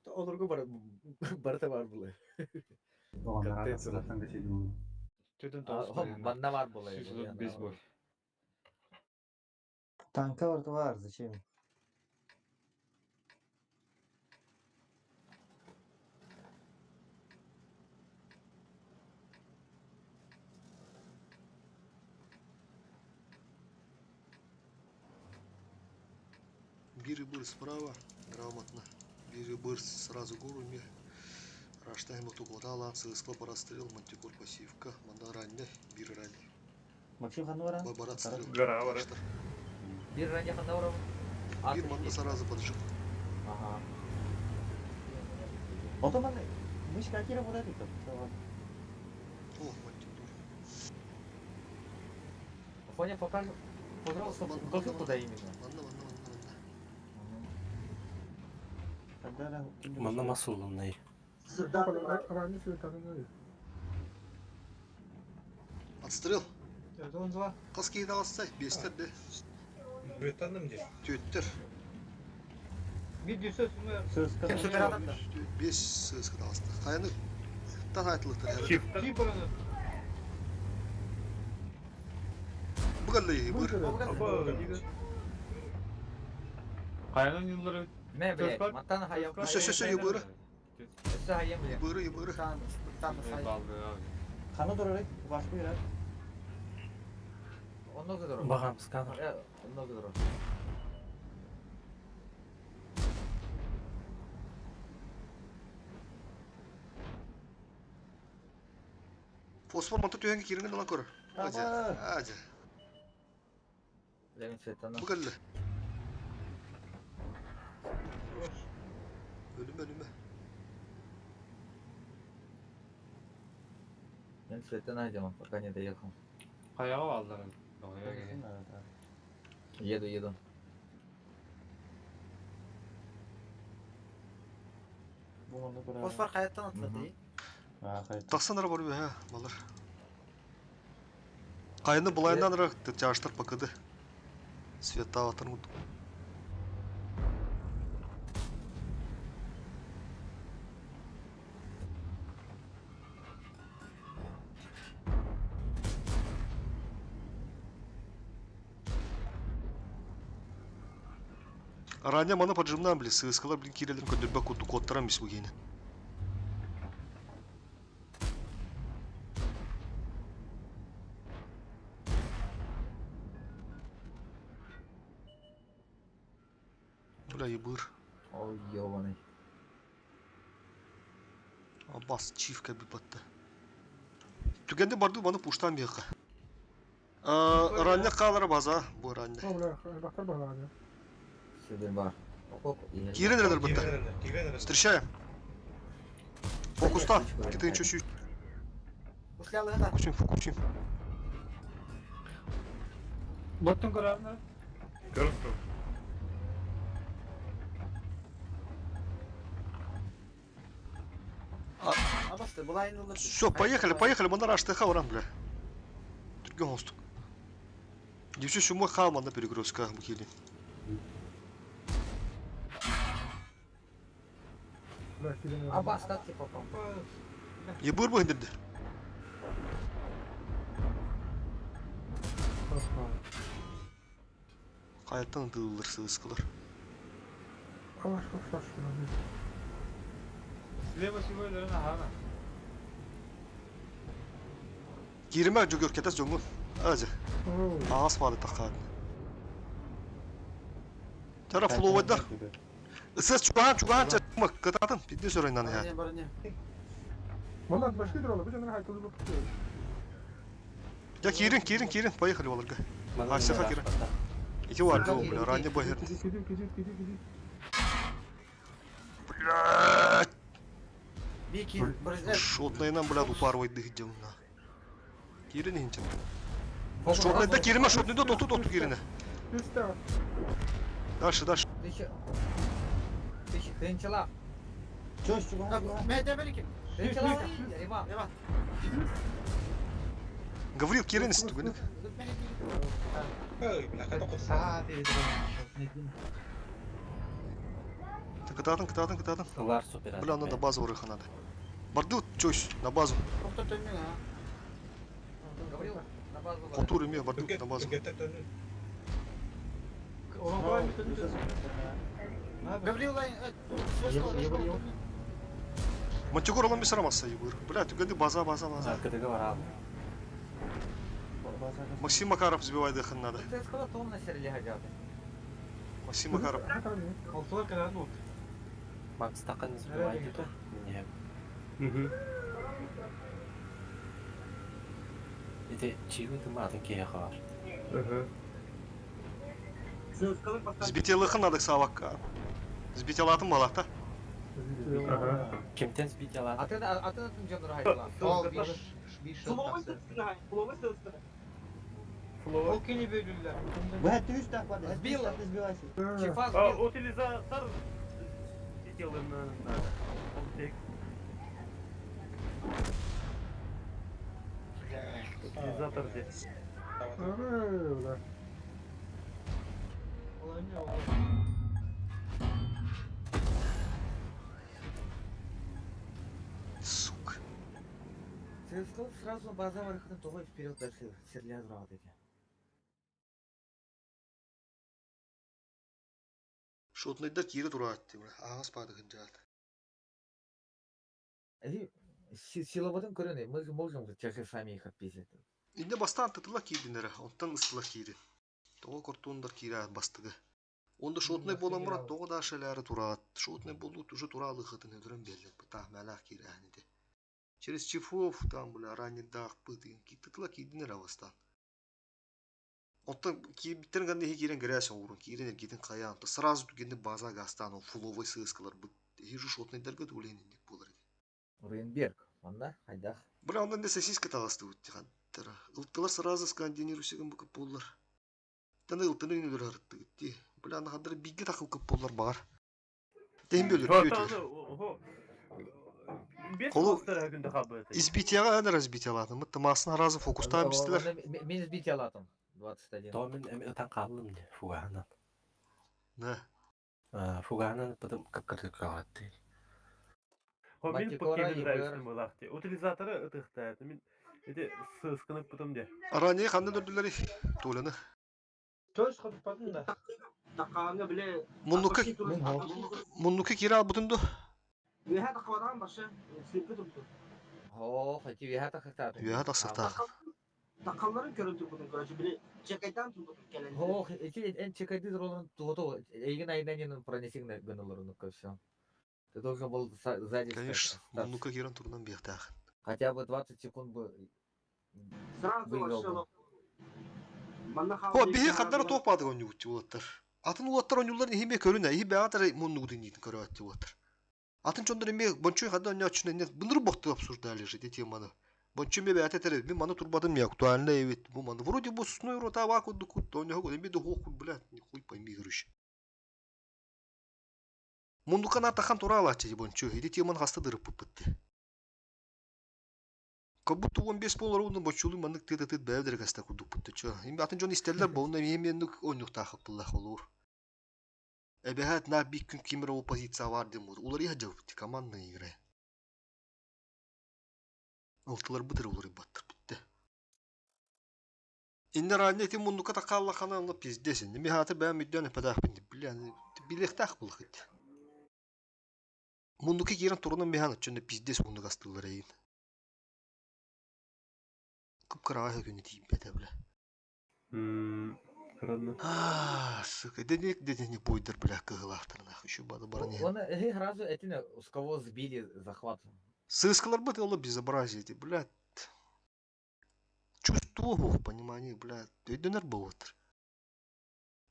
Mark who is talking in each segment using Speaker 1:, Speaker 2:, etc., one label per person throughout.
Speaker 1: Олорго барыта бар була.
Speaker 2: Оҕоннор
Speaker 1: Контент сылы.
Speaker 2: атасыгаттан кэчэйдим.
Speaker 3: Төрдөн тоҕус
Speaker 4: Манна бар була.
Speaker 3: 135 бой.
Speaker 5: Танка барыта бар, зачем?
Speaker 6: Бири быр справа, грамотно. Бири быр сразу гору ми. Раштайм тукотала, сыскла прострел, мантикор пассивка, манда ранне, бир ранне.
Speaker 5: Максим ханна баран?
Speaker 6: Барат стрел.
Speaker 3: Гора барат.
Speaker 4: Бир ранья ханна барабын?
Speaker 6: Бир манна сразу поджим.
Speaker 4: Ага.
Speaker 5: Ото манна мышка акира була дит.
Speaker 6: О, мантикор.
Speaker 4: Фоня пока пожалуйста, покажи куда именно.
Speaker 6: Манна, манна, манна, манна.
Speaker 7: Манна масылланнай.
Speaker 6: Отстрел. Қас кейді аластай, бестер де.
Speaker 8: Бүттанным де.
Speaker 6: Төттер.
Speaker 3: Bir düşse sümer.
Speaker 5: Сөз
Speaker 6: Бес сысқы аласты. Қайны тан айтылықтыр.
Speaker 3: Çift. Çift
Speaker 6: Бұғалли, бұр.
Speaker 3: Kayanın yılları
Speaker 4: Ме, блядь, мантан хайам.
Speaker 6: Өсө, өсө, өсө, юбыры.
Speaker 4: Өссө хайам, блядь.
Speaker 6: Бұры, бұры.
Speaker 5: Ханна дурар, башка бир.
Speaker 4: Онно кыдыр.
Speaker 7: Багам сканер.
Speaker 4: Онно кыдыр.
Speaker 6: Фосфор манта түйенге кирінген алан көрі. Ажа, ажа.
Speaker 4: Левин цветана.
Speaker 6: Бұғалли. Ölüme, ölüme.
Speaker 4: Мен цветана идем, пока не доехал.
Speaker 3: Kayağı aldılar.
Speaker 4: Еду, еду.
Speaker 9: Фосфор қаяттан атылды.
Speaker 6: Тақсан ара бар ха, балар. Қайны бұлайынан ара тяжтар пакыды. Света атыр мут. Ранее мана поджимнан, блин, сыскалар, блин, кирелерин көндөрбө курду коттарам бис бугени. Бля, ебыр.
Speaker 4: Ой, ёбаный.
Speaker 6: Абас чивка би батта. Түгенде барды баны пуштан бияка. Ранне калара база, бу ранне.
Speaker 4: Сюда бар.
Speaker 6: Кирен рядом батта. Встречаем. Фокуста. Китай чуть-чуть. Фокусим, фокусим.
Speaker 3: Боттun kararını.
Speaker 8: Көріп
Speaker 6: Все, поехали, поехали, мы на раш ТХ уран, бля. Түрген хостук. Девчу шумой халма на перекрестка букили.
Speaker 4: Абас, как ты попал?
Speaker 6: Ебыр бу индирди. Каяттан ытылыр сыскылар.
Speaker 3: Слева сүйгөйлөрүн ахана.
Speaker 6: Кириме жүгөр кетес жоңгун. Азы. Аас бады таккан. Тара фловайдар. Ысыс чугаан чугаан чакма кытатын пидде сөрөйнан я. Я кирин кирин кирин поехали оларга. Асяха кирин. Ити бар жол бля ранне бахер. Блядь. Шотнайнан блядь упарвай дых делна. Кирин инчен. Шотнайда кириме шотнайда доту доту кирине. Дальше дальше.
Speaker 4: Тысяча... Тысяча... Тынчала.
Speaker 5: Чё, чуган?
Speaker 4: Тынчала, Иван.
Speaker 6: Гаврил Кирин түгүнүк. Кытаатын, кытаатын, кытаатын.
Speaker 2: Ылар супер.
Speaker 6: Бля, надо базу барыха надо. Барды чөс, на базу.
Speaker 9: Тоқта төннүң а. Гаврил, на базу бар.
Speaker 6: Хотур эме барды на базу.
Speaker 9: Гаврил,
Speaker 4: Еб-
Speaker 6: Мантикор алан бесарамаса ебыр. Бля, түгенде база, база, база.
Speaker 2: КДГ бар.
Speaker 6: Максим Макаров сбивай дыхын надо.
Speaker 4: Ты сказал, то он на сереле хотят.
Speaker 6: Максим Макаров.
Speaker 3: Алтылар кэлэн ут.
Speaker 2: Макс тақын сбивает это. Не. Ити чигү тыматын киһи бар.
Speaker 6: Сбителыхын надо савакка. Сбителатын балакта.
Speaker 2: Кимтен сбить алат?
Speaker 4: Атын атын атын жонор хайдыла.
Speaker 9: Ол биш.
Speaker 3: Ол кини бөлүллэр.
Speaker 5: Бля, ты видишь, так падает.
Speaker 4: Сбила.
Speaker 5: Ты сбивайся.
Speaker 4: Чифа
Speaker 8: А,
Speaker 4: сбил.
Speaker 8: утилизатор делаем надо. Он тек. Утилизатор здесь.
Speaker 3: Ол эмне ол?
Speaker 6: Сука.
Speaker 4: Ты сказал сразу база барыхын тоҕой вперед дальше серле азырабат эти.
Speaker 6: Шотныйдар кире тураат. Ағас падыхын жаат.
Speaker 4: Эти силоводын көрөне, мы же можем чаще сами их отпиздить.
Speaker 6: Инде бастан тытыла киирдинер, онтан ыстыла киирин. Тоҕо кортуундар киирэ бастыгы. Онда шотный болан мурат тоҕо да шеләре тураат. Шотный болу уже туралыхытын өдөрөн берилет. Та мэлэх киирээниди. Через Чифов там, бля, раннидах пытын. Тытыла киирдинер абастан. Оттон киирбиттерин ганда ихи киирен грязь оҥорун, киирен эргитин хайаан. То сразу түгенде база гастан, ол фуловый сыскалар бут. Ихи шотныйдарга тулейнинник болар иди.
Speaker 4: Рейнберг, онда хайдах.
Speaker 6: Бля, ондан де сосиска таҕасты тихаттара. Ылтылар сразу скандинируйсыгын букып боллар. Таны ылтыны үнөлөр арыттыгыт ди. Бля, аны хадыр биге тақыл көп боллар бар. Тем бөлөр күөтүлөр. Колу- Избитияга аны разбитиялады. Мытты масын разы фокустан бистилер.
Speaker 4: Мен сбить алатым. 21.
Speaker 2: Томен эми ытан каалым не фуганан.
Speaker 6: На.
Speaker 2: Фуганан потом как кыргыгатты.
Speaker 8: Хо мен
Speaker 4: Мантикора,
Speaker 8: покемон
Speaker 4: ЕБР.
Speaker 8: драйвстен булахты. Утилизаторы ытыхта. Мен эти сыскынып потом де.
Speaker 6: Аране ханды дөрдүлөр Толяны.
Speaker 3: Чөс хотпатын да.
Speaker 6: Муннука муннука кире албытынду.
Speaker 4: О, хоть и вята хактаты.
Speaker 6: Үөһэ тахсыктаах.
Speaker 4: Ох, эти эн чекайды ролын туото эйген айданин пронесигн гыналарын все. Ты должен был сзади стать,
Speaker 6: Конечно,
Speaker 4: остаться.
Speaker 6: муннука кирен турунан биэхтаах.
Speaker 4: Хотя бы 20 секунд бы выиграл бы.
Speaker 6: Хо биһи хаддара туох баадыга онньугутти уолаттар. Атын уолаттар онньулларын иһиме көрүнэ, иһи бэҕэтэр муннугутун иитин көрөөтти уолаттар. Атын чондор эме бончуй хадда онньооччуна инне бындыр бохту обсуждали же эти маны. Бончуй ме бэҕэтэ тере, мин маны турбадым не актуально эбит бу маны. Вроде бу сусной рота баа курдук кут, онньоһу эме да хуох кут, блядь, хуй пойми короче. Мундука на тахан тураалааччы бончуй, ити теманы хаста дырыппыппытты. Как будто он бес пол ровно бочулу маннык ты ты бэвдер гаста курдук путты чё. Им атын жон истеллер боунна миеменнук оннуктаахып буллах олур. Эбэхат на бик күн кимер ол позиция бар дем буд. Улар иха жабыпты командная игра. Алтылар бытыр улар баттыр битте. Инне ранне тим муннука такалла хана алла пиздес. Неме хаты бэм үддөн эпедах бинди. Бля, билехтах булхыт. Муннука кирен турунан бехана чөнне пиздес муннук астылар эйин. Кыпкыраға күні тиіп бәді, бля.
Speaker 8: Ладно.
Speaker 6: А, сука, да не, да не бойдыр, бля, кыгылахтыр, нахуй, еще бада баране.
Speaker 4: Он сразу эти с кого сбили захват.
Speaker 6: Сыскалар бы было безобразие, эти, бля. Чувство, ох, понимание, бля, өйдөнөр болотыр.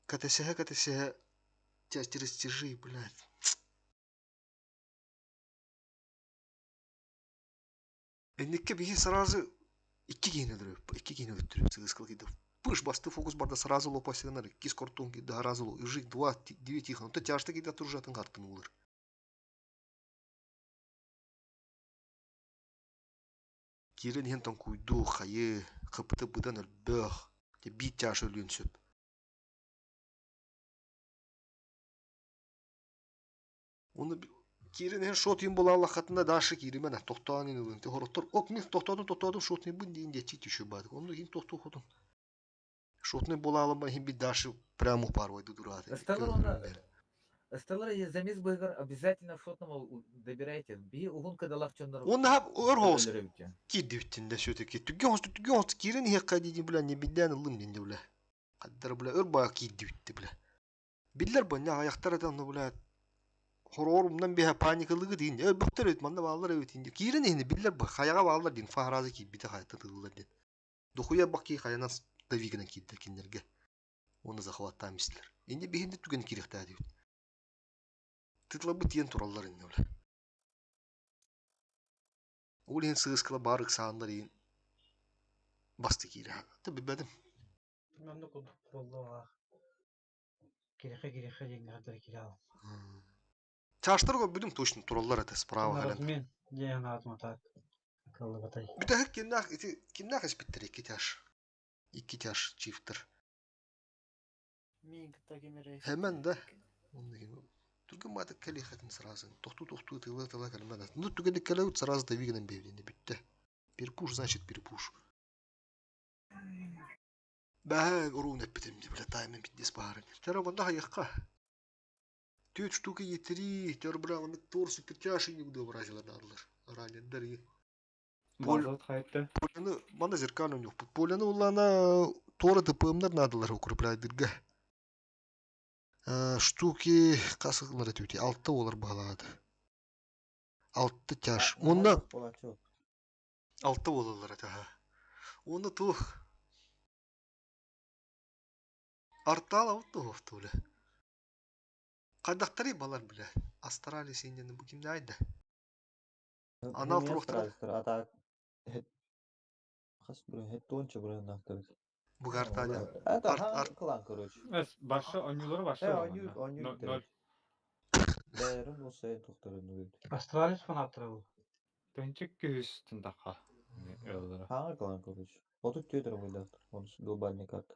Speaker 6: Катасяга, катасяга, тяжь растяжи, блядь. Энникке биһи сразу икки киһини өлөрүп, икки киһини өлтүрүп сыыскал киде. Пыш басты фокус барда сразу лопасыгынар, икки кортон киде сразу ло, ижик два, две тихо, то тяжты киде туржатын картын улар. Кирен хен тон куйду, хайы, кыпыты быдан өлбөх, те бит тяж өлүн сөп. Оны киирэн иһэн шот иин булааллаххытына дальше кииримэн тохтоон иин ылын. Хороттор ок мин тохтоотум тохтоотум шотныйбын диин диэччи түшү баадык. Онну иһин тохтуу хотун. Шотный булаалым иһин бит дальше прямо упарвайды дурааты.
Speaker 4: Ысталар уонна Ысталар замес быһыгар обязательно шотного добирайте. Би уһун кыдалах дьоннор
Speaker 6: Уонна өр хоҕус
Speaker 4: өлөрөбүт.
Speaker 6: киирдибиттин да все-таки. Түгэн хосту түгэн хосту киирэн иһиэххэ дии бля не биддээн ыллым диэн бля. Хаддар бля өр баа киирдибитти бля. Биллэр бу аяқтар этэн бля хороор умнан биһэ паникалыгы диин өлбөхтөр эбит манна бааллар эбит диин киирэн иһини биллэр бу хайаҕа бааллар диин фаразы киирбитэ хайта тыыллар диэн духуя баки хайанан давигынан киирдэр кинилэргэ уонна захваттаан истилэр инни биһинди түгэн киириэхтээтибит тытлабыт тиэн тураллар инни бля ол иһин сыыскала баар ыксааннар иһин басты киирэ билбэтим.
Speaker 3: Маннык курдук буоллаҕа. Кириэхэ кириэхэ диэҥҥэ хардары киирэ
Speaker 6: Чаштар көрбүтүм точно тураллар этэ справа кэлэн.
Speaker 3: Размен диэн аатым атаак кыллыбатай.
Speaker 6: Бүтэһик кимнээх ити кимнээх испиттэр икки тяж. Икки тяж чифтер.
Speaker 9: Мин кытта ким эрэ
Speaker 6: Хэмэн да. Түргэн маатык кэлиэхэтин сразу. Тохтуу-тохтуу тыла-тыла кэлмэн. Ну түгэнник кэлэбит сразу давигынан биэбдини бүттэ. Перепуш значит перепуш. Бэһэ уруун эппитим дии, бля, таймын пиздец баарын. Тера онда хайыхха. Түөрт штука етери, тер бля, оны тор супертяж и никуда выразила надылар. Ранендар и
Speaker 7: Базат хайта.
Speaker 6: Поляны, мана зеркально у них. Поляны улана тора ДПМнар надылар укрепляйдырга. Штуки қасығылар өтеуте. Алты олар бағалады. Алты тяж. Онда алты олалар это. Оны тух. Артал алты офтуле. Қайдақтары балар біле. Астрали сендені бұл кімде айды? Анал турухтар.
Speaker 5: А так хас бұрын хеттонча бұрын нақтыр.
Speaker 6: Бугартаня.
Speaker 5: Это
Speaker 6: Арт-
Speaker 5: ха
Speaker 6: арт.
Speaker 5: клан, короче.
Speaker 7: Эс башы ойнулары башы.
Speaker 5: Ойнуур, ойнуур.
Speaker 7: Ноль.
Speaker 5: Бәрін осы тоқтарын өйт.
Speaker 3: Астралис фанаттары бұл.
Speaker 7: Төнчик күс тындака. Өлдөрө.
Speaker 5: Ха клан, короче. Отут тетер ойлақтыр. Оны глобальный карта.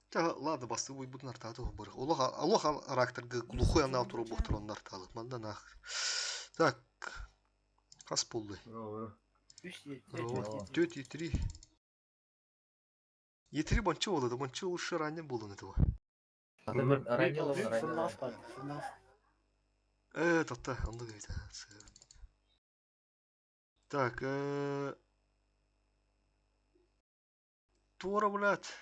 Speaker 6: Та ладно, басты бой будун артады бар. Олох олох аракторга глухой анал туру бухтар оннар талы. Манда нах. Так. Хас болду.
Speaker 9: Үш
Speaker 6: Төт етри. Етри банчы болады, банчы лучше ранее было этого.
Speaker 4: Ранил ранил.
Speaker 6: Тоқта, онда говорит. Так, Тора, блядь.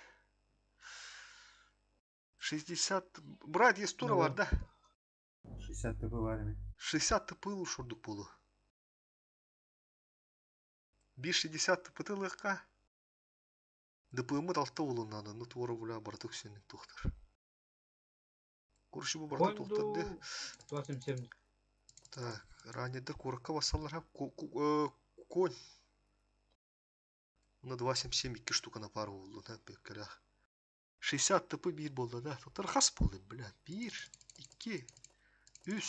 Speaker 6: 60... Брат, есть тура бар, да?
Speaker 1: 60 ТП в армии.
Speaker 6: 60 ТП шордук болу. 5-60 ТП легка. ДПМ алты болу надо, ну тура, бля, братук сенің тоқтар. Короче, bu барта тоқтарды.
Speaker 3: 277.
Speaker 6: Так, ранее корка басалар конь. На 2.77 2 штука на пару болды, да, беккелях. 60 ТП 1 болды, да. Тоқтар хас болды, бля. 1, 2, 3,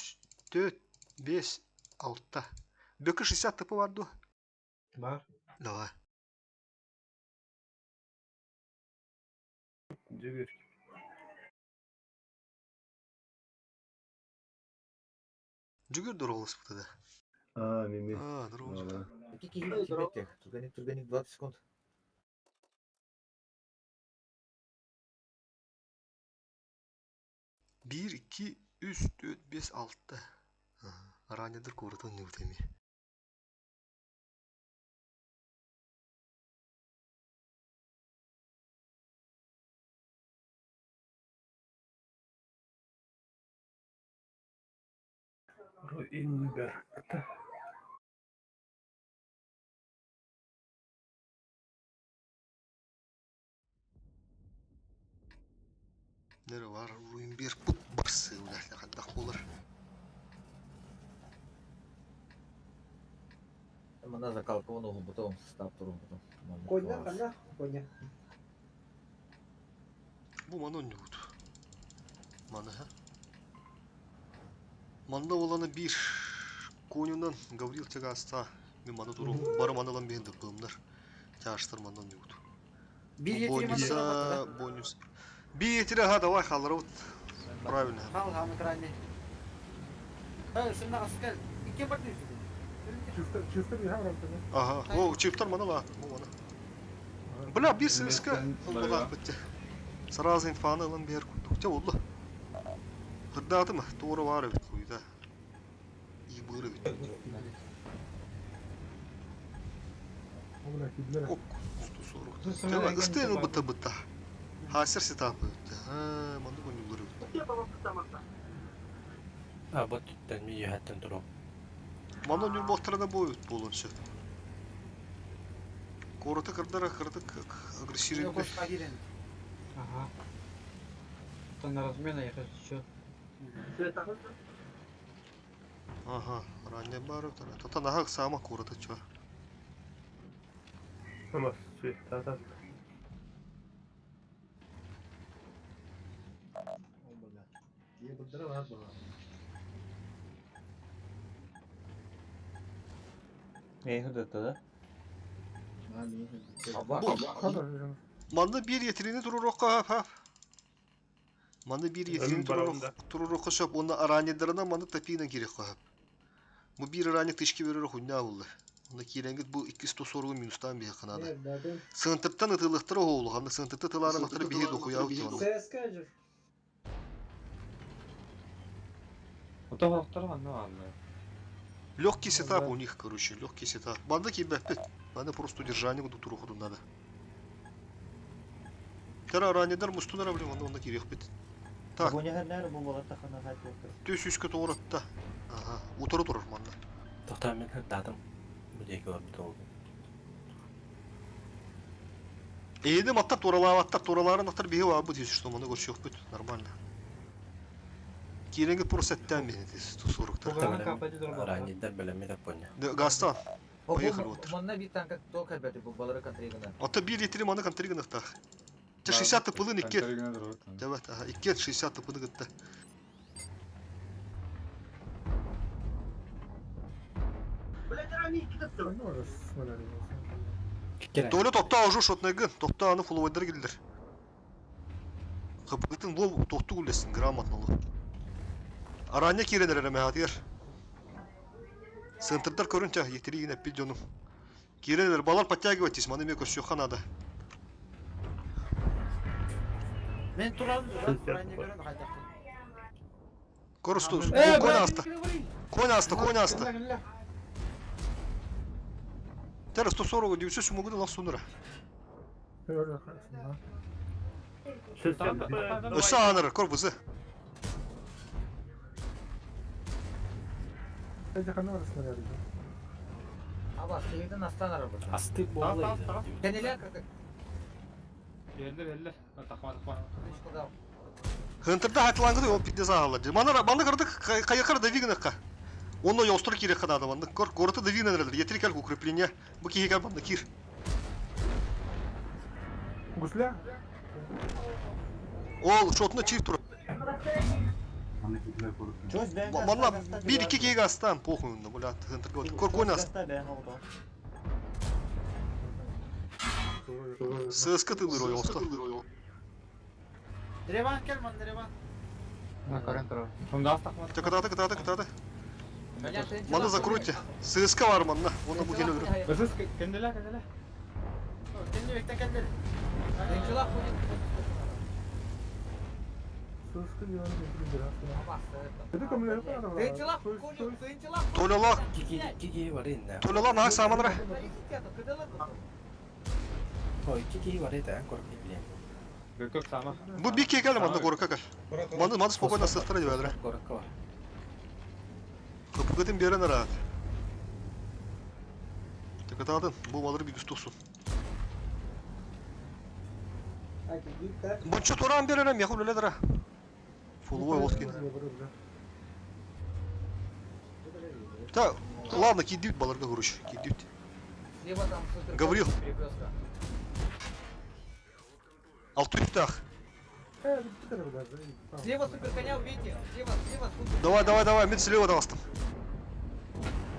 Speaker 6: 4, 5, 6. Бөкі 60 ТП барды.
Speaker 3: Бар.
Speaker 6: Давай.
Speaker 8: Жүгір.
Speaker 6: Жүгір дұролыс бұты да.
Speaker 8: А, меме.
Speaker 6: А, дұролыс.
Speaker 4: Турганик, Турганик, 20 секунд.
Speaker 6: 1, 2, 3, 4, 5, 6. Ранедір көрді не өтеме.
Speaker 8: Руинберг.
Speaker 6: Нере бар, Руинберг бұт барсы, қандақ болар.
Speaker 4: Мана закалка он угу состав туру бутом.
Speaker 3: Коня, коня, коня.
Speaker 6: Бу мана не буд. Мана ха. Манда оланы bir конюнан Гаврил Тягаста мен мана туру бары маналан бен деп бымнар. Тяштыр мандан не буд.
Speaker 9: Bir yetiri
Speaker 6: Бонуса, бонус. Bir етірі ха давай халыр вот. Правильно.
Speaker 9: Хал хамыт ранее. Сымнаҕаска икки бар
Speaker 6: Ага, о, чиптар мана ла, мана. Бля, bir сыска ылбалаах битте. Сразу инфаны ылан биэр курдук. Чэ болла. Кырдаатым, туора баар эбит хуйда. Ибыр эбит. Ок, 140. Чэ, ыстыын ылбыта бытта. Хасер сетапы. А, манды конюллар эбит.
Speaker 2: А вот түттен ми юһаттан турук.
Speaker 6: Мана нюрбохтарына бу эбит буолуон сөп. Короты кырдара кырдык агрессивный.
Speaker 3: Ага. Это на размена я хочу.
Speaker 6: Ага, ранее бары. Тота нахак сама короты чё.
Speaker 8: Ama та
Speaker 5: Эй, хыдытты да?
Speaker 6: Бу Манна bir yeteneğini турурокка хап. Манна bir yeteneğini турурокка шап, оны аранедарына манна тапина керек хап. Бу bir аране тышки берер хуйня булды. Онда киренгит бу 240 минустан бир канады. Сынтырттан ытылыктыр оолу, ханда сынтырты тылары мактыр бихи дохуя утуну.
Speaker 7: Ото хоқтар ханна алды.
Speaker 6: Легкий сетап у них, короче, легкий сетап. Банда кибәппет. Банда просто удержание буду туруходу надо. Тара ранедар мустунара блин, онда керек бит. Так.
Speaker 5: Бу нәһәрләр бу балар тахана хайт булды.
Speaker 6: Төс үскә тоғратта. Ага, утыры турыр манда.
Speaker 2: Тоқтар мен хырдадым. Бу деки бар болду.
Speaker 6: Эйди маттар туралааваттар тураларын аттар биһи бу дейсіз, что маны көрсөк бит, нормально. Киренги просто әттән бени дейсіз, 140-тар.
Speaker 2: Ранидер белеме деп поня.
Speaker 6: Гастан. Поехали вот.
Speaker 4: Манна bir танка то кәлбәте бу балары контригына.
Speaker 6: Ата bir етiri маны контригын аттах. Те 60 тыпылын икки. Evet, aha, 2 60 тыпыны гытты. Толя тохта ожу шотнайгын, тохта аны фуловайдар келдер. Хыпытын лов тохту гулесин грамотно лов. Араня киренер эреме хатыр. Центрдар көрүнчө етири гине пидёну. Киренер балар подтягивайтесь, маны ме көрсө ханада.
Speaker 9: Мен турам, ранее көрөн кайтактым.
Speaker 6: Коросту, конь аста. Конь аста, конь аста. Тера 140 900 могу да сунура. Өсө аныр, корпусы.
Speaker 4: Аба, сейден астан арабы.
Speaker 2: Асты болду.
Speaker 4: Кенелер кырдык.
Speaker 7: Geldi belli. Takma takma.
Speaker 6: Хынтырда хатлангы ол пидде саалар. Мана мана кырдык кайыкар да вигнакка. Онно ёстур кире ханада манда кор горты да вигнанер етри кал укрепление. Бу киге кал манда кир.
Speaker 1: Гусля?
Speaker 6: Ол шотна чир тур. Мана bir iki киге астан похуй онда бля хынтыр кор кон аст. ССК тылыр ой оста.
Speaker 9: Древан кел ман древан.
Speaker 6: Кытаты кытаты кытаты. Маны закройте. ССК бар манна. Оны бу келе бер.
Speaker 7: Бізіз кенделер кенделер.
Speaker 9: Кенде бектен келдер.
Speaker 6: Толялар.
Speaker 2: Кики бар инде.
Speaker 6: Толялар нах саманра.
Speaker 2: Ой, кики бар иде, корк билем.
Speaker 7: Көк сама.
Speaker 6: Бу бик кел манда горка кел. Маны маны спокойно сыктыра дип әдер.
Speaker 2: Горка бар.
Speaker 6: Кыпкытын берен рахат. Тыкытадын, бу балыр bir tutsun. Бунчу туран беререм, якын өледір. Фуллой олткин. Та, ладно, кидют балырга короче, кидют. Гаврил. Алты үстах.
Speaker 4: Слева суперконя увидите. Слева, слева супер.
Speaker 6: Давай, давай, давай, мен слева даластым.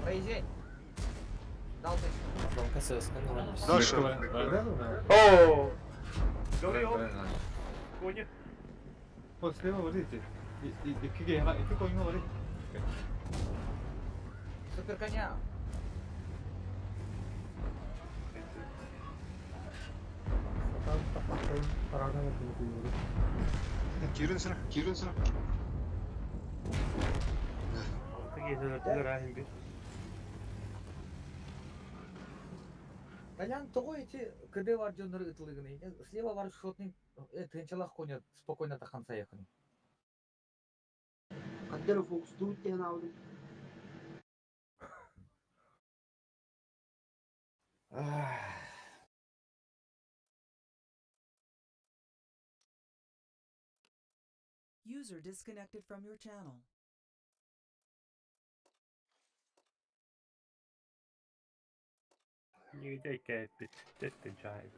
Speaker 4: Проезжай. Дал точку.
Speaker 6: Дальше.
Speaker 8: О! Говорил. Кони.
Speaker 7: Вот слева вот эти. İki, iki koyun var.
Speaker 4: Супер коня.
Speaker 9: Сатаан таппаттарын парадан өтүнү.
Speaker 6: Кирин сыра.
Speaker 7: Кирин сыра.
Speaker 8: Алты киһи өлөртүлэр bir.
Speaker 4: Толян, того эти КД бар дьоннору ытылыгыны. Слева бар шотный, тынчалах коня спокойно таханса ехали.
Speaker 10: Қаддары фокустуу диэн аудым.
Speaker 11: User disconnected from your channel.
Speaker 8: Нигде кәйпит. Теттин чай.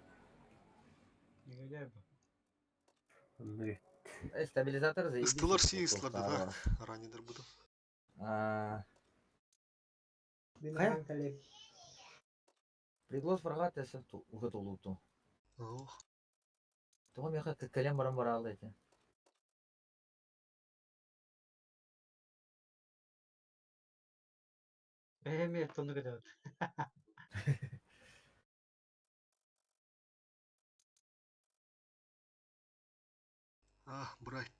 Speaker 3: Негодяй бу.
Speaker 8: Онны
Speaker 4: Стабилизатор заебись.
Speaker 6: Ыстылар си ыстылар да так. Раннидер буду.
Speaker 4: А,
Speaker 10: Мин
Speaker 4: Хайа?
Speaker 10: ахан кэлиэм.
Speaker 4: Приглас врага тэсэ угатулуту.
Speaker 6: Ох.
Speaker 4: Того меха кэлэн баран бараалы эти.
Speaker 3: Бэһэми тонну көтөбүт.
Speaker 6: А, брать.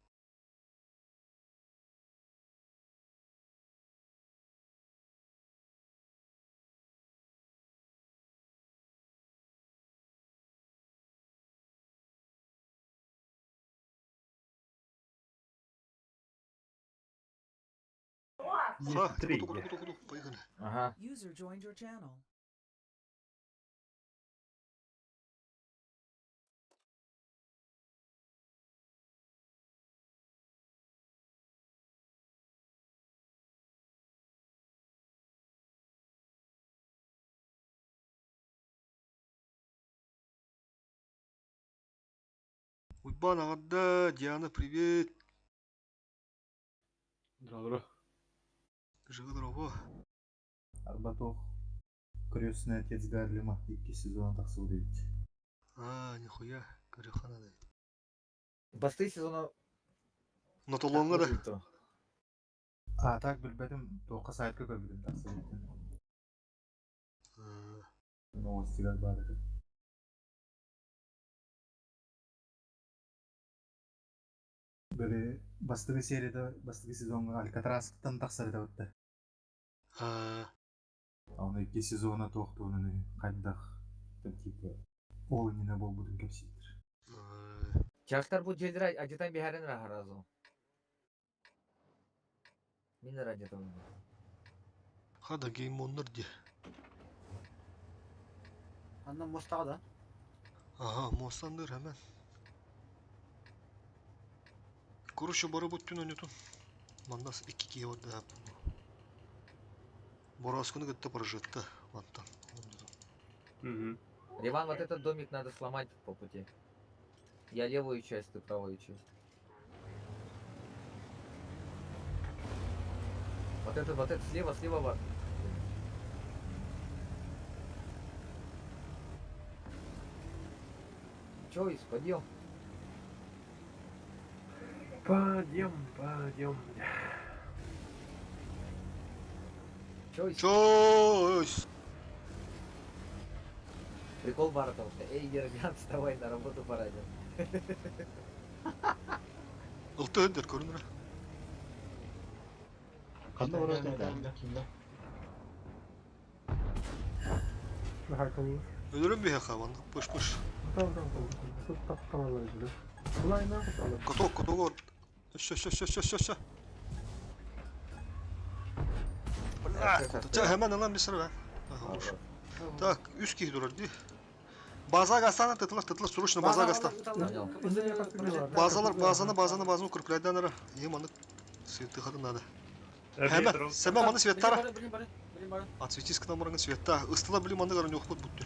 Speaker 6: Ха,
Speaker 8: Три.
Speaker 6: куду, куду, куду, куду. Поехали.
Speaker 4: Ага.
Speaker 11: User joined your channel.
Speaker 6: Уйбан ағада, Диана, привет.
Speaker 7: Здорово.
Speaker 6: Живы здорово.
Speaker 1: Арбатох. Крестный отец Гарлема. Икки сезон тахсыбыт эбит.
Speaker 6: А, нихуя, Карихана да.
Speaker 4: Басты сезона
Speaker 6: Нотолонга да.
Speaker 1: А так билбэтим туохха сайтка көрбүтүм тахсыбыт. Новостигар бар этэ. Били бастыгы серияда бастыгы сезонга Алькатрастан тахсар этэ бытта.
Speaker 6: А,
Speaker 1: Оны икки сезона туохтуунуну хайдах там типа ол иннинэ буолбутун кэпсииттэр.
Speaker 4: Чахтар бу жедра ажытан бихарен рахаразу. Мин раджатам.
Speaker 6: Хада геймоннар де.
Speaker 3: Анна мостаға да.
Speaker 6: Ага, мостандыр hemen. Короче, бары буттун ойнотун. Мандас икки кие бар да. Бораскыны гытта прожитта. Мантан.
Speaker 8: Угу.
Speaker 4: Риван, вот этот домик надо сломать по пути. Я левую часть, ты правую часть. Вот это слева, слева. Вот. Чё, подъем?
Speaker 8: Подъем, подъем.
Speaker 4: Чё,
Speaker 6: Чойс!
Speaker 4: Прикол Баратов. Эй, Ерган, вставай, на работу пора.
Speaker 6: Ылты өндер көрүнөр.
Speaker 5: Ханна барат
Speaker 6: Өлөрөм бихе хаван. Пыш пыш. Коток, коток. Все, все, все, все, все, все. Бля, Ча, hemen alan bir sıra be. Хорош. Так, үс киһи турар дии. База гастана тытылар, тытылар, срочно база гаста. Базалар, базаны, базаны, базаны укрепляйдан ара. Ем аны светы надо. Hemen, сәмә маны светтара. Отсветись к нам рангын света. Ыстыла билим аны гарын юқпут бутту.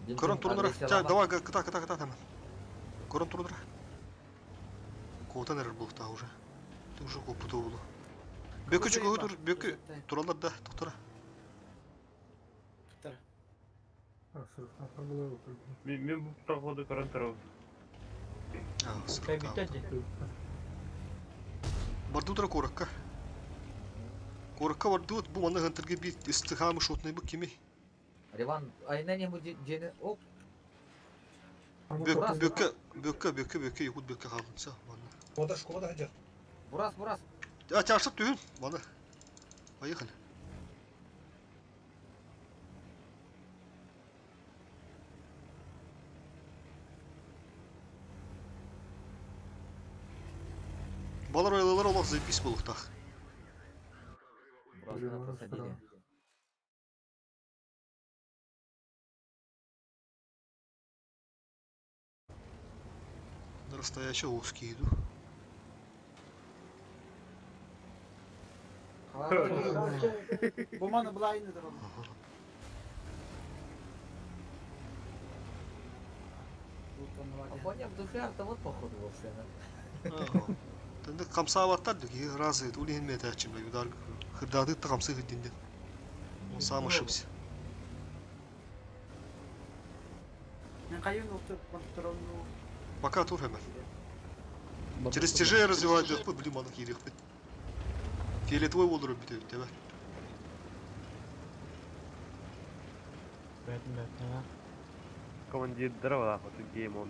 Speaker 6: Көрөн турунара. Ча, давай, кыта, кыта, кыта hemen. Көрөн турунара. Куотан эрер булта уже. Ты уже копуту булу. Бөкү чүгү тур, бөкү туралар да, токтора.
Speaker 8: Мен бу проходу көрөн турабын.
Speaker 6: Барды утра коракка. Куоракка бардыбыт, бу манна хантарга биир истихамы шотный бу кими?
Speaker 4: Риван, айна не будет дьиэни оп.
Speaker 6: Бөк,
Speaker 4: Бурас,
Speaker 6: бөккө, бөккө, бөккө, бөккө, якут бөккө хаалынса, манна.
Speaker 12: Шкода, шкода хадьар.
Speaker 4: Бурас, бурас.
Speaker 6: А, тяжсып түһүн, мана. Поехали. Балар ойлалар олох заебись болуктах.
Speaker 4: Бурасына просадили.
Speaker 6: На расстоящий узкий иду.
Speaker 10: Бу маны былайын да.
Speaker 4: Афоня в душе автовод походу вовсе.
Speaker 6: Тэнде камсаабаттар ди разы улин метачим удар хырдады та камсы хыдинден. Он сам ошибся.
Speaker 10: Мен кайын отуп контролну.
Speaker 6: Пока тур hemen. Через тяжей развивать деп блин маны кирек бит. Фиолетовый болдуруп бүтөбүт тебе.
Speaker 3: Бәтін бәтін а.
Speaker 8: Командирдара бар вот гейм он.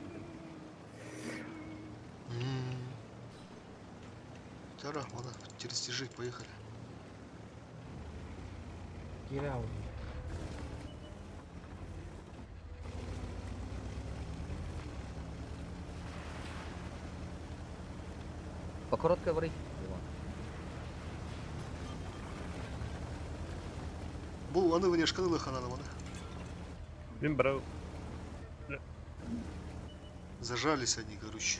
Speaker 6: Тара, ладно, через тяжей поехали.
Speaker 3: Кире алды.
Speaker 4: По короткой варить. Риван.
Speaker 6: Бу аны вынешканы лыхананы маны.
Speaker 8: Мин брал.
Speaker 6: Зажались они, короче.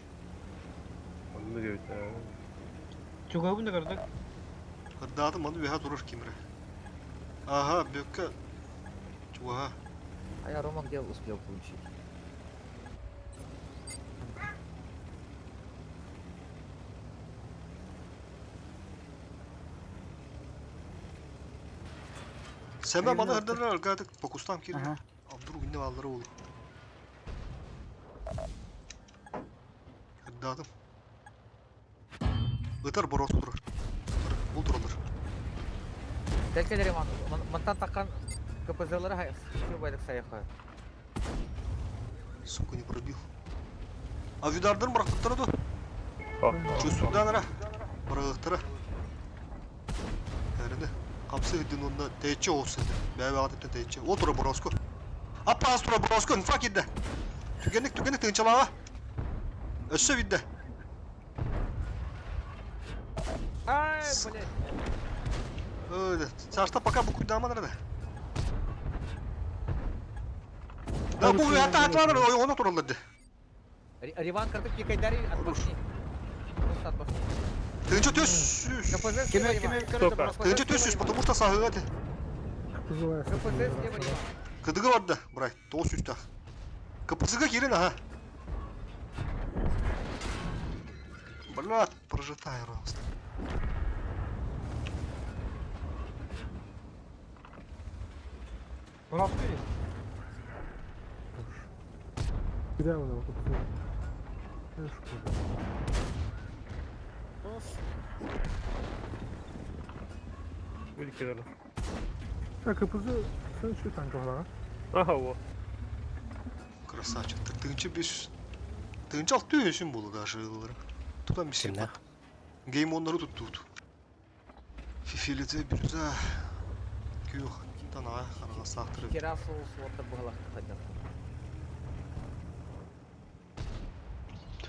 Speaker 8: Онны говорит.
Speaker 3: Чугабын да көрдік.
Speaker 6: Хырдады маны веха турар кимре. Ага, бөккө. Чуга.
Speaker 4: А я Рома где успел получить?
Speaker 6: Сәмә маны хырдалар алгадык по кустам кирде.
Speaker 10: Ага.
Speaker 6: А вдруг не аллары олу. Хырдадым. Ытар борот турар. Бул туралар.
Speaker 4: Кел кел Риван. Мантан таккан КПЗлары хай. Все байдык саяха.
Speaker 6: Сука, не пробил. А видардыр бырактыктыр ду. Чувствуйданара. Бырактыра. Әрине. Капсы дин онда тече olsun. Бәбе атып тече. О тура бороско. Апа тура бороско, инфак идде. Түгенник түгенник тынчалага. Өссө бидде.
Speaker 4: Ай, блядь.
Speaker 6: Öyle. Çarşıda пока bu kuydaman nerede? Да бу ата атлар оны тураларды.
Speaker 4: Риван картык пикайдари отпочни. Просто отпочни.
Speaker 6: Тынча төс.
Speaker 4: КПЗ
Speaker 10: Кеме
Speaker 4: слева,
Speaker 10: кеме
Speaker 4: Риван.
Speaker 10: көрдө
Speaker 8: Стоп.
Speaker 6: Тынча төс, потому что сагыгады.
Speaker 4: КПЗ слева, Риван.
Speaker 6: Кыдыгы барды, брат, тоос үстә. КПЗга кирен, ага. Блядь, прожитая просто.
Speaker 3: Бурас бери.
Speaker 9: Где он его тут? Шкода.
Speaker 8: Ülkeler.
Speaker 9: Так, КПЗ, sen şu tank var.
Speaker 8: Aha o.
Speaker 6: Красавчик. Так тынча беш. Тынча алты өсүн болду даже ылыры. Тутан bir şey
Speaker 2: Kimler?
Speaker 6: Game onları tuttu. Фифилите бирюза. Күйөх тана харага сактырып.
Speaker 4: Хера соус вот было хотят.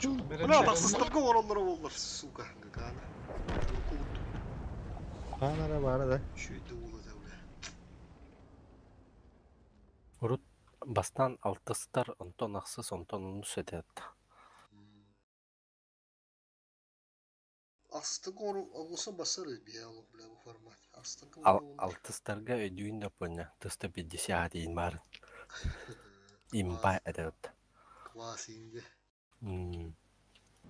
Speaker 6: Бля, таксыстарга ораллары болдур, сука. Гагана. Журку урду.
Speaker 1: Анара бара да.
Speaker 6: Шүйді улы да, бля.
Speaker 2: Урут бастан алтыстар, онтон ахсыс, онтон онус этет.
Speaker 6: Астыгы ору алгыса басар бия бля бу формат. Астыгы
Speaker 2: Алтыстарга өйдүүн да поня. 350 дейін бар. Имба этет.
Speaker 6: Класс инде.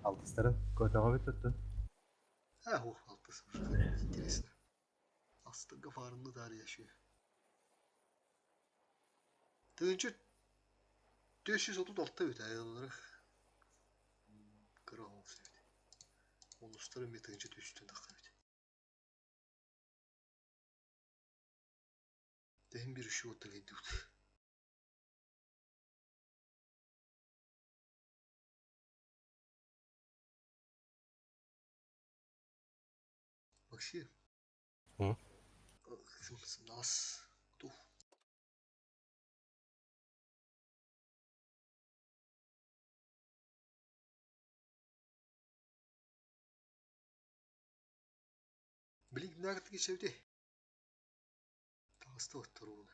Speaker 1: Алтыстарын көтөҕө бүтүттү.
Speaker 6: Ha oh altısı. Интересно. Астыгы фарынды dar yaşıyor. Тыгынчы 436 бит айылары. Кыра olsun бит. Онустары метринче түстүн тақта бит. Тэһин бир еще идут. Максим.
Speaker 2: М?
Speaker 6: Нас. Тух. Блин, нагтыги чевди. Таҕыста отторууна.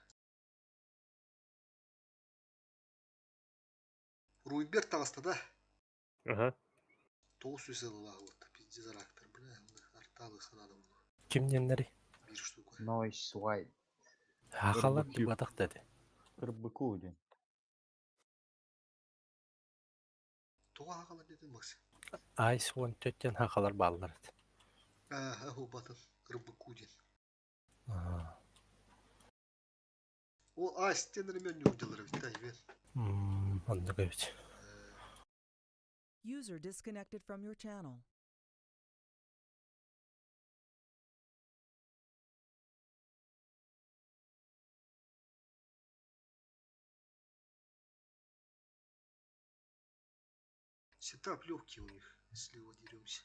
Speaker 6: Руйбер таҕыста да?
Speaker 8: Ага.
Speaker 6: 900 ыллаах вот, пиздец рактор, бля, арталы ханада буну.
Speaker 2: Ким диэннэри?
Speaker 6: Бир штука.
Speaker 12: Noise White.
Speaker 2: Хахалар
Speaker 1: Ырбыку.
Speaker 2: дубатах деді.
Speaker 5: Ырбыку диэн.
Speaker 6: Тоҕо аҕалар дедин Максим?
Speaker 2: Айс уон төттен хахалар бааллар этэ.
Speaker 6: Ага, батын ырбыку диэн.
Speaker 2: Аа.
Speaker 6: Ол астен ремен не уделар ведь, да, Ивен.
Speaker 2: Оннук эбит.
Speaker 11: User disconnected from your channel.
Speaker 6: Сетап легкий у них, слева деремся.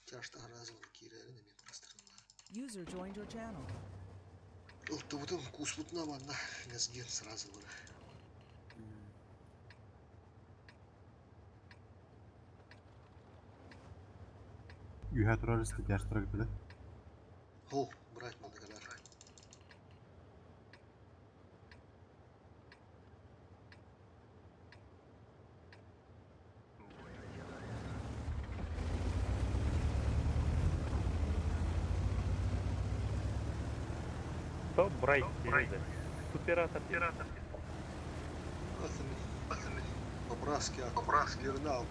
Speaker 6: Тяжто разом кирярин мен прострела.
Speaker 11: User joined your channel.
Speaker 6: Ылтыбытын куспутна манна газген сразу бар.
Speaker 1: Үһэ турар статьяштара кытыда.
Speaker 6: Хол, брать надо кадар.
Speaker 8: То Брайт деді. Суператор.
Speaker 6: Атами. По-братски, по-братски. Вернал.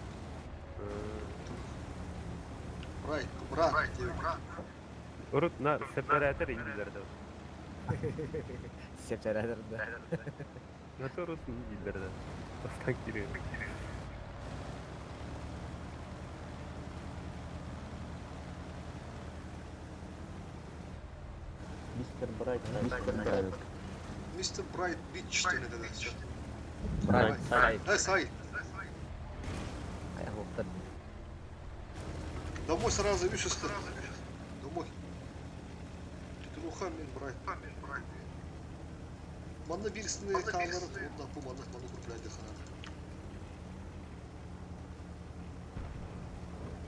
Speaker 6: Брайт, брат, брат.
Speaker 8: Урут на сепаратор индилерде.
Speaker 4: Септерадыр да.
Speaker 8: На то урут индилерде. Бастан кире.
Speaker 5: Мистер Брайт, Мистер Брайт.
Speaker 6: Мистер Брайт Бич, что ли, да?
Speaker 4: Брайт, сайт.
Speaker 6: Э, сайт.
Speaker 4: Ай, хоптар.
Speaker 6: Домой сразу, видишь, что Домой. Тутуруха мен брайт. Манна бирисini хаалары онда бу манна манна курпляйды ханада.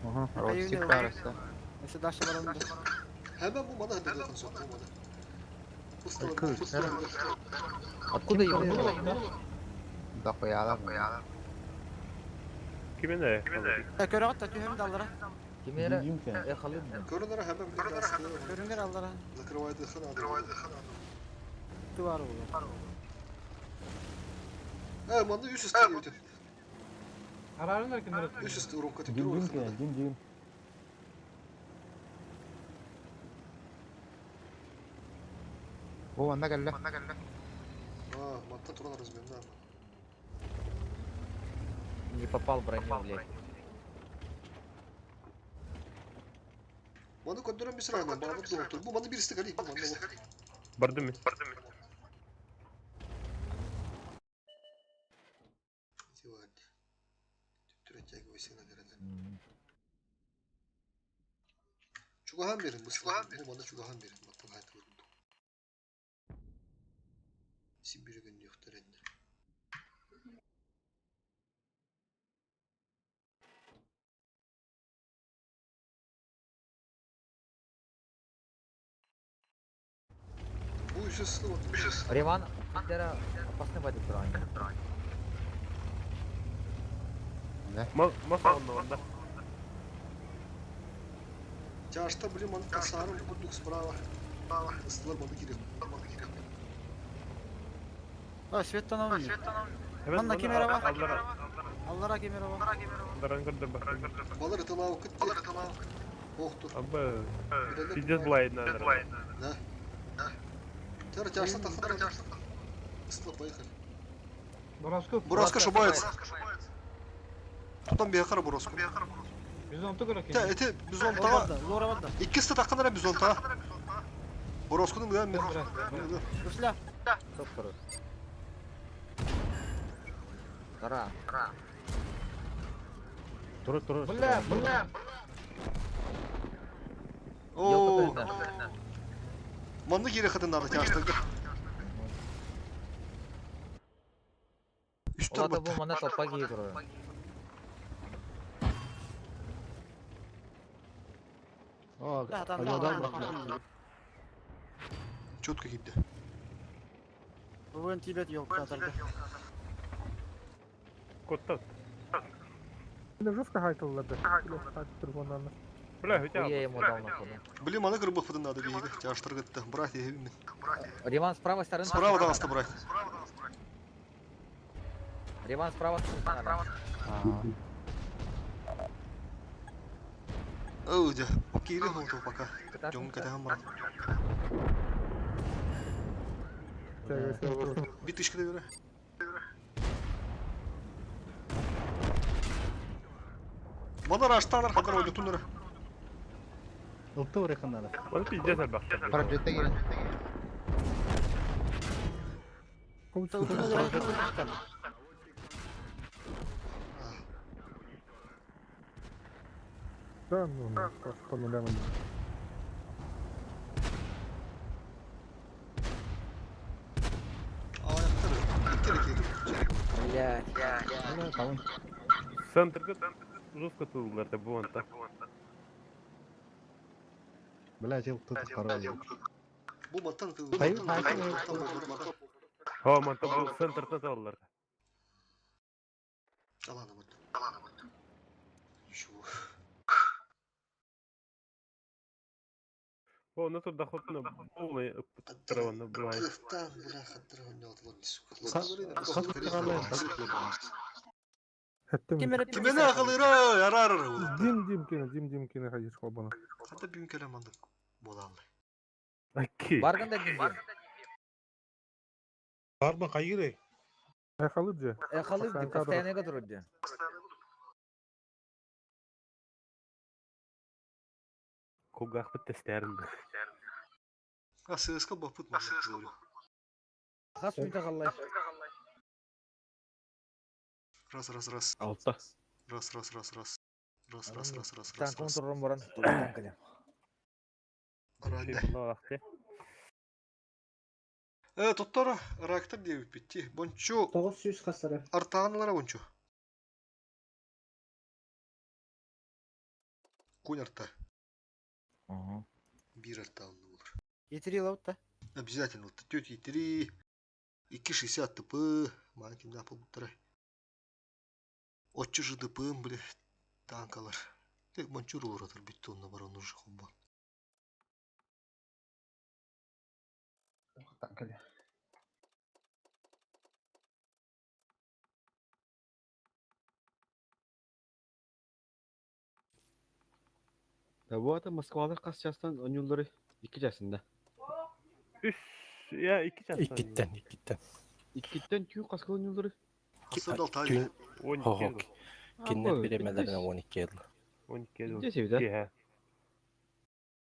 Speaker 12: Ага, Ростик Караса.
Speaker 10: Если дальше барам да.
Speaker 6: Hemen bu manna hadi kan soktu manna. Пустала,
Speaker 12: Кыр,
Speaker 6: пустала.
Speaker 4: Откуда его?
Speaker 12: Да хуяла.
Speaker 8: Кимен э?
Speaker 10: Көрөҕүт да түһэм да аллара.
Speaker 4: Кимера?
Speaker 5: Димка.
Speaker 4: Э, халыт.
Speaker 6: Көрүнөр hemen bir gazete.
Speaker 10: Көрүҥэр аллара.
Speaker 6: Закрывайды ханада.
Speaker 10: Тувар буолар.
Speaker 6: Э, манна үс үстü өтө.
Speaker 7: Арарындар кимдер?
Speaker 6: Үс үстü урунка
Speaker 5: Дим
Speaker 6: тип
Speaker 5: Димка, Дим Дим.
Speaker 12: Бу онна кэллэ.
Speaker 6: А, матта туран размен да.
Speaker 4: Не попал в броню, блядь.
Speaker 6: Маны көндөрөн bir sıra hemen bağlı doğurtur. Bu manna birisi gali. Bu manna bu.
Speaker 8: Барды ми?
Speaker 6: Тиват. Түттүрө тягы
Speaker 4: М.
Speaker 6: Чугахан берин бу. Бу манна чугахан берин. Маттан хайты көрүндү. Сибири күн юктар энди. Бу үсүс вот.
Speaker 4: Риван, Пантера опасный в этой броне.
Speaker 12: Да.
Speaker 8: Ма онда.
Speaker 6: Тяжта блин маны тасарым курдук справа. Ыстылар маны кирек.
Speaker 10: А, свет танамын.
Speaker 8: Hemen
Speaker 10: Манна кемера бар.
Speaker 8: Аллара.
Speaker 10: Аллара кемера бар.
Speaker 8: Алларан көрдө бар.
Speaker 6: Балар ытылау кытты. Охтур.
Speaker 8: Абы. Пиздец блайдна.
Speaker 6: Да. Тяра тяжта тахтар. Ыстылар поехали.
Speaker 3: Бороску.
Speaker 6: Бураска шубается. Тутан бияқара Бураску.
Speaker 3: Бизон тугура
Speaker 6: Те, эти бизон тага.
Speaker 10: Лора бар да.
Speaker 6: Иккисте таққанара бизон тага. Бороскуну лыам мен.
Speaker 10: Гусля.
Speaker 4: Топ-топ. Тара.
Speaker 9: Тур тур.
Speaker 4: Бля, бля.
Speaker 6: Оо. Манны кире хатын надо тяжтырга. Үстер
Speaker 4: Олата бу
Speaker 6: бат.
Speaker 4: мана топа кии турар.
Speaker 9: О,
Speaker 10: Да, там,
Speaker 9: алладан
Speaker 10: да,
Speaker 9: бак.
Speaker 6: Четко кидди.
Speaker 10: Бүгін тибет елка тарда.
Speaker 8: Коттат.
Speaker 7: Жестко хайтылларды. Телефоннан.
Speaker 8: Бля, хотя
Speaker 4: Я ему дал нахуй.
Speaker 6: Блин, маны кырбых хатын надо биге. Тяжтырга брать я мен.
Speaker 4: Риван с правой стороны.
Speaker 6: Справа дагаста брать.
Speaker 4: Риван справа стороны.
Speaker 6: Оу, дя. Окей, ну пока. Жон катахан бар. Битышка да бере. Мана раштанар хатар ойны туннара.
Speaker 9: Ылты урыхыннары.
Speaker 8: Оны пиздец албак.
Speaker 12: Прожита келин.
Speaker 7: Да, ну, по нулям.
Speaker 6: Аяктары. Иккere кири.
Speaker 4: Блять.
Speaker 9: Тамам.
Speaker 8: Центрга жестко тыллар да бу анта.
Speaker 9: Бля, жыл тут король.
Speaker 6: Бу маттан тыл.
Speaker 9: Хайы, хайы.
Speaker 8: Хо, манта бу центрда тыллар.
Speaker 6: Алана вот. Алана вот. Ничего.
Speaker 8: О, ну тут доход на полный травана бывает.
Speaker 6: Кыхтан, бля, хаттыр ойнатылар, сука.
Speaker 7: Кимере
Speaker 6: Кимени акылыра, арар.
Speaker 7: Дим Дим кине, Дим Дим кине хадиш холбана.
Speaker 6: Хатта бим келем анда. Болалды.
Speaker 8: Окей.
Speaker 4: Барганда дим.
Speaker 1: Барбын кайгыры.
Speaker 7: Айхалып же.
Speaker 4: Э, халык ди, постоянно турар ди.
Speaker 8: Кулгах бит тестерин.
Speaker 6: А ССК бапыт мана.
Speaker 4: Хас мүйтә қаллай.
Speaker 6: Раз, раз, раз.
Speaker 5: Алта.
Speaker 6: Раз, раз, раз, раз. Раз, раз, раз, раз, раз,
Speaker 4: Танкон
Speaker 6: раз.
Speaker 4: туррон баран. Танкалем.
Speaker 6: Рада. Тоттора рактар деп битти. Бончу
Speaker 3: 900 хасары.
Speaker 6: артаанлара бончу. Кунь арта.
Speaker 4: Ага.
Speaker 6: Бир артаанны болар.
Speaker 10: Етири лаутта.
Speaker 6: Обязательно. Вот тети 3, 2,60 ТП. Мана кимде апыл буттара. Отчу ЖДП, бля, танкалар. Тек бончу руратыр битти онна бар оны уже хомбан.
Speaker 12: Танкали.
Speaker 5: Да bu arada Moskvalar kaç частан oynuyorları? 2 часында.
Speaker 8: Үш, я 2 час.
Speaker 2: Иккиттен, иккиттен.
Speaker 5: 2-тен түйін қасқы oynuyorları.
Speaker 6: Хасырдал
Speaker 2: Күн
Speaker 6: тали.
Speaker 8: 12
Speaker 2: хохок. Киннер
Speaker 5: Ой,
Speaker 2: биремелерine 12 yıl.
Speaker 8: 12 yıl.
Speaker 5: Ne sevdi?
Speaker 8: Ке.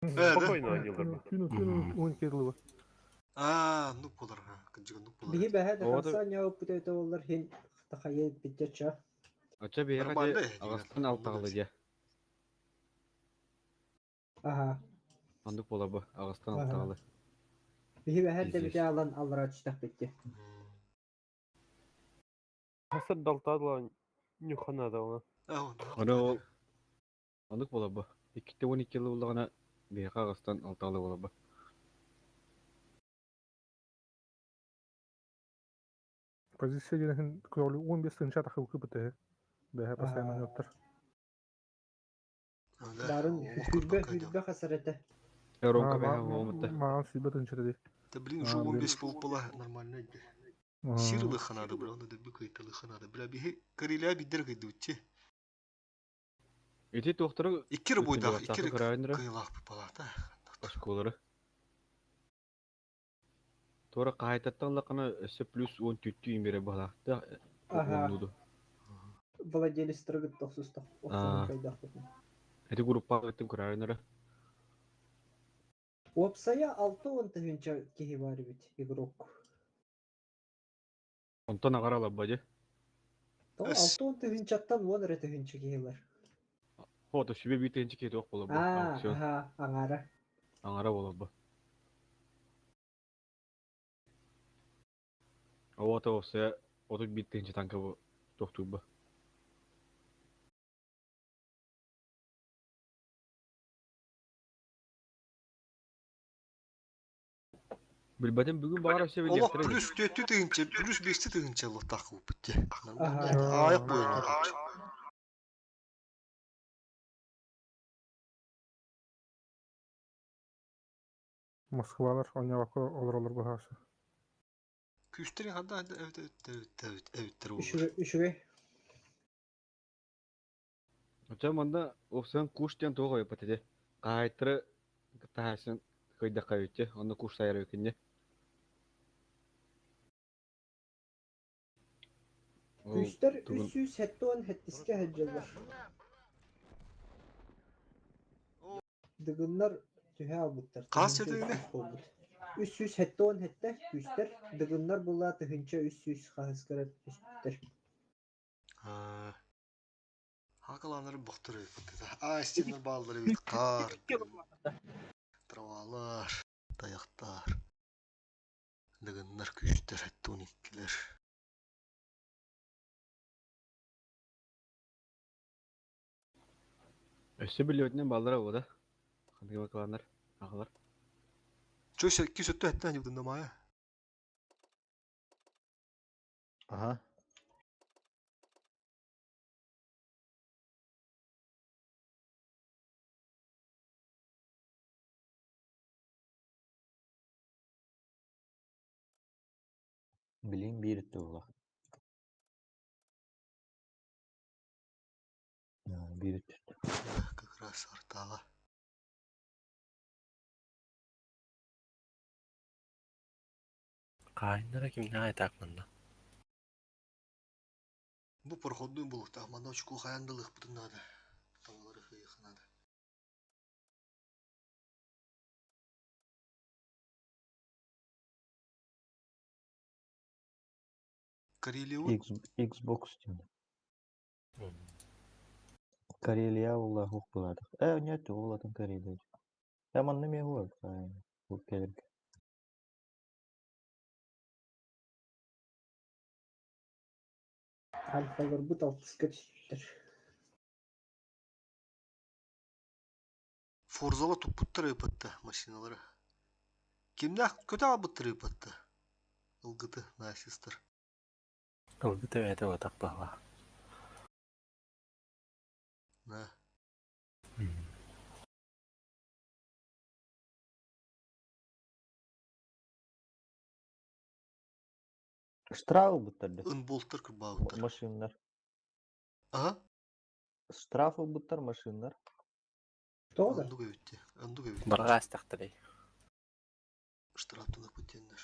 Speaker 6: Э, да?
Speaker 8: Спокойно ойнуулар.
Speaker 7: Күнү күнү 12 yıl.
Speaker 6: А, ну болар. Кынжыгы ну болар.
Speaker 3: Биһи бэһэ да
Speaker 5: Ода-
Speaker 3: ханса няу путайта олар хин тахайы биттеча.
Speaker 5: Ача bir
Speaker 6: Нормально,
Speaker 5: hadi ağastan altağılı diye.
Speaker 3: Аха.
Speaker 5: Андык бола bu. Ağastan
Speaker 3: Аха.
Speaker 5: altağılı.
Speaker 3: Биһи бэһэ да
Speaker 5: Пиздец.
Speaker 3: бите алан аллара читах битте.
Speaker 8: Хасыр далтадла нюхана да она.
Speaker 6: А,
Speaker 5: Оны ол андык бола bu. 2-те 12 yılı болғана bir ağastan altağılı бола bu.
Speaker 7: Позиция деген көрөлү 15 тынча тахы кыпыты. Бэхэ постоянно ёптор.
Speaker 3: Барын хүрбе хүрбе хасарата.
Speaker 5: Ромка бэхэ болмытты.
Speaker 7: Маған сүйбе тынча деди.
Speaker 6: Да блин, уже
Speaker 7: А, блин.
Speaker 6: 15 пол была нормально. Сирлы ханады, бля, оны да быкайталы ханады. Бля, бихи Карелия бидер гайдутти.
Speaker 5: Эти тоқтыры
Speaker 6: Иккер бойдах, иккер
Speaker 5: Кырайыныры.
Speaker 6: кыйлах палата.
Speaker 5: Осколары. Тора қайтаттан лақына өсі плюс 10 түттü имбере балақты.
Speaker 3: Аха. Владелец трогат тохсустах.
Speaker 5: А.
Speaker 3: Охсон кайдах.
Speaker 5: Эти группа өттім кырайыныры.
Speaker 9: Уопсайа 60 000 киһи баар эбит игрок.
Speaker 5: Онтон аҕара лабба дьэ.
Speaker 9: Тоҕо
Speaker 6: Эс.
Speaker 9: 60 000-тан 10 эрэ тыһыынча киһи бар.
Speaker 5: Хото сүбэ 1 000 киһи туох буолар бу.
Speaker 9: Аа,
Speaker 5: Аукцион.
Speaker 9: аха, аҥаара.
Speaker 5: Аҥара буолар бу. Оҕото уопсайа 31 000 танка бу туохтуур бу. Билбэтим бүгүн баҕар өссө
Speaker 6: Олох
Speaker 5: билиэхтэрэ дии.
Speaker 6: плюс 4 тыһыынча, плюс 5 тыһыынча лотах купить.
Speaker 9: Аха.
Speaker 6: Аяқ бойын короче.
Speaker 7: Москвалар оонньообокко олороллор быһаасы.
Speaker 6: Күүстэрин ханда эбит эбит эбит эбит эбиттер болар.
Speaker 9: Үчүгэй, үчүгэй.
Speaker 5: Оччо манна уопсайан куш диэн туох ойуппат ити. Хаһаайыттары таһаайсын кыйдахха эбитчи, онно куш сайар эбиккинни. Ол
Speaker 9: Күүстэр үс
Speaker 5: тугун
Speaker 9: сүүс 77-скэ сылдьаллар. Дыгыннар түһэ албыттар,
Speaker 6: Хас
Speaker 9: 1300
Speaker 6: жетігіне?
Speaker 9: буолбут. 377 күүстэр, дыгыннар була 1300 хаһыскара түспүттэр.
Speaker 6: Хакаланары бұқтыр эбит. А, стенер балдыр эбит. Қар, травалар, таяқтар. Дыгыннар күүстер, 12-лер.
Speaker 5: Өссө билиотинен баллара буода. Ханныгы бакаланар, аҕалар.
Speaker 6: Чөсө 2 өттө әттен юдында мая.
Speaker 12: Ага. Билин биир тула. Биир
Speaker 6: Как раз артала.
Speaker 2: Хаайнара кимнээх айтаак манна?
Speaker 6: Бу проходной булуктах манда очку хаяндылых бутун надо. Тавалары хыйых надо. Карелия
Speaker 12: Xbox диэн. Карелия буолла хух буолаатах. Э, нет, уолатын Карелия. Э, манна эмиэ хуох. Бу кэлэргэ.
Speaker 9: Альфаларбыт алтыска түспүттэр.
Speaker 6: Форзала туппуттар ыпатта машиналары. Кимнах көтө албыттар ыпатта. Ылгыты насистер.
Speaker 2: Ылгыта бэйэтэ уотах баһылаах.
Speaker 6: На.
Speaker 12: Штраф ылбыттар дии.
Speaker 6: Ынболтар кырбаабыттар.
Speaker 12: Машиналар.
Speaker 6: Ага.
Speaker 12: Штраф ылбыттар машиналар.
Speaker 9: Тоҕо да?
Speaker 6: Андук эбитти. Андук эбитти.
Speaker 2: Барҕа астахтарай.
Speaker 6: Штрафтанах буттеннер.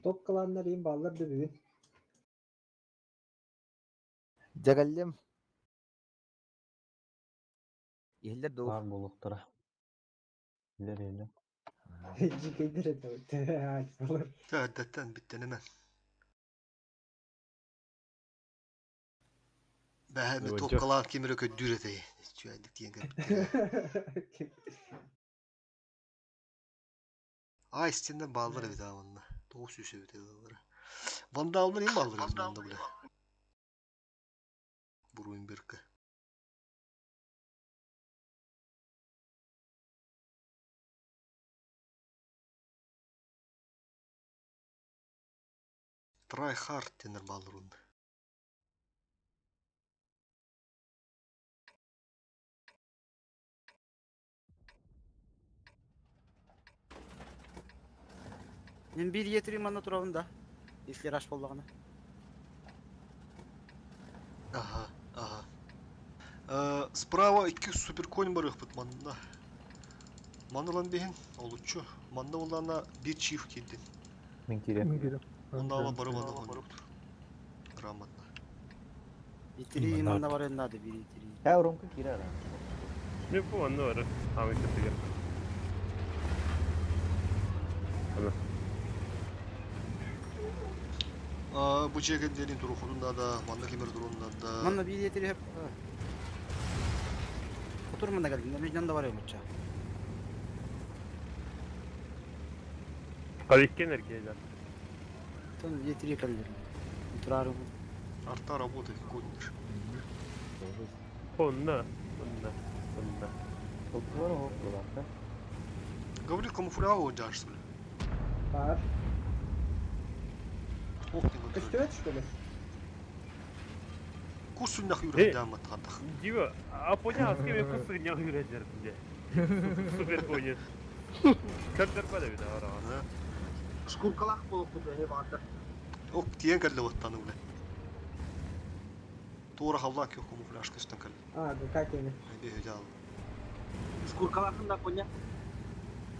Speaker 9: Топ кылааннар иин бааллар да бүгүн.
Speaker 4: Дьэгэллим. Иһиллэр дуу?
Speaker 12: Баар буолуохтара. Билэр иһиллэр.
Speaker 9: Дьикэйдэр этэ альфалар.
Speaker 6: Тәддәттән биттенемен. Бәһәме
Speaker 5: Уонча.
Speaker 6: топкалаан кимире көддүр этей. Чүәдик диэн кэлбиттэр. Ай стеннен бааллар эбит ааманна. 900 эбит ылалары. Вандаллар им бааллар эбит манна биле. Буруйн бирке. Трай хард тенер бааллар унда.
Speaker 10: Мин биир етри манна турабын да. Если раш буоллаҕына.
Speaker 6: Ага. Справа икки суперконь бар ыхпыт манна. Манна лан бихин, олуччу. Манна улана бир чиф кирдин.
Speaker 12: Мен кире.
Speaker 7: Мен кире.
Speaker 6: Онда бары баны конюк. Грамотно.
Speaker 10: Итири манна бар надо бир итири.
Speaker 12: Ә, Ромка кире ара.
Speaker 8: Мен бу анны бар. Ами кытыгы. Ана.
Speaker 6: Бу жеген дерин турухунда да, манна кемер турунда да.
Speaker 10: Манна бир итири хеп. Отур манна келдим. Мен жанда бар эмча.
Speaker 8: Каликкен эргейлер.
Speaker 10: Тон итири келдим. Турарым.
Speaker 6: Арта работает, конюш.
Speaker 8: Онна, онна, онна.
Speaker 12: Толкуар оқ булар.
Speaker 6: Говорит, камуфляж жаш, что ли?
Speaker 9: Бар.
Speaker 6: Ох, не вот.
Speaker 9: Көстөт, что ли?
Speaker 6: Курсун нах
Speaker 8: Э.
Speaker 6: юрэ дама тадах.
Speaker 8: Дима, а понял, с кем я курсы не юрэ где? Супер понял. Кадр бада бит ара.
Speaker 9: Шкуркалах болуп куту, барды.
Speaker 6: Ох, тиен кәлле ваттаны үле. Тура халла кё камуфляж көстөн кәлле.
Speaker 9: А, да как эми.
Speaker 6: Бе жал.
Speaker 9: Шкуркалахын да коня.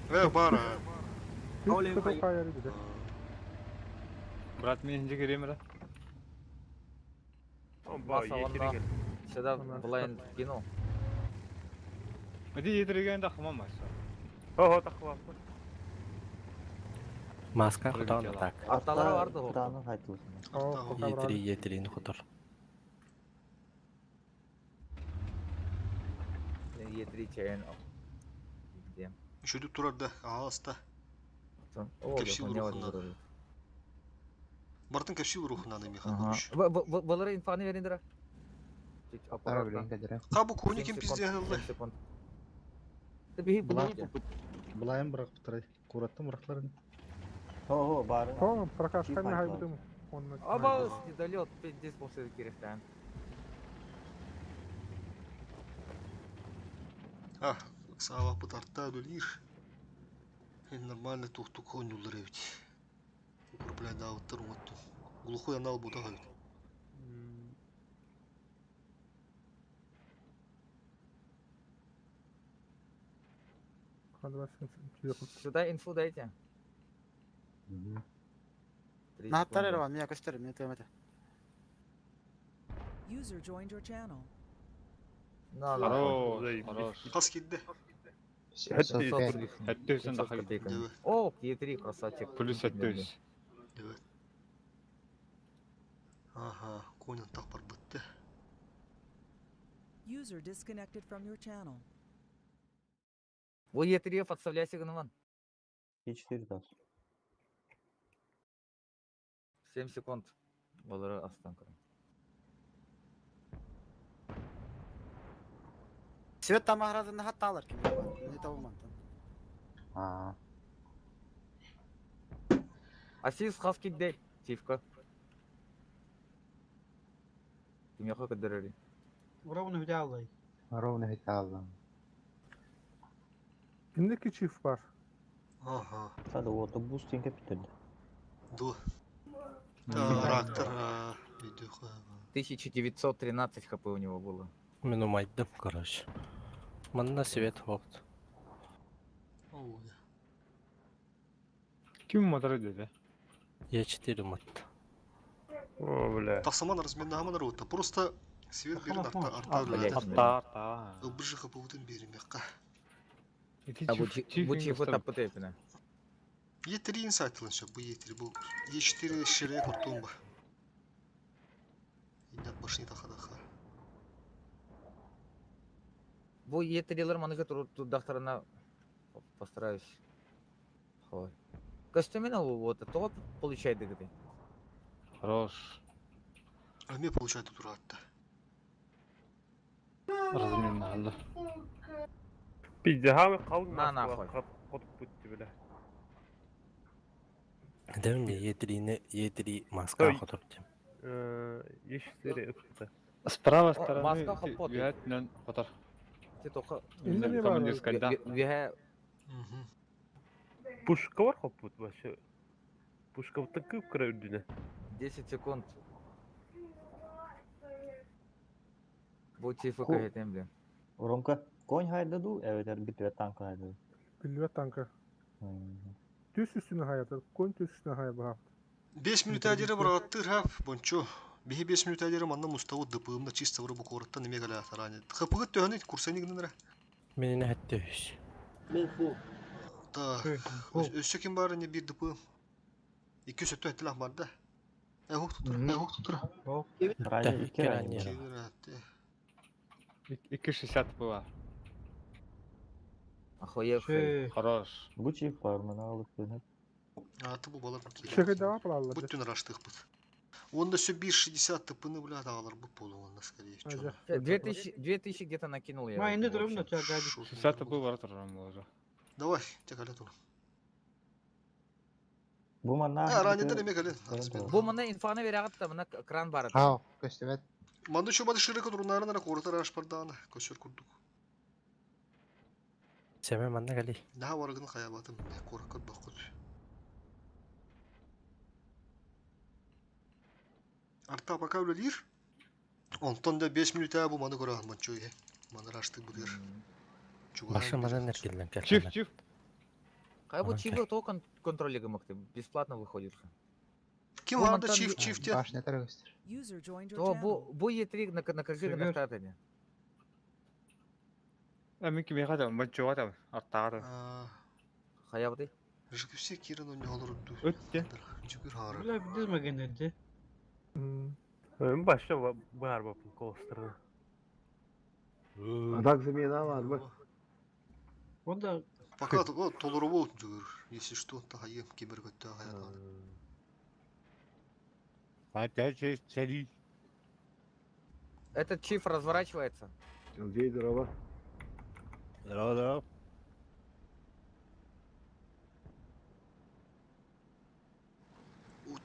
Speaker 6: Э, бар.
Speaker 9: Олен
Speaker 5: Брат, мен инже керем ра.
Speaker 4: Маса онда сюда блайнд кинул.
Speaker 5: Иди етереген да хмам маса.
Speaker 8: Ого, тахла.
Speaker 2: Маска хотон так.
Speaker 4: Арталары барды го.
Speaker 12: Кытааны хайтылсын.
Speaker 2: Е3, Е3-ни хотор.
Speaker 4: Е3 чайын. Где?
Speaker 6: Үшөдүп турар да, аста.
Speaker 4: О,
Speaker 6: Кепсил
Speaker 4: я понял,
Speaker 6: рухунан.
Speaker 4: вроде.
Speaker 6: Бартын кепсил рухунан эми
Speaker 4: Ага.
Speaker 6: хабыш.
Speaker 4: Балары инфаны вериндера. Чуть аккуратно.
Speaker 6: Кабу кони
Speaker 4: Семь
Speaker 6: кем
Speaker 4: секунд,
Speaker 6: пизде хылды.
Speaker 4: семь секунд. Ты беги, беги.
Speaker 1: Булайым бырақ бітірай. Кураттым бырақларын.
Speaker 12: Хо, бары.
Speaker 7: Хо, прокашка мен хайбытым.
Speaker 4: Аба, недолет, пиздец, после керехтан.
Speaker 6: А, сава пытарта дөлир. Нормально тух-тух конюлар ведь. Укрепляй да вот вот. Глухой анал бутага ведь.
Speaker 4: Сюда инфу дайте. Три
Speaker 10: Нахаттар
Speaker 4: секунды.
Speaker 10: бар, мен көстөр, мен төмөтө.
Speaker 11: User joined your channel.
Speaker 4: На, на.
Speaker 5: Хорош, хорош.
Speaker 6: Кас кидде.
Speaker 5: Әттөсін да
Speaker 4: копейками. О, Е3, красавчик.
Speaker 5: Плюс әттөс.
Speaker 6: Evet. Ага, конин так бар бітті.
Speaker 11: User disconnected from your channel.
Speaker 4: Бу Е3 подставляйся гноман.
Speaker 12: Е4 тас.
Speaker 4: 7 секунд. Балары астан кырым.
Speaker 10: Свет тамахрадын хатта алар ким. Не табылмантан.
Speaker 12: А.
Speaker 4: Асис хаски дей. Тивка. Ким яха кадырыри.
Speaker 3: Ровно взял.
Speaker 1: Ровно хиталла.
Speaker 7: Киндеки чиф бар.
Speaker 6: Ага.
Speaker 12: Сада ота бус тен кепитер.
Speaker 6: Ду. Трактор. Видео.
Speaker 4: 1913 хп у него было.
Speaker 2: Мен умайдым, короче. Манна свет хопт.
Speaker 5: Ким мотор деді?
Speaker 2: Е4 мат.
Speaker 8: О, бля.
Speaker 6: Тасаман разменнаман рота. Просто свет берин арта арта
Speaker 4: блядь.
Speaker 5: Арта, арта.
Speaker 6: Ылбыжы хапаутын берин мекка.
Speaker 4: А бу чифу тапы тепіне.
Speaker 6: Е3 инсайт лынша, бу Е3 бу Е4 шире куртумба. Инят башни тахадаха.
Speaker 4: Бу Е3-лер маныгы турдахтарына постараюсь. Хой. Костюмина вот то получает дегды.
Speaker 5: Хорош.
Speaker 6: А мне получает тут ратта.
Speaker 5: Размен алды.
Speaker 8: Пизде хамы қалың
Speaker 4: На, нахуй.
Speaker 8: Хотуп бутты бля.
Speaker 2: Демде Е3-ни Е3 маска
Speaker 8: Ой.
Speaker 2: хотор дем.
Speaker 8: Е4 ыпты.
Speaker 5: С правой
Speaker 4: О,
Speaker 5: стороны
Speaker 4: маска хапот.
Speaker 5: Вятнан хотор.
Speaker 4: Ти тоқа
Speaker 7: Инде бар.
Speaker 5: Командирская, да.
Speaker 4: Ве
Speaker 8: Пушка бар хопут вообще. Пушка вот такую краю дүне.
Speaker 4: 10 секунд. Бу чифу
Speaker 12: Ку-
Speaker 4: кахетем, блин.
Speaker 12: Ромка, конь хайдаду, эветер битве танка хайдаду.
Speaker 7: Билбет танка. Түс үстүнэ хаятар, кон түс үстүнэ хайа баһаат.
Speaker 6: 5 мүнүүтэ диэри быраҕаттыыр хаап, бончу. Биһи 5 мүнүүтэ диэри манна муставыт дыпыымна чисто бары бу куораттан эмиэ кэлэ ранее. Хапыгыт төһөнү курсайны гыннара?
Speaker 2: Минин хәтте үс.
Speaker 6: Так, өссө ким бар не бир дыпыым. 200 өттө бар да. Э, хук тутура.
Speaker 12: Ранее, икки
Speaker 2: Икки
Speaker 12: ранее.
Speaker 2: ранее.
Speaker 5: 2,60 была.
Speaker 4: Охуевший.
Speaker 5: Хорош.
Speaker 12: Бу чип бар, мана алып көнөп.
Speaker 6: А, ты бу балар
Speaker 7: Шехе дава палалар.
Speaker 6: Бүттүн араштык бут. Онда все 1,60 тыпыны, бля, ағалар бут болу онда, скорее всего.
Speaker 4: 2000, 2000 где-то накинул я.
Speaker 3: Ма, инде
Speaker 4: в
Speaker 3: турабын да,
Speaker 4: общем.
Speaker 3: ча, гади.
Speaker 5: 60 тп бар турам уже.
Speaker 6: Давай, тек тур.
Speaker 12: Бу манна.
Speaker 6: А, ранее неме кален.
Speaker 4: Бу мына инфаны берягыт та мына кран бар.
Speaker 9: Хау, көстөбөт.
Speaker 6: Манды чубады шырык турунарын ара коротар аш барданы, көсөр курдук.
Speaker 2: Сәмә манна кали.
Speaker 6: Наха варыгын хаябатым, коракка бакыт. Арта пока үлелир. Онтон да 5 минут бу маны көрө манчуй. Маны рашты будыр.
Speaker 2: Башы манан эркелден
Speaker 5: Чиф,
Speaker 2: кәлләр.
Speaker 5: чиф.
Speaker 4: Кай бу
Speaker 2: Ага,
Speaker 4: чибы то контроллиги мыкты, бесплатно выходит.
Speaker 6: Ким
Speaker 4: Бу
Speaker 6: варда
Speaker 4: мантан
Speaker 6: чиф чиф те?
Speaker 9: Башня тарыгыстыр.
Speaker 11: User joined your
Speaker 4: То бу
Speaker 11: channel.
Speaker 4: бу Е3 на на кыргы
Speaker 3: Сөгөр.
Speaker 4: на штатами.
Speaker 5: А мен ким яхатам, бончуга там, артагы.
Speaker 4: Хаябды.
Speaker 6: Жикүсе кирен он олор ду.
Speaker 5: Өттө.
Speaker 6: Жүгүр хары.
Speaker 3: Бля, билдиз магенерди.
Speaker 8: Ön başta var bakın kolostırı.
Speaker 13: Атак замена бар бу.
Speaker 3: Онда
Speaker 6: Пока то толору жүгүр. Если что, та хайым кибер көттө хаят.
Speaker 4: Этот чиф разворачивается.
Speaker 13: Андрей, здорово.
Speaker 8: Здорово, здорово.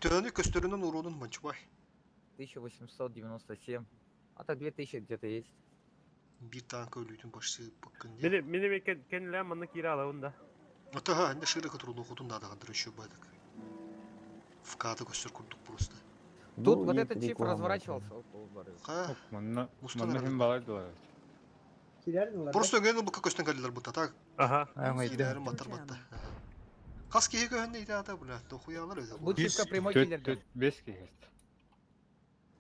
Speaker 6: Төөнү көстөрүнөн урунун манчубай.
Speaker 4: 1897. А так 2000 где-то есть.
Speaker 6: Бир танка өлүтүн башчы баккын.
Speaker 8: Мени мени кенле манна кира алабын да.
Speaker 6: Ата ха, инде шырык турун хотун да дагандыр еще байдык. В каты көстөр курдук просто.
Speaker 4: Тут вот этот чиф разворачивался.
Speaker 6: Ха.
Speaker 5: Манна,
Speaker 6: Мустан
Speaker 5: манна хим балай дылар.
Speaker 6: Просто ген бу көстөн калилер бу так.
Speaker 8: Аха.
Speaker 6: Кирәрим батар батта. Кас киһи көһөннө ите ата була. Дохуялар өзө.
Speaker 4: Бу чифка прямой киллер.
Speaker 5: Бес кест.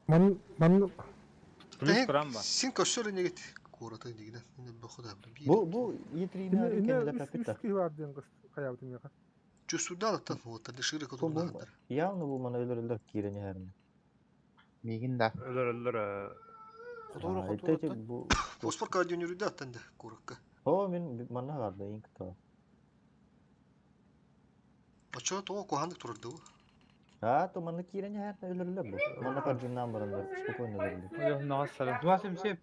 Speaker 7: Ман ман
Speaker 5: Плюс кран бар.
Speaker 6: Син көстөр негет кората дигенен. Инде бу худа.
Speaker 12: Бу бу Е3
Speaker 7: Инне
Speaker 12: не
Speaker 7: инне
Speaker 12: кенде
Speaker 7: үс
Speaker 12: капита.
Speaker 7: үс киһи бар диэн кыс хаябытым яха.
Speaker 6: Чувствудан аттан вот тады шырык
Speaker 12: Бу
Speaker 6: турун
Speaker 12: бу явно бу мана өлөрөлөр кирени хәрне.
Speaker 9: Мигин да.
Speaker 8: Өлөр өлөр.
Speaker 10: Хотуру
Speaker 12: А,
Speaker 10: хотуру.
Speaker 12: это бу
Speaker 6: Поспор кардионерүдө аттан да коракка.
Speaker 12: О, мен манна барды иң кыта.
Speaker 6: Ача то кохандык турарды.
Speaker 12: А, то манна кирени хәрне өлөрөлөр бу. Манна каржыннан барандар, спокойно өлөрөлөр.
Speaker 5: Ой, нагас сара.
Speaker 3: 277.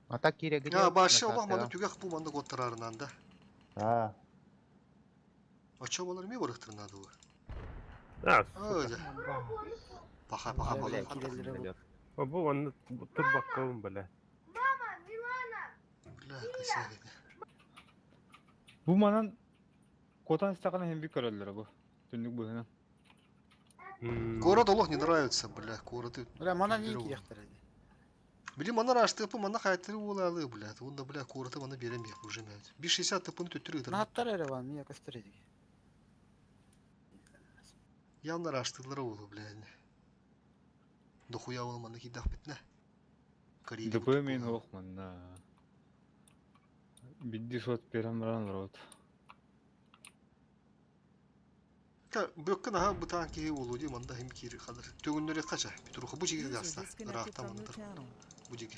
Speaker 9: Ата кире
Speaker 6: А башы Аллах маны түгәк бу маны готтарарынан да.
Speaker 12: А,
Speaker 6: Ача балар ми барыктырнады бу.
Speaker 8: А,
Speaker 6: Ой. Паха паха паха.
Speaker 8: Бу манна тур баккабын бля.
Speaker 6: Бля, касәгә.
Speaker 5: Бу манан котан стаканы хим бик көрөлөр бу. Түндүк буһунан.
Speaker 6: Город Аллах не нравится, бля, город.
Speaker 10: Бля, мана не киректер.
Speaker 6: Били мана рашты по мана хайтры улалы, бля. Онда, бля, город мана берем я уже мять. 560 тыпын төттүр ытыр.
Speaker 10: Наттар эре ван, мия көстөр эдиги.
Speaker 6: Явно раштылар улы, бля. Дохуя ол мана кидах битне.
Speaker 5: ДП мен ох манна. Бидди сот берем баран рот.
Speaker 6: Та бөккөн аха бутан киһи улу ди манда хим кири хадыр. Төгүннөрө кача. Петруха бу жиги
Speaker 11: User
Speaker 6: гаста.
Speaker 11: disconnected
Speaker 6: Рахта
Speaker 11: from
Speaker 6: маны
Speaker 11: your
Speaker 6: тар.
Speaker 11: channel.
Speaker 6: Бу жиги.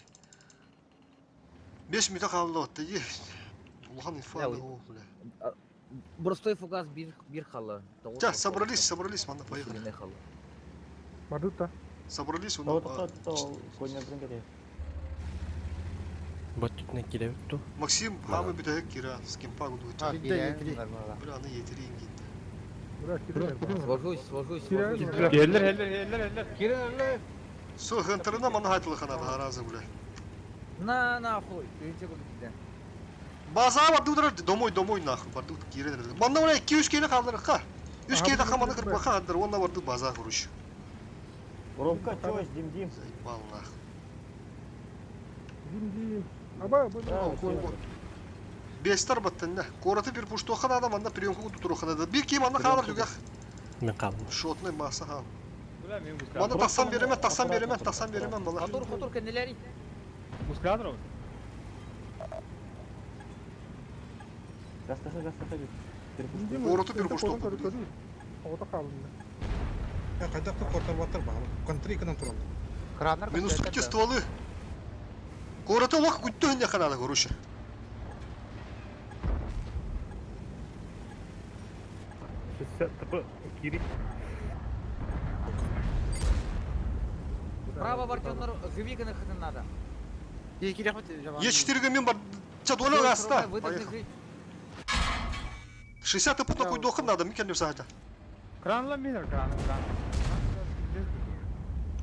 Speaker 6: 5 минут калды отты ди. Улахан инфа
Speaker 4: Да,
Speaker 6: о, бля.
Speaker 4: Простой фугас бир бир халы.
Speaker 6: Та, собрались, собрались, манда поехали.
Speaker 4: Усиленный халы.
Speaker 7: Бардыта.
Speaker 6: Собрались,
Speaker 12: то
Speaker 6: он
Speaker 12: то то коня бринге.
Speaker 2: Бот түтүнә килә бит ту.
Speaker 6: Максим хамы битәк кира, с кем пагуду.
Speaker 9: А, кире.
Speaker 6: Бля, аны етерин гинде.
Speaker 7: Бра кирени.
Speaker 4: Свожусь, свожусь,
Speaker 7: Кирени.
Speaker 4: свожусь.
Speaker 5: Эллер, эллер, эллер, эллер.
Speaker 3: Кирен
Speaker 6: Со хантарына мана хайтылы хана харазы, бля.
Speaker 4: На нахуй. Ты че куда
Speaker 6: База барды удар домой домой нахуй барды кирен. Манда бля 2-3 келе калдыр ха. 3 келе хаманы кырып баха андыр, онна барды база куруш.
Speaker 12: Ромка, чё, дим дим.
Speaker 6: Заебал нахуй.
Speaker 7: Дим дим. Аба, бу.
Speaker 12: А,
Speaker 6: Кой бо. Бестар баттанна. Куораты bir пуштуохха наада, манна приемка кутуруохха наада. Bir ким манна хаалар түгэх.
Speaker 2: Мен қалдым.
Speaker 6: Шотный масса хаал. Манна тахсан беремен, тахсан беремен, тахсан беремен бала.
Speaker 4: Хотур, хотур, кэннилэри.
Speaker 5: Мускадров?
Speaker 12: Гастаха, гастаха бит.
Speaker 6: Куораты bir пуштуохха.
Speaker 7: Оҕото хаалынна.
Speaker 1: Хайдах кортарбаттар баҕар. Контри кынан тураллар.
Speaker 9: Краннар
Speaker 6: Минусуйте стволы. Куораты олох күттө хинне канада, короче.
Speaker 8: 60 ТП кири.
Speaker 4: Право бортеннар гывиганы хытын надо.
Speaker 6: Е4 мен бар. Ча доля гаста. Поехал. 60 ТП такой дохын надо, мен келдім сағата.
Speaker 5: Кранла минер, кран, кран.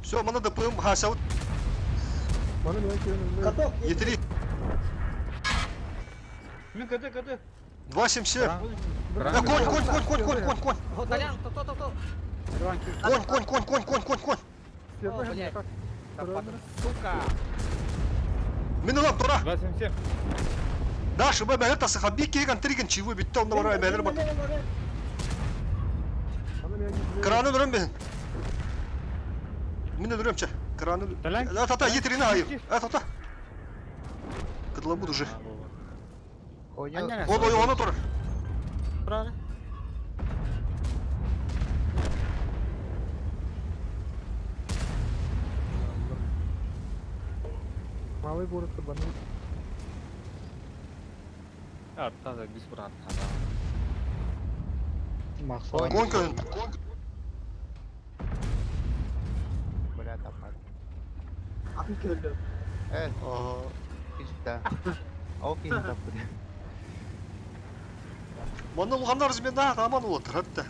Speaker 6: Все, мана ДПМ хаса.
Speaker 7: Маны мен келин.
Speaker 9: Каток.
Speaker 6: Е3.
Speaker 5: Мен КТ, КТ.
Speaker 6: 2,77. Да, конь, конь, конь, конь, конь, конь, конь.
Speaker 4: О, Толян, то, то, то, то.
Speaker 6: Конь, конь, конь, конь, конь, конь, конь.
Speaker 4: О, блядь. Сука.
Speaker 6: Мен алам, тура.
Speaker 5: 277.
Speaker 6: Да, шыбай бәлер тасыға. Би кейган триган чивы битті, онда барай бәлер бар. Краны дүрем бен. Мен дүрем че. Краны. Ата, ата, етеріне айып. Ата, ата. Кыдыла буду же. Ол ой, оны тұр.
Speaker 10: Турары.
Speaker 7: Малый город кабаны.
Speaker 5: Арта да бис брат.
Speaker 6: Конь көн.
Speaker 9: Бля, тапат. Э, кишта. Окей, тапат.
Speaker 6: Манна улғандар измен да, аман олатыр, хатта.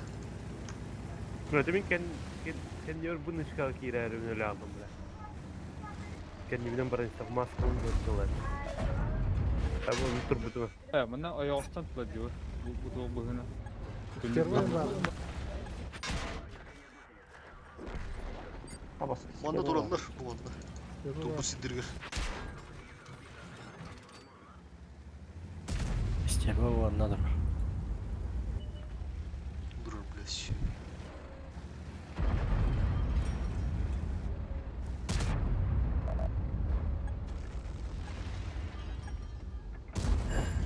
Speaker 8: Это мен кен кен кен өр бунышка кирер өнөлө алдым бля. Кендимден баран истек масканы көрдүлөр. Табы турбуту.
Speaker 5: Э, мына аяғыстан тула диyor. Бу бу бу бу.
Speaker 6: Манна тураллар, бу манна. Тубу сидиргер.
Speaker 2: Стерва онна турар.
Speaker 6: Дурар, блядь.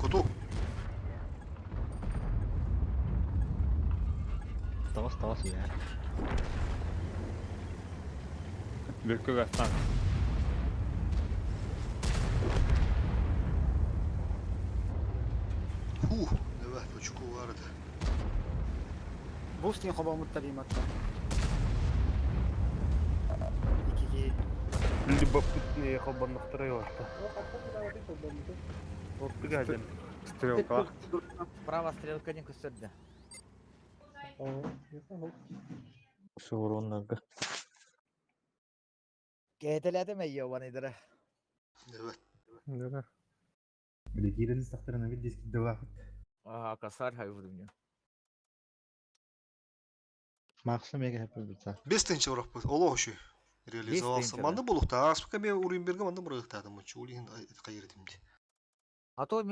Speaker 6: Куту.
Speaker 12: Тағыс, тағыс, я.
Speaker 5: Бүркө гастан.
Speaker 6: Фу, давай, очко варда.
Speaker 10: Бустин хобомуттар иматта. Икиги.
Speaker 8: Любопытные холбаннахтары ватта. Вот ты гаден.
Speaker 5: Стрелка.
Speaker 4: Право стрелка не көстөрдө.
Speaker 12: Сууруннарга.
Speaker 4: Кетелете мейе ваныдыра.
Speaker 6: Давай.
Speaker 7: Да.
Speaker 1: Били кирен стахтарына бит диск дылахыт.
Speaker 4: Ага, косарь хай вдумне.
Speaker 12: Максы мега хәпі бітса.
Speaker 6: Бес тынча урак бу. Олох ошо. Реализовался.
Speaker 4: тынча, да.
Speaker 6: Манды булукта, аспка мен Уренберге манды мурыктадым. Улин кайырдым ди.
Speaker 4: А то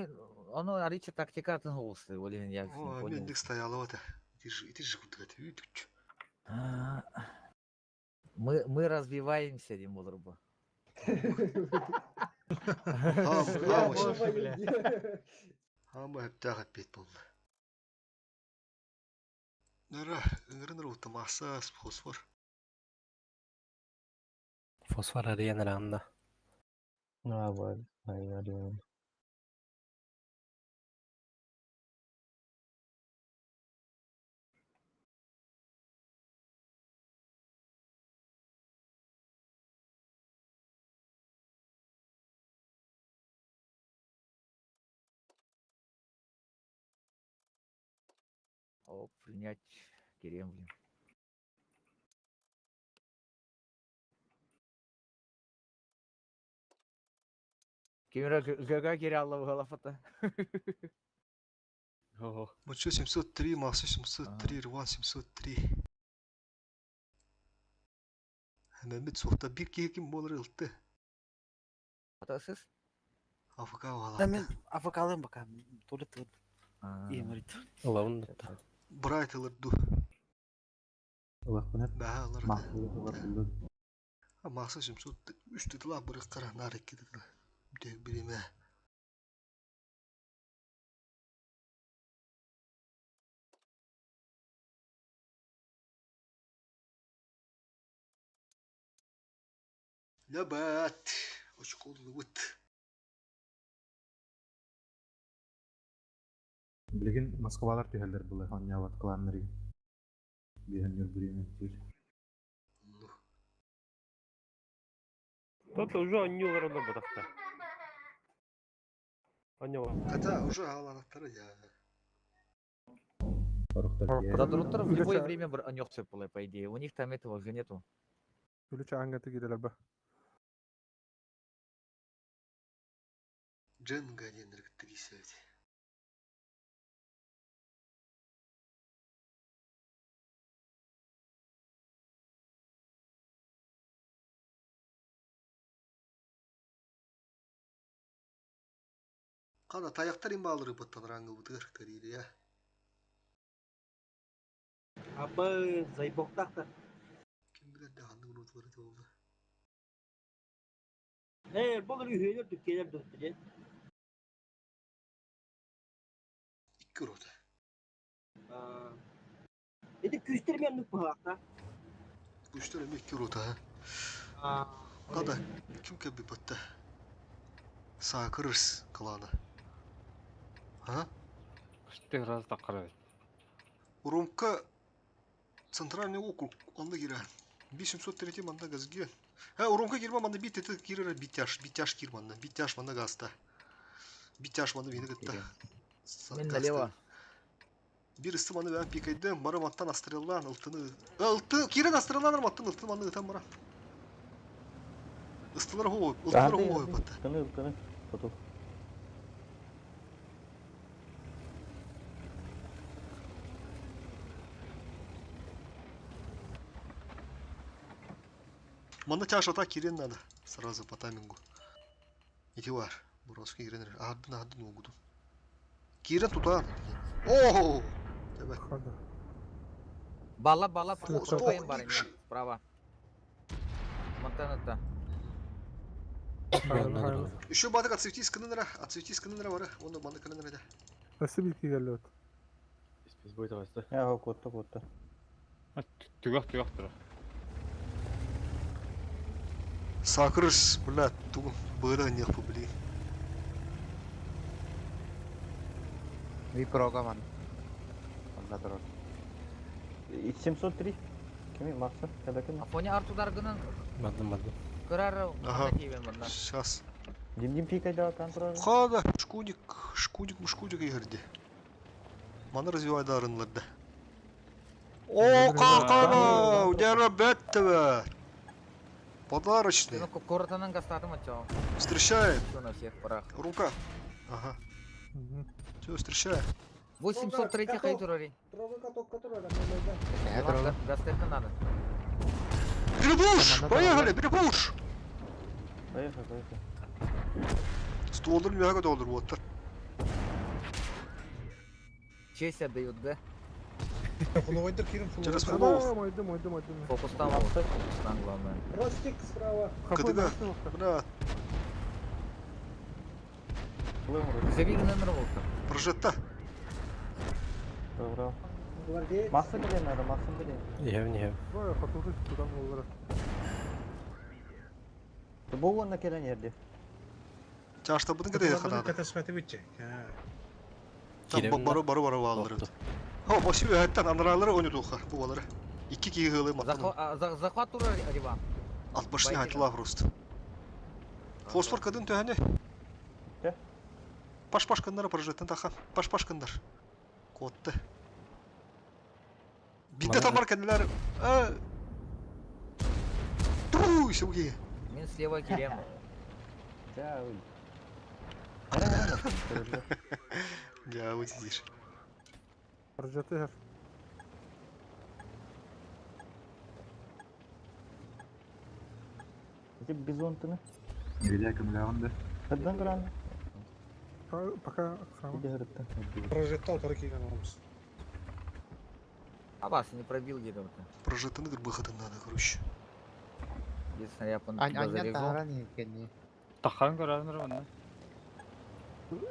Speaker 4: оно аричи тактика атын холсты, олин я не
Speaker 6: О,
Speaker 4: понял.
Speaker 6: мендик стояла вот. Иди же куда ты.
Speaker 4: А, Мы развиваемся, Дим Болурбу.
Speaker 6: Хам, хам. Хам хәптәгә бит булды. Нара, ыңгырын рута маса фосфор.
Speaker 2: Фосфор арыйан араанна.
Speaker 12: А, бар. Ай, арыйан.
Speaker 4: О, принять Кремлин. Кемера ГГ Кираллова Галафата.
Speaker 6: Мочо 703, Маса 703, Рван 703. Мемет соқта бир кеким болар ылты.
Speaker 4: Атасыз?
Speaker 6: АФК
Speaker 10: Да мен
Speaker 6: уһалаата.
Speaker 10: АФК-лыым пока. Туалет тыгын. Иемрит.
Speaker 2: Ылабын да.
Speaker 6: Брайт ылыр дуу.
Speaker 1: Ылахпын эп.
Speaker 6: Бэҕэ ылар этэ.
Speaker 1: Махталы ылар буллун.
Speaker 6: Махса 703 тытылаах бырыхтара наар икки тытыла. Бүтэһик бириэмэ. Лэбэт. Очколлубут.
Speaker 1: Билигин Москвалар түһэллэр былы оонньообот кланнарыгар. Биһэн ньурбуриҥ түүл.
Speaker 6: Ну.
Speaker 8: Тот уже анньылар онно батахта. Анньыла.
Speaker 6: Хотя уже ааланаттара я.
Speaker 1: Сорохтор
Speaker 4: Задруттар в любое
Speaker 7: Үлэ
Speaker 4: время анёкся было, по идее. У них там этого же нету.
Speaker 7: Үлэ чааңҥа киирэлэр ба.
Speaker 6: Дженга диэн киирсэбит. Хана таяқтар имбаалары баттан рангылбытыгар Карелия.
Speaker 3: Апа зайбоктахта.
Speaker 6: Ким билэр да ханнык унутулары буолла.
Speaker 3: Э, бұл үйелер дүккелер дүккелер.
Speaker 6: Икки рота.
Speaker 3: Эти күстер мен нүк бұғақта.
Speaker 6: Күчтөр эми икки рота. Хада ким кэби батта? Саакырыс клана. А?
Speaker 5: Күстен раз да қарай.
Speaker 6: Урумка Центральный округ онда кира. 5703 манда газге. Ә, Урумка кирма манда бит это кирера битяш, битяш кирманна, битяш манда газта. Битяш манда бини гытта.
Speaker 4: Мен налево.
Speaker 6: Бир ысты маны бән пикайдым, бары маттан астреллан, ылтыны. Ылты, кирен астреллан маттан ылты маны ытан бара. Ыстылар хоо, ылтылар хоо батта.
Speaker 12: Тыны, тыны. Потом.
Speaker 6: Манда чаш ата кирен надо. Сразу по таймингу. Ити бар. Буроски кирен. Ардын ардын угуду. Кирен тутан. О! Тебе.
Speaker 7: Хада.
Speaker 4: Бала, бала,
Speaker 6: Сто-
Speaker 4: пропаем
Speaker 6: сто-
Speaker 4: барыня. Справа. Монтана-то.
Speaker 6: Еще батык отцветись кынынра, отцветись кынынра бары. Оны банды кынынра да.
Speaker 7: Өссө биир киирэллэр.
Speaker 5: Испес бой таваста.
Speaker 12: Я куотта куотта.
Speaker 5: Түгөх түгөх тұра.
Speaker 6: Сакырыс, бля, тугун быра нехпу, блин.
Speaker 14: Ви программан. Онда турар.
Speaker 12: 703. Кими Макса? Кадакын?
Speaker 4: Афоня артударгынан
Speaker 2: Мадым мадым.
Speaker 4: кырар
Speaker 6: Ага.
Speaker 4: манна.
Speaker 6: Сейчас.
Speaker 12: Дим-дим пикайда контроль.
Speaker 6: Хада, шкудик, шкудик, мушкудик игерди. Маны развивай дарынларды. О, какана, удара беттеве. Подарочный.
Speaker 4: Ну, коротанан гастатым отчо.
Speaker 6: Встречает.
Speaker 4: Всё на всех парах.
Speaker 6: Рука. Ага. Все, встречает.
Speaker 4: 803 хай турари.
Speaker 9: Трога каток, который да,
Speaker 4: Гастетка надо.
Speaker 6: Перепуш! Поехали, перепуш!
Speaker 12: Поехали, поехали.
Speaker 6: Стволдыр мягко долдыр вот.
Speaker 4: Честь отдают, да?
Speaker 9: Фуловайдер кирим
Speaker 6: Через
Speaker 9: фуловайдер.
Speaker 6: фулов.
Speaker 7: Мойдым, мойдым, мойдым.
Speaker 4: Фокус там, вот, фокус там главное.
Speaker 9: Ростик справа.
Speaker 6: КДГ. Бля,
Speaker 4: Завили номер волка.
Speaker 6: прожетта.
Speaker 12: Добро.
Speaker 9: Гвардеец.
Speaker 12: Макса билен надо, Макса билен.
Speaker 2: Не, не.
Speaker 7: Ой, хотулы тутан боллар.
Speaker 12: Бу онна келен ерди.
Speaker 6: Чашта бұның кіде ханады.
Speaker 9: Катасфаты битче.
Speaker 6: Там бару бару бару алыр. О, басы өттен анралары оны туха, бу балары. Икки киги гылы маттан.
Speaker 4: Захват тура Риван.
Speaker 6: Алтмышны айтыла просто. Фосфор кадын төһәне.
Speaker 12: Те?
Speaker 6: Паш-паш кыннар прожеттен таха. Паш-паш кыннар. Котты. Битте тамар кенделер. Туй, суги.
Speaker 4: Мен слева кирем.
Speaker 12: Да, ой.
Speaker 6: Я вот сидишь.
Speaker 7: Прожетыгар.
Speaker 12: Эти бизон тыны.
Speaker 1: Илья Камляван, да?
Speaker 12: Хаддан туран.
Speaker 7: Пока Оксана.
Speaker 9: Прожектал таркиган олус.
Speaker 4: Абас не пробил где-то.
Speaker 6: Прожектаны выхода надо, короче.
Speaker 4: Единственное, я пон
Speaker 14: Ань,
Speaker 4: туда
Speaker 14: аня
Speaker 4: зарезал.
Speaker 14: таһаран иһиккэнни.
Speaker 15: Таххан көрөрүн романна.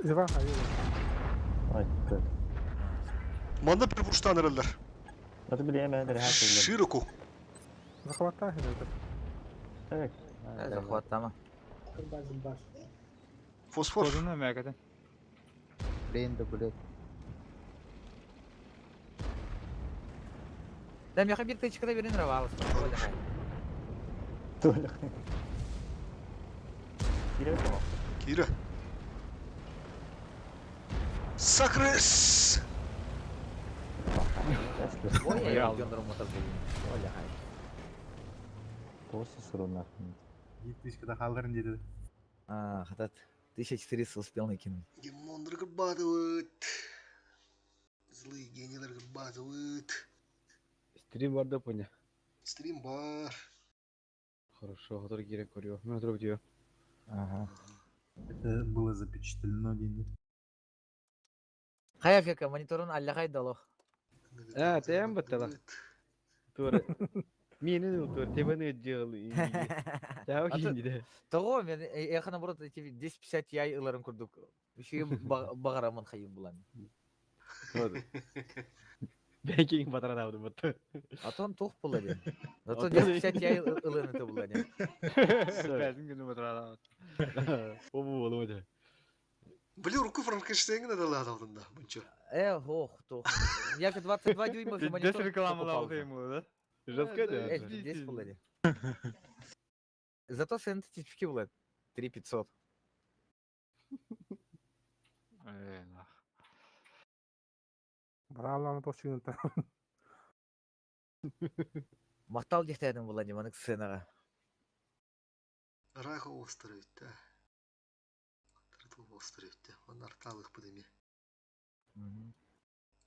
Speaker 7: Иван Хаилов.
Speaker 12: Ай, кыт.
Speaker 6: Манна перепуштан эрэллэр.
Speaker 12: Это билиэм ээ, дэрэһэ
Speaker 6: Широко.
Speaker 7: Захваттаа хинэдэ.
Speaker 12: Так.
Speaker 4: Захваттама.
Speaker 6: Фосфор.
Speaker 15: Кодуна мәгәтен.
Speaker 14: Блин, да блядь.
Speaker 4: Да, меха бир тычкада берин равалыс.
Speaker 12: Толя. Кире тома.
Speaker 6: Кира. Сакрыс!
Speaker 4: Ой, я Оля, хай.
Speaker 12: Тосы сырына.
Speaker 1: Тысячада халдырын деді.
Speaker 4: А, хатат. 1400 успел накинуть.
Speaker 6: Гемондар гырбатывает. Злые генийлар гырбатывает.
Speaker 5: Стрим бар да поня.
Speaker 6: Стрим бар.
Speaker 5: Хорошо, который керек көрüyor. Мен отырып diyor.
Speaker 4: Ага.
Speaker 1: Это было запечатлено дейді.
Speaker 4: Хая фека, мониторун алла хай дало.
Speaker 5: А, тем баттала. Тура. Мени тура, тебені делал. Тәу кейінде.
Speaker 4: Того, мен эхо наоборот, эти 1050 Ti ыларын курдук. Еще бағарамын хайым булан.
Speaker 5: Бәкең батырады абды бутты.
Speaker 4: А то он тух был один. Зато 1050 Ti ылын это было не.
Speaker 15: Бәзин күнү батырады.
Speaker 5: О бу болду.
Speaker 6: Блин, руку Франкенштейна дала алдында. Бунча.
Speaker 4: Ох, тух. Я 22 дюйма же монитор
Speaker 15: Дес реклама
Speaker 4: покупал.
Speaker 15: алды ему, да?
Speaker 5: Жестко да?
Speaker 4: Здесь было ли? Зато синтетический было 3500.
Speaker 15: Э, нах.
Speaker 7: Браланы тосчугунта.
Speaker 4: Мақтал дехтәдім була не манык сценаға.
Speaker 6: Райха островте. Островте. Он арталых подыми.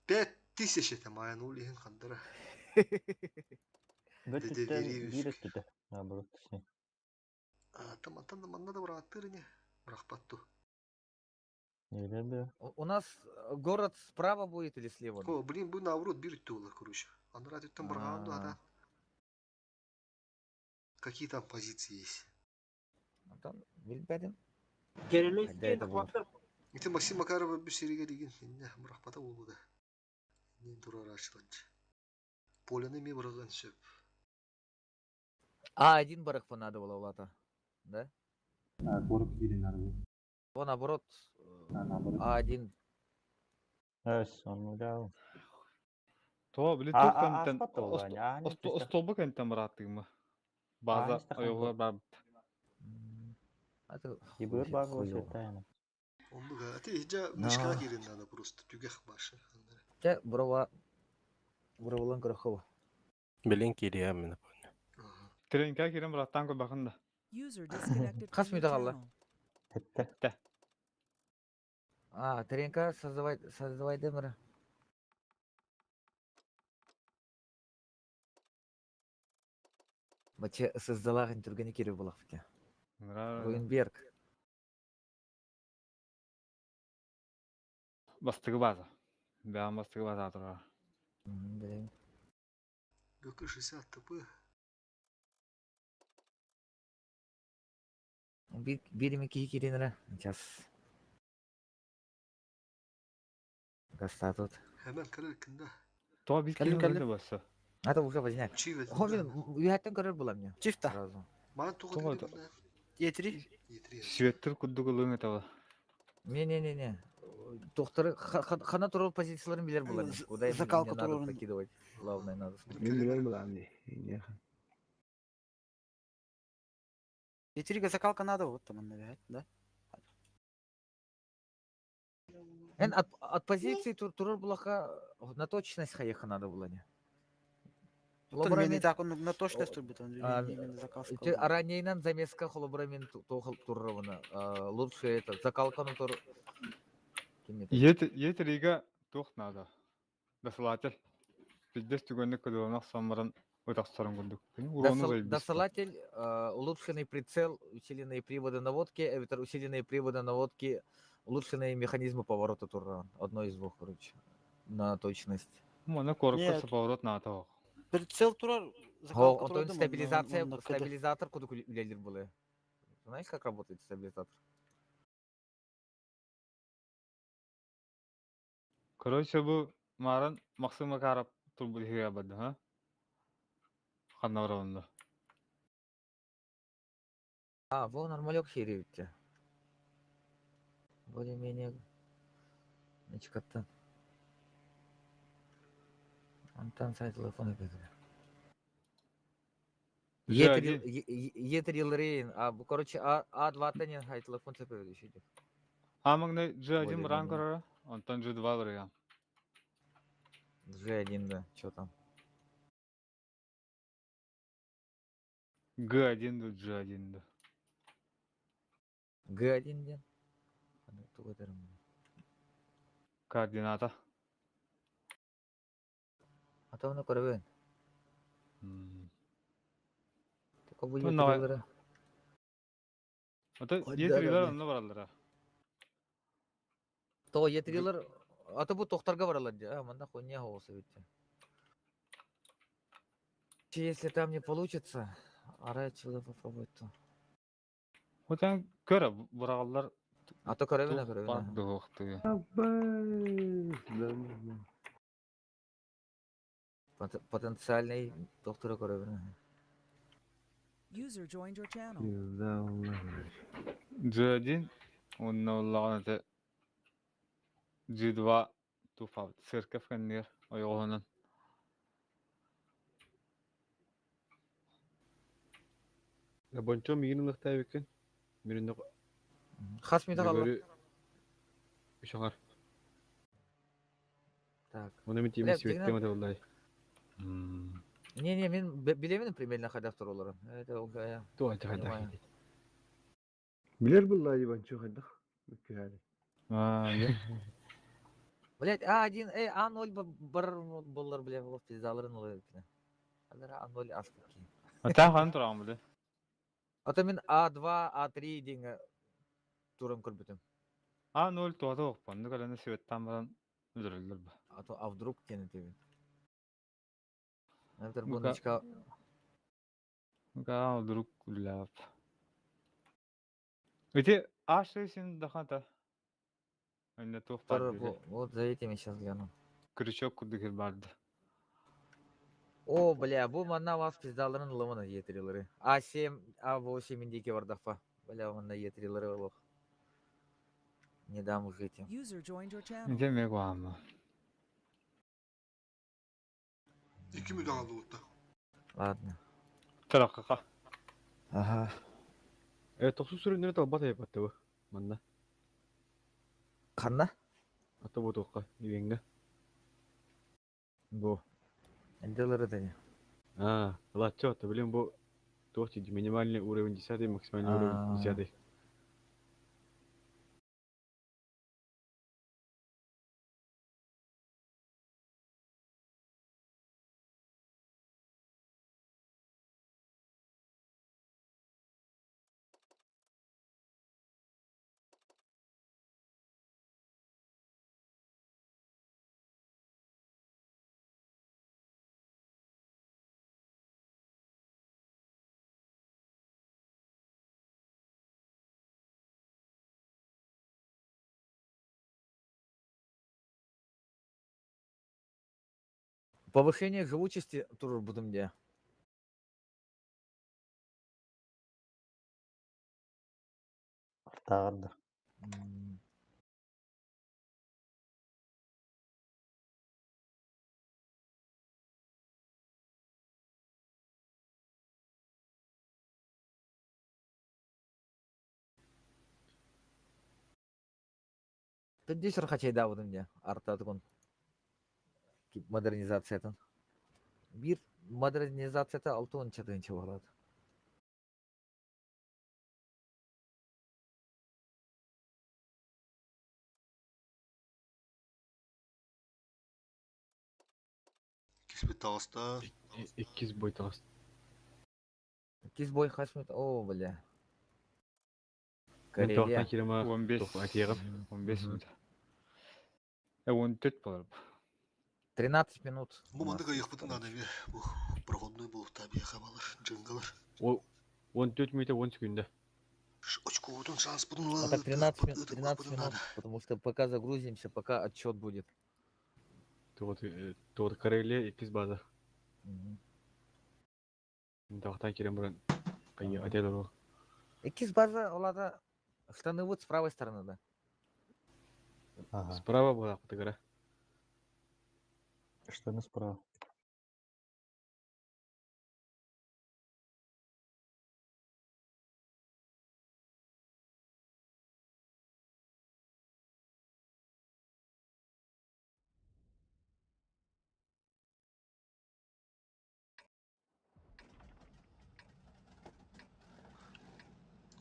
Speaker 6: 5000 это моя нули хандара.
Speaker 12: Бөттүттен бир өттүтэ. Наоборот, точнее.
Speaker 6: А там там манна да братырне. Брахпатту.
Speaker 12: Не бе.
Speaker 4: У нас город справа будет или слева?
Speaker 6: О, блин, бу наоборот бир тула, короче. Анра там барганду, а Какие там позиции есть?
Speaker 4: Там билбедим.
Speaker 3: Герелес
Speaker 6: Ити Максим Макарова бу сериге деген инне брахпата болду да. Не турар ачыланчы. Поляны ме барган шеп.
Speaker 4: А, один барах понадобило Улата. Да?
Speaker 1: А, город кирин арбы.
Speaker 4: Он наоборот.
Speaker 1: А, наоборот.
Speaker 4: А1.
Speaker 12: Эс, он угал.
Speaker 15: То, били
Speaker 12: А,
Speaker 15: тух
Speaker 12: а,
Speaker 15: кантен.
Speaker 12: аспатта була, а, не түстэ.
Speaker 15: Столба кантен бараттыгмы. База айолар бар.
Speaker 12: Ибыр бар болса тайна.
Speaker 6: Он буга. А ты жа мышка кирин надо просто түгэх башы.
Speaker 4: Те, брова. Бровалан Горохова.
Speaker 2: Билин кириям мен.
Speaker 15: Тренка кирен бараттан көр бакында.
Speaker 11: User disconnected
Speaker 4: Хас
Speaker 11: from your
Speaker 4: медалла.
Speaker 11: channel.
Speaker 12: Хетте.
Speaker 4: А, Тренка создавай, создавай демера. Баче создалағын түргені керек болақ бітке. Руинберг.
Speaker 15: Бастыгы база. Бәм бастыгы база турар.
Speaker 4: Блин.
Speaker 6: ГК 60 ТП.
Speaker 4: Бирими кихи киринера. Сейчас. Гаста тут.
Speaker 6: Hemen калер кинде.
Speaker 15: То биз
Speaker 4: Калим,
Speaker 15: кирен
Speaker 4: калим.
Speaker 15: басы.
Speaker 4: Это уже возняк.
Speaker 6: Чивет.
Speaker 4: Хомин, үйәттен көрір була мне.
Speaker 10: Чифта.
Speaker 4: Сразу.
Speaker 6: Мана туга
Speaker 15: Туга
Speaker 6: кирин.
Speaker 10: Е3.
Speaker 6: Е3.
Speaker 15: Светтер куддук ылың этала.
Speaker 4: Не-не-не-не. Доктор, хана туру позицияларын билер була. Куда им
Speaker 10: Закалка
Speaker 4: не надо
Speaker 10: турурун.
Speaker 4: прокидывать. Главное надо.
Speaker 13: Мен билер булам не. Не.
Speaker 10: Е3 закалка надо вот там наверное, да?
Speaker 4: Эн от позиции турur булаха на точность хаеха надо было не.
Speaker 10: Мен не так он на точность турбут, он именно закалка.
Speaker 4: Ранейнан замеска холобрамен тохал туррована. Лучше это закалкану тур.
Speaker 15: Ет рига тух надо. Досылатель. Пиздец түгөннүк көдөлөнөх самаран утаксарын курдук. Урону заебись.
Speaker 4: Досылатель, улучшенный прицел, усиленные приводы наводки, усиленные приводы наводки, Улучшенные механизмы поворота туран. Одно из двух, короче. На точность.
Speaker 15: Маны корпус
Speaker 10: Нет.
Speaker 15: поворот наата.
Speaker 10: Прицел турар,
Speaker 4: О,
Speaker 10: закалка
Speaker 4: онтон
Speaker 10: турар да манна,
Speaker 4: стабилизация,
Speaker 10: манна КД.
Speaker 4: стабилизатор кудук үлелер были. Знаешь, как работает стабилизатор?
Speaker 15: Короче, бу Маран Максим Макаров турбу иһигэ барды, ха? Ханна барабында.
Speaker 4: А, во нормалек херевите. Более-менее. Значит, Антон сайт телефона бегали.
Speaker 15: G1.
Speaker 4: Е3 Лрейн, а, короче, А, А2 тенен хай телефон цепеве еще.
Speaker 15: А маҥнай G1 баран
Speaker 4: Более-менее.
Speaker 15: көрөрө, онтон G2 барыга.
Speaker 4: G1, да, что там?
Speaker 15: G1 ду G1 ду.
Speaker 4: Г1 ден?
Speaker 15: Координата.
Speaker 4: А то оны көрөбүн. Только бу
Speaker 15: Тон давай.
Speaker 4: Е3
Speaker 15: Ото
Speaker 10: Ой, да,
Speaker 15: Е3-лер
Speaker 10: да,
Speaker 15: онно бараллара.
Speaker 4: То Е3-лер, а то бу тохтарга баралар де, а манда хуйня голоса ведь. Если там не получится, арай отсюда попробовать то.
Speaker 15: Хотан көрө бурагаллар
Speaker 4: А то көрөбүн,
Speaker 15: тух
Speaker 4: көрөбүн.
Speaker 15: бар дуохтуга.
Speaker 4: Потенциальный доктора көрөбүн.
Speaker 11: User joined your channel.
Speaker 15: G1 онно уллаган ete G2 туфа церковь кэннер ойоҕонон.
Speaker 5: Бончо мигин ылыхтай биккен. Мирин
Speaker 4: Хас минут қалды?
Speaker 5: Үш аңар.
Speaker 4: Так.
Speaker 5: Оны мен
Speaker 4: Бля,
Speaker 5: тиме сибеттем
Speaker 4: дегенен-
Speaker 5: ата боллай.
Speaker 4: Не-не, мен билемин примерно хайдах туруларын. Это уже я
Speaker 5: Туа хайдах
Speaker 4: понимаю.
Speaker 13: Билер булла Иванчо хайдах. Мүккәли.
Speaker 4: Блять, А1, А0 бар боллар, бля, вот пиздаларын олар екен. Алар А0 аспыки.
Speaker 15: Ата хан турам биле.
Speaker 4: Ата мен А2, А3 деген турам көрбүтүм.
Speaker 15: А0 туата окпан, каланы сибеттен баран үдүрүлдүр ба.
Speaker 4: А то а вдруг кенетебин. Например,
Speaker 15: Ну-ка.
Speaker 4: боночка
Speaker 15: Га вдруг ляп. Эти А6 дахата. Önne тух бар
Speaker 4: Второй
Speaker 15: диде.
Speaker 4: вот за этими сейчас гляну.
Speaker 15: Крючок кудыгыр барды.
Speaker 4: О, бля, бу манна вас пиздаларын лымына етрилери. А7, А8 индики вардафа. Бля, манна етрилери олох. Не дам жить им.
Speaker 11: User joined your channel.
Speaker 15: Нже мегуама.
Speaker 6: Iki müdahale oldu.
Speaker 4: Ладно.
Speaker 15: Таракка.
Speaker 4: Ага.
Speaker 5: Э, тохсу сүрүннөр талбат айпатты бу. Манна.
Speaker 4: Ханна?
Speaker 5: Ата бу тоққа, ивенге.
Speaker 4: Бу. Элделери да.
Speaker 5: А, ладчо, то блин бу туох минимальный уровень 10, максимальный уровень
Speaker 4: А.
Speaker 5: 10.
Speaker 4: Повышение живучести тур будем где.
Speaker 12: Тағырды.
Speaker 4: Тут хачай да будем где. Арта такон. Модернизация Бир модернизацията алтын чатынчы болады.
Speaker 6: Киспи тағыста.
Speaker 5: Иккис бой тағыс.
Speaker 4: Иккис бой хасмит. О, бля.
Speaker 5: Мен
Speaker 4: Карелия.
Speaker 5: тоқтан кирема
Speaker 15: 15.
Speaker 5: тоқ атиғым.
Speaker 15: 15 минут. 14 болар.
Speaker 4: 13 минут.
Speaker 6: Бу
Speaker 4: у
Speaker 6: манды
Speaker 4: нас.
Speaker 6: кайыкпытын надо бе. Бу проходной болуп табия хабалар, джингалар.
Speaker 5: 14 минут 10 секунда.
Speaker 6: Очковутун шанс будун
Speaker 4: А так 13 минут, 13 минут, потому что пока загрузимся, пока отчет будет.
Speaker 5: Тоғыт Карелия 2 база.
Speaker 4: Мгм.
Speaker 5: Тоқтан кирем бұрын. Қайы ателер ол.
Speaker 4: Икис база, олада, штаны вот с правой стороны, да.
Speaker 12: Ага.
Speaker 5: Справа была құтығыра.
Speaker 12: Штаны справа.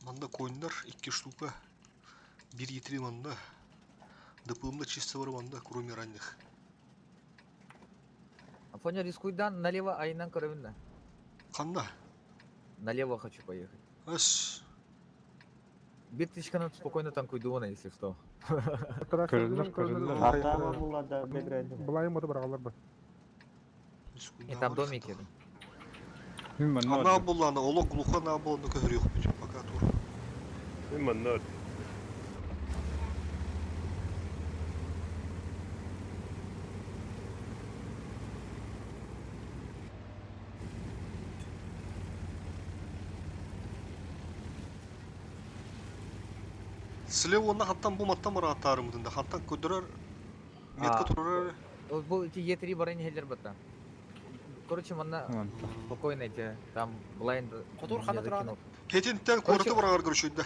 Speaker 6: Манда коиндар 2 штука. Бир етри манда. ДПМда чисто бар манда, кроме ранних.
Speaker 4: Афоня, рискуй да, налево, айнан коровина.
Speaker 6: Қанда?
Speaker 4: Налево хочу поехать.
Speaker 6: Ас.
Speaker 4: Биртичканы спокойно танкуйду если что.
Speaker 15: Көрүлөр, көрүлөр.
Speaker 12: Артама була да бегрәдем.
Speaker 7: Былайым оты баралар ба.
Speaker 4: И там домики.
Speaker 15: Мен манна
Speaker 6: Ана булланы, оло глуха на булланы көһөр yok бүтүн пока тур.
Speaker 8: Мен манна
Speaker 6: Слева онна хаттан бу маттан бара аттарымдын да хаттан көдөрөр метка турар.
Speaker 4: Бу эти Е3 барын хеллер бата. Короче, манна спокойно эти там блайнд
Speaker 10: Котур хана тураны.
Speaker 6: Хетинтен корты барар көрүшөйдө.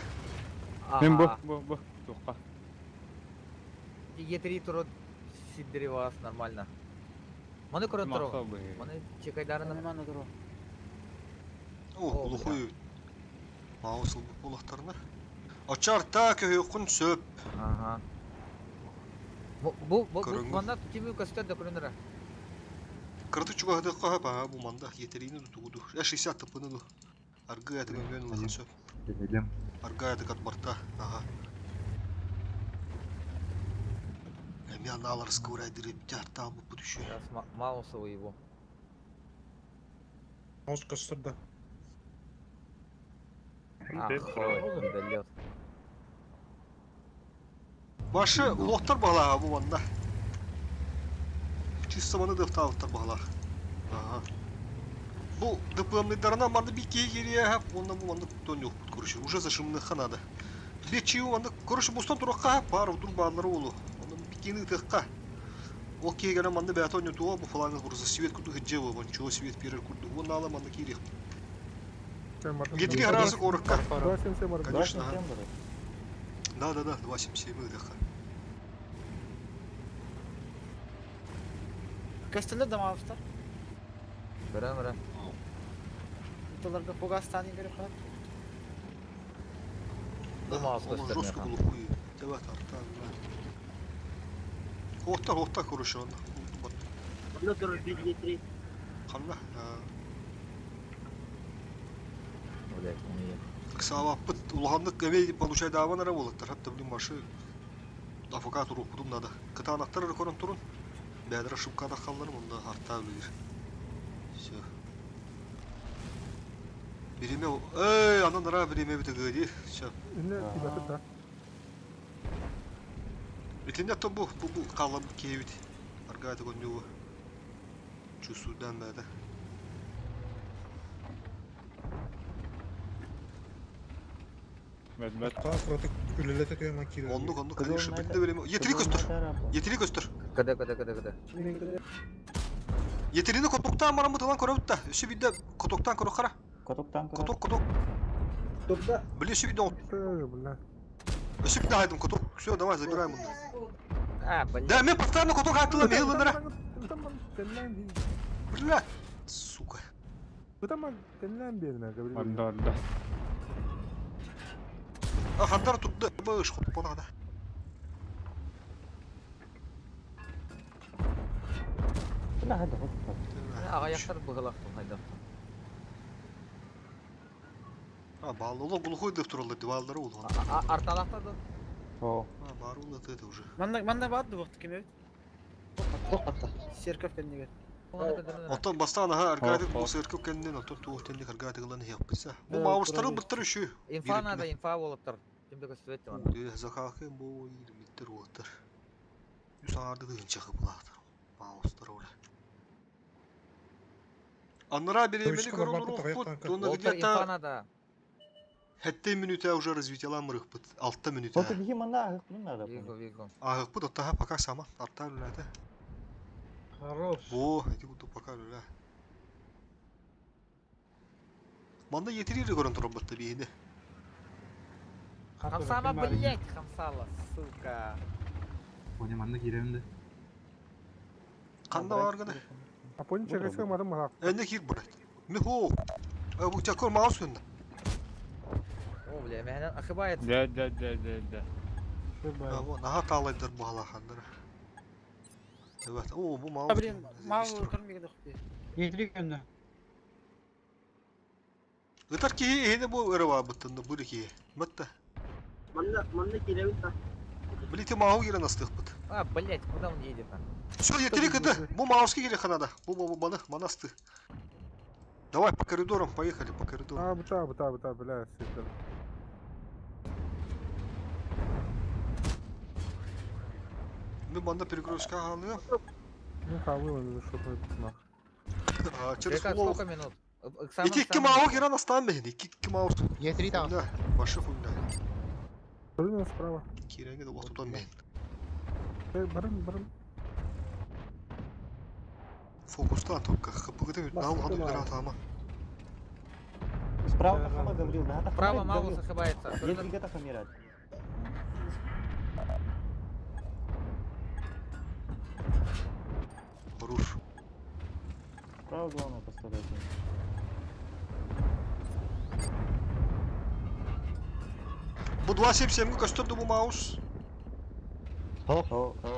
Speaker 15: Мен бу, бу, бу. Тоққа.
Speaker 4: Е3 туру сиддери вас нормально. Маны көрөн туру. Маны чекайдарына.
Speaker 10: Маны туру.
Speaker 6: О, глухой. Маусыл булактарына. Ачар та көйөкүн сөп.
Speaker 4: Ага. Бу бу бу
Speaker 6: Көрүңү.
Speaker 4: манна кими көстөр да көрүнөр.
Speaker 6: Кырты чугахды каха бу манда етерини тутугуду. 60 тыпыны ду. Аргы аты гөнгөн улахан сөп.
Speaker 1: Келем.
Speaker 6: Аргы аты кат барта. Ага. Эми аналар скурай дирип тартам бу путүшү.
Speaker 4: Сейчас Маусова его.
Speaker 7: Маус көстөр да.
Speaker 4: Ах, недолет.
Speaker 6: Башы улоктар бала бу манда. Чисто маны дыфталыктар бала. Ага. Бу ДПМ-дарына манды бикке кирия хап, онда бу манды тон yok көрүшү. Уже зашымны ханада. Бечи манды көрүшү бустан туракка пар уdur баалары болу. Онда биккени тыкка. Ол кейгене манды бәтон ютуа бу фалаңыз бурза свет курду хыджева, вон чего свет перер курду. Вон ала манды кирих. Гетри разы корыкка. Конечно. ага. Да, да, да, 277 ыдыха.
Speaker 10: Көстөлөр да маустар.
Speaker 4: Бара бара.
Speaker 10: Уталарга Пугастан көрүп калат.
Speaker 4: Бу маус
Speaker 6: Ол
Speaker 4: көстөр.
Speaker 6: жестко глухой. Давай тарта. Хоттар, хоттар көрүшү онда.
Speaker 9: Онда туру 1 Е3.
Speaker 6: Канна.
Speaker 4: Блять, он уехал.
Speaker 6: Сава пыт улаханнык эме получай даван ара болуттар. Хатта блин башы адвокат урукудум надо. Кытаанактар көрөн турун. Бәдір шупкада қалларым онда арта билир. Все. Биреме, эй, анан ара биреме битеги. Все.
Speaker 7: Инне тибәтит да.
Speaker 6: Итинне то бу бу бу калам кебит. Аргайды гонюу. Чувствуйдан бәді.
Speaker 15: Бәт, бәт.
Speaker 6: Оннук, оннук, конечно, битте биреме. Етiri көстөр. Етiri көстөр.
Speaker 4: Когда, когда, когда, когда?
Speaker 6: Етерini котоктан барамы талан көрөбүт да. Өсө бидде котоктан көрө кара.
Speaker 12: Котоктан көрө.
Speaker 6: Коток, коток. Били өсө бидде.
Speaker 7: Бля.
Speaker 6: Өсө бидде хайдым коток. Все, давай забираем оны.
Speaker 4: А, блядь.
Speaker 6: Да, мен постоянно коток айтылам, мейлынара. Бля, сука.
Speaker 7: Бутаман тенлән беріне, Гаврил.
Speaker 15: Анда, анда.
Speaker 6: А хандар турды. Быш коток бана да.
Speaker 12: Бля, хәдә хотта.
Speaker 4: Ага, яктар быгылак хайда.
Speaker 6: А, баал олох глухой деп тураллар диваллары улухан.
Speaker 4: Арталахта да.
Speaker 12: О.
Speaker 6: А, баар улаты это уже.
Speaker 10: Манна манна баар дуохту ким эбит? Церковь кэннигэр.
Speaker 6: Оттон бастаан аха аргаатык бу церковь кэннин, оттон туох тэнник аргаатыгылан иһиэхпитсэ. Бу маустары быттар үшү.
Speaker 4: Инфа надо, инфа болуптар. Ким да көстүбэт манна.
Speaker 6: Захахы бу ирмиттер уоттар. Үс арды тыгынча кыпылаатар. Маустар оле. Аннара беремени көрөн Туна
Speaker 4: Уолтар инфа
Speaker 6: где-то
Speaker 4: надо.
Speaker 6: хетте минута уже развитиялан мырыхпыт. 6 минута.
Speaker 12: Вот биһи манна аһык надо.
Speaker 4: Вигу, вигу.
Speaker 6: Ахыппыт оттаха пока сама. Аттар үләте.
Speaker 3: Хорош.
Speaker 6: Во, эти куту пока үлә. Манда етирир көрөн турабытты биһини.
Speaker 4: Хамсама, блять, хамсала, сука.
Speaker 1: Понял, манна киирэмдэ.
Speaker 6: Канда бар гына?
Speaker 7: А понял, чекайся, мадам мага.
Speaker 6: Энне кир бурат. Михо. Э, бу чакор маус күндө.
Speaker 4: О, бля, меня ошибается.
Speaker 15: Да, да, да, да, да.
Speaker 6: А, вон, ага таалайдар бу халахандар. Evet. О, бу маус.
Speaker 10: А блин, мал көрмеген дохты.
Speaker 3: Етри көннө.
Speaker 6: Ытар киһи иһини бу өрө баабыттын бу киһи. Мытта.
Speaker 9: Манна манна кииребит та.
Speaker 6: Билите мау кирен астыхпыт.
Speaker 4: А, блять, куда он едет? а?
Speaker 6: Все, етери кыды. Бу мауска кире ханада. Бу бу бу маны манасты. Давай по коридорам поехали, по коридорам.
Speaker 7: А, бута, бута, бута, бля, сидер.
Speaker 6: Мы банда перегрузка алыам.
Speaker 7: Ну, халвы, что то нах.
Speaker 6: А, через
Speaker 4: Река,
Speaker 6: фулов.
Speaker 4: сколько минут? Экзамен
Speaker 6: Ити икки
Speaker 4: самый
Speaker 6: мау
Speaker 4: минут.
Speaker 6: кирен астан бехин. Икки икки маус.
Speaker 14: Е3 там.
Speaker 6: Да, башы хуйна.
Speaker 7: Турина справа.
Speaker 6: Киренге де отудан бехин.
Speaker 7: Э, барым, барым.
Speaker 6: Фокустан только. ХПГ-тен нал хаду гранат ама.
Speaker 12: Справа Тахама Гаврил, да, Тахама
Speaker 4: Право Маус
Speaker 12: Гаврил.
Speaker 4: ошибается.
Speaker 12: Е3 Тахамират.
Speaker 6: Хорош.
Speaker 12: Справа главное поставлять.
Speaker 6: Бу 277 көстөрдү бу маус.
Speaker 12: Хо, хо, хо.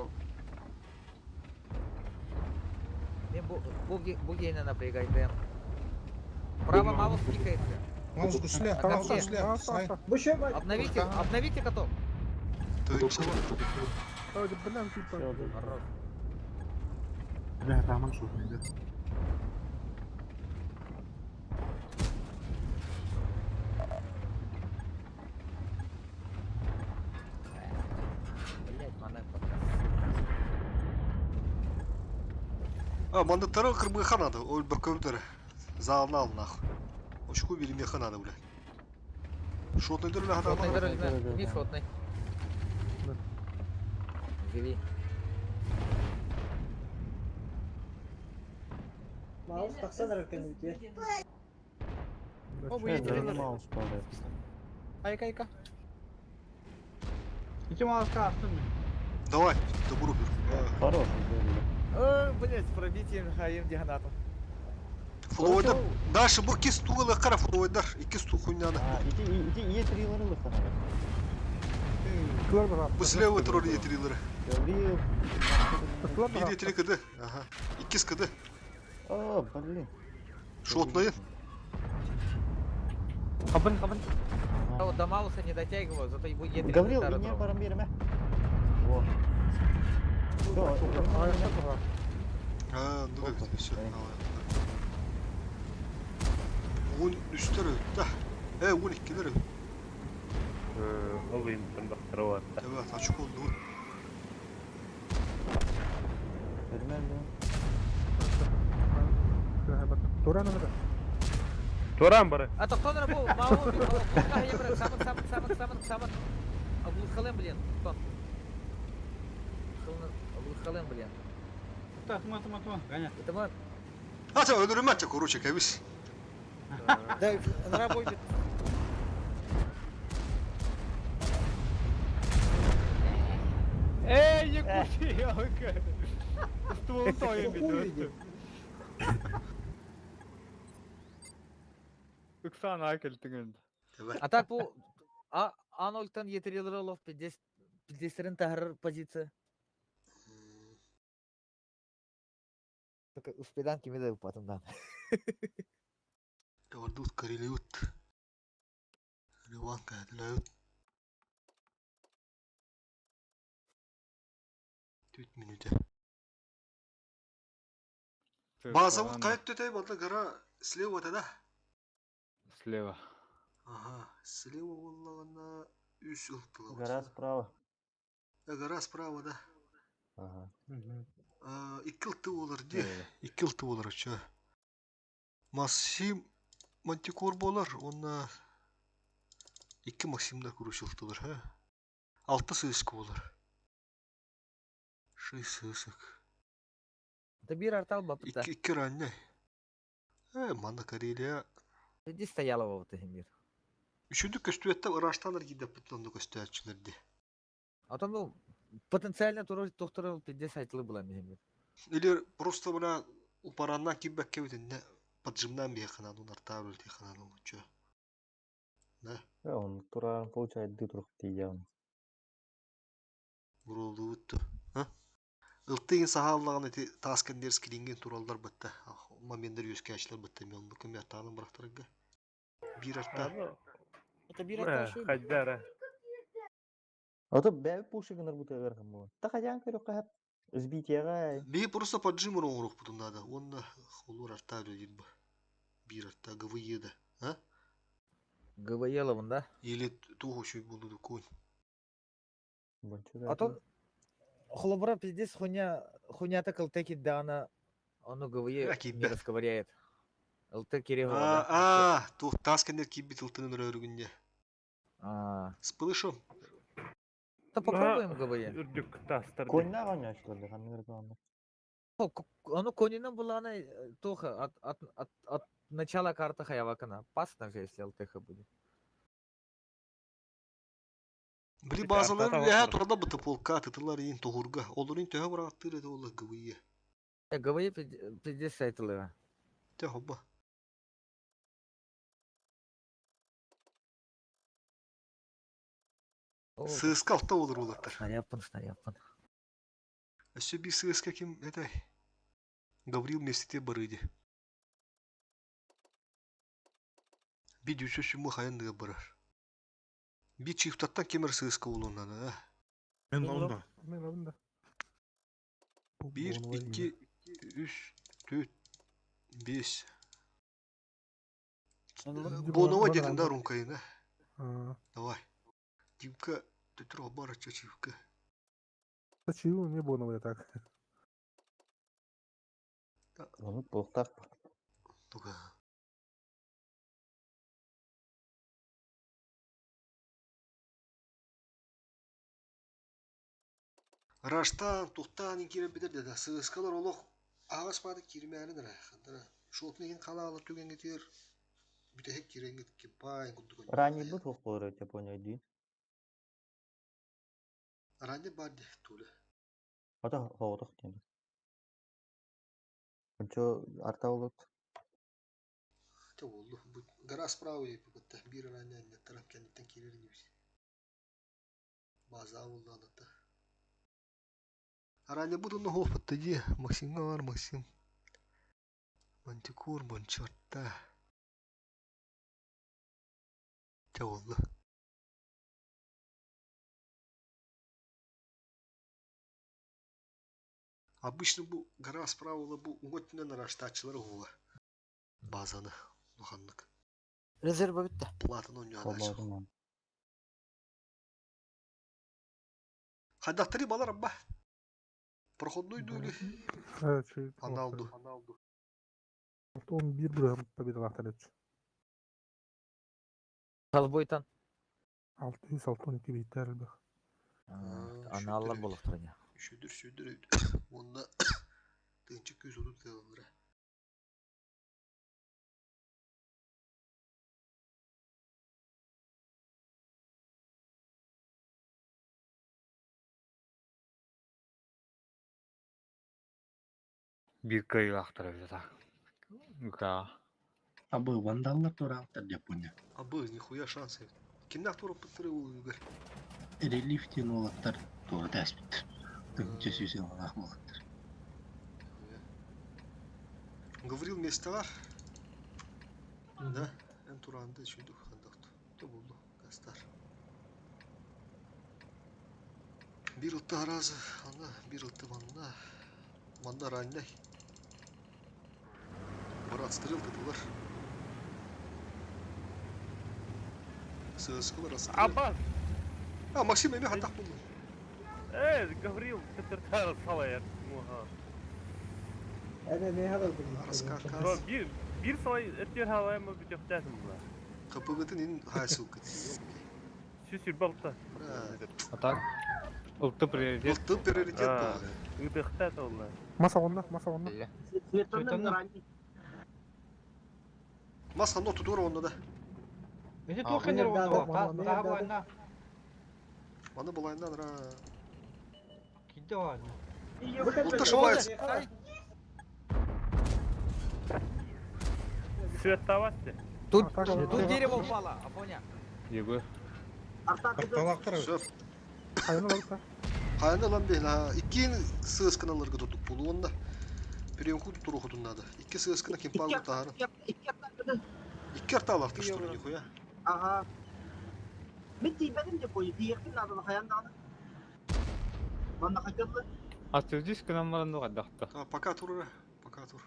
Speaker 4: Мен бу бу бу гейна напрягает. Право Маус пикается.
Speaker 16: Маус гусля,
Speaker 4: А
Speaker 16: маус
Speaker 4: где?
Speaker 16: гусля, сай.
Speaker 4: Обновите, обновите каток.
Speaker 7: Ой, да, блин, типа.
Speaker 4: Хорош.
Speaker 1: Бля, таман шутный, да.
Speaker 4: Блять, мана пока.
Speaker 6: А, мандаттары кырбы ханады. Ол бір көбдері. Залына ал нах. Очку билиме ханады, бля. Шотный дыр ханады.
Speaker 4: Шотный дыр, не шотный. Живи.
Speaker 9: Маус тахсан эркенүтэ.
Speaker 10: О, бу Е3
Speaker 12: Маус падает.
Speaker 10: Айка, айка.
Speaker 3: Ити мауска астым.
Speaker 6: Давай, добру бер.
Speaker 12: Хорош,
Speaker 4: Ой, блять, с пробитием хаим диганатом.
Speaker 6: Фуловойдар. Дальше бу кис тугалы кара фуловойдар. Икки стул хуйняны.
Speaker 12: А, иди, иди, Е3 лырылы ханада.
Speaker 6: Бу слева турар Е3-лары.
Speaker 12: Гаврил.
Speaker 6: Бир Е3 кыды. Ага. Иккис кыды.
Speaker 12: О, блин.
Speaker 6: Шотный.
Speaker 3: Кабын, кабын.
Speaker 4: А вот до Мауса не дотягиваю, зато и будет Е3
Speaker 12: Гаврил, не барам берме. Во. Всё,
Speaker 6: А, ну да, все. Он үстер өттө. Э, он иккилер.
Speaker 8: Ол интен бактырып
Speaker 6: Evet, açık oldu.
Speaker 7: Турана надо.
Speaker 8: Туран бары.
Speaker 4: А то кто на бу? Мау, самын, самын, самын, самын, самын. Облухалым, блин. Кто? Облухалым, блин.
Speaker 3: Та, тума, тума, тума. Ганя.
Speaker 4: Это мы.
Speaker 6: Ата öldürüm короче, кабис.
Speaker 10: Да, нара бой бит.
Speaker 15: Эй, не кушай, Ствол тоем идет. Ыксан акелтиңен.
Speaker 4: А так бу А А0-тан 7 лов 50 50 тахар позиция. Только успедан кимеде потом да.
Speaker 6: Ордут Карелиут. Ливан кәділәуіт. Түт минуте. Базовый
Speaker 15: Сыскалаан
Speaker 6: кайт төтей болды гора слева тогда.
Speaker 15: Слева.
Speaker 6: Ага, слева боллағына үс ылтылы.
Speaker 12: Гора справа.
Speaker 6: Гора справа, да.
Speaker 12: Ага.
Speaker 6: Икки ылты болар ди.
Speaker 12: Э.
Speaker 6: Икки ылты болар ча. Максим Мантикор болар, онна икки Максимдар күрүш ылтылар, ха. Алты сыыск болар. Шесть сыысык.
Speaker 4: Да бир артал бапыта.
Speaker 6: Икки икки ранне. Э, манна Карелия.
Speaker 4: Иди стояла вот мир.
Speaker 6: Үшүндүк көстүөттө ыраштанар кийдеп бүтүн көстөөчүлөрди.
Speaker 4: А то ну потенциально туру тохтору пиздец айтылы была мир.
Speaker 6: Или просто бына упараннан кийбекке бүтүнне поджимнан бияханан унар табыл тиханан олучу. Да,
Speaker 12: Он туран получает дытрух тиyan.
Speaker 6: бурулуутtu. Ха? Ылтыгын сахаллаган эти таскан дерскилинген тураллар бытта. Момендер юскәчләр бытта мен бу кем ятаны бырактырга. Бир арта.
Speaker 10: Это бир арта шуй.
Speaker 8: Хайдара.
Speaker 12: А то бәй пушигын бу тыгыргын бу. Та хаян көрө кап. Сбитияга.
Speaker 6: Би просто поджим оңрук бутун надо. Онна олор арта дедим бу. Бир арта ГВЕ да. А?
Speaker 4: ГВЕ ловын, да?
Speaker 6: Или туху шуй булду конь.
Speaker 4: А то холобра пиздец хуйня хуйня так ЛТ да она оно ГВЕ
Speaker 6: Аки
Speaker 4: не
Speaker 6: бе.
Speaker 4: расковыряет. ЛТ Кириллова,
Speaker 6: А,
Speaker 4: да?
Speaker 6: а, тух тасканер кибит ылтынын өргүнде.
Speaker 4: А.
Speaker 6: Спылышым.
Speaker 4: Да попробуем ГВЕ.
Speaker 8: Үрдүк тастар.
Speaker 12: Коньна гонячлар ханныр
Speaker 4: Оно конина была она тоха от начала карты Хаявакана. Опасно же, если ЛТХ будет.
Speaker 6: Били
Speaker 8: Ити
Speaker 6: базалар
Speaker 8: арта
Speaker 6: я
Speaker 8: табар.
Speaker 6: турда быты полка тытылар ин тухурга. Олорин төһө бараттыр эти олар ГВЕ.
Speaker 4: ГВЕ пиздец айтылы.
Speaker 6: Те хобба. Сыска алта олар олаттар.
Speaker 4: Снаряпан, снаряпан.
Speaker 6: Өссө би сыска ким это Гаврил местите барыди. Би дүүсө сүмү хаян барар. Би чифтаттан кемер сыска улунан а.
Speaker 7: Мен онда. Мен онда.
Speaker 6: 1, 2, 3, 4, 5. Бонова дедин да румкайын, а? Давай. Димка, ты бара чачивка.
Speaker 7: Чего не Бонова так.
Speaker 12: Оны полтак.
Speaker 6: Туга. Раштан, тухтан кире битер деди. Сыскалар олох агас бады кирмәлидер. Хандара. Шотнеген калаалы түгенге тер. Бүтәһек киренге кипай кудуган.
Speaker 12: Ранний бут хохлор Япония ди.
Speaker 6: Ранне барды туле.
Speaker 12: Ата хоотох тен. Ончо арта болот.
Speaker 6: Те болду. Бу гора справа бутта бир ранне анне тарап кенеттен кирер нибис. База болду аната. Ранне буду но хоф ди. Максим бар Максим. Мантикур бончорта. Те болду. Обычно бу гора справа бу уготнен раштачылар ула. Базаны луханнык.
Speaker 10: Резерва битте.
Speaker 6: Платын ойнады. Хадактары балар абба. Проходной дули. Аналду.
Speaker 7: Он бир бирем победалар
Speaker 4: Талбойтан.
Speaker 7: 662 биттер элбэх.
Speaker 4: Аналлар болуктурня.
Speaker 6: Шүдүр шүдүр. Онда тынчы күз оту тылылыр.
Speaker 15: Бир кыйлактыр бит Га.
Speaker 16: Абы вандаллар тураактар Япония.
Speaker 6: Абы нихуя шансы. Кимнах тура пыттыры улугар.
Speaker 16: Релифтин олаттар тура тәспит. Тыңчы сүйсен алах болаттар.
Speaker 6: Гаврил месталар. Да, эн туранды шүдүр хандакты. Те болду. Кастар. Бир ытты аразы, ана, бир ытты манна. Манна раннай. Брат стрел тытылар. Сыскылар расстрел.
Speaker 8: Аббас!
Speaker 6: А, Максим эми хатах булду.
Speaker 8: Э, Гаврил, тетертар салайар. Муха.
Speaker 9: Эне не хадал
Speaker 6: Раскаркас.
Speaker 8: Бир, бир салай эттер халай мы бүтөктәсем була.
Speaker 6: Капыгытын ин хайсыл кыт.
Speaker 8: Сүсүр балта.
Speaker 15: А так? Ылты приоритет.
Speaker 6: Ылты приоритет был.
Speaker 8: Үтөхтә олла.
Speaker 7: Маса онна, маса онна.
Speaker 6: Мас ханно тутура онна да.
Speaker 3: Эти туох кенер онно таа буайна.
Speaker 6: Маны булайнан ра.
Speaker 3: Кидде оанна.
Speaker 6: Ылты ошибается.
Speaker 8: Светтаватты.
Speaker 4: Тут, тут дерево упало, Афоня.
Speaker 15: Егор.
Speaker 6: Все.
Speaker 7: Хайны барыта.
Speaker 6: Хайны лан бейла. Иккин сыскын алырга тутук булу онна. Приемку тутуру хотун надо. Икки сыскына кемпал тахары. Икки арталар тыштыру нихуя.
Speaker 10: Ага. Мен тиибедим деп қойды. Тиектин надо хаян дагы. Манна хакылы.
Speaker 15: А ты здесь к нам маранду гадахта.
Speaker 6: А, пока тур, пока тур.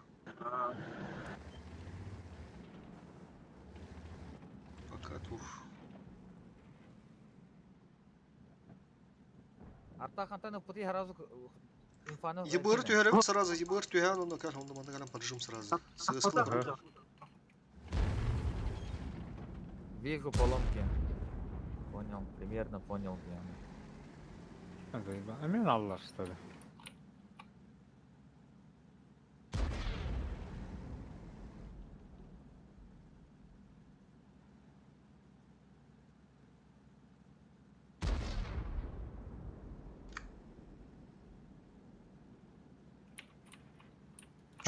Speaker 6: Пока тур.
Speaker 4: Арта хантан пути харазу инфану.
Speaker 6: ЕБР түһәрем сразу, ЕБР түһән, онда кәл, онда манда кәләм поджим сразу. Сыскылар.
Speaker 4: Вижу поломки. Понял, примерно понял, где она.
Speaker 15: Заеба. А мен аллар что ли?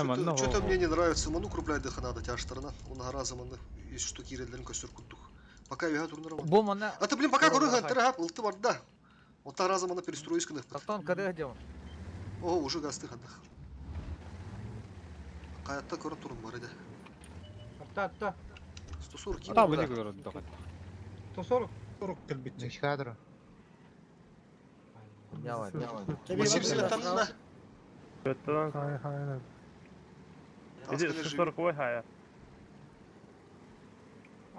Speaker 6: Что-то мне не нравится, ману крупляй дыха надо, тяж сторона. Он раза маны из что киредлерин костер курдух. Пока я турнир.
Speaker 4: Бу мана.
Speaker 6: А ты блин, пока көрүн хантер хап, ылты бар да. Он та раза маны перестроить кыных.
Speaker 4: Картон кады где он?
Speaker 6: О, уже гасты хандах. Каятта көрүн турун бар иде.
Speaker 3: Атта атта.
Speaker 6: 140.
Speaker 15: Та были көрөт дагы.
Speaker 3: 140.
Speaker 1: 40 келбитче.
Speaker 14: Кадр.
Speaker 4: Давай, давай.
Speaker 6: Максим силеттан да.
Speaker 8: Светтан.
Speaker 7: Хай, хай.
Speaker 8: Иди 140 хая.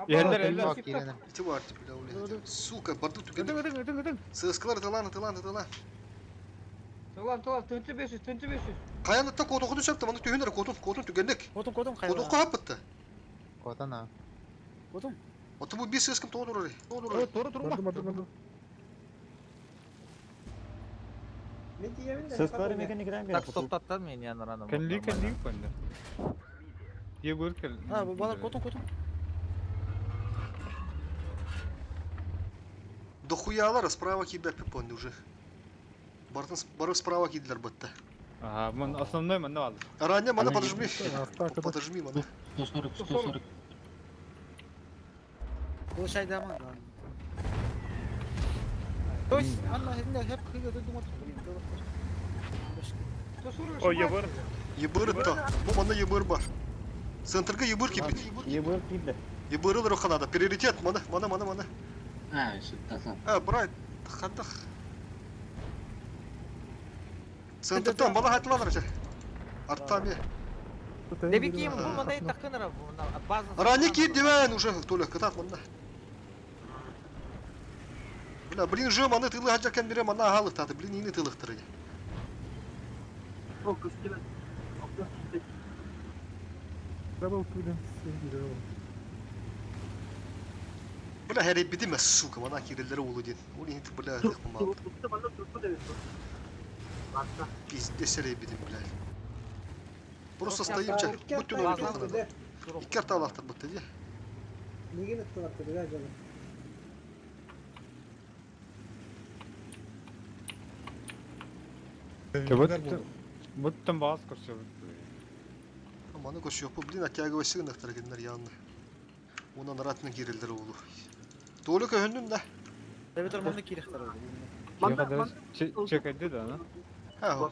Speaker 15: Эллер, эллер.
Speaker 6: Ити бар, бля, уля. Сука, барду түген. Сыскылар тылан, тылан, тылан.
Speaker 3: Тылан, тылан, тынчы 500, тынчы 500.
Speaker 6: Каянатта код окуду чапты, маны түһүнөр кодун, кодун түгенлек.
Speaker 10: Кодун, кодун
Speaker 6: кайда. Кодун капытты.
Speaker 14: Котана.
Speaker 10: Кодун.
Speaker 6: Ото бу бис сыскым тоодур. Тоодур.
Speaker 9: Тору турма.
Speaker 4: Так, стоп, таттан мен я рано.
Speaker 15: Кенли кенли кенли. Егор кел.
Speaker 10: А, бу балар кодун, кодун.
Speaker 6: Дохуялар справа кибер пипонды уже. Бартын барып справа киделер бітті.
Speaker 15: Ага, мон основной ман алды.
Speaker 6: Ранее мана подожми. Подожми мана.
Speaker 16: 140, 140.
Speaker 10: Бу шайдаман. То есть, анна хеп кыгы думат.
Speaker 8: О, ЕБР.
Speaker 6: ЕБР то. Бу мана ЕБР бар. Центрга ЕБР кипит.
Speaker 12: ЕБР кипит.
Speaker 6: ЕБР руханада. Приоритет мана, мана, мана, мана.
Speaker 16: А, таса.
Speaker 6: А, брат, хадах. Центртан бала хатланыр же. Артами.
Speaker 4: Дебиким бу мандай такыныр база.
Speaker 6: Рани кип дивен уже толя кытат манда. Бля, блин, же маны тылы хаджакен бире мана халык таты, блин, ини тылыктыр. Бля, хәреп битеме, сука, мана кирелләре улы дин. Ул инде бля, тыкмал. Пиздец хәреп битем, бля. Просто стоим, чак. Бүтүн өлү тухана. Икки арталактыр бутты, ди.
Speaker 9: Неге ныттылар да жана?
Speaker 15: Буттан баас көрсө.
Speaker 6: Маны көрсө бу, блин, оттягивайся гынактыр геннер янны. Онан ратны кирелләре улы. Толы көһүндүм да.
Speaker 10: Дебет орманды кирехтер.
Speaker 15: Чекайды да, на?
Speaker 6: Ха.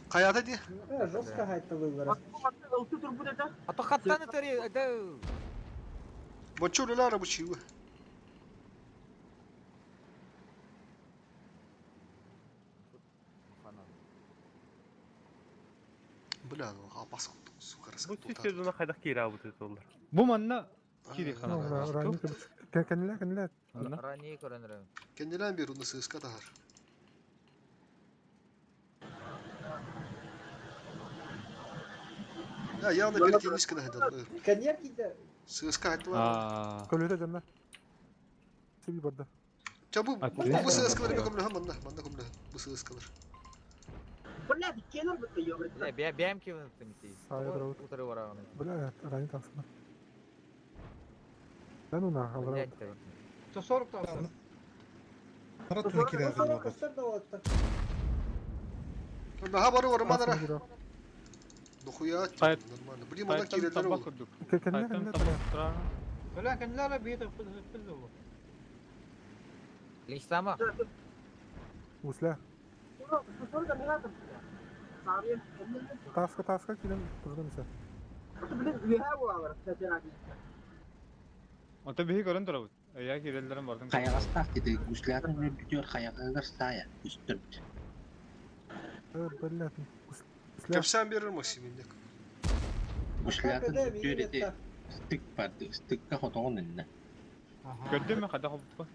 Speaker 6: Каята ди?
Speaker 9: Жестко хайттылылар.
Speaker 4: А то хаттаны тери, да.
Speaker 6: Бончо үлэлээр обучивы. Бля, ну апас сука
Speaker 8: Бу сезона хайдах киирабыт олар.
Speaker 15: Бу манна кири хана.
Speaker 7: Кэннилэ, кэннилэ.
Speaker 4: Ранее көрөнөрө.
Speaker 6: Кэннилээн бир уну сыыска таһар. Я явно перед низко находил.
Speaker 10: Коньяк киде.
Speaker 6: Сыыска айтылар.
Speaker 7: Көлөтө жанна. Сиби барда.
Speaker 6: Ча бу бу сыыскалар бе көмлөһөн манна, манна көмлөһөн. Бу сыыскалар.
Speaker 10: Бля, келер бітті, ёбры.
Speaker 4: Бля, бэм кивин тымти. Утары бараганы.
Speaker 7: Бля, ранее тахсына. Да ну нахуй,
Speaker 4: Блядь,
Speaker 3: 140 тахса.
Speaker 6: Наха бары орманара. Дохуя, нормально. Блин, мана кирелер ол.
Speaker 3: Бля, кеннелер бейт пизду.
Speaker 4: Листама.
Speaker 7: Усля. Таска, таска килен турдун сен.
Speaker 10: Блин, үйә булалар, кстати,
Speaker 15: Ата биһи көрөн турабыт. Я киреллерин бардым.
Speaker 16: Хайаҕастаах диде гуслятын бүтүөр хайаҕыгар саая үстүрбүт.
Speaker 7: Блядь.
Speaker 6: Капсан берер Максим инде.
Speaker 16: Гуслятын бүтүөр ити стык барды, стыкка хотоҕун инне.
Speaker 15: Көрдүм мен хада хоппа.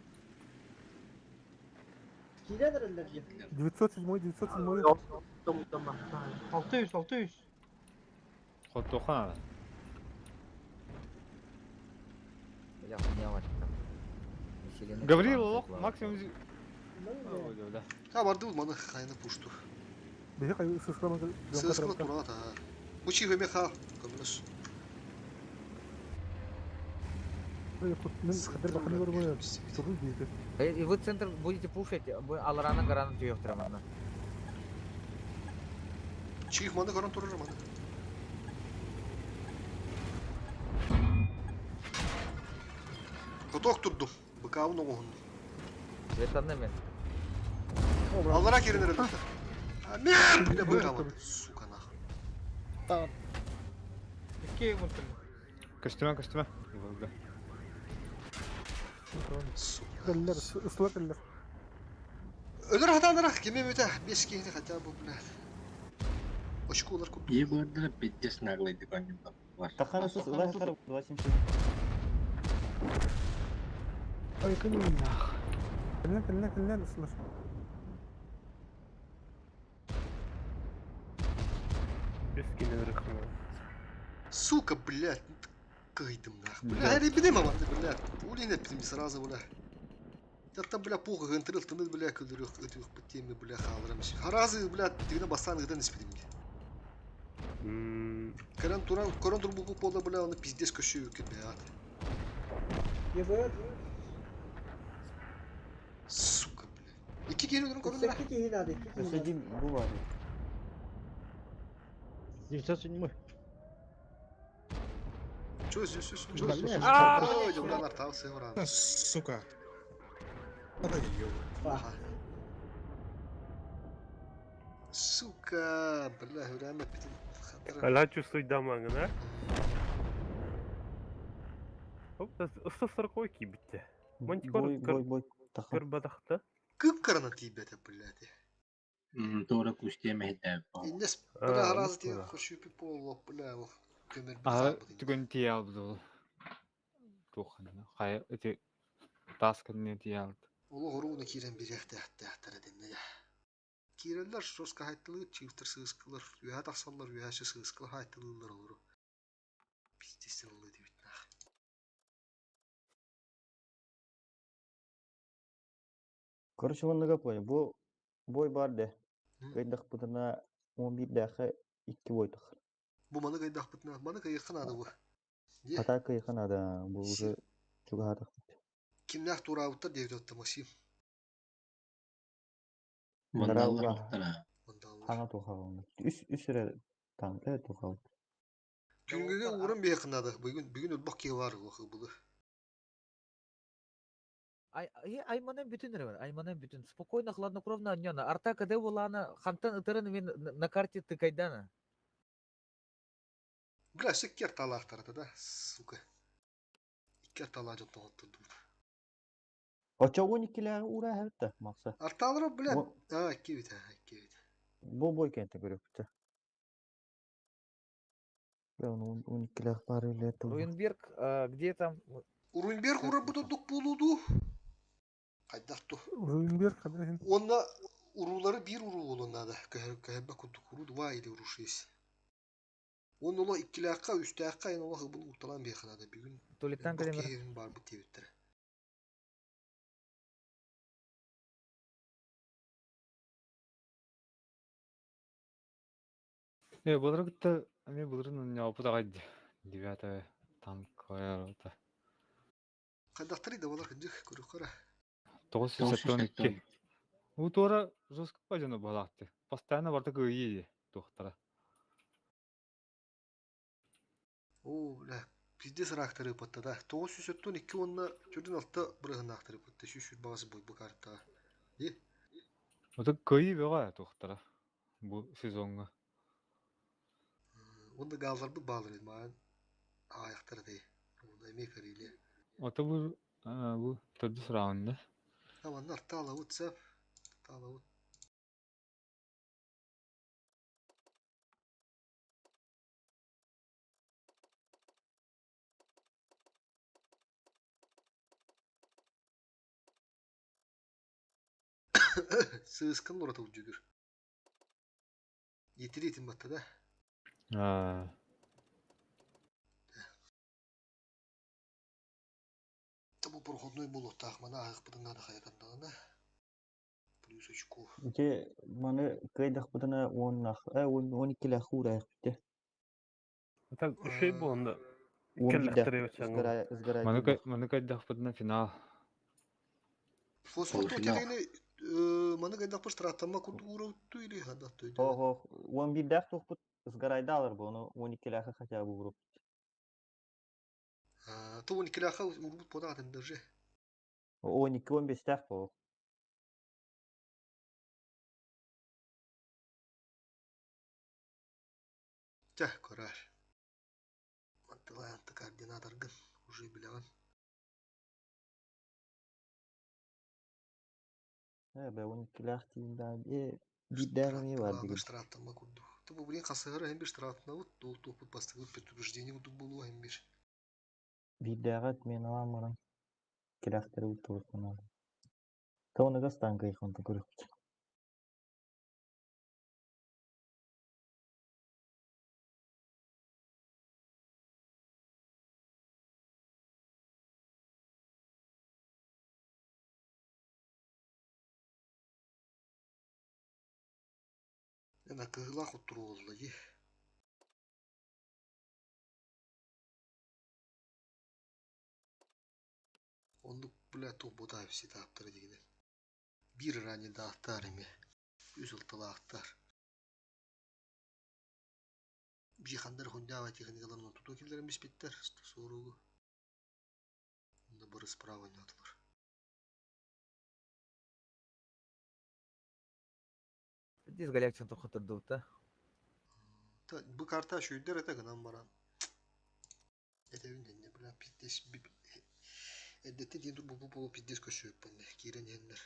Speaker 10: Киледерлер же.
Speaker 7: 907, 907.
Speaker 3: 600, 600.
Speaker 15: Хотохан.
Speaker 4: Бля, хуйня вот там.
Speaker 15: Гаврил лох максимум.
Speaker 6: Ха барды маны хайна пушту.
Speaker 7: Биһи кай сыскалар.
Speaker 6: Сыыскалар турат а. Бу чиге ха көмлөс.
Speaker 4: И вы центр будете пушить, аларана гараны түйөктөр манна.
Speaker 6: Чиих маны гаран турар маны. Коток турдум. Быкабын оғын.
Speaker 4: Ветанны мен.
Speaker 6: Аллара керенер элбетте. Мен! Бля, быкабын. Сука нахуй.
Speaker 3: Tamam. İki vurdum.
Speaker 15: Көстүмө, көстүмө.
Speaker 7: Кэллер, ысла кэллер.
Speaker 6: Өлөр хатанырах кеме өтә, бес киһини хотя бы, блядь. Очколар күп.
Speaker 16: Ие бардыра пиздец наглый бар.
Speaker 12: Тахара сус, улай хатара 277.
Speaker 7: Ой, кэннилэн, кэннилэн, кэннилэн ысла.
Speaker 8: Бес киһини рыхмы.
Speaker 6: Сука, блядь, кыйдым нах. Бля, ребидем аманды, блядь. Улин эпидем сразу, бля. Я бля, похуй, гынтырыл тыныл, бля, күлдүрүк, өтүк по теме, бля, халырым. Харазы, бля, тигне бастан гыдан испедим. Корон туран, корон турбуку пола, бля, оны пиздец көшүү блядь.
Speaker 10: Ебать.
Speaker 6: Сука, блядь. Iki kere өлөрүн корон
Speaker 10: İki kişi надо, iki kişi.
Speaker 12: Өсөдим бу бар.
Speaker 5: 907.
Speaker 6: Чё здесь, здесь, чё здесь?
Speaker 12: Ой,
Speaker 6: Ой, бля, нартался, уран.
Speaker 17: Сука. Да ёб.
Speaker 6: Сука, бля, время
Speaker 8: Ала чувствует дамагын, а? Оп, 140 кибитте. Мантикор
Speaker 12: Бой, бой, бой. Таха.
Speaker 8: көр бадахта.
Speaker 6: Кып карана тибете, блядь.
Speaker 16: Туора кустия мехде.
Speaker 6: Иннес, бля, разы ти хочу пиполо, бля, көмөр
Speaker 15: А түгөн тие алды ол. Тухан. Хай эти таскын тие алды.
Speaker 6: Оло хоруна кирен бир яхта яхта денне. Киреллер жестко хайттылы, чифтер сыскылар, юха тахсаллар, юхашы сыскылар хайттылылар олору. Пиздец олы дебит нах.
Speaker 12: Короче, он нага Бу бой бар де. Кайдах бутына 11 даха 2 бой тахар.
Speaker 6: Бу маны кайдах бутына, маны кайыкын ады бу.
Speaker 12: Атака кайыкын ады, бу уже чугатах.
Speaker 6: Кимнях тураабыттар деп атты Максим.
Speaker 16: Мандаллар оқтара.
Speaker 12: Хана тухал. Үс үс эре танк тухал.
Speaker 6: Күнгүгө урын бейкын ады. Бүгүн бүгүн өлбак ки бар булы.
Speaker 4: Ай, айманын бүтүн бар, айманын бүтүн. Спокойно, хладнокровно аньона. Арта каде булана, хантан ытырын мен на карте тыкайдана.
Speaker 6: Бля, все кер талахтар да, сука. Икки арталаах дьонтон оттурдубут.
Speaker 12: Оччо 12-лээҕи уурааһыбыт да, Макса.
Speaker 6: Арталара, блядь, а, икки эбит, икки эбит.
Speaker 12: Бу бой кэнтэ көрөкпүтэ. 12-лээх баар илэ
Speaker 4: Руинберг, где там?
Speaker 6: Руинберг урарбыт ордук буолуу дуу? Хайдах ту?
Speaker 7: Руинберг хадырын.
Speaker 6: Уонна уруулары биир уруу буолуон наада. Көһөрбө курдук уруу два или уруу шесть. Уонна олох иккилээххэ, үстээххэ эн олох ыбыл уурталаан биэххэ наада. Бүгүн
Speaker 4: Тулиттан
Speaker 6: элбэх
Speaker 4: кэлимэр.
Speaker 6: киһи баарбыт диэбиттэрэ.
Speaker 15: Э, былыры кытта эмиэ былырын онньооппут аҕай дии. Девятая танковая рота.
Speaker 6: Хайдахтарый да балар кырдьык көрүөххэ эрэ.
Speaker 15: 972. Уу туора жестко бадьаны баһылаахты. Постоянно барыта кыайыы дии туохтара.
Speaker 6: Оо, бля, пиздец ыраахтары ыппатта да. 972 уонна 46 бырыһынаахтары ыппатта. 120 баҕас буйбу картаҕа. Ди?
Speaker 15: Ото кыайыы бөҕө туохтара бу сезоҥҥа.
Speaker 6: Уонна гаалларбыт баалар эбит маан аҕайахтар этэй. Уонна эмиэ Карелия.
Speaker 15: Ото бу бу төрдүс раунда.
Speaker 6: А манна артаалабыт сап. Артаалабыт. Сыыскан ураты удьугур. Итириитин батта да.
Speaker 15: Аа.
Speaker 6: Бу проходной буолуохтаах маны ааһыахпытын наада хайатандаҕына. Плюс очко.
Speaker 12: Ити маны кыайдахпытына уоннах, 12-лээх уураайахпыт
Speaker 8: Так үчүгэй буолан да
Speaker 12: Уон биирдээх
Speaker 8: кэллэхтэрэ
Speaker 12: сгорая сгорая
Speaker 15: Маны
Speaker 12: кэллэх.
Speaker 15: маны кайдахпытына финал.
Speaker 6: Фосфор
Speaker 16: Полуфинал.
Speaker 6: туох маны кайдахпыт штрафтамма курдук уураутtu или хадахту
Speaker 12: Оһо, 11-дээх туохпут сгорайдаалар бу, ону 12-лээхи хотя бы уруп.
Speaker 6: То 12-лээхэ урбут подаатын даже.
Speaker 12: 12-15-тээх бу.
Speaker 6: Чэ, көрөр. Мантылаанты координаторгын уже билэҕин.
Speaker 12: Э, бэ 12-лээх тиийдаа, э, биирдээх эмиэ баар
Speaker 6: Штрафталаана
Speaker 12: дигин.
Speaker 6: штрафтамма курдук. То бу блин хасыһара иһин бир штрафтанабыт, ол туохпут бастакы предупреждение курдук буолуо иһин бир.
Speaker 12: Биирдээҕи отменалаан баран, килээхтэри уттубут Тоныга станка онтон көрүөхпүт.
Speaker 6: Эн кыһылаах оттуруолла дии. Оннук бля туох буотаа ситааптара дигинэн. Биир ранедаахтар эмиэ. Үс ылталаахтар. Бжихандар хундаава техникаларын тутуу киллэрэн биспиттэр. Сорогу. Онно бары справа ойноотулар.
Speaker 4: Здесь Галякчин тоқытырдыбыт
Speaker 6: Бу карта шүйдер эте гынан баран. Этэбин дэнне бля пиздец эрдэттэн тиийэн тур бу бу пиздец көссүөппүн киирэн иһэннэр.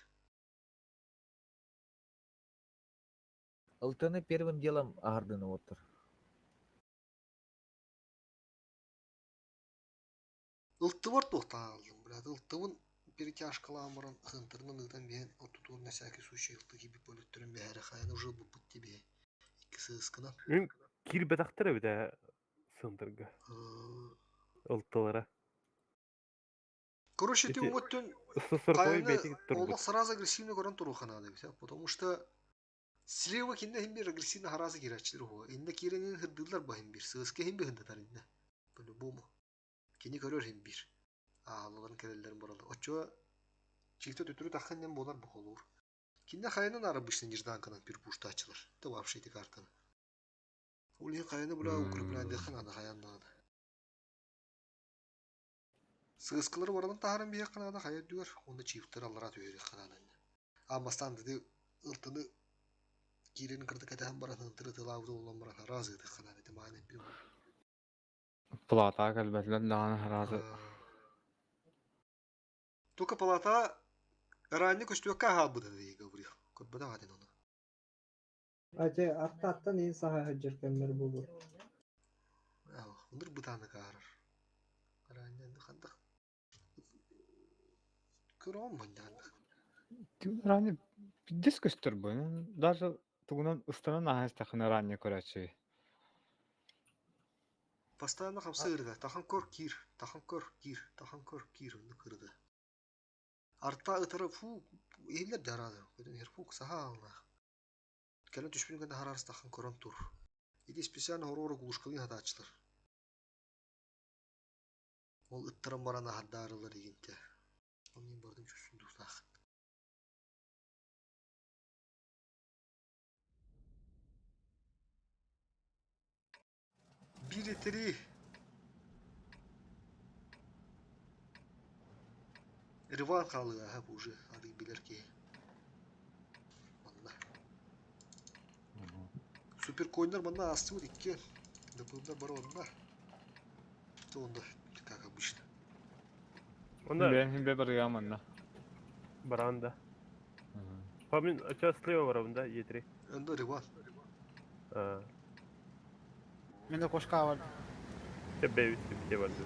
Speaker 4: ЛТны первым делом аһардыны оттор.
Speaker 6: Ылтыбар туохтаан блядь, ылтыбын перетяжкалаан баран хынтырынан ыытан биһэн ортотугар на всякий случай ылты киирбит бөлүттэрин бэһэрэ хайан уже ылбыппыт тибиһэ икки сыыскынан.
Speaker 8: Мин киирбэтэхтэр эбит ээ сынтырга. Ылтылара.
Speaker 6: Короче, ты
Speaker 8: Ити
Speaker 6: уоттун
Speaker 8: сорковой
Speaker 6: хайаны
Speaker 8: бэйти турбут.
Speaker 6: олох сразу агрессивно көрөн туруха наада эбит, потому что слева кинне хим бир агрессивно харазы киирээччилэр уһуга. Иннэ киирэнин хырдыыллар бу хим бир, сыыска хим бир хындатар иннэ. По-любому. Кини көрөр хим бир. Аалаларын кэлэллэрин баралар. Оччоҕо чикте төттөрү таххан диэн буолар бу холуур. Кинне хайанан обычно нежданканан перепуштааччылар. Это вообще эти картаны. Ол иһин хайаны бля укрепляйдыахха наада хайан даҕаны. Сыыскалары баранан таһааран биһиэххэ наада хайа үрдүгэр уонна чифтэр аллараа түһэриэххэ наада иннэ. Аан бастаан ити ылтыны киирэн кырдык кэтэһэн баран ынтыры тылаабыт буолан баран араас ыытыахха наада ити мааны эппиим.
Speaker 15: Плата кэлбэтилэр даҕаны араасы.
Speaker 6: Только палата ранее көстүөккэ аһаабыта дии Гаврил. Көрбөтөх этин ону.
Speaker 9: Ате аттааттан иин саха сылдьар кэмнэр буолуо.
Speaker 6: Ыныр бытааны каарар. Ранее хандах көрөҕүн манньаанна.
Speaker 15: Ранее пиздец көстөр бу. Даже тугунан ыстанан ааһа истэххинэ ранее көрөөччү.
Speaker 6: Постоянно хамсыырга тахан көр киир, тахан көр киир, тахан көр киир оннук ырыда. Арта ытара фу иһиллэр дьараада фу саха ааллаах. Кэлэн түспүн гына хараарыс тахан көрөн тур. Ити специально хоруора глушкалыы хатааччылар. Ол ыттаран баран аһардаарылар игинте. Ол мин бардым чувствую дустаах. Биир этери Риван хаалыаһа уже арый билэр киһи. Манна. Суперкоиннар манна аастыбыт иккиэн. ДПМ-дар бары онно. То онно, как обычно.
Speaker 8: Онно
Speaker 15: Бэйэм бе барыга манна.
Speaker 8: Баранда. Помин, сейчас слева барабын да, Е3.
Speaker 6: Онно Риван.
Speaker 8: А,
Speaker 3: Мен де кошка бар.
Speaker 8: Тебе бите барды.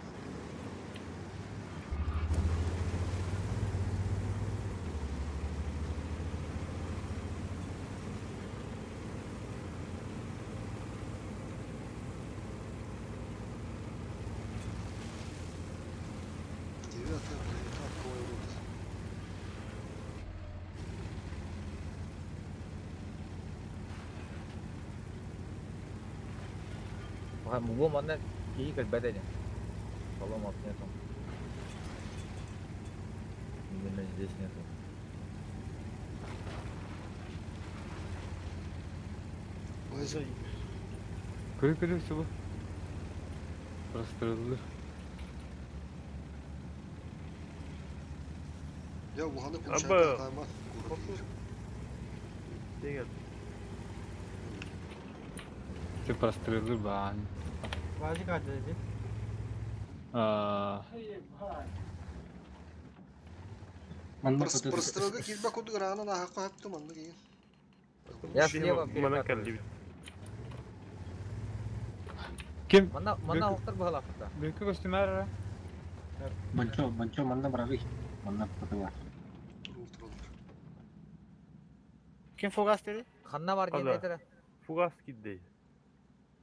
Speaker 6: Девятая бронетанковая рота.
Speaker 4: Бу манна киһи кэлбэт ини. Поломок нету. Именно здесь нету.
Speaker 15: Көрү-көрү субу. Простреллы.
Speaker 6: Я улаханы
Speaker 8: Аба.
Speaker 6: получает тайма. Город
Speaker 8: Деген.
Speaker 15: Ты простреллы баан.
Speaker 3: Бази кады dedi.
Speaker 15: Аа.
Speaker 16: Манна пыты
Speaker 6: Прострелга киирбэ курдук ыраанан аһаққа хаптым онно киин.
Speaker 4: Я слева
Speaker 8: Мана
Speaker 4: перекатываюсь.
Speaker 8: кэллибит.
Speaker 15: Ким?
Speaker 4: Манна манна охтар баһалаахта.
Speaker 15: Бүкү көстүмээр
Speaker 16: Банчо, банчо манна барабый. Манна пыты бар.
Speaker 6: Турул тураллар.
Speaker 3: Ким фугас dedi?
Speaker 4: Ханна бар диэн
Speaker 8: Ала.
Speaker 4: этэрэ.
Speaker 8: Фугас кидде.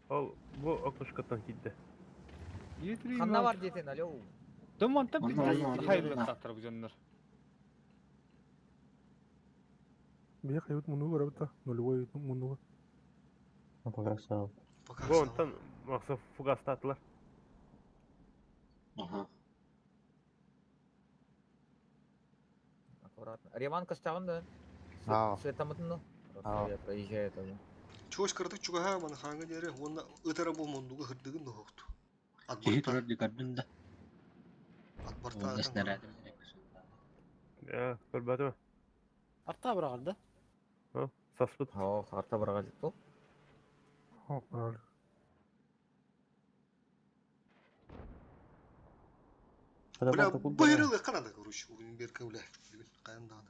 Speaker 8: Ол бу окошкаттан кидде.
Speaker 4: Ханна бар диэтин, алло.
Speaker 15: Дымантан
Speaker 16: Манна,
Speaker 15: пиздец
Speaker 16: манна,
Speaker 15: хайыллык
Speaker 16: манна.
Speaker 15: таттар бу дьоннор.
Speaker 7: Бия хайбыт мунугу көрөбүт нулевой мунугу.
Speaker 12: Пока сау.
Speaker 6: Пока
Speaker 8: Бу онтон макса фугас татылар.
Speaker 16: Ага.
Speaker 4: Аккуратно. Риван костягын да.
Speaker 14: Аа.
Speaker 4: Светамытын ну.
Speaker 14: Аа.
Speaker 4: Я проезжаю там.
Speaker 6: Чуос кырдык чугаһа маны хааңа диэри уонна ытара бу мундуга хырдыгын доһохту.
Speaker 16: Киһи
Speaker 6: Атбарта
Speaker 16: турар дикардын да.
Speaker 6: атбарта
Speaker 16: Онда
Speaker 6: ытан
Speaker 16: снаряд.
Speaker 8: Я, көрбөтүм.
Speaker 3: Арта бырагылды.
Speaker 8: А, саспыт.
Speaker 4: О, арта барга бу.
Speaker 7: О, правильно.
Speaker 6: Бля, быйрылы канада, короче, угун берке бля. Бүгүн каян дааны.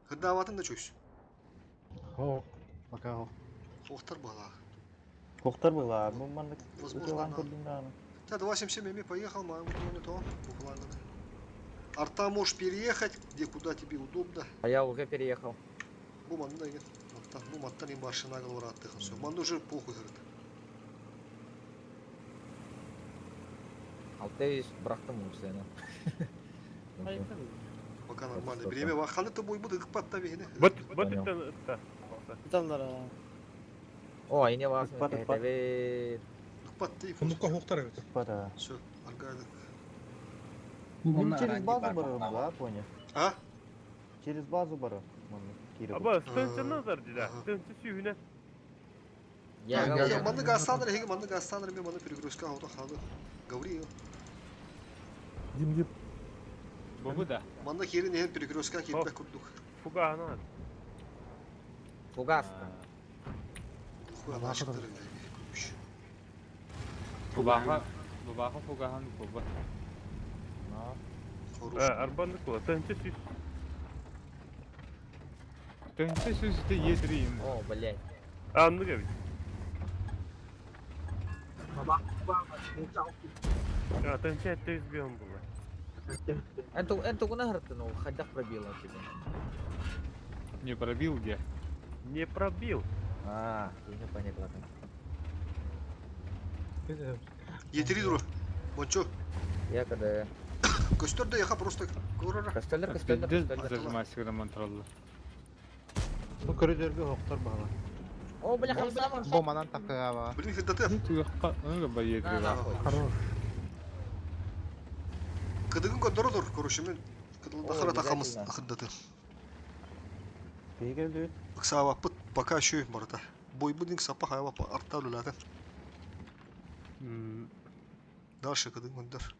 Speaker 6: Хырдаабатын да чөйс.
Speaker 14: Хо, пока хо.
Speaker 6: Хохтар бала.
Speaker 12: Хохтар была, бу манна
Speaker 6: Возможно,
Speaker 12: ытылаан
Speaker 6: она.
Speaker 12: көрдүм дааны.
Speaker 6: Та 277 эми поехал, маған не то. Бухланды. Арта можешь переехать, где куда тебе удобно.
Speaker 4: А я уже переехал.
Speaker 6: Бу манна деген. Маттан, бу маттан им машина аттыхын все. Манна уже похуй говорит.
Speaker 4: Алтайс бырактым сені.
Speaker 6: Пока нормально. Время ваханы то бой буду ыкпатта бейне.
Speaker 8: Бот бот
Speaker 4: Понял.
Speaker 8: иттен ытта.
Speaker 3: Италлар.
Speaker 4: О, айне вас.
Speaker 12: Ыкпат, ыкпат.
Speaker 6: Ыкпатта и
Speaker 17: Муннукка хуктар эбит.
Speaker 12: Пара.
Speaker 6: Все, аргайды.
Speaker 16: Бу
Speaker 12: Мин
Speaker 16: манна
Speaker 12: через
Speaker 16: ранее
Speaker 12: базу
Speaker 16: бар
Speaker 12: барым,
Speaker 16: манна.
Speaker 12: да, понял?
Speaker 6: А?
Speaker 12: Через базу барым. Манна кире.
Speaker 8: Аба, стынчы назар дида.
Speaker 6: Ага.
Speaker 8: Стынчы сүйүнен.
Speaker 4: Я
Speaker 6: Я
Speaker 4: говорю.
Speaker 6: манны гастаныр, хеге манны гастаныр, мен манны перегрузка аута халы. Гавриил.
Speaker 7: Дим дип.
Speaker 15: Бу да.
Speaker 6: Манна херин ехен перегрузка кирбек курдук.
Speaker 8: Фугана.
Speaker 4: Фугас.
Speaker 6: Хуй ана ашыктыр.
Speaker 15: Баха Бабаха фугахан кулба.
Speaker 8: Арбанды кула. Тынчы сүз.
Speaker 15: Тынчы сүз те етрим.
Speaker 4: О, блядь.
Speaker 8: Анны кебит. Тынчы этте үзбион була.
Speaker 4: Энту куна ну, ходях пробил он тебя.
Speaker 15: Не пробил где?
Speaker 8: Не пробил.
Speaker 4: А, я не понял, ладно.
Speaker 6: Етери дур. Бончо.
Speaker 4: Я когда...
Speaker 6: Көстөр да яха просто көрөр.
Speaker 4: Костеллер, костеллер,
Speaker 15: Пиздец
Speaker 4: костеллер.
Speaker 15: зажимайся, когда монтраллы.
Speaker 14: Бу көрүдөргө хоктор баҕала.
Speaker 4: О, бля, хамсама.
Speaker 14: Бу манан такыаба.
Speaker 6: Блин, хиддаты.
Speaker 15: Туякка, ну ба етри.
Speaker 4: На, нахуй.
Speaker 7: Хорош.
Speaker 6: Кыдыгын көдөрө дур, көрүшүмүн. Кыдылда
Speaker 4: Ой,
Speaker 6: хара тахамыз
Speaker 4: обязательно.
Speaker 6: хиддаты.
Speaker 12: Биһиги
Speaker 6: Ыксаабаппыт пока еще барыта. Бойбудинг сапа хайва арта үлеләтен. Дальше кыдыгын көдөр.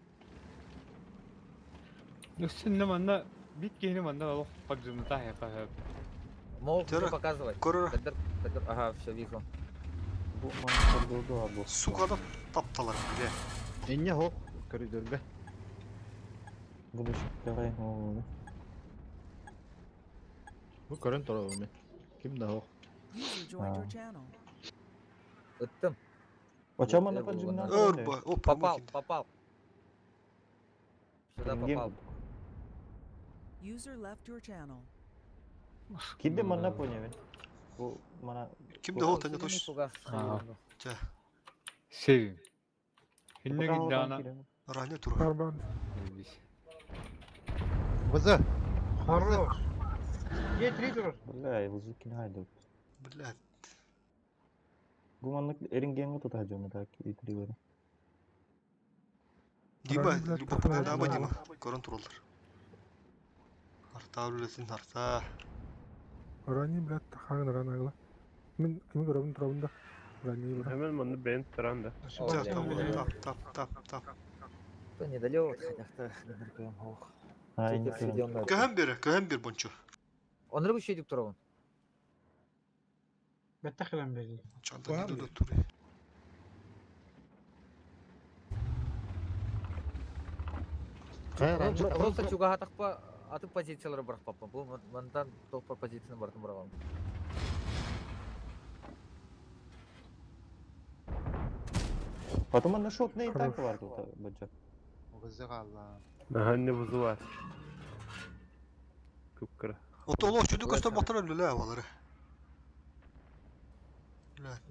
Speaker 15: Үстүнне манна бит киһини манна олох поджимта хэ
Speaker 4: Мог
Speaker 6: Тера,
Speaker 4: уже показывать.
Speaker 6: көрөр.
Speaker 4: Кадр, кадр, ага, все вижу.
Speaker 12: Бу манан көрдү бу.
Speaker 6: Сугада тапталар бile.
Speaker 14: Инне хок көрүдөргө.
Speaker 12: Будущий оğlu.
Speaker 14: Бу көрөн турабын мен. Ким да хок.
Speaker 11: User joined your channel.
Speaker 4: Ыттым.
Speaker 12: Оча манна поджимнан.
Speaker 6: Өрбө, оп,
Speaker 4: Попал, попал. Сюда попал.
Speaker 11: User left your channel.
Speaker 12: Кидде манна понял. Бу мана
Speaker 6: Ким да хок таня тош. Ча.
Speaker 15: Севим. Хинне
Speaker 12: Пока
Speaker 15: гиддана.
Speaker 6: Ране тур.
Speaker 7: Арбан.
Speaker 14: Бызы.
Speaker 3: Хорош. Е3 турар.
Speaker 12: Бля, Илзукин хайды.
Speaker 6: Бля.
Speaker 12: Бу маннык эрингенге тута жона так итри
Speaker 6: Дима,
Speaker 7: Ране, блядь,
Speaker 6: любопытно
Speaker 7: тахмай
Speaker 6: ама
Speaker 7: жона.
Speaker 6: Дима. Көрөн туралар. Арта үлеләтен арта.
Speaker 7: Рани, блядь, тахагын ран агла. Мен кими көрөбүн турабын да. Рани бра.
Speaker 8: Hemen манны бен туран да.
Speaker 4: О,
Speaker 6: Тап,
Speaker 4: бля,
Speaker 6: тап,
Speaker 4: бля.
Speaker 6: тап, тап, тап, тап.
Speaker 4: Кто недалек, хотя кто ох.
Speaker 12: Ай,
Speaker 4: Теперь сведённый.
Speaker 6: Көһөн бер, көһөн бер бончо.
Speaker 4: Он рыбу еще идет турабын.
Speaker 3: Беттахилан бери.
Speaker 6: Чанда не тур.
Speaker 4: Просто чуга атақпа атып позициялары барып папа. Бу мындан топ позицияны бартын барган.
Speaker 12: Потом манна шотный танк бар тут баджа.
Speaker 14: Бызы калла.
Speaker 8: Ага, не вызывай. Күпкіра.
Speaker 6: Ото олох чүдү көстөр бактар үлелә алары.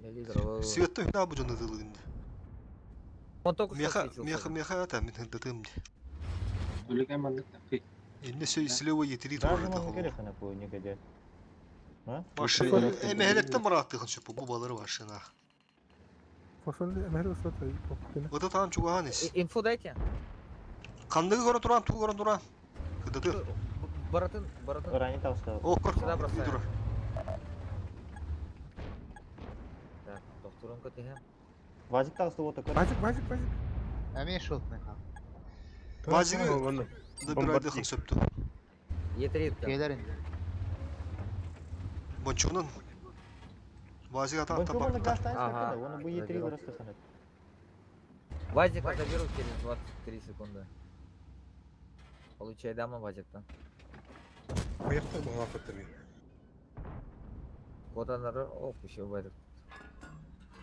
Speaker 4: Лидер.
Speaker 6: Светте хна бу жона дылыгында.
Speaker 4: Он только что
Speaker 6: Меха,
Speaker 4: светился.
Speaker 6: меха, меха ата мен хиддатым.
Speaker 16: Үлеген маннык такый.
Speaker 6: Инне сөй слева етери тур
Speaker 12: Даже
Speaker 6: та
Speaker 12: манна
Speaker 6: холу.
Speaker 12: керек ана по негодяй. А?
Speaker 6: Башы эмехелеттен бараттыгын сөп бу балары башына.
Speaker 7: Фасол эмер усата.
Speaker 6: Ота таан чугаанис.
Speaker 4: Инфу дайте.
Speaker 6: Кандыгы көрө туран, туу көрө туран. Хиддаты.
Speaker 4: Баратын, баратын.
Speaker 12: Рани таста.
Speaker 6: О, көр.
Speaker 4: Сюда бросаем.
Speaker 6: Тур.
Speaker 4: Так, доктором КТГ.
Speaker 12: Вазик таста вот такой.
Speaker 7: Вазик, вазик, вазик.
Speaker 14: Эми шотный хак.
Speaker 6: Базигы добирайдыхын сөптү.
Speaker 4: Е3.
Speaker 14: Келер инде.
Speaker 6: Бончонун. Базиг ата
Speaker 12: Бончо манна
Speaker 6: ата
Speaker 12: газ танк
Speaker 4: Ага,
Speaker 12: он бу Е3
Speaker 4: заберу.
Speaker 12: вырастаханат.
Speaker 4: Вазика заберу через 23 секунды. Получай дама Вазик-то.
Speaker 17: Поехал бы лапатами.
Speaker 4: Вот она, оп, еще в этот.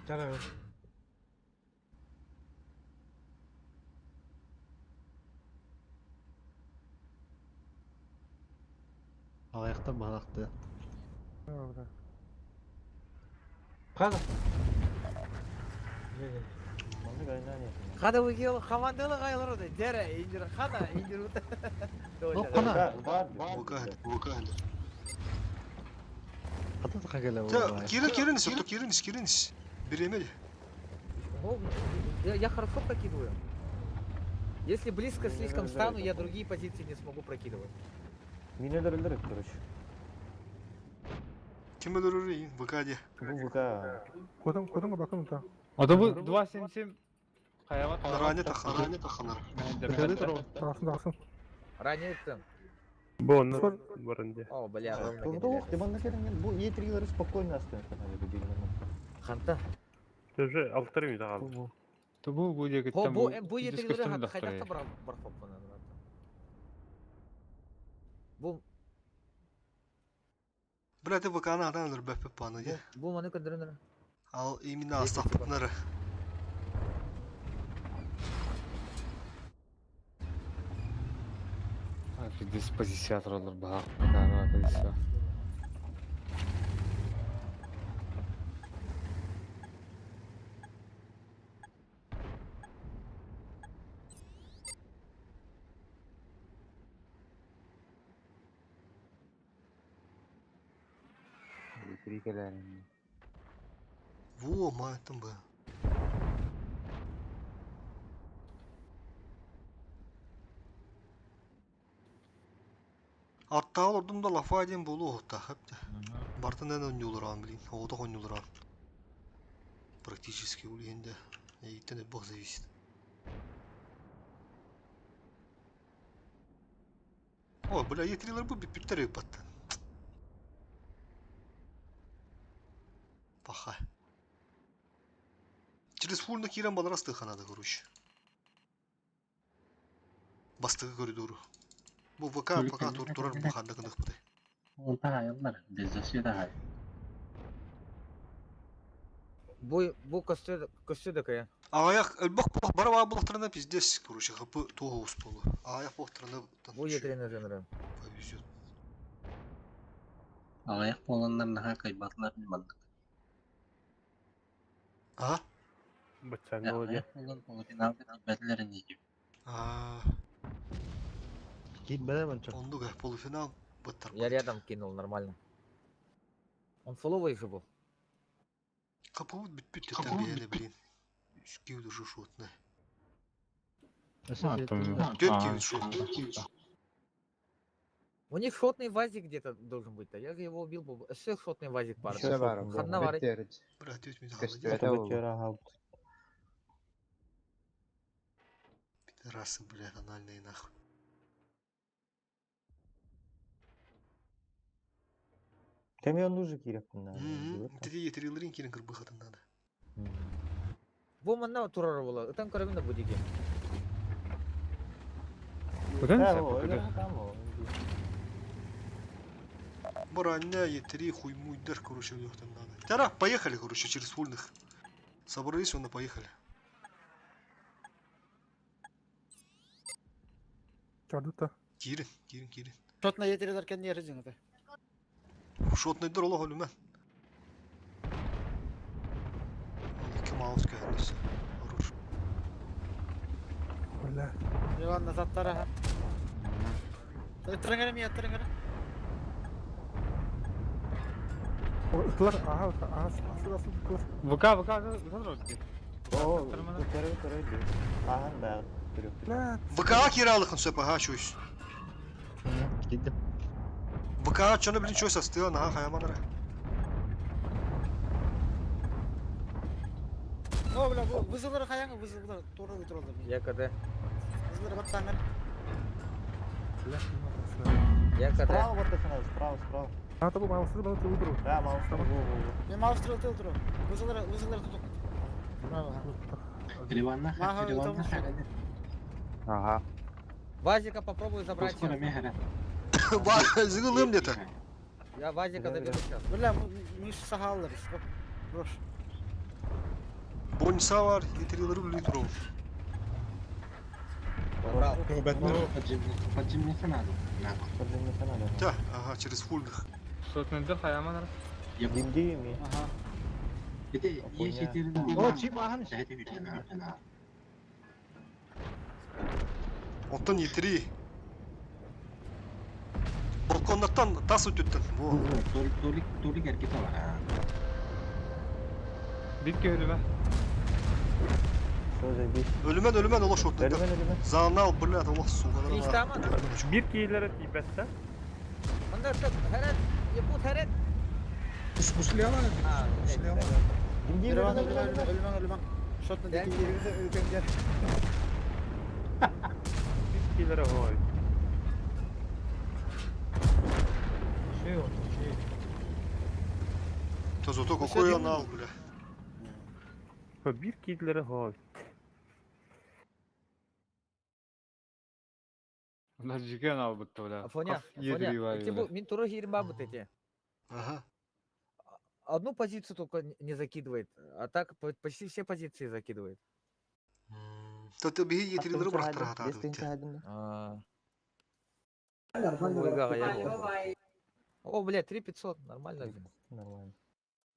Speaker 3: Тара.
Speaker 14: Аяқта балақты.
Speaker 3: Хада.
Speaker 4: Хада выгел, хамандылы гайлар да, дәрә, инжир, хада, инжир.
Speaker 14: Кана. Хата та
Speaker 6: Та, кирин, кирин, сөптү, кирин, кирин. Биремел.
Speaker 4: Я хорошо прокидываю. Если близко слишком стану, я другие позиции не смогу прокидывать.
Speaker 12: Минелер өлдөрөт, короче.
Speaker 6: Ким өлөрөр ВК де.
Speaker 12: Бу ВК.
Speaker 7: Котон, котонго бакын та.
Speaker 15: Ата бу 277 Каяга
Speaker 6: Ране таханар. Ране таханар.
Speaker 7: Тағсын, тағсын.
Speaker 4: Ранее там.
Speaker 8: Бу онны барынде.
Speaker 4: О, бля, ровно
Speaker 12: Тогда ох, ты манна керенген бу Е3 спокойно останется на видео.
Speaker 4: Ханта.
Speaker 8: Тоже алтыр минут қалды.
Speaker 15: Бу бу
Speaker 4: Хо
Speaker 15: диэкиттэн
Speaker 4: бу
Speaker 15: бу
Speaker 4: бу
Speaker 15: пиздец
Speaker 4: етрилери
Speaker 15: көстөн
Speaker 4: хайдахта
Speaker 15: дахтар.
Speaker 4: барахпаппын. Бу
Speaker 6: Бля, ты ВК-ны адан өлөрбөппүт паны
Speaker 4: бу
Speaker 6: дии.
Speaker 4: бу маны көрдөрөн.
Speaker 6: Ал именно астахпытынары.
Speaker 15: Пиздец позиция тураллар баһаах. ВК-ны позиция.
Speaker 5: Трикелерин.
Speaker 6: Во, майтым бы. Аттаал ордум да лафа диэн буолуо уһуттаах эптэ. Бартын эн онньуулараан блин, оҕотох онньуулараан. Практически ол иһин да эйиттэн элбэх зависит. О, бля, етрилер бу бүппүттэр ыыппаттан. Паха. Через фурну киирэн баларас тыханады, короче. Бастакы коридору. Бу ВК пока тур турар бу ханна гыныхпыты.
Speaker 16: Ол таайыллар, бездасия таай.
Speaker 4: Бу бу көстө көстө да
Speaker 6: Аяқ элбэх буолах бара баа буолахтарына пиздец, короче, хапы туох уус буолу. Аяқ буолахтарына
Speaker 4: Бу етрини жанры.
Speaker 6: повезет.
Speaker 16: Аҕыйах буоланнар наһаа кыайбатылар маннык.
Speaker 6: А?
Speaker 8: Баччаҥҥа ол
Speaker 16: Аҕыйах буолан полуфиналга тиийбэтилэр ини диибин.
Speaker 6: А,
Speaker 14: Киирбэтэ Ванчо.
Speaker 6: оннук э, полуфинал быттар.
Speaker 4: Я рядом кинул нормально. Он фуловый же был.
Speaker 6: Хапыбыт бүппүт теттен бэйэне блин. Үскүү душу шотна.
Speaker 15: А, там-
Speaker 6: Төт
Speaker 15: а,
Speaker 6: киһи шотна.
Speaker 4: У них шотный вазик где-то должен быть-то. Я же его убил. бы. Все шотный вазик пара.
Speaker 12: Еще шотный
Speaker 4: Ханна
Speaker 12: был.
Speaker 4: варить.
Speaker 6: Бля, төт мен
Speaker 12: Это вчера ага.
Speaker 6: Пидорасы, блядь, анальные нахуй.
Speaker 12: Кем нужен кииреппин
Speaker 6: М-м, Три трилерин кирин кырбыхатын надо.
Speaker 4: Бу манна турар була. Ытан көрөбүн да бу диги.
Speaker 15: Куда не
Speaker 6: Броня, Е3, хуймуйдер, короче, у них там надо. Тара, поехали, короче, через фульных. Собрались, он и поехали.
Speaker 7: Чардыта.
Speaker 6: Кирин, Кирин, Кирин.
Speaker 9: Шотна етерелер кенни ережин это.
Speaker 6: Шотный дыр олох өлүмэн. Ол iki маус кәһәндесі. Хорош.
Speaker 7: Бля.
Speaker 9: Иван назад тара. Трыңгара ми трыңгара.
Speaker 7: Ытлар, ага, ага, асыл асыл ытлар.
Speaker 15: ВК, ВК, ВК,
Speaker 12: О, көрө көрө Ахан да көрө.
Speaker 7: Бля.
Speaker 6: ВК киралықын сөп, ага, чуйс.
Speaker 14: Киирдим.
Speaker 6: ВК чоны блин чуйс астыла, наха хаяманара.
Speaker 9: О, бля, бу вызылары хаяңы вызылары туры өтүрөлдөр.
Speaker 4: Я КД.
Speaker 9: Вызылары баттаңар.
Speaker 7: Бля,
Speaker 4: Я КД.
Speaker 12: Справа вот ты справа, справа.
Speaker 7: А, табу, маусты, бана ты выбрал.
Speaker 12: Да, маусты, во, во, во.
Speaker 9: Мен маустрыл тыл туру. Вызылары вызылары тутук. Браво.
Speaker 16: Риванна,
Speaker 9: Маха,
Speaker 16: Риванна
Speaker 9: там-
Speaker 16: хаганы.
Speaker 5: Ага.
Speaker 4: Вазика попробую забрать.
Speaker 16: Скоро
Speaker 4: сейчас.
Speaker 16: мехара.
Speaker 6: Зыгылым где-то.
Speaker 4: Я Вазика заберу сейчас.
Speaker 9: Бля, мы сахаллар. Брош.
Speaker 6: Больница бар, Е3 блин туру.
Speaker 4: Забрал.
Speaker 16: Поджимница надо. Надо.
Speaker 12: Поджимница надо.
Speaker 6: Да, ага, через фульных.
Speaker 15: Шотный дыр хаяманар.
Speaker 12: Димди ми.
Speaker 9: Ага.
Speaker 16: Это есть етерин.
Speaker 14: О, чип ахан.
Speaker 16: Это видно.
Speaker 6: Оттон Е3. Балконнартан тас өтөттөн. Во.
Speaker 16: Толик, толик эркет бар.
Speaker 15: Бит көлүмэ.
Speaker 12: Что за бис?
Speaker 6: Өлүмэн, өлүмэн олох шотный дыр.
Speaker 12: Өлүмэн, өлүмэн.
Speaker 6: Занал, блядь, олох сука.
Speaker 4: Кристама.
Speaker 8: Бир киилere тиийбэттэ.
Speaker 4: Мында хэрет, Якут хэрет.
Speaker 17: Кускуслялар,
Speaker 4: А,
Speaker 17: кускуслялар.
Speaker 12: Димди
Speaker 9: Өлмәң,
Speaker 12: өлүмэн,
Speaker 9: өлмәң, өлмәң, өлмәң. Шотна
Speaker 4: Да.
Speaker 9: деки өлгөндөр.
Speaker 8: Бир киилere ой.
Speaker 6: То зато какой анал, бля.
Speaker 8: Бир киилere ой.
Speaker 15: Наржикен албытта бля.
Speaker 4: Афоня,
Speaker 15: Хас
Speaker 4: Афоня,
Speaker 15: Е3 бар
Speaker 4: эти бу мин тура хиирим баабыт эти.
Speaker 6: Ага.
Speaker 4: Одну позицию только не закидывает, а так почти все позиции закидывает.
Speaker 6: Таты биһи
Speaker 12: Хас
Speaker 6: Е3-лары
Speaker 12: тыһыынча
Speaker 6: бырахтара
Speaker 12: хаайдым? Бес
Speaker 6: хатаатыбыт
Speaker 12: тыһыынча
Speaker 6: те.
Speaker 12: хаайдым да?
Speaker 4: А,
Speaker 10: Нормально
Speaker 4: Ой,
Speaker 10: бырахпыт.
Speaker 4: я был. О, бля, 3500, нормально же.
Speaker 12: Нормально.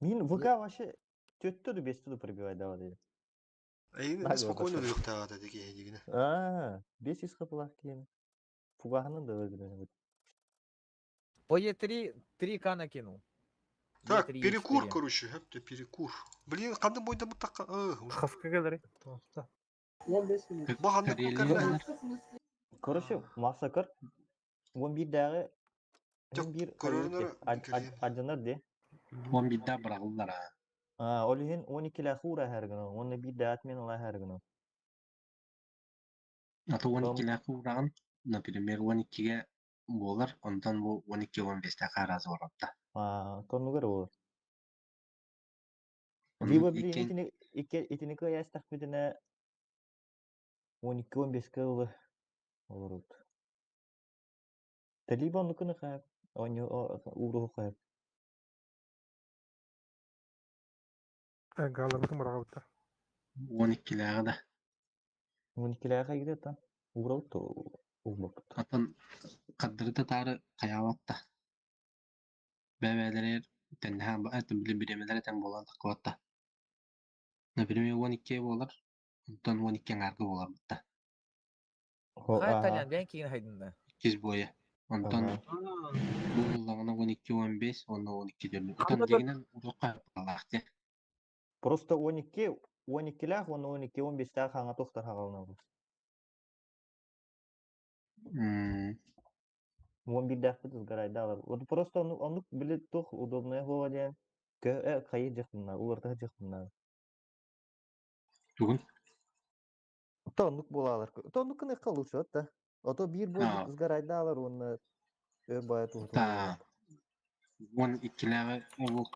Speaker 12: Мин ВК вообще төттө ду бесті ду пробивать давады.
Speaker 6: Эйин
Speaker 12: Нагло
Speaker 6: спокойно
Speaker 12: пошел.
Speaker 6: өлүөхтээҕэ дии киһи
Speaker 12: А, бес из хапылах киэн. Фугаһынан да выиграли.
Speaker 4: По Е3 3К накинул.
Speaker 6: Так,
Speaker 4: Е3,
Speaker 6: перекур,
Speaker 4: Е4.
Speaker 6: короче, хэп перекур. Блин, ханнык бойда бутакка.
Speaker 8: Хаска келери.
Speaker 10: 15 минут.
Speaker 6: Бу ханнык бу кэллэ.
Speaker 12: Короче, массакр. Он бир дагы
Speaker 6: Жок,
Speaker 12: он бир
Speaker 6: көрөрүнөр
Speaker 12: адьанар де.
Speaker 16: Он бидда бырағылдар а.
Speaker 12: А, ол иһин 12 лэ хуура хәргіно, оны бир да атмен ола хәргіно.
Speaker 16: Аты он
Speaker 12: Том-
Speaker 16: иккилээх уурагын, например, 12-ге буолар, онтон бу 12-15 разы барапта.
Speaker 12: А, тоннугар ол.
Speaker 16: Оннук
Speaker 12: Либо блин,
Speaker 16: иккен
Speaker 12: итини икки итини кыястах битине 12-15 кылы олорут. Та либо оннукуну хап, оню ууру хап.
Speaker 7: Галабытын бырағабыттар.
Speaker 16: 12-лээҕи да.
Speaker 12: 12 лэ хайгыда та. Уурут уурбут.
Speaker 16: Атын хаддырыта таары хайаабатта. Бэбээлэрэр тэннэһэн этин били бириэмэлэр этэн буолан таххыбатта. Например, 12 буолар, онтон 12 аҥаарга буолар бытта.
Speaker 4: Хай, Толян, бэйэн киин хайдында.
Speaker 16: Иккис буойа. Онтон бу буллаҕына 12-15, уонна 12 дөрнү. Отон дьиҥинэн уруокка хаалаах дии.
Speaker 12: Просто 12 12 лэх, он 12 15 лэх хаңа тохтар хагална бу. 11 дәхпит сгорайдалар. Вот просто он биле тох удобная гола ден. Кө кайы жахтынна, уларта жахтынна.
Speaker 16: Тугун?
Speaker 12: Тоннук булалар. Тоннук кыны калучу да. Ото бир бой
Speaker 16: А.
Speaker 12: сгорайдалар, он өр бая тухту.
Speaker 16: Та 12-лээҕи ол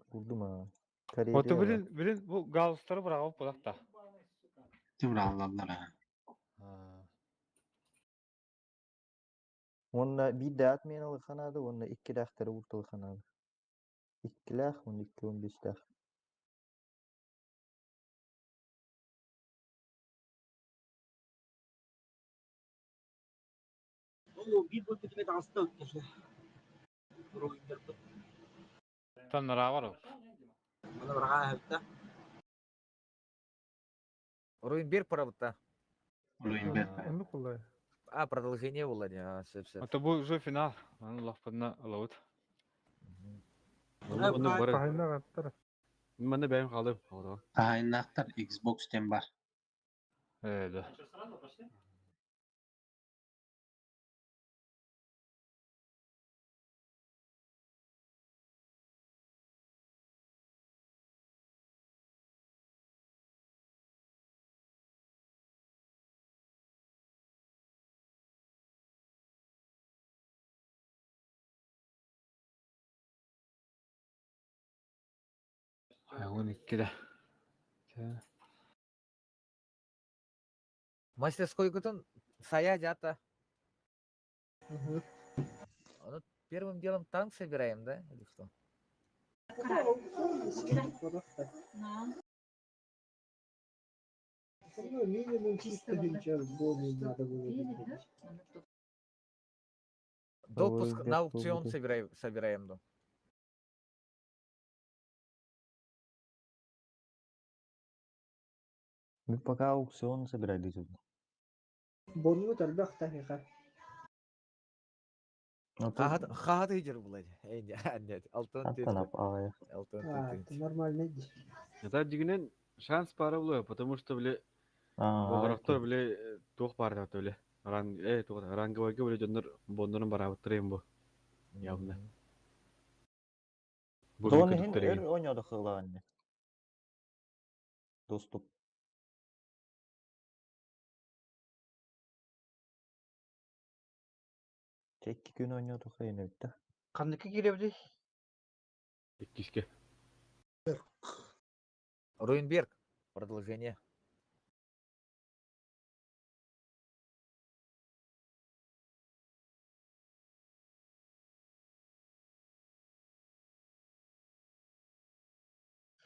Speaker 12: Курдума.
Speaker 15: Оту
Speaker 12: Карьера.
Speaker 15: билин билин бу галстары бырагып булакта.
Speaker 16: бырағылалар а.
Speaker 12: Онна бир дәт мен алыханады, онна икки дәхтері урталыханады. Иккилэх, он икки, он бештэх.
Speaker 10: О, бир бой бүтүмет аста өткөсү. Руиндер бут.
Speaker 15: Таннара бар ол.
Speaker 10: Мана барга хапта.
Speaker 4: Руинберг парабытта.
Speaker 16: Руинберг.
Speaker 7: Оннук буллай.
Speaker 4: А, продолжение было, не, а, сөп, сөп.
Speaker 15: Ата бу уже финал. Аны лахпадна алабыт.
Speaker 5: Онны бары.
Speaker 7: Таһайнагаттар.
Speaker 5: Манна бэйэм хаалым. Оҕо.
Speaker 16: Таһайнаахтар Xbox диэн бар.
Speaker 15: Э, да. Ай, 12-де. Тэ.
Speaker 4: Мастерской кутун сая дята. Ну, первым делом танк собираем, да? Или что?
Speaker 10: Ну, минимум чисто сейчас более надо было выиграть.
Speaker 4: Допуск
Speaker 12: Ой,
Speaker 4: на
Speaker 12: бек
Speaker 4: аукцион
Speaker 12: болду.
Speaker 4: собираем, собираем, да.
Speaker 12: Мы пока аукцион собирать идет.
Speaker 10: Бону тарбах тариха.
Speaker 4: Хахат, хахат идер, блядь. Эй, не, нет, алтын
Speaker 12: Аттан ап ағайық.
Speaker 4: Алтын
Speaker 10: А, это нормально.
Speaker 5: Это дигинен шанс бары булуо, потому что биле
Speaker 12: А,
Speaker 5: Оҕороктор биле туох баар да биле. Ранг э туох ранговойга биле дьоннор боннорун бараабыттар бу. Явно. Бу
Speaker 12: Тоон
Speaker 5: мин
Speaker 12: иһин
Speaker 5: көтүттэр
Speaker 12: өр
Speaker 5: эгин.
Speaker 12: ойнодо хыгылаганны. Доступ. Текки күн ойнодо хыйны битте.
Speaker 3: Ханныка кииребитий?
Speaker 5: Иккиске.
Speaker 4: Руинберг. Продолжение.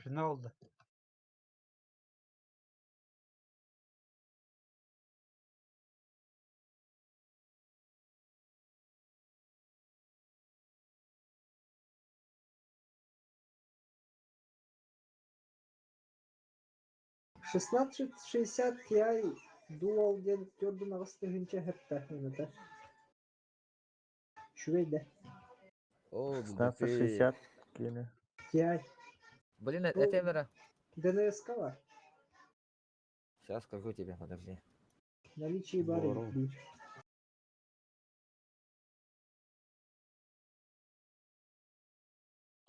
Speaker 3: Финал да.
Speaker 9: 1660 Ti Dual диэн 48 хэппэ өҥөтө. Үчүгэй да.
Speaker 4: О,
Speaker 12: 1660 киэнэ.
Speaker 9: Ti.
Speaker 4: Блин, это эмера.
Speaker 9: ДНСК бар.
Speaker 4: Сейчас скажу тебе, подожди.
Speaker 9: Наличие бар
Speaker 4: Здорово.
Speaker 9: эбит.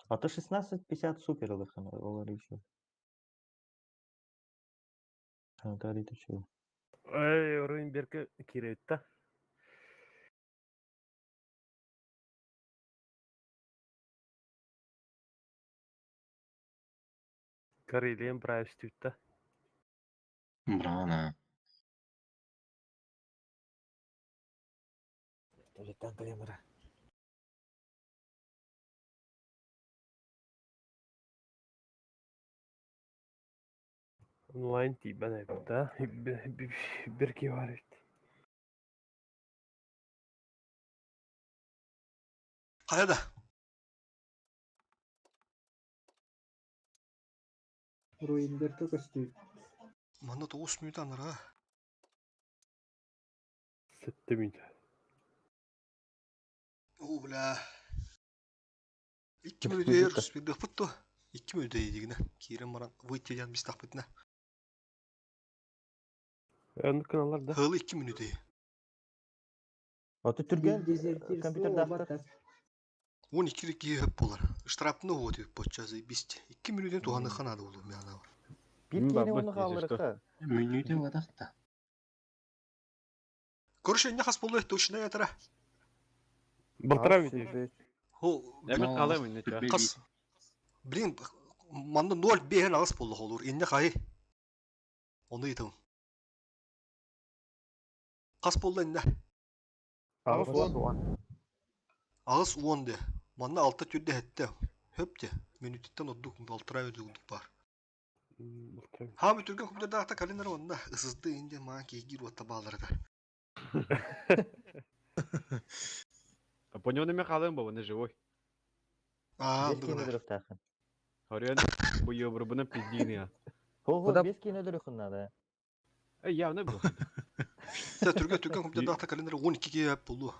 Speaker 12: А то 1650 супер ылыхан олар еще. Санатарий чего?
Speaker 8: Эй, Руинберг киретта. Карелиен Брайвстютта.
Speaker 16: Браво,
Speaker 4: Туалеттан калемара.
Speaker 8: Онлайн тиибэн эбит да. Бир киһи бар эбит.
Speaker 6: Хайа да.
Speaker 9: Руинберг көстүү.
Speaker 6: Манна 9 минут анара.
Speaker 8: Сэттэ минут.
Speaker 6: О, бля. 2 минут эр спидах бутто. 2 минут дигине. Киирэн баран выйти диэн бистахпытына.
Speaker 8: Оннук гыналлар да.
Speaker 6: Хылы 2 минут.
Speaker 12: А то түрген
Speaker 9: Дезертирство
Speaker 12: компьютердаахтар.
Speaker 6: 12 киһи хөп болар. Штрафны вот бочча заебись. 2 минутын туһаны ханады болу мен ана.
Speaker 12: Бир киэнэ онну хаалларыха.
Speaker 16: Мүнүүтэ бадахта.
Speaker 6: Короче, не хас болу точно ятара.
Speaker 8: Полтора минут.
Speaker 6: Хо,
Speaker 5: Эми калым инне ча.
Speaker 6: Кас. Блин, манна 0 бehen алыс болду холур. Инне хай. Оны итим. Кас болду инне.
Speaker 1: Ағыс уан.
Speaker 6: Ағыс 10 де. Манна 6 түрдө хетте. Хөпте. Минуттан оддук полтора минут бар. Ха бүтүргөн компьютерда ата календар онна ысызды инде маа кейгир отта бааларда.
Speaker 5: А понял неме калым бу, не живой.
Speaker 6: А,
Speaker 12: Бес киэнэ өлөрөхтаахын.
Speaker 5: Хорен бу ёбрубуна пиздигни я.
Speaker 12: Хо-хо, бес киэнэ өлөрөхүн надо.
Speaker 5: Эй, явно бу.
Speaker 6: Та түргөн түргөн компьютерда ата календар 12 ге болду.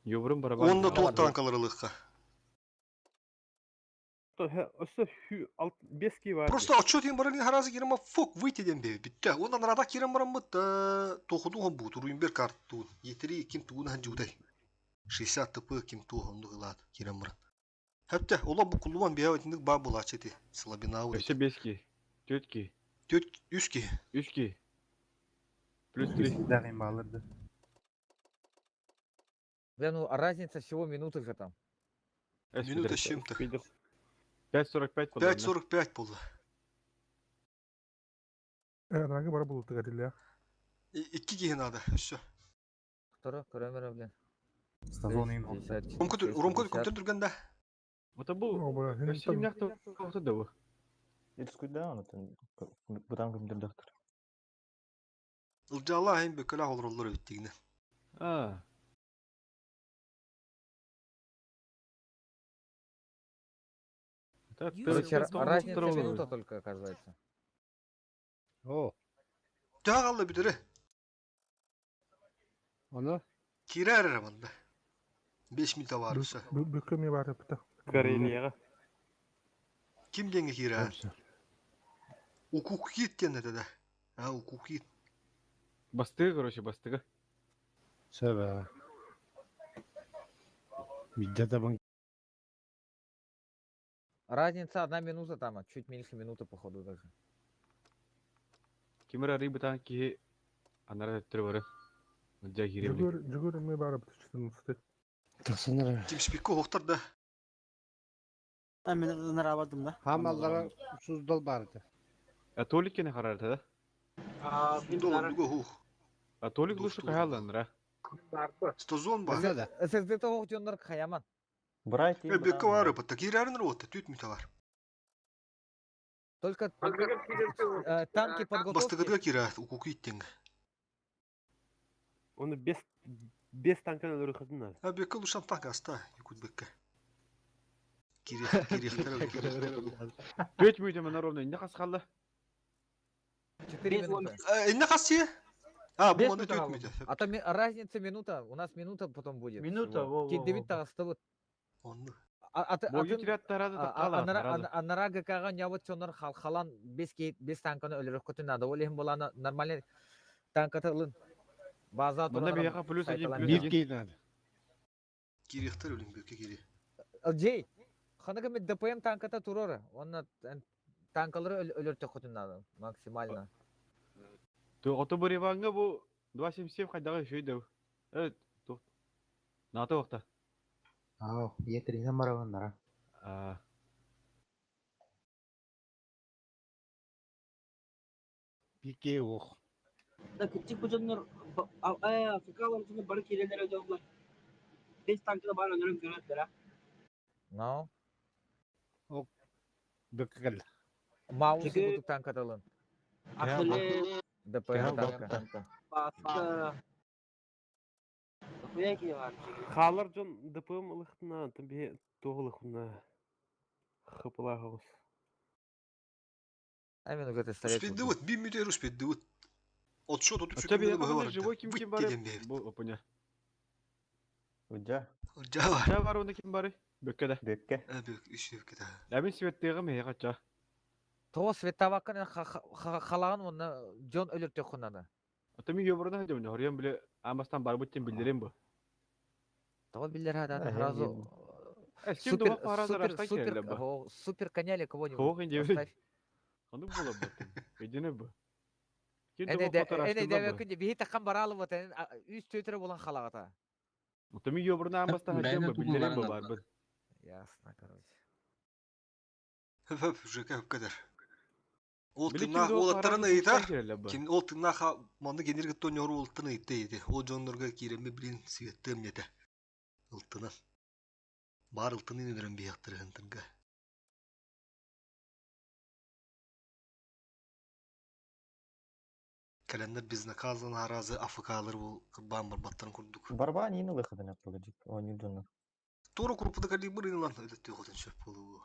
Speaker 5: Ёбрум барабан.
Speaker 6: Онда толуктан каларылыкка.
Speaker 8: Өссө бес киһи бар.
Speaker 6: Просто отчет им баралин харазы кирема фок выйти ден бе битте. Ондан рада кирем барам бут тохуду хом бут руинбер карт туун. Етери ким туун хан жудай. 60 тп ким туу хонду гылат кирем баран. Хәпте ола бу кулуан бия өтүндүк ба булачы ти. Слабина
Speaker 5: Өссө бес ки. Төрт ки.
Speaker 6: Төрт үс ки.
Speaker 5: Үс ки. Плюс 3.
Speaker 1: Дагын балырды.
Speaker 4: Бля, ну а разница всего минуты же там.
Speaker 6: Минута с чем-то.
Speaker 5: 5.45 болду.
Speaker 6: 5.45 болду.
Speaker 7: Ранга бара болу тыгарилля.
Speaker 6: Икки киһи надо, все.
Speaker 4: Второй, камера, блин.
Speaker 1: Стазон им
Speaker 6: Ромко компьютер түргәндә.
Speaker 5: Вот бу. Өссө имнәк тоқты да бу.
Speaker 12: Ирскуйда оны бутан компьютердаахтар.
Speaker 6: Ылжала хем бөкөлө олороллор өттигине.
Speaker 5: А.
Speaker 4: Короче, разница минута только, оказывается.
Speaker 13: О,
Speaker 6: Тәгалла бүдөрө.
Speaker 13: Аны?
Speaker 6: Кирер манда. 5 минут бар все.
Speaker 7: Бүкөмө бар эпте.
Speaker 8: Карелияга.
Speaker 6: Ким денге кирер? Укукит ден да. А, укукит.
Speaker 5: Бастыгы, короче, бастыгы.
Speaker 13: Сөбә. Бидде табан
Speaker 4: Разница одна минута там, а чуть меньше минуты, походу, даже.
Speaker 5: Кимера рыбы танки анара төттөрө бары. Мыдья кире
Speaker 7: Жүгөр жүгөр эме бар эпте 14.
Speaker 13: Тахсанар.
Speaker 6: Тимспикко хоктар да.
Speaker 10: А мен нарабадым да.
Speaker 13: Хамаллара суздал барды.
Speaker 5: А Толик кене харарда да?
Speaker 10: А,
Speaker 5: А Толик лучше каяланра.
Speaker 6: Стозон бар.
Speaker 4: ССД того жоннор хаяман.
Speaker 12: Брайт
Speaker 6: Э, бөккө бар эпте. Кирерин ротта, түт минут бар.
Speaker 4: Только танки подготовки.
Speaker 6: Бастыгыдыга кира укуку иттең.
Speaker 8: Оны без танканы өлөрү надо.
Speaker 6: А бекке лушан танк аста якутбекке. Кирехтер кирехтер.
Speaker 5: Петь мүйтем ана ровно. Не хас қалды?
Speaker 4: 4 минуты.
Speaker 6: Инне хас А, бу
Speaker 4: Бес
Speaker 6: маны
Speaker 4: минут
Speaker 6: төрт
Speaker 4: қалды.
Speaker 6: мүйтө.
Speaker 4: А то разница минута, у нас минута потом будет.
Speaker 3: Минута,
Speaker 4: всего.
Speaker 3: во, во,
Speaker 4: Киддебит
Speaker 3: во.
Speaker 4: тағысты вот.
Speaker 6: Онны.
Speaker 5: Бойы тираттарады да қала.
Speaker 4: Анара ГК-ға нябыт чонор халан бес бес танканы өлөрөх көтүн надо. Ол ихин боланы нормальный танкаты ылын. База
Speaker 5: Мында бияқа плюс один, плюс
Speaker 13: Бир
Speaker 5: один.
Speaker 13: кей надо.
Speaker 6: Кирехтер өлүн бекке кире.
Speaker 4: Джей, ханыгы мен ДПМ танката турора. Онна танкалары өлөртөх көтүн надо максимально.
Speaker 5: Тоғыты бір Иванға бұл 2.77 қайдағы шөйді. Э, тоқ. Наты оқта.
Speaker 14: Ау, етринен барабаннара.
Speaker 5: А,
Speaker 13: Бир кей ох.
Speaker 10: Да кытчык бу Африкалар дьоннор бары киирэллэр өдө Бес танкада бар өлөрөн көрөттөр, а.
Speaker 4: Но.
Speaker 13: Бөккө кэллэ.
Speaker 4: Маус
Speaker 10: Жеке-
Speaker 4: кудук танката ылын.
Speaker 10: Ахиллес,
Speaker 4: ДПМ танка.
Speaker 10: Баска. Хуя кие бар.
Speaker 8: Халар жон ДПМ ылыхтына, там бе тоғылыхтына. Хыпылағыз.
Speaker 4: А мен угаты совет.
Speaker 6: Успеддыбыт, бир мүйтө успеддыбыт. Отчет отуп
Speaker 5: А тебе
Speaker 6: секунданы
Speaker 5: я
Speaker 6: быһа
Speaker 5: живой ким ким бары?
Speaker 6: Выйти дем
Speaker 5: Бу опыня.
Speaker 12: Удьа.
Speaker 6: Удьа
Speaker 5: Ча бар оны ким бары? Бөкке да.
Speaker 12: Бөкке.
Speaker 6: Бөк, үш бөкке да.
Speaker 5: Әмин светтеғі мейе қача.
Speaker 4: То светавакын халаган онна жон өлөртөх надо.
Speaker 5: Ата мен йобурна хадым, хорьян биле амастан бар буттен билдерем бу.
Speaker 4: Того билдер хада
Speaker 12: Да,
Speaker 4: сразу.
Speaker 5: Э, с кем
Speaker 4: Супер,
Speaker 5: дома пара
Speaker 4: супер,
Speaker 5: зарашта
Speaker 4: супер,
Speaker 5: келді бу.
Speaker 4: супер коня кого-нибудь.
Speaker 5: Хоқ инде
Speaker 4: поставь.
Speaker 5: Қанды бола бу. Эдене бу. Кем
Speaker 4: Эне
Speaker 5: дома
Speaker 4: де
Speaker 5: фото
Speaker 4: эне
Speaker 5: раштында
Speaker 4: де
Speaker 5: бу.
Speaker 4: күнде биһи таккан баралы вот үс төтөрө болан халагата.
Speaker 5: Ата мен йобурна амастан хадым
Speaker 16: Бәйне
Speaker 5: бу, билдерем бу
Speaker 16: тугуларын
Speaker 5: бар бу.
Speaker 4: Ясно, короче.
Speaker 6: Хөп хөп, ЖК хөп кадar. Ол
Speaker 5: Били ким
Speaker 6: тынна
Speaker 5: дома
Speaker 6: олаттарын
Speaker 5: пара
Speaker 6: ыйтар.
Speaker 5: келді бу.
Speaker 6: Ким ол тынна ха манны генерге тоньор олтын ыйтты edi. Ол жоннорга киреме билин светтем нете. Ылтынан. Бар ылтынын өнөрөн бияктыр тынга. Календар безнаказанно аразы АФКалар бул кырбан барбаттарын курдук.
Speaker 12: Барбан ини лыхыдын аппагадик. Они дьоннор.
Speaker 6: Тору крупуда калибр инлан өтөттү хотын шөп болуу.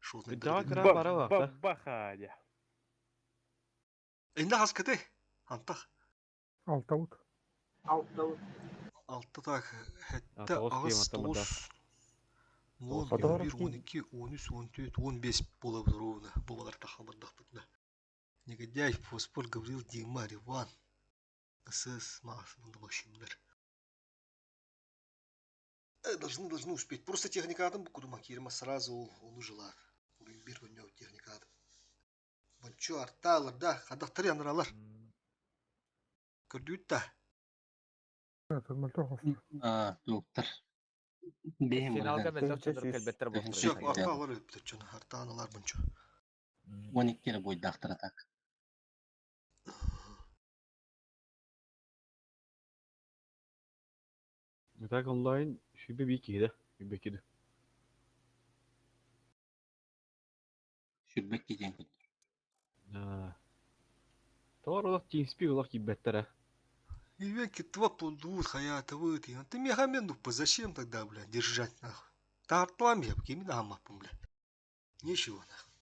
Speaker 6: Шотный
Speaker 5: Жаға кыра бара бақта.
Speaker 8: Бахадя.
Speaker 6: Инде хаскаты. Антах.
Speaker 7: Алтаут.
Speaker 10: Алтау.
Speaker 6: Алты так. Хәтта
Speaker 5: тоғыз
Speaker 6: агыс
Speaker 5: кием аттамада.
Speaker 6: тоғыз. Он,
Speaker 12: Фотограф
Speaker 6: 11, 12, 13, 14, 15 болабыз ровно. Бу балар тахамырдак бутна. Негодяй, Фоспор, Гаврил, Дима, Риван. СС, Макс, мында Максимдер. Должны успеть. Просто техника адам бу кирма сразу ол оны жылар. Бир күннө техника адам. Бончо арталар да, хадактар яныралар. Көрдүт да.
Speaker 16: А, доктор. Бехим
Speaker 4: Финалга
Speaker 16: бар.
Speaker 4: мен жок келбеттер болуп
Speaker 6: Все, арталар өптөр чон, артаналар бончо.
Speaker 16: 12 kere бойдақтыр атак.
Speaker 5: Так онлайн шүбе би киде, шүбе киде.
Speaker 16: Шүрбек кетен күн.
Speaker 5: Тор олақ TeamSpeak олақ кибеттер.
Speaker 6: Ивеки два плодут, хаята выты. Ты мегамен дупа, зачем тогда, бля, держать нахуй? Та артлам я, кеми дамапым, бля. Нечего нахуй.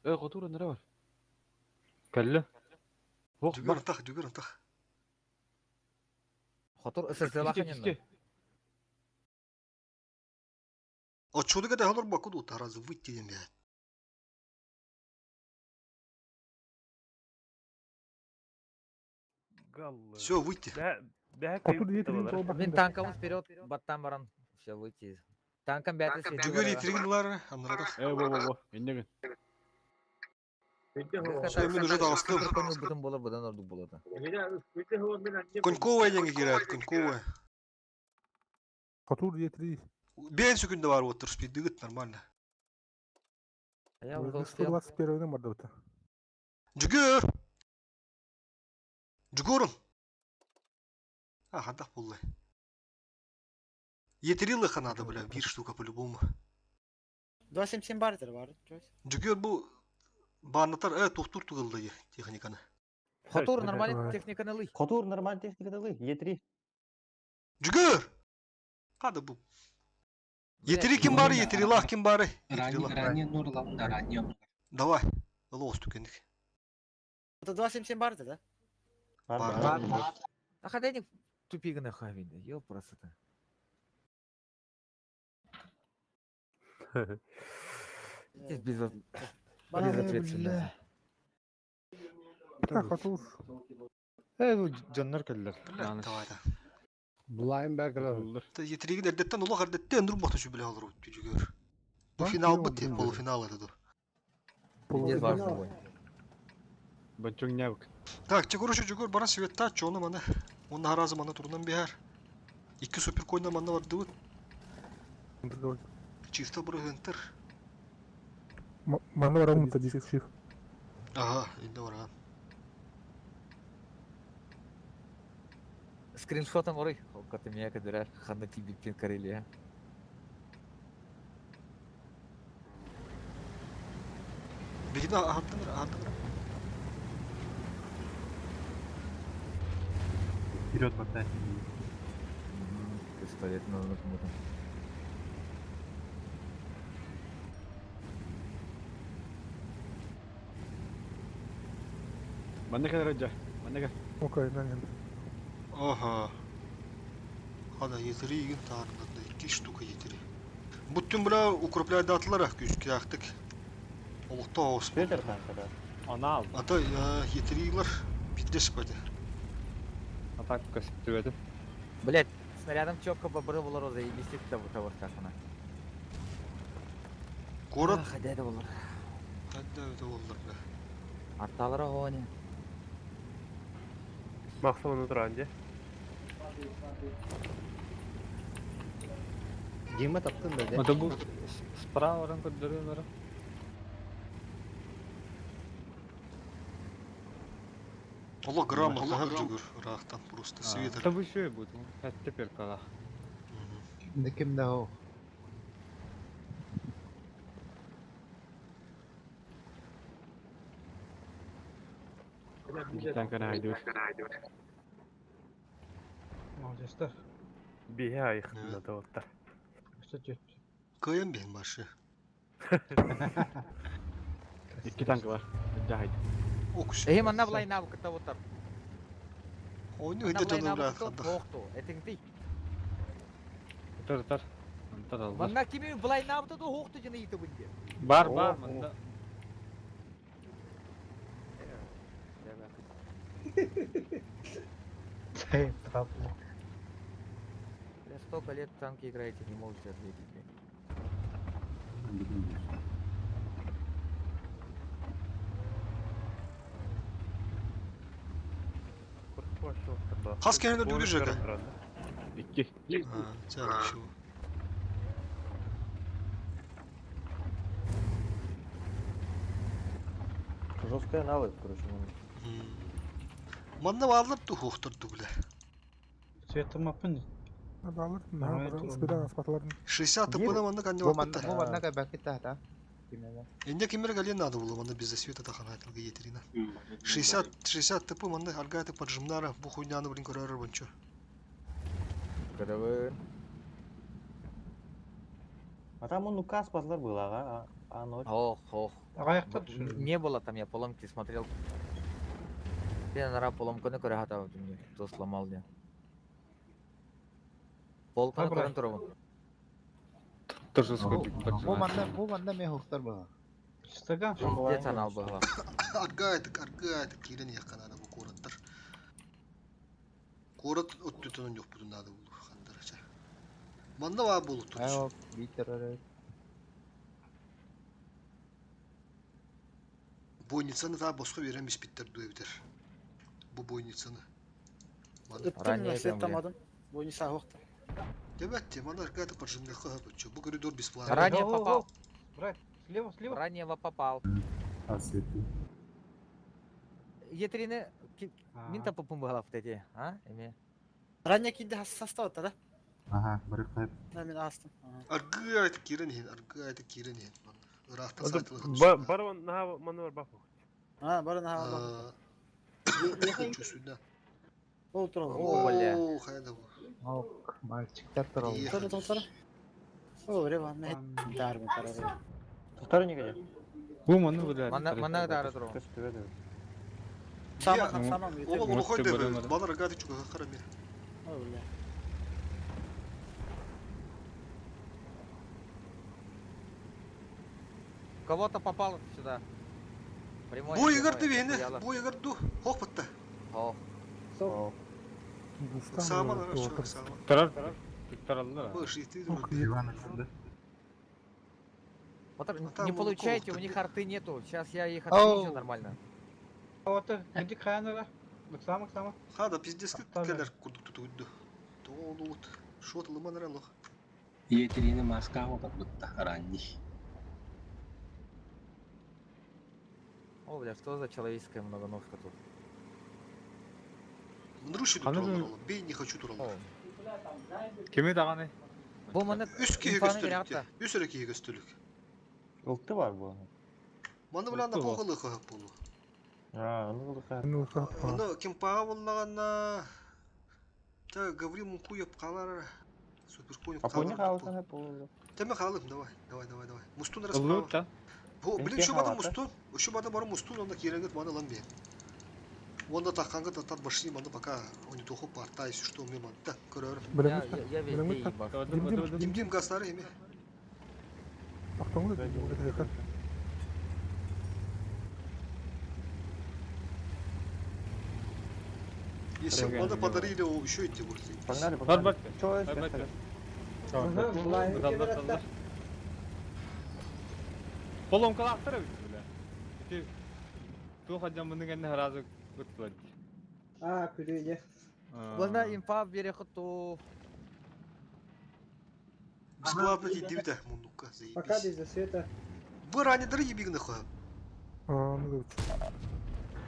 Speaker 5: Э, хотура нара бар.
Speaker 15: Кәлі.
Speaker 5: Хоқ,
Speaker 6: Жүгер антах, жүгер антах.
Speaker 4: Хотур ССЛ
Speaker 5: Киске, киске.
Speaker 6: Отчуды когда халар бакуду, таразы выйти дем, бля.
Speaker 8: Галлы.
Speaker 6: Все, выйти.
Speaker 8: Да, да,
Speaker 7: Хотур етрин
Speaker 4: Мен танкам вперед, баттан баран. Все, выйти. Танкам бәті
Speaker 6: Жүгер етрин анрадах.
Speaker 5: Э, во, во, во, иннеген.
Speaker 6: Все, мен уже дагыстым.
Speaker 4: Бүтін болар, бұдан ордук болады.
Speaker 6: Коньковая деньги кирает, коньковая.
Speaker 7: Хотур етри.
Speaker 6: Бен секунда бар вот, спидыгыт нормально.
Speaker 4: Я уже успел.
Speaker 7: 121 мордовта.
Speaker 6: Жүгер! Жүгөрүн! А, хадах боллай. Етрилыха надо, бля, бир штука по-любому.
Speaker 9: 2.77 бар этэр бар.
Speaker 6: Жүгөр бу бааннатар э туохтуур тугыллы техниканы.
Speaker 4: Хотур нормальный техниканы лый.
Speaker 12: Хотур нормальный техниканы лый. Е3.
Speaker 6: Жүгөр! Қады бу. Етери ким бары, етерилах ким бары.
Speaker 16: Ранее нурлан да ранее.
Speaker 6: Давай. Ылы остукендик.
Speaker 9: Это 2.77 бар да?
Speaker 6: Бар.
Speaker 4: А хотя тупиганы хавин, ё просто. Здесь без безответственно.
Speaker 7: Так, хотур.
Speaker 15: Э, бу дьоннор кэллэр.
Speaker 6: Давай да.
Speaker 13: Блайнбергер.
Speaker 6: Етеригин эрдеттен улах эрдеттен нур бохту биле алыр жүгөр. Бу финал бит, полуфинал это.
Speaker 4: Пиздец важный бой.
Speaker 5: Бачуң нявк.
Speaker 6: Так, чегорочу жүгөр баран светта чону мана. Он харазы мана турунан бихар. Икки супер койна манна бар дыбыт. Чисто бұрыгынтыр.
Speaker 7: Манна бар умыта десек шиф.
Speaker 6: Ага, инде бар.
Speaker 4: Скриншотом орой. Коты меня кадырар. Ханна тебе пин Карелия.
Speaker 6: Бигин ахаттыңыр, ахаттыңыр.
Speaker 1: Вперед в атаке.
Speaker 4: Пистолет нужно кому-то.
Speaker 5: Манна кэлэр дьэ. Манна кэл.
Speaker 7: Окей, на нет.
Speaker 6: Ага. Хада етери игин таарында икки штука етери. Буттун була укрепляйдатылар күскәхтик. Олукта оос.
Speaker 12: Петер танкада.
Speaker 15: Анал.
Speaker 6: Ата етерилер битлеш бады.
Speaker 15: Атак көстүбөтүм.
Speaker 4: Блять, снарядом четко бобры было роза и висит того того она.
Speaker 6: Город.
Speaker 4: Хотя это было.
Speaker 6: Хадда это болдур бля.
Speaker 4: Арталара гони.
Speaker 8: Максимум туранде.
Speaker 14: Дима таптын да.
Speaker 15: Ата бу справа оран көрдөрүн ора.
Speaker 6: Ола грамотно хәп жүгөр рахтан просто свитер.
Speaker 15: Та бу шөй бу. Хәтте перкала.
Speaker 14: Кимде кимде о.
Speaker 5: Танканы айдыр.
Speaker 3: Молодецтер.
Speaker 8: Бие айхтына тоттар.
Speaker 3: Кстати,
Speaker 6: Кыйын бен башы.
Speaker 5: Икки танкы бар. Дьэ айд.
Speaker 6: Окуш.
Speaker 4: Эй, манна булай навык того тар.
Speaker 6: Ойну өйдө жонун бля хадда.
Speaker 4: Охту, этиң ти.
Speaker 15: Тар тар. Антар алдар.
Speaker 4: Манна кими булай навык то хохту жана ите бунде.
Speaker 15: Бар бар мында.
Speaker 4: Бля, столько лет в танки играете, не можете ответить, блин.
Speaker 6: Хас кенде дүгүр жака.
Speaker 5: Икки.
Speaker 6: А, ча шу.
Speaker 12: Жесткая навык, короче.
Speaker 6: Манна баалар тухухтар дугла.
Speaker 3: Цветом мапын.
Speaker 7: Алыр, на, спидан аспатларын.
Speaker 6: 60 тпна манна канне
Speaker 14: Бу манна
Speaker 6: вакытта.
Speaker 14: бу манна кабакы та. Кимеде.
Speaker 6: Инде кимер гален надо было, манна без света тахана айтылга етерина. 60 60 тп манна аргаты поджимнара бу хуйняны блин көрөр бончу.
Speaker 4: Когда вы...
Speaker 12: А там он указ патлар был, ага, а ночь.
Speaker 4: Ох, ох.
Speaker 3: Аяқта түсірді.
Speaker 4: Не было там, я поломки смотрел. Ты нара поломканы көрө хата мне, кто сломал мне. Полканы
Speaker 3: Добре.
Speaker 4: көрөн турабын.
Speaker 15: Тоже сколько
Speaker 14: Бу манна бу манна ме хохтар була.
Speaker 3: Стаган.
Speaker 4: Пиздец анал была.
Speaker 6: Аргаты аргаты кирен яканада бу кораттар. Корат оттутунун жок бутун надо булу хандарача. Манна ба болу тур.
Speaker 14: Ай, битер.
Speaker 6: Бойницаны та боско берен биспиттер дуэбитер. Бу бойницаны.
Speaker 9: Ыттым
Speaker 4: Ранее
Speaker 9: свет
Speaker 4: там,
Speaker 9: тамадым. Бойни сахохта.
Speaker 6: Дебетте, мана аргаты поджимнакка хапычу. Бу коридор бесплатный.
Speaker 4: Ранее попал.
Speaker 3: Брат, слева, слева.
Speaker 4: Ранее попал.
Speaker 1: А цветы.
Speaker 4: Етрины... Мин тапы пумбалав эти, а? Эме.
Speaker 9: Ранее киде состав да?
Speaker 1: Ага, бары кайып.
Speaker 9: Мен астым.
Speaker 6: Аргы айтып кирен иһин, аргы айтып кирен иһин. Ыраахтан саайтылы
Speaker 8: Бар наха маны бар бафу.
Speaker 9: А, бары наха.
Speaker 6: Чувствую,
Speaker 9: Ол турал.
Speaker 4: О, бля.
Speaker 6: О, хайда бу.
Speaker 14: Ок, мальчиктар турал.
Speaker 9: Тора, тора, тора. О, бре, мен дарбын тарары.
Speaker 12: Тутар неге?
Speaker 15: Бу маны бля.
Speaker 4: Манна дары турал.
Speaker 9: Сама, сама.
Speaker 6: Оба глухой дебе, бана рогатый чуга харами.
Speaker 9: О, бля.
Speaker 4: Кого-то попал сюда. Прямой.
Speaker 6: Бу егер дебени, бу егер ду, хок бытты.
Speaker 4: Хох.
Speaker 6: Сама нарашчы, сама.
Speaker 15: Тарар, тараллар.
Speaker 6: Бу шити.
Speaker 1: Иван да.
Speaker 4: Вот не получаете, у них арты нету. Сейчас я их отвечу нормально.
Speaker 3: Вот, где хайнера? Сама, сама.
Speaker 6: Хада, пиздец, келер курдук тутуйду. Тоолут. Шот лыман релох.
Speaker 16: Етерини маска отарбытта ранний.
Speaker 4: О, бля, что за человеческая многоножка тут?
Speaker 6: Мынруши туралар, бей не хочу туралар.
Speaker 15: Кими даганы?
Speaker 4: Бу маны
Speaker 6: Үс киһи көстөлүк. Үс эрэ киһи көстөлүк.
Speaker 12: Ылты бар бу.
Speaker 6: Маны билан да похылы хап болу.
Speaker 12: А, аны кылы
Speaker 6: Аны ким пага боллаганна Та Гаврил Мукуев калар. Супер конь
Speaker 12: А пони халасана болу.
Speaker 6: Теме халым, давай, давай, давай, давай. Мустун расправа. Бу, блин, şu бада мустун, şu бада бар мустун, онда керегет маны лан бе. Онда таққанға татат башни маны пока они туху парта, если что, мне ман. Так, көрөр.
Speaker 4: Я везде ебал.
Speaker 6: Дим дим гастары эме. Если бы подарили, еще идти будет.
Speaker 12: Погнали, погнали. Чё
Speaker 15: это? Поломкалаахтар эбит бля. Ити туох адьаммыны кэннэ сразу ыттылар.
Speaker 10: А, күлү
Speaker 4: Ладно, инфа берехоту.
Speaker 6: Бесплатно тиийдибит муннукка, заебись.
Speaker 10: Пока без света.
Speaker 6: Бу ранидары ебигни хуа.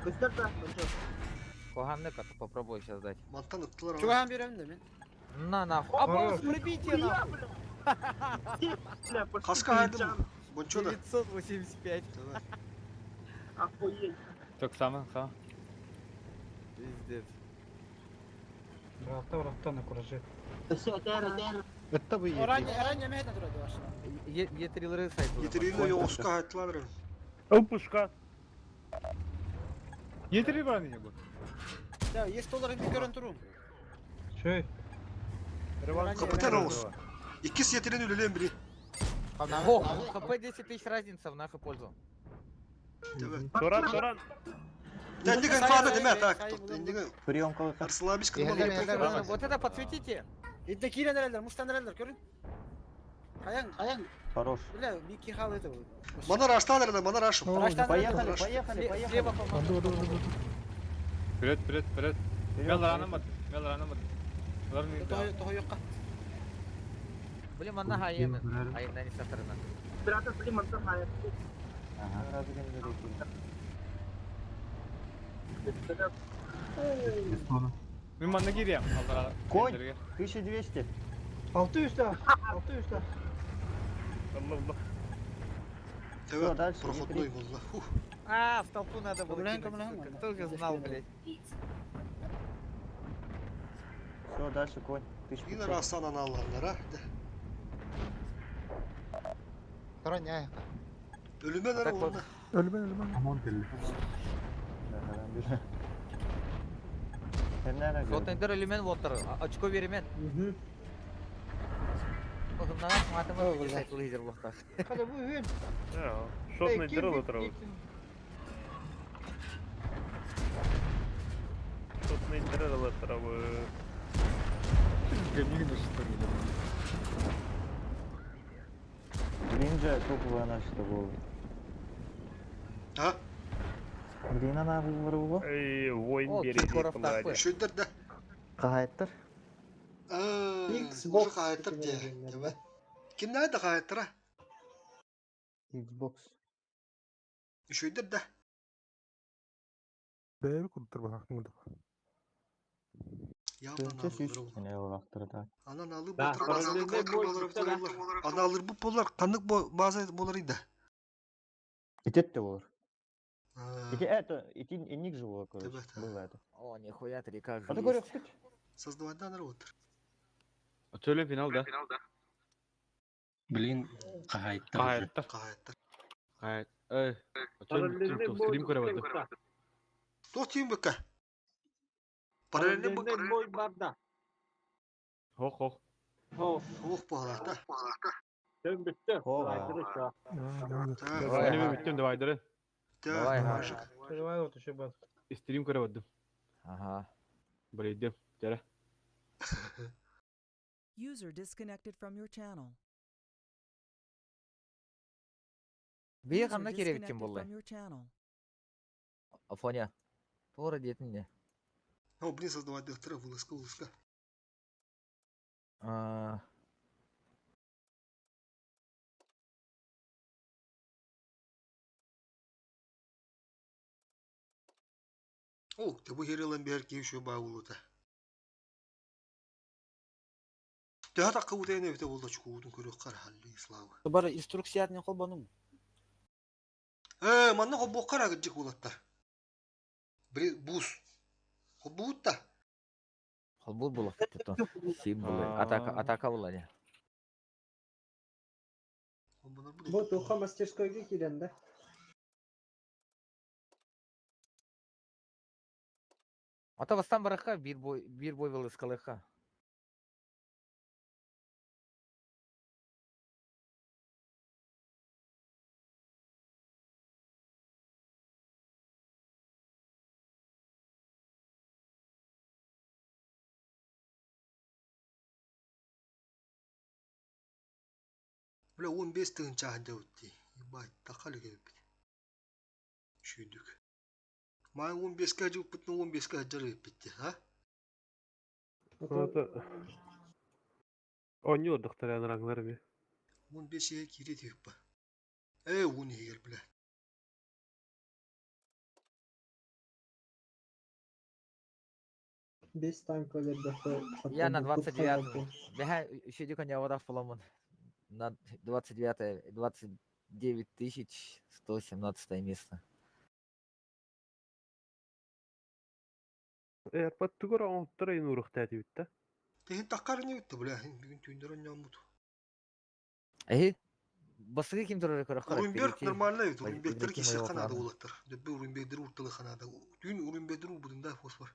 Speaker 10: Көстөр да,
Speaker 4: Коханныка, попробую сейчас дать.
Speaker 6: Мантан ыттылар.
Speaker 9: Чугахан берем да мен.
Speaker 4: На нахуй. А бонус прибитие нахуй.
Speaker 6: Хаска хайдым. Бончо да.
Speaker 4: 985.
Speaker 10: Охуеть.
Speaker 15: Так сама, сама.
Speaker 4: Пиздец.
Speaker 3: Братта, братта, на кураже.
Speaker 14: Это бы
Speaker 9: Ранее, ранее мехна турады ваша.
Speaker 4: Етрилры сайт.
Speaker 6: Етрилы yoğuşка хайтлар.
Speaker 8: Опушка.
Speaker 15: Етри бар не бу.
Speaker 9: Да, есть доллар bir görün turun.
Speaker 3: Шөй.
Speaker 6: Капитан Оğuz. Иккис етрин үлелен бiri.
Speaker 4: О, хп 10 тысяч разница в нашу пользу.
Speaker 8: Туран, Туран.
Speaker 6: Тендиген фада деме так. Тендиген.
Speaker 12: Прием кылы.
Speaker 6: Арслабич
Speaker 4: Вот это подсветите.
Speaker 9: Итте кирен эрелер, мустан эрелер, көрүн. Каян, каян.
Speaker 12: Хорош.
Speaker 9: Бля, Микки Хал это.
Speaker 6: Мана раштан эрелер, мана рашым.
Speaker 12: Поехали, поехали, поехали.
Speaker 4: Слева, по-моему.
Speaker 15: Вперед, вперед, вперед. Мел ранамат, мел ранамат.
Speaker 9: Того yokka.
Speaker 4: Блин, манна хайын. Айында не сатырына.
Speaker 10: Брата, блин, манна хайын.
Speaker 12: Ага,
Speaker 15: Мен манна кириям.
Speaker 12: Конь, 1200.
Speaker 3: 600 да, 600 да.
Speaker 8: Allah Allah.
Speaker 6: Evet, проходной болла.
Speaker 4: А, в толпу надо было кинуть, сука. Кто же знал, блядь.
Speaker 12: Все, дальше конь.
Speaker 6: Yine Rastan analarlara.
Speaker 14: Туран
Speaker 6: Ölüme nere oldu?
Speaker 7: Ölüme ölüme.
Speaker 1: Aman deli.
Speaker 4: Сотнайдар элемент воттар. Очко беремен.
Speaker 3: Хада бу үн.
Speaker 8: Шотный дырыл отырабы. Шотный дырыл отырабы.
Speaker 12: Блин же, топовая наша была.
Speaker 6: А?
Speaker 12: Блин, она выбрала.
Speaker 8: Эй, воин
Speaker 4: О,
Speaker 8: береги
Speaker 4: Киркоров
Speaker 8: пладе.
Speaker 4: такой.
Speaker 6: Шөйдер да.
Speaker 12: Кахайттар.
Speaker 6: Уже хайттар де. Давай. Ким nerede хайттар?
Speaker 12: Xbox.
Speaker 6: Шөйдер да.
Speaker 7: Бэби курдуктар баха.
Speaker 6: Явно
Speaker 12: Тыынча сүүс
Speaker 6: аналлары
Speaker 12: эне олақтыр да.
Speaker 6: Анан алы
Speaker 10: Да,
Speaker 6: бутыр базалы
Speaker 10: параллельный
Speaker 6: болар
Speaker 10: бой
Speaker 6: болар
Speaker 10: бүттэ да.
Speaker 6: болар. Аналыр бу болар канык база болар иде.
Speaker 12: Итет те болар. Ити это, ити иник же было, короче, было это.
Speaker 4: О, нихуя, три как
Speaker 12: А
Speaker 4: же
Speaker 12: ты говоришь,
Speaker 4: есть.
Speaker 6: Создавать работар.
Speaker 5: Төлө финал да.
Speaker 16: Блин, хаһаайттар уже.
Speaker 5: Хаһаайттар.
Speaker 6: Хаһаайттар.
Speaker 5: Хаһаайт. Эй,
Speaker 8: Параллельный бой
Speaker 5: стрим көрө барды.
Speaker 8: бүттэ.
Speaker 6: Туох тиим быкка? Параллельный бой.
Speaker 10: Параллельный бой барда.
Speaker 5: Хох хох.
Speaker 10: О,
Speaker 6: Ох баалата.
Speaker 10: төн бүттэ.
Speaker 12: Хо,
Speaker 10: Айдыры ча.
Speaker 5: Давай, мен бүттүм давайдыры.
Speaker 4: Давай, ага.
Speaker 3: Давай вот еще бат.
Speaker 5: Стрим көрө бардым.
Speaker 4: Ага.
Speaker 5: Блейдем. Жара.
Speaker 11: User disconnected from your channel.
Speaker 4: Бие
Speaker 11: User
Speaker 4: ханна керебиттен
Speaker 11: disconnected
Speaker 4: боллы.
Speaker 11: from your channel.
Speaker 4: Афоня. Тура диэтин не.
Speaker 6: О, блин, создавать доктора, вылазка, вылазка.
Speaker 4: А,
Speaker 6: О, ты бу херелен бер ки еще ба улута. Төһө такка утайын эбите болда чукуутун көрө кар халли слава.
Speaker 18: Бар инструкциятын холбонум.
Speaker 6: Э, манна хоббо кара гыджык улаттар. Бри бус. Хоббуутта.
Speaker 4: Холбур булах то. Сим булы. Атака, атака була не.
Speaker 9: Бу туха мастерскойга кирен да.
Speaker 4: Ата бастан бараха бир бой вылыскалыха.
Speaker 6: Бля, 15 тыгынча хадя утти. Ебать, такали кебит. Шүйдүк. Май 15 ка жуп бутны 15 ка жары битти, а?
Speaker 8: Это... Они отдохтарян рангларами.
Speaker 6: 15 е кире тип ба. Э, 10 егер, бля.
Speaker 9: Бес танк өлердөхө.
Speaker 4: Я на 29. Беха еще дико не вода фоломон. На 29 29 117 место.
Speaker 8: Эрпат тугар оңоттор эйн урухта дибитта.
Speaker 6: Техин таккар не битти, бля. Бүгүн түйүндөр онномут.
Speaker 4: Э, басыгы ким турар көрө карап.
Speaker 6: Урумберг нормально бит. Урумбергтер кисе канада улаттар. Дөббе Урумбергдер уртылы канада. Түйүн Урумбергдер урбудунда фосфор.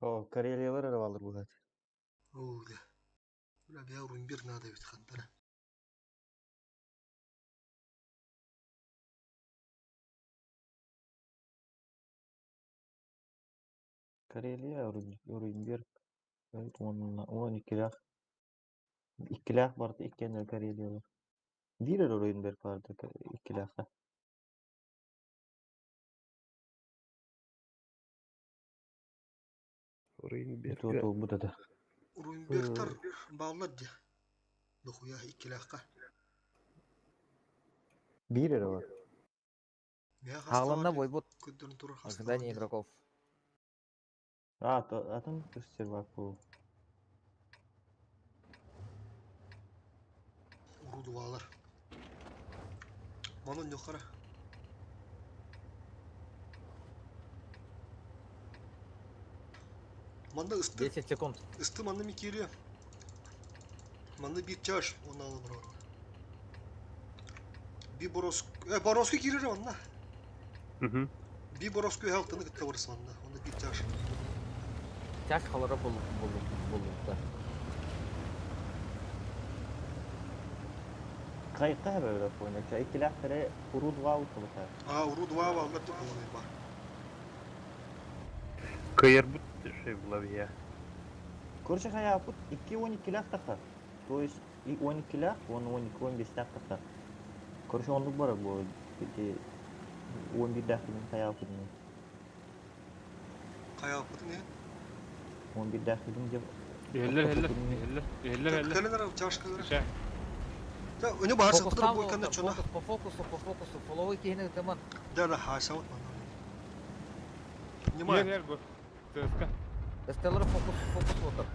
Speaker 12: О, Карелиялар арабалар булат.
Speaker 6: О, да. Бля, бя Урумберг надо бит хантара.
Speaker 12: Карелия, Урумберг. Он икилях. Икилях барды иккенler Карелиялар. Бир Урумберг барды икиляхта.
Speaker 8: Урумберг.
Speaker 12: Ito бу да.
Speaker 6: Урумбергтер баалар ди. Дохуя икиляхка.
Speaker 12: Бир бар.
Speaker 6: Мя
Speaker 4: Хагламна бой бут.
Speaker 6: Көддөрүн турар
Speaker 4: Ожидание игроков.
Speaker 12: А, то, атын сервак бу.
Speaker 6: Урудубалар. Манон жокара. Манда ысты.
Speaker 4: 10 секунд.
Speaker 6: Ысты манна микири. Манна бир чаш, оны алып бар. Би борос, э бороску кирер онна. Би бороску халтыны кытта барыс манна. Онда бир чаш.
Speaker 4: Тяж халара бул бул бул да.
Speaker 12: Кайыкка хәбәр буйна. Икилях тере урудва утылыха.
Speaker 6: А, урудва валлар деп болмай бар.
Speaker 8: Кыйыр бут шей булабия.
Speaker 12: Короче, хая пут 2-12 лях таха. То есть и 12 лях, он 12 15 лях таха. Короче, онлук бар бу. Ити 11 дахилин хая пут.
Speaker 6: Кая пут не?
Speaker 12: 11 дахилин деп.
Speaker 15: Эллер, эллер, эллер, эллер, эллер.
Speaker 6: Кәленер чашкалар.
Speaker 15: Ше.
Speaker 6: Да, өне бар сыптыр бой канда чона.
Speaker 4: По фокусу, по фокусу, фоловый кейini тыман.
Speaker 6: Да, да, ха, саут мана. Внимание.
Speaker 15: Ер, ер, бу. Тыска.
Speaker 4: СТЛар фокус, фокус отыр.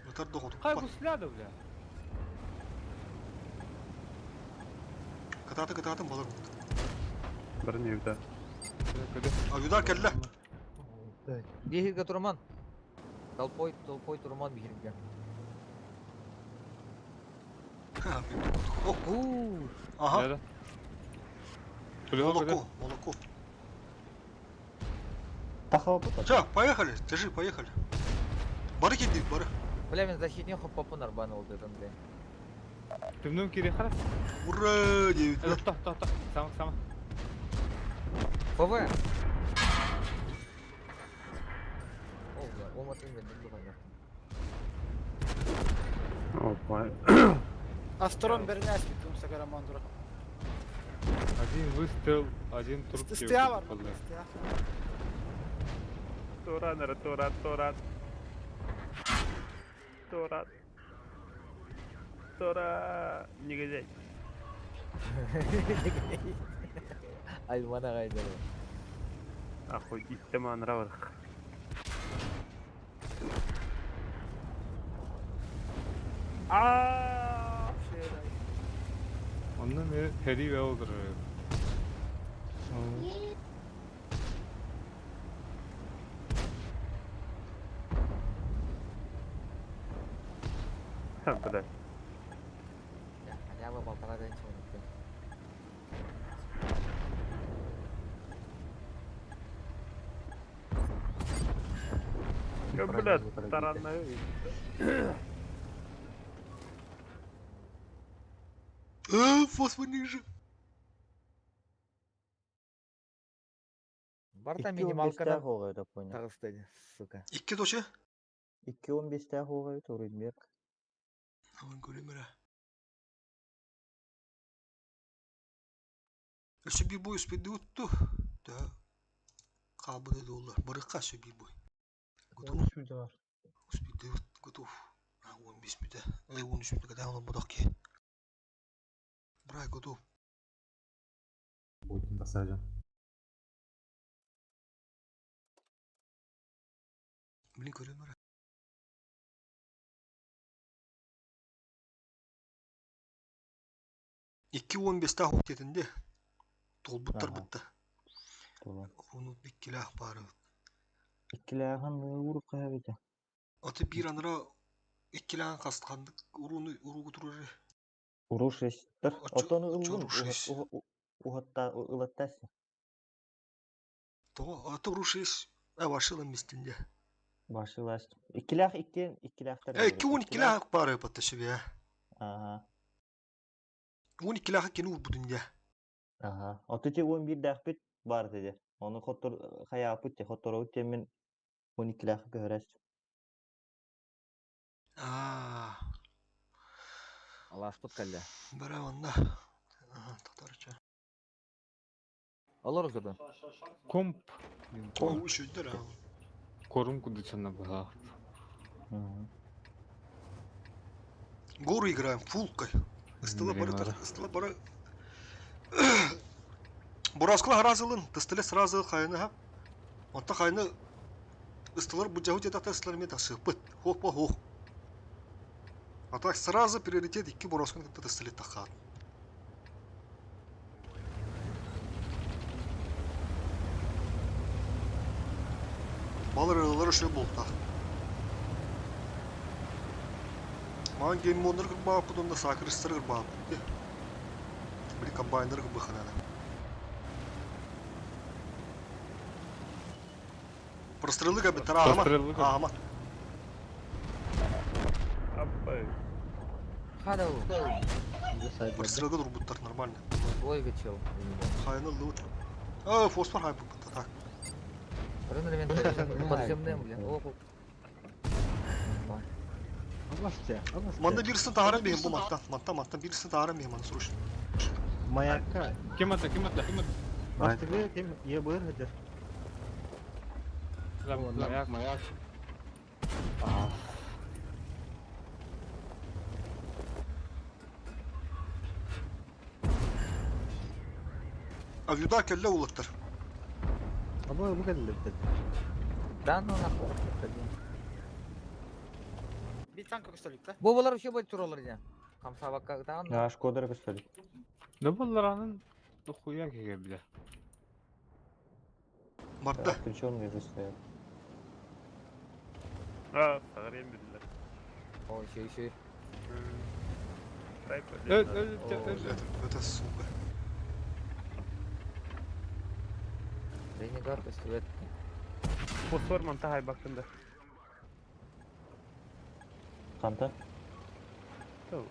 Speaker 6: Ытар да
Speaker 15: Хай
Speaker 6: хотуппат.
Speaker 15: гусляда, бля.
Speaker 6: Кытааты кытаатын балар буолбут.
Speaker 8: Бары не да.
Speaker 6: Аюдар кэллэ.
Speaker 4: Биһигэ турман. Толпой, толпой турман биһигэ.
Speaker 6: Ага. Молоко, молоко. Все, поехали, держи, поехали. Бары кирдик, бары.
Speaker 4: Бля, мен защитник хоппапын арбан oldu там, бля.
Speaker 15: Түмнүм кири хара.
Speaker 6: Ура, девять.
Speaker 15: Тох, тох, тох. Сам, сам.
Speaker 4: ФВ! О, бля, оматын мен духайна.
Speaker 8: Опа.
Speaker 18: Астрон бернәс бит сагара мандура.
Speaker 15: Один выстрел, один труп.
Speaker 18: Стя бар, стя.
Speaker 8: Туран, туран, туран. Туран. Тура. Негодяй.
Speaker 4: Альмана гайдер.
Speaker 8: Ахуй, иттема нравых. А.
Speaker 15: Онны мен хәри вә олдыр.
Speaker 8: Бля.
Speaker 4: Хотя бы полтора тысячи минут.
Speaker 8: Бля, таранная.
Speaker 6: Фосфор ниже.
Speaker 4: Барта
Speaker 12: 2.15
Speaker 4: минималкадан
Speaker 12: хоҕа понял.
Speaker 4: тағысты, сука.
Speaker 6: Икки доча.
Speaker 12: 2.15 хоҕа Туринберг.
Speaker 6: Аман көремер. Өссө bir бой успеди утту. Да. Кабыды доллар. Барыкка өссө bir бой. Готов.
Speaker 3: 13 мүнөтэ бар.
Speaker 6: Успеди готов. А, 15 мүтэ. Эй, 13 мүтэ когда он бодок ки. Брай готов.
Speaker 1: Бойтын тасажан.
Speaker 6: Блин, көремер. Икки 15 та хук тетинде. Толбуттар
Speaker 12: Ага.
Speaker 6: бытта.
Speaker 12: Тула.
Speaker 6: Оны иккилээх бары.
Speaker 12: Иккилээхэн урук каһабыта.
Speaker 6: Аты бир анара иккилээн хастхандык уруну уругу турары.
Speaker 12: Уру шестер. Отону ыллым.
Speaker 6: уру шесть.
Speaker 12: Ухатта ылаттасы.
Speaker 6: Того аты уру шесть. Э вашила местинде.
Speaker 12: Башылаш. Иккилээх икки иккилээхтер.
Speaker 6: Э икки он иккилээх бары батта себе.
Speaker 12: Ага.
Speaker 6: Он иккилээх кини урбудунде.
Speaker 12: Ага. Отути 11 дәхпит бар деди. Оны хоттор хаяпыт те хоттору темен 12 көһөрәс.
Speaker 6: А,
Speaker 4: Аласпыт калля.
Speaker 6: бара онна. Ага, татарча.
Speaker 4: Олор кыды.
Speaker 15: Комп.
Speaker 6: О, үшөйдөр а.
Speaker 15: Корум кудычана была.
Speaker 6: Гору играем фулкой. Ыстыла бары, ыстыла бары. Бураскыла харазылын, тыстыле сразу хайны ха. Онта хайны ыстылар бу жаху жетакта ыстылар мен тасыппыт. Хох по хох. А так сразу приоритет икки бураскын кытта тыстыле тахат. Балыр ошо болта. Маған геймоннар кырбааппыт онда сакырыстар кырбааппыт. Били комбайнер кырбаханана. Прострелы кабы тара ама.
Speaker 15: Прострелы кабы.
Speaker 6: Ама.
Speaker 8: Апай.
Speaker 4: Хадау.
Speaker 6: Прострелы турбуттар нормально.
Speaker 4: Двойка чел.
Speaker 6: Хайны лучше. А, фосфор хай бутта так.
Speaker 4: Рын подземным, бля. О,
Speaker 6: Манда бирсин тааран бихим бу маттан. Маттан маттан бирсин тааран бихим аны срочно.
Speaker 14: Маякка.
Speaker 15: Кем это, кем это, кем это?
Speaker 14: Бастыгы кем ебыр хәдер.
Speaker 15: Маяк, маяк.
Speaker 6: Авюда келле улаттар.
Speaker 14: Аба бу кәлле бит.
Speaker 4: Да ну нахуй. Один.
Speaker 18: Bir tank köstölük la.
Speaker 4: Бу булар вообще будет туралар дия. Хамсабакка ытаан.
Speaker 12: А, Шкода көстөлүк.
Speaker 15: Да булларанын дохуя кеге биле.
Speaker 6: Барда.
Speaker 12: Отключенные же стоят.
Speaker 8: А, сағарен билдилер.
Speaker 4: О, еще, еще.
Speaker 15: Öl öl öl.
Speaker 6: Это сука.
Speaker 4: Ренегат көстүбэт.
Speaker 8: Фосфор монтахай бакында.
Speaker 12: Ханта?
Speaker 8: Ол.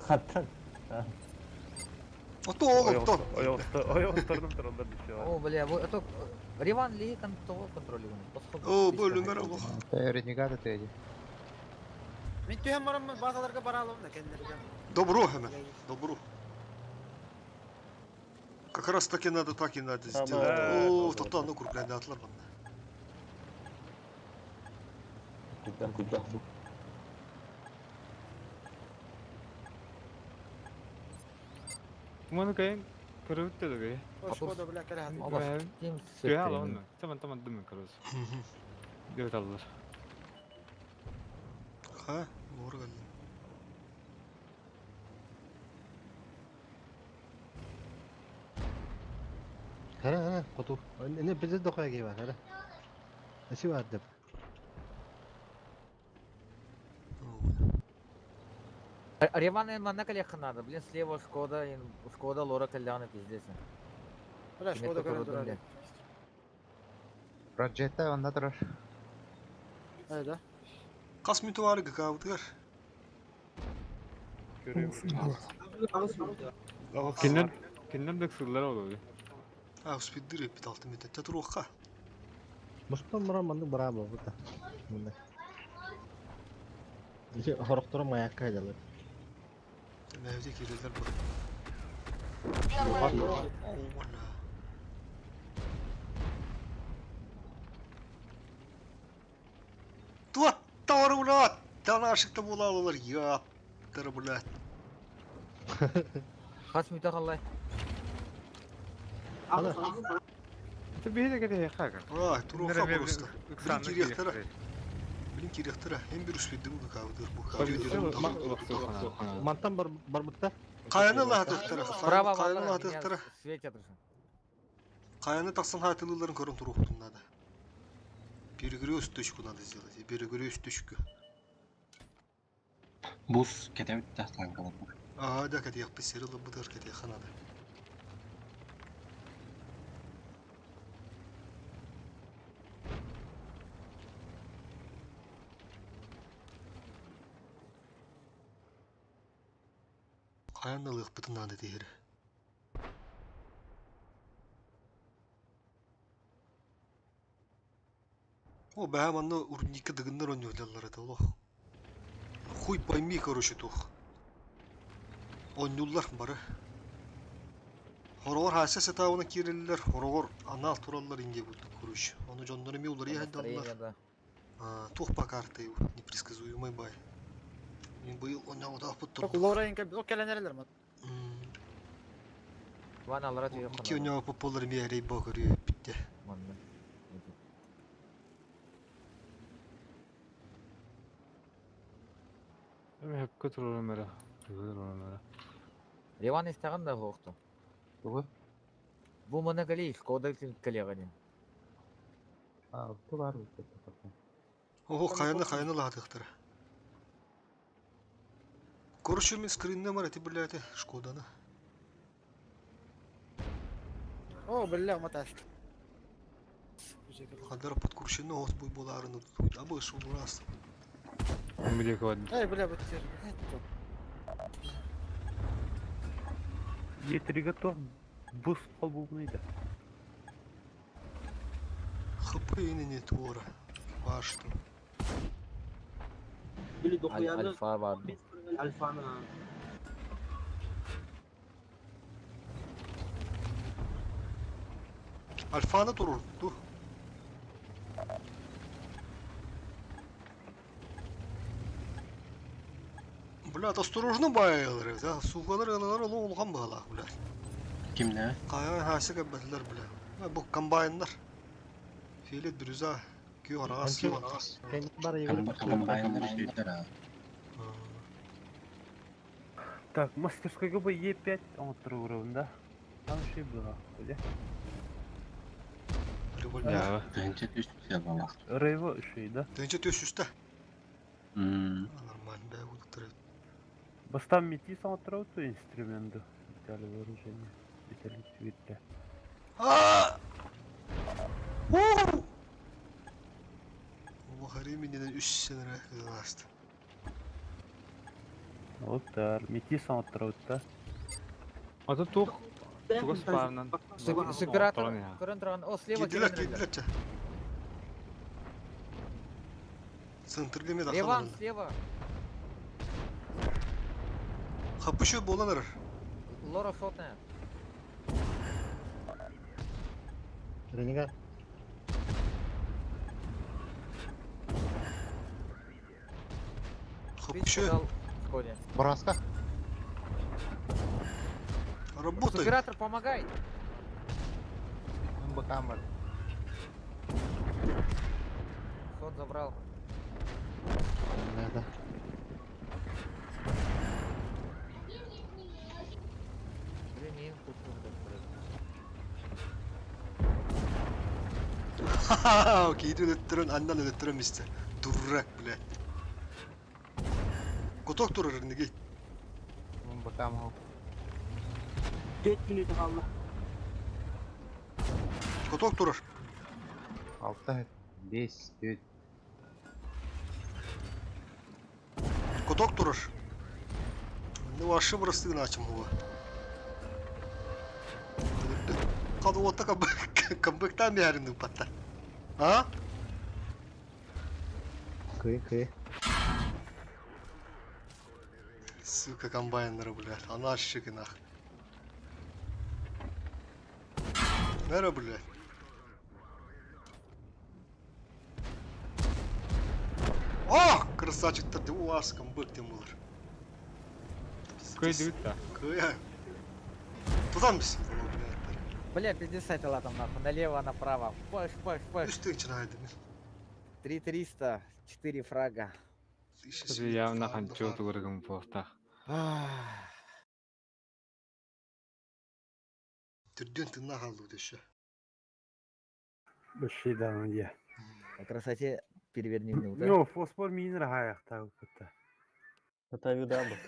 Speaker 12: Хантан. А.
Speaker 6: Ото ол, ото.
Speaker 8: Ойоғыстарным тұралдар düşüyor.
Speaker 4: О, бля, бу это Риван ли того контролирует.
Speaker 6: О, бөлүмөр олох.
Speaker 14: Ренегат это
Speaker 18: Мен түйен барамын базаларға бара аламын да кендерге.
Speaker 6: Добро, Хемен, добро. Как раз таки надо, так и надо
Speaker 12: Да,
Speaker 6: сделать.
Speaker 8: да.
Speaker 6: О, тоқта, ну крупляйды атлар манна.
Speaker 12: Куда, куда?
Speaker 15: Маны кайын көрөбүт да гей.
Speaker 18: О, Шкода бля кэлэ хат.
Speaker 4: Оба. Ким
Speaker 15: Көе алын. Таман таман дымын көрөбүз. Деп аллар.
Speaker 6: Ха, лор галли.
Speaker 14: Хара, хара, хоту. Не бизе дохуя гей бар, хара. Аси бар деп.
Speaker 4: Риван манна калеха надо. Блин, слева Шкода, Шкода Лора Каляна пиздец.
Speaker 18: Бля, Шкода көрөн турар.
Speaker 14: Проджетта онда турар.
Speaker 18: Айда.
Speaker 6: Қас минуту бар гкабытыгар.
Speaker 15: Киндер киндер дек сыллар олду.
Speaker 6: А, успеддир эпит алты метр. Татуруққа.
Speaker 14: Мустан муран манды браво бута. Мында. Ити хорохторо маякка жалар.
Speaker 6: Мәвде келелер бар. О, бля. Туат тавары, блядь! Танашыкта була алалар, яптыр, блядь.
Speaker 4: Хас мүтә қалай.
Speaker 15: Это бейде кете хага.
Speaker 6: А, туруққа просто. Блин, киректора. Блин, киректора. Эм бир успедди бу гкабытыгар бу.
Speaker 14: Мантан бар барбытта.
Speaker 6: Каяны лаһатыктара.
Speaker 4: Справа
Speaker 6: Каяны
Speaker 4: баллар, меня
Speaker 6: лаһатыктара.
Speaker 4: светят уже.
Speaker 6: Каяны тақсан хатылыларын көрін туруқтун надо. Перегрёз точку надо сделать. Перегрёз точку.
Speaker 16: Бус кетебит да танкалар.
Speaker 6: А, да, кете яқпы серилы бұдыр кете ханады. Каяны лық надо дегері. О, бәһәм анны урники дыгыннар онньюллар это олох. Хуй пойми, короче, тух. Онньюллар бары. Хорогор хаса сетауна кириллер, хорогор анал тураллар инге будут, короче. Оны жондары ми улар
Speaker 4: Настроение, да.
Speaker 6: Тух по карте непредсказуемый бай. Мен быйыл онньяу да пут
Speaker 18: Ток Лора инке о кэлэнерелер ма.
Speaker 4: Ван алара түйе
Speaker 6: Ки онньяу пополар ми әрей богыры битте.
Speaker 4: Манна.
Speaker 15: Эми хепке турурум эре. Турурум эре.
Speaker 4: Риван истаган да хоқту.
Speaker 14: Тугу?
Speaker 4: Бу мана кали Шкода коллегани.
Speaker 14: А, ту бар бит.
Speaker 6: Ого, каяны каяны лаһатыктара. Короче, мен скринне бар, эти, блядь, Шкоданы.
Speaker 18: О, бля, маташ.
Speaker 6: Хадар подкручено, от буй буларыны абы шул раз.
Speaker 15: Биле код.
Speaker 18: Эй, бля, бу тер.
Speaker 8: Етіриге тоқ бус қол болмайды.
Speaker 6: ХП не тура. Башту.
Speaker 10: Били дохуяны.
Speaker 4: Альфа бар.
Speaker 10: Альфаны.
Speaker 6: Альфаны турur. Dur. Блядь, осторожно байлар, да? Сугалар алар олган балак, блядь.
Speaker 16: Кимне?
Speaker 6: Кая хасы кәбәтләр, блядь. Бу комбайннар. Фиолет бирюза, күөх араҕас.
Speaker 16: Комбайннар үчүгэйдэр аа.
Speaker 8: Так, мастерскойга бу Е5 оҥотторугурабын да. Там еще было, или?
Speaker 6: Револьвер.
Speaker 16: Тыһыынча түс сыалалаах.
Speaker 8: Рейво үчүгэй да.
Speaker 6: Тыһыынча түс үстэ. Нормально, бээ, удуктары.
Speaker 8: Бастаан метис оҥотторобут дуо инструменты? Детали вооружения. Детали цвета.
Speaker 6: Улахари миннен үс сенere ыласт.
Speaker 8: Оттар, метис оҥотторобут да.
Speaker 15: Ата туох чугас баарынан
Speaker 4: Суператор көрөн туран, о, слева
Speaker 6: Киирдилэр,
Speaker 4: киирэн
Speaker 6: киирдилэр чэ. Центрга ме
Speaker 4: Леван,
Speaker 6: дахан.
Speaker 4: слева.
Speaker 6: Хапышы болан эрэр.
Speaker 4: Лора сотная.
Speaker 14: Ренегат.
Speaker 6: Хапышы.
Speaker 4: Коня.
Speaker 14: Браска.
Speaker 6: Работай.
Speaker 4: Суператор, помогай.
Speaker 14: Бакамар.
Speaker 4: Сот забрал.
Speaker 14: Да.
Speaker 4: Блин, мин кутум
Speaker 6: Ха-ха, киирин өттөрөн, аннан өттөрөн мистер. Дурак, блядь. Коток турар неге.
Speaker 14: Бакамар.
Speaker 10: 4 минут қалды.
Speaker 6: Коток турар.
Speaker 1: Алта, бес, төрт.
Speaker 6: Коток турар. Ну, ашы бырыстыгын ачым хуга. Кады отта камбэктан бәрін упатта. А?
Speaker 14: Кы, кы.
Speaker 6: Сука, комбайнеры, блядь. Анарщики, нах. Нера, блядь. О, красавчик-то, ты у вас камбэк ты мулар.
Speaker 15: Кыйдыбыт да.
Speaker 6: Кыя. Тутан бис.
Speaker 4: Бля, пиздец сайтала там нахуй, налево, направо. Паш, паш, паш.
Speaker 6: Үс тыгын чынайды.
Speaker 4: 3300, 4 фрага.
Speaker 15: Явно ханчо тугургум буолтах.
Speaker 6: Түрден тынна қалды өтеші.
Speaker 8: Большие да, я.
Speaker 4: По красоте переверни мне, да?
Speaker 8: Ну, фосфор минер хаяқта өтті.
Speaker 12: Это видабы.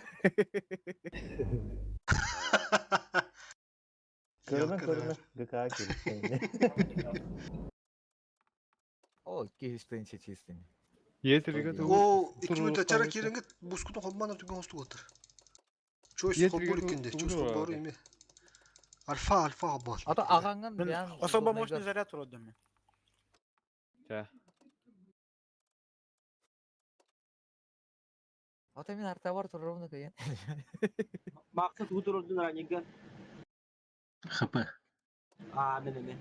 Speaker 12: Көрмө, көрмө. ГК кирip.
Speaker 4: О, киһи чистый.
Speaker 15: Етерге
Speaker 6: О, iki минут ачара кирингит бускутун холмана түгөн хостук отыр. Чойс холбор икенде, чойс холбор эме. Альфа, альфа холбор.
Speaker 4: А то ағаңын биян
Speaker 18: Особо мощный заряд родами.
Speaker 15: Да.
Speaker 4: А то мен артабар тур ровно кыйын.
Speaker 10: Мақсат утурдун раниган.
Speaker 16: ХП.
Speaker 10: А, мен мен.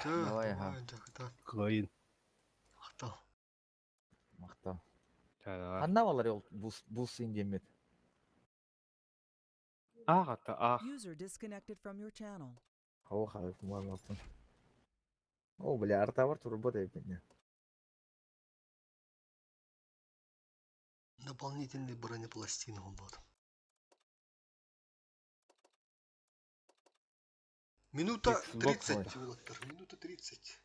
Speaker 4: Давай, ага.
Speaker 8: Кыйын.
Speaker 6: Мактал.
Speaker 4: Мактал. Анна балар ол бус бус индемет.
Speaker 15: Ах, ата, ах.
Speaker 11: User disconnected from your channel.
Speaker 4: Ох, алтын. О, бля, артабар тур работает меня.
Speaker 6: Дополнительный бронепластина холбор. Минута
Speaker 4: Xbox
Speaker 6: 30 болаттар. Минута 30.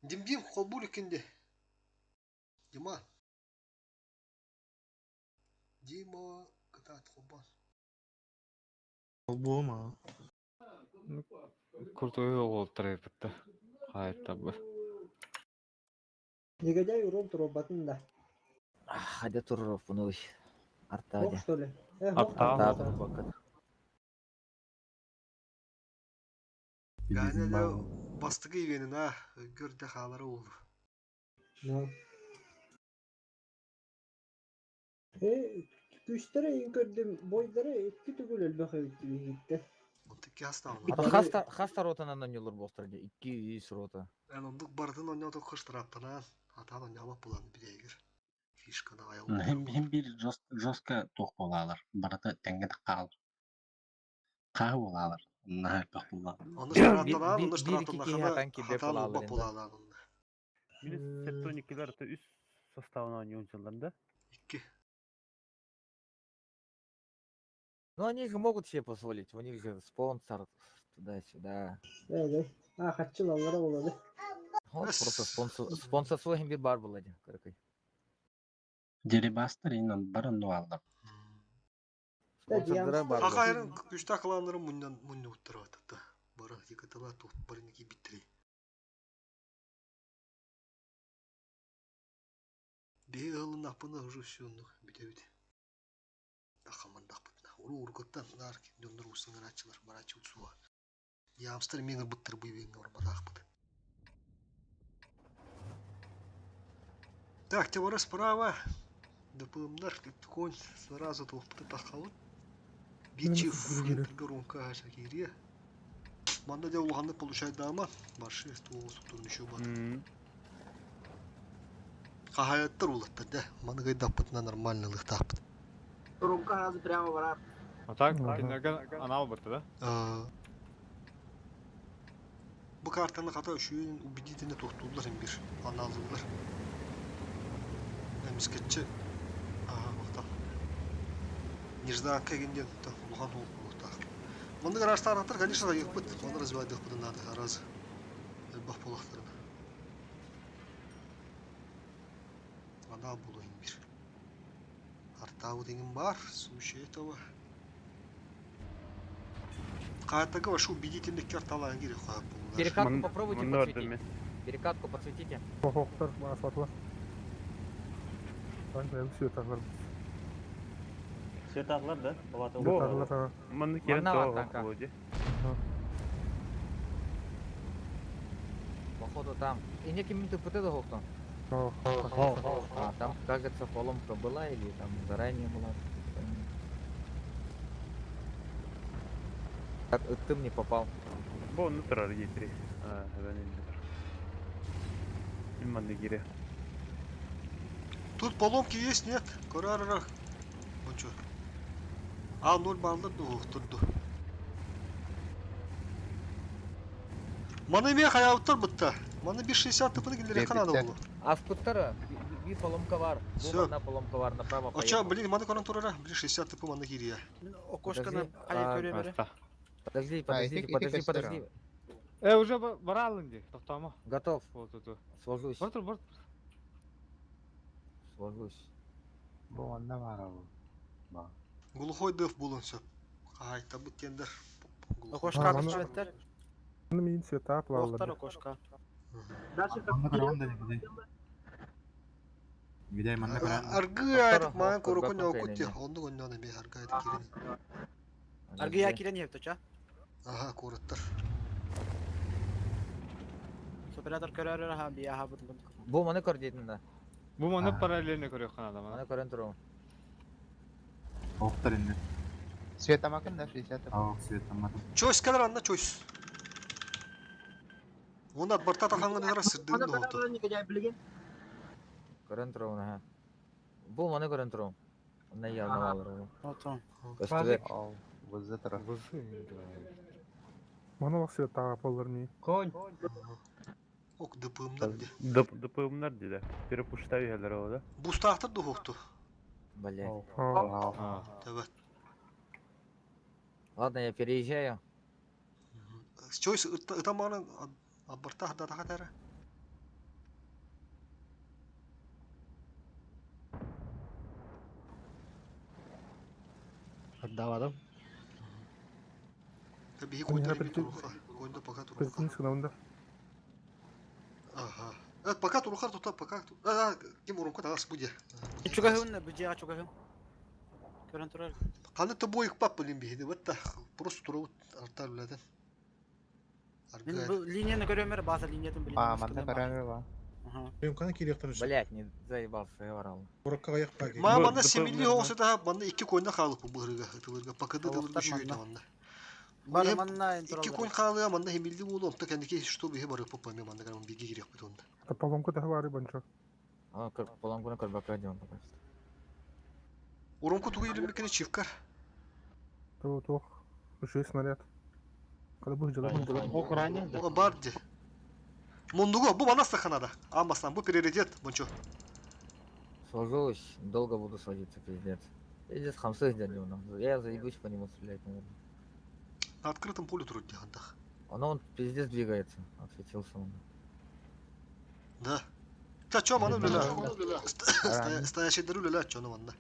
Speaker 6: Дим-дим холбур икенде. Дима. Дима кытаат холбан.
Speaker 7: Болма.
Speaker 15: Куртой оголтар эпитте. Хайттабы.
Speaker 10: Негодяй урон турбатын да.
Speaker 4: Хадя туров буну.
Speaker 10: Ох,
Speaker 4: Артаде.
Speaker 10: что ли?
Speaker 15: Арта.
Speaker 4: Арта турбакат.
Speaker 6: Ганеле бастыгы ивенин а көрдө хаалары болду.
Speaker 10: Ну. Э, күстері ең көрдім, бойдары екі түгіл өлбі қойды.
Speaker 6: Онтуки астаун.
Speaker 4: А то хаста хаста ротанан нюлор болтар 200 рота.
Speaker 6: Эн ондук бардын оньото кыштыраптанан атан оньома булан билегир. Фишканы
Speaker 16: Хим
Speaker 6: айылтар.
Speaker 16: хим бир жестко туох буолаалар. Барыта тэҥҥэ хаал. Хаа буолаалар. Наһаа элбэх буолла.
Speaker 6: Оны
Speaker 4: Bir,
Speaker 6: штрафтанаан,
Speaker 4: bir,
Speaker 6: оны
Speaker 4: bir iki киһи
Speaker 6: штрафтанахана
Speaker 4: хатан кирбек
Speaker 6: хатан
Speaker 4: буолаалар
Speaker 6: улбак
Speaker 4: инде.
Speaker 6: буолаалаан онно.
Speaker 8: Минус септоникилер это үс составына ойнуун да?
Speaker 6: Икки.
Speaker 4: Ну они же могут себе позволить, у них же спонсор туда-сюда.
Speaker 10: Э, А, хаччыл аллара болады.
Speaker 4: Вот просто спонсор, спонсорство им бир бар было. Каракай.
Speaker 16: Дерибастер инан барын нуаллар.
Speaker 4: Спонсордара бар
Speaker 6: Хака
Speaker 4: было.
Speaker 6: айрын күчтә кыланнарын муннан мунны уттыра атты. Бары икетала тут барын ки биттери. Бе ылын апына уже все ну бите бите. Тахаман тахпытна. Уру урготтан нар дөндөр усыңар ачылар барачы утсуа. Ямстар меңер буттыр буйбен орбатахпыт. Так, теория справа. ДПМнар конь сразу толпыты тахалып. Бичи флинтер аша кире. Манда де улғанды получает дама. Баршы туғыз турнушу бар. Қахаяттар улаттар да. Маны гайдаппытына нормально лықтаппыт.
Speaker 10: Румка сразу прямо барар.
Speaker 15: А так, кинерген анал бытты да?
Speaker 6: Бу картаны қата үшүйін убедительно тоқтулар бір. Аналылар. Әміскетчі. Ага, мақтал. Нежданка кегенден улған ол улықтақ. Мында гаражтар конечно, екпіт. Оны развивать бұды надо, раз. Бақ болақтырын. Ана болу бір. Артауы деген бар, случай этого. Қайтаға вообще убедительный карталан керек қойып бұл.
Speaker 4: Перекатку попробуйте подсветить. Перекатку подсветите.
Speaker 7: Хохтар асфатла. Ан бәм светалар.
Speaker 12: Светалар да? Болаты
Speaker 7: Светалар.
Speaker 8: Манны керен
Speaker 4: Манна
Speaker 8: тоға
Speaker 4: танка.
Speaker 8: болуди.
Speaker 4: Походу там. И некий минуты ПТ до хохтон. А, там, кажется, поломка была или там заранее была. Так, ты мне попал.
Speaker 8: Бу онны турар етри. А, эбен инде тур. Манны кире.
Speaker 6: Тут поломки есть, нет? Корарарах. Бончо. А, 0 баллар ду турду. Маны ме хаяуттар бутта. Маны 560 тыпыны килер канады болу.
Speaker 4: А с Путтара би поломка вар.
Speaker 6: Всё.
Speaker 4: Одна поломка вар направо
Speaker 6: Оча,
Speaker 4: поехал.
Speaker 6: блин, маны корон турара. Блин, 60 тыпы маны кирия.
Speaker 18: Окошканы
Speaker 4: Подожди,
Speaker 18: хайа
Speaker 4: а,
Speaker 18: көрө бере.
Speaker 4: Подожди,
Speaker 15: А,
Speaker 4: подожди,
Speaker 15: ити- ити
Speaker 4: подожди,
Speaker 15: көстөр
Speaker 4: подожди.
Speaker 15: Э, уже баралын ди, тоқтама.
Speaker 4: Готов.
Speaker 15: Вот тут.
Speaker 4: Сложусь.
Speaker 15: Бортур, бортур.
Speaker 4: Сложусь.
Speaker 13: Бу онна бар ол. Ба.
Speaker 6: Глухой деф булун сөп. Ай, табы тендер.
Speaker 18: Окошка көчөттөр.
Speaker 7: Мин мин света
Speaker 18: Охтар
Speaker 7: плалар.
Speaker 18: окошка.
Speaker 10: Дальше
Speaker 1: Манна көрөн да видай. Видай манна көрөн.
Speaker 6: Аргы айтып маған көрөкөн окутти. Онду гоннона бе аргы айтып кирин.
Speaker 18: Аргыя кирен епті,
Speaker 6: Ага, көрөттөр.
Speaker 18: Оператор көрөр ха бия ха бут бут.
Speaker 4: Бу маны көр дейтін да.
Speaker 15: Бу маны параллельно көрөк канада
Speaker 4: Маны көрөн туру.
Speaker 1: Охтар инде.
Speaker 9: Светамакын да 60.
Speaker 1: Ау, светамакын.
Speaker 6: Чойс келер анна чойс. Оны атбарта таханган ара сырдыгын
Speaker 10: Ана
Speaker 6: да
Speaker 10: көрөр нике билген.
Speaker 4: Көрөн туру ха. Бу маны көрөн туру. Онна явно алыр.
Speaker 18: Отон.
Speaker 4: Көстүбек.
Speaker 9: Вызы тұра.
Speaker 7: Маны вак света полар ми.
Speaker 3: Конь.
Speaker 6: Ок ДПМнар ди.
Speaker 8: ДПМнар ди да. Перепуштави хәлер о да.
Speaker 6: Бустахтар духукту.
Speaker 4: Блять.
Speaker 6: Давай.
Speaker 4: Ладно, я переезжаю.
Speaker 6: Чойс ытаманы атбарта да тахатара.
Speaker 14: Отдавадым.
Speaker 6: Бихи койда туруха. Койда пока туруха.
Speaker 7: Президент сынауында.
Speaker 6: Ага. Пока туруха тута пока. А, ким урунка тагас буде.
Speaker 18: Чугахын бужия чугахын. Көрөн турар.
Speaker 6: Каны тобой пап блин бихи вот та просто туру артар биледен.
Speaker 18: Мен бу линияны көрөмөр, база линиятын билем.
Speaker 9: А, манда көрөр ба.
Speaker 17: Приемканы киректор.
Speaker 4: Блять, не заебался, я орал.
Speaker 17: Урокка аяк паги.
Speaker 6: Ма манда семилли оңсы да манда икки койна халып бу бырыга тылырга пакыды тылырга шүйдө манда.
Speaker 18: Бар манна
Speaker 6: Икки койн халыга манда хемилли болду, онта кендики что бихи барып попа мен манда карам биги кирек бит онда.
Speaker 7: Та поломка да бары банчо.
Speaker 4: А, полангуна карбака делан пока что.
Speaker 6: Урумку тугу илиммикини чивкар.
Speaker 7: Того туох. Үчүгэй снаряд. Kada бу жылы
Speaker 14: Ох, ранее, да.
Speaker 6: О, барди. Мундугу, бу манас ханада. Амбастан, бу приоритет, бунчу.
Speaker 4: Сложилось, долго буду садиться, пиздец. Пиздец, хамсы дядю нам. Я заебусь по нему стрелять, наверное.
Speaker 6: На открытом поле трудно андах.
Speaker 4: Он, он пиздец двигается, отсветился он.
Speaker 6: Да. Та чё маны үлелә?
Speaker 4: Ранее.
Speaker 6: Стоящий дыр үлелә чё манна.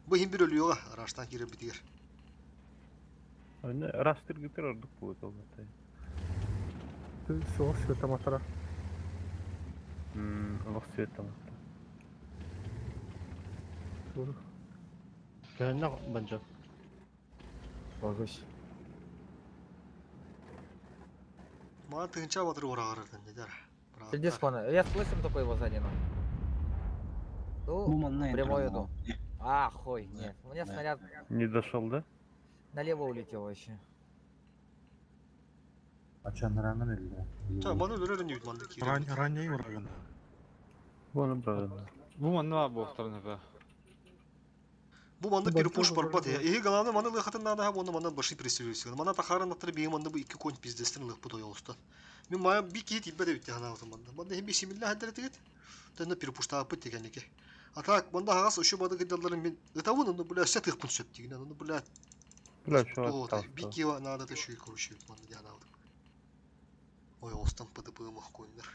Speaker 6: Бу хим бир өлүгә, раштан кире битигер.
Speaker 8: Аны растыр гытыр ордук будет ол.
Speaker 7: Все, света матара.
Speaker 8: Олох свет там.
Speaker 14: Көннө банжо.
Speaker 4: Сложусь.
Speaker 6: Мана тыгынча батыр урагар дедер.
Speaker 4: Пиздец, кона. Я слышим только его сзади, но.
Speaker 16: Бу
Speaker 4: Ну,
Speaker 16: манна
Speaker 4: прямой иду. А, хуй, нет. У меня
Speaker 16: Да.
Speaker 4: снаряд
Speaker 8: Не дошел, да?
Speaker 4: налево улетел вообще.
Speaker 1: Ачан ранын өлді.
Speaker 6: Та маны өлөр не манды кире.
Speaker 17: Ранее ураган.
Speaker 8: Вон правильно.
Speaker 15: Бу манна буохтарын эбэ.
Speaker 6: Бу манды перепуш барбат я. И главное маны лыхатын надо, а вон маны баши присылился. Мана тахарын аттыр бии манды бу ики конь пиздестен лых бу тоёлстан. Мин мая би ки тиббе де битте хана манды. Манды хим бисмилла хаддер тигит. Тэнне перепушта апыт дегенеке. А так манда хагас ушу бады гыдалларын мин ытавын ну бля сет их пунсөп деген. Ну бля.
Speaker 8: Бля, чё
Speaker 6: То би ки надо ты шуй короче манды дяна. Ой, остан ПДП мах коннер.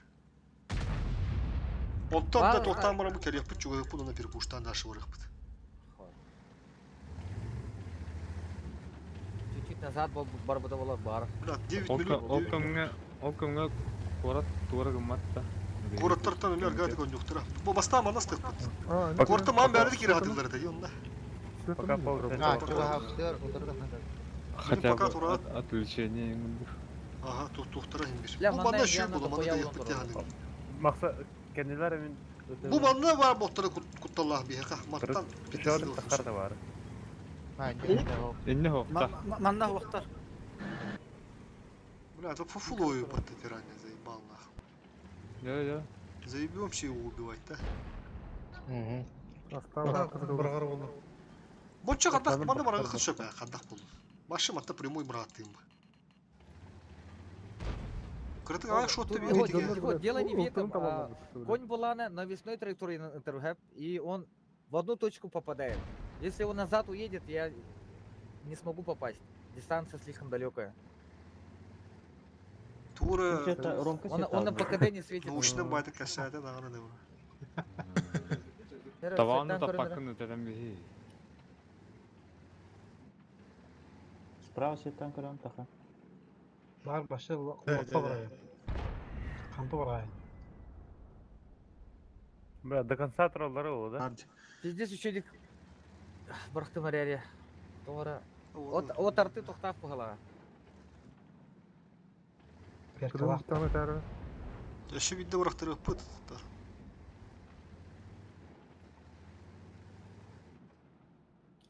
Speaker 6: Онтон да тохтан барамы келеп бит чугай пуна перепуштан дальше барыхпыт.
Speaker 4: Чуть-чуть назад был барбадовала бар.
Speaker 6: Бля, 9
Speaker 15: Ол
Speaker 6: минут.
Speaker 15: ол көңгө ол көңгө куорат туора гымматта.
Speaker 6: Кураттартан өлөр гады конюктара. Бу баста манас тыкпыт.
Speaker 7: А,
Speaker 6: Куртта ман бәрі кире хатылар да онда.
Speaker 8: Пока
Speaker 13: А, чуга хаптыр, утырда.
Speaker 15: Хотя
Speaker 6: пока
Speaker 15: бы
Speaker 6: тура.
Speaker 15: отвлечение
Speaker 6: Ага, тут тухтара химбир.
Speaker 4: Бля,
Speaker 6: Бу
Speaker 4: манна
Speaker 6: манна шүй
Speaker 4: явно
Speaker 6: була, манна
Speaker 4: тохуя
Speaker 6: да
Speaker 4: улан
Speaker 6: япыт яны.
Speaker 8: Макса кенилер мин
Speaker 6: Бу манна бар боттары кутталлах биһака. Маттан
Speaker 8: Печорин тахар да бар.
Speaker 15: Инне хопта.
Speaker 18: Манна хуактар.
Speaker 6: Бля, это фуфулою под тирания заебал нахуй.
Speaker 15: Я я.
Speaker 6: Заебемся его убивать, да?
Speaker 17: Баргар болду.
Speaker 6: Боча кадах манна барага хышып, кадах болду. Башы матта прямой братым. Кыртык ай шотты
Speaker 4: Тут,
Speaker 6: бери
Speaker 4: вот,
Speaker 6: деген.
Speaker 4: вот, дело не в этом.
Speaker 7: Там
Speaker 4: а, Конь Булана навесной траектории на НТРГ, и он в одну точку попадает. Если он назад уедет, я не смогу попасть. Дистанция слишком далекая.
Speaker 6: Тура
Speaker 12: Ромка
Speaker 4: Он, он на ПКД не светит.
Speaker 6: научный байты касается, да, да, да.
Speaker 15: Таваны таппакын өтәдән биһи.
Speaker 12: Справа сеттан көрөм таха.
Speaker 3: Бар башы
Speaker 17: Да,
Speaker 3: лапа
Speaker 17: да,
Speaker 3: барайын. Кампы барайын.
Speaker 8: Бля, до конца троллары ол, да?
Speaker 4: Пиздец еще дик. Барахты моряре. Тора. От, от арты тохтав пугала.
Speaker 7: Кыдым тары.
Speaker 6: Еще видно барахтары пыт.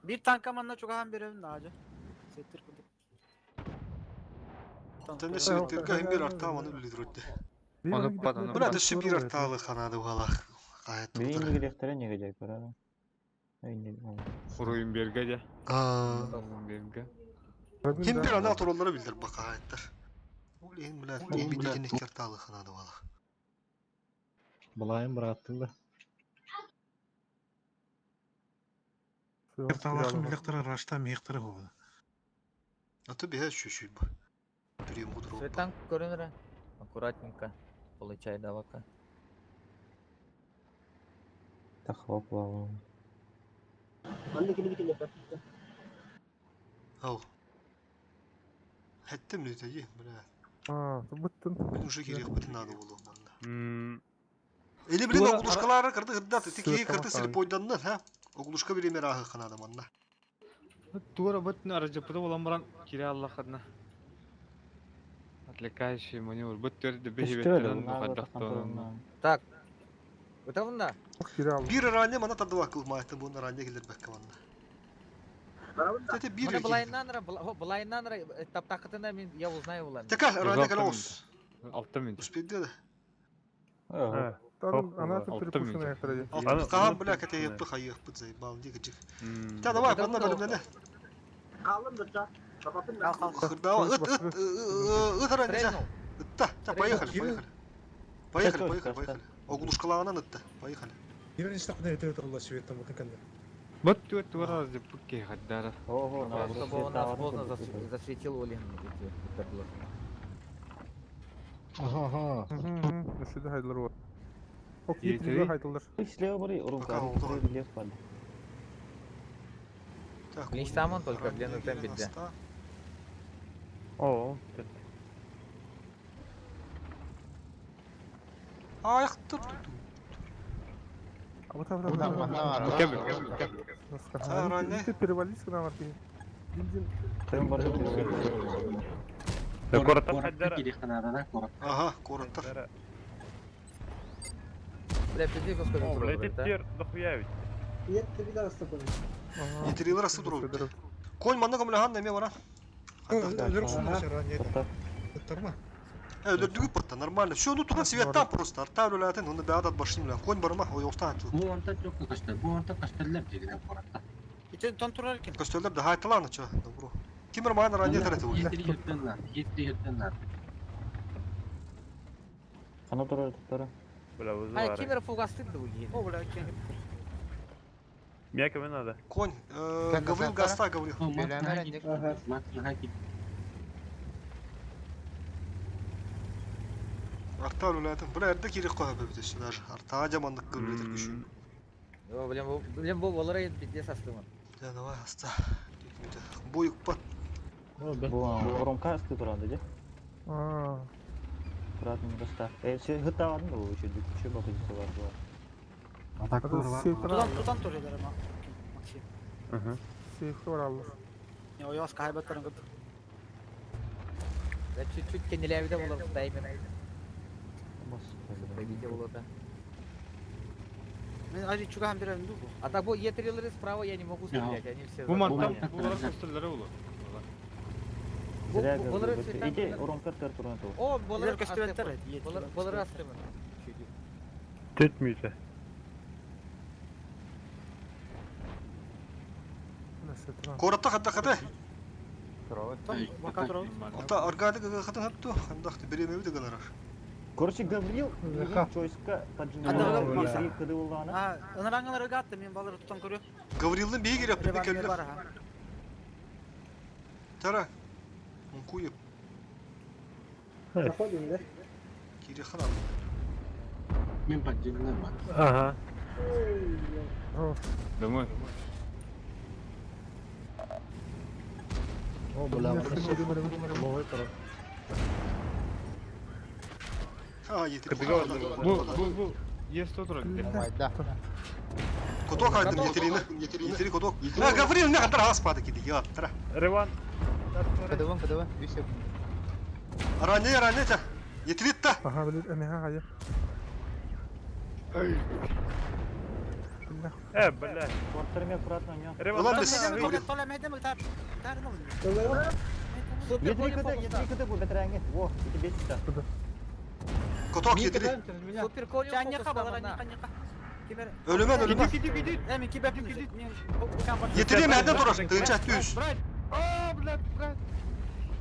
Speaker 18: Bir танка манна чугахан беребин наажа. Сеттир кудук.
Speaker 6: Тәнне сүйеттерге хим бир арта маны үлдүрөттү.
Speaker 15: Оны пат, оны
Speaker 6: Бля,
Speaker 15: пат.
Speaker 6: дөшү бир арталы ханады угалах. Кайт
Speaker 12: Бейин
Speaker 6: тура.
Speaker 12: нигелехтере неге жай көрө.
Speaker 15: Уруйун берге же.
Speaker 6: Аа.
Speaker 15: Уруйун берге.
Speaker 6: Хим бир ана туралары билдир бакайттар. Улин бля, битекин карталы ханады угалах.
Speaker 14: Балайым быраттылар.
Speaker 17: Кырталахын билектер рашта мехтер болду.
Speaker 6: А то бия чуть-чуть бы. Прием гудру.
Speaker 4: Светан көрүнөрө. Аккуратненько. Получай давака.
Speaker 12: Таха плавал.
Speaker 10: Манна кини битин
Speaker 6: Ау. Хәттем нүтәги, бля.
Speaker 7: А, быттын.
Speaker 6: Мин уже кирек битен надо булу манна.
Speaker 8: М,
Speaker 6: Или блин,
Speaker 8: Тура-
Speaker 6: оглушкалары кырды гырда, тики
Speaker 7: Свет
Speaker 6: кырды
Speaker 7: тамақтан.
Speaker 6: слепойданнан, ха? Оглушка биреме рахы ханады манна.
Speaker 15: Туора бытын аржапыда болан баран кире Аллахадна. Отвлекающий маневр. Быт төрдө биһи беттерен бухаддахтон.
Speaker 4: Так. Готовна?
Speaker 6: Бир ранее мана тадыва кылмайтын, буны ранее келер бәккә манна. Тете бир
Speaker 4: Мына былайынан былайынан таптақытына мен я узнаю улан.
Speaker 6: Тека ранее келос.
Speaker 15: Алты минут.
Speaker 6: Успейді да.
Speaker 7: Ана перепушена яхтара.
Speaker 6: Хаһан бля кэтэйиэппит хайыахпыт заебал дии кыдьык. Та давай, манна бэлэмнэнэ.
Speaker 10: Хааллым дурча. Бабатын да.
Speaker 6: Хырдава, ыт, ыт, ыт ранее. Ытта, та, поехали, поехали. Поехали, поехали, поехали. Оглушкалаанан ытта, поехали.
Speaker 17: Кирен истакна өтө өтө свет там бутын кэннэ.
Speaker 15: Вот тут тура зипки хаддара.
Speaker 12: Ого,
Speaker 4: Чтобы он нас поздно засветил Олин.
Speaker 14: Ага, ага.
Speaker 7: Сюда хайдылар вот. Ок, етрилер хайдылар.
Speaker 12: Слева бары, рука, лев падает.
Speaker 4: Не сам он только, блин, на темпе где.
Speaker 8: О,
Speaker 6: Ах, тут тут.
Speaker 7: А вот там,
Speaker 6: там,
Speaker 7: Ты перевались на марки.
Speaker 8: Короттар хайдара.
Speaker 6: Ага, короттар.
Speaker 4: Бля, пизди, сколько
Speaker 8: О, бля, теперь дохуя ведь.
Speaker 10: Нет, ты видал, что такое?
Speaker 6: Етрилер асы туру. Конь манна көмлөһөн неме бара. Өлөрдүгү пытта, нормально. Все, ну туран светтан просто. Арта өлөлөтен, оны бәдат башын билен. Конь барма, ой, оқтан атыл.
Speaker 16: Бу онта çok көстөр. Бу онта көстөрлөр дегенен коратта.
Speaker 18: Итен тон турар экен.
Speaker 6: Көстөрлөр да хайтыланы чо, добро. Кимер маған ранее тәрәті ой.
Speaker 16: Етри өттен етри өттен
Speaker 12: Ана турар тура.
Speaker 8: Бля,
Speaker 4: Ай, кимер фугасты дуги.
Speaker 18: О, бля, кен.
Speaker 8: Меня кому надо?
Speaker 6: Конь, Гаврил Гаста, Гаврил. Арта өлөлөтен. Бля, эрде кирек қоя бөбүтөсү даже. Арта жамандык көрүлөтөр күшү.
Speaker 4: О, блин, бу, блин, бу болар ед пиздец астымын.
Speaker 6: Да, давай, аста. Буйук пат.
Speaker 12: Бу Ромка асты турады, де? Аккуратно доста. Все, хыталадым да еще дүкчө бакы бар бар.
Speaker 18: Тутан тутан турелер ма. Максим.
Speaker 7: Сейф бар аллар.
Speaker 18: Не, ой, аска хайбаттарын көт.
Speaker 4: Да чуть-чуть кенеләбидә булыр таймер. Пробитие было да.
Speaker 18: Мен ажы чугахан берем ду бу.
Speaker 4: А так бу етрилеры справа я не могу стрелять, они все.
Speaker 15: Бу мантан булар көстөрлөрү болот.
Speaker 12: Зря говорю. Иди, Ромка төр туран ту.
Speaker 4: О, булар
Speaker 18: көстөбөттөр.
Speaker 4: Булар булар астымын.
Speaker 8: Төт мүйтө.
Speaker 6: Коратта хатта хата.
Speaker 18: Бака турабыз.
Speaker 6: Ата аргады хатын хатту, хандахты беремеби деген арар.
Speaker 12: Короче, Гаврил, Чойска поджинал. Кыды болғаны.
Speaker 18: А, ыныраңылар гатты, мен балары тутан көрү.
Speaker 6: Гаврилдин бейи керек, бир келди.
Speaker 18: Бар, ага.
Speaker 6: Тара. Куеп.
Speaker 10: Заходим, да?
Speaker 6: Кире хана.
Speaker 16: Мен поддерживаю бар.
Speaker 8: Ага.
Speaker 15: Домой.
Speaker 14: О, бля, ловой турар.
Speaker 6: А, етри.
Speaker 15: Бу, бу, бу. Есть тут вроде.
Speaker 13: Да.
Speaker 6: Коток айдым етрини. Етри коток. А, Гаврил не хатар хаспады киди. Я, тара.
Speaker 8: Реван.
Speaker 13: КДВ, КДВ, висек.
Speaker 6: Ранее, ранее та. Етрит та.
Speaker 7: Ага, блин, ага, ага.
Speaker 8: Бля.
Speaker 12: Корттармен аккуратно, не.
Speaker 8: Реван.
Speaker 18: Тола медем тар. Тар ну.
Speaker 12: Етри КД, етри КД бу бетерәңе. Во, ити бесті.
Speaker 6: Коток етри.
Speaker 4: Супер конь.
Speaker 18: Чаньяка балар, аньяка, аньяка. Кимер.
Speaker 6: Ölümen, ölümen.
Speaker 18: Эми кибеп мен
Speaker 6: Етри мәден турар. Тыгынча түз.
Speaker 15: Брат. О, блядь, брат.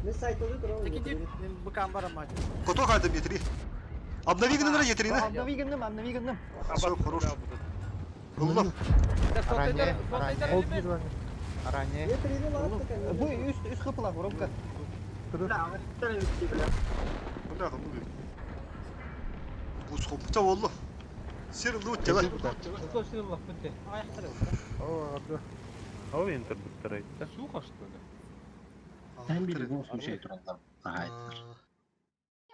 Speaker 10: Мен сайтылды турабы.
Speaker 18: Мен букам барам.
Speaker 6: Коток айдым етри. Обнови гынныр етрини.
Speaker 12: Обнови гынным, обнови гынным.
Speaker 6: Все, хорош. Ыллым.
Speaker 13: Ранее, ранее. Ранее.
Speaker 12: Бу үс үс хыпла, Ромка.
Speaker 10: Бля, бля.
Speaker 6: Бля, ну Бу сопта болду. Сир лут тела.
Speaker 8: О, интербуттар айтты.
Speaker 15: Сухо, что ли?
Speaker 16: Sen bir bu şey туралар. Хайттар.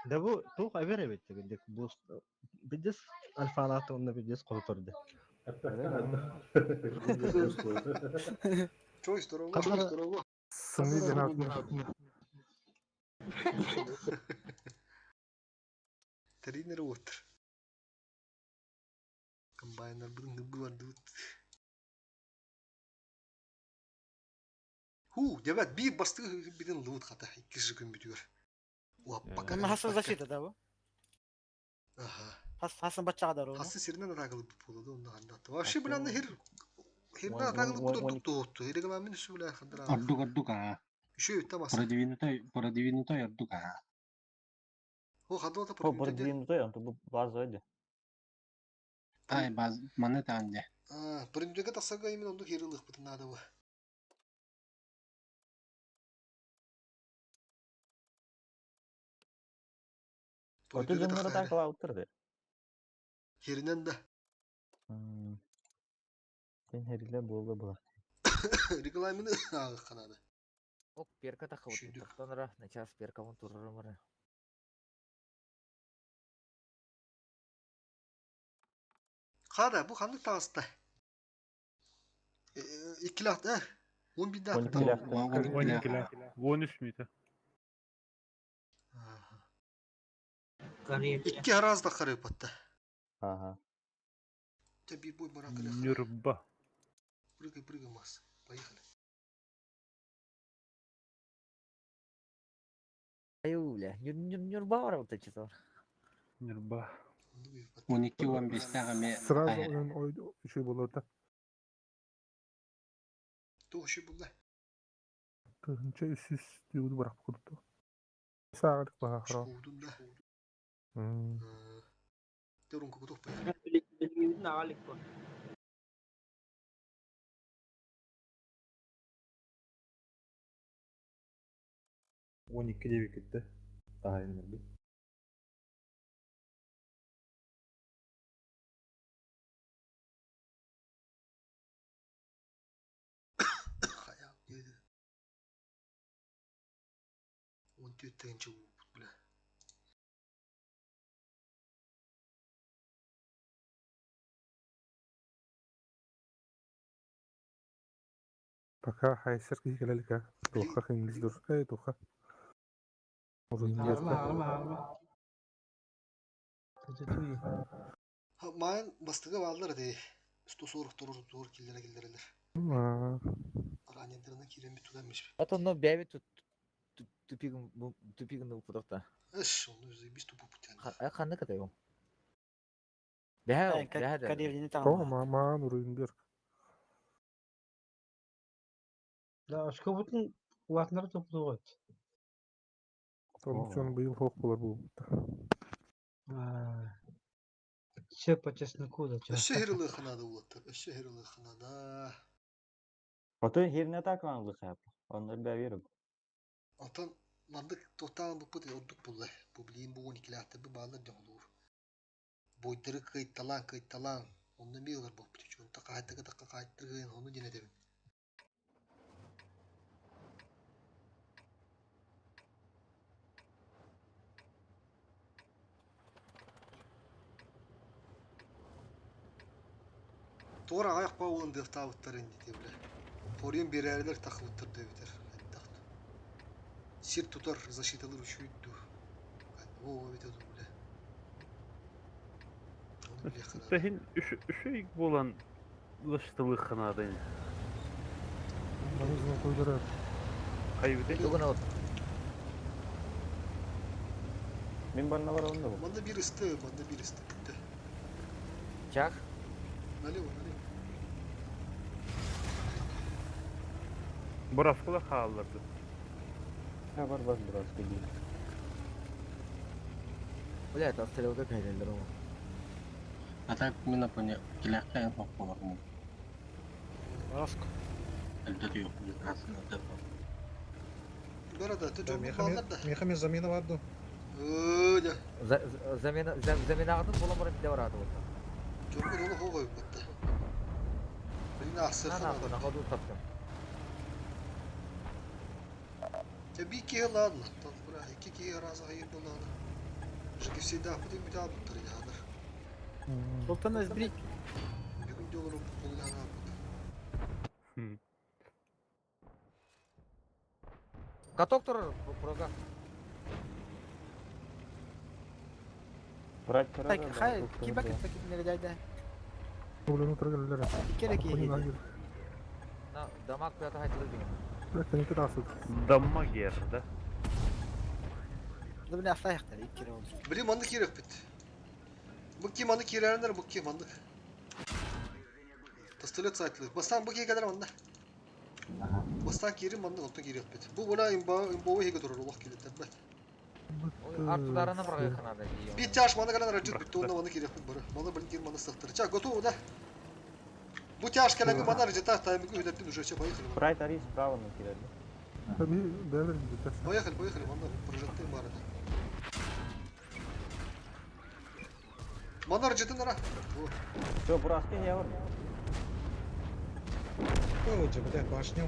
Speaker 14: Да бу тух абер эбит дек бу бидес альфалаты онна бидес колторду.
Speaker 6: Чой здорово, чой здорово.
Speaker 7: Сымны ден
Speaker 6: Тренер отыр. Комбайнер бүгін бар дут. Ху, дебет bir басты биден лут хата икки күн бүтүгөр. Уаппа.
Speaker 18: Хаса защита да бу?
Speaker 6: Ага.
Speaker 18: Хас хасын баччаҕа да руну.
Speaker 6: Хасы сиринен атакылып буолду онно ханнатты. Вообще биланны хир хирнен атакылып бут ордук туһутту. Регламент үсү билэ хандыра.
Speaker 16: Ордук ордук аа.
Speaker 6: Үшөө үттэ мас.
Speaker 16: Продвинутой продвинутой ордук аа.
Speaker 6: О хандыла
Speaker 12: По продвинутой, он бу база өйдө.
Speaker 16: Ай баз маны таан дьэ.
Speaker 6: А, продвинутойга тахсарга именно оннук хир ылыахпытын наада бу.
Speaker 12: Оту
Speaker 6: Продвинутойга
Speaker 12: дьоннор
Speaker 6: тахсаары.
Speaker 12: атаакалаабыттар да.
Speaker 6: Хиринен да.
Speaker 12: Сен хэриле буолла була.
Speaker 6: Регламенты ааҕыахха наада.
Speaker 4: Ок, перка тахабыт. Тохтон ра, на час перкабын турарым ра.
Speaker 6: Хада, бу ханнык таҕыста? Иккилээх, э? Он биирдээх.
Speaker 15: Он иккилээх. Он үс мүтэ.
Speaker 6: Икки араас да харыпатта.
Speaker 12: Ага.
Speaker 6: Те биир бой баран кэлэ.
Speaker 8: Нюрба.
Speaker 6: Прыгай, прыгай, Макс. Поехали.
Speaker 4: Аю, бля, Нюрба бар вот эти то.
Speaker 8: Нюрба.
Speaker 16: 12-15 эмиэ
Speaker 7: Сразу ойон ой үчүй болор да.
Speaker 6: Туох үшүй булла?
Speaker 7: Тыһынча үс үс диуду барах курдук. Сааҕырык баха хара.
Speaker 6: Куудун да.
Speaker 7: М.
Speaker 6: Те урунку кутух поехали.
Speaker 10: Билигин аҕалик бу.
Speaker 1: 12 деп кетті. Тағайын бер.
Speaker 6: Хайа, деді. Он төрттінші бля.
Speaker 7: Пока хайсер киһи кэлэлика. Туохха хиҥлис дур. Эй туохха. Урун
Speaker 3: Арма
Speaker 7: диэхтэ.
Speaker 3: арма арма. Тутуй.
Speaker 6: Майын бастыга баалар дей. 140 турur тур киллere киллерелер.
Speaker 7: Аа.
Speaker 6: Ранендерine кирен bir туганmış.
Speaker 4: А то но бэби тут тупигын тупигын пудохта.
Speaker 6: Эш, onu biz тупу путян.
Speaker 4: Ханны катайым. Бэхэ, бэхэ да.
Speaker 18: Кадевлини
Speaker 7: Тоҕо маан уруйун бер.
Speaker 3: Да, очко бутун улаатыннары топтугот.
Speaker 7: Тону быйыл хоох болар буолбута.
Speaker 3: Все по чесноку да.
Speaker 6: Өссө хирылыхынада улаттар. Өссө хирылыхынада.
Speaker 12: Ото хирне атаакалаан хап. Оннор бэбирук.
Speaker 6: Антон мандык тотаан буппут ордук булла. Бу билиин бу 12 бу баалар дьоҕулуур. Бойдары кыйталаан кыйталаан. Онно миылар боппут үчүн. Онта хаайтыга такка хаайтыргын ону диэн этэбин. Туора аяқ бауылын дыхтаабыттар инди бile. Хорьон берәрилер тахыбыттар дөбүтер. Хайдахт. Сир тутар защиталар үшүйдү. О, бит оду биле. Оны биле ханада.
Speaker 8: Тэхин үш болан лыштылыхынадын.
Speaker 7: Манызын койдорор.
Speaker 8: Хайбыты.
Speaker 4: Тугун от.
Speaker 12: Мин барна бар онда бу.
Speaker 6: Манда бир исты, манда бир исты битте.
Speaker 4: Чах.
Speaker 6: Налево, налево.
Speaker 8: Бураскыла хаалларды.
Speaker 12: Ha бар бар браска дейм.
Speaker 4: Бля, это стрелка кайдалар о.
Speaker 16: А так мен апоне килэххэ эн хоох болар му.
Speaker 18: Бараско.
Speaker 16: Элдер yok. Aslında da
Speaker 6: Барада, ты жомбу баалар да.
Speaker 17: Меха мен замена барды.
Speaker 6: Өө,
Speaker 4: Замена замена атын бола барып де барады вот.
Speaker 6: Жомбу оны хогой бутта. Билин ахсы
Speaker 4: На
Speaker 6: ханада.
Speaker 4: на на ходу таптым.
Speaker 6: Те би ки ладно, там бра, ики ки раза хайыр буланы. Жики всегда бутын бит абыттыр ядар.
Speaker 18: Султан Өзбек.
Speaker 6: Бүгүн доллар булган абыт.
Speaker 4: Каток турар прога.
Speaker 12: Брать
Speaker 18: Так, хай, киба кытта китинere дайда.
Speaker 7: Проблема тургаллар.
Speaker 18: Иккere киһи.
Speaker 4: На дамаг куята хайтылы деген.
Speaker 7: Кенеки тахсыт.
Speaker 8: Даммагер, да?
Speaker 18: Ды биле асла яхтар иккere oldu.
Speaker 6: Билим аны керек бит. Бу ким аны киирэринэр бу ким маннык. Пистолет сайтлы. Бастаан бу киһи кэлэр манна. Бастаан киирин маннык онтон киириэхпит. Бу була имба имбовый иһигэ турар олох килиттэрбэт.
Speaker 4: Артударына бырагыахха надо дии.
Speaker 6: Биир чаш маны кэлэн раджит бүттэ уонна маны киириэхпит бары. Маны блин киир маны сахтар. Ча готово да? Бу тяж кэлэҥҥи маны раджита таймингы үһүнэрдин уже все поехали.
Speaker 12: Прайд Ари справа на кирелли.
Speaker 6: Поехали, поехали, манна прожекты бары. Маны раджитын ара.
Speaker 12: Все, бураски не бар.
Speaker 17: Ой, бля, башню.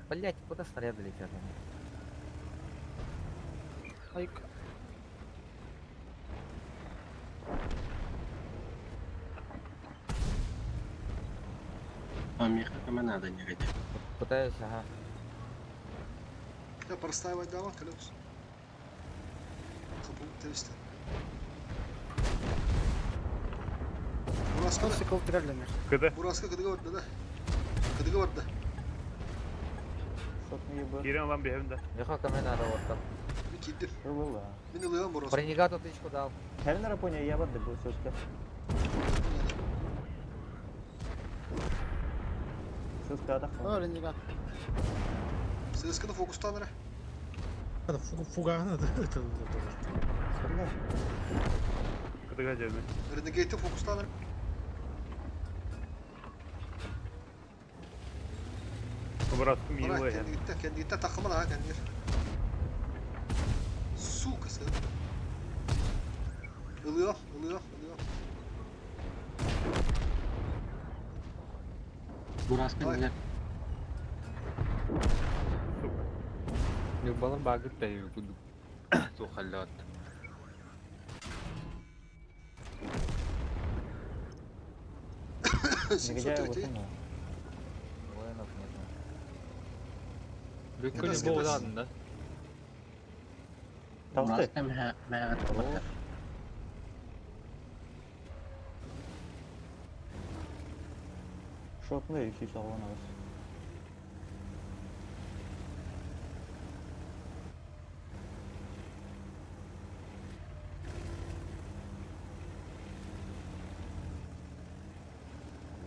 Speaker 4: Блять, куда снаряды летят?
Speaker 18: Айк.
Speaker 16: А меха кому надо, негодяй.
Speaker 4: Пытаюсь, ага.
Speaker 6: Я простаивать дама, колес. Хапу, 300. Бураска.
Speaker 18: Цикл треллемер.
Speaker 8: Кыда?
Speaker 6: Бураска кыдыга барда да. Кыдыга барда.
Speaker 8: Киирэн ылан биһэбин да.
Speaker 4: Меха кому надо вот там.
Speaker 6: Мин киирдим. Мин ылыам бураска.
Speaker 4: Ренегату тычку дал.
Speaker 12: Кэлин Рапония, я бар да бу сөзкө. Сөзкө атақ.
Speaker 18: О, ренегат.
Speaker 6: Сысканы фокустан ара.
Speaker 17: Фуганы да это
Speaker 8: Кыдыга дьэбин.
Speaker 6: Ренегейті фокустан ара.
Speaker 8: Бураскы
Speaker 6: Бара,
Speaker 8: милый.
Speaker 6: кендигиттен, кендигиттен тақымын аға кендигер. Сука, сы. Ылыам, ылыам, ылыам.
Speaker 16: Бураска
Speaker 6: Давай.
Speaker 16: нельзя.
Speaker 15: Нюрбалар багыт да кудук. Тухаллат.
Speaker 12: Негодяй вот
Speaker 6: 703.
Speaker 12: он.
Speaker 4: Воинов нету.
Speaker 15: Бүккүн
Speaker 6: Кыдас,
Speaker 15: бу
Speaker 6: кыдас.
Speaker 15: удаадын да.
Speaker 12: Толстой.
Speaker 16: Бураска меха меха табата.
Speaker 12: Шотный еще салон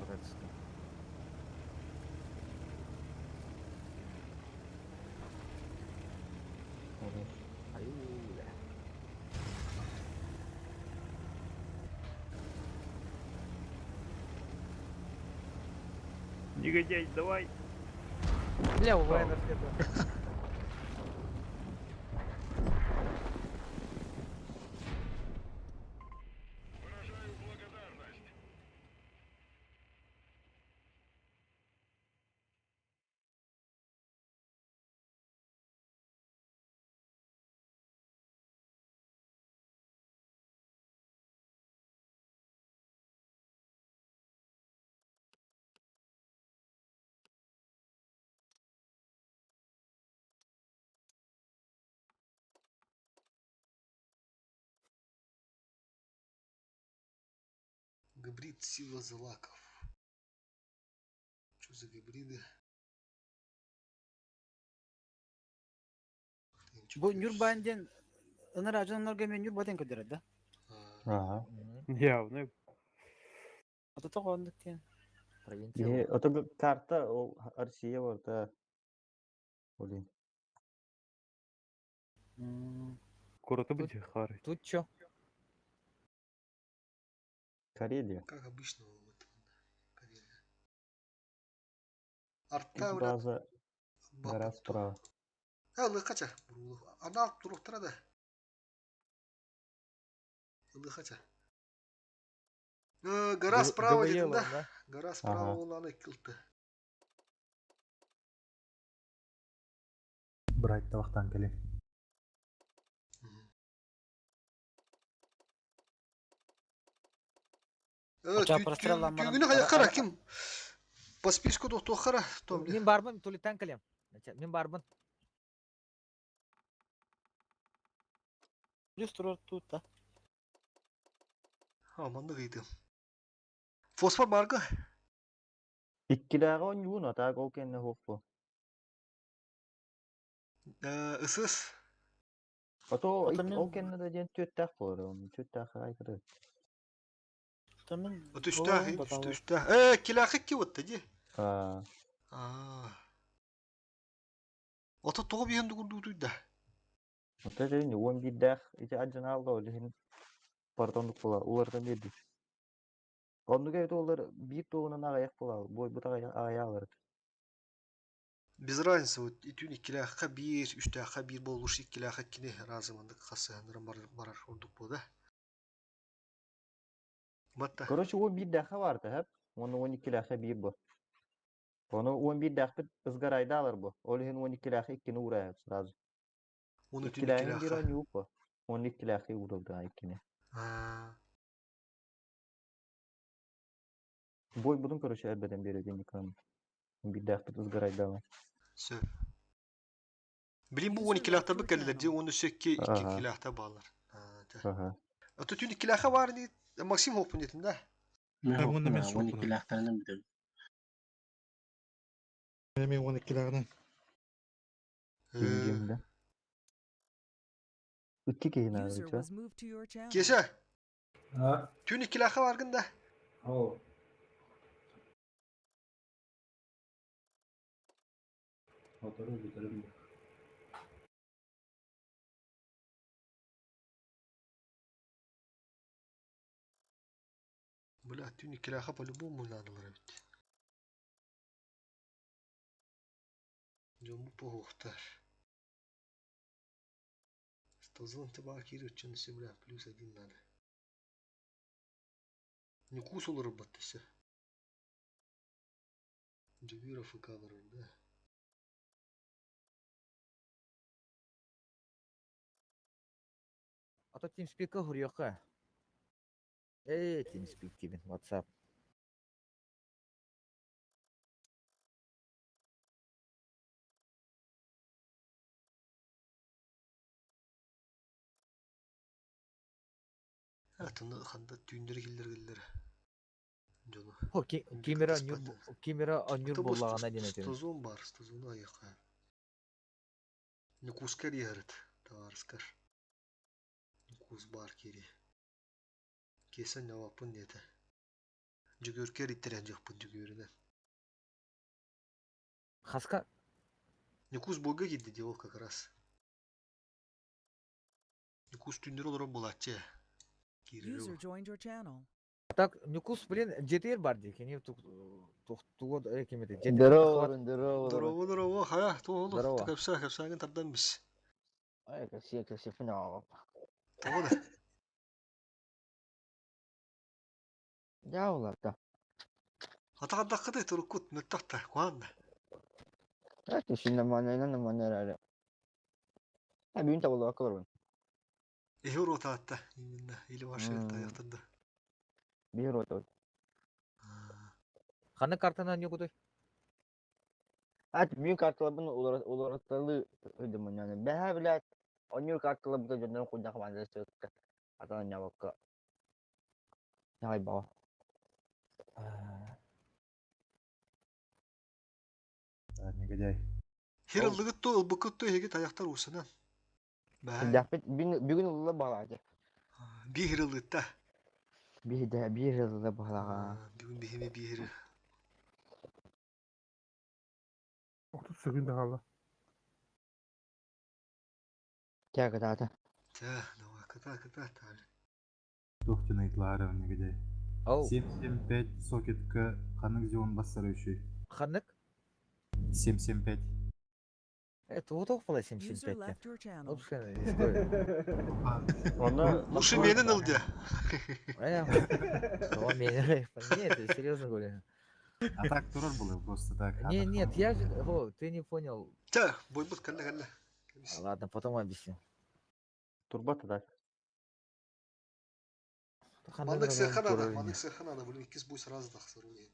Speaker 4: Братский. Аюля.
Speaker 8: Негодяй, давай.
Speaker 4: Бля, у воинов нету.
Speaker 6: Гибрид сила злаков. Что за гибриды?
Speaker 18: Бу Нюрбайн ден ыныр ажаннарга мен Нюрбаден көдөрөт да.
Speaker 12: Ага.
Speaker 8: Явно.
Speaker 18: Ата тоҕондук диэн.
Speaker 4: Провинция.
Speaker 12: Это карта ол Россия бар да. Блин.
Speaker 8: Кураты быть хары.
Speaker 4: Тут чё?
Speaker 12: Карелия.
Speaker 6: Как обычно вот. Карелия. Арта
Speaker 12: База гора справа.
Speaker 6: А, лыхача. Анал туруктара да. Лыхача. Гора справа дедим да.
Speaker 4: да?
Speaker 6: Гора справа
Speaker 12: Ага.
Speaker 6: ол аны кылты.
Speaker 1: Брать тавахтан кэлин.
Speaker 6: Түгүнү хаяқара ким? По списку тухтухара том.
Speaker 4: Мин барбын, тулитан калем. Мин барбын.
Speaker 18: Плюс турар тут да.
Speaker 6: А, манны гыйды. Фосфор баргы.
Speaker 12: Иккилээҕэ оонньуун, а так ол кэннэ хуохпу.
Speaker 6: Ысыс.
Speaker 12: Ото
Speaker 18: Ото
Speaker 12: ол
Speaker 18: мин
Speaker 12: кэннэ да диэн түөттээх буолар, оны түөттээх айгыры.
Speaker 18: Ото мин
Speaker 6: От үстээх,
Speaker 18: буоларым
Speaker 6: үстэ
Speaker 18: баталы.
Speaker 6: үстээх. Э, килээхи икки уотта дии.
Speaker 12: Аа,
Speaker 6: Аа. Ото тоҕо биһэн дугурдуутуй да?
Speaker 12: Ото дьэ 11-дээх ити адьынаалга ол иһин пардоннук була уларытан биэрдик. Оннук эбит олар биир туоҕунан аҕыйах буолаал, буойбут аҕыйаалар.
Speaker 6: Без разницы, вот итүүн иккилээххэ биир, үстээххэ биир буолуш иккилээххэ иккини разымандык хасыһаннарын барар ордук буода. Батта.
Speaker 12: Короче, 11-дээххэ баарта, хэп. Уонна 12-лээххэ биир бу. Ону 11-дээхпит ызгарайдаалар бу. Ол иһин 12-лээххэ иккини уурайабыт сразу.
Speaker 6: Оны түн
Speaker 12: Иккилээхин биир
Speaker 6: иккилээххэ.
Speaker 12: оонньуу бу. 12-лээххэ уурабыт иккини.
Speaker 6: Аа.
Speaker 12: Бойбутун, короче, элбэтэн биэрэр Николай. Биирдээхпит ызгарайдаалар.
Speaker 6: Сөп. Билин бу
Speaker 11: User
Speaker 6: 12
Speaker 11: left
Speaker 6: лаахтарбыт
Speaker 11: your
Speaker 6: кэллилэр дии,
Speaker 11: channel.
Speaker 6: уонна өссө икки икки
Speaker 12: Ага,
Speaker 6: иккилээхтэр бааллар. Аа, тэ.
Speaker 12: ага.
Speaker 6: Ото түн иккилээххэ баар ини Максим Хоппун диэтин да?
Speaker 16: Мен
Speaker 17: Уонна
Speaker 16: хоптун
Speaker 17: мен
Speaker 16: аа, он
Speaker 17: суохпунан.
Speaker 16: иккилээхтэринэн бүтэбит.
Speaker 17: Эми 12-лээҕинэн.
Speaker 12: Ким
Speaker 6: Э,
Speaker 12: дим да. Икки киһи наада
Speaker 11: User
Speaker 12: ча.
Speaker 11: was moved to your channel.
Speaker 6: Кеша,
Speaker 1: А?
Speaker 6: түн иккилээххэ бааргын да?
Speaker 1: Ол. Мотору бүтерим.
Speaker 6: Бля, түн иккилээххэ по-любому наадалар эбит. Дьоммут буолуохтар. Стазон табаа киир өччөн бля, плюс один надо. Ньукуус олорор все. Дьөгүөр АФК олорор, да.
Speaker 4: А то TeamSpeak-ка хуруйуохха. Э, TeamSpeak диибин, WhatsApp.
Speaker 6: Атыны ханда түүннэри киллэр дьону.
Speaker 4: Хо, кимера онньуур кимера онньуур
Speaker 6: Тобу
Speaker 4: буоллаҕына диэн этим.
Speaker 6: стазон бар, стазону айыха. Ньукууска диэхэрит, табаарыскар. Ньукуус баар киири. Киэсэ ньаваппын диэтэ. Дьөгүөркэ эриттэрэн дьыхпын дьөгүөрүнэн.
Speaker 4: Хаска
Speaker 6: Ньукуус буолга киирдэ дии ол как раз. Ньукуус түүннэри олорор буолааччы. Киирэр
Speaker 11: User
Speaker 6: ол.
Speaker 11: joined your channel.
Speaker 4: Так, Ньукуус, блин, дьиэтигэр бар дии. Кини тугу ким этэ? Дьиэтигэр
Speaker 13: Здорово,
Speaker 4: тахсыбат.
Speaker 13: здорово.
Speaker 6: Здорово, здорово, хайа, туох олох,
Speaker 13: Здорово.
Speaker 6: кэпсээ, кэпсээҥин тардан бис.
Speaker 13: Ай, красиво, красиво.
Speaker 6: Тоҕо да?
Speaker 13: Дьаулар да.
Speaker 6: Атаҕардаххытай туруккут, мөлтөх та, куһаан да.
Speaker 13: Это син нормально, нормально эрэ. А бүгүн табыллыбакка олоробун.
Speaker 6: Эһи уруотаатта, именно, или ваша тайахтарда.
Speaker 13: Биир уотабыт.
Speaker 4: Ханнык картаны Ньукутой?
Speaker 13: А бүгүн карталарбын уларыталыы ыдымын yani. Бэһэ билээт, онньуур карталарбыта дьоннорун курдах хамаанда сырытта. Атан ньабакка. Ньагай баҕа.
Speaker 1: Да, негодяй.
Speaker 6: Хир ыллыгыт ту, ылбыккыт ту, эһиги тайахтар уусанан. Бэһэ.
Speaker 13: Сылдьахпыт бүгүн ылла баҕалаачы.
Speaker 6: Биир ыллытта.
Speaker 13: Биир биир ылла баҕалаҕа.
Speaker 6: Бүгүн биһими биир.
Speaker 7: 30 секунд хаалла.
Speaker 13: Чэ кытаата.
Speaker 6: Чэ, давай, кыта, кыта, тали.
Speaker 1: Туох Найтларов негодяй.
Speaker 4: Ау.
Speaker 1: 7-7-5 сокетка ханнык зион бассары үшүй.
Speaker 4: Ханнык?
Speaker 1: 7-7-5.
Speaker 4: Э, тугу туох буолай
Speaker 11: User
Speaker 4: 775
Speaker 11: left your channel.
Speaker 4: Ол история.
Speaker 12: Онно
Speaker 6: Лучше менин ыл дии.
Speaker 4: Э, о, меня. Нет, я серьезно говорю.
Speaker 1: А так турар было просто так.
Speaker 4: Не, нет, я же, о, ты не понял.
Speaker 6: Чэ, бойбут кэллэ кэллэ.
Speaker 4: Ладно, потом объясню.
Speaker 12: турбата так.
Speaker 6: Маннык сыаха надо, маннык сыаха надо, блин, иккис буй сразу тахсар уйен.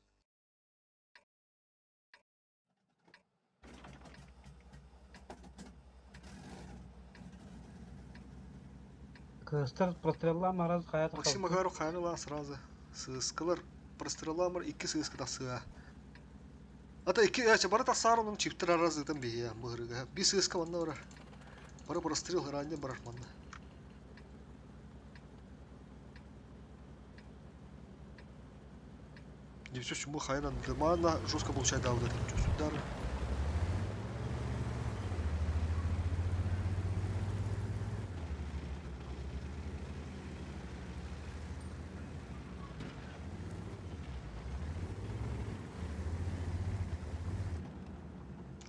Speaker 3: Кыстар прострелла мараз хаят
Speaker 6: Максим Макаров хайаны ла сразу. Сыскалар простреламыр икки сыска тахсыа. Ата икки яча бары тахсаар онун чиптер аразытан биһиэ быһырыга. Би сыыска манна барар. Бары прострел ранее барар манна. Не все чему хайна дымана жестко получает да вот это удар.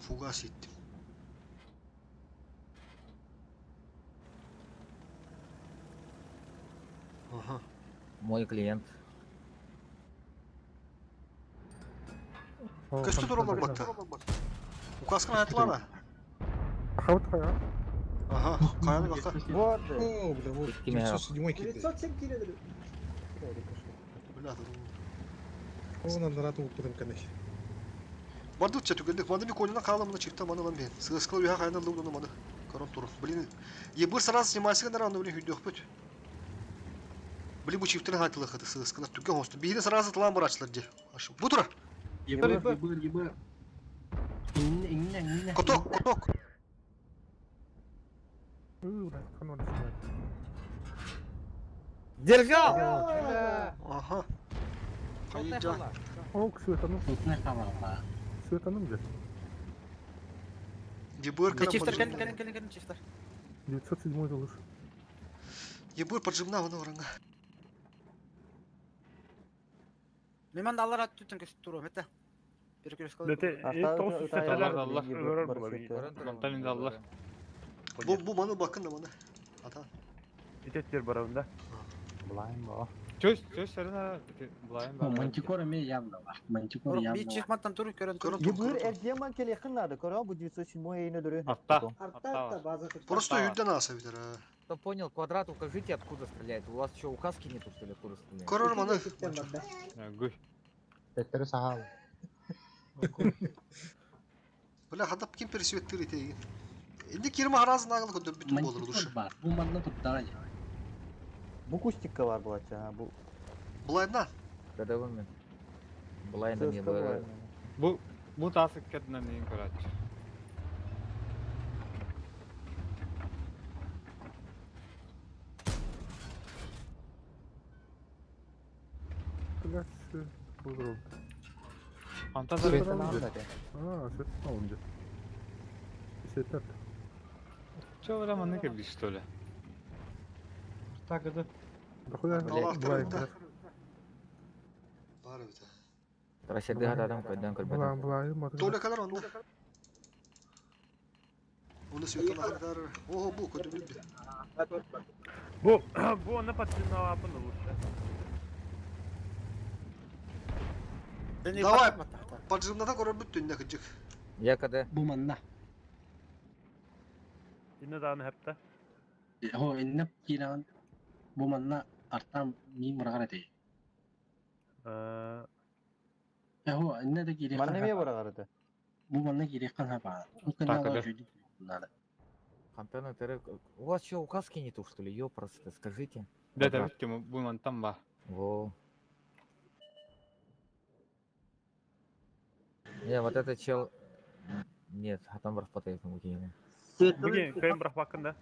Speaker 6: Фугас иттим. Ага.
Speaker 4: Мой клиент.
Speaker 6: Көстө туралар батта. Указканы айтылара.
Speaker 7: Ахабыт хая.
Speaker 6: Ага, каяны бакка.
Speaker 12: Вот.
Speaker 17: О, бля, вот 907 килде.
Speaker 10: 907 киле.
Speaker 6: Бля,
Speaker 17: О, нарат уппутым кәнек.
Speaker 6: Бардык түгелдик. Маны ми конина калам мына чикта маны лан бен. Сыскыл уя кайна лугну маны. Корон тур. Блин, ебыр сразу снимайся на раунд, блин, хүдөх бүт. Блин, бу чифтер хатылы хаты сыскыл түгел хосту. Бихини сразу тлан барачлар де. Ашу. Бу тура.
Speaker 16: Ебыр, ебыр, ебыр. Инне, инне, инне.
Speaker 6: Коток, коток.
Speaker 4: Держал!
Speaker 6: Ага. Хайда.
Speaker 7: Ок, светаным. Светаным где?
Speaker 6: Ебыр
Speaker 18: Да чифтер, кэлин, кэлин, кэлин, кэлин, чифтер.
Speaker 7: 907 это лучше.
Speaker 6: Ебыр поджимна вона вранга.
Speaker 18: Миман да алар аттүтен көс туру, мете. Bir көрөс калды.
Speaker 8: Дете, тоғыз
Speaker 15: Аллар,
Speaker 8: сетелер
Speaker 15: аллар.
Speaker 8: өлөрөр була.
Speaker 15: Мантан инде аллар.
Speaker 6: Бу бу маны бакын да маны. Ата.
Speaker 8: Итеттер барабында.
Speaker 1: Блайн ба.
Speaker 15: Чөс, чөс сәрін Блайн
Speaker 16: О, Мантикора ме явно бар. Мантикора
Speaker 18: Bir
Speaker 16: явно
Speaker 18: чифт
Speaker 16: бар.
Speaker 18: маттан туру көрөн туру.
Speaker 12: Ебыр эрдеман келехин надо, көрө бу 907 эйне дөрө.
Speaker 15: Атта.
Speaker 10: Арта арта база.
Speaker 6: Просто үйден аса битер.
Speaker 4: Кто понял, квадрат укажите, откуда стреляет. У вас что, указки нету, что ли, откуда стреляет?
Speaker 6: Көрөр маны.
Speaker 15: Гүй.
Speaker 1: Теттери сахал.
Speaker 6: Бля, хадап ким пересветтир итеген. Инде кирма харазын агыл көдөр бүтүн болор
Speaker 16: Мантикор
Speaker 6: лучше.
Speaker 16: бар. Бу манна туттара.
Speaker 12: Бу кустикка бар булача, бу.
Speaker 6: Блайнна.
Speaker 4: Когда вы мен? Блайнда не
Speaker 12: Сыска
Speaker 4: было.
Speaker 12: блайнда.
Speaker 15: Бу бу тасык кетнен дейін көрәтчі.
Speaker 7: Блять, был
Speaker 15: Анта
Speaker 7: Светаным где? А, светаным где? Светат.
Speaker 15: Чо бля маны кебди что ли?
Speaker 3: Так это.
Speaker 7: Да куда?
Speaker 6: Аллах
Speaker 7: Блайн,
Speaker 6: тарыпта.
Speaker 7: блядь.
Speaker 6: Бар бит.
Speaker 4: Трасерді адам көйден
Speaker 7: Блайн,
Speaker 4: көрбөтүм.
Speaker 7: блайн, маты.
Speaker 6: Толя кадар онда. Оны светон ахдар. Ого, бу көдөр бит.
Speaker 8: Бу, бу аны поджимна апын лучше.
Speaker 6: Давай. Поджимната көрөр бүт инде кыжык.
Speaker 4: Я когда?
Speaker 16: Бу манна.
Speaker 8: Инне дааны хепте.
Speaker 16: Хо, инне киран. Бу манна артам мин мырагар эте. Хо, инне да кире.
Speaker 12: Манна ме бара карады.
Speaker 16: Бу манна кире кан хаба.
Speaker 15: Так, да.
Speaker 16: Надо.
Speaker 4: Кампионы У вас что, указки нету, что ли? Ёпросто, скажите.
Speaker 15: Да, да, бит бу мантан ба.
Speaker 4: Во. Не, вот этот чел... Нет, а там брахпатаев не могу.
Speaker 8: Бүгін кайын бірақ бакын да.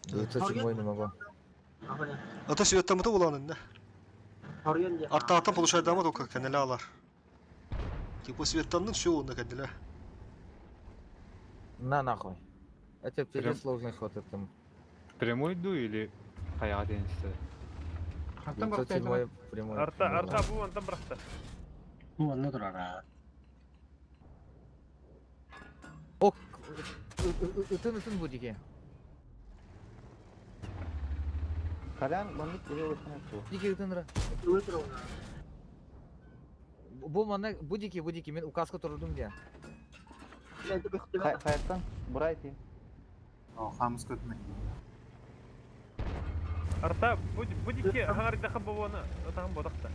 Speaker 4: 907 не могу.
Speaker 6: Ата светамыты булан инде. Арта получает дама только кенеле алар. Типа светамның все онда кенеле.
Speaker 4: На нахуй. Это
Speaker 15: Прям-
Speaker 4: пиздец сложный ход это.
Speaker 15: Прямой ду или каяга денисте?
Speaker 4: 907 прямой.
Speaker 8: Арта, арта бу антан биракта.
Speaker 16: Бу манна турара.
Speaker 4: Ок, ытын ытын будики.
Speaker 12: Калян маннык эле өтмөк.
Speaker 4: Дики ытын Бу манна будики будики мен указка турдум де.
Speaker 12: Каяктан бурайты.
Speaker 1: О, хамыс көтмө.
Speaker 8: Арта, будики хаңар даха бу оны тагын бодакта.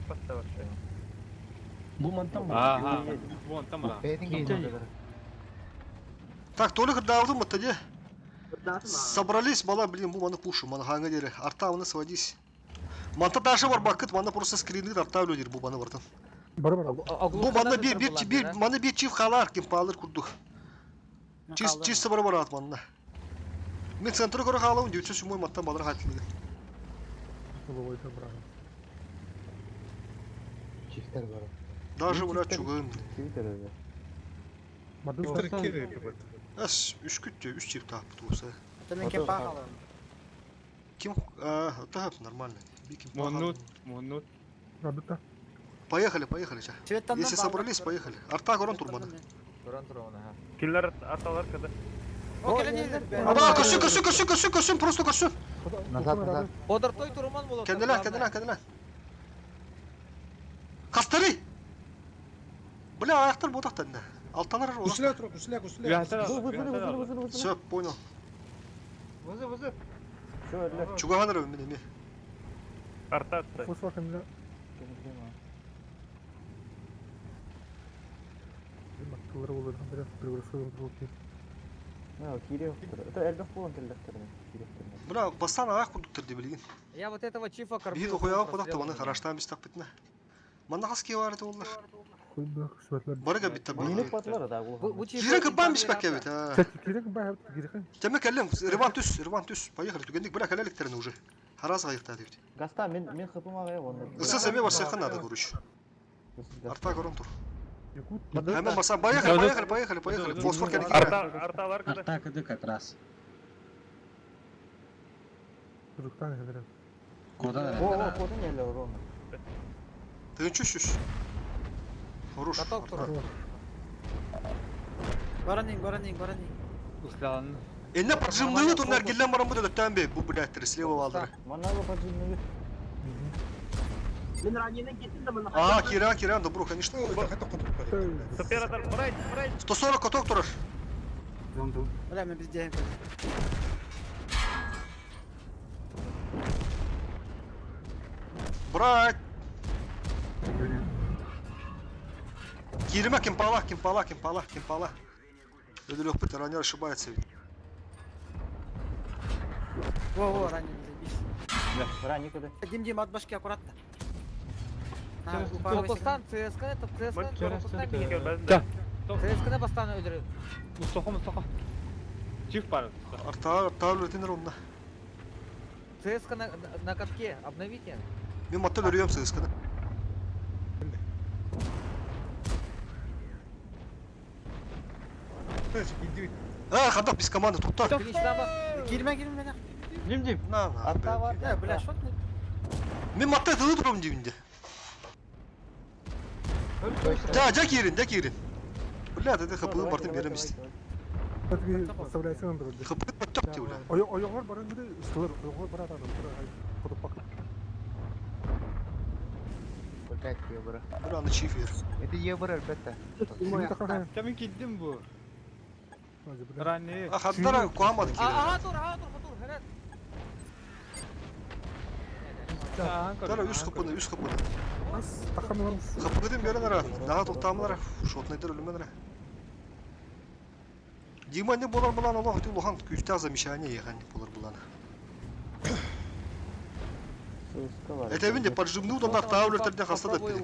Speaker 8: Баста вообще.
Speaker 16: Бу мантан
Speaker 15: Ага, бу антан ба.
Speaker 6: Так, Толя кырдаабытын бытта де. Собрались, мала, блин, бу маны пушу, маны хаңа дере. Арта, маны сводись. Манта даже бар бакыт, маны просто скрины арта өлөдер бу маны бартын.
Speaker 7: Бары бары.
Speaker 6: Бу манна бир бир бир манна бир чиф халар ким палыр курдук. Чис чисто бары барат манна. Мен центры көрө хаалабын 907 маттан балар хатылыгы.
Speaker 7: Головой брат.
Speaker 9: Чифтер бар.
Speaker 6: Даже бля чугым.
Speaker 7: Мадын
Speaker 6: Әс, үш күттө, үш чип тапты туса.
Speaker 18: Это мен кем пахалым.
Speaker 6: Ким, а, это нормально. Би ким
Speaker 15: Монут, монут.
Speaker 7: Радыта.
Speaker 6: Поехали, поехали, ща.
Speaker 18: Цветтан
Speaker 6: Если собрались, поехали. Арта горон турмана.
Speaker 4: Туран турмана, ага.
Speaker 8: Киллер аталар когда.
Speaker 6: Аба, көсүн, көсүн, көсүн, көсүн, көсүн, просто көсүн.
Speaker 9: Назад, назад.
Speaker 4: Одортой турман болот.
Speaker 6: Кенделер, кенделер, кенделер. Кастары! Бля, аяқтар ботақтан да. Алталар
Speaker 17: Гусля тур, гусля, гусля.
Speaker 6: Все, понял.
Speaker 3: Вызы, вызы.
Speaker 6: Чугахан мен эме.
Speaker 8: Арта атты.
Speaker 7: Фосфор кемле. Маттылар болар, бирок пригрозка болот.
Speaker 12: Это элбэх буолан кэллэхтэринэ, киириэхтэринэ.
Speaker 6: Бля, бастан аяқ курдуктар деп билген.
Speaker 4: Я вот этого чифа
Speaker 6: Биһи
Speaker 4: кормил.
Speaker 6: охуяға қонақ табаны хараштан бис тақпытна. Манна хас кие бар олар.
Speaker 7: Хуйда сүрәтләр.
Speaker 6: Барыга бит табы.
Speaker 12: Минек батылар да бу.
Speaker 6: Кирен кырбан бис бәкке бит. а.
Speaker 7: Кирәк бай, кирәк.
Speaker 6: Теме кәллем, реван түс, реван түс. Поехали, түгендик бля кәләлектерин уже. Хараз гайыкта дип.
Speaker 12: Гаста мен мен хыпым агай онда.
Speaker 6: Ысыс эме барсахан надо, короче. Арта горон тур.
Speaker 7: Якут.
Speaker 6: Hemen баса, поехали, поехали, поехали, поехали. Фосфор кәлек.
Speaker 8: Арта, арталар когда.
Speaker 16: Арта кыды как раз.
Speaker 7: Туруктан хәләр.
Speaker 16: Кода
Speaker 12: О, о, кодын эле урон.
Speaker 6: Тыгын чүш Хорош.
Speaker 4: Каток тур.
Speaker 18: Баранин, баранин, баранин.
Speaker 15: Услан.
Speaker 6: Энне поджимныгы туннар гиллен баран бу дөттөн бе. Бу блядь, слева алдыры.
Speaker 12: Манага поджимныгы.
Speaker 10: Мен раненен кеттим да мына.
Speaker 6: А, Киран, Киран, добро, конечно.
Speaker 8: Сапер атар, брать, брать.
Speaker 6: 140 каток турар.
Speaker 18: Бля, мен везде.
Speaker 6: Брать. Кириме кимпала, кимпала, кимпала, кимпала. Өдөлөк бит, ранер ошибается.
Speaker 18: Во, во, ранен, заебись.
Speaker 12: Ранник это.
Speaker 18: Дим, Дим, от башки аккуратно. На, упарывайся.
Speaker 4: Топостан ЦСК, это ЦСК, Топостан
Speaker 15: Да.
Speaker 4: ЦСК бастан өлдүрү.
Speaker 15: Мустафа, Мустафа. Чиф бар.
Speaker 6: Арта, арта өлөтенер онда.
Speaker 4: ЦСК на, на катке, обновите.
Speaker 6: Мен матта өрөйөм сысканы. А, хадап без команды тукта.
Speaker 18: Кирме, кирме, бля.
Speaker 3: Дим, Дим.
Speaker 6: На, на.
Speaker 12: Арта бар.
Speaker 18: Э, бля, что ты?
Speaker 6: Мен матта тылы турам дибинде. Да, жа кирин, жа кирин. Бля, ты хапы бартын беремиз.
Speaker 7: Оставляйся на дороге.
Speaker 6: Хапы топ ти, бля.
Speaker 7: Ойоғор баран бири ыстылар, ойоғор барат адам. Кутуп бак.
Speaker 9: Блять, ебра.
Speaker 6: Бля, аны чифер.
Speaker 9: Это ебра, ребята.
Speaker 15: Temin gittim bu. Ранее.
Speaker 6: А хаттара куамады кирин.
Speaker 4: Ага, тур, ага, тур, тур, херет.
Speaker 6: Тара үс хапыны, үс хапыны.
Speaker 7: Тахамлар.
Speaker 6: Хапыны берен ара. Daha токтамлар, шотнайдыр өлүмөн ара. Дима не болар булан Аллах ти улахан күстә замечание ехан болар булан. Это бинде поджимны удан таулертерден хаста да бит.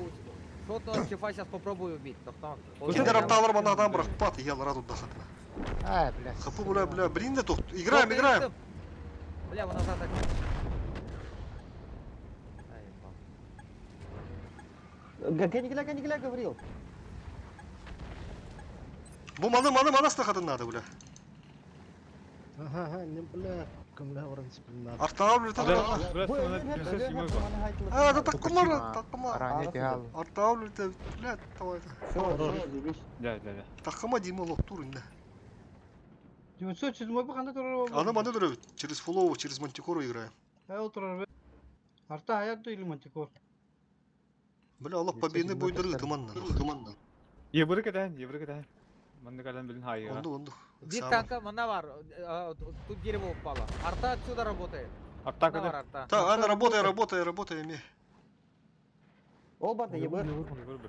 Speaker 4: Шотного чифа сейчас попробую убить, токтон.
Speaker 6: Киндер апталар бана адам бирок пат ялар адуда хатына.
Speaker 9: А, бля.
Speaker 6: Хапы бля бля блин да тохт. Играем, играем.
Speaker 4: Бля, вон назад так.
Speaker 12: Генигля, генигля говорил.
Speaker 6: Бу маны маны маны астахатын надо бля.
Speaker 14: Ага, ага, не бля. Кымла орын спинна.
Speaker 6: Артаулер А, да такмар, такмар.
Speaker 9: Ранее тягал.
Speaker 6: Артаулер бля, давай.
Speaker 15: Да, да, да.
Speaker 6: Такма Дима локтур инде.
Speaker 3: 907 бу кандай турар
Speaker 6: Аны маны дөрөбүт. Через фулову, через мантикору играем.
Speaker 3: Ай турар. Арта аят или мантикор.
Speaker 6: Бля, Аллах победны бойдырды тыманнан. Тыманнан.
Speaker 15: Ебры кеден, ебры кеден. Манны кален билин хайыга.
Speaker 6: Онду, онду.
Speaker 4: Бир танка мана бар, тут дерево упало. Арта отсюда работает.
Speaker 15: Арта
Speaker 4: Мана бар, арта.
Speaker 6: Так, Анна, работай, работай, работай, эми.
Speaker 12: Ол бар да ебыр.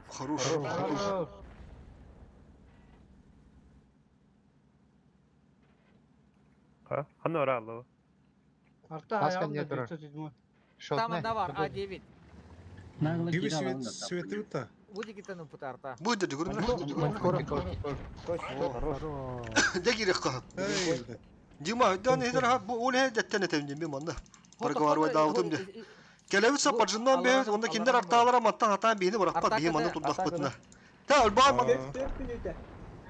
Speaker 6: Хорош, хорош.
Speaker 8: Ха? Ханна ора алло.
Speaker 3: Арта
Speaker 9: Таска
Speaker 3: аят
Speaker 9: не
Speaker 3: да
Speaker 9: турар.
Speaker 3: 907.
Speaker 4: Там одна бар, А9.
Speaker 16: Нагло
Speaker 17: Диви
Speaker 16: кире
Speaker 17: свет,
Speaker 16: алалар.
Speaker 17: светы та.
Speaker 4: Бу дикитен упутарта.
Speaker 6: Бу да дүгүрүн. Дэ кирек кахап. Дима, да не хидер бу ол хэ деттен этем дим манна. Проговаривай даутум де. Келебит са поджиннан бе, онда киндер артаалара маттан хатаан бихини бырахпат, бихи манна турдахпытына. Та өлбаа ман.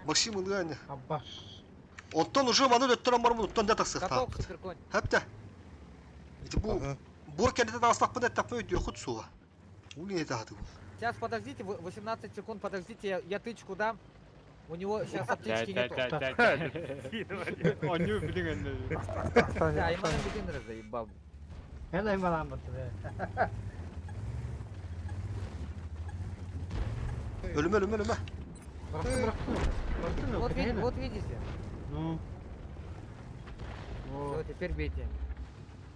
Speaker 6: Максим ылыаны. Оттон уже маны дөттөрөн бармын, оттон да тахсыахтаах. Хэптэ. Ити бу бур кэннитэ таҕыстахпына эттэхпэ өйдүөххүт суоҕа. Уни это хаты бу.
Speaker 4: Сейчас подождите, 18 секунд, подождите, я тычку дам. У него сейчас аптечки нету.
Speaker 15: Онньу билиҥ эннэ.
Speaker 4: Да, Айман билин заебал.
Speaker 3: Эн аймалаан батты.
Speaker 6: Өлүмэ, өлүмэ, өлүмэ.
Speaker 4: Вот, вот видите.
Speaker 3: Ну.
Speaker 4: Все, теперь бейте.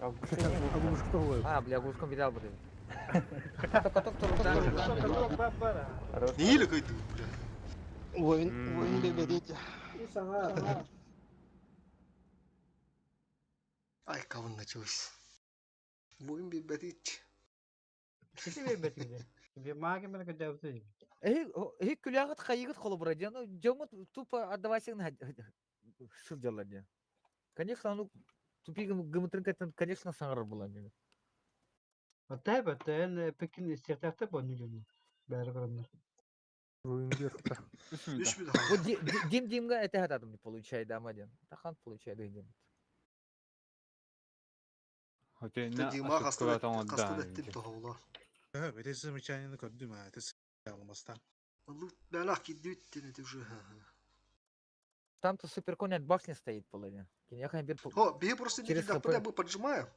Speaker 4: А, бля, глушком видал бы ты.
Speaker 6: Неиле кыйды, бля.
Speaker 17: Воин, воин беберите.
Speaker 6: Ай, кавын началось. Воин беберите.
Speaker 3: Кити беберите. Тебе маги мен көдөбүтү.
Speaker 4: Эй, күлягыт хайыгыт холобура диэн, ну, дьоҥут тупо отдавайсың сылдьаллар диэн. Конечно, ну, тупик гымытрын кеттен, конечно, саҥарар буолан диэн.
Speaker 3: Отай баттан пекин истертахта бонну дьону. Бәрі көрөннөр.
Speaker 4: Вот Дим Димга это хататым не получай да маден. Тахан получай да Дим.
Speaker 6: Дима хастан тоһоула.
Speaker 17: Бете замечание көрдүм а, это алмастан.
Speaker 6: Бәлах кидүт это уже.
Speaker 4: Там-то суперконь от башни стоит половина.
Speaker 6: О, бе просто не да бы поджимаю.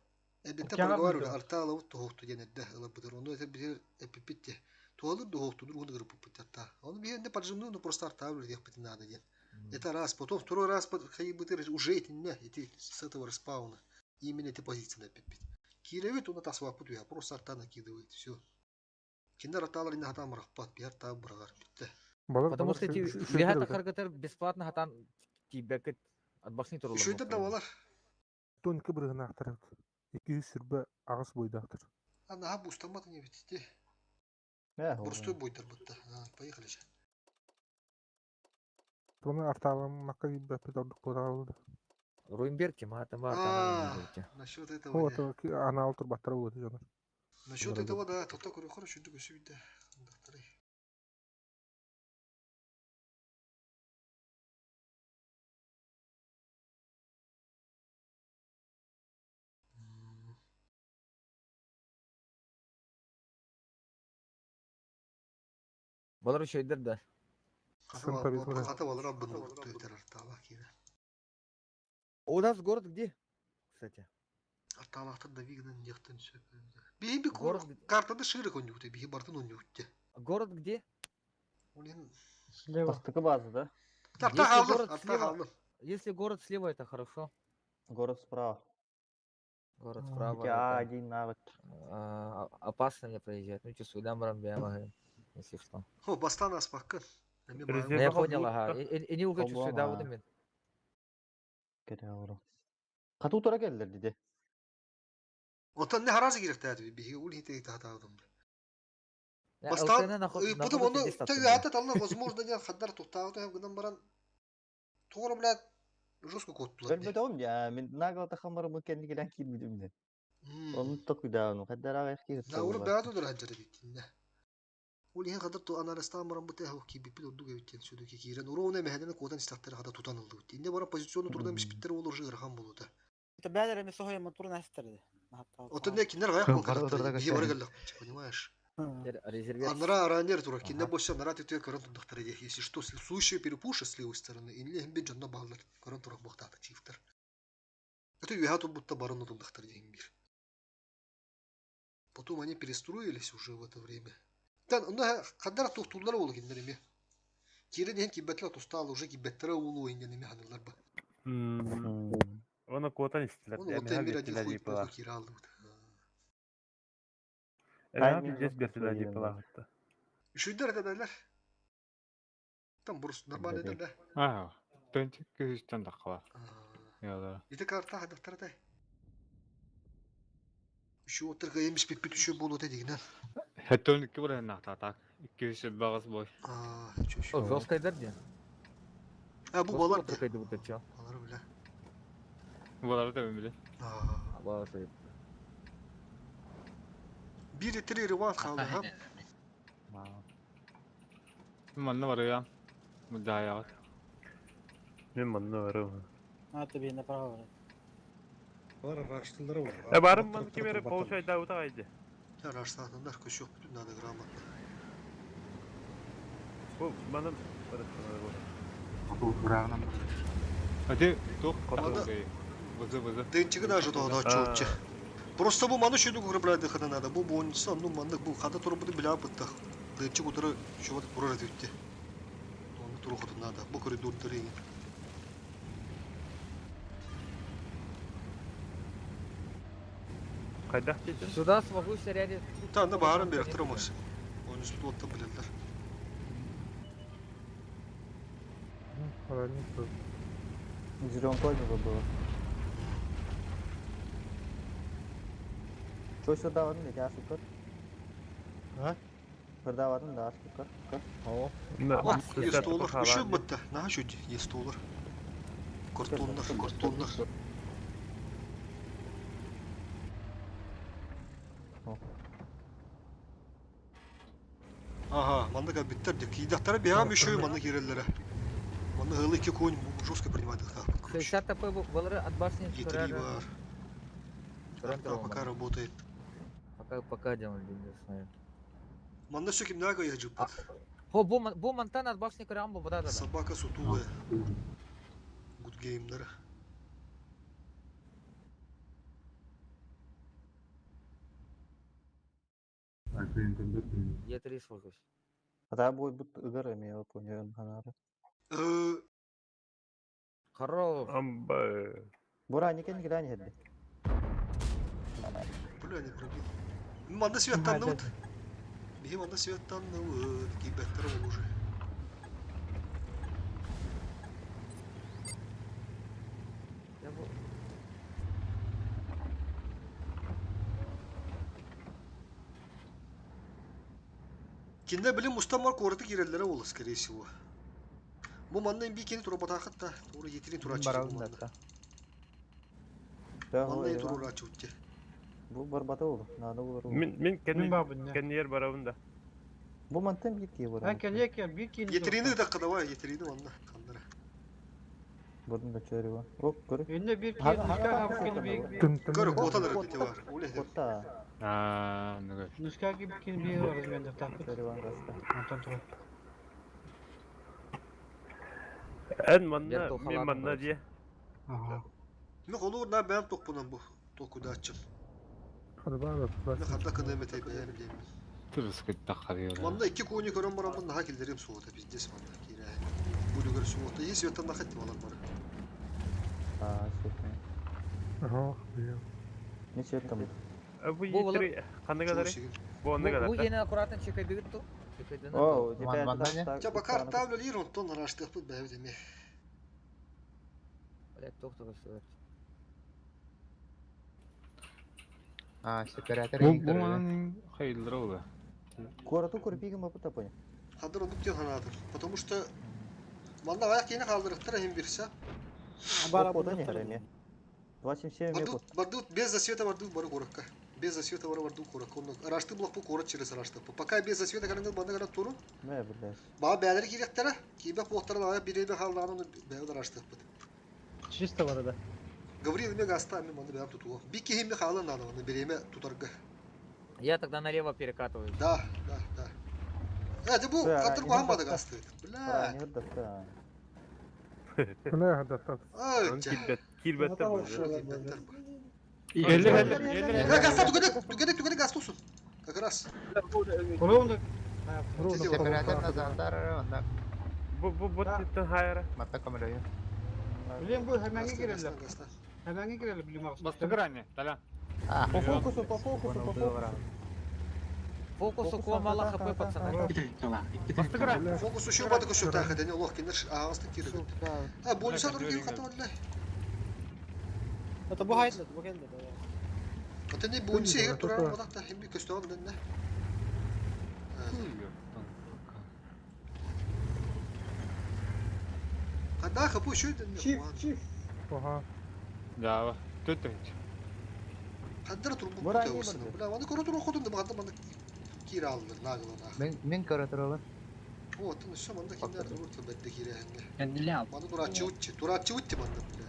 Speaker 6: Эбитте проговаривали, артала вот тоһохту диэн эрдэ ылабытыр. Ону это бир эпипитте. Туалыр дохохту другун гырып ата. Он бир не поджимну, но просто артал диэх надо диэн. Это раз, потом второй раз хайбытыр уже эти не, эти с этого респауна. Именно эти позиции на пипит. Киревит он тасвапут я просто арта накидывает, все. Киндер арталар не хатам рахпат, бир та брагар битте.
Speaker 4: Потому что эти вегата харгатар бесплатно хатан тибекет от башни турулар.
Speaker 6: Еще это давалар.
Speaker 7: Тонко брыгнахтар. Ики сүрбе ағыс бойдақтыр.
Speaker 6: А на бустамат не ведь. Бурстой бойдар бытта. Поехали же.
Speaker 7: Туны арталам макка биппет ордук болалды.
Speaker 4: Руимберг тема там
Speaker 6: Насчет этого.
Speaker 7: Вот анал турбаттар болду жонор.
Speaker 6: Насчет этого да, тота көрө хорошо дүгө сүйдө.
Speaker 4: Балар үчөйдер да. У нас город где? Кстати.
Speaker 6: Город картада шире конюте, биһи бартын онютте.
Speaker 4: Город где?
Speaker 3: Слева.
Speaker 12: Бастыкы база, да?
Speaker 4: Если город слева, это хорошо.
Speaker 12: Город справа.
Speaker 4: Город справа.
Speaker 12: А1 навык.
Speaker 4: Опасно мне проезжать. Ну, чувствую, дам рамбе, если что.
Speaker 6: О, бастан аспаккын.
Speaker 4: Я понял, ага. И не ухочу сюда, вот именно.
Speaker 12: Катуу тура келдер диде.
Speaker 6: Отон не харазы керек тәді, биһиги ул хите тахатаадым. Бастан, потом оны тәгә тална возможно не хаддар туктаабыт гынан баран тугры блядь жестко коттулар.
Speaker 12: Өлбөтөм я, мен нагло тахамар мы кенди келен кийбидим де. Оны токуйда, ну хаддар ага ки.
Speaker 6: Да, уры бәдү дөр хаджар бит. Ол иһин хаддар ту анарастан баран бу тэху ки бипил ордуга биттен сүдү ки кирен уроуна мехеден котан истактар хада тутан ылды бит. Инде баран позиционы турдан биспиттер ол уже ырхан болута.
Speaker 18: Это бәлер эми сохой мотор настерди.
Speaker 6: Отон не кинер гаяк бол бие бар келлек, понимаешь? Анра ранер тура кинде боша нара тетер көрөн тундактар эде. Если что, случай перепуша с левой стороны, инле хим бе жонна баллар көрөн тура бохтата чифтер. Это юхату будто барон тундактар деген бир. Потом они перестроились уже в это время. Тан онда кадар тухтулар болу киндер эми. Кирен хен кибетлер тустал уже кибеттер улу инде неме ханылар ба.
Speaker 8: Оны куотан истилер.
Speaker 6: Оны отен бир один хуй плохо киралды.
Speaker 8: Эми пиздец бертилер дип палахытта.
Speaker 6: Үшүйдер дедилер. Там бурус нормально да.
Speaker 15: А, төнчик күстен дакла. Я
Speaker 6: Ити карта хадактар да. Үшү отырга емиш биппит үшү болу дегенен.
Speaker 15: Хеттон ки бар на та так. 228 бой.
Speaker 4: О, жесткайдар диэн.
Speaker 6: А бу балар
Speaker 4: де. Кайды чё?
Speaker 6: Балар бля.
Speaker 15: Балар да биле.
Speaker 4: Балар
Speaker 6: Бири три реван қалды, ха?
Speaker 15: Манна бар я. Мудая.
Speaker 8: Мен манна барым.
Speaker 18: А, тебе направо.
Speaker 17: Балар раштылары бар.
Speaker 8: Э барым ман кемере получай да ута айды.
Speaker 6: Я раштатындар көшөк бүтүн надо грамотно.
Speaker 8: Бу манам барым.
Speaker 1: Бұрағынан
Speaker 15: Hadi тух
Speaker 6: Анда-
Speaker 15: Вызы вызы.
Speaker 6: Дынчыгы даже тоғда чоутчы. Просто бу маны шүйді күріп хана надо. Бу бойынша, ну маннык бу хата туры буду биля бытты. Дынчык утыры шуба турар өтті. Оны туру хоту надо. Бу коридор тренинг.
Speaker 8: Кайда кетен?
Speaker 4: Сюда смогу сяряде.
Speaker 6: Та да баарын беріп тұрамыз. Оны үстü отта білелер.
Speaker 12: Зеленкой не было. Чо сюда вадын дети асып көр.
Speaker 14: А?
Speaker 12: Кырда вадын да асып көр. Көр.
Speaker 4: О.
Speaker 6: Есть олар. Үші бітті. На шүді, есть олар. Картоннар, картоннар. Ага, манда биттер деп. Кийдактары биям еще манда киреллere. Манда хылы iki конь жестко принимает их.
Speaker 4: 60 ТП балары от башни
Speaker 6: Е3 бар.
Speaker 4: Трантор
Speaker 6: Пока работает.
Speaker 4: Пока пока делали, не знаю.
Speaker 6: Манда все кимдага я жып.
Speaker 4: Хо, бу бу мантан от башни карамбу, да да.
Speaker 6: Собака сутулая. Good game'лері.
Speaker 4: Е3 фокус.
Speaker 12: Ата бой бут ыгыр эме я понял ханары.
Speaker 4: Хорош.
Speaker 8: Амба.
Speaker 12: Бура никен гидани хедди.
Speaker 6: Бля, не пробил. Манда светтан вот. Бихи манда светтан вот. Кибеттер ол уже.
Speaker 4: Я бу
Speaker 6: Кинде билим мустамар корды киреллere ол, скорее всего. Бу манна би кени тура батахат та, тура етирин тура чыгы бу манна. Манна тура чутте.
Speaker 12: Бу барбата ол, надо булар.
Speaker 8: Мен мен кенни кеннер барабын да.
Speaker 12: Бу мантан бир кие бар.
Speaker 3: А, келе кел, бир кие.
Speaker 6: Етерини дакка давай, етерини манна кандыра.
Speaker 12: Бурдун да чөрү бар. Оп, көр.
Speaker 3: Энне бир кие, нушка хап кени бир.
Speaker 6: Көр, коталар бите бар. Оле.
Speaker 12: Кота.
Speaker 15: Аа, нүгө.
Speaker 3: Нушка ки бир кени бир размерде тапыт.
Speaker 12: Чөрү бар гаста.
Speaker 3: Антон тура.
Speaker 8: Эн манна, мен манна дие.
Speaker 3: Ага.
Speaker 6: Мен колу на бәм токпунан бу. Току дачым. Мен хатта кыны метей бәм дейм.
Speaker 15: Тырыс кыттак
Speaker 6: Манна iki кони көрөн барамын наха келдерим суота пиздец манна кире. Бу дүгөр суота есть светтан наха алар бар.
Speaker 12: А, светтан.
Speaker 7: Ага, блин.
Speaker 12: Не светтан.
Speaker 8: Бу етри кандай кадары? Бу андай
Speaker 4: Бу
Speaker 8: кадары.
Speaker 4: ене аккуратно чекай бигит ту.
Speaker 12: О, теперь
Speaker 6: Ча бакар тавлю лир он тон раштых тут бәм деме.
Speaker 4: Блять, токтор все.
Speaker 19: А, сепаратор.
Speaker 15: Бу бу манан хайылдыр ол.
Speaker 12: Корату көрпигин бапы тапай.
Speaker 6: Хадыр онук тен ханадыр. Потому что манна аяк кени калдырыктыр эм бирсе.
Speaker 12: Бара не хареме. 27
Speaker 6: Бардут, бардут без засвета бардут бары коракка. Без засвета бары бардут корак. Он рашты блок бу корак через рашты. Пока без засвета караңгы банда карап туру.
Speaker 12: Не билес.
Speaker 6: Ба бәлер киректер. Кибе поктаран аяк бире халданын бәлер рашты бит.
Speaker 14: Чисто бар да.
Speaker 6: Гаврил ме гаста мен манда бәм туту. Бики хим халан надо, аны биреме тутарга.
Speaker 4: Я тогда налево перекатываю.
Speaker 6: Да, да, да. Э, бу катыр куамады гасты. Бля.
Speaker 7: Бля, да, да.
Speaker 8: Килбет, килбеттер бу.
Speaker 15: Эле эле эле.
Speaker 6: Э, гаста түгедек, түгедек, түгедек гаста olsun. Как раз.
Speaker 3: Ровно.
Speaker 19: Сепаратор назад, онда.
Speaker 8: Бу бу бу титтен хайра.
Speaker 19: Мата камераю.
Speaker 3: Билем бу хәмәңе кирелләр. Хәмәңе кирелләр билем агыс.
Speaker 15: Басты грани, таля.
Speaker 12: По фокусу, по фокусу, по фокусу.
Speaker 4: Фокусу ко мало хп, пацаны.
Speaker 15: Басты грани.
Speaker 6: Фокус еще бады көшөк тахы, дәне лох кинер агысты кирелләр. А, бонуса другие хатып алды.
Speaker 18: Это бу хайдлы, бу келди.
Speaker 6: Ата не бонусы егер турар бодакта хим би көстөгөн дәне. Хада хапу шүй дэнне.
Speaker 9: Чиф, чиф.
Speaker 7: Ага.
Speaker 15: Да, төт.
Speaker 6: Хаддара турбут
Speaker 12: Бу ранее
Speaker 6: бутэ
Speaker 12: барды.
Speaker 6: Бля, аны көрө турук хотун да багда маны кире алдыр нагло нах.
Speaker 19: Мен көрө турабын.
Speaker 6: Вот, ну все, манда киндер турук бәдде кире хәнне.
Speaker 16: Кәнниле ал.
Speaker 6: Маны турачы утчы, турачы утчы манда бля.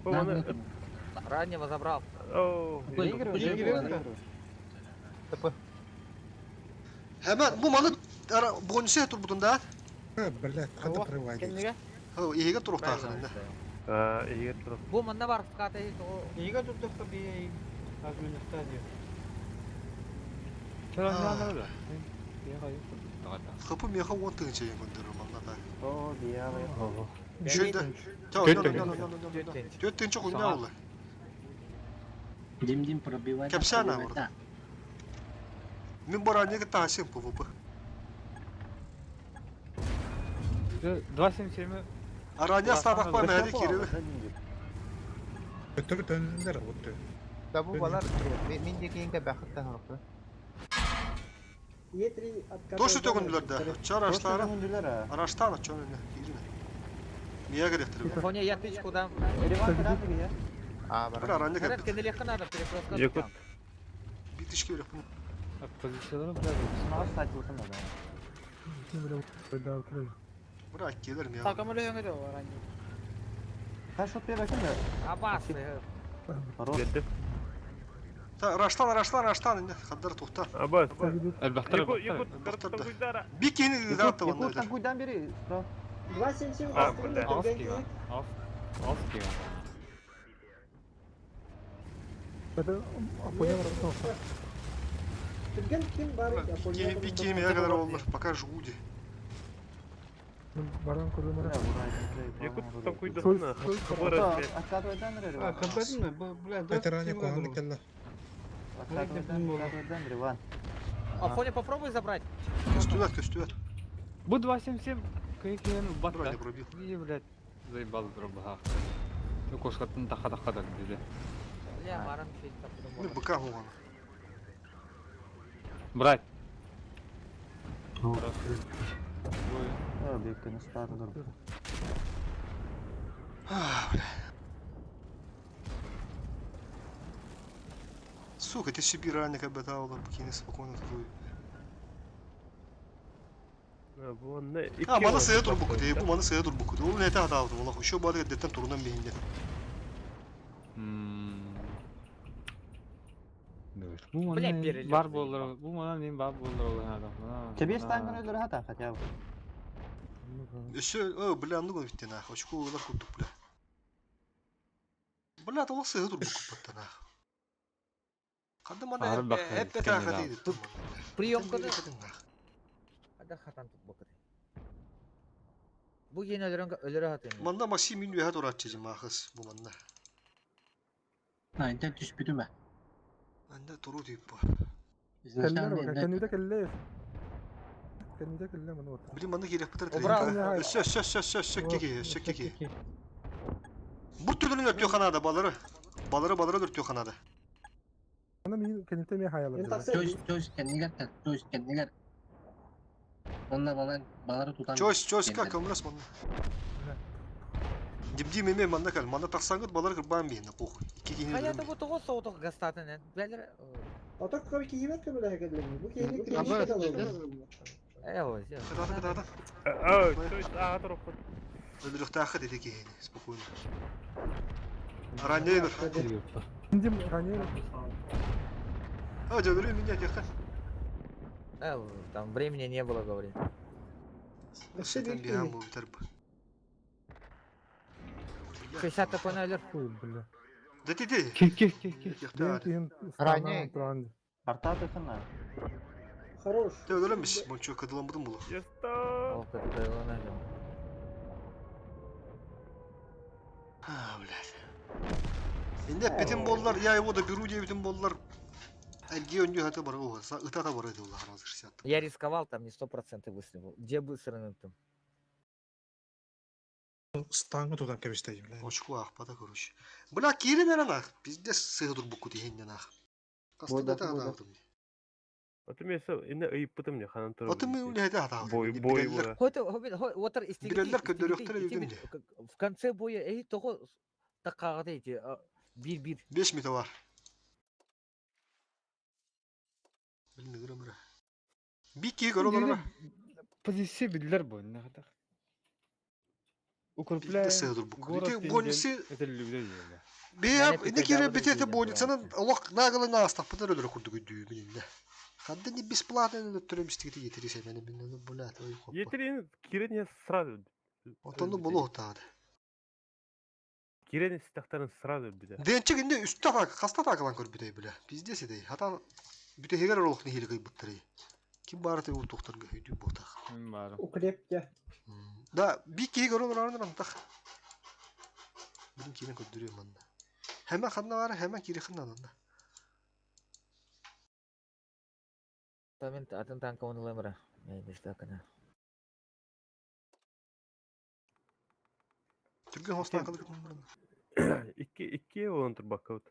Speaker 8: Бу маны...
Speaker 4: Раннего забрал.
Speaker 8: Оу.
Speaker 12: Выигрывай.
Speaker 19: ТП.
Speaker 6: Hemen bu malı bonuse turbutun da.
Speaker 17: Блядь, хата прывайдик.
Speaker 18: Кенниге?
Speaker 6: Хо, иһиге туруктаахын.
Speaker 8: Аа, иһигэр турук.
Speaker 4: Бу манна бар ската
Speaker 3: Ига турдукка би административ.
Speaker 6: Хапы меха он тыгынча ен көндөрөр манна да.
Speaker 12: О, биялы.
Speaker 6: Шүйдө. Чао,
Speaker 15: Төт
Speaker 6: но но но
Speaker 15: тыгынча.
Speaker 6: но но но. Төт тыгынча куйна олы.
Speaker 16: Дим-дим пробивай. да,
Speaker 6: Кепсана
Speaker 16: пробивай,
Speaker 6: орда.
Speaker 16: да.
Speaker 6: Мен баранеге таасым ПВП.
Speaker 15: 277
Speaker 6: Арания стабак па мәди киреби.
Speaker 17: Өттөр төннөр өттө.
Speaker 19: Да бу балар мен декенге бәхеттен хорохту.
Speaker 9: Е3 откатывает.
Speaker 6: Тошу төгүндүлөр да. Чар аштары.
Speaker 12: Төгүндүлөр, а.
Speaker 6: Араштан чон эне кирине. Мия керектир.
Speaker 4: Фоне я тычку дам.
Speaker 12: Реван куда я?
Speaker 19: А,
Speaker 6: Бир
Speaker 19: бар.
Speaker 6: арания
Speaker 4: Карат
Speaker 6: кеп.
Speaker 4: кенниле надо перекрестка.
Speaker 8: Якут.
Speaker 6: Битишке бирок.
Speaker 15: Позициялары блядь.
Speaker 12: Мага сатылсын да.
Speaker 7: Да, окей.
Speaker 6: Бир аккелер мия.
Speaker 18: Такамы лөңө да ранее.
Speaker 12: Ха шот бер бакын да.
Speaker 4: Абас.
Speaker 12: Хорош.
Speaker 8: Бердим.
Speaker 6: Та раштан раштан раштан инде хаддар тохта.
Speaker 8: Абас.
Speaker 15: Элбахтар.
Speaker 8: Якут, якут,
Speaker 6: Элбахтар да.
Speaker 8: куйдара.
Speaker 6: Бикини датты
Speaker 12: Якут
Speaker 6: ванда.
Speaker 12: танкуйдан бери. Справа.
Speaker 9: 277
Speaker 8: А,
Speaker 9: пострел,
Speaker 8: бля.
Speaker 15: Алс
Speaker 9: Тургенев.
Speaker 15: кига. Алс. Алс кига.
Speaker 7: Это Апоня расстался.
Speaker 9: Турген ким бар?
Speaker 6: Бикини бикини мия кадar олар. Пока жгуди.
Speaker 7: Баран көрдüm
Speaker 12: Бля,
Speaker 8: Якут
Speaker 12: ура.
Speaker 8: там куйдасына. Хабар
Speaker 12: Откатывайдан
Speaker 3: А,
Speaker 12: Реван.
Speaker 3: кабарны, бля,
Speaker 17: Это ранее куһаны келле.
Speaker 12: Откатывайдан, откатывайдан Реван.
Speaker 4: Афоня попробуй забрать.
Speaker 6: Көстүлөр көстүлөр.
Speaker 15: Бу 277 кыйкыйын батта.
Speaker 6: Броня пробил.
Speaker 15: И, блядь, заебал дробаха. Ну, кошкатын таха-таха да диде.
Speaker 4: Бля, баран чуть там
Speaker 6: Мен быка хуган.
Speaker 15: Брать.
Speaker 12: О, беккен статы дур.
Speaker 6: Сука, ты себе ранее обетал, бикини спокойно тут.
Speaker 8: Бу онны
Speaker 6: А, маны сыя турбуку де, бу маны сыя турбуку. Ол нете хатабыт була. Еще бады деттен турунан бейинде.
Speaker 15: Бу
Speaker 4: Бля,
Speaker 15: мана
Speaker 4: перелет
Speaker 15: бар
Speaker 4: заебал.
Speaker 15: болар, бу мана нем бар болар ол адам.
Speaker 12: Тебе стангын өлөр хата хотя бы.
Speaker 6: Өсө, о, бля, ну гон битте нах. Очко улар курдук, бля. Бля, ол сыя турбуку батта нах. Кады мана
Speaker 15: Ары бакка
Speaker 6: эп
Speaker 15: кеткен
Speaker 6: тахат
Speaker 15: да.
Speaker 6: иди.
Speaker 4: Прием кыды. Ада хатан тут бакыр. Бу yine өлөрөн өлөрө хатым.
Speaker 6: Манда Максим мин үһә туратчы махыс бу манна.
Speaker 16: А, интен түспүтүмэ.
Speaker 6: Анда туру дип бу.
Speaker 16: Изначально
Speaker 7: Кәлләр
Speaker 16: инде
Speaker 7: кәннидә кәллә. Кәннидә кәллә моны вот.
Speaker 6: Блин, манда кирәк битер.
Speaker 4: Убрал.
Speaker 6: Өссө, өссө, өссө, өссө, өссө кеге, өссө кеге. Бу түрдөн өртүө ханада балары. Балары балары өртүө ханада.
Speaker 7: Аны мин кәннидә мен хаялар.
Speaker 16: Төз, төз кәннилер, төз кәннилер. Онна балан, балары тутан.
Speaker 6: Чөс, чөс ка көмрәс манда. Димди меме манда кал. Манда таксаңгыт балары кырбан бейин похуй. Ики кини.
Speaker 4: Хаята бу тогыз соотук гастатын. Бәлер.
Speaker 9: Атак кабы кийбет көбөлө хәкәлләми. Бу кейлек
Speaker 19: Абы,
Speaker 4: Э, ой.
Speaker 6: Кадата кадата.
Speaker 8: Ой, төз ага турук.
Speaker 6: Өлүрөхтәхэ деди кини. Спокойно. Ранее.
Speaker 7: Дим ранее.
Speaker 6: А, дөлүрү меня теха.
Speaker 4: Э, там времени не было, говорит.
Speaker 6: Сетен биһан бу битер.
Speaker 4: 60 ТП на өлөр.
Speaker 7: Ой, бля.
Speaker 6: Да ти ти.
Speaker 15: Кир, кир, кир, кир.
Speaker 7: Мен
Speaker 19: Ранее.
Speaker 12: Арта тыхына.
Speaker 9: Хорош.
Speaker 6: Те өлөрөмүш. Мончо кадылан будум булу.
Speaker 8: Яста.
Speaker 4: Ох, это он
Speaker 6: А, блядь. Инде битин боллар, я его доберу диye битин боллар. Әлги өндө хаты бар, о, ытата бар иде улар азыр 60.
Speaker 4: Я рисковал, там не 100% выстрел. Где быстро там?
Speaker 17: Стангы тудан кебистей, бля.
Speaker 6: Очко ахпата короче. Бля, кирин эрен ах. Пиздец сыгы турбуку дигеннен ах.
Speaker 12: Бойда,
Speaker 6: Кастыда
Speaker 12: бойда.
Speaker 6: та.
Speaker 8: Аты мен инне ыйыппытым не ханан турабын
Speaker 6: Аты мен
Speaker 8: дии.
Speaker 6: үлэһити хатаабытым.
Speaker 8: Бой бой
Speaker 6: Билэллэр.
Speaker 8: була.
Speaker 4: Отор истигити
Speaker 6: Билэллэр
Speaker 4: истигити
Speaker 6: көрдөрүөхтэрэ
Speaker 4: ити
Speaker 6: дьүдүм
Speaker 4: бит
Speaker 6: дии.
Speaker 4: в конце боя эһи тоҕо таккааҕыта ити биир биир.
Speaker 6: Беш метр бар. Билин ыгырам Би киһи көрө олороро.
Speaker 15: Позиция биллэр бу иннахатах.
Speaker 6: Биирдэ
Speaker 15: Укрепляем
Speaker 6: сыа турбук.
Speaker 15: город
Speaker 6: Ити
Speaker 15: диэн
Speaker 6: бонусы
Speaker 15: этиллибитэ диэбэ.
Speaker 4: Мээнэ
Speaker 6: Биһиэп инне киирэн
Speaker 4: пикайдаабыт
Speaker 6: битиэтэ
Speaker 4: диэн
Speaker 6: больницанан
Speaker 4: турааччы.
Speaker 6: олох наагылын аастахпытын өлөрө курдук өйдүүбүн иннэ. Ханна не бесплатно өлөттөрөм истигити етери сэмэни мин бля твою хоппа.
Speaker 8: Етерин кирен я сразу
Speaker 6: Отонну
Speaker 8: өлбүтэ.
Speaker 6: болу таады.
Speaker 8: Кирен истэхтэрин сразу өлбүтэ.
Speaker 6: Денчик инне үстэ атак, хаста атакалан көрбүтэй бля. Пиздец эдей. Хатан бүтehигер олох нихили кыйбыттары. Ким баараты ууртуктарга өйдүү буотах.
Speaker 15: Мин баарым.
Speaker 9: Укрепте.
Speaker 6: Да, би киһи көрөн олорон антах. Билин киирэн көрдөрүөм манна. Хэмэ ханна баара, хэмэ киири ханна.
Speaker 4: Мен атын танка онуламыра. Мен
Speaker 6: Түргэн хостан калык баран.
Speaker 8: Икки икки болон турбакка бут.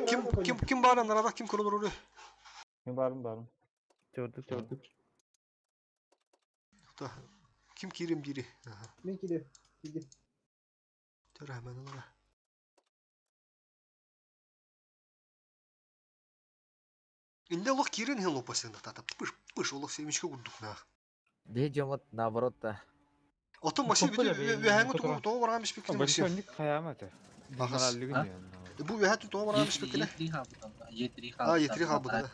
Speaker 6: Ким ким ким баара нарада ким көрө олорор?
Speaker 12: Мен барым барым.
Speaker 8: Чордук чордук.
Speaker 6: Та ким киирем дири. Аха.
Speaker 9: Мен кире. Кире.
Speaker 6: Төр хэмэн олора. Инде олох киирен хин лопасында тата. Пыш пыш олох семечке курдук на.
Speaker 4: Биһи дьоммут наоборот да.
Speaker 6: Отон Максим
Speaker 15: Коппа да
Speaker 6: бүтү
Speaker 15: бейин
Speaker 6: үһәңе
Speaker 15: котора.
Speaker 6: тугу тоҕо бараан испиккин
Speaker 15: Большой
Speaker 6: Максим.
Speaker 15: ник хаяма это.
Speaker 6: Ахас.
Speaker 15: Мораллыгын
Speaker 16: А?
Speaker 15: диэн.
Speaker 6: Бу үһә тоҕо бараан испиккин.
Speaker 16: Е3 хаалбыт онно. Е3
Speaker 6: А,
Speaker 16: хаалбыт.
Speaker 6: етри хаалбыт да.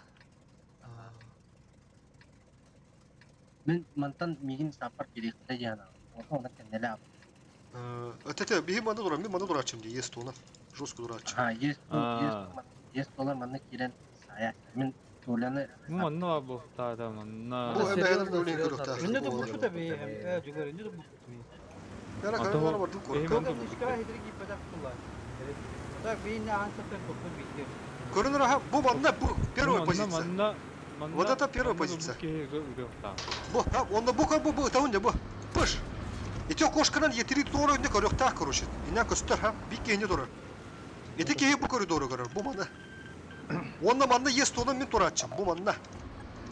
Speaker 16: Мин мантан мигин саппар кириэхтэрэ диэн аҕам. Онно кэннэлэ аҕам.
Speaker 6: Тете биһи манна турар, мин манна турааччым дии, ес туона. Жестко турааччым.
Speaker 16: А, есть
Speaker 15: Аа.
Speaker 16: есть доллар манна киирэн сая. Мин Толяны
Speaker 15: Бу манна бу таата манна.
Speaker 6: Бу эбэһэлэр өлен көрүөхтээх.
Speaker 3: Инне да бу би э жүгөр инне да бу би.
Speaker 6: Яра
Speaker 15: Ата
Speaker 6: каралар бардык
Speaker 15: эһи
Speaker 6: коркка.
Speaker 15: манна
Speaker 3: Көтө нишка хидри ки патак кулла. Так би инне ан сатан коппун битте.
Speaker 6: Көрүнөр аха, бу манна бу первая
Speaker 15: Манна
Speaker 6: позиция.
Speaker 15: манна манна.
Speaker 6: Вот это первая позиция. Бу, а, онда бу бу бу таун бу. Пыш. Ити кошканан етири туора инне көрүөхтээх короче. Инне көстөр ха, бик киһини турар. Ити киһи бу коридору көрөр, бу манна. Онна манна ес туона мин турааччым, бу манна.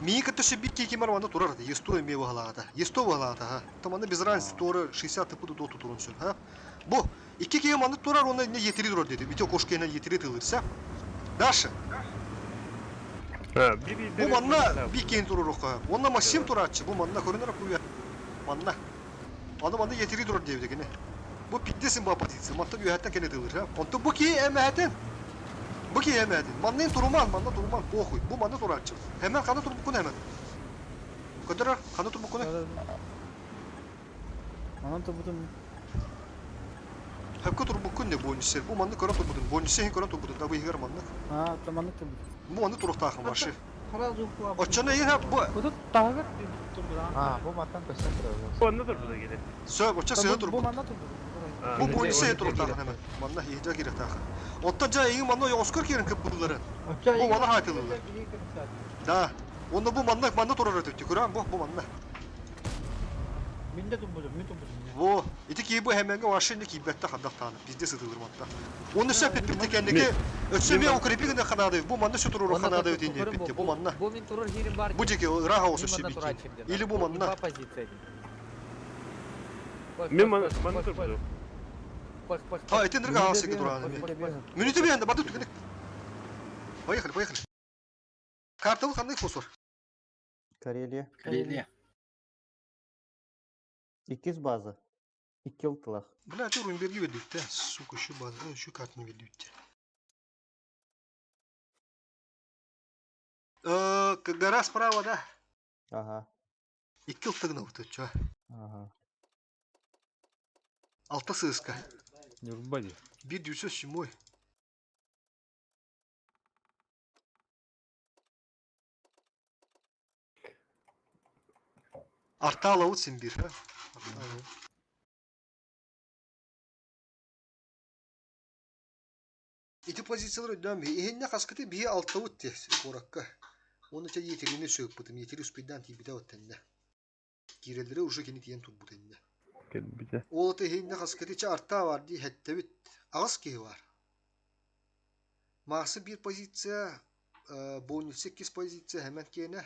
Speaker 6: Мии кытта бик киһи кимар манна турар, ес туо эме баһалаата. Ес туо баһалаата, ха. Та манна без разницы туора 60 тыпы доту турун сөп, ха. Бу икки киһи манна турар, онна инне етири турар деди. Ити кошка инне етири тылырса. Даша. Бу манна бик киһи турар окка. Онна Максим турааччы, бу манна көрүнөр куя. Манна. Аны манна етири турар диэбит кини. Бу пиздесин бу позиция. Мантан үһәттен кене тылыр, ха. Онтон бу киһи эмэһэтин. Бу киһи эмэһэтин. Маннын туруман, манна туруман, похуй. Бу манна турааччы. Хэмэн хана турбуккун хэмэн. Көдөрөр, хана турбуккун.
Speaker 18: Манан турбутум.
Speaker 6: Хөпкө турбуккун не бонусер. Бу манны көрө турбутун. Бонусер көрө турбутун. Да бу игер манны.
Speaker 18: А, таманны турбут.
Speaker 6: Бу манны туруктаахын башы.
Speaker 3: Сразу куа.
Speaker 6: Оччону иһэ бу
Speaker 18: Бу тагыр турбут.
Speaker 19: А, бу маттан көстөн турар.
Speaker 8: Онно турбута келе.
Speaker 6: Сөп, оччо сыһы
Speaker 18: Бу
Speaker 6: турбут.
Speaker 18: манна турбут.
Speaker 6: Бу бонусер туруктаахын хэмэн. Манна иһдэ кириктаахын. Оттон жа иң манна Оскар кирин кыппылары. Бу манна хатылылар. Да. Онно бу манна манна турар өтүттү. Көрөн бу бу манна.
Speaker 3: Мин де турбутум, мин турбутум.
Speaker 6: Во, ити кии бу хэмэнгэ ваши не кийбэтте хандактааны. Пизде сытылыр матта. Оны сөп битти кеннеге өтсө ме укрепи гына ханады. Бу манна сө турur ханады өтүн битти. Бу манна.
Speaker 4: Бу мин турар хирим бар.
Speaker 6: Бу жеке раха осу
Speaker 4: Мин манна
Speaker 6: битти.
Speaker 4: турааччым диэн.
Speaker 6: Или бу
Speaker 4: Бу
Speaker 6: манна.
Speaker 4: имба позиция диэн.
Speaker 8: Мен манна манна турбутум.
Speaker 4: Пах пах.
Speaker 6: А, ити нырга хасы тураны. Минуты бенде бады түгенек. Поехали, поехали. Карталы хандай фосфор.
Speaker 12: Карелия.
Speaker 16: Карелия.
Speaker 12: Иккис база. Икки ылтылах.
Speaker 6: Бля, ты Румберги ведут, сука, еще база, еще карту не ведут. Гора справа, да?
Speaker 12: Ага.
Speaker 6: Икки ылтыгына вот чё?
Speaker 12: Ага.
Speaker 6: Алта сыска.
Speaker 15: Нюрбади.
Speaker 6: Бир 907. Арта алабыт син бир, ха? Арта алабыт. Ити позициялар өйдөөн би. Иһинне хаскыты бии алтабыт те коракка. Оны ча етирини сөйүк бутум. Етири успейдан тиибите оттенне. Кирелери уже кини тиен турбут энне.
Speaker 8: Келбите.
Speaker 6: Ол аты иһинне хаскыты ча арта бар ди хеттебит. Агыс киһи бар. Масы бир позиция, бонус 8 позиция хәмән киэнэ.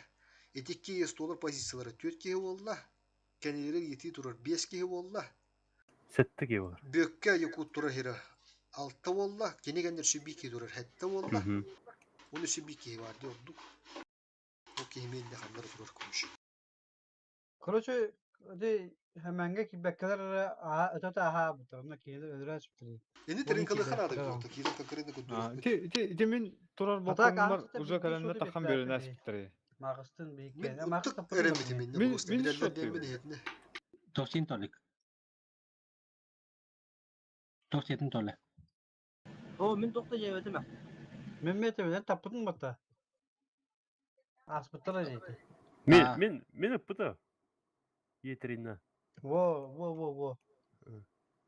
Speaker 6: Ити икки столар позициялара түөрт киһи буолла. Кэнилэригэр иитии турар биэс киһи буолла.
Speaker 8: Сэттэ киһи буолар.
Speaker 6: Бүөккэ якут турар хира алта буолла. Кини кэннигэр өссө биир киһи турар сэттэ буолла. Уонна өссө биир киһи баар дии ордук. Ол киһи миэннэ ханна эрэ турар короче.
Speaker 3: Короче, ити Хэмэҥҥэ киирбэккэлэр эрэ аһа өтө аһаабыттар, онно киһилэр өлөрө сүптэрий.
Speaker 6: Ини
Speaker 3: Уонна
Speaker 6: тренкалыха наада
Speaker 3: киирбэттэр
Speaker 6: буолта киирэн конкретно
Speaker 15: А,
Speaker 6: көрдөрүөхпүт.
Speaker 15: Ити ити ити мин турар
Speaker 3: А так
Speaker 15: болкоммор
Speaker 3: аһаабыта
Speaker 15: уже
Speaker 3: биирдии
Speaker 15: кэлэннэр
Speaker 3: суоту
Speaker 15: тахан
Speaker 3: биэрбэппин
Speaker 15: бөрөнө
Speaker 3: бии.
Speaker 15: аспыттар.
Speaker 3: Мааҕыстын
Speaker 6: Мин
Speaker 3: биһиккиэнэ, мааҕыс
Speaker 6: ыттык
Speaker 3: таппытын да
Speaker 6: эрэммитим
Speaker 3: билиҥ.
Speaker 6: иннэ
Speaker 15: Мин
Speaker 6: просто
Speaker 15: мин
Speaker 6: билэллэр
Speaker 15: шот
Speaker 6: диэммин иһитинэ.
Speaker 16: Тохсин толик. Тохсетин толе.
Speaker 10: О, мин тохто жебетим.
Speaker 3: Мин метебинен таппытын батта. Ааспыттар диэти.
Speaker 8: Мин
Speaker 16: А.
Speaker 8: мин мин ыппыта. Етерина.
Speaker 3: Во, во, во, во.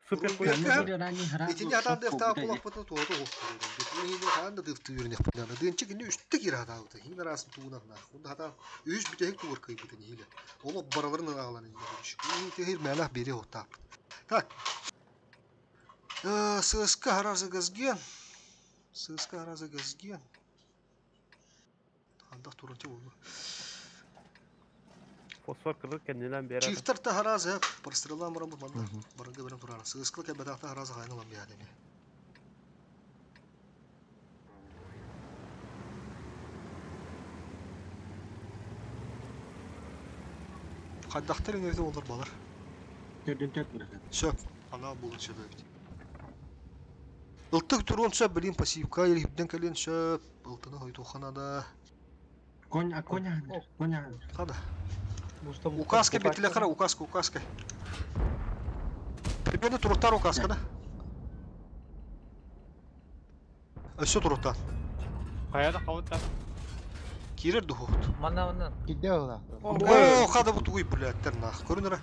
Speaker 8: Супер
Speaker 6: Урбиакка
Speaker 16: Аны ранний храм
Speaker 6: итини хатаан
Speaker 16: шот
Speaker 6: дыахтаах
Speaker 16: буолбута дии.
Speaker 6: буолахпытына туһата суох буолуо. Иһини хаан да дыахтыы үөрэнэхпит Дыанчык ини үстэ киирэ хатаабыта. Иһин арасын тугунан наах. Онно хатаан үһүс бүтэһик тугар кыайбытын иһилэ. Олох бараларын ыраҕалан иннэ көрүш. Тыһыр мээлэх биэри оттааппыт. Так. Сыска харазы газген. Сыска харазы газген. Андах турунча болду.
Speaker 8: Фосфор кырдык кэннилэн биэрэр.
Speaker 6: Чифтер та харазы простреллаан бараммыт манна барыга берен турар. Сыскыл кэлбэтахта харазы хайын ылан биһаат эми. Хайдахтар инэрде олар балар.
Speaker 16: Төрдүн төрт бырахат.
Speaker 6: Сөп. Анаа буолун сөп эбит. Ылтык туруон сөп, билин пассивка илиһибден кэлиэн сөп. Ылтыны хойтуохха наада.
Speaker 16: Конь, а коня, коня.
Speaker 6: Хада.
Speaker 3: Буста буста.
Speaker 6: Указка битиле хара, указка, указка. Примерно туруттар указка да. Өссө туруттан.
Speaker 15: Хайа да хабыта.
Speaker 6: Киирэр дуһуут.
Speaker 4: Манна манна.
Speaker 19: Кидде ола.
Speaker 6: О, хада бу тугуй блядь, нах. Көрүн эрэ.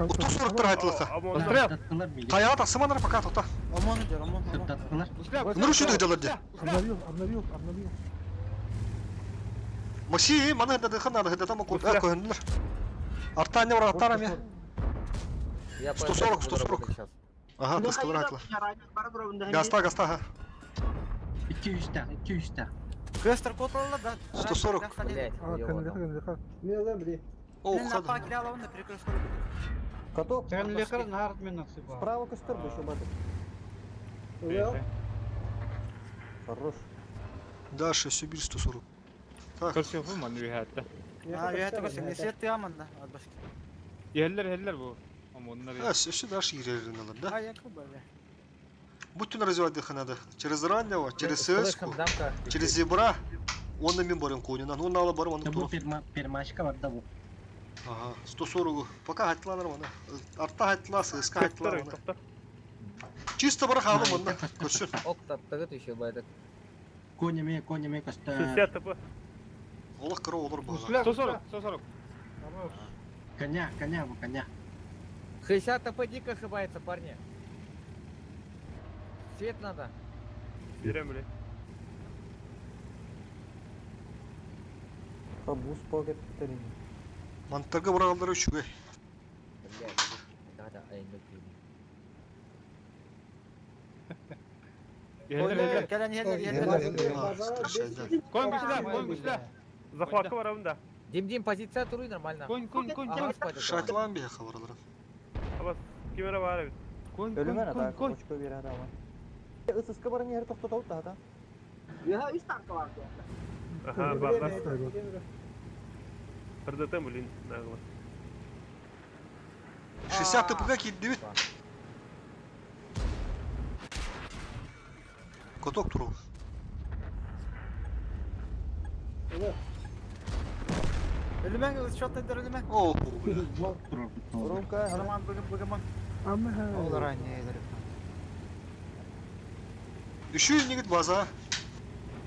Speaker 6: Утук суруктар айтылыха.
Speaker 16: Сырдаттылар миги.
Speaker 6: Хайаҕа тахсыманара пока тота.
Speaker 18: Омон дер, омон, омон.
Speaker 16: Сырдаттылар.
Speaker 6: Нұру дыдылар де.
Speaker 7: Обновил, обновил, обновил.
Speaker 6: Маси, маны хыдадыха надо, хыдатама код, көһүннүлэр. Артаня бар, артара ме.
Speaker 4: Я по
Speaker 6: 140,
Speaker 4: буду
Speaker 6: 140.
Speaker 4: работать сейчас.
Speaker 6: Ага, тыскалар айтыла. Гаста, гаста, ага.
Speaker 16: 200 200.
Speaker 18: Көстер коталла да.
Speaker 6: 140.
Speaker 4: Блять,
Speaker 7: А, кэннилэхэ, кэннилэхэ.
Speaker 6: О,
Speaker 18: Мен
Speaker 6: хада.
Speaker 18: лапа кире алабын да перекресток.
Speaker 12: Каток.
Speaker 3: Кэннилэхэр наар мен насыба.
Speaker 12: Справа костер бы еще батыр. Хорош.
Speaker 6: Дальше, Сибирь 140. Так.
Speaker 15: Көрсө бу маны үһәтте.
Speaker 18: А, я только сен тыаман да. Атбаш.
Speaker 15: Иһэллэр иһэллэр бу. Омоннар.
Speaker 6: А, все дальше ирерин алар, да?
Speaker 18: А, я кубы.
Speaker 6: Будь развивать надо. Через раннего, через СС-ку,
Speaker 4: дамка.
Speaker 6: через зебра. Он на мимбарым конина, ну нала барым, он
Speaker 16: Да бу пермашка бар да бу.
Speaker 6: Ага, 140. Пока хаттла нормально. Арта хаттла, ССК хаттла. Чисто бар халым онна. Көрсün.
Speaker 4: Ок, таптагыт еще байдак.
Speaker 16: Коня ме, коня ме коста.
Speaker 8: 60 ТП.
Speaker 6: Олох кыра олор бала.
Speaker 15: 140, 140.
Speaker 16: Коня, коня бу, коня.
Speaker 4: 60 ТП дико ошибается, парни. Свет надо.
Speaker 8: Берем, бля.
Speaker 12: Бус покет
Speaker 6: Мантарга баралары үчүгэй.
Speaker 4: Блять, да, да, ай, ну
Speaker 15: Иһэллэр иһэллэр.
Speaker 18: Кэлэн иһэллэр, иһэллэр.
Speaker 15: Конь күчлә, конь күчлә.
Speaker 8: Захватка барабын да.
Speaker 4: Дим, Дим, позиция туруй нормально.
Speaker 15: Конь, конь, конь,
Speaker 4: Ага,
Speaker 15: конь.
Speaker 4: спать.
Speaker 6: Шатлан бия хабарлары.
Speaker 8: Абас, кемера бар бит.
Speaker 15: Конь, конь,
Speaker 12: Өлүмэн
Speaker 15: конь,
Speaker 12: ата,
Speaker 15: конь.
Speaker 12: очко бере ата. Ысыска баран ери токтотолуп да ата.
Speaker 10: Я үс танка бар.
Speaker 8: Ага, бар, бар. РДТ, блин, нагло.
Speaker 6: 60 ТПГ киддибит. Коток туру.
Speaker 18: Өлүмәң, счет өлүмәң.
Speaker 6: О, бля.
Speaker 12: Румка,
Speaker 18: Роман бүгін бүгін.
Speaker 19: Ол ранее.
Speaker 6: Үшүү негит база.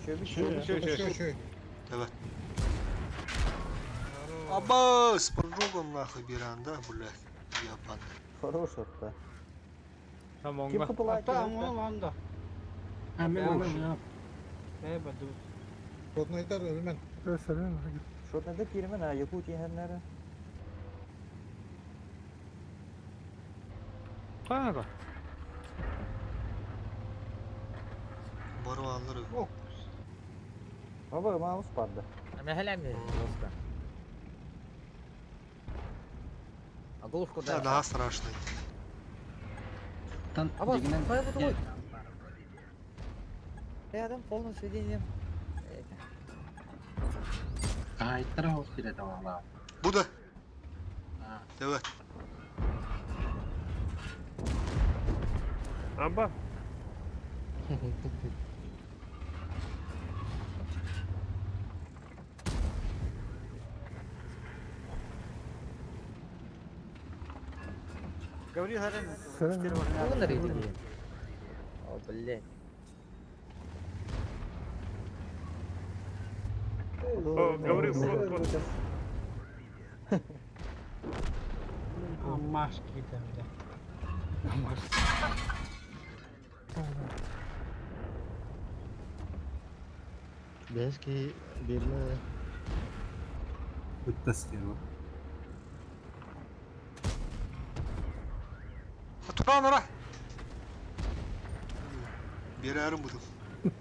Speaker 12: Чөбү
Speaker 15: Шö, шö, шö.
Speaker 6: Evet. Аба, с поджогом нахуй беран, да, блядь. Ебаный.
Speaker 12: Хорош атта.
Speaker 15: Там
Speaker 12: Ким
Speaker 15: оңга.
Speaker 12: кутулай?
Speaker 3: Ата омон онда.
Speaker 16: А, мен, мен, мен.
Speaker 3: Э, баду.
Speaker 17: Шотнайтар өлмен.
Speaker 12: Шотнайда киремен, а Якутия хәннәре.
Speaker 15: Кайга?
Speaker 6: Бару алары.
Speaker 12: Баба, маус барды.
Speaker 4: Мәһәләме Глушка. А Глушку
Speaker 6: Да,
Speaker 4: да.
Speaker 6: да, страшный.
Speaker 16: Тан
Speaker 4: А вот,
Speaker 16: дигинен
Speaker 4: хайа бу Рядом полным сведением.
Speaker 16: Хаһаайыттара оһох киирэ талалаа.
Speaker 6: Бу да. Давай.
Speaker 8: Аба.
Speaker 18: Говори, Гарен,
Speaker 4: Тугун рейди. О, блядь.
Speaker 8: О, говори, вот, вот.
Speaker 3: Машки там, да.
Speaker 14: Бэски бирме
Speaker 1: Ыттастыба.
Speaker 6: Тура нара. Берәрім бұдым.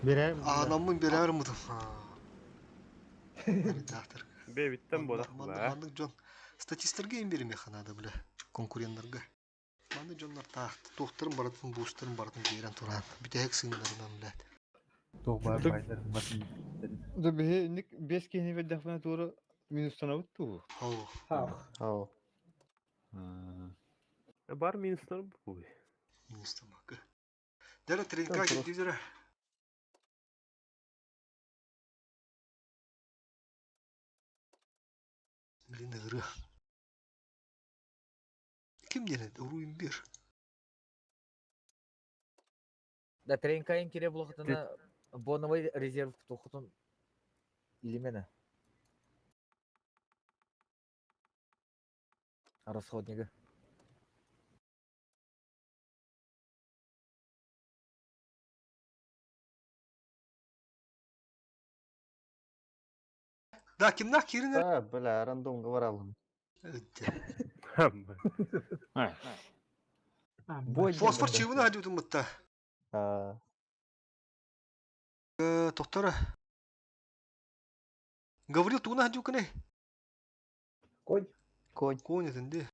Speaker 14: Берәрім.
Speaker 6: Анаммын берәрім бұдым. Редактор.
Speaker 8: Бе биттен бодах ба.
Speaker 6: Маннык жон. Статистерге им береме ханада бля. Конкурентларга. Маннык жоннар тақты. Тоқтырым баратын, бустырым баратын берен туран. Бүтәк сыйындарынан бля.
Speaker 1: Тоқ бар байлар батын.
Speaker 15: Да бе ник бес кихини беддахпына тура минустан туу.
Speaker 6: Хау.
Speaker 12: Хау.
Speaker 8: Бар минустан бу.
Speaker 6: Минустан бакы. Дәрі тренка кетті Блин, ыры. Ким деді? Уруйм бир.
Speaker 4: Да, тренкайын кире булахытына боновый резерв тухутун илимена. Расходнига.
Speaker 6: Да, кимнах кирин?
Speaker 12: А, бля, рандом говорал. Бой
Speaker 6: Фосфор чивына хадютun мытта.
Speaker 12: А,
Speaker 6: Тоқтара. Гаврил туна хадюкने.
Speaker 9: Конь.
Speaker 12: Конь.
Speaker 6: Конь этинде.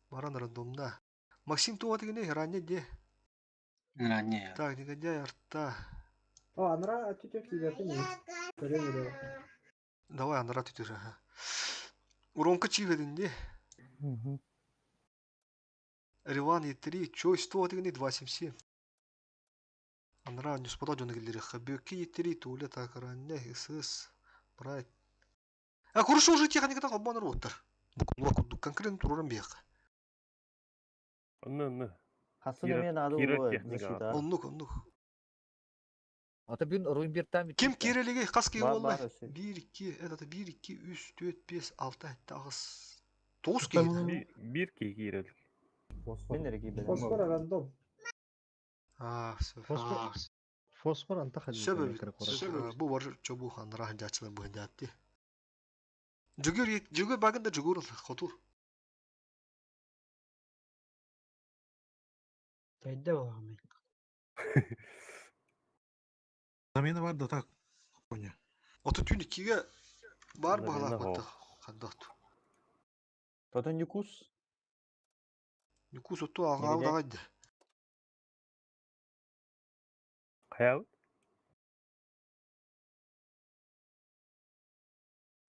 Speaker 6: Баран рандомда. Максим туа дегене ранне де.
Speaker 16: Ранее.
Speaker 6: Так, негодяй арта.
Speaker 9: О, анра тетя киберти не.
Speaker 6: Давай анра түтүр. ага. Уронка чивединде. Риван Е3, Чойс 100 дегене 277. Анра не спада жона келдери. Хабюки Е3, Туля так ранне, СС, Прайд. А куршу уже техникада калбан роттар. Бу курду конкретно туруран бияк.
Speaker 8: Онны, онны.
Speaker 12: Хасын мен ады
Speaker 8: Кира
Speaker 12: ол
Speaker 8: техника.
Speaker 12: защита.
Speaker 6: Оннук, оннук.
Speaker 4: Ата бүн Руйнбир там
Speaker 6: Ким керелеге кас ки
Speaker 12: Бар-
Speaker 6: болла?
Speaker 12: бар өсө.
Speaker 6: 1 2, это 1 2 3 4 5 6 7 8 9 ки.
Speaker 8: Бир ки кирел.
Speaker 12: Мен эреги билем.
Speaker 9: Фосфор рандом.
Speaker 6: А, все.
Speaker 14: Фосфор. Фосфор анта хадин.
Speaker 6: Сөбө бу бар чобу ханра жачылы бу жатты. Жүгөр жүгөр багында жүгөр хотур.
Speaker 3: Тәйдә буламын.
Speaker 17: Замена бар да так. Коня.
Speaker 6: Ото түн 2-ге бар
Speaker 8: Замена
Speaker 6: бағалақ
Speaker 8: хоқ.
Speaker 6: батты. Хандат.
Speaker 12: Тотон Юкус.
Speaker 6: Нукус оту ағау
Speaker 12: Негодяй.
Speaker 6: дагайды.
Speaker 8: Кая?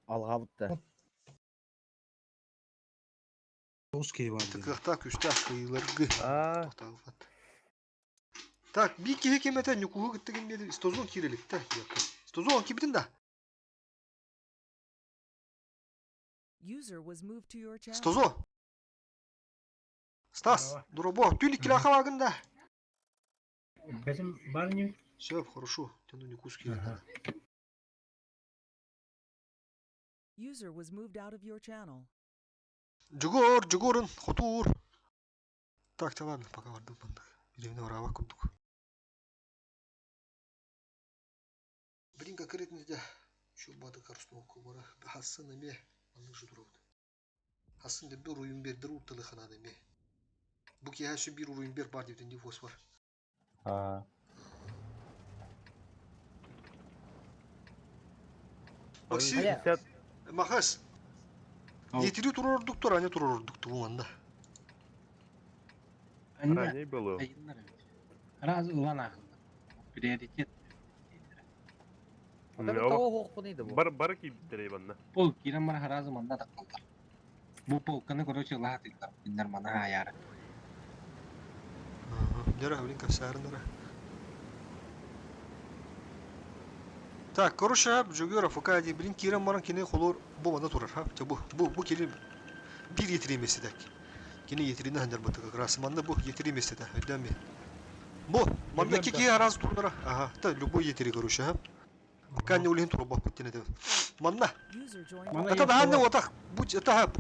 Speaker 4: Алға бутта.
Speaker 17: Тоғыз кей бар.
Speaker 6: Тыкықта күшті кыйлыргы.
Speaker 8: А,
Speaker 6: Тоқталғат. Так, би киһи кемете нюкуһу кыттыгын бери стозон кирелик та. Стозон кибитин да.
Speaker 11: User was moved to your channel.
Speaker 6: Стозо. Стас, дуробо, түн икки лаха багында.
Speaker 3: Бәзем бар не?
Speaker 6: Все, хорошо. Тяну нюкус кирелик.
Speaker 11: User was moved out of your channel.
Speaker 6: Жүгөр, жүгөрүн, хотур. Так, та ладно, пока бардым бандык. Биремне бараба курдук. Блин, конкретно дя. Şu бады карстон кубара. Хасын эме. Анны жудурут. Хасын деп бир уюн бер, бир урталы ханады эме. Бу ки хашы бир уюн бер бар деп дефос бар.
Speaker 12: А,
Speaker 6: Максим, Махас. Етири турордук тур, ане турордук ту манна.
Speaker 8: Ранее было.
Speaker 16: Раз ылан аахыллар. Приоритет.
Speaker 8: Бар бар киирбиттэр манна.
Speaker 16: Пол киирэн бар харазы манна таххаллар. Бу полканы короче лаатыллар. Кинилэр мана хаайаары.
Speaker 6: Дера, блин, капсаарынара. Так, короче, Жогеров, пока блин, киирэн баран кини холор бу манна турар, ха? Бу, бу, бу кини бир етири месседек. Кини етирини хандар как раз манна бу етири месседе, өйдөмми. Бу, манна ки раз турнара. Ага, та любой етири, короче, ха? Пока не улин туруба путин это. Манна. Это да не вот так, будь это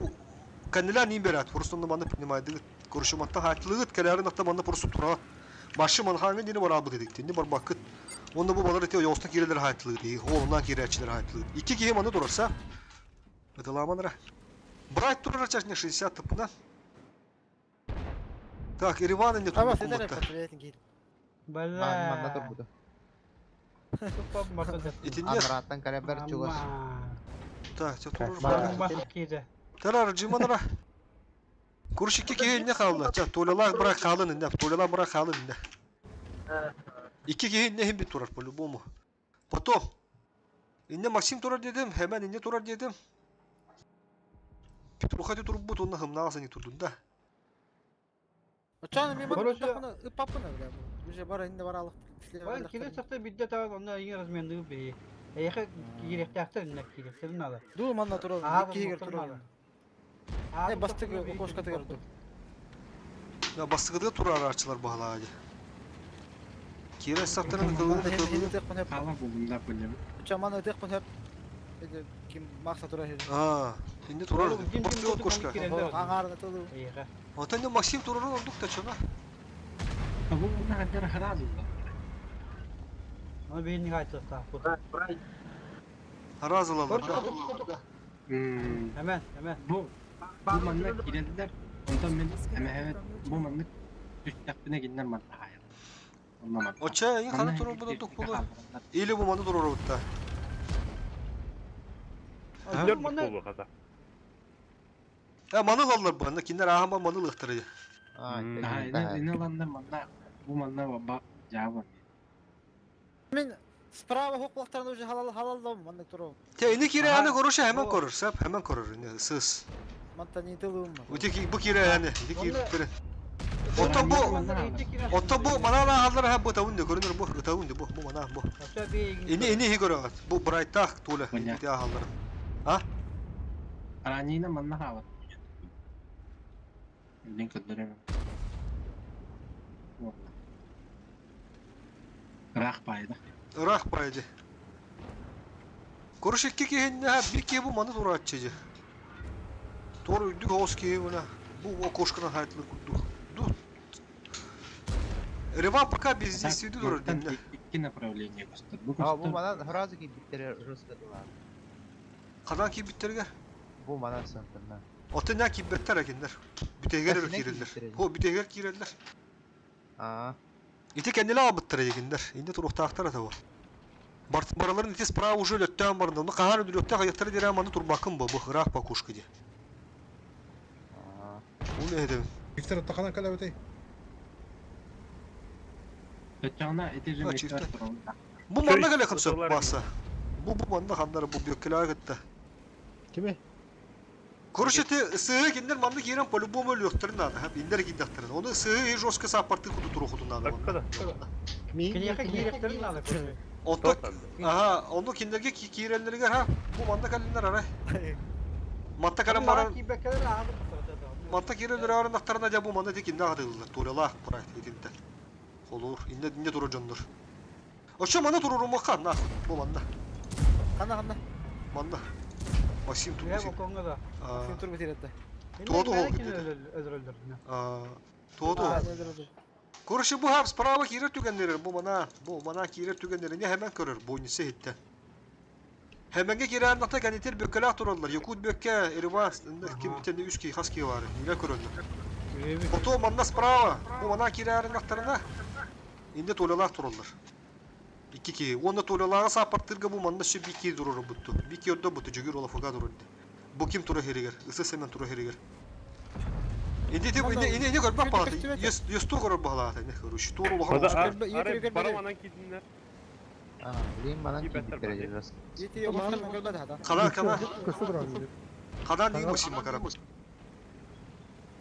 Speaker 6: канеля не берет, просто он манна принимает. Короче, манта хатлыгыт келерин атта манна просто тура. Башы манхаңы нени бар албыт едик, тени бар бакыт. Онда бу балар эте yoğustan кирелер хатлыгы, оğlundan кирәчилер хатлыгы. Икки киһи манна турарса. Это ламанра. Брать турар чашня 60 тыпына. Так, Ереван не
Speaker 18: Ама
Speaker 6: турбу
Speaker 18: сетер
Speaker 6: куматта.
Speaker 18: патриотин киир.
Speaker 19: Манна турбута.
Speaker 6: Итиннер.
Speaker 19: Анраттан калебер чугас.
Speaker 6: Так, те турар. Тарар жиманра. Куршикке киһи не қалды. Ча, толялар быра қалын инде, толялар быра қалын инде. Икки киһи не хим бит турар по-любому. Потом. Инде Максим турар дедим, hemen инде турар дедим. Петруха ти турбут, онна хымнағаса не турдун да.
Speaker 18: Очан ми
Speaker 3: Короче-
Speaker 18: ман ыппаппына бля. Уже бар инде бар алык.
Speaker 3: Бан кире сакта бидде тагын онна иң размендыгы бей. Эйхе киректәхтер инне киректер надо.
Speaker 18: Ду манна турар,
Speaker 3: Аа,
Speaker 18: икки егер
Speaker 3: муктар
Speaker 18: турар.
Speaker 3: надо.
Speaker 18: Не бастык окошко тегер ду.
Speaker 6: Ya бастыгыда турар арчылар бағалады. Кире сақтарын кылыгы да кылыгы.
Speaker 16: Хала булгунда бөлем.
Speaker 18: Очан ман өтек кун хөп. Эде ким макса турар хер.
Speaker 6: А, инде турар. Бастыгы окошко.
Speaker 18: Аңарны тылы.
Speaker 6: Ата не Максим турар олдук та чона.
Speaker 16: Бу мына хандар харазы.
Speaker 3: Аны бейин гайтты та.
Speaker 6: Харазылалар.
Speaker 3: Hemen, hemen.
Speaker 16: Бу бу манна кирелдер. Онтон мен эмэһэбит бу маннык түстәхпинэ кинилэр манна хаайар. Онно манна.
Speaker 6: Оча, ин ханы турар будан тук булу. Или бу маны турар утта.
Speaker 8: Дөрт болу хата.
Speaker 6: Э, маны аллар бу, анда киндер ахама маны лыктыры.
Speaker 16: Аа, ине ланда манна бу манна ба жаабы.
Speaker 18: Мен справа хоклактарны уже халал халалдым маннык турар.
Speaker 6: Те ини кире аны короче hemen korur, сап hemen korur. Не сыз.
Speaker 18: Манта не тылым.
Speaker 6: Үте бу кире аны, ити кире. Ото бу, ото бу мана ла аллар ха бу таунды көрүнөр бу, таунды бу, бу мана бу. Ини ини хи көрөт. Бу брайтах тула ити ахаллар. А?
Speaker 16: Аранина манна хаабат. Билин көддөрөм. Рах пайда.
Speaker 6: Рах пайды. Короче, икки киһиннэ бир киһи бу маны турааччы Тор үрдүк оҕус киһи мына бу окошканан хайтлы курдук. Ду. Рева пока без действий турар димне.
Speaker 16: Икки направление көстөр. Бу
Speaker 19: А, бу
Speaker 16: көстөр.
Speaker 19: манан сразу кийбиттер русскадылар.
Speaker 6: Хадан кийбиттерге?
Speaker 19: Бу манан центрна.
Speaker 6: Оты нә кийбеттер экеннер. Бүтегер
Speaker 19: Әсинә
Speaker 6: киреллер.
Speaker 19: кийбиттер
Speaker 6: Хо бүтегер киреллер.
Speaker 19: Аа.
Speaker 6: Ити кеннеле абыттыр егиндер. Инде туруктаактар ата бу. Бараларын ити справа уже лөттән барында. Оны кахар лөттә каяктар дирә маны турбакын бу. Бу хырак пакушка ди. Ул не
Speaker 17: Виктор таханан калабытай.
Speaker 16: Төчөна ити же
Speaker 6: А,
Speaker 16: мектер
Speaker 6: чифтер.
Speaker 16: турар.
Speaker 6: Бу манна кале кымсып баса. Бу бу манна хандар бу бөккеләр гытта.
Speaker 14: Кими?
Speaker 6: Короче, те сыгы киндер манны кирен по-любому лөктер надо. Хап индер киндактыр. Оны сыгы жестко саппорты куду туру хуту надо.
Speaker 3: Кинеха киректер надо.
Speaker 6: Отто Ага, оны киндерге киреллерге ха. Бу манна калиннер ара. Матта кален баран
Speaker 3: Кибекелер аһы.
Speaker 6: Матта киреллер арындактарына жа бу манна тек инде агадылар. Турела проект итинте. Холур, инде инде туру жондур. Ошо манна туру макка на. Бу манна.
Speaker 18: Кана кана.
Speaker 6: Манна. Максим
Speaker 3: Я
Speaker 6: турбу.
Speaker 3: бу да.
Speaker 18: Максим турбу тиретте.
Speaker 6: Тоду
Speaker 3: Öldüröldür.
Speaker 6: Тоду. Короче, бу хап справа кирер түгеннер, бу мана, бу мана кирер түгеннер не hemen көрөр, бу нисе хитте. Hemenге кирер накта канитер бөккелә туралар. Якут бөккә, Ирва, ким тәне үч ки хаски бар, нилә көрөлөр. Ото манна справа, бу мана кирер нактарына инде толалар туралар. Икки киһи. Уонна Толялааҕы сааппартыырга бу манна өссө биир киһи турар бутту. Биир киһи ордор бутту Дьөгүөр Олафыга турар дии. Бу ким тура иһэригэр? Ысы Сэмэн тура иһэригэр. Инди ити
Speaker 9: Манна
Speaker 6: ини ини көрбөх
Speaker 9: үчүгэй
Speaker 6: баҕата.
Speaker 9: көстүбэт.
Speaker 6: Ес есту көрөр баҕалаата ини короче. Туор улахан
Speaker 8: Бада
Speaker 6: оҕус.
Speaker 8: арай бара манан киирдиннэр.
Speaker 19: А, блин, манан
Speaker 8: Киирбэттэр
Speaker 19: киирбиттэрэ
Speaker 8: баҕайы.
Speaker 19: дьылас.
Speaker 18: Ити оҕустар көрбөт хата.
Speaker 6: Хана хана
Speaker 7: Көстө турар диир.
Speaker 6: хана нии Максим Макаров.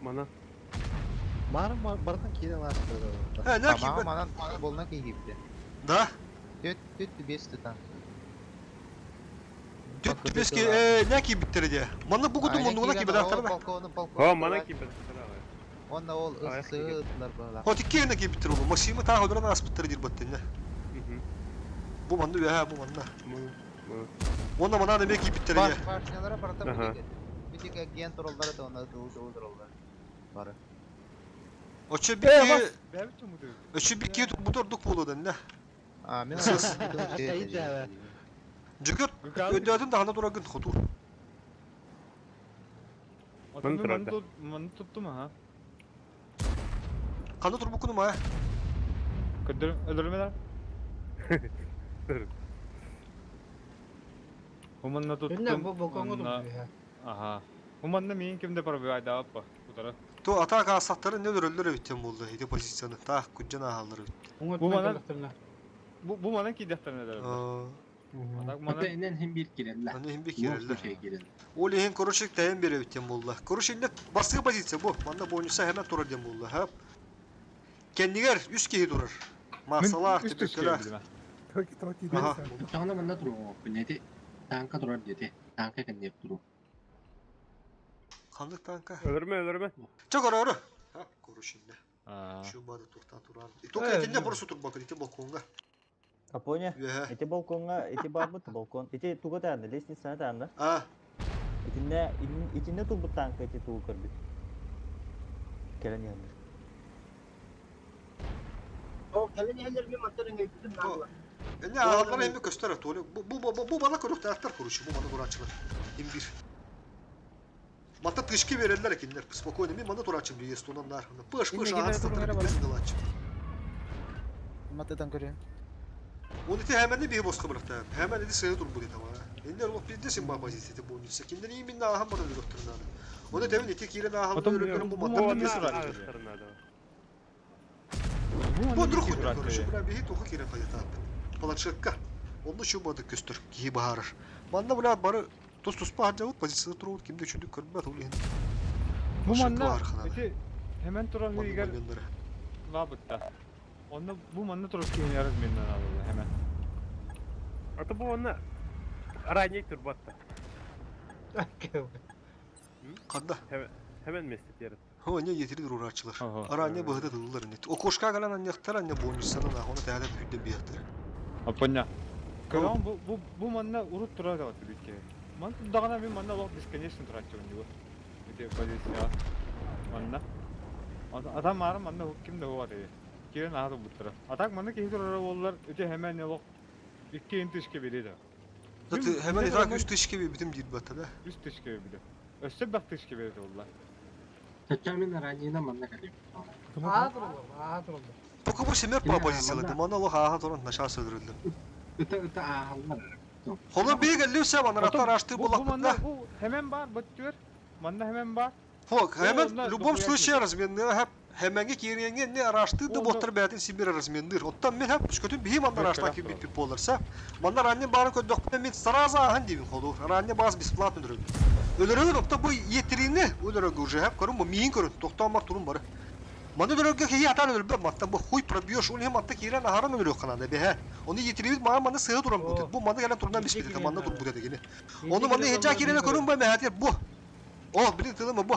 Speaker 8: Мана.
Speaker 14: Маарым барытын киирэн ааспыта.
Speaker 6: Э, не
Speaker 19: Тамаҕа
Speaker 6: киирбэт.
Speaker 19: манан болна киирбитэ.
Speaker 6: Да.
Speaker 19: Түт түт бес тутан.
Speaker 6: Түт түбэски э не киирбиттэрэ дии. Манна бу куту
Speaker 19: Айна
Speaker 6: муннугуна
Speaker 19: киирэн
Speaker 6: киирбэтэхтэрэ
Speaker 19: ол
Speaker 6: да.
Speaker 19: балкону
Speaker 8: О,
Speaker 19: балкону
Speaker 8: манан
Speaker 19: турар.
Speaker 8: киирбэттэр аҕай.
Speaker 19: Онно ол
Speaker 8: Аҕайах
Speaker 19: ысы
Speaker 8: киирбит.
Speaker 19: ыттылар быһалаах.
Speaker 6: Хот икки киирбиттэр ол. Максимы таах өлөрөн ааспыттара диир баттынна. Бу манна үөһэ бу манна. Уонна манаа эмиэ киирбиттэрэ
Speaker 19: Баш
Speaker 6: дии.
Speaker 19: башнялара барыта
Speaker 8: Аха.
Speaker 19: битик битик эгген тураллар да онно туу туу тураллар. Бары.
Speaker 6: Оччо
Speaker 15: Э,
Speaker 6: бикки
Speaker 15: бас! Бэбит чумуду.
Speaker 6: өчө бикки турбут ордук буолуо дэннэ.
Speaker 19: А, мен
Speaker 6: Сыс.
Speaker 14: Эйдээбэ.
Speaker 6: Дьүкүр өйдөөтүн даҕаны турагын хотуур.
Speaker 15: Отон
Speaker 8: Мын
Speaker 15: мен
Speaker 8: турар да.
Speaker 15: маны туттум аха.
Speaker 6: Ханна турбуккунум аа?
Speaker 15: Көдөр өлөрмелер. Хуманна
Speaker 3: Инне
Speaker 15: туттум.
Speaker 3: бу балконга
Speaker 15: Онна
Speaker 3: турбут ha.
Speaker 15: аха. Хуманна миин кимде пробивайда аппа. Утара.
Speaker 6: То атака астаттары не өлөрөллөр эбиттен буолла ити позицияны. Таах күддьэн ааһаллар эбит.
Speaker 3: Оҥо
Speaker 15: Бу
Speaker 3: өттүнэн
Speaker 15: манан
Speaker 3: кэллэхтэринэ.
Speaker 15: бу бу манан киирдэхтэринэ дөрөллөр.
Speaker 6: Аа,
Speaker 15: Атак
Speaker 16: Ата
Speaker 15: манан
Speaker 16: инен хим бир кирелле.
Speaker 6: Аны иһин би
Speaker 16: В любом
Speaker 6: киирэллэр.
Speaker 16: случае кирелле.
Speaker 6: Ол иһин короче тэйэн биэрэ эбиттен буолла. Короче инне бастыгы позиция бу. Манна бонуса хэмэн турар диэн буолла. Хап. Кэннигэр үс киһи турар.
Speaker 15: мен
Speaker 6: Маасалаах,
Speaker 15: үс түскэ
Speaker 6: түбүккэлээх.
Speaker 15: билим.
Speaker 7: Токи токи
Speaker 6: Аха.
Speaker 7: диэн.
Speaker 16: Чаҕына манна туруоҕуҥ эти тааҥка турар диэти. Тааҥка кэнниэп туру.
Speaker 6: Ханнык танка?
Speaker 8: Өлөрмө, өлөрмө.
Speaker 6: Чэ көрөөрү. Хап, короче инне.
Speaker 15: Аа.
Speaker 6: Şu бады туртан туран. И только итинне просто турбакын, ити балконга.
Speaker 12: Капоня,
Speaker 6: Үөһэ.
Speaker 12: ити балконга, ити барбыт балкон, ити туга таанна, лестницаны таанна.
Speaker 6: А,
Speaker 12: Итинне, итинне турбут танка ити тугу көрбүт. Кэлэн иһэллэр.
Speaker 10: О, кэлэн иһэллэр мин мантан өҥөйбүтүм
Speaker 6: бу
Speaker 10: наадалар.
Speaker 6: Эне ағалар эми көстөр толи. Бу бу бу бу бана көрүктәктер короче, бу мана турачылар. Имбир. Мата тышки береллер экеннер. Спокойно мен мана турачым дүйес тонан Пыш
Speaker 18: Инне
Speaker 6: пыш
Speaker 18: кимер
Speaker 6: ағац
Speaker 18: турар
Speaker 6: таттыр
Speaker 18: бала.
Speaker 6: битесин дылачы.
Speaker 18: Матытан көрөм.
Speaker 6: Оны те hemen de bir bosqa bıraktı. Hemen dedi sığır dur bu dedi ama. Enler olup bir desin baba позицияты бойынша. Киндер именно ахам бара докторнады. Оны demin ити кирен ахам
Speaker 15: Потом
Speaker 6: өрөкөрүн бу
Speaker 15: бу
Speaker 6: маттан
Speaker 15: манна
Speaker 6: битесин.
Speaker 15: турар.
Speaker 8: Ағыстарына да.
Speaker 15: Бу
Speaker 6: Бу
Speaker 15: манна
Speaker 6: друг
Speaker 15: киирбит
Speaker 6: хуйня, короче,
Speaker 15: аты.
Speaker 6: бля, биһи туха кирен хайата. Планшетка. Онну şu бады көстөр, киһи баһарар. Манна бля бары тус туспа хаджабыт позицияда туруут кимде үчүндүк көрбөт ол иһин.
Speaker 15: Бу
Speaker 6: Машинка
Speaker 15: манна
Speaker 6: бар ханада.
Speaker 15: ити hemen турар
Speaker 6: Манна
Speaker 15: үйгер
Speaker 6: моменттары.
Speaker 15: лабытта. Онно бу манна турар киһини разменнен алды hemen.
Speaker 8: Ата бу онна ранее турбатта.
Speaker 6: Канда?
Speaker 8: Hemen местет ярат.
Speaker 6: Хо не етири урачылар.
Speaker 15: Ага.
Speaker 6: Ара не быһыда тыллар нет. Окошка галан аньяктар анья бонусана на хона тәһәдә хүддә бияттар.
Speaker 15: Аппанья. Кыран бу бу бу манна урут турар да бит ке. Ман дагана мен манна лох бесконечно турат чугун дибу. Ити позиция. Манна. Адам мары манна ким да бар ди. Кирен ары буттара. Атак манна кихи турар боллар ити hemen лох икки интишке береді.
Speaker 6: Заты hemen итак үс тышке би битим диир бата да.
Speaker 15: Үс тишке биде. Өссө бак тишке береді олар.
Speaker 16: Чача мен ранена манна калем.
Speaker 3: Аа тураллар, аа тураллар.
Speaker 6: Пока бу семер
Speaker 16: Ина
Speaker 6: па позицияларды.
Speaker 16: манна
Speaker 6: Мана лох аха туран наша сөдүрүлдү.
Speaker 16: ыта ыта ааллар.
Speaker 6: Холор биге лүсә бана раттар ашты
Speaker 15: Бу бу
Speaker 6: булак
Speaker 15: манна
Speaker 6: да.
Speaker 15: бу hemen бар бөттүр. Манна hemen бар.
Speaker 6: Хо, hemen
Speaker 15: Онна
Speaker 6: в любом
Speaker 15: дохуя
Speaker 6: случае разменны хап хеменге киренге не арашты да
Speaker 15: Онда-
Speaker 6: боттар бәтин сибир разменныр. Оттан мен хап көтүн бихи манна
Speaker 15: Бөккө
Speaker 6: рашта
Speaker 15: рах
Speaker 6: кибит
Speaker 15: турар.
Speaker 6: пип боларса. Манна ранне барын көддөк мен сразу ахан дибин холу. Ранне баз бесплатно дөрөг. Өлөрөгөр опта бу етерине өлөрөгөр уже хап көрүн бу миин көрүн токтомак турун бары. Маны дөрөгө хи атан өлбө маттан бу хуй пробьешь он хем атта кирен ахаран өлөрөк канада бе. Оны етерибит мага маны сыгы туран бу. Бу маны келен турунан бис бит манна тур бу дегени. Оны маны хеча кирене көрүн бу мәхатер бу. О, билин тылымы бу.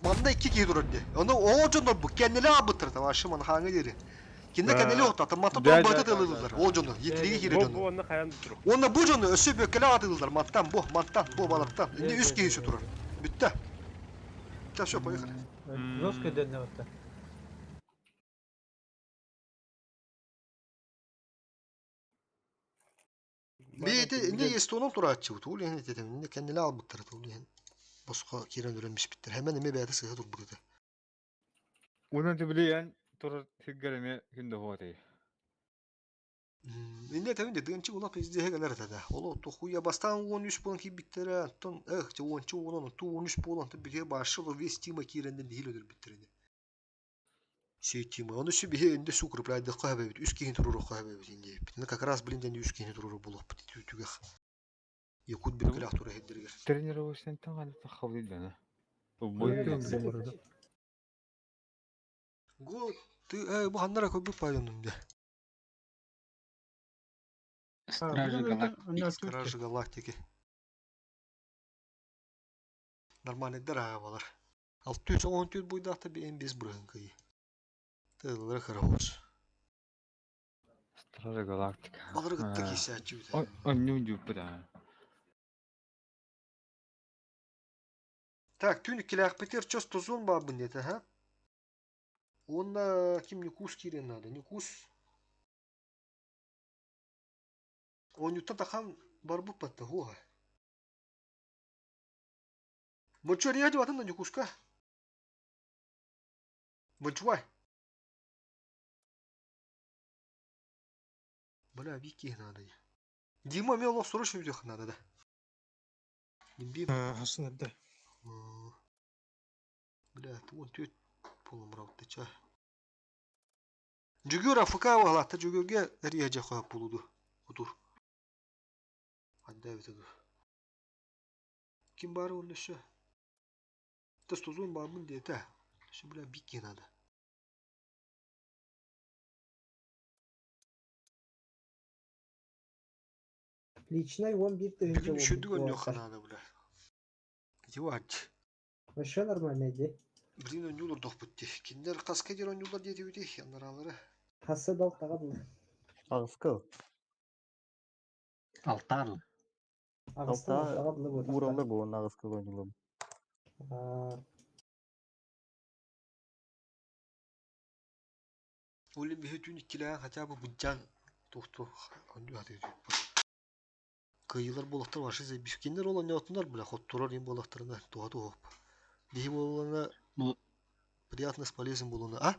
Speaker 6: Манна икки киһи турар дии. Оны оо дьоннор бу кэннилэ аабыттар табашы маны хааңа диэри. Кинне кэннилэ оттата матта
Speaker 15: Да,
Speaker 6: туран
Speaker 15: да,
Speaker 6: быһыта
Speaker 15: да, да,
Speaker 6: тылылылар.
Speaker 15: да.
Speaker 6: Ол дьону етириги киирэ
Speaker 8: Бу
Speaker 6: дьону.
Speaker 8: бу онна хаян турук.
Speaker 6: Онна бу дьону өссө бөккэлэ атылылар маттан бу маттан бу балаттан. Инде үс киһи сү турар. Бүттэ. Сейчас все, поехали.
Speaker 3: Жестко дэнне батта.
Speaker 6: Бейти инде естонун турааччы бут. Ул яһын этетем. Инде кэннилэ албыттар ул яһын. Боско киирэн үрэммис биттер. Хэмэн эме бэйэтэ сыһа турбут этэ.
Speaker 15: Уна тибилиэн турар тиггереме күндө хуаты.
Speaker 6: Инньэ этэбин дии, тыынчы улап издиһэ кэлэр этэ да. Ол тухуйа бастаан 13 буолан киирбиттэрэ, оттон эх, чэ уонча уонун, оттон 13 буолан, оттон биһиги бааршы весь тима киирэннэр нэһиилэ өлөрбүттэр ини. Все тима. Ону сү биһи инде су укрепляйдыхха хэбэбит, үс киһини туруоруохха хэбэбит инде. Итиннэ как раз блин диэн үс киһини туруору буолуохпут түгэх. Якут биркэлээх тура иһирдэригэр.
Speaker 15: Тренировочнайтан ханна таххабыт дана.
Speaker 6: Го ты бу ханнара көрбүт павильонум дэ.
Speaker 16: Стражи Галактики.
Speaker 6: Стражи Галактики. Нормальныйдар аҕабалар. 614 буйдаахта биэн бес бырыһын кыйы. Тыллары кыраҕыс.
Speaker 15: Стражи Галактика.
Speaker 6: Балары кытта киисээччи бүтэ.
Speaker 15: Онньуу дьууппут аа.
Speaker 6: Так, түүн иккилээхпитигэр чос тузун баабын диэтэ, ха? Уонна ким Ньукуус киириэн наада. Ньукуус оонньууттан тахан барбыт батта хуоха. Мочу эрийэ дьыбатын да Ньукууска. Мочуай. Бля, Вики надо. Дима мне олох срочно видео надо, да. Димбим.
Speaker 17: Хасын эрдэ.
Speaker 6: Бля, он түөт полумраутта ча. Жүгүр АФК уһалаатта Жүгүргэ эрийэ дьэ хоһоп булуду. Кутур. Ханна эбитэ дуу. Ким баары онно өссө? Тестозон бааммын диэтэ. Өссө бля бикки надо.
Speaker 9: Личный 11 тыһыынча
Speaker 6: Бүгүн
Speaker 9: буолбут
Speaker 6: үчүгдүк ойнуохха
Speaker 9: уолаттар.
Speaker 6: наада бля. Ити
Speaker 9: Вообще нормально дии.
Speaker 6: Блин ойнуулар дохпут дии. Кинилэр хаска диэн ойнуулар диэтибитий анараалары.
Speaker 9: Хасса да алтаҕа дылы.
Speaker 12: Аҕыска.
Speaker 16: Алтар.
Speaker 9: Аҕыстан
Speaker 12: Алта
Speaker 9: алтаҕа дылы буотахтар.
Speaker 12: уураллар бу уонна аҕыска оонньуулар.
Speaker 9: Аа,
Speaker 6: Ол биһи түүн иккилээн хотя бы быдьаан туохту оонньуу сатыы Кыайыылар буолуохтар вообще заебись. Кинилэр ол оонньоотунар бля хотторор им буоллахтарына туһа туһуох. Биһи буоллаҕына
Speaker 16: Бу
Speaker 6: приятно с полезным буолуна а?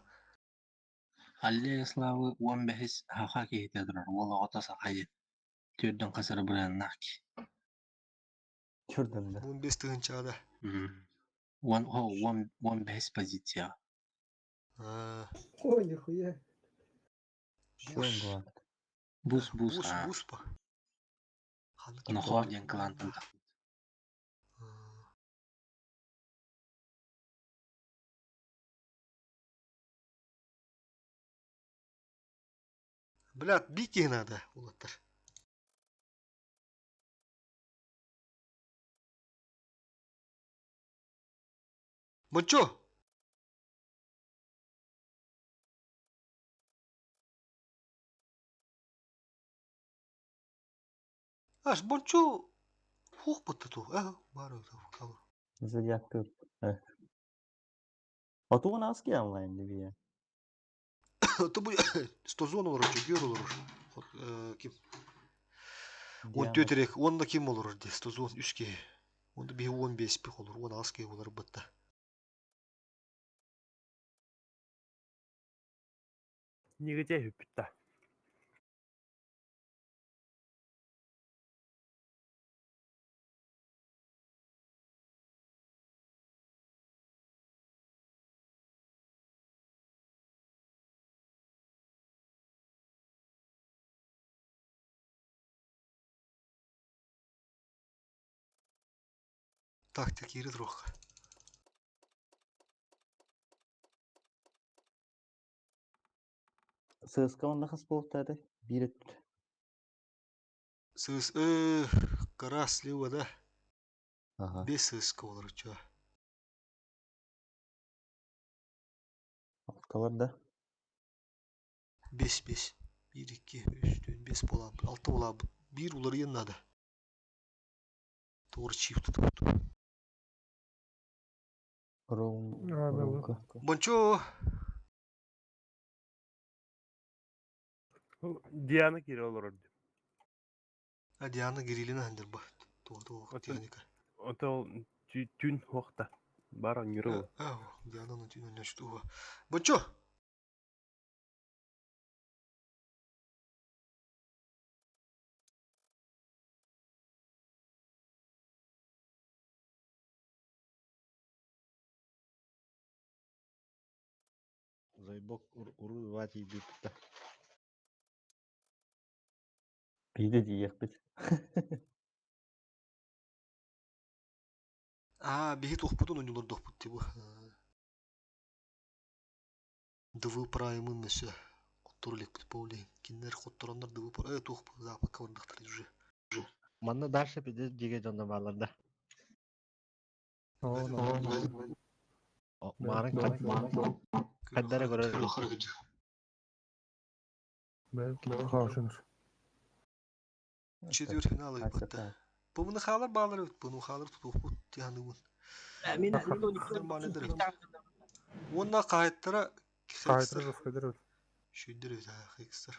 Speaker 16: Аллея Славы 15 хаха киһитэ турар. Уол оҕото сахайы. Төрдөн хасыры бырыаннаах ки.
Speaker 12: Чөрдөн да.
Speaker 6: 15 тыһыынчаада.
Speaker 16: Уон, о, 15 позиция.
Speaker 6: Аа,
Speaker 9: Ой, нихуя.
Speaker 12: Шуэн
Speaker 6: Бус.
Speaker 12: буолан.
Speaker 16: Бус, бус,
Speaker 6: Бус,
Speaker 16: а.
Speaker 6: бус па. Ханнык
Speaker 16: Нохоо диэн кылаантан тахпыт.
Speaker 6: Блядь, бить надо, улаттар. Мочо! Аж бончо хух бутта А, бары калыр.
Speaker 12: Зодиак көр. Отугун аски онлайн дебие.
Speaker 6: То бу стозон олорор, жүгөр олорор. Ким? Он төтерек, онда ким олорор де, стозон үске. Онда би 15 пих олор, он аске олор бутта.
Speaker 8: Нигде хүппүттэ.
Speaker 6: Тактик ири трох.
Speaker 12: ССК онда хас болуктады. Бир өттү.
Speaker 6: Сыз, кара слива, да?
Speaker 12: Ага.
Speaker 6: Без сызка олор, чё.
Speaker 12: Алталар да.
Speaker 6: Бес, бес. 1, 2, 3, 4, 5 болабы. 6 болабы. Bir уларыйын надо. Тур чифт тут.
Speaker 12: Ром.
Speaker 7: А, да, да.
Speaker 12: Ромка.
Speaker 6: Бончо!
Speaker 8: Диана кире олорор.
Speaker 6: А Диана Гирилина хандыр ба. Тур тур
Speaker 8: Отон
Speaker 6: Дианика.
Speaker 8: отол түн хуохта. Бар оҥҥүрү
Speaker 6: А, Диана на түн оннаш туга. Бончо!
Speaker 14: Зайбок уруу тиийбиппит.
Speaker 12: Биирдэ тиийиэхпит.
Speaker 6: Аа, биһи туохпутун онньулордохпут дии бу. ДВ Праймын өссө хоттору иликпит буолуо. Кинилэр хоттороннор ДВ туох западка бардахтар уже.
Speaker 14: Манна дальше пиздец дьигэ дьонно баалар да. Маарын хаддара көрөр.
Speaker 6: Четвертьфинал ыйбатта. Бу хаалар баалар эбит, буну хаалар тутуохпут тиһаныыбын.
Speaker 10: Мин
Speaker 6: Нормальныйдыр эбит. Уонна хаһыттара
Speaker 7: Хаайтыр Федоров.
Speaker 6: Шүйдер эбит, хекстер.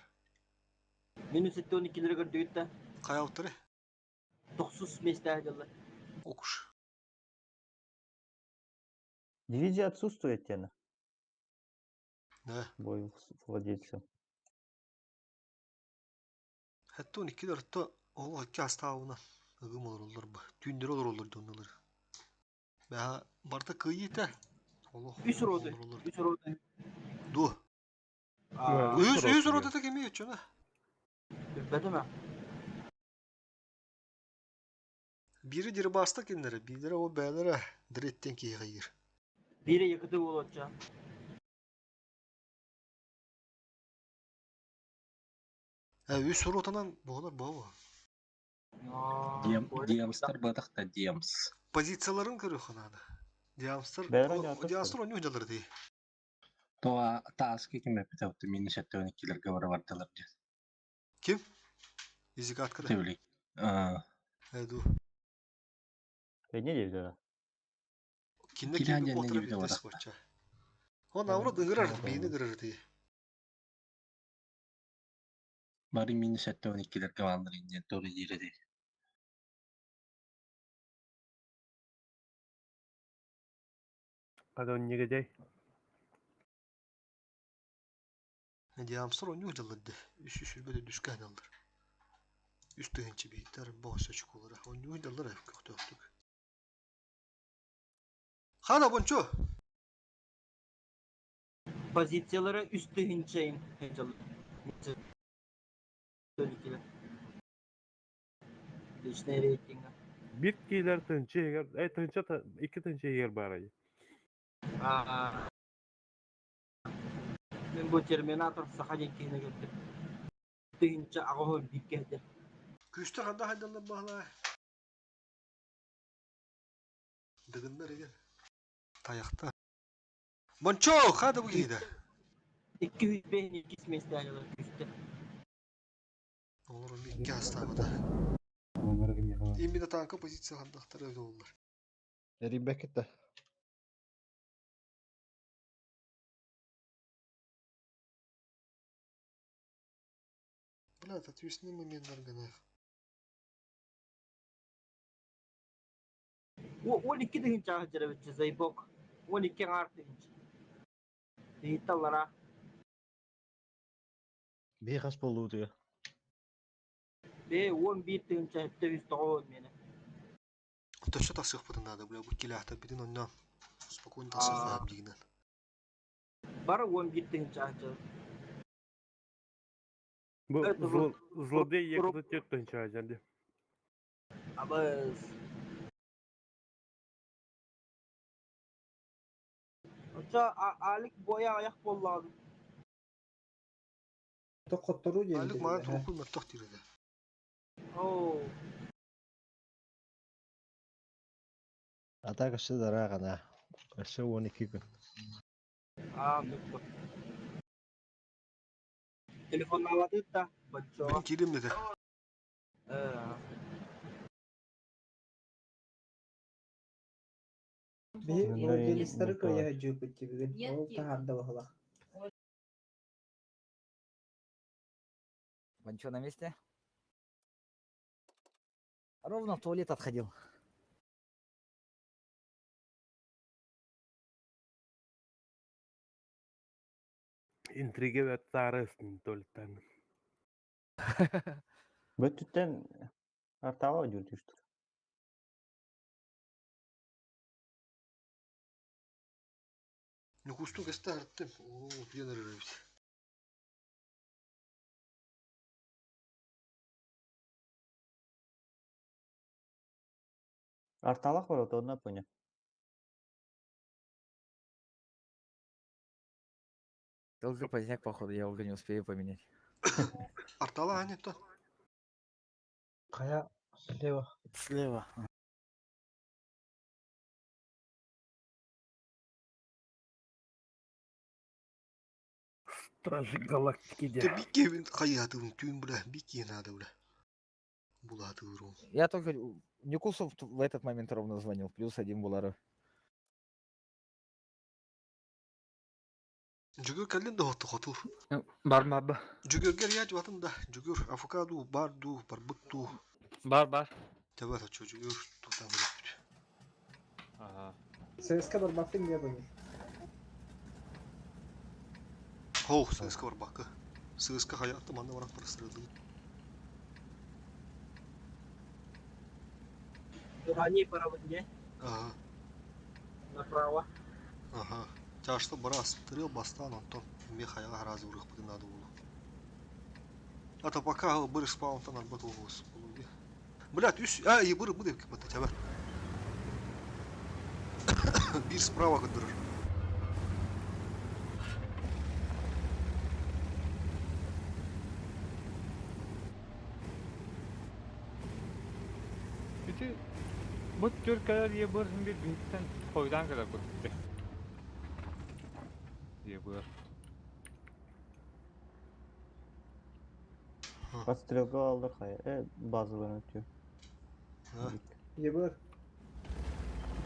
Speaker 10: Мин 72-лери көрдүгүт да.
Speaker 6: Хайалтыры?
Speaker 10: 9 месте дьылы.
Speaker 6: Окуш.
Speaker 12: Дивизия отсутствует тена.
Speaker 6: Да.
Speaker 12: Бой владельцев.
Speaker 6: Хәтта 12 дөртө ол хакка астаауна ыгым олороллор бу. Түүндер олороллор доннулар. Бәһа барта кыйыта. Олох.
Speaker 10: Үс роды. Үс роды.
Speaker 6: Ду. Үс үс роды та кеми өчөнө.
Speaker 10: Билбетим.
Speaker 6: Бири дирбаста киндере, бири о бәлере диреттен кийгир.
Speaker 10: Бири якыты болотча.
Speaker 6: Үс ротанан болар баба.
Speaker 16: Диамстар батахта Диамс.
Speaker 6: Позицияларын көрү ханада. Диамстар, Диамстар оны жалар ди.
Speaker 16: Тоа тааски ким эпитеутtu минус 72-лерге бара бардылар дии.
Speaker 6: Ким? Изикаткада.
Speaker 16: Тебилик.
Speaker 6: Эду.
Speaker 12: Не дейбит
Speaker 6: Кинне ким отра билдес боча. Он аврот ыңырар, бейни ыңырар ди.
Speaker 16: Бары минус 72-лерге баалар иннен тоже дире
Speaker 8: Када негедей.
Speaker 6: Диамстар оны жаларды. Үс үс үлбөдө дүшкән алдар. Үс тыгынчы бейттер боғыс очколары. Оны жалдар көктөктүк. Хана бончо.
Speaker 10: Позициялары үс тыгынчайын жалар. Личный рейтинг.
Speaker 8: Бир кейлер тынчы егер, эй тынчы iki тынчы егер бар ай.
Speaker 10: Мен бу терминатор саха ден кихine көрдüm. Тыгынча ағығы биккәді.
Speaker 6: Күстер ханда хайдалар бағла. Дыгыннар егер. Таяқта. Бончо, хада bu кейді.
Speaker 10: 205 2 месте алар күстер.
Speaker 6: Olur iki hastабыда. Именно танка позиция хандахтар öyle olur.
Speaker 14: Рибекетте.
Speaker 6: Бля, ответственный момент органах.
Speaker 10: Ол iki тыгынча ағы зайбок. Ол iki аңар тыгынча. Дейтталара.
Speaker 14: Бейхас болу диyor.
Speaker 10: Бе 11 тыгынча 709 мені.
Speaker 6: Точно тасых надо, бля, бу келяхта бидин оннан. Спокойно тасых абдигинен.
Speaker 10: Бар 11 тыгынча ағы.
Speaker 8: Бу злодей якыты тек тынчы ажанды.
Speaker 10: Абыз. Оча Алик боя аяқ боллады.
Speaker 9: Токоттору диэн
Speaker 6: Алик маған трупы мөртөх тиреді.
Speaker 10: Оу.
Speaker 14: Атак өссө дара гана. Өссө 12 күн.
Speaker 10: А, нүкпө. Телефон алады да, бачо.
Speaker 6: Мен кирим dedi.
Speaker 9: Биһи владелецтары кыйа жуупут тибигин. Ол тахарда бахала.
Speaker 4: Ванчо на месте? Ровно в туалет отходил.
Speaker 8: Интрига вет тарысын толтан.
Speaker 12: Бөттүттен артаба жүрдүштүр.
Speaker 6: Ньукуустун кэстэ аһарттым. Оо, утуйан эрэр эбит.
Speaker 12: Арталах бар, онно понял.
Speaker 4: Долго поздняк, походу, я уже не успею поменять.
Speaker 6: Артала аня то.
Speaker 3: Хайа слева.
Speaker 18: Слева.
Speaker 8: Стражи галактики
Speaker 6: Те
Speaker 8: де.
Speaker 6: бикки хайатыбын түүн бля, бикки надо бля. Булатырым.
Speaker 4: Я только Никусов в этот момент ровно звонил, плюс один булары.
Speaker 6: Жүгөр кэллин да хоту хотур.
Speaker 15: Бар бар.
Speaker 6: Жүгөргер яаж батын да. Жүгөр афокадо бар ду, барбыт ду.
Speaker 15: Бар бар.
Speaker 6: Тэбэ тачо жүгөр тутан бит.
Speaker 15: Ага.
Speaker 9: ЦСКА барбаттың не бұны?
Speaker 6: Хоу, сыска бар бакы. Сыска хаятты манна барак барыстырды.
Speaker 10: Ранее пора где?
Speaker 6: Ага.
Speaker 10: Направо.
Speaker 6: Ага. Тяжто барас, трил бастан, онтон ме хаяга разы урых бутын надо было. А то пока быр спаун тан арбат угус. Блядь, үс, а, и быр будет кипата тебя. Бир справа кыдырыр.
Speaker 15: Ити бу түркәләр ебыр bir биттен койдан кадar күтте. Ебыр.
Speaker 12: Подстрелка алдар хая. Э, базаларын өтüyor.
Speaker 9: Ебір.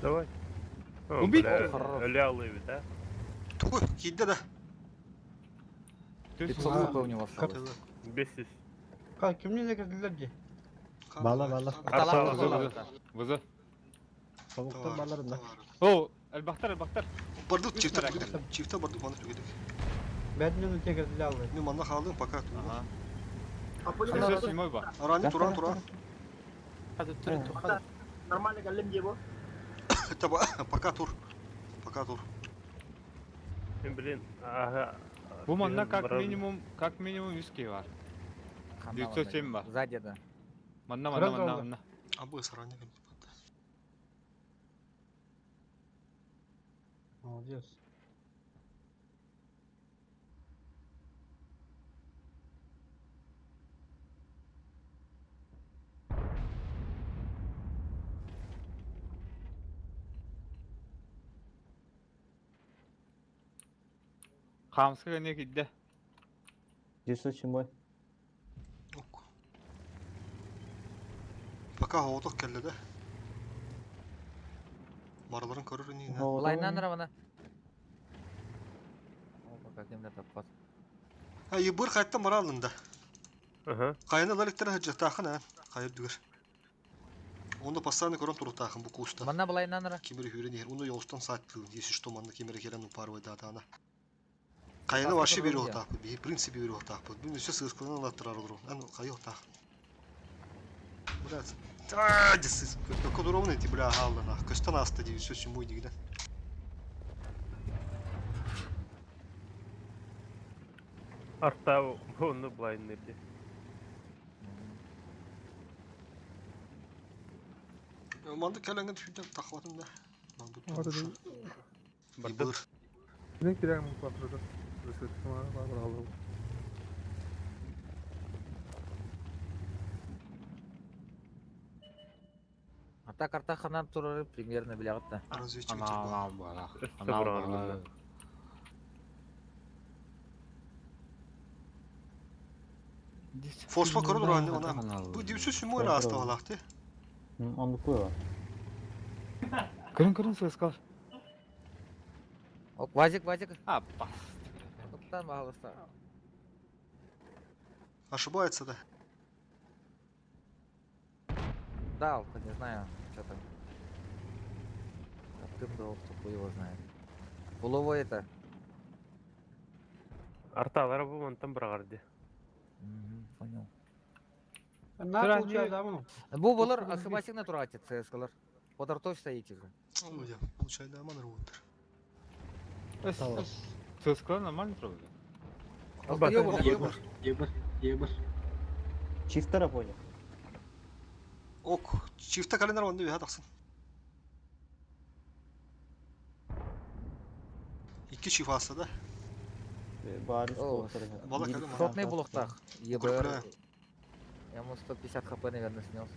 Speaker 8: Давай. О,
Speaker 15: Убить!
Speaker 8: бля, Өле алып, да?
Speaker 6: Тугу, кидде да.
Speaker 4: 500 хп у него осталось.
Speaker 8: 500.
Speaker 3: Ка кимне не кирдилер ди?
Speaker 14: Бала бала.
Speaker 4: Арталах
Speaker 15: Вызы вызы.
Speaker 14: Soğuktan баларында.
Speaker 15: О, элбахтар элбахтар.
Speaker 6: Бардык чифта түгедик. Чифта бардык мана түгедик.
Speaker 3: Бәдинен өте кирдилер алды.
Speaker 6: Мен манна халдым пока тугу.
Speaker 15: Ага. Седьмой ба.
Speaker 6: Арани туран туран.
Speaker 10: Нормально каллем его.
Speaker 6: Таба, пока тур. Пока тур.
Speaker 8: Блин, ага.
Speaker 15: Бу манна как минимум 100 бар. 907 бар.
Speaker 4: Сзади, да.
Speaker 15: Манна манна манна манна.
Speaker 6: Абы сарани кем.
Speaker 3: Молодец.
Speaker 15: Хамска не кидде.
Speaker 12: 907.
Speaker 6: Пока хооток келди да. Мараларын көрөр не.
Speaker 4: Лайнан равна. О, пока кемдер таппат.
Speaker 6: А ебыр кайтта маралында.
Speaker 8: Ага.
Speaker 6: Кайна лаликтер хаджатахын а. Кайыр дүгер. Онда постоянно көрөн турутахын бу куста.
Speaker 4: Манна былайнан ра.
Speaker 6: Кемери хүрен Уну йолстан саттыл. Если что, манна кемери келен упарвай дата ана. Кайна вообще бери отапы. Би принципе бери отапы. Бу все сыскалан латтырар олор. Ан кайы отах. Блядь. А, десіз. Көк ровно ти бля галлана. Көстен асты ди все сюмой дигден.
Speaker 8: Арта оны блайнер де.
Speaker 6: Манды кәләңген түндән тақватын да. Ман бу
Speaker 7: Аты
Speaker 6: Ибыр.
Speaker 7: Не кирәк мин квадрата. Бар бар алып.
Speaker 4: А так арта ханан турары примерно билягытта.
Speaker 6: Разведчик
Speaker 15: Ана бала.
Speaker 8: Өстө буран.
Speaker 6: Форспа көрөр аны она. Бу дивсү сүмой раста алакты.
Speaker 12: Онды куя.
Speaker 15: Көрүн көрүн сыскал.
Speaker 4: Ок, вазик, вазик.
Speaker 15: А, бас.
Speaker 4: Токтан пожалуйста.
Speaker 6: Ошибается да.
Speaker 4: Да, не знаю, что там. Откым да хуй его знает. Пуловой это.
Speaker 8: Арталар бу мантан бирагарды.
Speaker 4: Понял.
Speaker 3: На получай да ну.
Speaker 4: Бу булар ошибасың на турати ЦСКлар. Под артой стоите же.
Speaker 6: Ой, получай да ман рвутер.
Speaker 15: ЦСКА нормально трогали?
Speaker 16: Ебыр, ебыр, ебыр.
Speaker 12: Чифтера понял.
Speaker 6: Ок, чифта календар онды үһә тахсын. Икки чиф аста да.
Speaker 12: Бары
Speaker 6: Бала кэлин
Speaker 4: Шотный булуктах. ЕБР.
Speaker 6: Укрепляю.
Speaker 4: Я ему 150 хп, наверное, снес.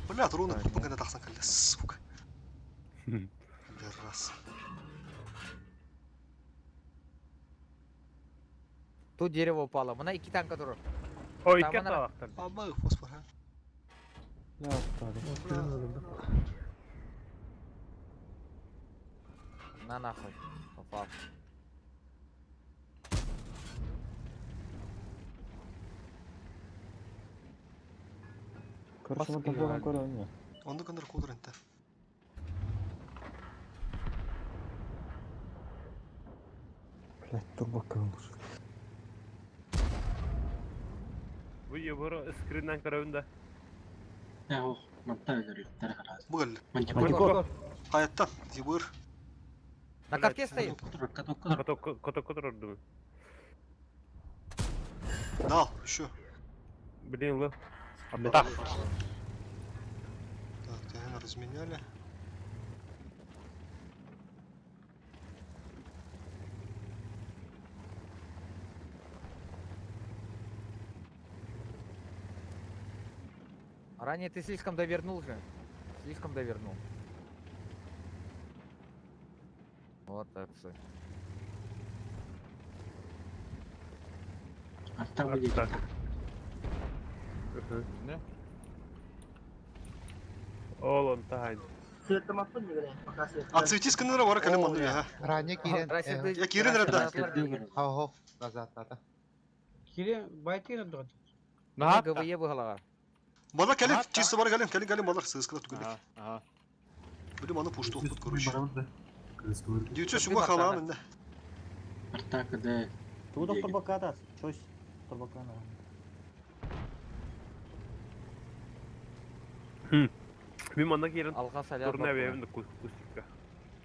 Speaker 6: Бля, руны тупо гына тахсан кэллэ, сука. Раз.
Speaker 4: Тут дерево упало. Мына икки танка турар.
Speaker 8: Ой,
Speaker 4: Там
Speaker 8: икки
Speaker 4: ана-
Speaker 8: аталақтар.
Speaker 6: Абы, фосфор, ha.
Speaker 4: На нахуй. Попал.
Speaker 12: Короче, мы там көрөмүн.
Speaker 6: Онды кындыр кудыр энте.
Speaker 1: Блять, турбака olur.
Speaker 8: Бу ебыр скриннан көрөбүн да.
Speaker 16: Э, ох, манта өлөрүктөр карас.
Speaker 6: Бу кэллэ.
Speaker 16: Мантикор.
Speaker 6: Каяттан, ебыр.
Speaker 4: На катке стоит.
Speaker 8: Каток каток турорду.
Speaker 6: Дал, еще.
Speaker 8: Блин, л.
Speaker 6: Так, наверное, разменяли.
Speaker 4: Ранее ты слишком довернул же. Слишком довернул. Вот так все.
Speaker 16: Арта будет.
Speaker 15: Не?
Speaker 8: Ол он тахайн.
Speaker 10: Светомаппын не говоря, пока свет.
Speaker 6: А цветис кындыр бара кэлин манды ha.
Speaker 19: Ранее кирен.
Speaker 6: Я кирен рәдә.
Speaker 19: Хо-хо, назад надо.
Speaker 3: Кире байтыгын турат.
Speaker 4: ГВЕ выголова.
Speaker 6: Бала кэлин, чисто бара кэлин, кэлин кэлин балар, сыскыла түгелек.
Speaker 15: Ага.
Speaker 6: Билим аны пушту опыт, короче. 907 халан инде.
Speaker 16: Арта кд.
Speaker 12: Туда турбака тас. Чось турбака на.
Speaker 8: Мин манна кирен.
Speaker 4: Алга салят.
Speaker 8: Турна бэбин кустикка.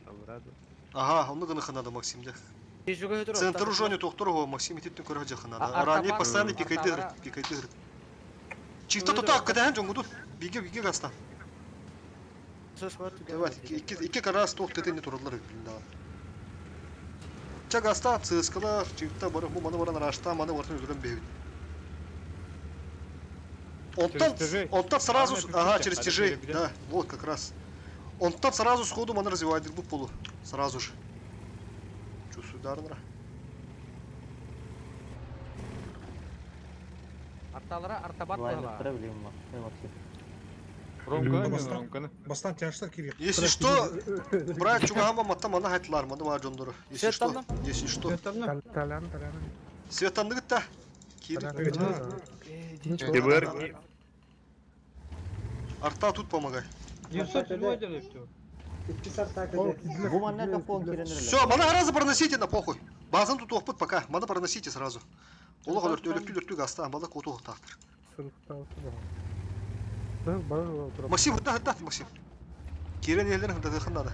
Speaker 8: Амрады.
Speaker 6: Ага, оны гына ханада Максимде. Центр жоне тоқтор го Максим ититтен көрө жакынада.
Speaker 4: А-
Speaker 6: Ранее
Speaker 4: Артабан-
Speaker 6: постоянно пикайды,
Speaker 4: Артабара-
Speaker 6: пикайды. Чифта тута кыдахан жоңгуду. Биге биге гаста. Давай, икки икки карас тоқ тетене туралар билин да. Ча гаста цискалар, чифта бары бу маны баран рашта, маны бартын үзүрөн бебит. Онтан,
Speaker 15: Через тяжей.
Speaker 6: онтан сразу,
Speaker 15: Главное,
Speaker 6: ага,
Speaker 15: пикните,
Speaker 6: через
Speaker 15: а
Speaker 6: тяжей,
Speaker 15: переберем.
Speaker 6: да, вот как раз. Онтан сразу сходу маны развивает бу полу, сразу же. Чувствую дарнера.
Speaker 4: Арталара артабат
Speaker 12: Лайнер
Speaker 4: выголова.
Speaker 12: проблема. Максим.
Speaker 15: Ромканы мен
Speaker 17: Бастан-
Speaker 15: ромканы.
Speaker 17: Бастан тяжтар кирек.
Speaker 6: Если что, брат чугама матта мана хайтлар, маны ва жондору. Если что, если что.
Speaker 7: Талян, талян.
Speaker 6: Светанныгыт та. Кири.
Speaker 8: Ебыр.
Speaker 6: Арта тут помогай.
Speaker 3: 907 делеп.
Speaker 12: Бу манна капон кирен
Speaker 6: Все, мана раза проносите на похуй. Базан тут опыт пока. Мана проносите сразу. Олог өлөртү өлөртү өлөртү гаста, бала коту тактыр. Максим, да, да, Максим. Кирен елдерин дадыхын надо.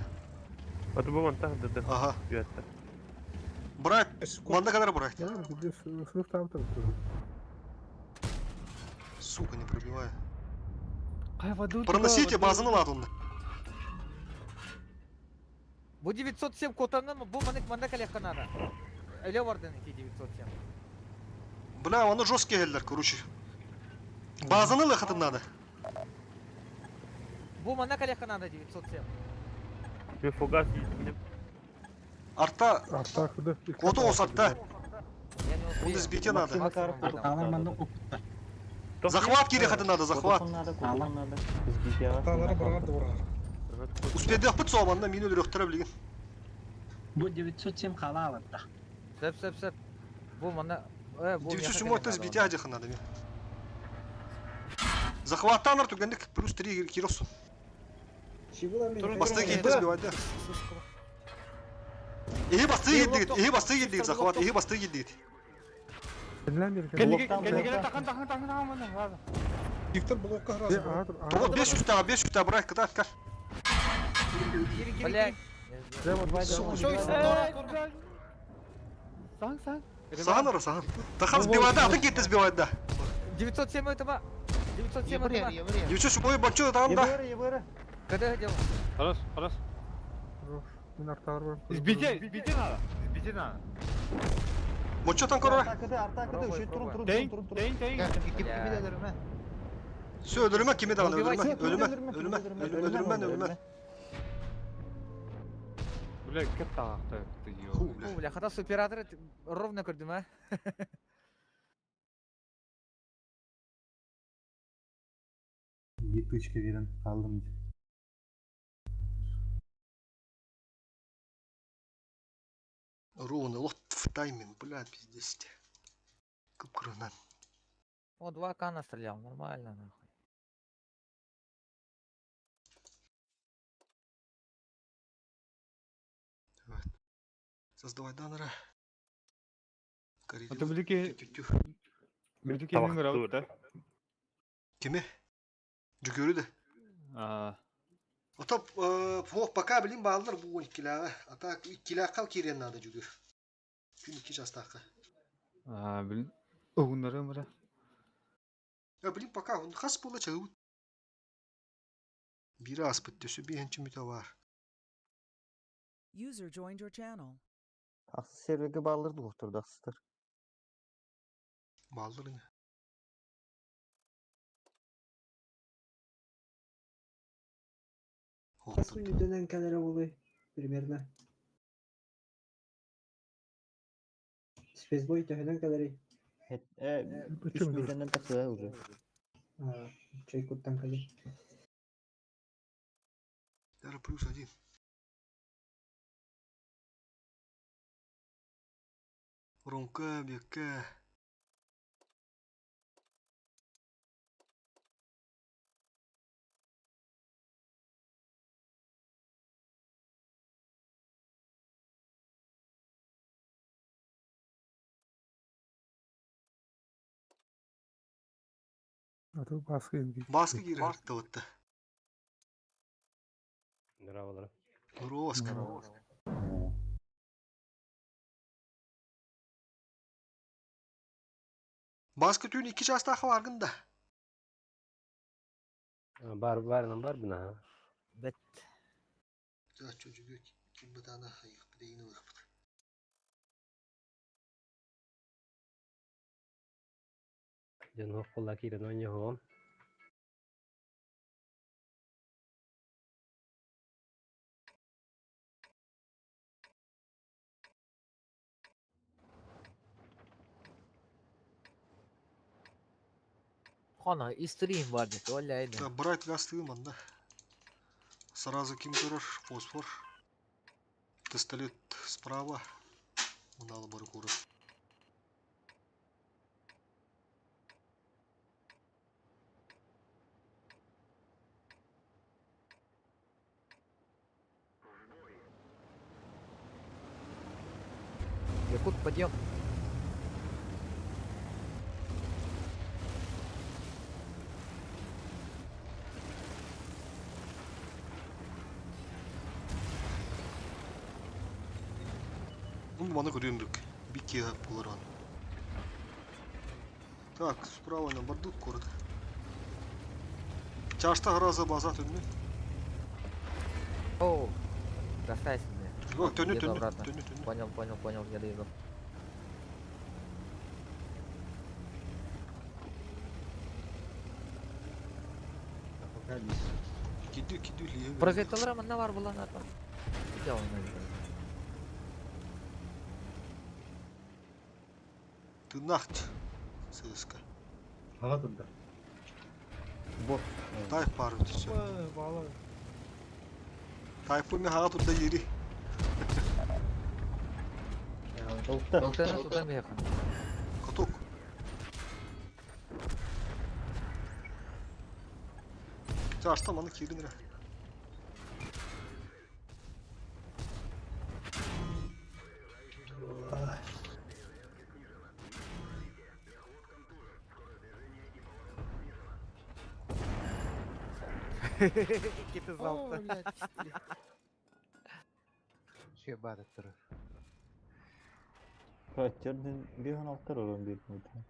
Speaker 8: Аты бу манта дады.
Speaker 6: Ага.
Speaker 8: Үәтті.
Speaker 6: Брат, манда кадар брат. Сука, не пробиваю.
Speaker 15: Кай воду
Speaker 6: Проносите базаны ладунны.
Speaker 4: Бу 907 котанын бу манык манда калехка надо. Эле бардын ити 907.
Speaker 6: Бля, оны жесткий келдер, короче. Базаны лыхатын надо.
Speaker 4: Бу манда калехка надо 907.
Speaker 8: Мен фугас естінем.
Speaker 6: Арта,
Speaker 7: Арта кд.
Speaker 6: коту осатта.
Speaker 4: Я не успею.
Speaker 6: Оны сбите надо.
Speaker 16: Арталар манда опытта.
Speaker 6: Захват кирехатын надо, захват.
Speaker 12: Надо, кутун надо.
Speaker 17: Арталары барар да барар.
Speaker 6: Успеди апыт соғманна мин өлөрөктөрө билген.
Speaker 16: Бу 907 кала алатта.
Speaker 4: Сеп сеп сеп. Бу манда э бу
Speaker 6: 907 орта сбите ажыхын надо. Захваттан арту гендик плюс 3 киросу. Басты кетти сбивать да. Эһи басты кетти, эһи басты кетти захват, эһи басты кетти.
Speaker 15: Кенеге тахан тахан тахан тахан мана.
Speaker 17: Виктор блокка разы.
Speaker 6: Вот 500 та, 500 та брать, кыда кар.
Speaker 4: Блядь.
Speaker 18: Сука,
Speaker 15: Сан, сан.
Speaker 6: Сахан ора, сахан. Тахан сбивает, да, а ты кит сбивает, да.
Speaker 4: 907 этого. 907 этого.
Speaker 6: Девчонки, ой, бачу, там, да.
Speaker 4: Когда я делал?
Speaker 15: Хорош, хорош.
Speaker 7: Хорош. Мин артаар бар.
Speaker 15: Сбейте, сбейте надо. Сбейте надо.
Speaker 6: Бочо там корора.
Speaker 15: Тейн, тейн, тейн.
Speaker 6: Все, өлөрүмэ, кими даҕаны, өлөрүмэ, өлүмэ, өлүмэ, өлөрүмэ, өлүмэ.
Speaker 15: Бля, кэт таҕахта ты ё.
Speaker 4: О, бля, хата с оператора ровно көрдүм, а.
Speaker 1: Bir тычка верен қалдым.
Speaker 6: Ровно, лот в тайминг, бля, пиздец. Кып-кырынан.
Speaker 4: О, 2 к настрелял, нормально, нахуй.
Speaker 6: Создавай данера.
Speaker 15: Это билики... Билики не нравится, да?
Speaker 6: Кими? Жүгөрү да.
Speaker 15: А,
Speaker 6: Ото фох пока билин баалар бу 12-лээҕэ. А так 2-лээххэ киирэн надо жүгүр. Күн 2 частаахха.
Speaker 15: а, блин. Угуннары мыра.
Speaker 6: Я блин пока он хас була чагыбыт. Бир аспыт төсө биһен чүмүтэ бар.
Speaker 11: User joined your channel.
Speaker 12: Ахсы серверге бааларды доктор ахсыстар.
Speaker 6: Баалар ини.
Speaker 9: Хас мүнүүтэнэн кэлэрэ буолуой примерно. Спецбой төһөнөн кэлэрий?
Speaker 12: Үч мүнүүтэнэн тахсыа уже.
Speaker 9: Чэй куттан кэлий.
Speaker 6: Даже плюс один. Ромка, бекка.
Speaker 7: Аты баскы инги.
Speaker 6: Баскы киирэр таватта.
Speaker 8: Нравилось.
Speaker 6: Роска. Баскы түүн 2 частаахха баргын да.
Speaker 2: Бар бар бар бина.
Speaker 4: Бет.
Speaker 6: Чачу жүгү ким бытана хайык бидейин ылыхпыт.
Speaker 2: Ден хоккула кирен ойнохом.
Speaker 4: Хона, и стрим бар дит, оля
Speaker 6: Да, брать газ да. Сразу ким көрөр, фосфор. Пистолет справа. Уналы бар куры.
Speaker 4: Якут, подъем.
Speaker 6: Ну, маны көрүмбүк. Бикке булар Так, справа на борду город. Чашта гроза база түннү.
Speaker 4: Оу, достайся мне.
Speaker 6: О, төнү,
Speaker 4: Еду
Speaker 6: төнү,
Speaker 4: обратно.
Speaker 6: төнү, төнү.
Speaker 4: Понял, понял, понял, я доеду.
Speaker 6: Киди, киди, лие.
Speaker 4: Прозекталар манна бар була на там. Дело на
Speaker 6: Тынахт. ЦСК.
Speaker 14: Ага туда.
Speaker 12: Бо.
Speaker 6: Тайп бар өтүсө. Тайпы мен хага турда ери.
Speaker 12: Толта.
Speaker 4: Толтаны тутан бияка.
Speaker 6: Каток. Чашта маны кирин ре.
Speaker 4: Какие ты залпы.
Speaker 18: О, блядь, пиздец.
Speaker 19: Үчүгэй баата турар.
Speaker 12: Каччырдын биһон алтар орон биир мүтэ.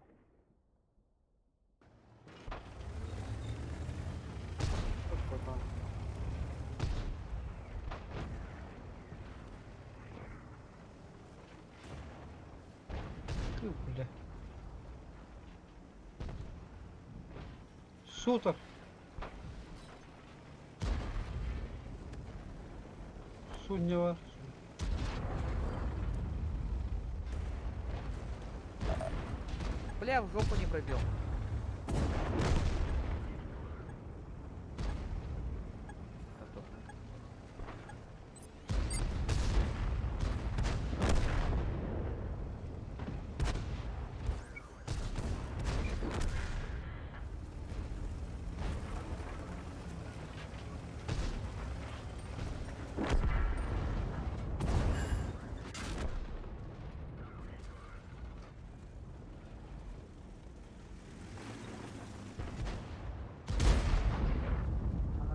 Speaker 3: Ты, бля. Суток. Суднева.
Speaker 4: Бля, в жопу не пробил.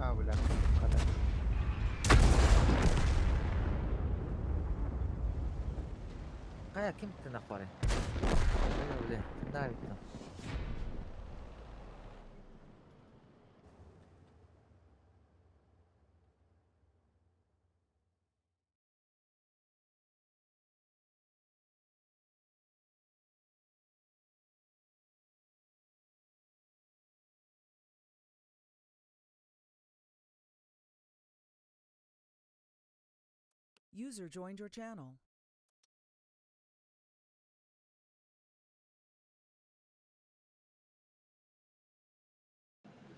Speaker 19: А, бля, хата.
Speaker 4: Кая ким ты нахваре? Бля, давит там.
Speaker 11: User joined your channel.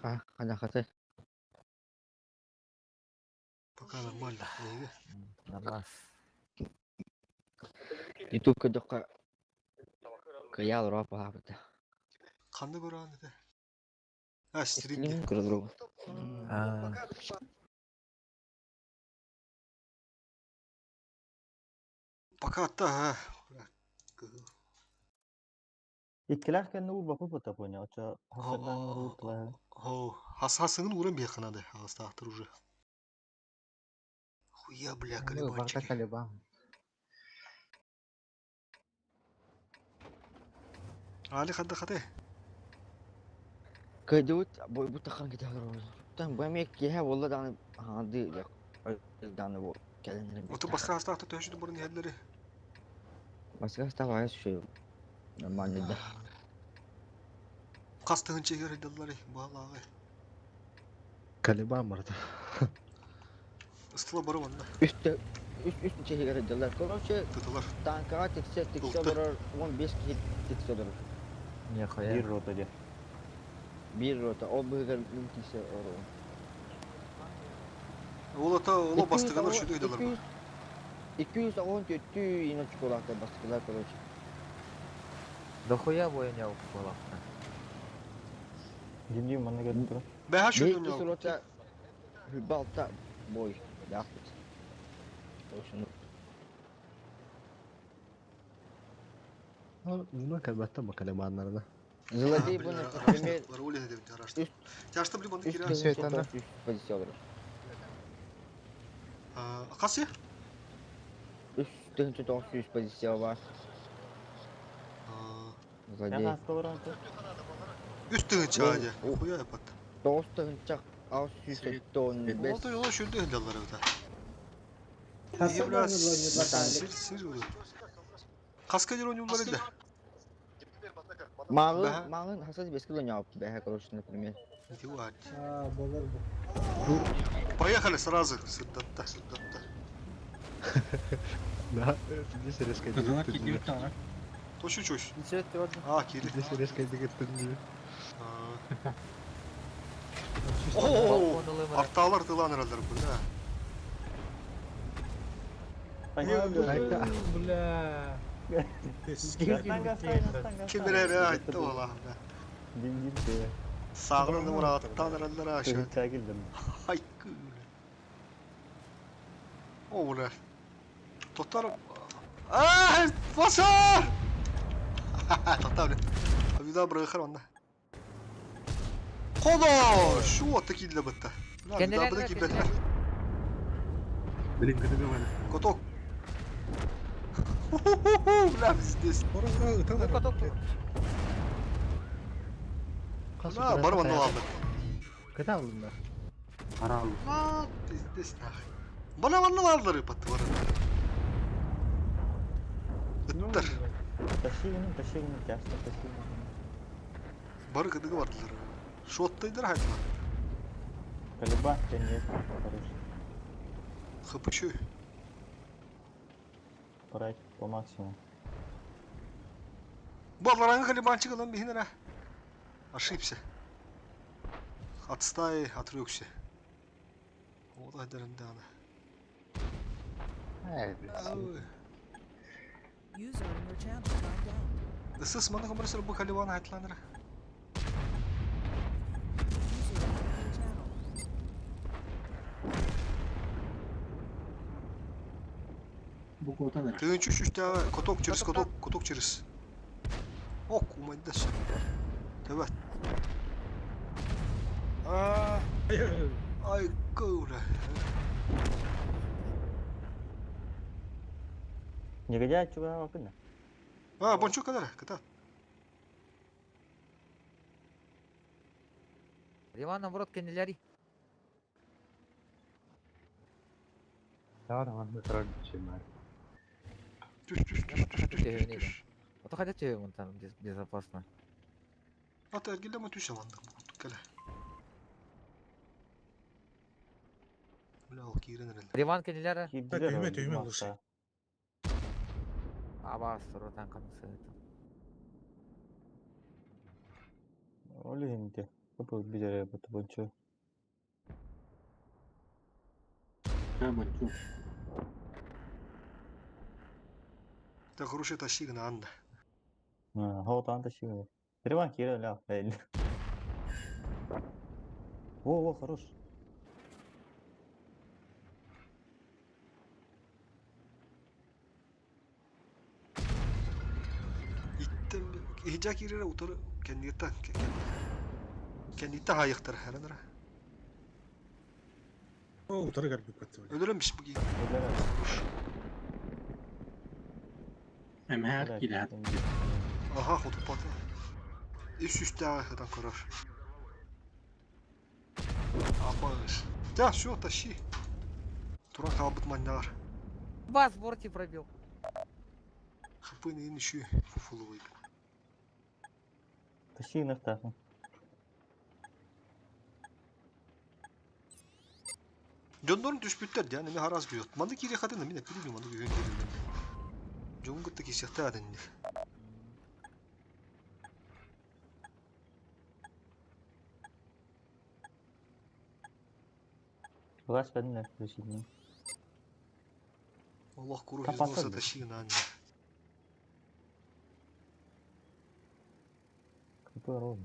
Speaker 13: Ха, хана хаты.
Speaker 6: Пока нормально. Эйге.
Speaker 4: Нормас.
Speaker 13: Ютуб көрдөххө кыйаал роп аһаабыта.
Speaker 6: Ханна көрөөн этэ? А, стримге.
Speaker 13: Стрим көрөлөр.
Speaker 4: А,
Speaker 6: Пока атта, ha.
Speaker 12: Иккилээх кэннэ уурбаппыт бата понял. Очо хасардаан ууртулаа.
Speaker 6: О, хас хасыңын уран биэханады. Ағыстақтыр уже. Хуя, бля,
Speaker 19: Ну, барда
Speaker 6: колебанчики.
Speaker 19: колебан.
Speaker 6: Али хадда хаты.
Speaker 13: Кыдыбыт бу тахан китәләр. Там бу эми киһэ буолла даҕаны хаҥардыы даҕаны бу кэлэннэрин
Speaker 6: Оту басқа астақты төшүді бұрын едлері.
Speaker 13: Баска став шөй. Нормально да.
Speaker 6: Қастығын чегер айдаллары, бағалағы.
Speaker 14: Калибан барда.
Speaker 6: Ыстыла бары онда.
Speaker 13: Үстө үс үс чехигер дылар. Короче,
Speaker 6: Тытылар.
Speaker 13: танкаға тиксе тиксе
Speaker 6: Улты.
Speaker 13: олорор 15 киһи тиксе олорор.
Speaker 4: Нихуя.
Speaker 12: Биир рота дьэ.
Speaker 13: Бир рота, ол быһыгар мин тиксе олорор.
Speaker 6: Ол ата, ол бастығанар шүді айдалар бұл.
Speaker 13: 214 ино чоколата бастыкылар, короче.
Speaker 4: Дохуя бойня была.
Speaker 12: Димдим манна кэлэн турар.
Speaker 6: Бәһә шүді
Speaker 13: Биһикки рота балта бой. Яхпыт. Ошону.
Speaker 14: Ну, калбатта ма калибаннарына.
Speaker 13: Злодей бу, например,
Speaker 6: Тяжты бли банды
Speaker 13: үс
Speaker 6: кирә.
Speaker 13: тыһынча позиция олорор.
Speaker 6: Қасы?
Speaker 13: 3900 позиция бар. Злодей.
Speaker 6: Үс тыгынча аja. Хуя япат.
Speaker 13: 9 тыһынча 695.
Speaker 6: Ол да шүді айдалар өта.
Speaker 10: Хасар
Speaker 6: Бля,
Speaker 10: сир
Speaker 6: сир сир. Қасқа жер ойнуулар эди.
Speaker 13: Мағын, мағын хасас беске лоняп бәһә, короче, например.
Speaker 6: Идиот.
Speaker 3: А, болар бу.
Speaker 6: Поехали сразу. Сырдатта, сырдатта.
Speaker 14: Да, здесь резко
Speaker 16: Кызылар
Speaker 14: дигит
Speaker 16: китибит даҕаны.
Speaker 6: Точу чуш. А, кири.
Speaker 14: Здесь резко дигит
Speaker 6: О, арталар тылан эралдар бля.
Speaker 3: Бля.
Speaker 6: Кимдер айтты ола.
Speaker 12: Димдим те.
Speaker 6: Сағын мұраттан эралдар ашы.
Speaker 12: Тыгынча килдим.
Speaker 6: Ай, О, бля. Тоқтар. А, басар! Тоқта, бля. Авида бұрғықар онда. Қоло! Шу отты килді бітті. Бля,
Speaker 4: Кенелер,
Speaker 6: вида бітті
Speaker 4: кенелер.
Speaker 6: килді.
Speaker 1: Блин, кытыгы баны.
Speaker 6: Коток. Бля, здесь. Бля, бар манна алды.
Speaker 14: Кыта алынна.
Speaker 1: Арал.
Speaker 6: На, пиздец нахуй. Бана манна алдыр патты бар. Ыттар.
Speaker 12: Тащи тащи тяжко тащи.
Speaker 6: Бар кыдыгы бардылар. Шоттайдар хайдылар.
Speaker 12: Колеба, да нет, хорош.
Speaker 6: Хапычу.
Speaker 12: Брать по максимуму.
Speaker 6: Баллараңы колебанчик алан бихинера. Ошибся. От стаи отрекся. Вот айдарынданы.
Speaker 11: User in your channel timed out.
Speaker 6: Ысыс маны компрессор бу халиван айтланыр.
Speaker 11: User in your channel.
Speaker 16: Бу котан ара.
Speaker 6: Тыгын чүш үстә коток через коток, коток через. Ок, умайдас. Төбәт. Ай, көүлә.
Speaker 12: Негодяй, чего вакына?
Speaker 6: А, бончу кадar, кыта.
Speaker 4: Иван, наоборот, кенеляри.
Speaker 15: Да, да, трогичный.
Speaker 6: Түш, түш, түш, түш, түш, түш, түш.
Speaker 4: А то хотя вон там безопасно.
Speaker 6: Ата эргиле түш аландык бу кэле. Бля, ал киирен эрелер.
Speaker 4: Риван кенеляра.
Speaker 17: Түймө, түймө лучше.
Speaker 4: Аба, соротан канысы.
Speaker 12: Оли инде. Бу бидере бу бончу.
Speaker 16: Ha, бончу.
Speaker 6: Та хороший тащи гына анда.
Speaker 12: Хоу там тащи. Риван кире ля. Во, во, хорош.
Speaker 6: Иттем ихжа кирире утары кендиттен кендитте хайыктар хәрәнер.
Speaker 17: О, утары кэлбит батты.
Speaker 6: Өлөрөм биш буги.
Speaker 16: Эмэр килер.
Speaker 6: Аха, хотуп баты. Үс үстә хыдан көрөр. Апаш. Да, все, тащи. Туран калбыт маннар.
Speaker 4: Бас, борти пробил.
Speaker 6: Хапын ин еще фуфулуй.
Speaker 12: Тащи нахтаху.
Speaker 6: Дьоннорун түспүттэр дьэ, неме харас гүйөт. Манды кире хатын мин эппити манды гүйөн кирилдим. Жуун кытта кисяхта адыннир.
Speaker 12: Власть бәдін включить.
Speaker 6: Аллах куру
Speaker 12: Капаса
Speaker 6: хизноса
Speaker 12: бит.
Speaker 6: тащи гына.
Speaker 12: Какой роль?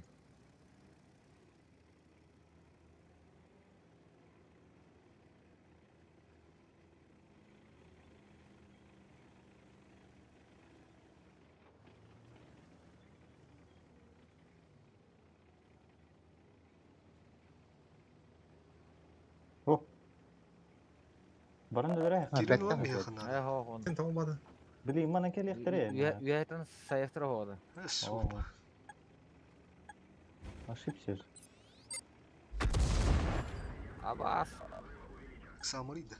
Speaker 12: О! Баран да
Speaker 6: Кирин ла механа.
Speaker 17: Сен табылмады.
Speaker 12: Блин, мана келехтере.
Speaker 4: Үйәтін саяқтыр оғады.
Speaker 12: Ошибся же.
Speaker 4: Абас.
Speaker 6: Самарида.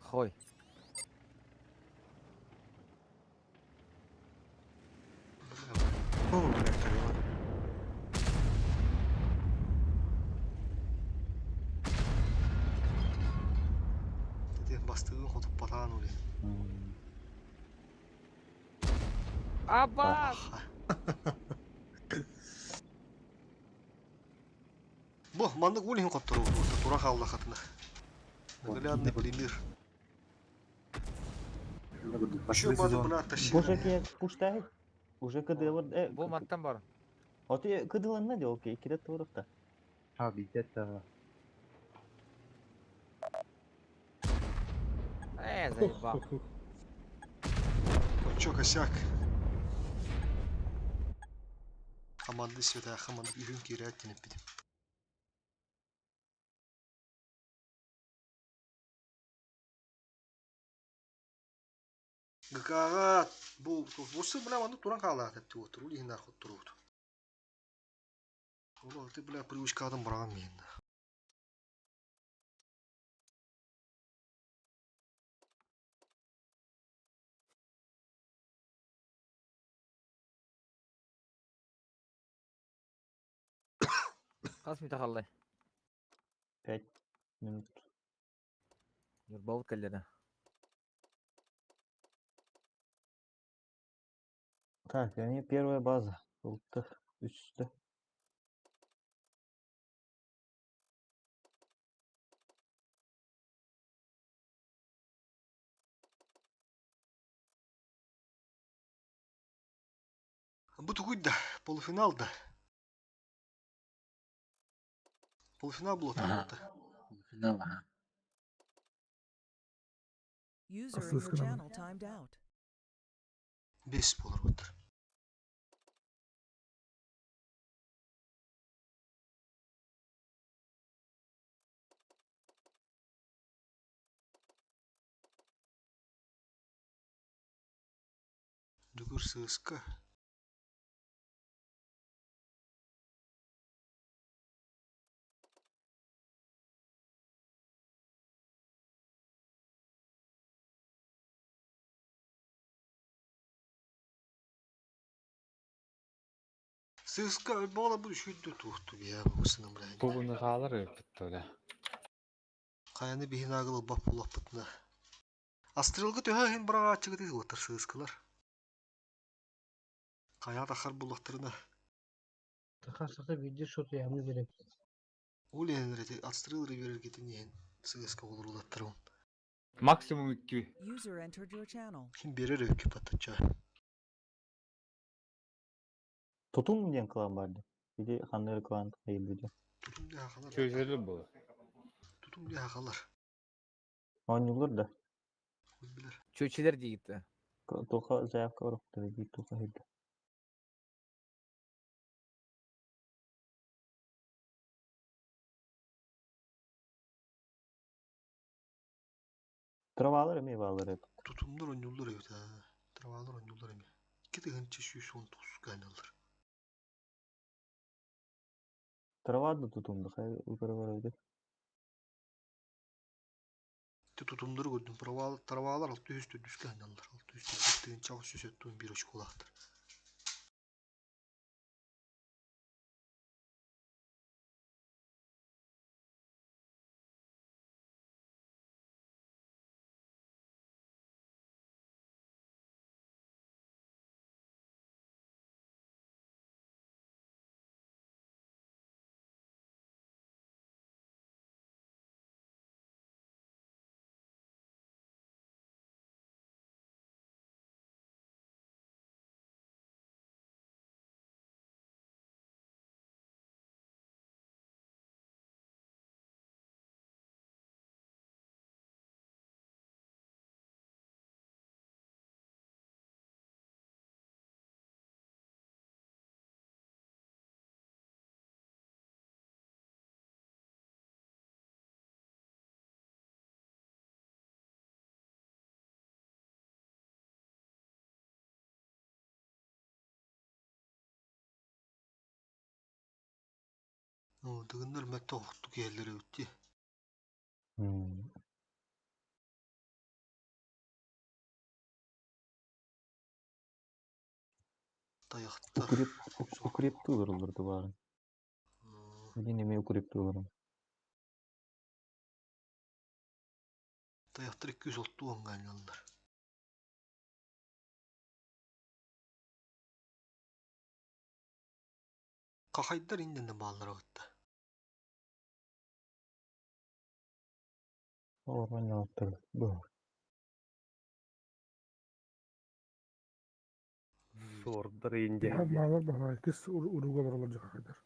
Speaker 4: Хой.
Speaker 17: О, бля, Каливан.
Speaker 6: Деди бастыгын хотуп батаан ули.
Speaker 4: Абас!
Speaker 6: Бу мандык улин коттору тура халла хатына. Наглядный пример. Еще бады бля тащи.
Speaker 12: Боже, я пуштай. Уже кыдылы...
Speaker 4: Бу маттан бар.
Speaker 12: А ты кыдылын не окей, кире турықта.
Speaker 19: А, битет
Speaker 4: Заебал.
Speaker 6: Чё, косяк? Команды света, команды үйін кире аттеніп бітім. ГК-ҕа бу бу бля маннык туран хаалаат эптибут ол иһин хотторубут. Ол ты бля привычкадан быраҕан миһин.
Speaker 4: Хас мүтэ халлай?
Speaker 12: 5 минут.
Speaker 4: Ньурбабыт кэллэ.
Speaker 12: Так, они первая база. Улта, үстэ.
Speaker 6: Бу тугуй да, полуфинал да. Полуфинал было
Speaker 16: Ага.
Speaker 6: там.
Speaker 16: Полуфинал, ага.
Speaker 11: User in your channel timed out.
Speaker 6: Бес болар бұттыр. Дүгір сыска. Сыска бола бу шүйдү тухту я бусына блядь.
Speaker 15: Бу хаалар ыппыт да.
Speaker 6: Каяны биһин агыл бап булаппытна. Астрылгы төһө хин браачыгы отыр сыскалар. Кая тахар булактырына.
Speaker 9: Тахар видео что-то явно берет.
Speaker 6: Улен рети астрыл риверер кетин сыска болur улаттырын.
Speaker 15: Максимум 2.
Speaker 11: User entered your channel.
Speaker 6: Хин берер өкү патача.
Speaker 12: Тутум диэн клан барды. Или ханныр клан хайбыды.
Speaker 6: Тутум диha халар.
Speaker 15: Чөжөлү бу.
Speaker 6: Тутум диha халар.
Speaker 12: Оонньуулар да.
Speaker 4: Чүчилер диигит.
Speaker 12: Тоха заявка ороктор бир тоха хейді. Travalar эми балар эп.
Speaker 6: Тутумдар ойнулар эбит ha. Travalar ойнулар эми. 2 тыгынча 119 кайналар.
Speaker 12: Travada тутумду хай укара бар эбит.
Speaker 6: Ти тутумдары көрдүм. Travalar 604 кайналар. 604 тыгынча 671 очколактыр. Дыгыннар мәтті оқту келлері өтті. Таяқтар.
Speaker 12: Укреп укреп олорду баарын. Билин эме укреп олорум.
Speaker 6: Таяқтар 260 оңғайналар. Қақайдар инден балалар өтті.
Speaker 12: Орман Бу.
Speaker 8: Сордар инде.
Speaker 7: Балар баһа кис уруга баралар жакайдар.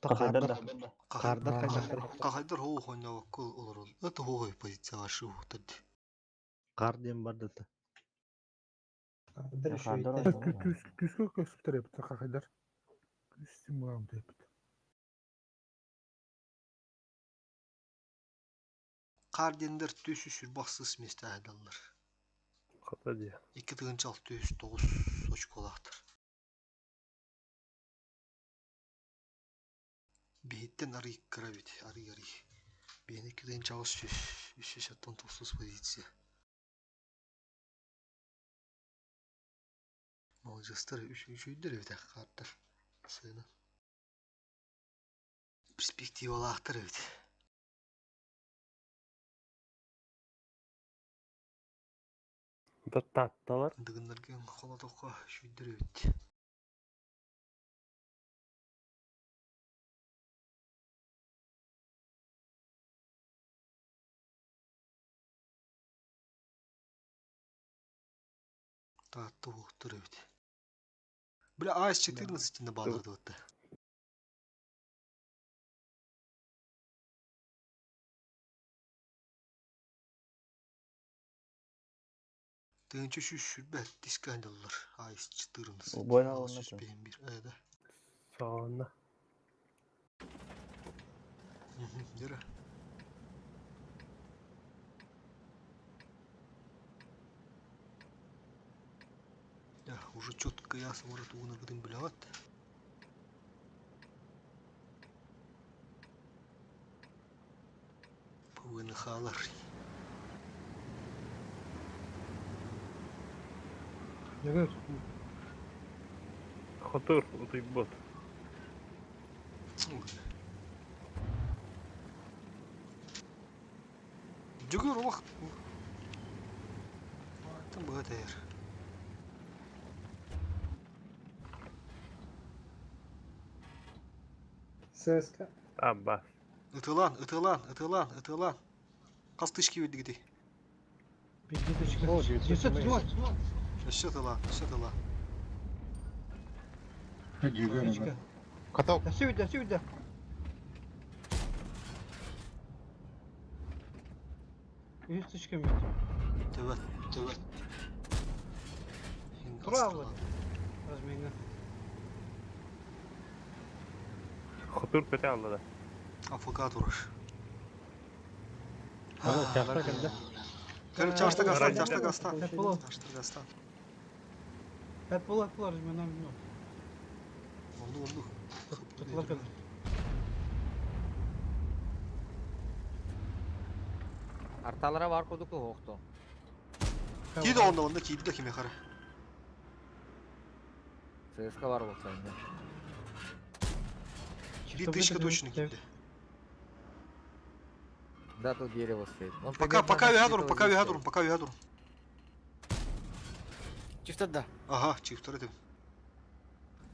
Speaker 12: Кахайдар да.
Speaker 14: Кардар кайдахтар.
Speaker 6: Қақайдар хоу хойна кол олар. Это хоу позиция ваши ухтад.
Speaker 14: Кар диэн бар да.
Speaker 7: Күскө көсүптөр эбит кахайдар. Күс тимулам деп.
Speaker 6: Кардендер төсү сүрбақсыз месте айдалар.
Speaker 8: Хата дии.
Speaker 6: 2609 очколаахтар. Биһиттэн арый кыра эбит, арый-арый. Биһини 2800, 379 позиция. Маладьыастар үчүгэйдэр эбит хааттар сыана. Перспективалаахтар эбит.
Speaker 8: Да таатталар.
Speaker 6: Дыгыннарга холотоххо үчүгэйдэр эбит. Таатта уохтар эбит. Бля, АС-14 на баалардыбытта. Тыһыынча сүүс сүүрбэ сэттиискэ анньыллар АС-14
Speaker 12: Убайын
Speaker 6: аҕыс
Speaker 12: алынна
Speaker 6: сүүс
Speaker 12: этим.
Speaker 6: биир ээ да.
Speaker 8: Саҕаланна.
Speaker 6: Дьэрэ. Я уже четко я самара тугунаргытын билэҕит. ПВНХ-лар.
Speaker 3: Дьөгүөр.
Speaker 8: Хотур утуйбут.
Speaker 6: Дьөгүөр олох Атын быһа тэйэр.
Speaker 9: ЦСКА.
Speaker 8: Абба.
Speaker 6: Ытылаан, ытылаан, ытылаан, ытылаан. Хас тысяча киирдигитий?
Speaker 3: Биирдии тысяча. 900
Speaker 6: Өссө ытылаан, өссө ытылаан.
Speaker 3: Тысячка.
Speaker 19: Каток.
Speaker 3: Өссө биирдэ, өссө биирдэ. Үһүс тысячка мүт.
Speaker 6: Төбөт, төбөт.
Speaker 3: Тура алла. Разминга.
Speaker 8: Хотур көтө алла да.
Speaker 6: АФК турар.
Speaker 14: Ана чашта кэллэ.
Speaker 6: Кэл чашта гастан, чашта гастан.
Speaker 3: Пять поло.
Speaker 6: Чашта гастан.
Speaker 3: Пять поло, пять поло, разминам минут.
Speaker 6: Онду, онду.
Speaker 3: Тутлар кэлэр.
Speaker 4: Арталара бар курдук охто.
Speaker 6: Киирdi онда, онда киирdi да кими хара.
Speaker 4: ЦСКА бар болса енді.
Speaker 6: Bir тысячка точно киирdi.
Speaker 4: Да, тут дерево стоит. Он
Speaker 6: Пока,
Speaker 4: примерно
Speaker 6: пока
Speaker 4: где-то
Speaker 6: вягадурум,
Speaker 4: вот
Speaker 6: пока
Speaker 4: здесь
Speaker 6: вягадурум, пока вягадурум.
Speaker 18: Чифтер да.
Speaker 6: Ага, чифтер этим.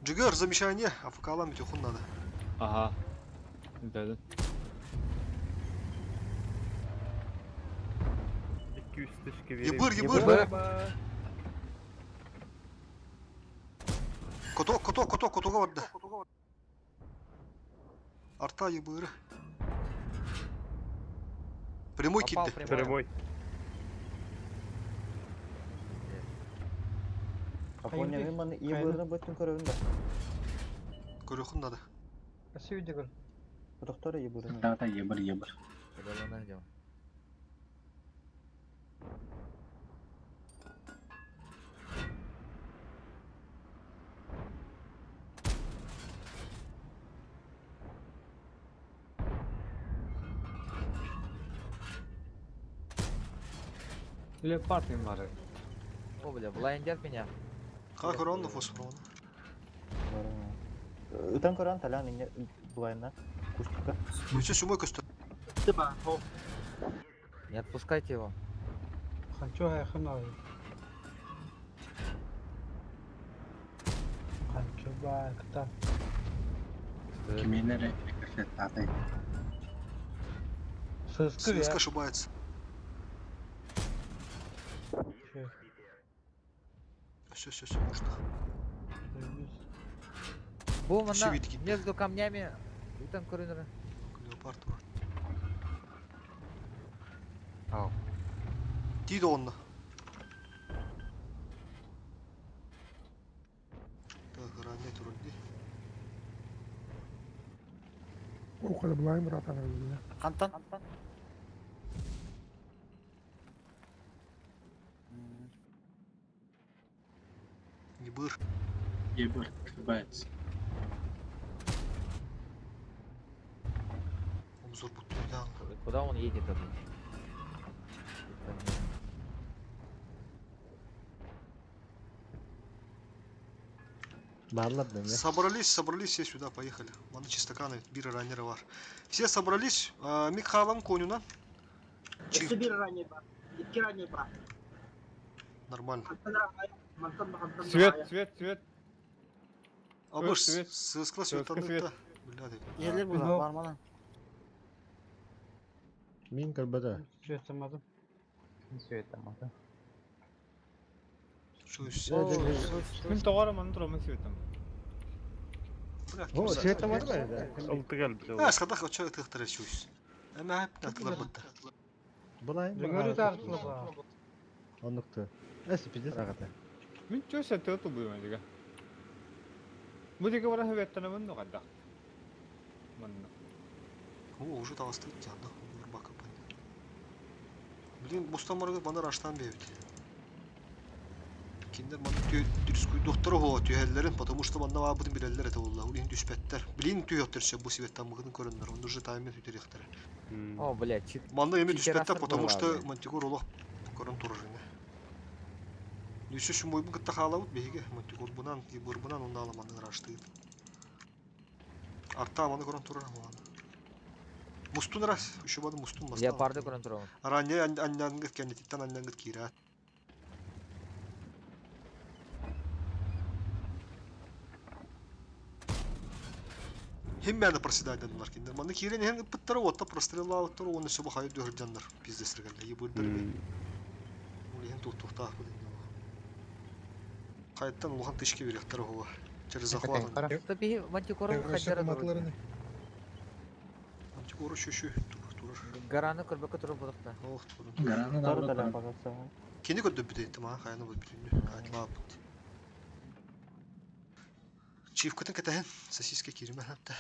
Speaker 6: Джигер, замечание, АФК-лам битюхун надо.
Speaker 15: Ага. Да, да.
Speaker 8: 200 тысячка верим.
Speaker 6: Ебыр, ебыр. Кото, кото, кото, котога барда. Арта ебыры. Прямой
Speaker 4: Попал
Speaker 6: кидді.
Speaker 4: прямой.
Speaker 8: Прямой.
Speaker 12: Апоня
Speaker 3: Хайды,
Speaker 12: мен маны
Speaker 3: хайды.
Speaker 12: ебырны бөттүн көрөбүн да.
Speaker 6: Көрөхүн надо.
Speaker 3: Өссө биирдэ көр.
Speaker 12: Доктор ебырны.
Speaker 16: Тата ебыр ебыр.
Speaker 4: Когда найдем.
Speaker 15: Леопард им бары.
Speaker 4: О, бля, блайндят меня.
Speaker 6: Ха көрөн фосфорона.
Speaker 12: Ытан көрөн талян ине булайна. Кустика.
Speaker 6: Өсө сумой көстө.
Speaker 10: Тыба, о.
Speaker 4: Не отпускайте его.
Speaker 3: Ханчо хайхын ай. Ханчо ба, кыта.
Speaker 16: Киминер рикошет татай.
Speaker 3: Сыскы
Speaker 6: Сыска
Speaker 3: я.
Speaker 6: ошибается. Все, все, все, можно.
Speaker 4: Бум,
Speaker 6: Всё
Speaker 4: она
Speaker 6: видки.
Speaker 4: между камнями. И там коридоры.
Speaker 6: Леопард бар.
Speaker 4: Ау.
Speaker 6: Тиді онна. Так, ранее турди.
Speaker 7: Около блайм братан.
Speaker 18: Хантан.
Speaker 6: Ебыр.
Speaker 16: Ебыр открывается.
Speaker 6: Обзор будто
Speaker 4: Куда он едет этот?
Speaker 14: Бааллар да не.
Speaker 6: Собрались, собрались все сюда, поехали. Маны чистаканы, бира раннера бар. Все собрались. Михайлом Конюна.
Speaker 10: Өссө биир ранее бар. Икки ранее бар.
Speaker 6: Нормально.
Speaker 10: Мантан ранее, мантан мантан
Speaker 15: Свет, свет, свет.
Speaker 6: Абыш,
Speaker 15: Свет.
Speaker 6: сыскла
Speaker 15: Свет,
Speaker 6: светаныкта.
Speaker 15: свет.
Speaker 6: Бля,
Speaker 18: Ерлер була, бармалан.
Speaker 14: Мин көрбөтө.
Speaker 3: Свет
Speaker 19: Свет
Speaker 15: Мин тоғара манын тұрамын светім.
Speaker 14: О, свет бар да.
Speaker 8: Алты кэлбит.
Speaker 6: А, схадах оча тыхтара чусь. Эме хайп натылар бытта.
Speaker 14: Булай.
Speaker 3: Дүңөрү тартылы ба.
Speaker 14: Оннукту. Эс пиздец агата.
Speaker 15: Мин чё сәтті оту бұйым дига. Бу дига бара хөбеттен мын қадда. Манна.
Speaker 6: О, уже тағасты жанды. Рыбака Блин, бустан баргы бана раштан бебит. Киндер маны түрүскүй доктор хо түйеллерин, потому что манна бабытын билеллер это болла. Улин түспеттер. Блин түйөттөрсө бу себеттен мыгын көрөннөр. Он уже таймен түтерехтер.
Speaker 4: О, блядь, чит.
Speaker 6: Манна эми
Speaker 4: читерастыр
Speaker 6: түспеттер, потому
Speaker 4: была,
Speaker 6: что
Speaker 4: блядь.
Speaker 6: Мантикор олох көрөн турар эне. Нүсө шумойбун кытта хаалабыт биһиге Мантикор бунан, ибыр бунан онда аламанны раштыйт. Арта маны көрөн турар маны. Мустун рас, еще бады мустун баста.
Speaker 4: Леопарды көрөн турабын.
Speaker 6: Ранее аннангыт кеннетиттен аннангыт кира. Хим бәні проседать деділер киндер. Маны кирен хен ыппыттары отта простреллаабыттар, оны сөбі хайы дөржандар. Пиздесіргенде, ебырдар бе. Ол хен тух-тухтаах бұдын. Қайттан улахан тышке беректер хуа. Через захват.
Speaker 4: Топи мантикору хадера
Speaker 6: Мантикору шүшү турар.
Speaker 4: Гараны көрбөккө туруп будукта.
Speaker 6: Ох,
Speaker 16: Гараны
Speaker 12: Тары
Speaker 16: наоборот
Speaker 12: да
Speaker 16: барар.
Speaker 12: пазатса.
Speaker 6: Кини көддөп бүтейттим а, хайны бут бүтүннү. Айтлап бут. Чифкытын кетehen, сосиска кириме хатта.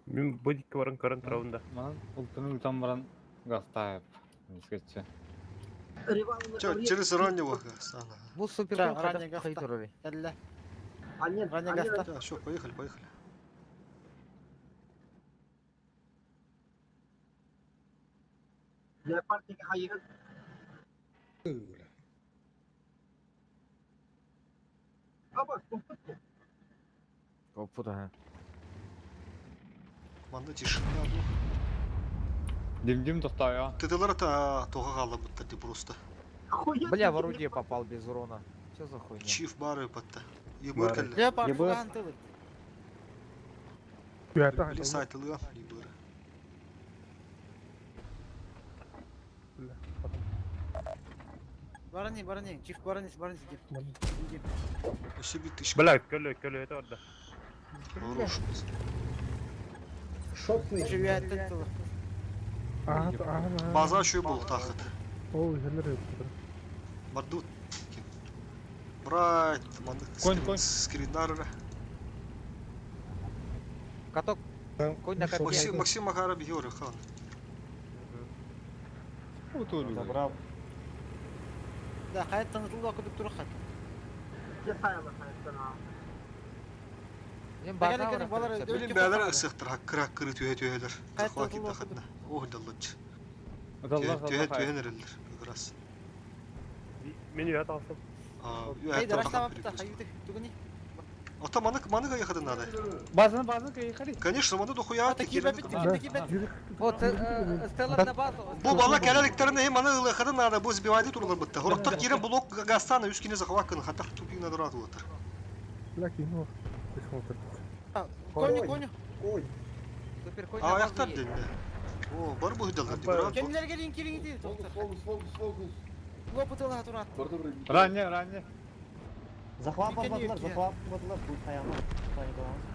Speaker 8: Мин бу дикки баран көрөн турабын да.
Speaker 15: Манан ултыны утан баран гастайып. Нискетче.
Speaker 6: Через раннего сана.
Speaker 4: Бу супер
Speaker 18: Ча, ранее
Speaker 4: кай
Speaker 18: гаста.
Speaker 4: турары.
Speaker 18: Элле.
Speaker 10: Аннен,
Speaker 18: Ранее
Speaker 10: аннен.
Speaker 18: гаста.
Speaker 6: Да, все, поехали, поехали.
Speaker 10: Леопард диэки хайыгын. Аба, куппут.
Speaker 4: Коппут, ага.
Speaker 6: Манда тишина бу.
Speaker 15: Дим-дим тоқтай а.
Speaker 6: Тыдылар та тоға қалды бұтта ди просто.
Speaker 4: Бля, в орудие попал без урона. Что за хуйня?
Speaker 6: Чиф бары батта. Ебыр кэлле.
Speaker 18: Леопард
Speaker 12: Ебыр.
Speaker 18: тугаан тылыт.
Speaker 6: Били сайтылыга ебыр.
Speaker 18: Барани, барани, чиф барани, барани дим. Дим.
Speaker 6: Өсі бит тышка.
Speaker 8: Бля, көлө, көлө это орда.
Speaker 6: Хорош.
Speaker 18: Живеттен тылы.
Speaker 6: База шөй бол тақыт.
Speaker 7: Ол жерлер өтіп
Speaker 6: Бардут. Брат, манда
Speaker 15: Конь, конь.
Speaker 6: скринар.
Speaker 4: Каток. Конь на катке.
Speaker 6: Максим, Максим Макаров Георгий хан.
Speaker 12: Забрал.
Speaker 18: Да, хайттан тылы окудук турук хат.
Speaker 10: Дьэ сайла хайттан.
Speaker 4: Мен
Speaker 18: Бәгәр
Speaker 4: база
Speaker 18: икән, балар
Speaker 4: барар.
Speaker 6: Билин бәлер ысыктыр, хаккыра кыры түйе түйелер.
Speaker 18: Хайттан
Speaker 6: Захват
Speaker 18: тылы
Speaker 6: китта хатна. Ох, даллач.
Speaker 15: Адаллар
Speaker 6: Түйе түйе нерелер. Как раз.
Speaker 8: Мен үйә тағысым.
Speaker 6: А,
Speaker 18: Хайда раштабапта, хайды тугуни.
Speaker 6: Ата маны маны кайхадын надо.
Speaker 15: Базаны базаны кайхари.
Speaker 6: Конечно, маны дохуя
Speaker 18: Ата кибе бит, кибе кибе.
Speaker 4: Вот, Стеллар на базу.
Speaker 6: Бу бала кәләлектерне маны ылыхадын надо, бу сбивайды турлар битте. Хороттар кирен блок гастана үскине захват кын, хата тупик надо улатыр.
Speaker 7: Ләкин, ну,
Speaker 18: Коню, коню.
Speaker 4: Супер конь на
Speaker 6: А
Speaker 4: базу
Speaker 6: аяктар
Speaker 4: едет.
Speaker 6: денде. О, бар бу хидалдар ди,
Speaker 18: Кемлер келин кирин ди. Фокус, фокус, фокус. Лопутыла турат.
Speaker 15: Ранне, ранне.
Speaker 12: Захват
Speaker 18: Мекен
Speaker 12: батылар,
Speaker 18: ерке.
Speaker 12: захват батылар, бу хаямы. Паникаланыз.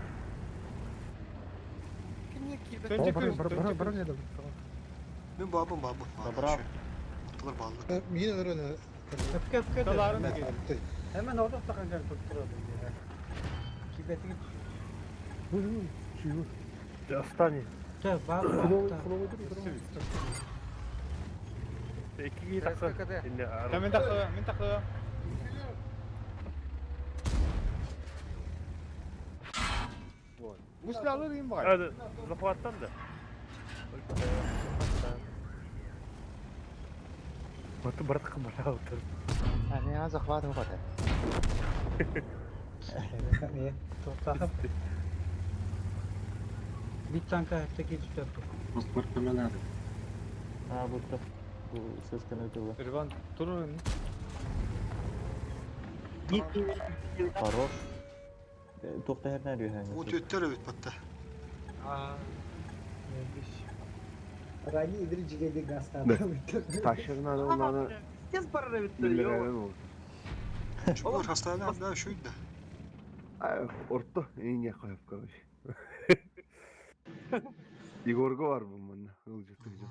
Speaker 18: Кемлер кирбе.
Speaker 15: Төнче күз, төнче
Speaker 7: Бар
Speaker 15: күз.
Speaker 7: не деді.
Speaker 6: Мен бабым бабым.
Speaker 12: Забрал.
Speaker 6: Отталар баллы.
Speaker 17: Мин өрөнө.
Speaker 3: Öpke öpke.
Speaker 15: Таларын да
Speaker 3: Hemen orada takan tutturuyordu. Kibetini
Speaker 8: Астани.
Speaker 3: Чэ, бар.
Speaker 8: Икки тақса.
Speaker 4: КД.
Speaker 15: Мен тақсы, мен тақсы. Bu silahları in bari.
Speaker 8: Evet, захваттан да. Баты брат кымара отыр.
Speaker 19: Они захват выхода.
Speaker 3: Тоқтақып. Bir tanka hatta geçip yaptık.
Speaker 16: Паспорт надо.
Speaker 12: А, будто сысканы өтүлі.
Speaker 15: Ирван, турun.
Speaker 12: Хорош. Тоқта herden rüyhen.
Speaker 6: Вот өттөр өт батта.
Speaker 9: Рани идри жигеди гастады.
Speaker 8: Taşırın onları
Speaker 10: Tez барар бит.
Speaker 8: bilgilerden oldu.
Speaker 6: Чугур хастайдан да шүйдө.
Speaker 8: Orta en yakın короче. Igorgo var bu manna. Ылжы тыжы.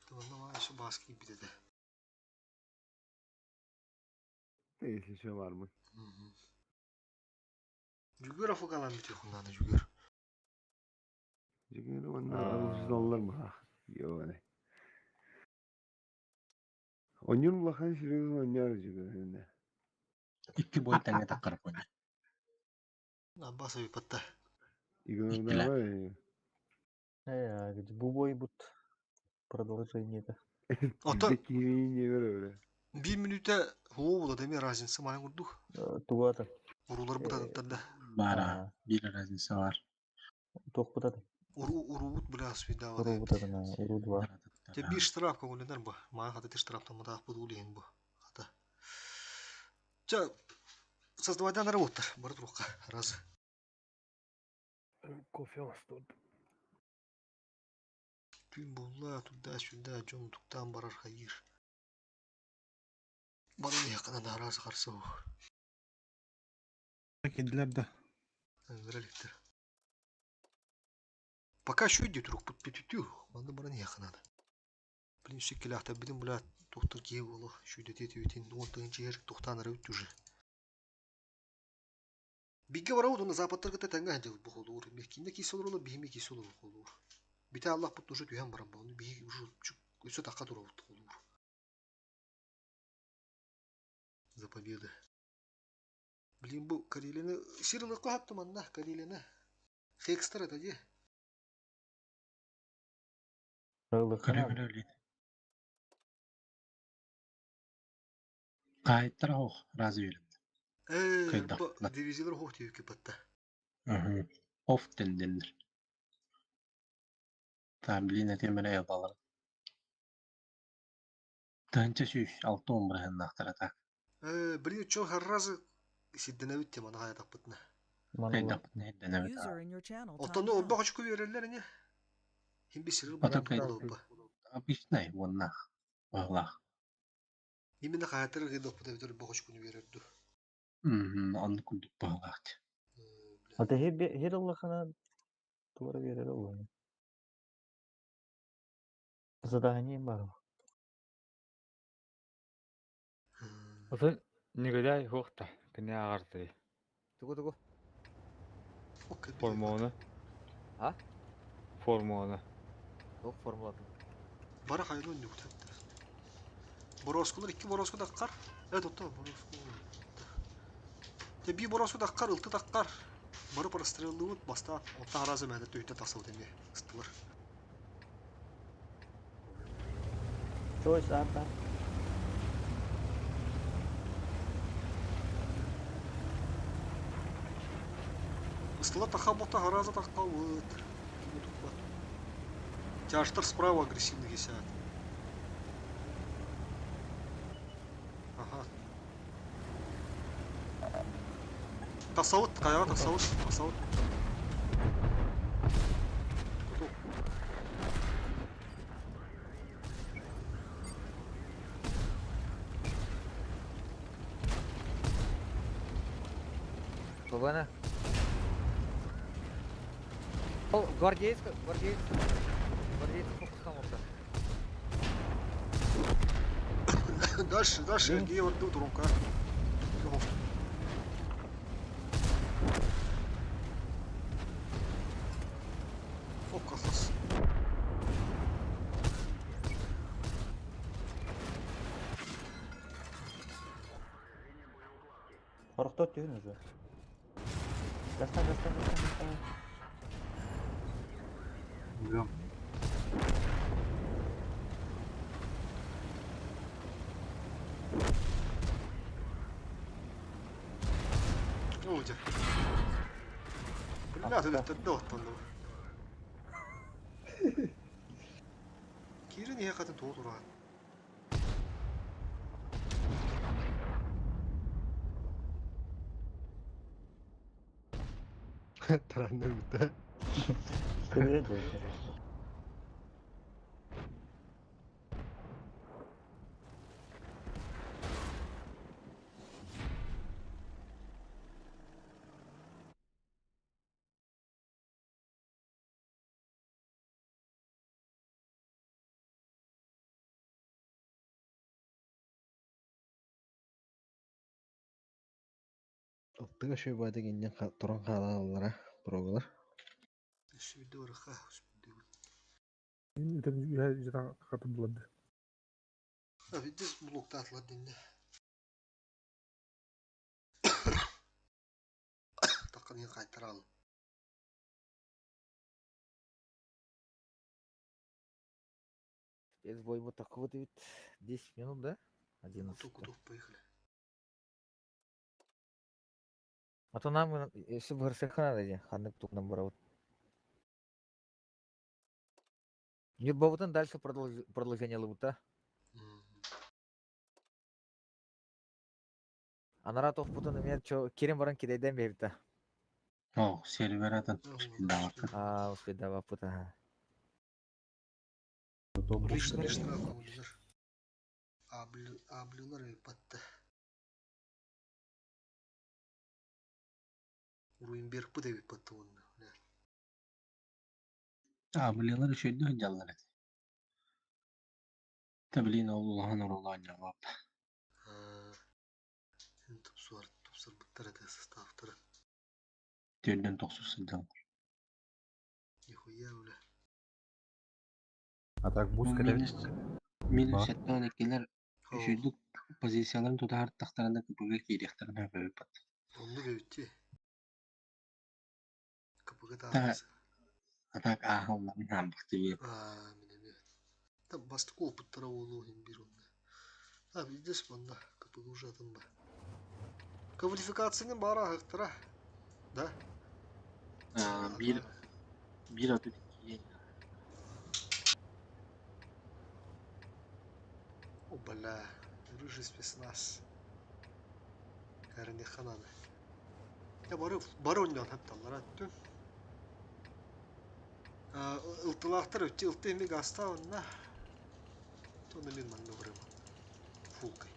Speaker 6: Тыванна шы баски битеде.
Speaker 8: Если что var mı?
Speaker 6: Жүгөр афыгалан бите хуннаны жүгөр.
Speaker 8: Жүгөр онна ылжы олар mı? Yo ne. Oyun улахан серьезно ойнар жүгөр энде.
Speaker 16: Икки бой таңга таккар коня.
Speaker 6: Аббаса бипатта.
Speaker 8: Игорда
Speaker 16: Иккиле.
Speaker 8: бар.
Speaker 12: Бу бой бут продолжение это.
Speaker 6: Ото
Speaker 8: не бере.
Speaker 6: бир минутта хуо була деме разница мана курдук.
Speaker 12: Тугата.
Speaker 6: Урулар бутадыттар да.
Speaker 16: Бара, бир разница бар.
Speaker 12: Тох бутады.
Speaker 6: Уру урубут бля свидава.
Speaker 12: Уру бутады на уру два.
Speaker 6: Те бир штраф көңүлөнөр бу. Мага хата штрафтан мадак бу улейин бу. Хата. Ча создавайдан работа. Бар турукка. Раз.
Speaker 8: Кофе астырды.
Speaker 6: Түн булла туда-сюда жон туктан барар хайыр. Баны якынан да раз карсы.
Speaker 17: Кедилер да.
Speaker 6: Öldüreliktir. Пока еще идет рук под пятютю, манда баран якынан. Блин, шекелахта бидин була доктор кие болу. Шүйдө тети үтин он тыгынчы ер токтан ары уже. Биге барабыт оны западтарга таңга жыл бу холур. Мекинде кис олор, бихиме кис олор холур. Бите Аллах бут уже түйен барам бу. Бихи уже өсө такка турабыт холур. За победы. Блин, бу Карелины сирылы кахаттым анна Карелины. Хекстер это де.
Speaker 16: Көрө көрө Кайттар ох, разы берем. Кайда.
Speaker 6: Бу дивизиялар хох түйүк батта.
Speaker 16: Оф тендендер. Та блин этемере ябалар. Танча сүүс алты он бирһен нахтарата.
Speaker 6: Блин, чо харразы сидденебит тем ана хаятак бытна.
Speaker 16: Кайда бытна
Speaker 11: User in your channel timed
Speaker 6: Отону
Speaker 11: out.
Speaker 6: обба очку берерлер не? Химби сирил
Speaker 16: Ото
Speaker 6: булан
Speaker 16: кайда.
Speaker 6: болуппа.
Speaker 16: Обычный воннах. Валах.
Speaker 6: Именно хаятыр гыдок бу битер бог очкуну берерду.
Speaker 16: Онны курдук баалаах.
Speaker 12: Ата хер Аллахына туара берер ол. Задание бар.
Speaker 15: Осы негодяй хуақта. Кіне ағарды.
Speaker 4: Тугу тугу.
Speaker 15: Формуны.
Speaker 4: А?
Speaker 15: Формуны.
Speaker 4: Туох формулатын.
Speaker 6: Бара хайрон нүктәттер. Бороскулар икки бороску даккар. Э тотто бороску. Те би бороску даккар, ылты даккар. Бары простреллыбыт баста отта харазы мәдә төйтә тасыл деме. Ыстылар.
Speaker 12: Choice арта.
Speaker 6: Ыстылар таха бота харазы таккабыт. Тяжтар справа агрессивный висят. Ага. Тасауыт, каяга тасауыт, тасауыт. Куту.
Speaker 4: ПВН. Ол гвардеец, гвардеец. Гвардеец фокустан болса.
Speaker 6: Дальше, дальше, Георг Дутурунка. Фокус.
Speaker 12: Хорохтот түйін уже. Гастан, гастан, гастан, гастан.
Speaker 1: Бегом.
Speaker 6: Оо, дьэ. Бля, төрдө оттоннум. Киирэн иһэ хатын тугу тураан.
Speaker 14: Таранныр бутта.
Speaker 12: Көбүрэ дуу.
Speaker 14: Оттыга шөбадык иннен туран хаалаллара прогалар.
Speaker 6: Сүбүдэ барыха, сүбүдэ.
Speaker 7: Үтэн үһэ житан хатып булады.
Speaker 6: А, видишь, блоктаатылар динне. Таққан ең қайтаралы.
Speaker 4: Спецбой вот так вот ведь 10 минут, да? 11.
Speaker 6: Куток, куток, поехали.
Speaker 4: А то нам, если бы Гарсеха надо, де, ханнык тук нам барабыт. Нюрбабытын дальше продолжение лыбыта. Анара тохпутун эме чо кирен баран кидейден бебита.
Speaker 16: О, сервер атын успедавакка.
Speaker 4: А, успедавапыта.
Speaker 6: Рыжнар Аблилар патта. Руинберг пыта патта онна.
Speaker 16: А, билелар үчөйдө жаллар эти. Та билин ол улахан оролаан жаллап.
Speaker 6: Тупсуар, тупсар буттар это составтары.
Speaker 16: Төрдөн токсуз сылдьан.
Speaker 6: Нихуя, бля.
Speaker 1: А так бус кэлэбит.
Speaker 16: Минус сеттон эккилер үчөйдүк позицияларын тутаһар тахтарына КПГ киириэхтэрин хөпөбүппат.
Speaker 6: Онну бэбитти. КПГ
Speaker 16: Та
Speaker 6: таатасы.
Speaker 16: а так ааһалларын хаамбахтыбыт.
Speaker 6: А, минеме. Там бастык опыттара болу хин бир онна. А, видишь, манна КПГ уже атын ба. Квалификацияны бара ахыктара. Да?
Speaker 16: Бир бир отут икки.
Speaker 6: О, бля. Рыжий спецназ. Кәріне хананы. Я бары бары ойнан хапталлар атты. Ылтылақтар өтте ылты эмек аста онна. Тоны мен манна барым. Фулкай.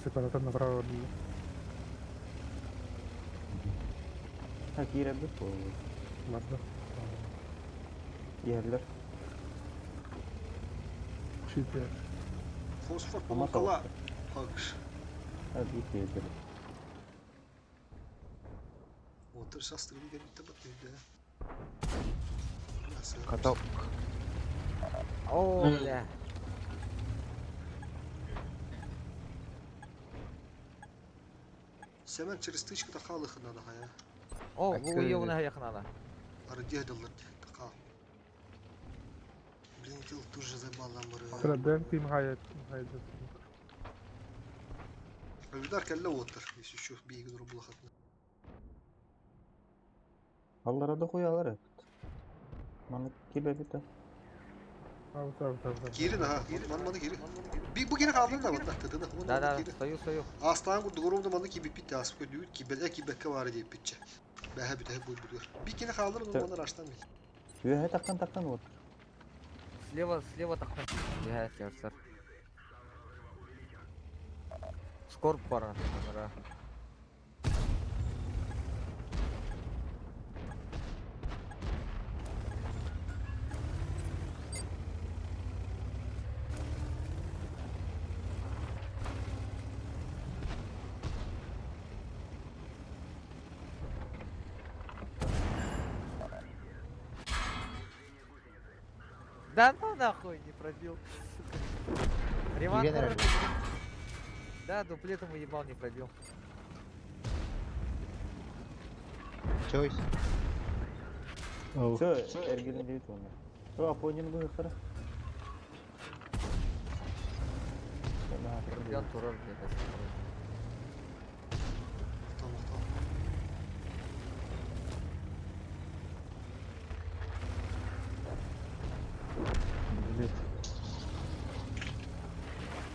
Speaker 7: Сепаратын направо дии.
Speaker 12: Ha киирэрбит буолла.
Speaker 7: Барда.
Speaker 12: Иһэллэр.
Speaker 7: Шите.
Speaker 6: Фосфор
Speaker 12: Ама
Speaker 6: полукала. Пакш.
Speaker 12: Ha биир киирдэр.
Speaker 6: Отыр шастры деген бітті бітті.
Speaker 19: Каток.
Speaker 4: О, бля.
Speaker 6: Семен через тычку тахалыхы надо хая.
Speaker 4: О, бу уёвна хаякнана.
Speaker 6: Ардедалар тахал. Блин, тил тоже забал нам
Speaker 7: Тра бэм тим хайат хайат.
Speaker 6: Авидар кәллә отыр, если еще бейгін рублахатны.
Speaker 12: Аллара да хуялар эбит. Маны кибэбитэ.
Speaker 7: Абы абы абы.
Speaker 6: Кирин, ага, маны маны кирин. Би бу кири қалды да мында тыдыны.
Speaker 4: Да, да, стою, стою.
Speaker 6: Астан курду горумда маны кибip битте асып көдү кибеле кибекке бар деп битче. Бәһә битә бу бүдүр. Би кири қалдыр,
Speaker 12: Тө-
Speaker 6: маны раштан мен.
Speaker 12: Үөһэ таххан таххан вот.
Speaker 4: Слева, слева таххан. Бля, терсер. Скорб бара. Бара. Да ну нахуй, не пробил, сука. Риван
Speaker 19: Киирэн эрэр.
Speaker 4: Да, дуплетом уебал, не пробил.
Speaker 19: Чойс.
Speaker 12: Все, эргилин дейт оны. О, апонин быһыхтара.
Speaker 4: Скорпион турар, блядь, до сих пор.
Speaker 6: Махтал, махтал.
Speaker 12: Блять.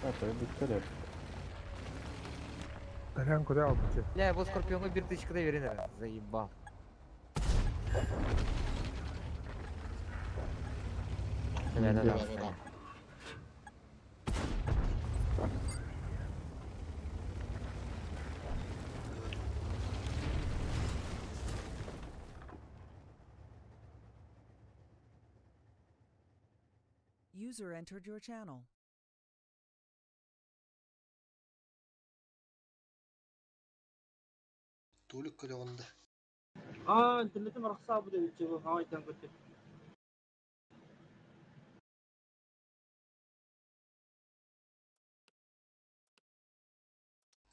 Speaker 12: А, то бүттелер.
Speaker 7: Тарян куда албыты?
Speaker 4: Бля, его Скорпиону бир тысяча верен, заебал. Да, да, да.
Speaker 11: User entered your channel.
Speaker 6: Толик көлөҕүндэ.
Speaker 10: Аа, интернетим арахсаа бу деп чего хавайтан көтө.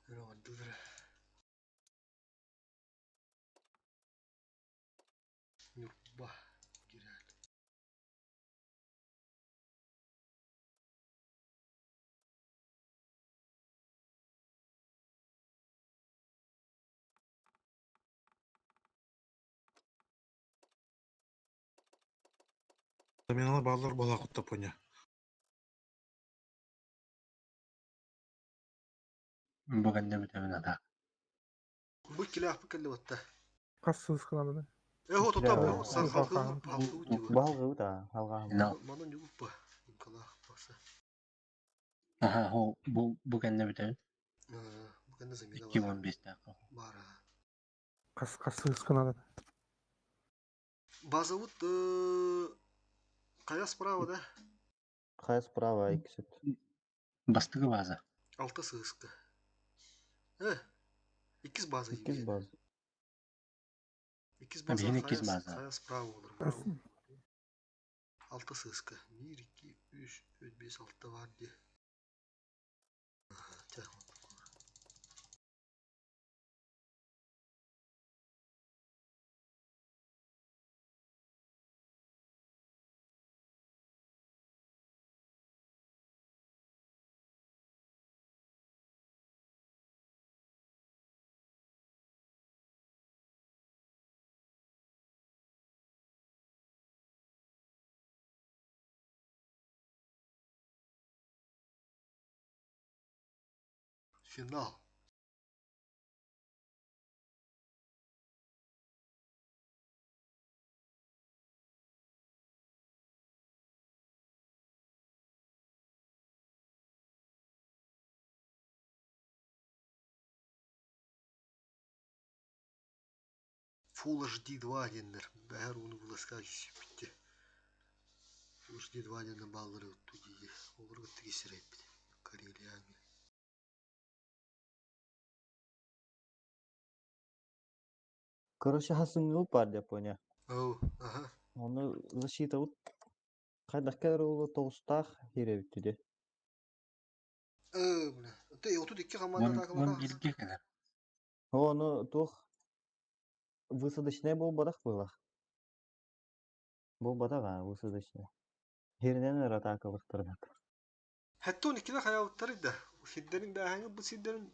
Speaker 6: Өрөҕөрдүлэрэ. Ньурба кирээл.
Speaker 17: Заменалар баллар бола кутта поня.
Speaker 16: Бу кэннэ бүтэбин ата.
Speaker 6: Бу килээхпит кэллэ батта.
Speaker 7: Хас сысканадыны.
Speaker 6: Эхо тута бу сан халкы халкы диба.
Speaker 12: Балгы да, алга.
Speaker 6: Манан югуппа. Инкалаах баса.
Speaker 16: Аха, хо бу кэннэ бүтэбин.
Speaker 6: Бу кэннэ замена
Speaker 16: Икки
Speaker 6: бар.
Speaker 16: он бестәк.
Speaker 6: Бар.
Speaker 7: Хас хас сысканадыны.
Speaker 6: База вот кая справа да?
Speaker 12: Кая справа иксит.
Speaker 16: Бастыгы база.
Speaker 6: Алта сыска. Иккис база
Speaker 12: Иккис база.
Speaker 6: Иккис база
Speaker 16: Биһиги иккис база.
Speaker 6: Кая справа болар. Алта сыска. 1, 2, 3, 4, 5, 6 бар де. Чэ. Финал. Full HD 2 деннер. Бәһәр уны буласка битте. Full HD 2 деннер баллары өттү дии. Олар өттү кесиреп бит. Карелия.
Speaker 12: Короче, хасын бар деп поня.
Speaker 6: Оу, аха.
Speaker 12: Оны защита вот кайдах кадр олу тоғыстақ хире бүтті де.
Speaker 6: Бля. Ты 32 команда
Speaker 16: Он
Speaker 6: такылата.
Speaker 16: бирге кэлэр.
Speaker 12: Оны тух высадочная был бадах было. Был бадах, а высадочная. Хиринен атакалықтырдық.
Speaker 6: Хәтта 12-де хаябыттар иде. Хиддерин бәһәңе бу сиддерин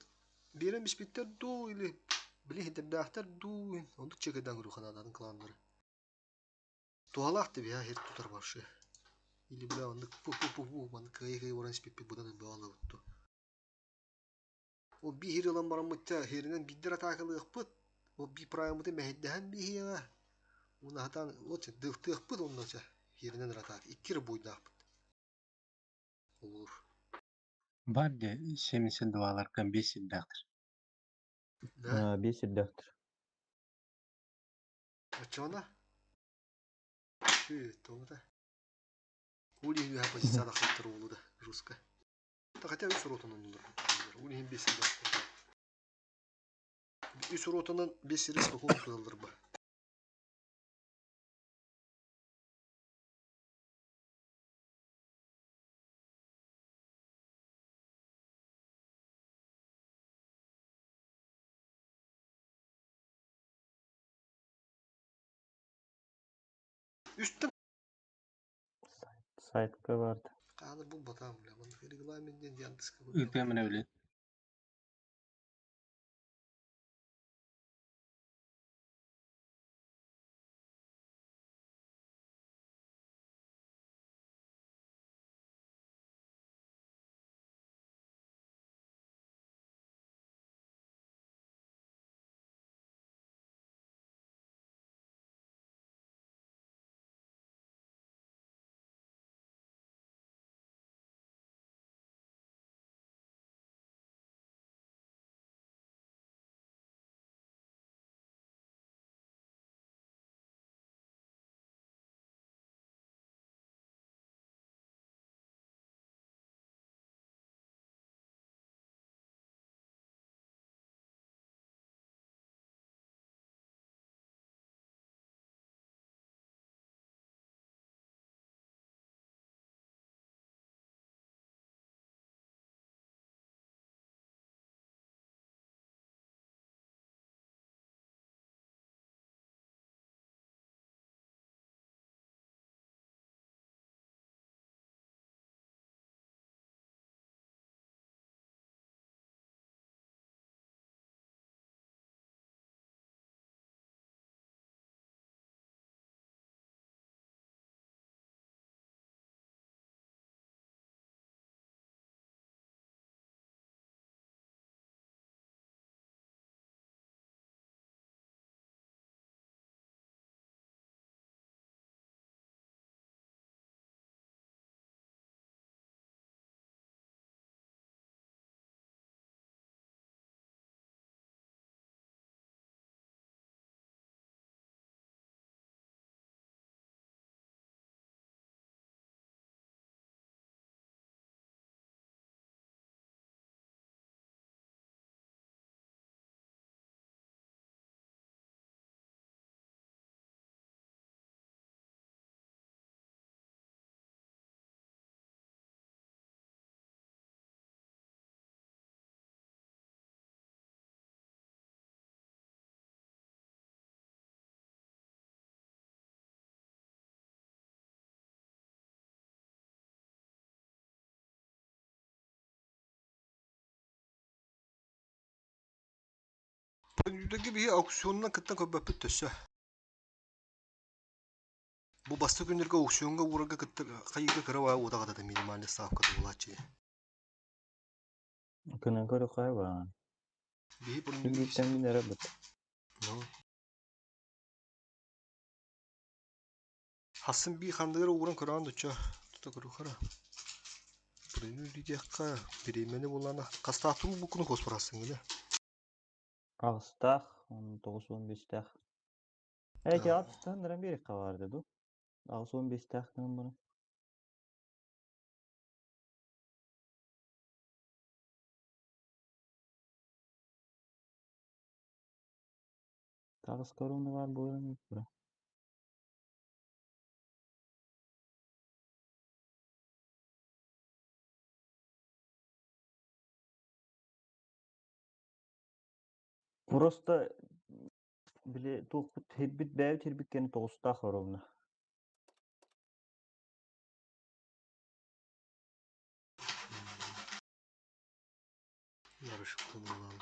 Speaker 6: берен бишбиттер ду или били хиддердәхтер ду. Ондук чекеден көрү ханадан кланнары. Туалах деп я хер тутар башы. Или бля ондук пу пу пу пу ман кый кый оран спиппи будан баала утту. О би хир алан барамытта херинен биддер атакалык быт. О би праймыты мәһиддәһән би хиңа. Уна хатан вот дылтык быт онноча херинен ратак. Иккир буйдак быт. Olur.
Speaker 16: Бар де 72-ларга 5 сиддәктер.
Speaker 6: Да.
Speaker 12: Бес ирдәхтір.
Speaker 6: Очона? Шү, тоңда. Ули юха позицияда хаттыр олу да, жестко. Та хотя үс ротанан олар. Ули хим бес ирдәхтер. Үс ротанан бес ирис спокойно тудалар ба. Үстэн
Speaker 12: Сайтка барды.
Speaker 6: Хаалыр булбатаҕым бля, маннык регламент диэн Яндекска
Speaker 16: Ыытыам эрэ билин.
Speaker 6: Пандюдagi биһи аукционунан кытта көрбөппүт төссө. Бу бастакы күннэргэ аукционҥа уурарга кытта хайыыга кыра баҕа уотаҕата минимальный ставка туолааччы.
Speaker 12: Күнэн көрө хайбаан.
Speaker 6: Биһи
Speaker 12: Бииртэн мин эрэ быт.
Speaker 6: Ну. Хасын бии ханныгар ууран көрөөн дучча тута көрүөххэ Премию диэххэ бириэмэни буллаана хастаахтуу буккуну хоспорассыҥ гына.
Speaker 12: Аҕыстаах, 19-15-тээх. Эти аттан ныран биэриэххэ баарда дуу? 8-15-тээх гынан баран. Таҕыс корона баар буолан бра. Просто били туохпут һирбит бэйэбит һирбит кэннэ тоҕустаах ровно.
Speaker 6: Нарышыктан буолаан.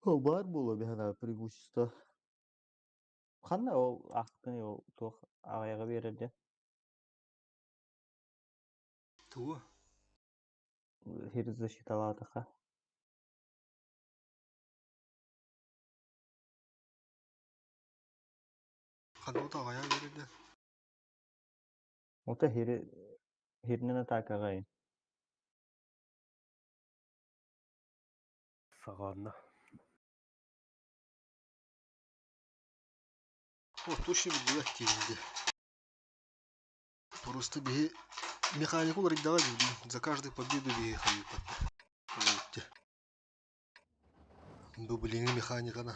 Speaker 12: Ол баар буолуо биһиэхэ преимущество. Ханна ол аахтыный ол туох аҕыйаҕы биэрэр диэн?
Speaker 6: Тугу?
Speaker 12: Сир защиталаатахха.
Speaker 6: Ханна аҕыйаҕы биэрэр диэн?
Speaker 12: Ото хири хиринэн атаакаҕа
Speaker 8: Саҕаланна.
Speaker 6: О, точно билбэт диибин Просто биһи механику уларыйдаҕа дии за каждую победу биһи хайыппат. Бу билиҥҥи механикана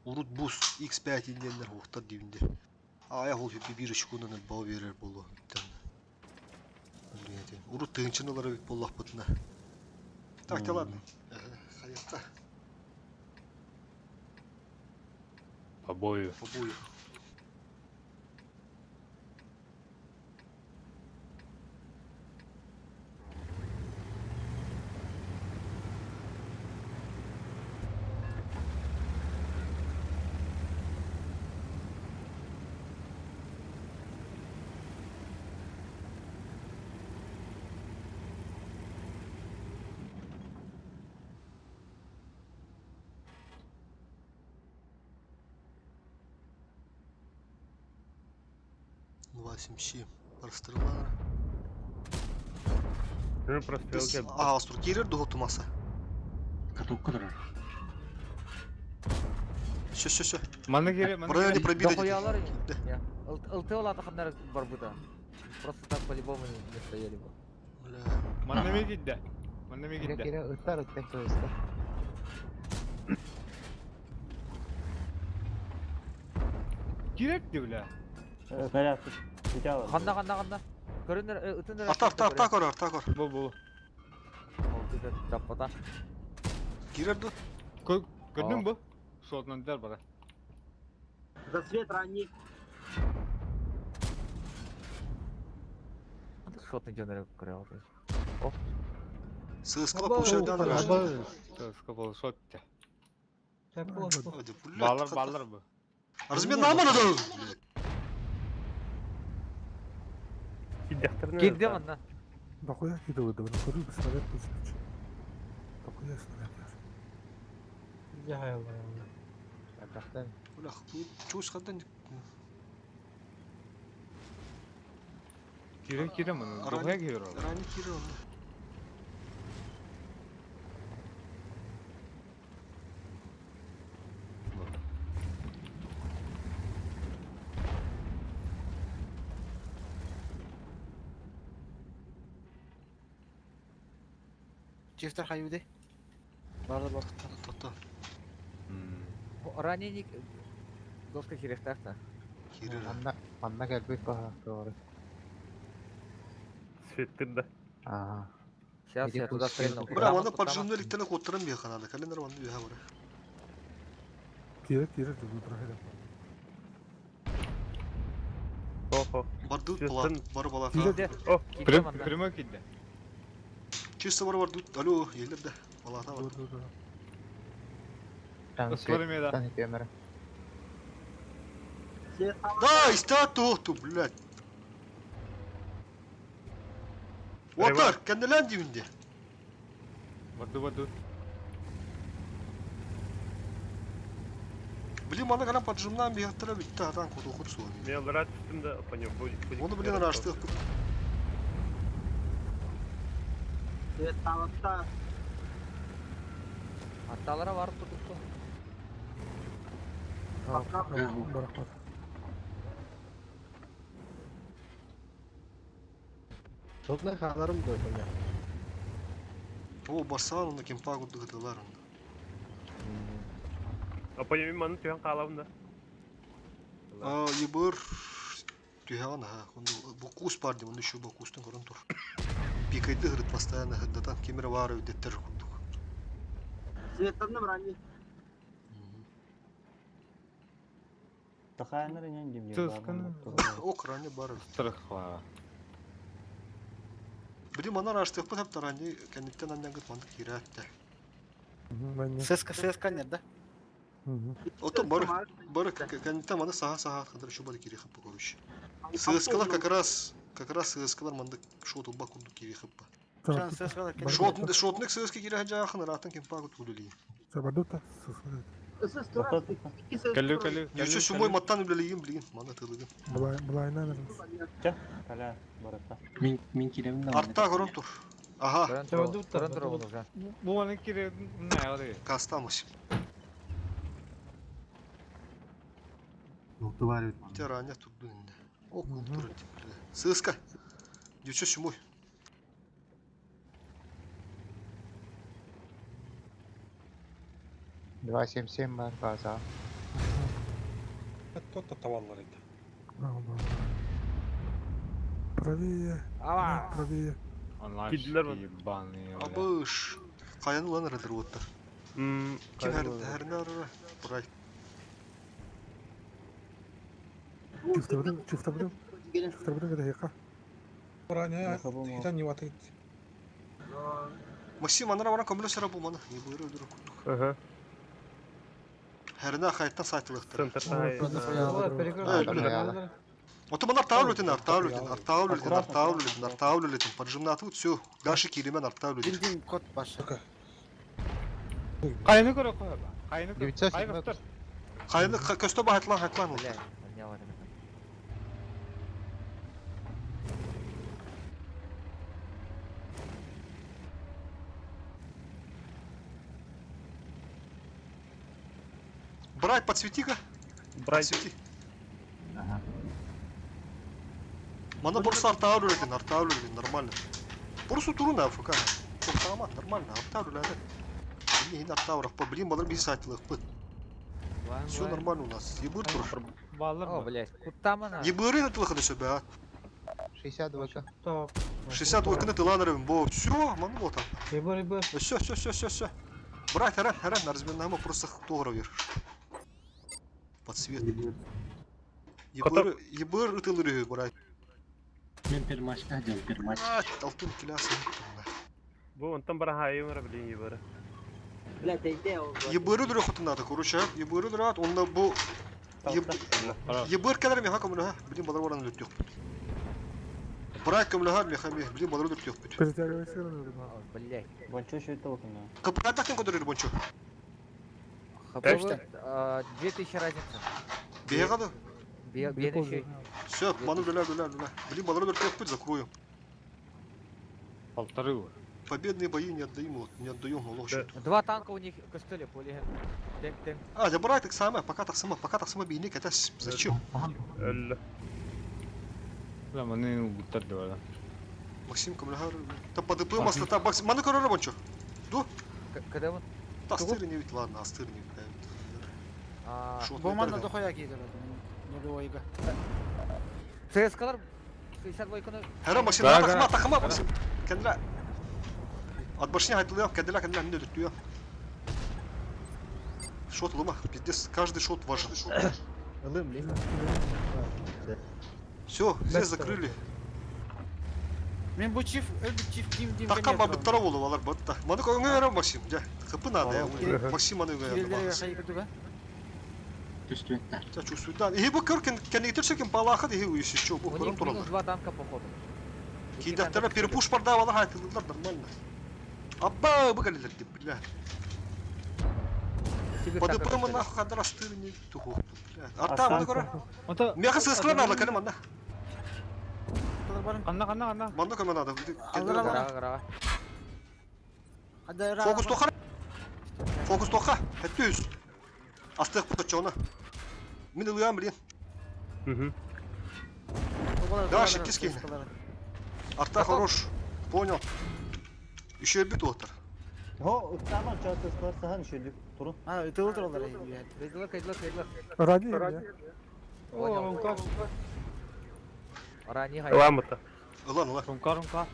Speaker 6: урут бус X5 диэннэр уохтар диибин дии. Ая ол бир секунданы бау берер болу. Урут тыынчыны бит боллах бутына. Так, да ладно. Хаятта.
Speaker 2: По бою.
Speaker 6: По бою. 7 простреллар.
Speaker 8: Ну, прострелка.
Speaker 6: А, астур кирер дугу тумаса.
Speaker 16: Каток кыдырар.
Speaker 6: Все, все, все.
Speaker 15: Маны кере, маны
Speaker 6: Броня не
Speaker 15: кере.
Speaker 6: пробита.
Speaker 4: Дохуялар. Ылты олата ханнар барбыта. Просто так по-любому не стояли бы.
Speaker 6: Бля.
Speaker 15: Манна ме кидде. Манна ме
Speaker 19: Кире
Speaker 15: кидде.
Speaker 19: кире ыттар ыттар көстө.
Speaker 15: Керек ди бля.
Speaker 12: Снаряд летяла.
Speaker 4: Ханна ханна ханна. Көрүнөр ытыныр.
Speaker 6: Арта, арта, арта кор, арта кор.
Speaker 15: Бу бу.
Speaker 4: Таппата.
Speaker 6: Кирер ду.
Speaker 15: Көрдүң бу? Шотнан дер бара.
Speaker 10: Засвет ранний.
Speaker 4: Шотный дёнер көрө.
Speaker 6: Сыскала получает дан
Speaker 14: Аба.
Speaker 15: Сыска бол шот.
Speaker 6: Балар,
Speaker 15: Балар балар бу.
Speaker 6: Размен намана да.
Speaker 4: Кирде манна.
Speaker 7: Дохуя кидывают, да, көрү снаряд пустить. Дохуя снаряд.
Speaker 3: Я
Speaker 6: Бля, чусь хадан.
Speaker 15: Кире кире маны. Дохуя кире.
Speaker 6: Рани кирер.
Speaker 18: Чифтер хайуди. Барды бар.
Speaker 6: Тота.
Speaker 4: Раненик доска керектахта.
Speaker 6: Кирер.
Speaker 19: Манна манна келбит баха doğru.
Speaker 8: Светтир да.
Speaker 19: Ага.
Speaker 4: Сейчас я туда стрельну.
Speaker 6: Бля, аны поджимны электені коттырым бияханады. Календар ванны бияха бара.
Speaker 7: Кирер, кирер, деп проходил.
Speaker 8: Охо.
Speaker 6: Барды палат, бар палата.
Speaker 4: Кирде.
Speaker 8: О,
Speaker 15: Прямой кидде.
Speaker 6: Чисто бар бар тут. Алло, елер да. Палата бар.
Speaker 15: Да.
Speaker 6: Да, иста ту, блядь. Отар, кенделен дибинде.
Speaker 15: Барды барды.
Speaker 6: Блин, мана калам поджимнан бияхтара битте атан куту кут суа.
Speaker 8: Мен рад түстүм да, понял.
Speaker 6: Оны блин раштык.
Speaker 10: Свет таватта.
Speaker 4: Атталара барып tuttu.
Speaker 7: Барахмат.
Speaker 14: Шотна халарым да коня.
Speaker 6: О, барсан оны кемпа кудды гытылар.
Speaker 8: А понял, мен маны түйен қалабын да.
Speaker 6: А, ебыр түйәгән ха, онда бу кус бар ди, онда еще бу кустың көрөн тур. Пикайды гырыт постоянно гыдатан кемер бар өдеттер курдук.
Speaker 10: Светтанным ранний.
Speaker 12: Тахайнар не дим.
Speaker 15: Сысканы.
Speaker 6: Ок, ране бар.
Speaker 15: Страхва.
Speaker 6: Блин, мана раштык бу тап ране кенеттен андан гыт мандык кирәтте.
Speaker 18: Сеска сеска нет, да?
Speaker 6: Ото бар бар кенеттен мана саха саха кадыр шу бар кире хып короче. Сыскалар как раз сыскалар мандык шот улба курдук кире хып. Шот шотник сыски кире хаҗа ратын кемпа гыт улили.
Speaker 7: Сабадута.
Speaker 15: Калю калю.
Speaker 6: Еще сумой маттан үлелейин блин, мана тылыгын.
Speaker 7: Былайынан
Speaker 12: Ча, каля баратта.
Speaker 16: Мин мин киребин да.
Speaker 6: Артта көрөн тур. Ага.
Speaker 15: Бу маны кире не алды.
Speaker 6: Кастамыз.
Speaker 1: Ултываривает.
Speaker 6: Те раня турду инде. О, культура тип. Сыска. Дючө сумой.
Speaker 19: 277 бар база.
Speaker 17: Тот-то таваллар edi.
Speaker 7: Правее.
Speaker 4: Ава!
Speaker 7: Правее.
Speaker 8: Кидлер
Speaker 15: Ебаные, бля.
Speaker 6: Абыш. Хайан улан эрэлэр уоттар.
Speaker 8: Мм.
Speaker 6: Ким хәрнә арара? Брай.
Speaker 7: Чифтабрын, чифтабрын. Чифтабрын это хека.
Speaker 17: Ранее, хитан не ватает.
Speaker 6: Максим, анара баран көмөлө сара бу маны. Не быйры өлдүрө курдук.
Speaker 8: Ага.
Speaker 6: Хәрнә хайттан сайтылыктыр.
Speaker 8: Центр
Speaker 6: Ото манар таул өтен, артаул өтен, артаул өтен, артаул өтен, артаул өтен. Поджимнаты все. Дальше киремен артаул өтен.
Speaker 18: Дин кот башы.
Speaker 15: Кайны көрө кой. Кайны көрө.
Speaker 19: 907
Speaker 15: Кайны көстөр.
Speaker 6: Хайны көстө ба хайтлан хайтлан.
Speaker 4: Бля, поднял это.
Speaker 6: Брать, подсвети-ка.
Speaker 8: Брать.
Speaker 6: Подсвети.
Speaker 1: Ага.
Speaker 6: Мана просто артаул өтен, артаул өтен, нормально. Просто туру на АФК. Тоқтама, нормально, артаул өтен. Не, не артаул, блин, балар бис сайтылык быт. Все нормально у нас. Ебыр тур.
Speaker 15: Баллар.
Speaker 4: О, блядь, куттамана.
Speaker 6: Ебыры на тылыхы дөсө бә.
Speaker 19: 62 к.
Speaker 3: Топ.
Speaker 6: 62 кына тыланырым бо. Все, ману вот там.
Speaker 3: Ебыр, ебыр.
Speaker 6: Все, все, все, все, все. Брать, харан, харан, разминаемо просто тогра вер. Подсвет. Ебыр, ебыр ытылыры брать.
Speaker 16: Мен пермачка дем, пермач.
Speaker 6: А, алтын килясы.
Speaker 8: Бу онтон бара хайым блин ебары.
Speaker 10: Бля, тейде ол.
Speaker 6: Ебыры дүрө хотунады, короче. Ебыры дүрө онда бу Ебыр кәлер меха көмөлө, блин балар баран өтөк. Брать көмөлө меха мех, блин балар өтөк бүт.
Speaker 7: Перетягивайся.
Speaker 4: Блядь.
Speaker 12: Бончо еще это окна.
Speaker 6: Кыпкатактын көтөрөр бончо.
Speaker 4: ХП 2000 разница.
Speaker 6: Бегады.
Speaker 4: Бе еще.
Speaker 6: Все, ману дүлә дүлә дүлә. Блин балар өтөк бүт закрою.
Speaker 15: Полторы.
Speaker 6: Победные бои не отдаем, не отдаем, лох.
Speaker 4: Два танка у них костыли, поле. Тенк, тенк.
Speaker 6: А, да брать так самое, пока так само, пока так само бейник, это зачем?
Speaker 15: Бля, маны угуттар деп
Speaker 6: Максим Камлягар, та по ДП масло, та Максим, маны корора бончо. Ду?
Speaker 4: Когда он?
Speaker 6: Та астыр не ведь, ладно, астыр не ведь.
Speaker 18: Бу манна дохуя кейдер. Нулевойга.
Speaker 4: ЦСКалар 62 күні.
Speaker 6: Хара Максим, тахма, тахма, Максим. Кендра. От башни айтылıyor, кендра, кендра, не дүртüyor. Шот лума, пиздец, каждый шот важен. Все, все закрыли.
Speaker 18: Мен бу чиф, өлбүт чиф ким дим.
Speaker 6: Такка бабыттара болу алар батта. Маны көңгө берем Максим, жа. Хпы надо, я. Максим аны
Speaker 18: Кирилдерге
Speaker 16: Чувствует,
Speaker 6: Да, чувствует, да. И бу көр кенни терсекен балаха дехи уйсы чо бу
Speaker 4: У
Speaker 6: көрөн
Speaker 4: них минус
Speaker 6: туралар.
Speaker 4: два танка походу.
Speaker 6: Кийдактара перепуш барда алар айтылдылар нормально. Абба бу келдер деп, бля.
Speaker 4: Тигр
Speaker 6: По
Speaker 4: танка
Speaker 6: ДП мы
Speaker 4: костыли.
Speaker 6: нахуй хадра стырни туху, бля. Арта маны көрө.
Speaker 15: Онта
Speaker 6: Меха сыскылар надо келем анда.
Speaker 15: Канна канна канна.
Speaker 6: Маны көмө надо.
Speaker 4: Гра, гра.
Speaker 6: Фокус тоха. Фокус тоха. Хеттүз. Астык бу чона. Мин ылыям блин. Дальше киски. Арта хорош. Понял. Еще бит отыр.
Speaker 12: Ho, tamam çatı sahan şöyle turun.
Speaker 18: А, ытылы туралар.
Speaker 4: Кайдылар, кайдылар, кайдылар.
Speaker 7: Ради, бля.
Speaker 4: Понял. Рани хай.
Speaker 8: Ламата.
Speaker 6: Ылан, ылан.
Speaker 15: Румка, румка.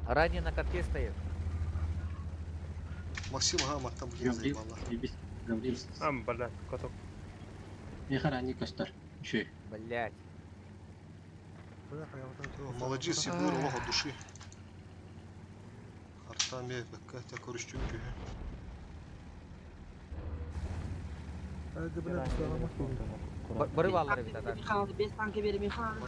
Speaker 4: Рани на катке стоит.
Speaker 6: Максим, ага, мат там блин
Speaker 16: Гаврил,
Speaker 6: заебала.
Speaker 16: Гаврил.
Speaker 8: Ам, бля, каток.
Speaker 16: Меха ранний костер. Еще.
Speaker 4: Блять.
Speaker 6: Молодец, Егор, Аллах от души. Артаме, Катя, көрүштүм кү.
Speaker 4: Бары баллары бит ата.
Speaker 10: Бес танка беремей хаалы.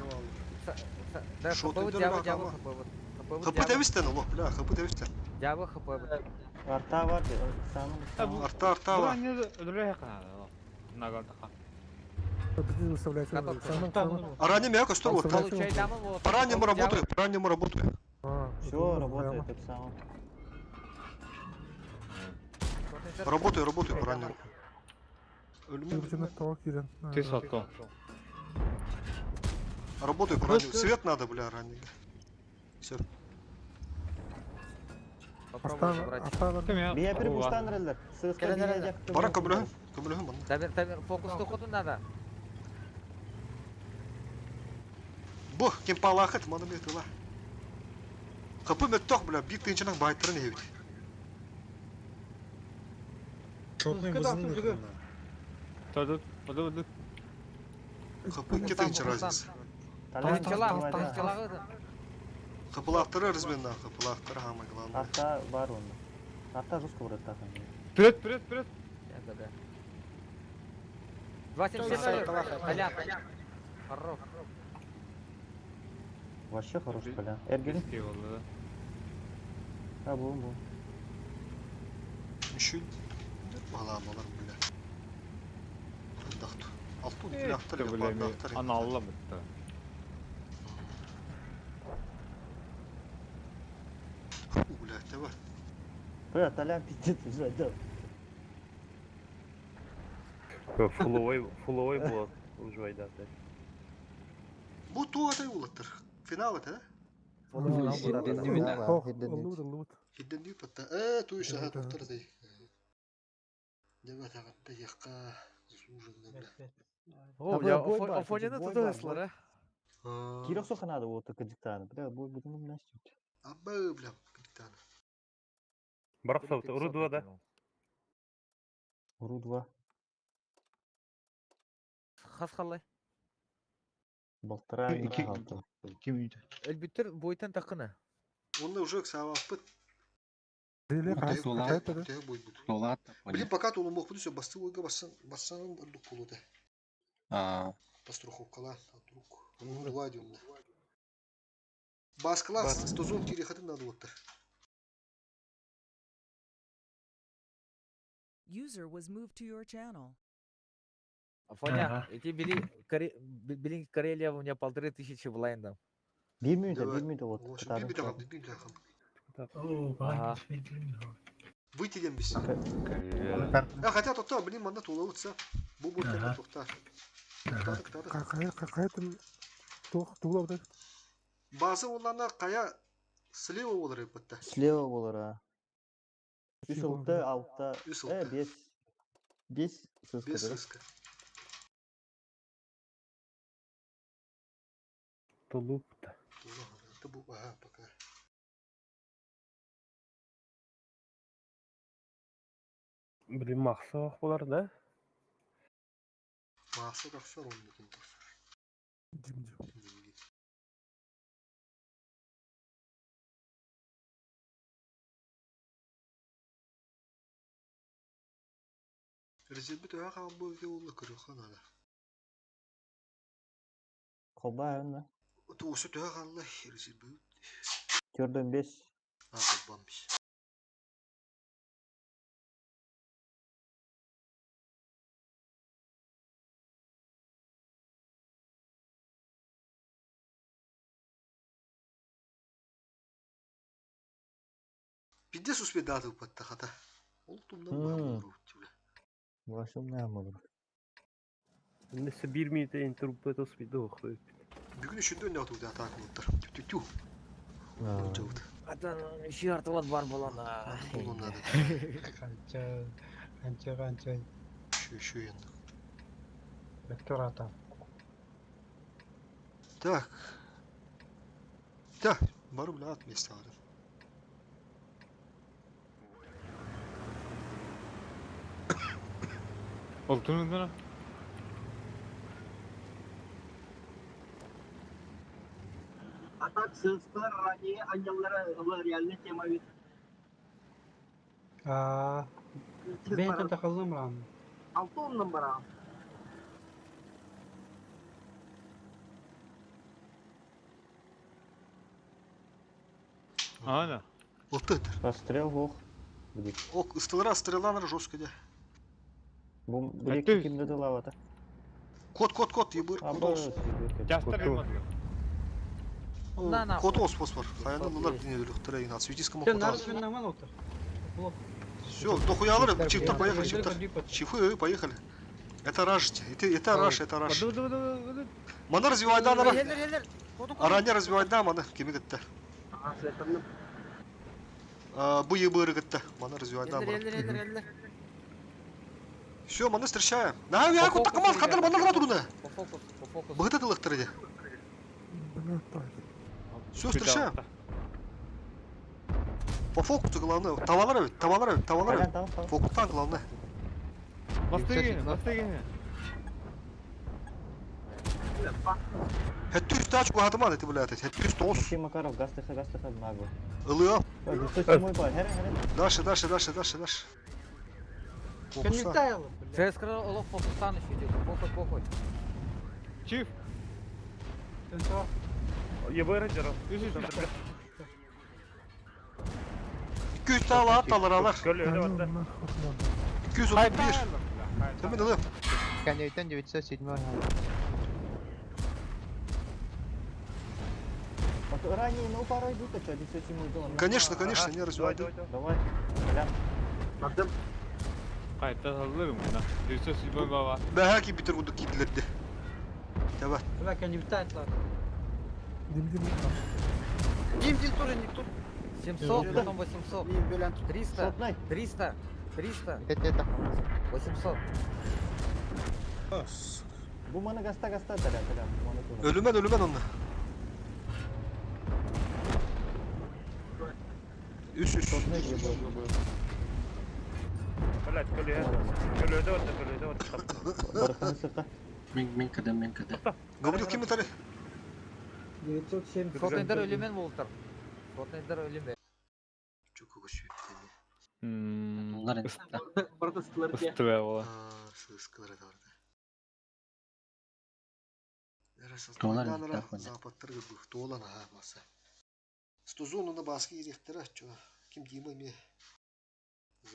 Speaker 4: Да,
Speaker 6: Шо
Speaker 4: хп
Speaker 6: ты
Speaker 4: вот
Speaker 6: дерга,
Speaker 4: дява, дява,
Speaker 6: ама?
Speaker 4: хп вот. ХП вот
Speaker 6: ХП
Speaker 4: дява.
Speaker 6: тевистен, Аллах, бля, ХП тевистен.
Speaker 4: Дява хп вот.
Speaker 12: Арта var de.
Speaker 6: Арта, арта var.
Speaker 15: Өлөрө канада. Нагалтака.
Speaker 6: Ранее меня костер вот.
Speaker 4: Получай дамы вот.
Speaker 6: По раннему работаю, по раннему работаю.
Speaker 12: Все, работает так само.
Speaker 6: Работаю, работаю по раннему.
Speaker 15: Ты сотко.
Speaker 6: Работаю по раннему. Свет надо, бля, ранний. Все.
Speaker 4: Попробуй забрать.
Speaker 12: Бия бір буштан релер. Сыска
Speaker 18: Кэлэн
Speaker 12: бия
Speaker 18: эрэллэр.
Speaker 12: жакты.
Speaker 6: Бара көмөлөһүн, көмөлөһүн манна.
Speaker 4: Тамир, Тамир, фокус хотун надо.
Speaker 6: Бу ким палахыт маны бир тыла. Капы мөттөх бля бир тыынчанан байтырын эбит.
Speaker 17: Шотный
Speaker 3: Кыда
Speaker 17: вызывы
Speaker 3: жүгү.
Speaker 15: Тадыт, бады бады.
Speaker 6: Капы 2 тыынча разница.
Speaker 4: Тахчала, тахчала.
Speaker 6: Капылаактары размена, капылаактары самое главное.
Speaker 12: Арта бар онда. Арта жестко барат тахын.
Speaker 15: Вперед, вперед, вперед.
Speaker 4: Да, да. 2.77, Толян. Хорош.
Speaker 12: Вообще хорош, бля. Эргелин.
Speaker 15: Близкий болды, да.
Speaker 12: А, бу, бу.
Speaker 6: Үшүн. Баламалар бля. Дахту. Алтын килахтар
Speaker 15: Э, бля,
Speaker 6: леопардахтар.
Speaker 15: Аналла бітті.
Speaker 6: Фу, бля, давай.
Speaker 12: Бля, Толян пиздец уже, да.
Speaker 8: Фуловой, фуловой был уже да.
Speaker 6: Бу туатай улаттар. Финал это, да?
Speaker 7: Ох, ыллыбыт, ыллыбыт.
Speaker 6: Хидден дүй патта. Э, туй шаха туктар дей. Давай тагатта якка заслуженно, бля.
Speaker 4: О,
Speaker 12: бля,
Speaker 4: бля,
Speaker 12: бой бар,
Speaker 4: Афоняны
Speaker 12: бой
Speaker 4: туда
Speaker 12: бар,
Speaker 4: слар, а?
Speaker 12: Кирок соханады вот кадиктаны. Бля, бой буду настю.
Speaker 6: Абы, бля, капитан.
Speaker 8: Барак сауты, уру два, да?
Speaker 12: Уру 2.
Speaker 4: Хас халай.
Speaker 12: Балтыра
Speaker 14: Iki-
Speaker 12: алты.
Speaker 14: 2 минут.
Speaker 4: Элбиттер бойтан тақына.
Speaker 6: Онны уже сабаппыт.
Speaker 7: Диле
Speaker 16: Тула,
Speaker 6: Төһө бойбут.
Speaker 16: тула,
Speaker 6: Блин, пока тулу мох буду все басты ойга бассан, бассан ордук болуду.
Speaker 16: А,
Speaker 6: Постраховкала, а вдруг. Уру онна. Баскыла стозон кири хатын надо оттар.
Speaker 11: User was moved to your channel.
Speaker 4: Афоня, иди бери, бери Карелия, у меня 1500 блайндом.
Speaker 12: Bir минут,
Speaker 6: Давай.
Speaker 12: bir минут вот.
Speaker 6: В общем, бир минут, бир минут.
Speaker 4: Ага.
Speaker 6: Выйти биз. А хотя токта, блин, манда тулабытса. Бу бу
Speaker 7: Ага.
Speaker 6: токта. Тактадык, тактадык.
Speaker 7: Кая, кая тым туох тулабыт.
Speaker 6: Базы оларна кая слева болар эпетте.
Speaker 12: Слева болар, а. Үс алты, алты,
Speaker 6: Үс
Speaker 12: э,
Speaker 6: алты.
Speaker 12: бес. Бес сыска,
Speaker 6: Бес
Speaker 12: да?
Speaker 6: сыска.
Speaker 8: Тулуп.
Speaker 6: Это бу, ага, пока.
Speaker 8: Блин, мақсы болар, да?
Speaker 6: Масы тақсар, он екен тақсар.
Speaker 7: Дим дим.
Speaker 6: Резерві төһө хаалбы өте олла көрүөххэ наада.
Speaker 12: Колба айына.
Speaker 6: Туусу төһө хаалла резерві
Speaker 12: Төрдөн бес.
Speaker 6: а колбаммыш. Пиздец успедааты упатта хата. Ол тумнан
Speaker 12: Мм. Вашым намы бар.
Speaker 8: Несе bir минут интеррупт успейді оқы.
Speaker 6: Бүгүн үшүндө ойнап атуу атаак болуптар. Тю-тю-тю. Жабыт.
Speaker 4: Атан еще артылат бар болана.
Speaker 6: Болон надо.
Speaker 3: Канча, канча, канча.
Speaker 6: Еще, еще енді.
Speaker 3: Вектор ата.
Speaker 6: Так. Так, барып бля ат месте арын.
Speaker 15: Oldu mu bana?
Speaker 10: А так сыскалар ранее аньяллара ылар реальный тема бит.
Speaker 3: Аа. Бэйтен тахаллым рам.
Speaker 10: Алты оннан барам.
Speaker 15: Ана.
Speaker 6: Вот это.
Speaker 12: Расстрел ох. Будет.
Speaker 6: Ок, ыстылара стреланар жестко де.
Speaker 12: Бу билек кимде дылавата.
Speaker 6: Кот, кот, кот, ебыр, кот ос.
Speaker 4: На, на.
Speaker 6: Кот ос фосфор. Хаянылар билин өлүктөр эйин. Светискому
Speaker 3: Сен
Speaker 6: кот
Speaker 3: нарыс мен наман отыр.
Speaker 6: Все, дохуялар, чифтар, поехали, чифтар. Чифы, поехали. Это раш, это раш, это раш. Мана развивай, да, нара.
Speaker 18: Хелер, хелер.
Speaker 6: Аране развивай, да, мана, кеми кетті. Бу ебыры кытта. Маны развивайдан
Speaker 18: Эллер,
Speaker 6: бар.
Speaker 18: эллер, эллер, эллер.
Speaker 6: Все, маны встречаем. На, я
Speaker 4: По
Speaker 6: кутта
Speaker 4: фокусу,
Speaker 6: команд, хатыр
Speaker 4: ребята.
Speaker 6: маны гра
Speaker 4: По фокусу, по фокусу.
Speaker 6: Быгыта тылыктыр иди. Все, встречаем. По фокусу главное. Tavalар evet, tavalar evet, tavalar
Speaker 12: Толян,
Speaker 6: evet.
Speaker 12: там, там.
Speaker 6: Фокустан главное.
Speaker 15: Бастыгин, бастыгин.
Speaker 6: Хәтті үсті ач куһатыман эти блядь. Хәтті үсті ос.
Speaker 12: Максим Макаров, газ тыха, газ тыха, нагло.
Speaker 6: Ылыа.
Speaker 12: Ой, 907 бар, хәрә, хәрә.
Speaker 6: Дальше, дальше, дальше, дальше, дальше. Фокуста.
Speaker 3: Кеннектайл, блядь.
Speaker 4: ЦСКА олох фокустан еще идет. Похуй, похуй.
Speaker 15: Чиф.
Speaker 3: Сенсор.
Speaker 8: Ебыры жарам.
Speaker 6: 200 tane at alır alır.
Speaker 8: Көл öyle барда.
Speaker 6: 231. Hemen alayım.
Speaker 19: Кеннейтен 907.
Speaker 12: Вот ранее, ну пора идут, а что, 907 дом.
Speaker 6: Конечно, конечно, не развивай.
Speaker 12: Давай, Толян.
Speaker 10: Бардым.
Speaker 15: Кайта салдырым мына. 907 баба.
Speaker 6: Бәһә ки битер кудук киделерди. Давай.
Speaker 3: Бля, кеннектайл.
Speaker 7: Дим дим.
Speaker 18: Дим, Дим тоже не тут.
Speaker 4: 700, потом 800.
Speaker 18: Дим, Белян.
Speaker 4: 300, 300, 300,
Speaker 19: Это
Speaker 4: 800.
Speaker 12: Бу маны гаста, гаста, Толян, Толян. бу маны тоже.
Speaker 6: Ölümen ölümen onunla. Üst üst.
Speaker 12: Шотный где был?
Speaker 8: Блядь, көл Көл öyle барда, көл öyle барда.
Speaker 12: Барыхны сырта.
Speaker 16: Мен мен кыдым, мен кыдым.
Speaker 6: Гаврил ким итали?
Speaker 3: 907.
Speaker 4: Сотныйдар өлүмен болтар. Сотныйдар өлүмен.
Speaker 6: Çok koşuyor.
Speaker 16: Олар енді.
Speaker 10: Барда сылар ке.
Speaker 15: Ыстыга бола.
Speaker 6: Сыскалар да барда.
Speaker 16: Долар енді,
Speaker 6: Западтар гыбы. Толан ha маса. Стозонуна баскы ирехтер чо. Ким Дима ми.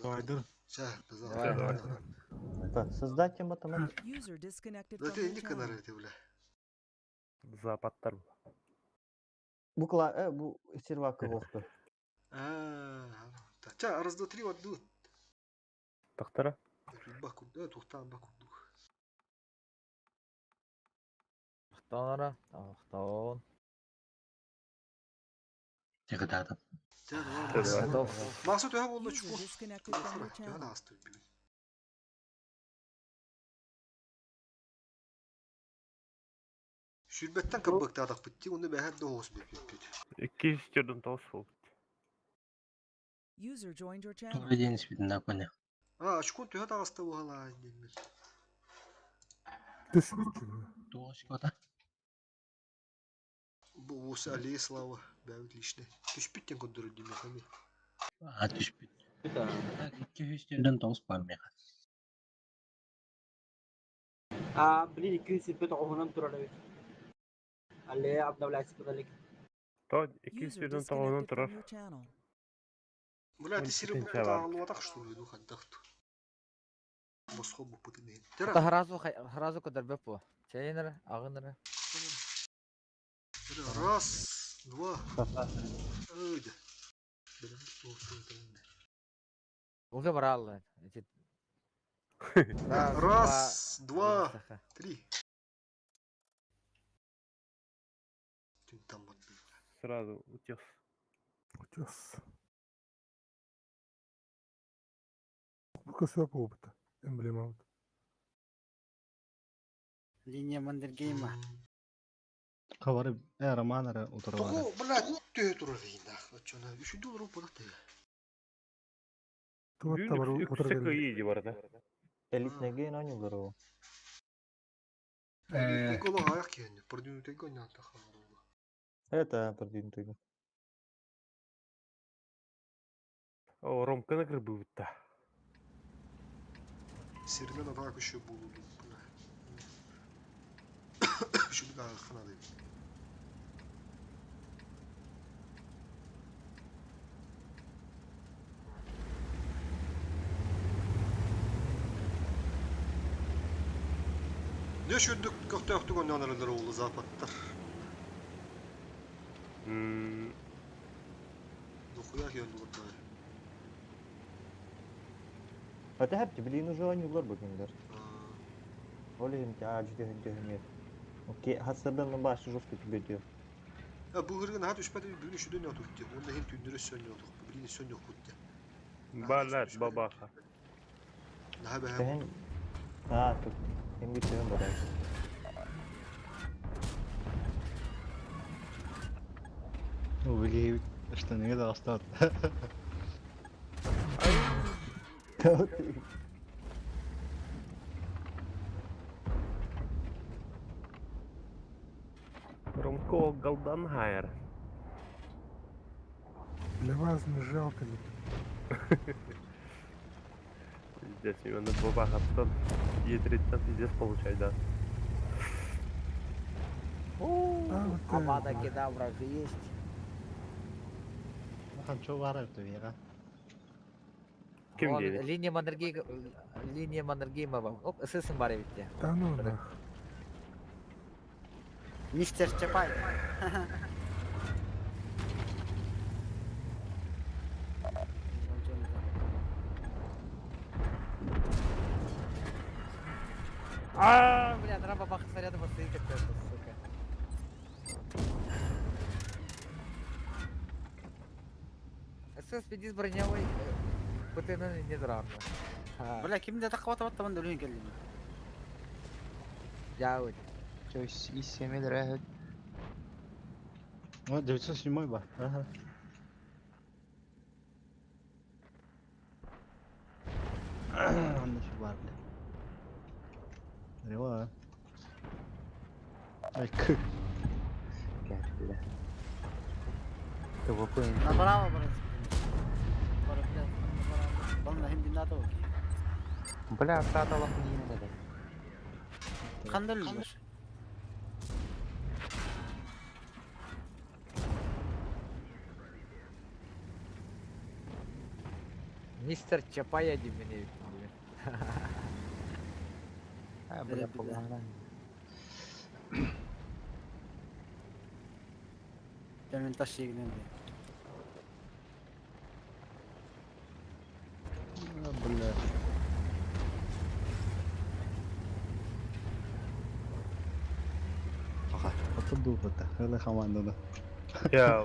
Speaker 17: Байдыр.
Speaker 6: Ша,
Speaker 4: Давай,
Speaker 6: давай.
Speaker 12: Так, создать математику.
Speaker 11: User disconnected
Speaker 6: Да
Speaker 11: from
Speaker 6: ты
Speaker 11: your
Speaker 6: не
Speaker 11: channel.
Speaker 6: канар эти, бля.
Speaker 8: Западтар.
Speaker 12: Букла, бу сервака вохту.
Speaker 6: А, Ча, раз, два, три, вот, ду.
Speaker 8: Тахтара.
Speaker 6: Баку, да, тухтан баку.
Speaker 4: Тонара, тон.
Speaker 16: Тегідадым.
Speaker 4: Готов.
Speaker 6: Максут өһө болду
Speaker 11: User
Speaker 6: чуку.
Speaker 11: disconnected from your
Speaker 6: Төһө
Speaker 11: channel.
Speaker 6: асты бүгүн. Сүрбеттен кабыктаадак битти, уну бэһэр да оҕус биппит.
Speaker 8: 204 тоғыз бол.
Speaker 11: User joined your channel.
Speaker 16: Тура ден испитин да коня.
Speaker 6: А, очкон төһө таҕаста буһалаа диэммин.
Speaker 7: Түшпүт.
Speaker 16: Тоғыз кота.
Speaker 6: Бу уус Алия Слава бэбит личный. Түшпүттен көндөрөр диме хами.
Speaker 16: А түшпүт. Так, 209 бар меха.
Speaker 10: А, блин, 275 оғынан турар эбит. Алле, обновляйся подалек.
Speaker 8: То
Speaker 11: User
Speaker 8: 204
Speaker 11: disconnected
Speaker 8: тоғынан
Speaker 11: from
Speaker 8: турар.
Speaker 11: your channel.
Speaker 6: Бля, ты сири
Speaker 8: Он
Speaker 6: бу
Speaker 8: бар.
Speaker 6: таалуатах что ли, ну хандахту. Босхо бу путин.
Speaker 4: Это харазу, харазу кадарбе по. Чайнера, агынера.
Speaker 6: Раз, два. Өйдө.
Speaker 4: Уже брал. Эти...
Speaker 6: Раз, два, три. Ты там вот.
Speaker 8: Сразу утес.
Speaker 7: Утес. Бу көсөп опыта. Эмблема вот.
Speaker 18: Линия Мандергейма.
Speaker 14: Хабары, роман ара утыралары.
Speaker 6: Тоҕо, блядь, төһө турар иинах. Оччоно үчүдү олору була тыга.
Speaker 7: Туат
Speaker 8: Бүгүн
Speaker 7: табар
Speaker 8: үксэ
Speaker 7: утыр
Speaker 8: кыйы барда.
Speaker 12: Элитный гейн они здорово.
Speaker 6: Голо аяк киһини, продвинутый гонят
Speaker 12: Это продвинутый.
Speaker 8: О, Ромканы кырбыбытта.
Speaker 6: Сиринен атаак еще болду, бля. Үшүдү ханады. Не шүрдүк көктөктүк онноноролор уулу западтар. Дохуя келди бурда.
Speaker 12: Это хәпти, блин, уже они улар бүгүндөр. Оли им тя жди жди нет. Окей, хасабен на баш жестко тебе идет.
Speaker 6: Бу ырыгын аһат үспәт бүгүн үшүдөн отут. Онда хин түндөрө сөннө отук. Билин сөннө окут.
Speaker 8: Балар бабаха.
Speaker 6: Наха бэһэ.
Speaker 12: Тэһин. А, тут. Hem bir бар.
Speaker 14: Ну, били штаны да остат.
Speaker 8: Ромко Галданхайр.
Speaker 7: Для вас не жалко ли?
Speaker 8: Пиздец, именно бабаха потом Е30 пиздец получать, да.
Speaker 4: Авада кедавра же есть.
Speaker 14: Ханчо бар это вера.
Speaker 8: Ким
Speaker 4: Вон,
Speaker 8: диэни?
Speaker 4: Линия Маннергейма, линия Маннергейма вам. Оп, ССМ бар эбитте.
Speaker 7: Да ну нах.
Speaker 18: Мистер Чапай.
Speaker 4: А, бля, нара бабаха снаряда стоит как-то, сука. СС пиздец бронявый, ПТН не драрно.
Speaker 18: Бля, кимде таккабата баттаман өлүн келдим.
Speaker 4: Жауд.
Speaker 19: То есть из 7 лет.
Speaker 14: Вот 907 ба. Ага. Анна şu бар бля. Рева. Ай к.
Speaker 12: Бля. ТВП.
Speaker 18: Направо, брат. Бля, направо. Бана хим динато.
Speaker 19: Бля, ата лап не надо.
Speaker 18: Кандай өлүлөр?
Speaker 4: Мистер Чапай один меня.
Speaker 19: А, бля, помогай.
Speaker 18: Мен таш егинен.
Speaker 14: Бля. Ага, это дупа-то. Это команда, да.
Speaker 8: Я,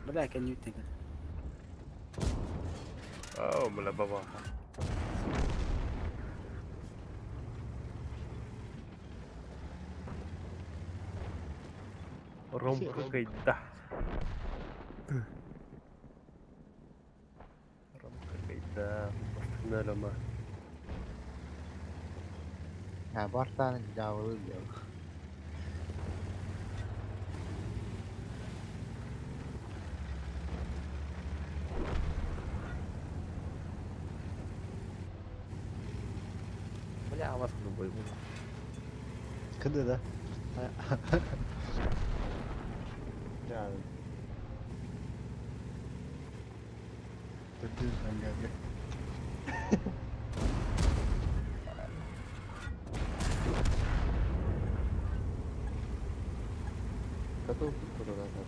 Speaker 18: Бля, can you think?
Speaker 8: О, бля, бабаха. Ромка кайда. Ромка кайда. Бастыгналама.
Speaker 19: А, бартан жабылы дел.
Speaker 4: Бля, а вас любой.
Speaker 14: Кыды, да? Да. Ты ангага.
Speaker 5: Готов куда-то.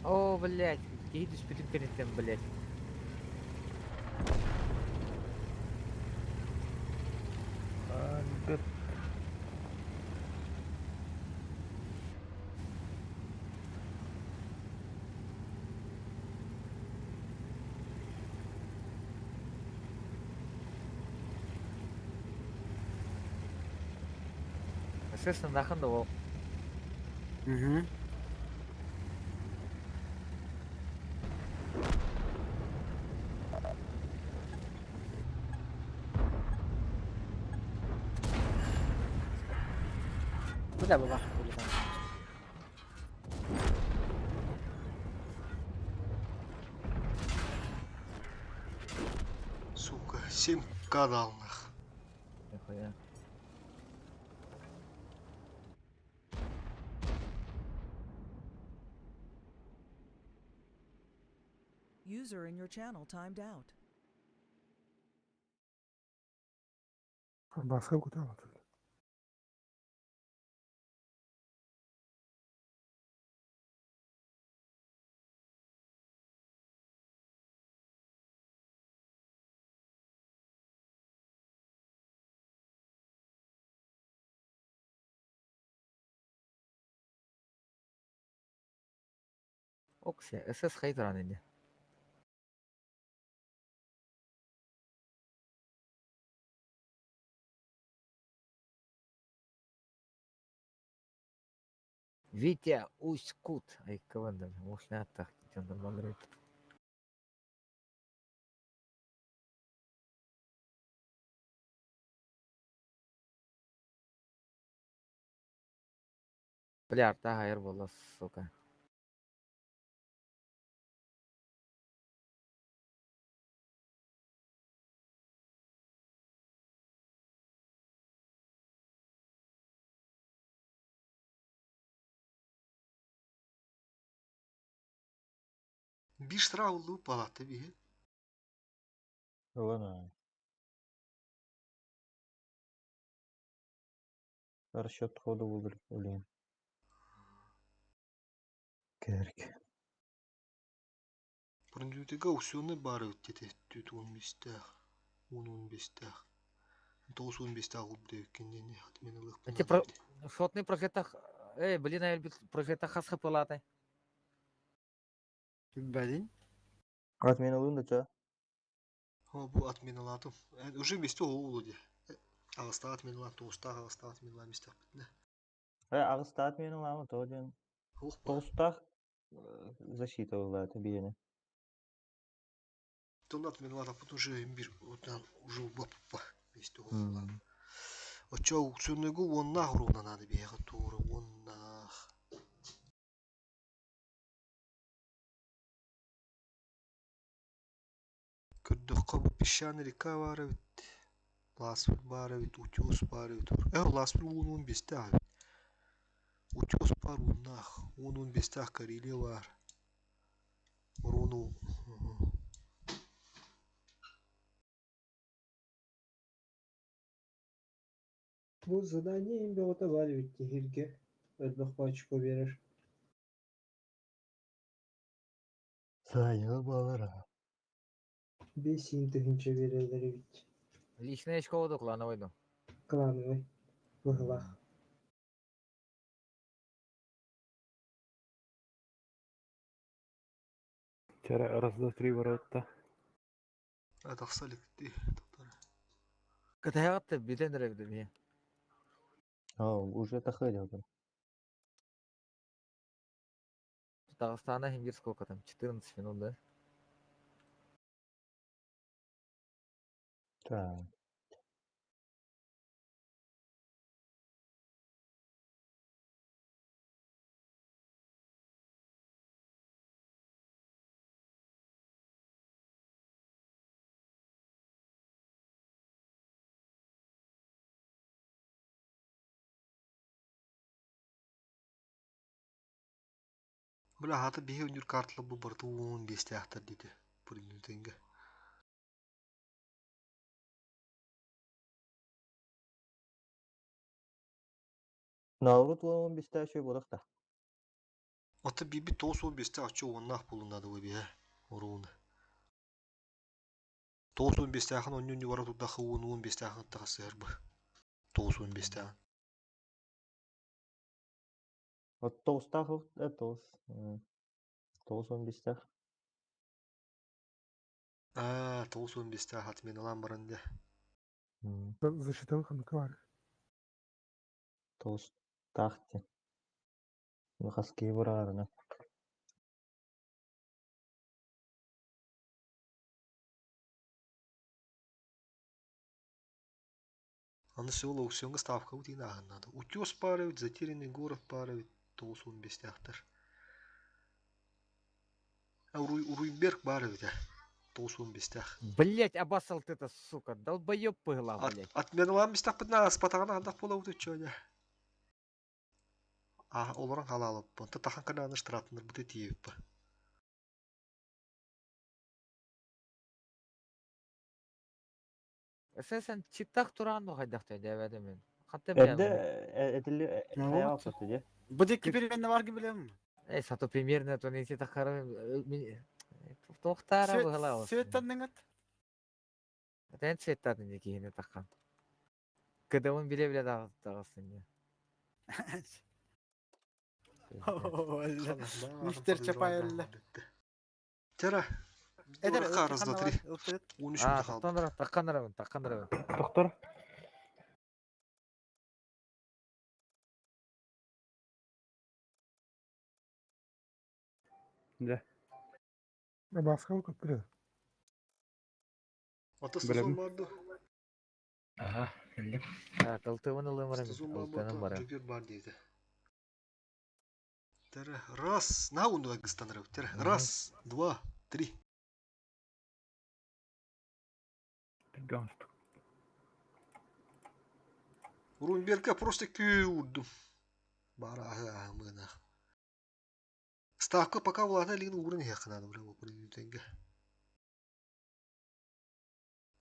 Speaker 4: О, блядь, едешь перед перед блядь.
Speaker 8: Альберт.
Speaker 4: Естественно, нахуй давал.
Speaker 18: Угу. Бля, бабаха улетал.
Speaker 6: Сука, 7к дал нах.
Speaker 4: Нихуя.
Speaker 11: User in your channel timed out.
Speaker 7: Баска көтө
Speaker 4: Окся, СС хайдаран инде. Витя Усть-Кут. Ай, КВН, может, не так, нормально. Бля, арта хайыр буолла, сука.
Speaker 6: Биир штраф палата биһи.
Speaker 12: Ылан Расчет хода булыр, блин. Керк.
Speaker 6: Продютыга усёны бары тете түт он бестах. Он он бестах. Тоғыз он бестах убдеккеннени отменылых
Speaker 4: Эти про... шотный прожетах... Эй, блин, я прожета хасха пылаты.
Speaker 15: Бәдин?
Speaker 12: Отменылын да ча?
Speaker 6: О, бу отменылатым. Уже месте олуди. Ағыста отменылат, тоғыста ағыста отменыла местах бітіне.
Speaker 12: Ағыста отменыла, то один. Тоғыстақ защита была, биене.
Speaker 6: Тонда отменыла, а уже бир, уже баппа месте олула. Очо аукционныгу оннах ровно надо бегать туры, оннах. Көрдөхкө бу песчаный река бар бит. Ласпыр бар бит, утес бар бит. Ласпыр он бестах бит. Утес бар оннах, он бестах Карелия бар. Руну.
Speaker 9: Бу задание им бөҕөтө бар эбит киһиргэ, элбэх очко биэрэр.
Speaker 14: Сайыл балара.
Speaker 9: Бес тыһыынча биэрэллэр эбит.
Speaker 4: Личная школа до клановой до.
Speaker 9: Клановый. Быһылаах.
Speaker 8: Вчера раз, два, три ворота.
Speaker 6: Атақсалик ти.
Speaker 4: Кытайгатта бүтэн эрэ бит
Speaker 12: А, уже тахыдел там.
Speaker 4: Дагыстана химгир сколько там? 14 минут, да?
Speaker 12: Так.
Speaker 6: Бля, хата биһи үнүр картла бу барты он бестяхтар диде. Пуринутенге.
Speaker 12: Наурут он бестящий бодахта.
Speaker 6: Ата биби тоос он бестях ачы оннах булунады бу бие. Оруун. Тоос он бестяхын он нүнү бара тудахы он он бестяхын тахасыр бу. Тоос он бестяхын.
Speaker 12: Вот тоустах, тоус. Тоус он бестях.
Speaker 6: А, тоос он бестях отменалан баранды.
Speaker 7: Защитовых ханыкалар.
Speaker 12: Тоус тахти. Хаски бурарына.
Speaker 6: Аны сел аукционга ставка утин надо. Утес паровит, затерянный город паровит, тоос он бестяхтар. А Уруйберг баровит, тоос он бестях.
Speaker 4: Блять, обоссал ты это, сука, долбоёб пыгла, блять.
Speaker 6: Отменалан бестях бітна, аспатағана андақ бола өте чөне. А, олоран халалып. Онта тахан кана штрафныр бүте тиеп.
Speaker 4: Эсэсэн читтах тураан бу хайдах дээбэтим мин. Хатта
Speaker 12: Эрдэ
Speaker 4: билэм.
Speaker 12: этилли
Speaker 18: Ну
Speaker 12: хайа
Speaker 18: вот.
Speaker 12: аппыт дии.
Speaker 18: Бу дикки переменне бар билем.
Speaker 4: Эй, сато примерно то не тахара тохтара быһала.
Speaker 18: Светтанныңат.
Speaker 4: Тен светтатын дии киһини таххан. Кыдамын биле-биле тағыстын дии.
Speaker 18: Мистер Чапаэлла.
Speaker 6: Тера.
Speaker 18: Эдер
Speaker 6: Раз, два, три. 13
Speaker 4: А,
Speaker 6: минут қалды.
Speaker 4: тохтонора, тахханарабын, тахханарабын.
Speaker 8: Доктор. Да.
Speaker 7: Басқа көппүрэ.
Speaker 6: Ата
Speaker 8: Білемін.
Speaker 6: стазон барды.
Speaker 16: Ага, кэллим.
Speaker 4: Талтыбын ылым барам,
Speaker 6: Стазон бар
Speaker 4: алтаным
Speaker 6: бота.
Speaker 4: барам.
Speaker 6: Жогер бар дейді. Тера. Раз. На уну агыстанырып. Тера. Раз, два, три. Румберка просто күйі Бара мына. Ставка пока влада лигин урын якынады бля бу продюсерге.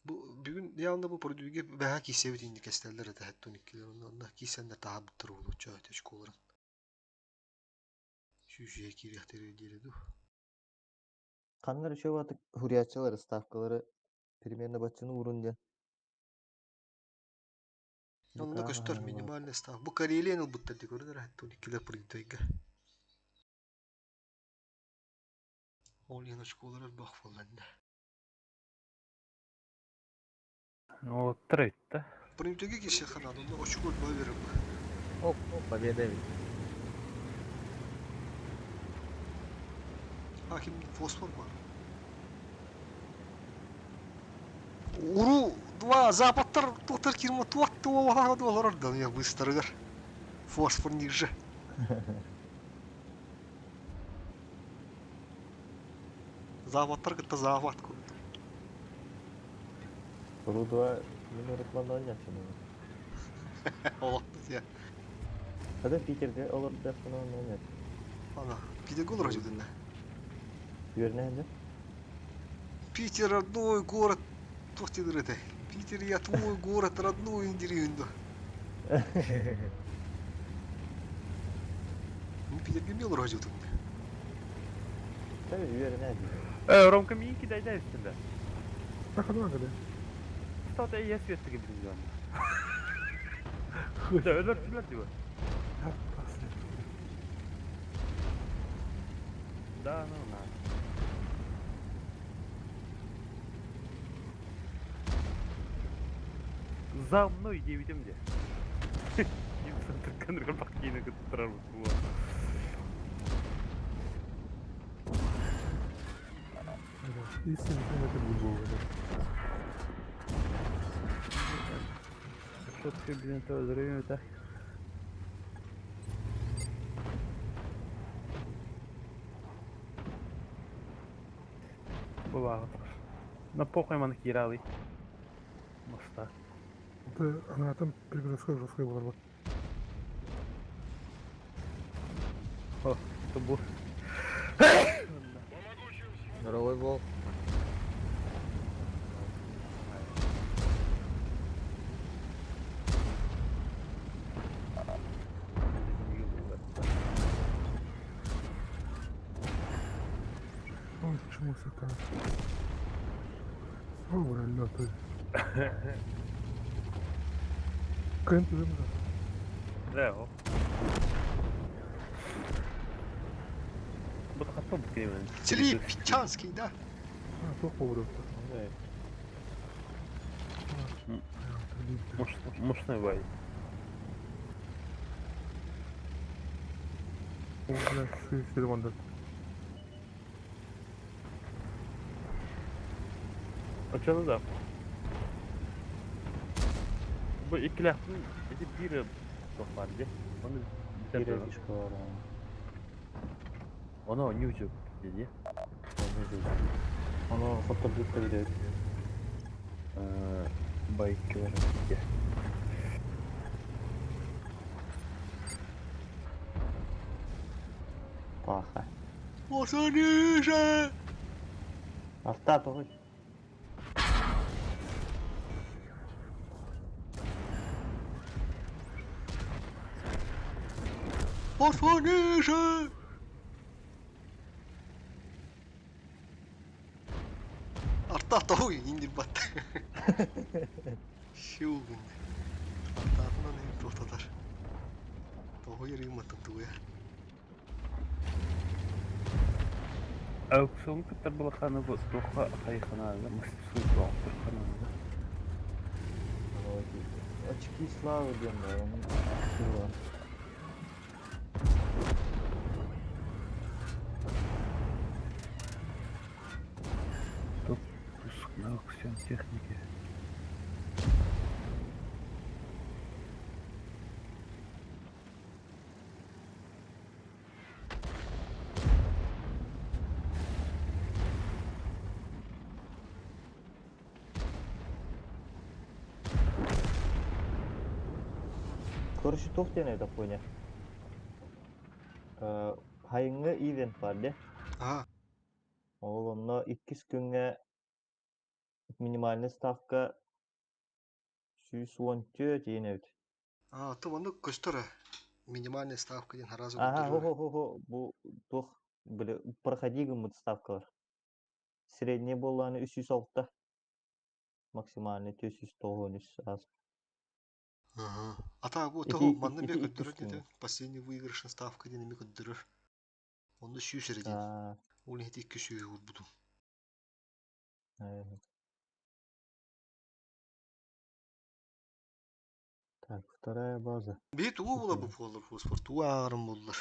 Speaker 6: Бу бүгүн явно бу продюге бәһә кисебит инде кестеллер это хәтта 12 онна кисәндә таһа буттыр булу чөй төчкөлөрүн. Шүшә кирәктер диреду.
Speaker 12: Каннар еще ватык хуриячылар ставкалары примерно бачыны урун диэн.
Speaker 6: Онна көстөр минимальный ставка. Бу Карелияны буттар ди көрдөр хәтта 12 продюсерге. Ол яночкалар бах фаланда.
Speaker 8: О, трейд,
Speaker 6: Продюсерге кисе ханады, онна очко бөвереп.
Speaker 4: Оп, победа ведь.
Speaker 6: Хаким фосфор бар. Уру два западтар тоқтар кирма туат туа доллар да я быстрыгар. Фосфор ниже. Западтар кытта запад ку.
Speaker 12: Рудва минут ойнатчы.
Speaker 6: Олақ я.
Speaker 12: Хада Питерге олар дәфтен ойнат.
Speaker 6: Ана, Питер гол рожден.
Speaker 12: Юрнәнде.
Speaker 6: Питер родной город. Тохтидыр это. Питер я твой город родной индиринду. Ну Питерге мел рожден.
Speaker 12: Tabii юрнәнде.
Speaker 8: Э, Ромка мин кидайда üstünde.
Speaker 7: Таханан кэлэ.
Speaker 8: Стат я свет деген bilmiyorum. Да, өлөр диyor. Да, ну на. За мной девитим де. Инсан түркәнергә бак кийин көтеп торар бу.
Speaker 7: Истинный это был.
Speaker 8: Что ты, блин, то зрю это. Бывало. На похуй ман киралы. Моста.
Speaker 7: Это она там пригородская жесткая была.
Speaker 8: О, это был.
Speaker 4: Здоровый был.
Speaker 7: Ой, почему это? О, бля, лёд. Кэн ты
Speaker 8: Да, о. Бу хатты бит
Speaker 6: Телепичанский, да?
Speaker 7: А, туох буолар.
Speaker 8: Мощный бай.
Speaker 7: О, бля, сир
Speaker 8: А что ну да? Бу икиләхтин эти бири бар ди. Оны
Speaker 12: Бире фишка бар.
Speaker 8: Оны ньюзу диди.
Speaker 12: Оны хотор бүтті билет.
Speaker 8: Байк бар.
Speaker 12: Паха.
Speaker 6: Осаниже!
Speaker 12: Арта тоғый.
Speaker 6: Пошла ниже! Арта тоҕуй индирбат. Шиугун. Артаатынан иһин туохтатар. Тоҕуй рыымматтан тугуя.
Speaker 8: Аукцион кытта балаханы бу туохха хайханаада мастерской туохханаада.
Speaker 12: Очки славы диэн баар, ону туруоран.
Speaker 8: Допуск на аукцион техники.
Speaker 12: Короче, туох диэн эбит Аппоня? Хайыҥҥы ивент баар дии.
Speaker 6: Аа.
Speaker 12: Ол онно иккис күҥҥэ минимальный ставка 114 диэн эбит.
Speaker 6: Аа, то маннык көстөр ээ. Минимальная ставка диэн сразу
Speaker 12: Аха,
Speaker 6: көрдөрөр.
Speaker 12: хо-хо-хо, бу туох били проходи гыммыт ставкалар. Средний буоллаҕына 306, максимальный 493 аас.
Speaker 6: Аха. А так бу
Speaker 12: Ити
Speaker 6: того манна
Speaker 12: ити
Speaker 6: эмиэ
Speaker 12: иккис
Speaker 6: көрдөрөр
Speaker 12: күҥҥэ.
Speaker 6: диэтэ. Последний выигрышная ставка диэн эмиэ көрдөрөр. Онно сүүс эрэ диэн.
Speaker 12: Аа,
Speaker 6: Ол иһити икки сүүһү уурбутум.
Speaker 12: э, Так, вторая база.
Speaker 6: Биһи тугу була бу
Speaker 12: Четыре.
Speaker 6: буолар фосфор, тугу ааҕарым буоллар.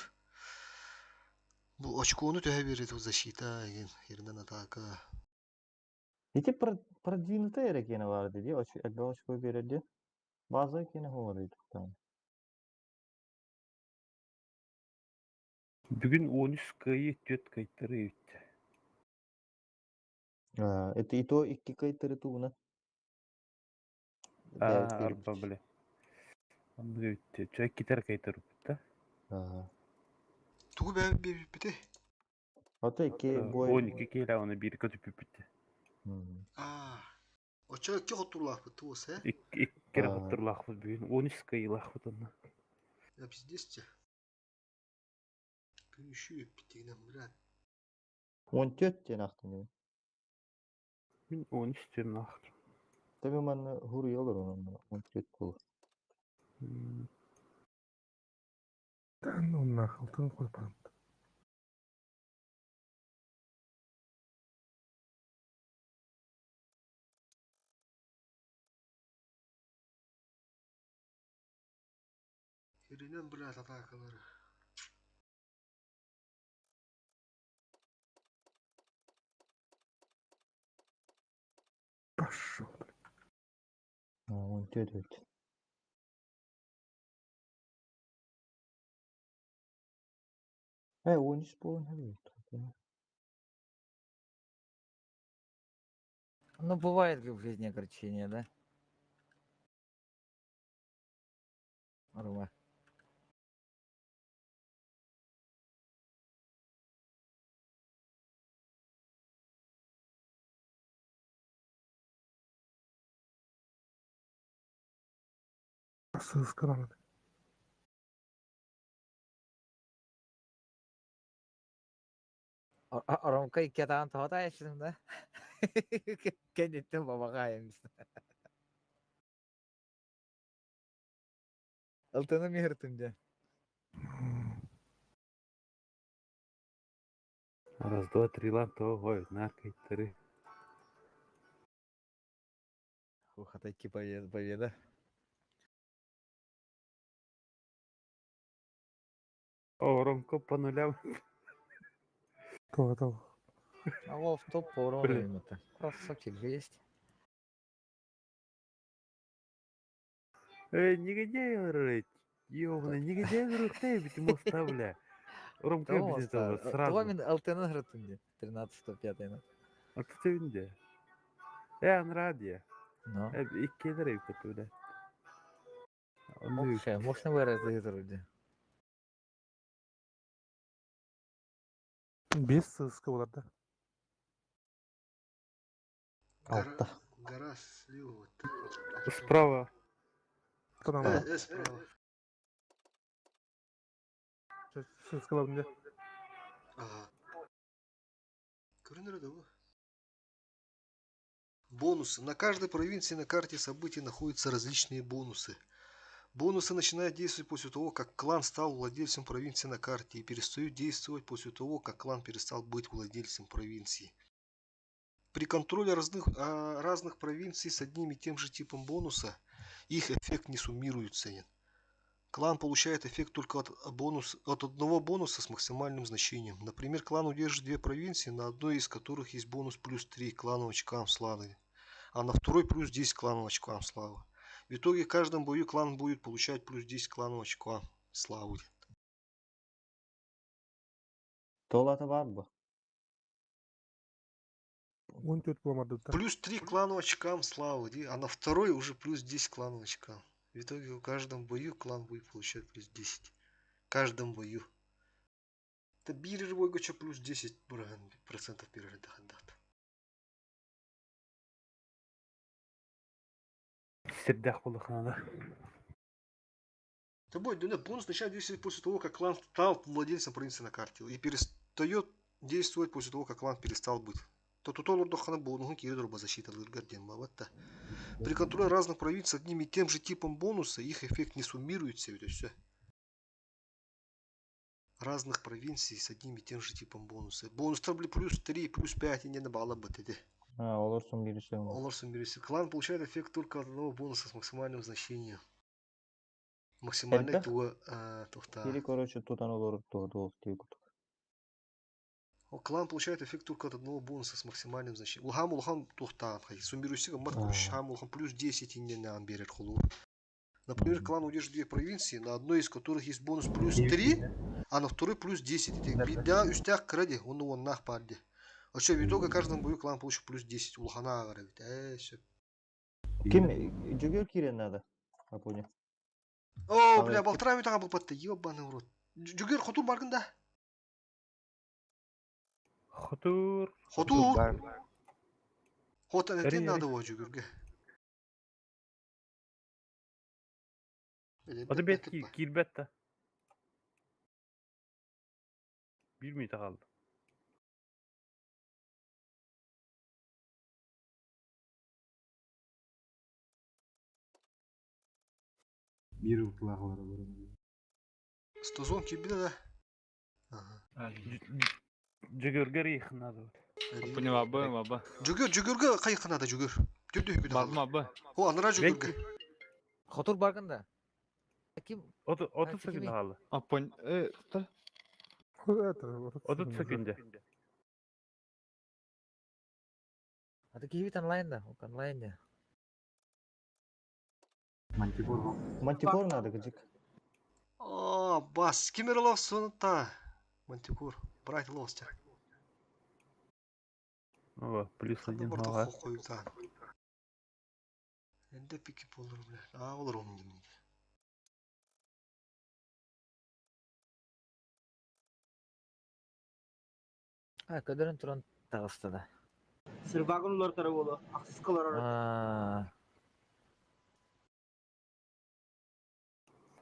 Speaker 6: Бу очкону төһө биэрэр защита игин еринэн атака.
Speaker 12: Ити продвинутая эрэ киэнэ баар дии, элбэх очко биэрэр дии. База киэнэ хоҕор ыйтыктаан.
Speaker 8: Бүгүн 13 кыайыы 4 кыайтарыы бүттэ.
Speaker 12: Это и то икки кайтары тугуна.
Speaker 8: Аа, арба бile. Оннук бүттэ. Чөй китер кайтарыы бүттэ.
Speaker 6: Тугу бэйэ биэрбиппитий?
Speaker 12: Ото икки бой.
Speaker 8: 12 киилэ оны биир көтүппүттэ.
Speaker 6: Аа. Оччо икки хотурлаахпыт туос ээ?
Speaker 8: Икки эрэ хотторлаахпыт бүгүн. 13 кыайыылаахпыт онно.
Speaker 6: Я пиздец те. Күн үшүү эппитигинэн блядь.
Speaker 12: 14 диэн ахтын.
Speaker 8: Мин 13 диэн ахтым.
Speaker 12: Таби манна хуруйалар онон 14 буолар.
Speaker 7: Тан онна алтын қойпан.
Speaker 6: Еринэн блядь атакалары.
Speaker 7: Пошел.
Speaker 12: 14 эбит. Э, 13 буолан эбит.
Speaker 4: Ну, бывает в жизни огорчение, да? Рома.
Speaker 7: Сысканан.
Speaker 4: Ромка икки атаҕын тоҕо таайаччытым да? Кэнниттэн бабаҕаайым. Алтыны миһыртым дьэ.
Speaker 8: Раз, два, три, лан, то, ой, на, кайтары.
Speaker 4: Ух, это икки победа. победа.
Speaker 8: О, Ромко по нулям.
Speaker 7: То, то.
Speaker 4: А Вов топ по урону
Speaker 8: Блин.
Speaker 4: ему-то. Красавчик же есть.
Speaker 8: Эй, негодяй, говорит. Ёбаный, негодяй, говорит, ты ведь ему оставля. Ромка
Speaker 4: Того
Speaker 8: без этого
Speaker 4: оставил.
Speaker 8: сразу.
Speaker 4: Того мин алтыны гратым дьэ. 13-5 на.
Speaker 8: А ты где? Э, анрадия.
Speaker 4: Ну.
Speaker 8: Э, иккилер эбит бля.
Speaker 4: Ох, можно выразить вроде.
Speaker 7: Без сыска олар да.
Speaker 12: Алта.
Speaker 6: Гора слева вот.
Speaker 8: Справа.
Speaker 7: Кто нам?
Speaker 6: Э, э, справа.
Speaker 7: Сыскалабын де.
Speaker 6: Ага. Көрүнэр да бу. Бонусы. На каждой провинции на карте событий находятся различные бонусы. Бонусы начинают действовать после того, как клан стал владельцем провинции на карте и перестают действовать после того, как клан перестал быть владельцем провинции. При контроле разных провинций с одним и тем же типом бонуса их эффект не суммируется. Клан получает эффект только от одного бонуса с максимальным значением. Например, клан удержит две провинции, на одной из которых есть бонус плюс 3 клановым очкам славы, а на второй плюс 10 клановым очкам славы. В итоге в каждом бою клан будет получать плюс 10 клановым очкам славы.
Speaker 12: Толата бар бу.
Speaker 7: 14 буламардыта.
Speaker 6: Плюс 3 клановым очкам славы, а на второй уже плюс 10 клановым очкам. В итоге в каждом бою клан будет получать плюс 10. В каждом бою. Это бирер бойгоча плюс 10 процентов бирер дат.
Speaker 8: Сердях надо.
Speaker 6: Тобой, да нет, бонус начинает действовать после того, как клан стал владельцем провинции на карте. И перестает действовать после того, как клан перестал быть. То тут олордохана бонуһун кири защита лыргарден бабатта. При контроле разных провинций с одним и тем же типом бонуса их эффект не суммируется, ведь все. Разных провинций с одним и тем же типом бонуса. Бонус табли плюс 3, плюс 5 и не на балла бт.
Speaker 12: А, олар суммируется.
Speaker 6: Олар суммируется. Клан получает эффект только от одного бонуса с максимальным значением. Максимальный
Speaker 12: Эльбэх?
Speaker 6: туа тухта.
Speaker 12: Или, короче, тут оно олар туа тиги курдук.
Speaker 6: О, клан получает эффект только от одного бонуса с максимальным значением. Улхам улхан тухта. Суммируется мат короче, хам улхан плюс 10 и не на берет холу. Например, клан удержит две провинции, на одной из которых есть бонус плюс 3, а на второй плюс 10. Беда үстях кради, он он нах парди. А что, в итоге в каждом бою клан получит плюс 10. Улхана говорит. Всё.
Speaker 12: Ким жүгөр кирен надо? Апоня.
Speaker 6: О, бля, балтырами тага был патта, ебаный в рот. Жүгер хотур баргын да.
Speaker 8: Хотур.
Speaker 6: Хотур. Хотан
Speaker 8: Эри,
Speaker 6: этен
Speaker 8: эри.
Speaker 6: надо его жүгерге.
Speaker 8: Аты бет кирбет та. Bir minute kaldı.
Speaker 1: Bir утлагалары бар.
Speaker 6: Стозон кибиде да. Ага.
Speaker 8: Жүгөргөр ыйхынады.
Speaker 15: Поняла бы, баба.
Speaker 6: Жүгер, жүгерге кайкынада жүгер. Түрдө үгүдө.
Speaker 15: Барма бы.
Speaker 6: О, аныра жүгерге.
Speaker 4: Хотур баргын да. Ким?
Speaker 8: 30 секунда kaldı.
Speaker 15: А, пон... та.
Speaker 7: Это,
Speaker 8: 30 секунда.
Speaker 4: Аты киһибит онлайн да, онлайн да.
Speaker 1: Мантикор.
Speaker 12: Мантикор надо, гдик.
Speaker 6: О, бас, кимер та. Мантикор, брать ловстя.
Speaker 8: Ова, плюс один.
Speaker 6: Борто
Speaker 8: Ага.
Speaker 6: хокуйта. Энде пики болор, бля. А, олор он не.
Speaker 4: А, көдөрөн туран тагыста да.
Speaker 10: Сырбагын улар тары болу. Аксыз кылар ары.
Speaker 4: А,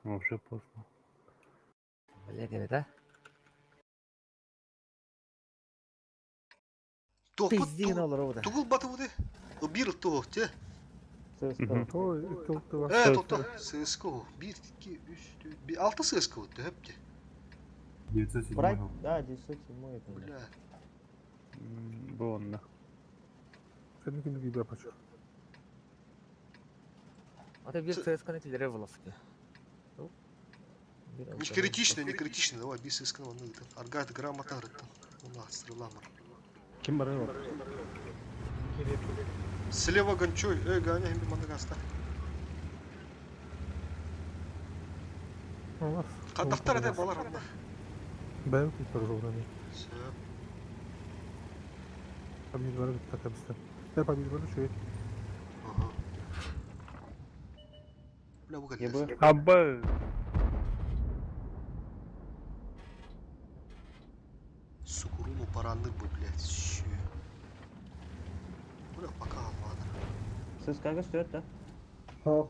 Speaker 8: Уже поздно.
Speaker 4: Блядь, evet а.
Speaker 6: Топут
Speaker 4: Пиздин олар ода.
Speaker 6: Тугул баты буды. Бир то, те.
Speaker 7: Ой, икки
Speaker 6: То, ССК. Бир, икки, үч, төрт, алты ССК өттү, хөптү.
Speaker 1: 907.
Speaker 12: Брать? Да, 907 это.
Speaker 6: Бля.
Speaker 8: Бу онна.
Speaker 7: Сен ким кибе пачы.
Speaker 4: Аты бир ЦСК-ны тилере булафты.
Speaker 6: Не критично, не критично, давай, бис ССК на Аргат грамотно рыттан. У нас стрела мар.
Speaker 14: Ким бар?
Speaker 6: Слева гончой, ганя химби мандагаста. Катактар это балар онда.
Speaker 7: Бәл китер жолдан.
Speaker 6: Всё.
Speaker 7: Победа бар так абыста. Да, победа бар шуй.
Speaker 6: Ага. Бля, бу калды.
Speaker 8: Абы.
Speaker 6: Сукуруну параныр бы, блядь, щё. Бля, пока ладно.
Speaker 12: ССК стоит, да?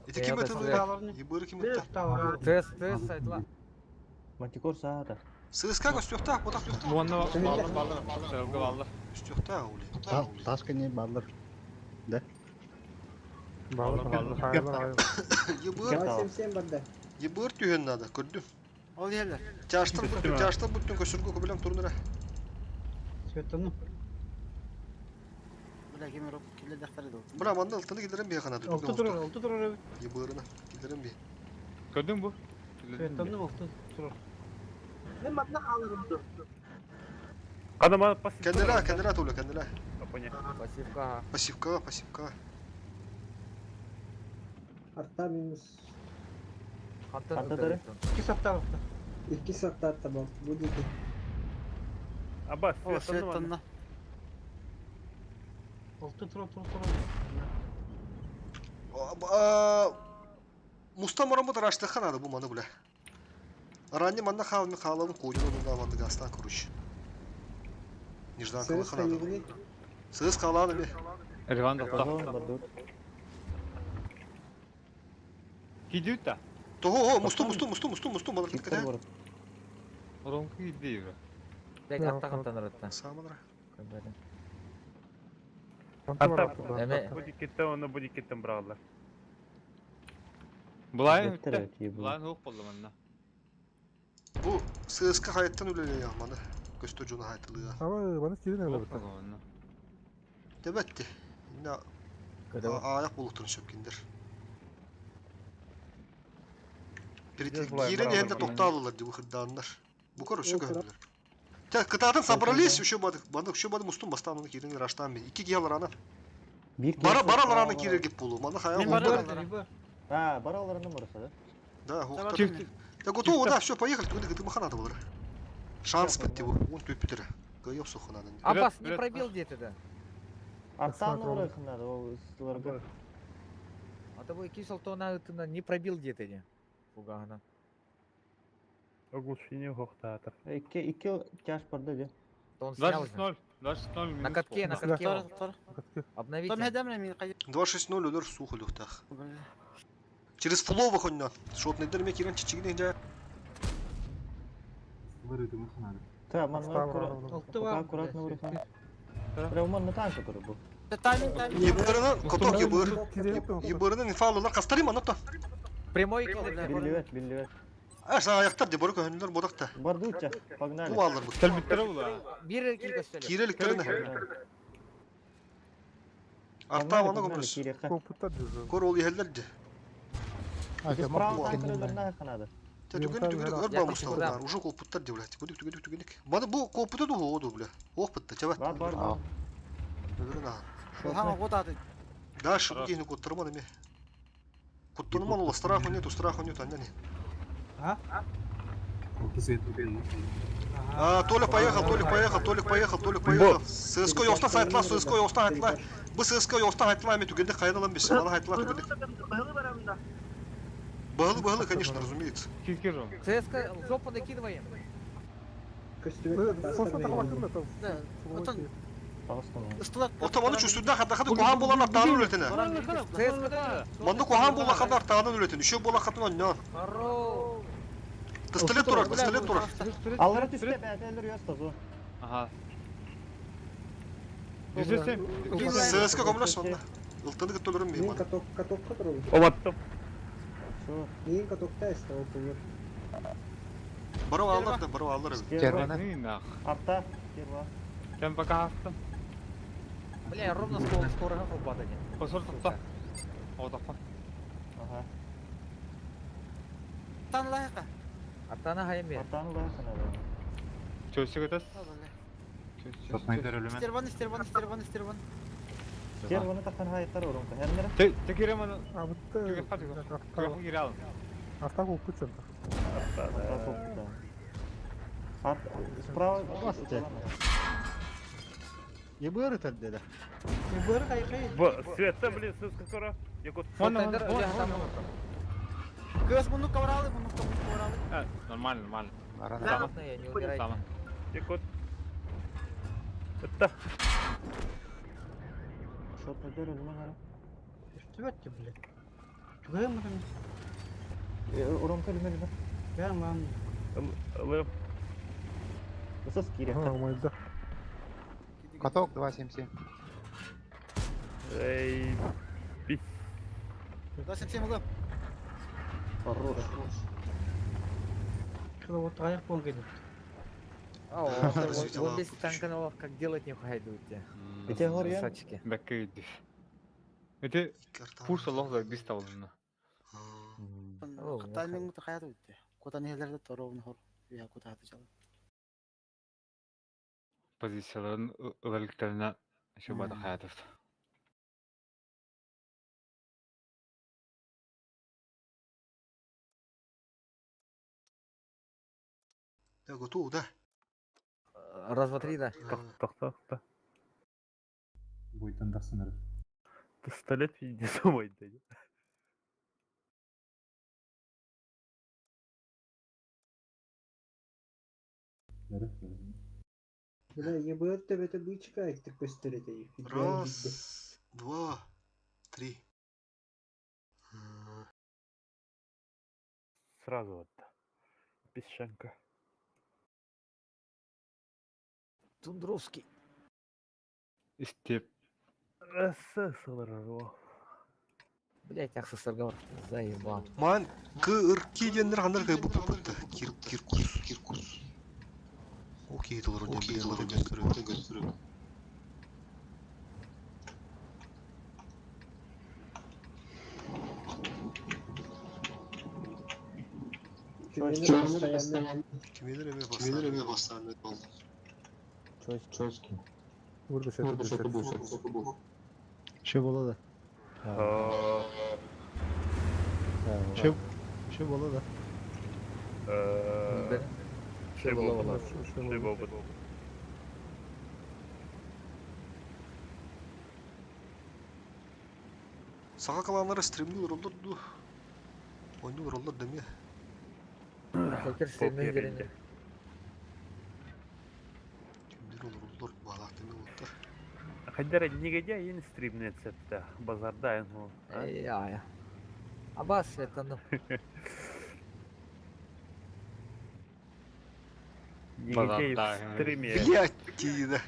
Speaker 6: Это ким это? Ебыры ким это?
Speaker 4: ТС, ТС айтла.
Speaker 12: Мантикор саата.
Speaker 6: Сыска көстүөхтээх ботах.
Speaker 15: Уонна баллар баллар сырылга баллар.
Speaker 6: Көстүөхтээх ули.
Speaker 14: Тас кэннин баллар. Да.
Speaker 7: Баллар,
Speaker 15: Баллар.
Speaker 7: хайалар,
Speaker 6: Ебыр.
Speaker 9: 277 барда.
Speaker 6: Ебыр түһэн надо, көрдүм.
Speaker 18: Ол иһэллэр.
Speaker 6: Чаштар бүттүн, чаштар бүттүн көсөргө көбүлэм турнура.
Speaker 3: Светону.
Speaker 18: Бля, ким роп килле дәхтәре дол.
Speaker 6: Бра манна алтыны килдерен бия канады.
Speaker 3: Алты турар, алты турар эбит.
Speaker 6: Ебырына килдерен бия.
Speaker 15: Көрдүң бу?
Speaker 3: Светону алты турар.
Speaker 10: Мен манна хааларым ду.
Speaker 8: Кадама пассив.
Speaker 6: Кенделе, кенделе тула, кенделе.
Speaker 4: Пассивка.
Speaker 6: Пассивка, пассивка.
Speaker 9: Арта минус.
Speaker 4: Хантан
Speaker 12: Хантан
Speaker 3: Икки сапта барда.
Speaker 9: Икки сапта арта бар. Бу диэки.
Speaker 8: Абас,
Speaker 18: О,
Speaker 8: свет онно.
Speaker 18: светонна.
Speaker 3: Алты турар турар турар.
Speaker 6: Муста морам бу раштыха надо бу маны бля. Ранне манна халми халабын куйдун онда манды гастан короче. Неждан
Speaker 9: Сырыс
Speaker 6: калаха надо.
Speaker 9: хайыгыны.
Speaker 6: Сыз каланы бе.
Speaker 15: Реван да
Speaker 12: Озон бардыр.
Speaker 15: Кидют да.
Speaker 6: Того, мусту мусту мусту мусту мусту маны
Speaker 12: Чиктер
Speaker 6: ките.
Speaker 12: бар.
Speaker 15: Оронку киди бе.
Speaker 4: Бек атта хантан ырытта.
Speaker 6: Саманра.
Speaker 8: Ата
Speaker 4: Эме.
Speaker 8: бу диккеттен онно бу диккеттен быралар.
Speaker 15: Булайын
Speaker 12: Беттер
Speaker 15: үтте.
Speaker 12: эбит, ебыр.
Speaker 15: Булайын хук болду манна.
Speaker 6: Бу ССК хайттан үлеле я маны. Көстө жуна хайтылыга.
Speaker 7: Ама баны кирин эле
Speaker 15: Хук
Speaker 7: бит.
Speaker 15: болду манна.
Speaker 6: Дебетти. Инна аяк булуктурун сөпкиндер.
Speaker 8: Булай
Speaker 6: Кирен
Speaker 8: быралар
Speaker 6: енді
Speaker 8: манна.
Speaker 6: тоқталылар деп хырданнар. Бу короче көндүлөр. Так, кытаатын собрались, еще бадык, бадык, еще бадык мустун бастан оны кирин раштан мен. Ики гелар ана.
Speaker 12: Бир
Speaker 6: Бара
Speaker 12: киһи
Speaker 6: баралар аны
Speaker 12: справа
Speaker 6: кирер кеп болу. Маны хая
Speaker 18: Мен
Speaker 6: оңдыр.
Speaker 18: баралар.
Speaker 12: А, бараларына барса да?
Speaker 6: Да, оқтар.
Speaker 15: Чифт.
Speaker 6: Да готово, да, все, поехали. Түгіндік гытымахан ады болар. Шанс бітті бу. Он төп бітірі. Гайоп соқын
Speaker 4: Аббас, не
Speaker 15: Вперед,
Speaker 4: пробил где-то да.
Speaker 12: Артан орайхынады, ол сыларга.
Speaker 4: А того и кисел то на это не пробил где-то не. Фугана.
Speaker 8: Оглушение хохтаатар.
Speaker 12: Икки икки тяж барды де.
Speaker 4: То он снял же.
Speaker 15: 2-6-0. 2-6-0
Speaker 4: На катке, на катке.
Speaker 18: Тор,
Speaker 4: он.
Speaker 18: тор.
Speaker 7: Катке.
Speaker 18: Том
Speaker 4: Обновите.
Speaker 18: хедемре мин кай.
Speaker 6: 2-6-0 өлөр сух өлүктах. Через флова хонна. Шотныйдыр ме кирен чичигин жа.
Speaker 1: Вырытымаха надо.
Speaker 12: Та, манна
Speaker 7: Справа
Speaker 12: аккуратно.
Speaker 7: равно.
Speaker 3: Алты бар.
Speaker 12: Аккуратно орайхын. Бля, манна танка көрө бу.
Speaker 18: Тайминг, тайминг.
Speaker 6: Ебырынан коток ебыр.
Speaker 7: Кирин
Speaker 6: Ебырынан инфалылар кастарым аны та.
Speaker 4: Прямой килдер.
Speaker 12: Биллибет, биллибет.
Speaker 6: Аш аяктар деп көрөнүлөр бодакта.
Speaker 12: Барды уча, погнали.
Speaker 6: Бу алар бу.
Speaker 15: Кел биттер була.
Speaker 4: Бир кил көстөлү.
Speaker 6: Киреликтерine.
Speaker 12: Погнали.
Speaker 6: Арта аны
Speaker 12: Погнали,
Speaker 6: көмөрүс.
Speaker 12: кириэхэ.
Speaker 7: Копуттар жүзү.
Speaker 6: Көр ол ехелдер.
Speaker 12: Справа танкерлеріне ханады.
Speaker 6: Те түгенdik түгенdik өр
Speaker 4: Я
Speaker 6: ба мусталар. Уже колпуттар деп блядь. Түгенdik түгенdik түгенdik. Маны бу колпута ду оду бля. Ох битти чабат.
Speaker 12: Бар, бар, бар.
Speaker 6: Өлөрүн а.
Speaker 18: Ха, вот аты.
Speaker 6: Да, шыбы кейini коттырмады ме. Куттурман ол страху нету, страху нету, андан не.
Speaker 1: Алты свет үтен.
Speaker 6: А, Толик поехал, Толик поехал, Толик поехал, Толик поехал. ССК ёстан сайтла, ССК ёстан айтла. Бу ССК ёстан айтла мен түгенде кайдан бис. Мана айтла түгенде.
Speaker 10: Быһылы барам да.
Speaker 6: Бахылы, бахылы, конечно, разумеется.
Speaker 15: Киркер он.
Speaker 4: ЦСК в жопу накидываем.
Speaker 9: Көстүбэт
Speaker 7: Форсат
Speaker 9: тастар
Speaker 7: тахабакын да.
Speaker 18: Да. Отон
Speaker 12: Пожалуйста.
Speaker 18: ыстылар.
Speaker 6: Отаманы чүстүрдә хатта хатта кухан болан артанын үлетене.
Speaker 4: ЦСК да.
Speaker 6: Манда кухан болан хатта артанын үлетене. Үшө болан хаттын оннан.
Speaker 4: Хорош.
Speaker 6: Тыстылеп турар, тыстылеп турар.
Speaker 12: Аллара түсте бәтелер ёстазу.
Speaker 15: Ага. Жүзесем.
Speaker 6: ССК көмлөс онда. Ылтыны көтөлөрүм
Speaker 9: Мин
Speaker 6: мен.
Speaker 9: каток катокка турабын.
Speaker 8: Оматтым.
Speaker 9: Мин катокта эсте ол тулар.
Speaker 6: Барып алдар да, барып алдар.
Speaker 12: Арта, стерва.
Speaker 15: Кем пока астым.
Speaker 4: Бля, ровно скоро скоро холбата не.
Speaker 15: Косор тутта. Отақпа.
Speaker 12: Ага.
Speaker 18: Тан лайка.
Speaker 4: Артана хайме.
Speaker 12: Артаны лайхынады.
Speaker 15: Чөсі көтес.
Speaker 1: Шотныйдыр өлүмөн.
Speaker 18: Стерван, стерван, стерван, стерван.
Speaker 12: Стерваны таққан хайттар орынка. Хәмнер?
Speaker 15: Текере маны.
Speaker 7: Абытты.
Speaker 15: Түгел кире алым.
Speaker 7: Арта копут чөнтө.
Speaker 12: Арт, справа.
Speaker 14: Басты. Ебыр өтөрдө да.
Speaker 3: Ебыр кайкай.
Speaker 8: Бу светте блин ССК кора. Якут.
Speaker 15: Вон, вон, вон, вон.
Speaker 18: Көз муну ковралы, муну ковралы.
Speaker 15: Нормально, нормально.
Speaker 4: Грамотные, не убирайте.
Speaker 15: Сама.
Speaker 8: Якут. Это.
Speaker 12: Шотныйдыр өлмөн ара.
Speaker 3: Көстүбэт бля. Түгэн барам.
Speaker 12: Оронка өлмөн өлмөн.
Speaker 3: Бән лан.
Speaker 8: Лып.
Speaker 12: Ысыс киириэххэ.
Speaker 7: Ага, умайда.
Speaker 19: Каток 2.77.
Speaker 8: Эй, бис.
Speaker 18: 277 улым.
Speaker 12: Хорош.
Speaker 3: Когда вот аяк буолан кэлбит.
Speaker 4: А, он без танка как делать нехуй идут те.
Speaker 12: Ити хоруйан?
Speaker 4: Красавчики.
Speaker 15: Бәккә үйдү. Ити пуш олох да бис табылына.
Speaker 18: Тайминг тахаят үтте. Кутан хелерде торовун хор. Я кутаты жалы.
Speaker 15: Позицияларын ылалыктарына шубата хаятов.
Speaker 6: Я готов, да?
Speaker 4: Раз, два, три, да.
Speaker 8: Тох, тох, тох.
Speaker 1: Буйтан тахсынар.
Speaker 8: Пистолет пиздец умайда.
Speaker 9: Бля, ебыр төбөтө бычка эттик көстөр этэй.
Speaker 6: Раз, два, три.
Speaker 8: Сразу вот. Песчанка.
Speaker 4: Тундровский.
Speaker 15: Истеп.
Speaker 8: СССР.
Speaker 4: Блять, аксессуар заебал.
Speaker 6: Ман кырки деннер хандар кай бу бу Кир киркус киркус. Окей, доллар Окей, доллар көстөрү. Кимелер эме бастан. Эме бастан болду.
Speaker 12: Чойский.
Speaker 7: Burada şey bu.
Speaker 14: Şey бола да. Şey şey бола да.
Speaker 8: Шей болду. Шей болду.
Speaker 6: Саға каланары стримни уролдор ду. Ойну уролдор деме.
Speaker 4: Покер стримнен жерин.
Speaker 6: Кимдер уролдор балак деме болуптар.
Speaker 8: Хайдар негеде ен стримне цепте. Базарда ен ху.
Speaker 4: Я, я. Абас, это ну.
Speaker 8: Негеде в стриме.
Speaker 6: Блять, тида.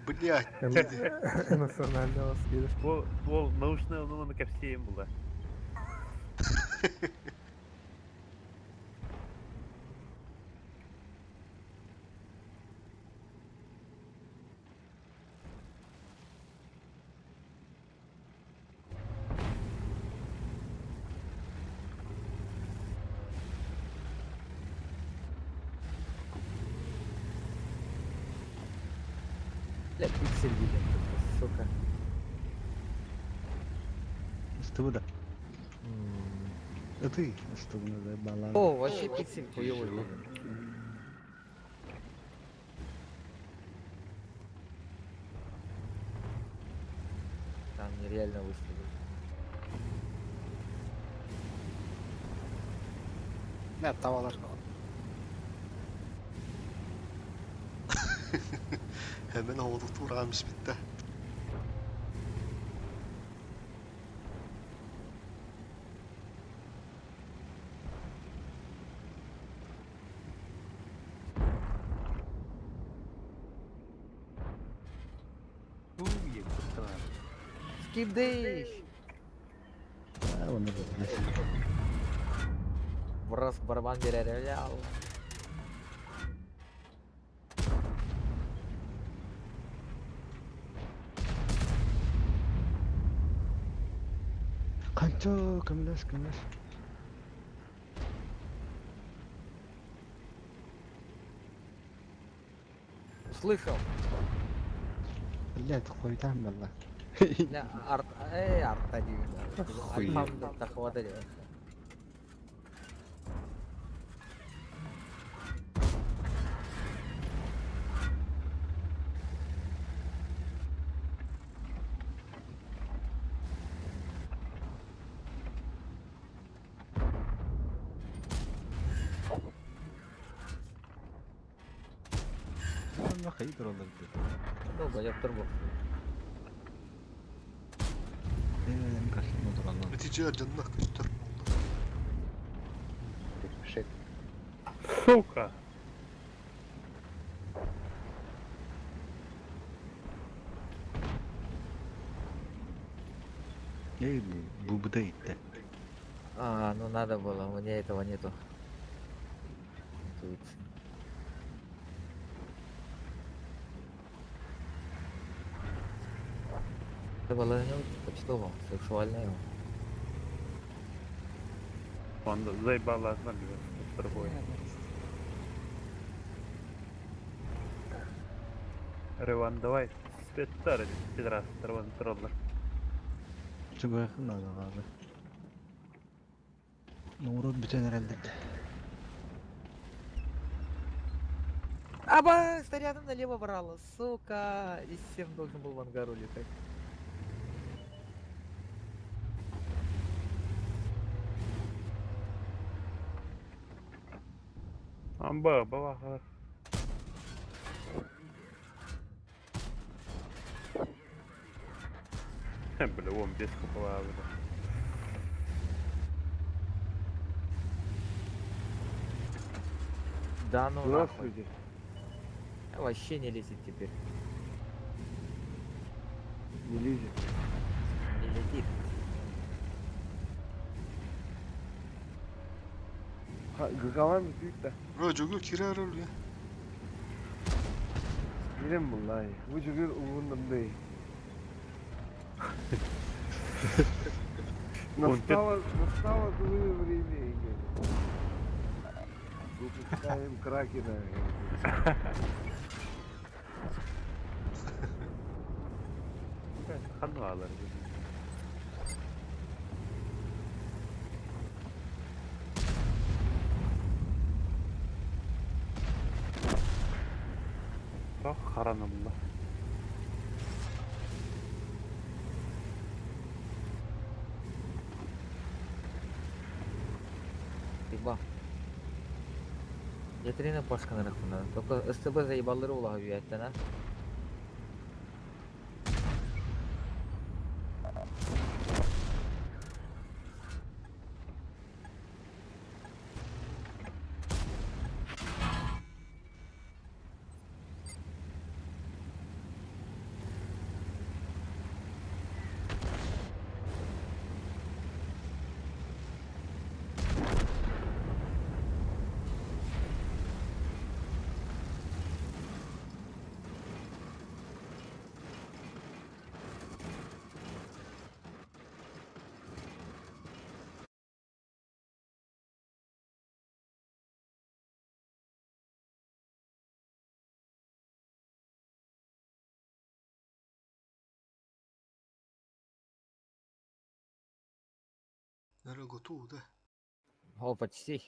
Speaker 6: Блять, тида.
Speaker 7: Эмоционально вас киирер.
Speaker 8: Ол ол научный ну кепсием була.
Speaker 4: Бля, пиксель виден только, сука.
Speaker 14: Ыстыбы да. Ты ыстыбы да бала.
Speaker 4: О, вообще пиксель хуёвый. Там нереально выстрелить.
Speaker 18: Не, tavalar.
Speaker 6: Hemen havada турамыш битте.
Speaker 4: Скидыш!
Speaker 14: А, оны
Speaker 4: В раз барабан берер,
Speaker 14: Канча көмөлөс көмөлөс.
Speaker 4: Услышал.
Speaker 14: Блять, хуйтам балла.
Speaker 4: Бля, арт, эй, арта
Speaker 15: Хуй.
Speaker 4: Тахвата
Speaker 14: Хайдыр олар
Speaker 4: Ну, баяптыр бу.
Speaker 14: Бәлем кашын отыралар.
Speaker 6: Нәтиҗә жанна көстөр.
Speaker 8: Сука!
Speaker 14: Эй, бу бу да
Speaker 4: А, ну надо было, у меня этого нету. Интуиции. Это было почтово, сексуальное.
Speaker 8: Он заебала одна другой. Рыван, давай. Спеттар, пидрас, Рыван, троллер.
Speaker 14: Чугах надо надо. Ну, урод бүтэн эрэлдик.
Speaker 4: Аба, рядом налево брала, сука. И 7 должен был в ангар улетать.
Speaker 8: Амба, баба. Бля, он без хапала, бля.
Speaker 4: Да ну нахуй.
Speaker 20: Здравствуйте.
Speaker 4: А вообще не лезет теперь.
Speaker 20: Не лезет.
Speaker 4: Не летит.
Speaker 20: Гыгалан büyük
Speaker 6: Ро, жүгір кире арыл я.
Speaker 20: Билем буллай. Бу жүгір угундамдай. Настало, настало злое время, Игорь. Выпускаем Кракена.
Speaker 8: Ханвалар. Bak haranımda.
Speaker 4: Еба. Я тренер Пашка на Только СТБ заебал рула а?
Speaker 6: Наверное, готов, да?
Speaker 4: О, почти.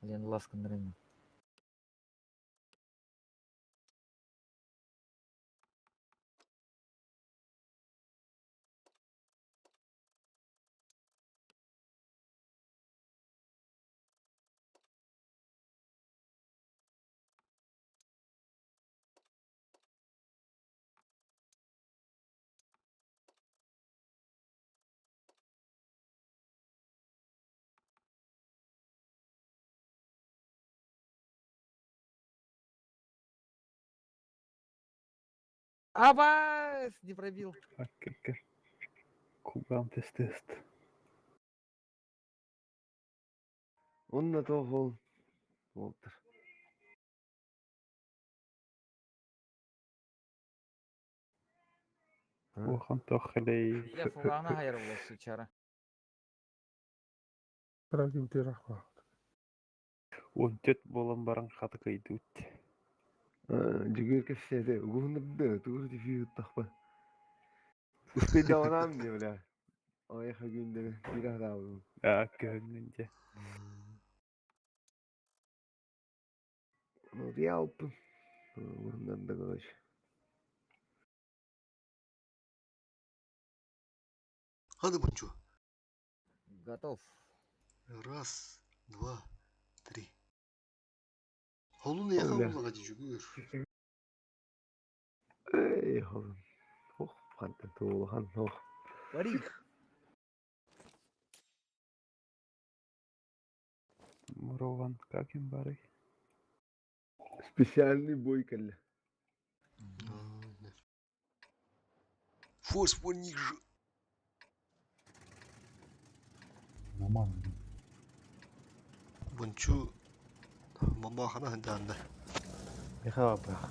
Speaker 4: Блин, ласка на. Абас! Не пробил.
Speaker 8: Кугам тест тест.
Speaker 20: Он на то гол. Волтер.
Speaker 8: Охан тохлей.
Speaker 4: Я фугана хайр был сучара.
Speaker 8: Он тет болан баран хаты кайдут.
Speaker 20: Жүгір кәседі. Угундамды. Тугур дифи тахпа. Успейдаванам не бля. Ой, хагүндө бир адамым.
Speaker 8: А, көнгүнде.
Speaker 20: Ну, реалпын. Угундамды, короче.
Speaker 6: Hadi Buncu.
Speaker 4: Готов.
Speaker 6: Раз, два, три. Холун яха
Speaker 20: Бля.
Speaker 6: була жүгір.
Speaker 20: Эй, холун. Ох, хантан туулахан, ох.
Speaker 4: Барих.
Speaker 8: Мурован, как им бары?
Speaker 20: Специальный бой кэллэ.
Speaker 6: Форс ниже.
Speaker 1: Роман.
Speaker 6: Бунчу бомбахана хандаанда.
Speaker 12: Михаил Абрах.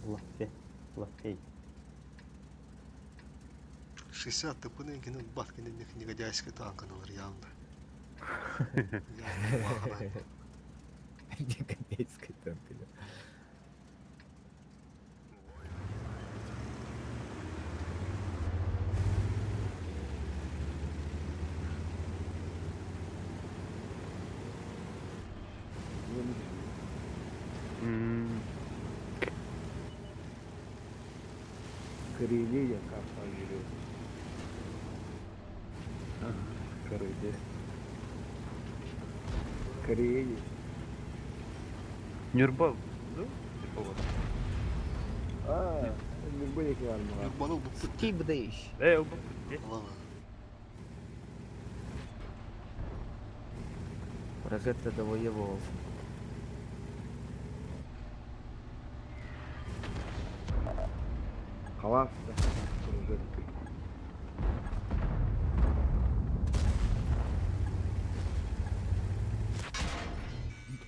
Speaker 12: Лафе. Лафей.
Speaker 6: 60 тыпыны кини бат кини негодяйский танканалар явно. Явно бомбахана.
Speaker 4: Негодяйский танк.
Speaker 20: Карелия карта жүрү. Карелия. Карелия.
Speaker 8: Нюрба, да? Типа вот.
Speaker 20: А, Нюрба яки бар мага.
Speaker 6: Нюрбаны бу
Speaker 4: Скибдыш.
Speaker 8: Э, бу.
Speaker 4: Прожектор довоевывался.
Speaker 20: Халас. Прожектор.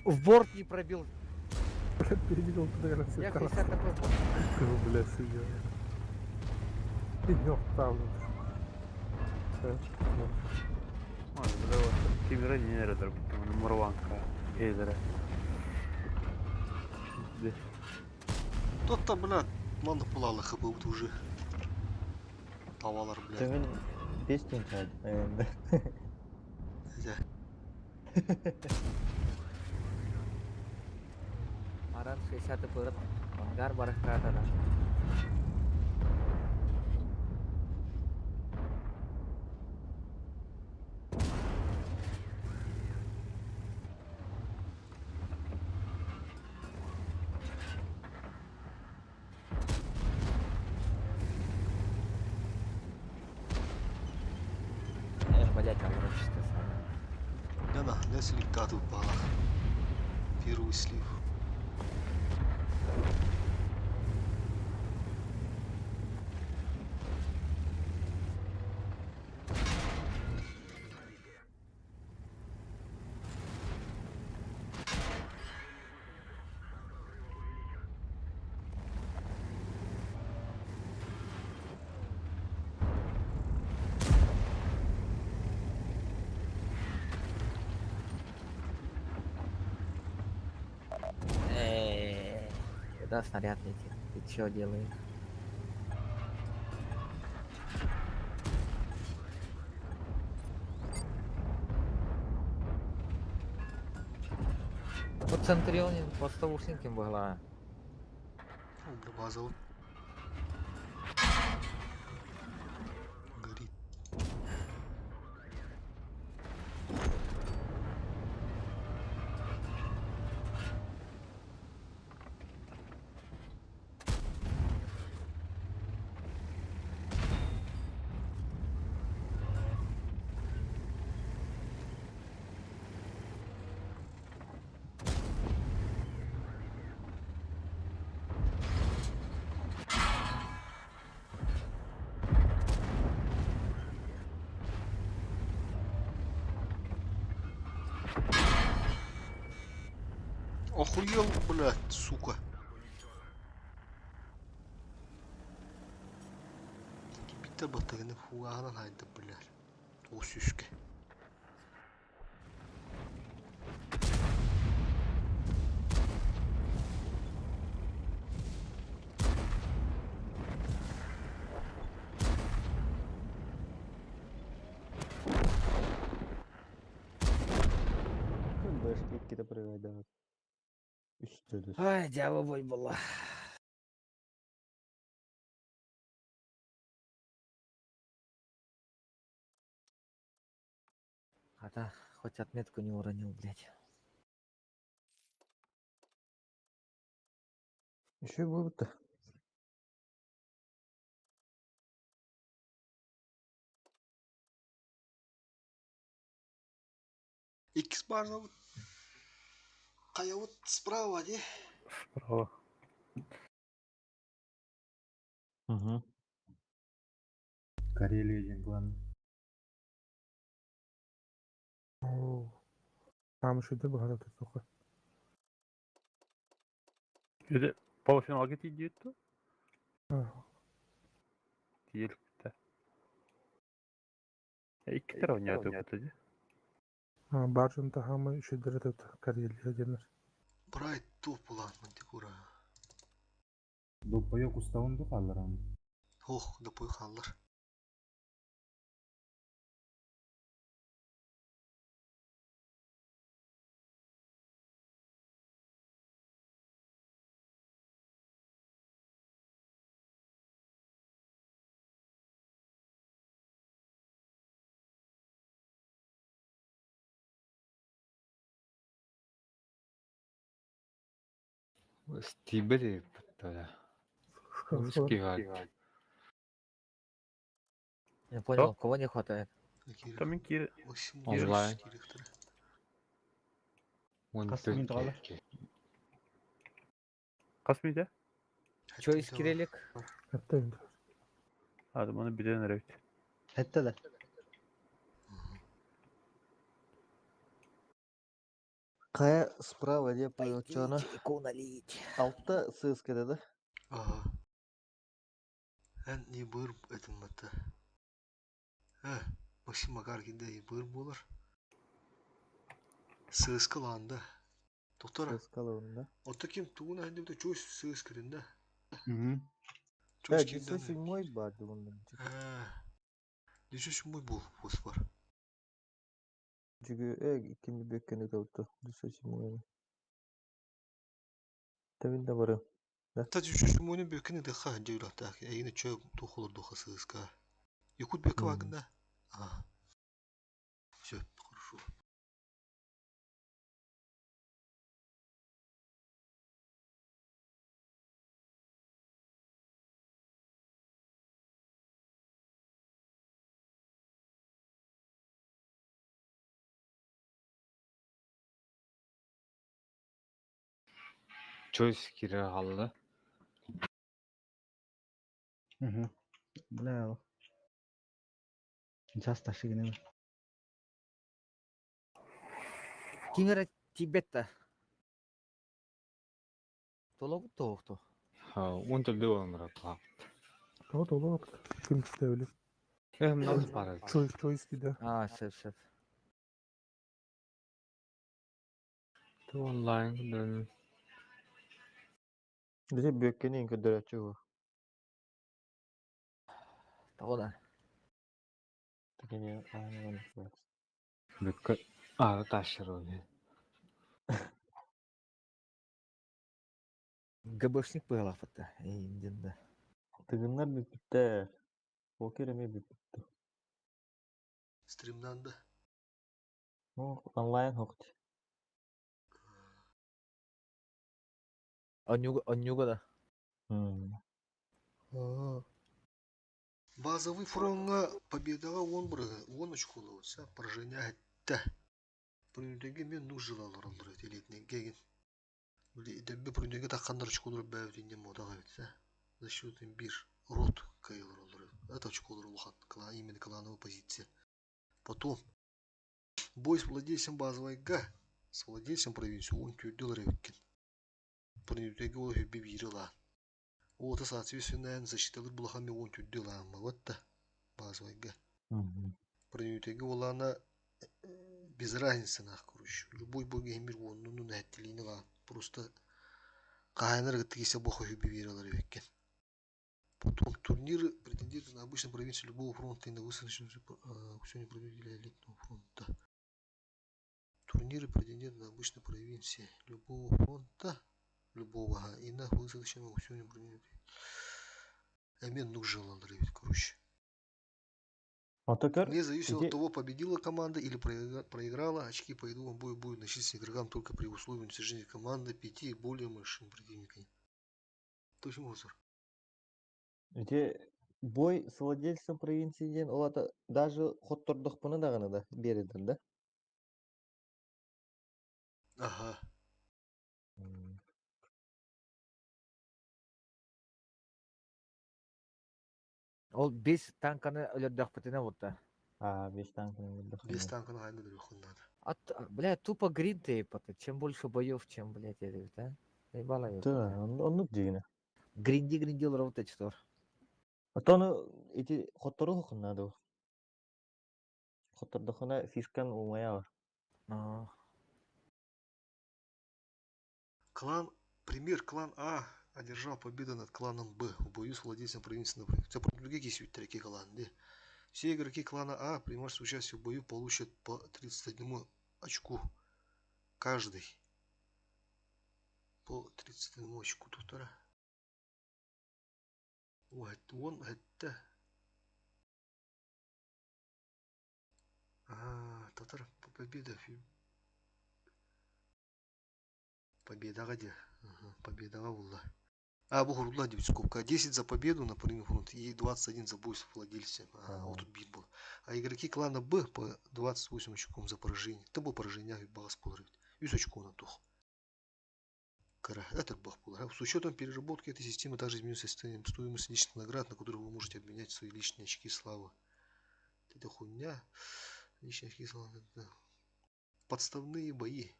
Speaker 4: В борт не пробил.
Speaker 7: Блядь, перевидел туда, я
Speaker 4: Я 60 такой борт.
Speaker 7: Блядь, сидел. И не там.
Speaker 8: Тимира не эрэ Мурванка. Эдere.
Speaker 6: Тот-то, блядь, манна пулалы хыбы уже. Тавалар, блядь.
Speaker 12: Төмін 5 күн тұрады.
Speaker 6: Дә.
Speaker 4: Аран 60 пырып, ангар барахката да. Эх, блять, а вроде что самое.
Speaker 6: Да на, не слив упала. Первый слив.
Speaker 4: Куда снаряд летит? Ты чё делаешь? Вот Центрионе поставушником была.
Speaker 6: База. Горит. Охуел, блядь, сука. Кипитер батарыны фуганан хайда, блядь. О, сүске.
Speaker 12: Бэшки какие-то прыгают. Үстелі.
Speaker 4: Ай, дьявол бой была. А да, хоть отметку не уронил, блядь.
Speaker 12: Еще будто.
Speaker 6: Икс база Кая вот справа, не?
Speaker 8: Справа.
Speaker 12: Угу.
Speaker 1: Карелия один главный.
Speaker 7: Оо. Таамышыды быһата тутуха.
Speaker 8: Ити полуфиналга тиийдибит дуо? Тиийэликтэ. Иккитер оонньоотубут дии.
Speaker 7: Баарын таһаамы үчүддэрэ тут Карелия диэннэр.
Speaker 6: Брайт топ булан Мантикора.
Speaker 1: Доппойо куставын ду хаалларан.
Speaker 6: Ох, доппой хааллар.
Speaker 15: Стибели тогда. Русский вальт.
Speaker 4: Не понял, кого не хватает?
Speaker 8: Там кир...
Speaker 15: Онлайн.
Speaker 14: Хас минут қалар?
Speaker 8: Хас минут
Speaker 4: Чё из Кириллик?
Speaker 8: Hadi bunu bilen evet.
Speaker 14: Хэтте
Speaker 12: Кая справа деп очона. Алтта сыска да?
Speaker 6: Ага. Эн не быр этим мата. Э, Максим Макаркин да быр болар. Сыскаланды. Доктор.
Speaker 12: Сыскаланды.
Speaker 6: Ото ким тугун әнде бит чөс сыскырында.
Speaker 12: Угу.
Speaker 6: Чөс
Speaker 12: Э,
Speaker 6: кимден?
Speaker 12: 907 барды bundan.
Speaker 6: Э. 907 бул бос бар.
Speaker 12: Çünkü ikinci беккені тауыпты. 907. Тәмин да бары.
Speaker 6: Та 907 беккені дыха жеграта. Эйне чөп тухулар духа сыска. Якут бекке вагында. А. Все, хорошо.
Speaker 15: Чойс кире халлы.
Speaker 14: Угу. Бля. Час ташыгын
Speaker 4: Кимера Тибетта. Тологу тоохто.
Speaker 15: Он төлдө болон ра.
Speaker 7: Того толу ким кистебили.
Speaker 15: Э, мынау бара.
Speaker 7: Чойс чойс киде.
Speaker 4: А, сеп сеп.
Speaker 15: Ту онлайн күндөрүн.
Speaker 12: Бизе беккені көдөрөчү бу.
Speaker 4: Того да.
Speaker 12: Тегене аны
Speaker 15: Бүккө ары ташыр оны.
Speaker 4: ГБшник пыгалафатта. Эйинден да.
Speaker 12: Тыгыннар бүппүттэ. Покер эме бүппүттэ.
Speaker 6: Стримнан да.
Speaker 12: Ну, онлайн хокт.
Speaker 4: Онюга онюга да.
Speaker 6: Базовый фронга победаға 10 бір, 10 очко болса, поражение әтті. Прүндеге мен ну жылалар олар телетінен кеген. Дәббе прүндеге таққандар очколар бәвдинен модаға бітсе. За счет бир рот кайылар олар. Это очколар улхан, именно клановая позиция. Потом, бой с владельцем базовой Г, с владельцем провинции, он тюрдил ревкин. Прүндеге ол хөббе бирила. Ота соответственно защиталар булахами он тюрдил ама вот та базовой Г. Прүндеге олана без разницы нах, короче. Любой бой геймер он, ну, на ла. Просто кайнар гыттыгисе бохо хөббе бирилар ревкин. Потом турниры претендуют на обычную провинцию любого фронта и на высадочную победителя элитного фронта. Турниры претендуют на обычной провинции любого фронта, любого, и на высадочном аукционе победителя. Амен нужен ведь, короче.
Speaker 12: Отокер.
Speaker 6: Вне зависимости от того, победила команда или проиграла, очки по итогам боя будут начислены игрокам только при условии уничтожения команды пяти и более машин противника. Точно мусор.
Speaker 12: Ити бой с владельцем провинции ден олата даже хоттордохпуна даганы да бередер да.
Speaker 6: Ага.
Speaker 4: Ол бес танканы өлөрдөхпүтүнэ бутта.
Speaker 12: А, бес танканы өлөрдөххүнэ.
Speaker 6: Бес танканы хайда өлөрүөххүн наада.
Speaker 4: А, бля, тупо грин ты, чем больше боев, чем, блядь, это, да? Заебало её.
Speaker 12: Да, оннук дигинэ.
Speaker 4: Гринди гринди работать что?
Speaker 12: А то ону ити хоттору наада. Хоттордохуна фишкан умайаҕа.
Speaker 6: Клан, пример, клан А одержал победу над кланом Б в бою с владельцем провинции, например. Це про другие якісь клан, де? Все игроки клана А, принимающие участие в бою, получат по 31 очку. Каждый. По 31 очку тут. Он это. А, татар победа. Победаҕа диэ. Победаҕа булла. А, бу уһурула диэбит скобка. 10 за победу на половину фронта и 21 за бой с владельцем. Ага, вот тут бит был. А игроки клана Б по 28 очком за поражение. Это был поражение баас буолар эбит. Үс очконан туох. Кыра. Это бах был. С учетом переработки этой системы также изменится стоимость личных наград, на которые вы можете обменять свои личные очки славы. Это хуйня. Личные очки славы. Это подставные бои.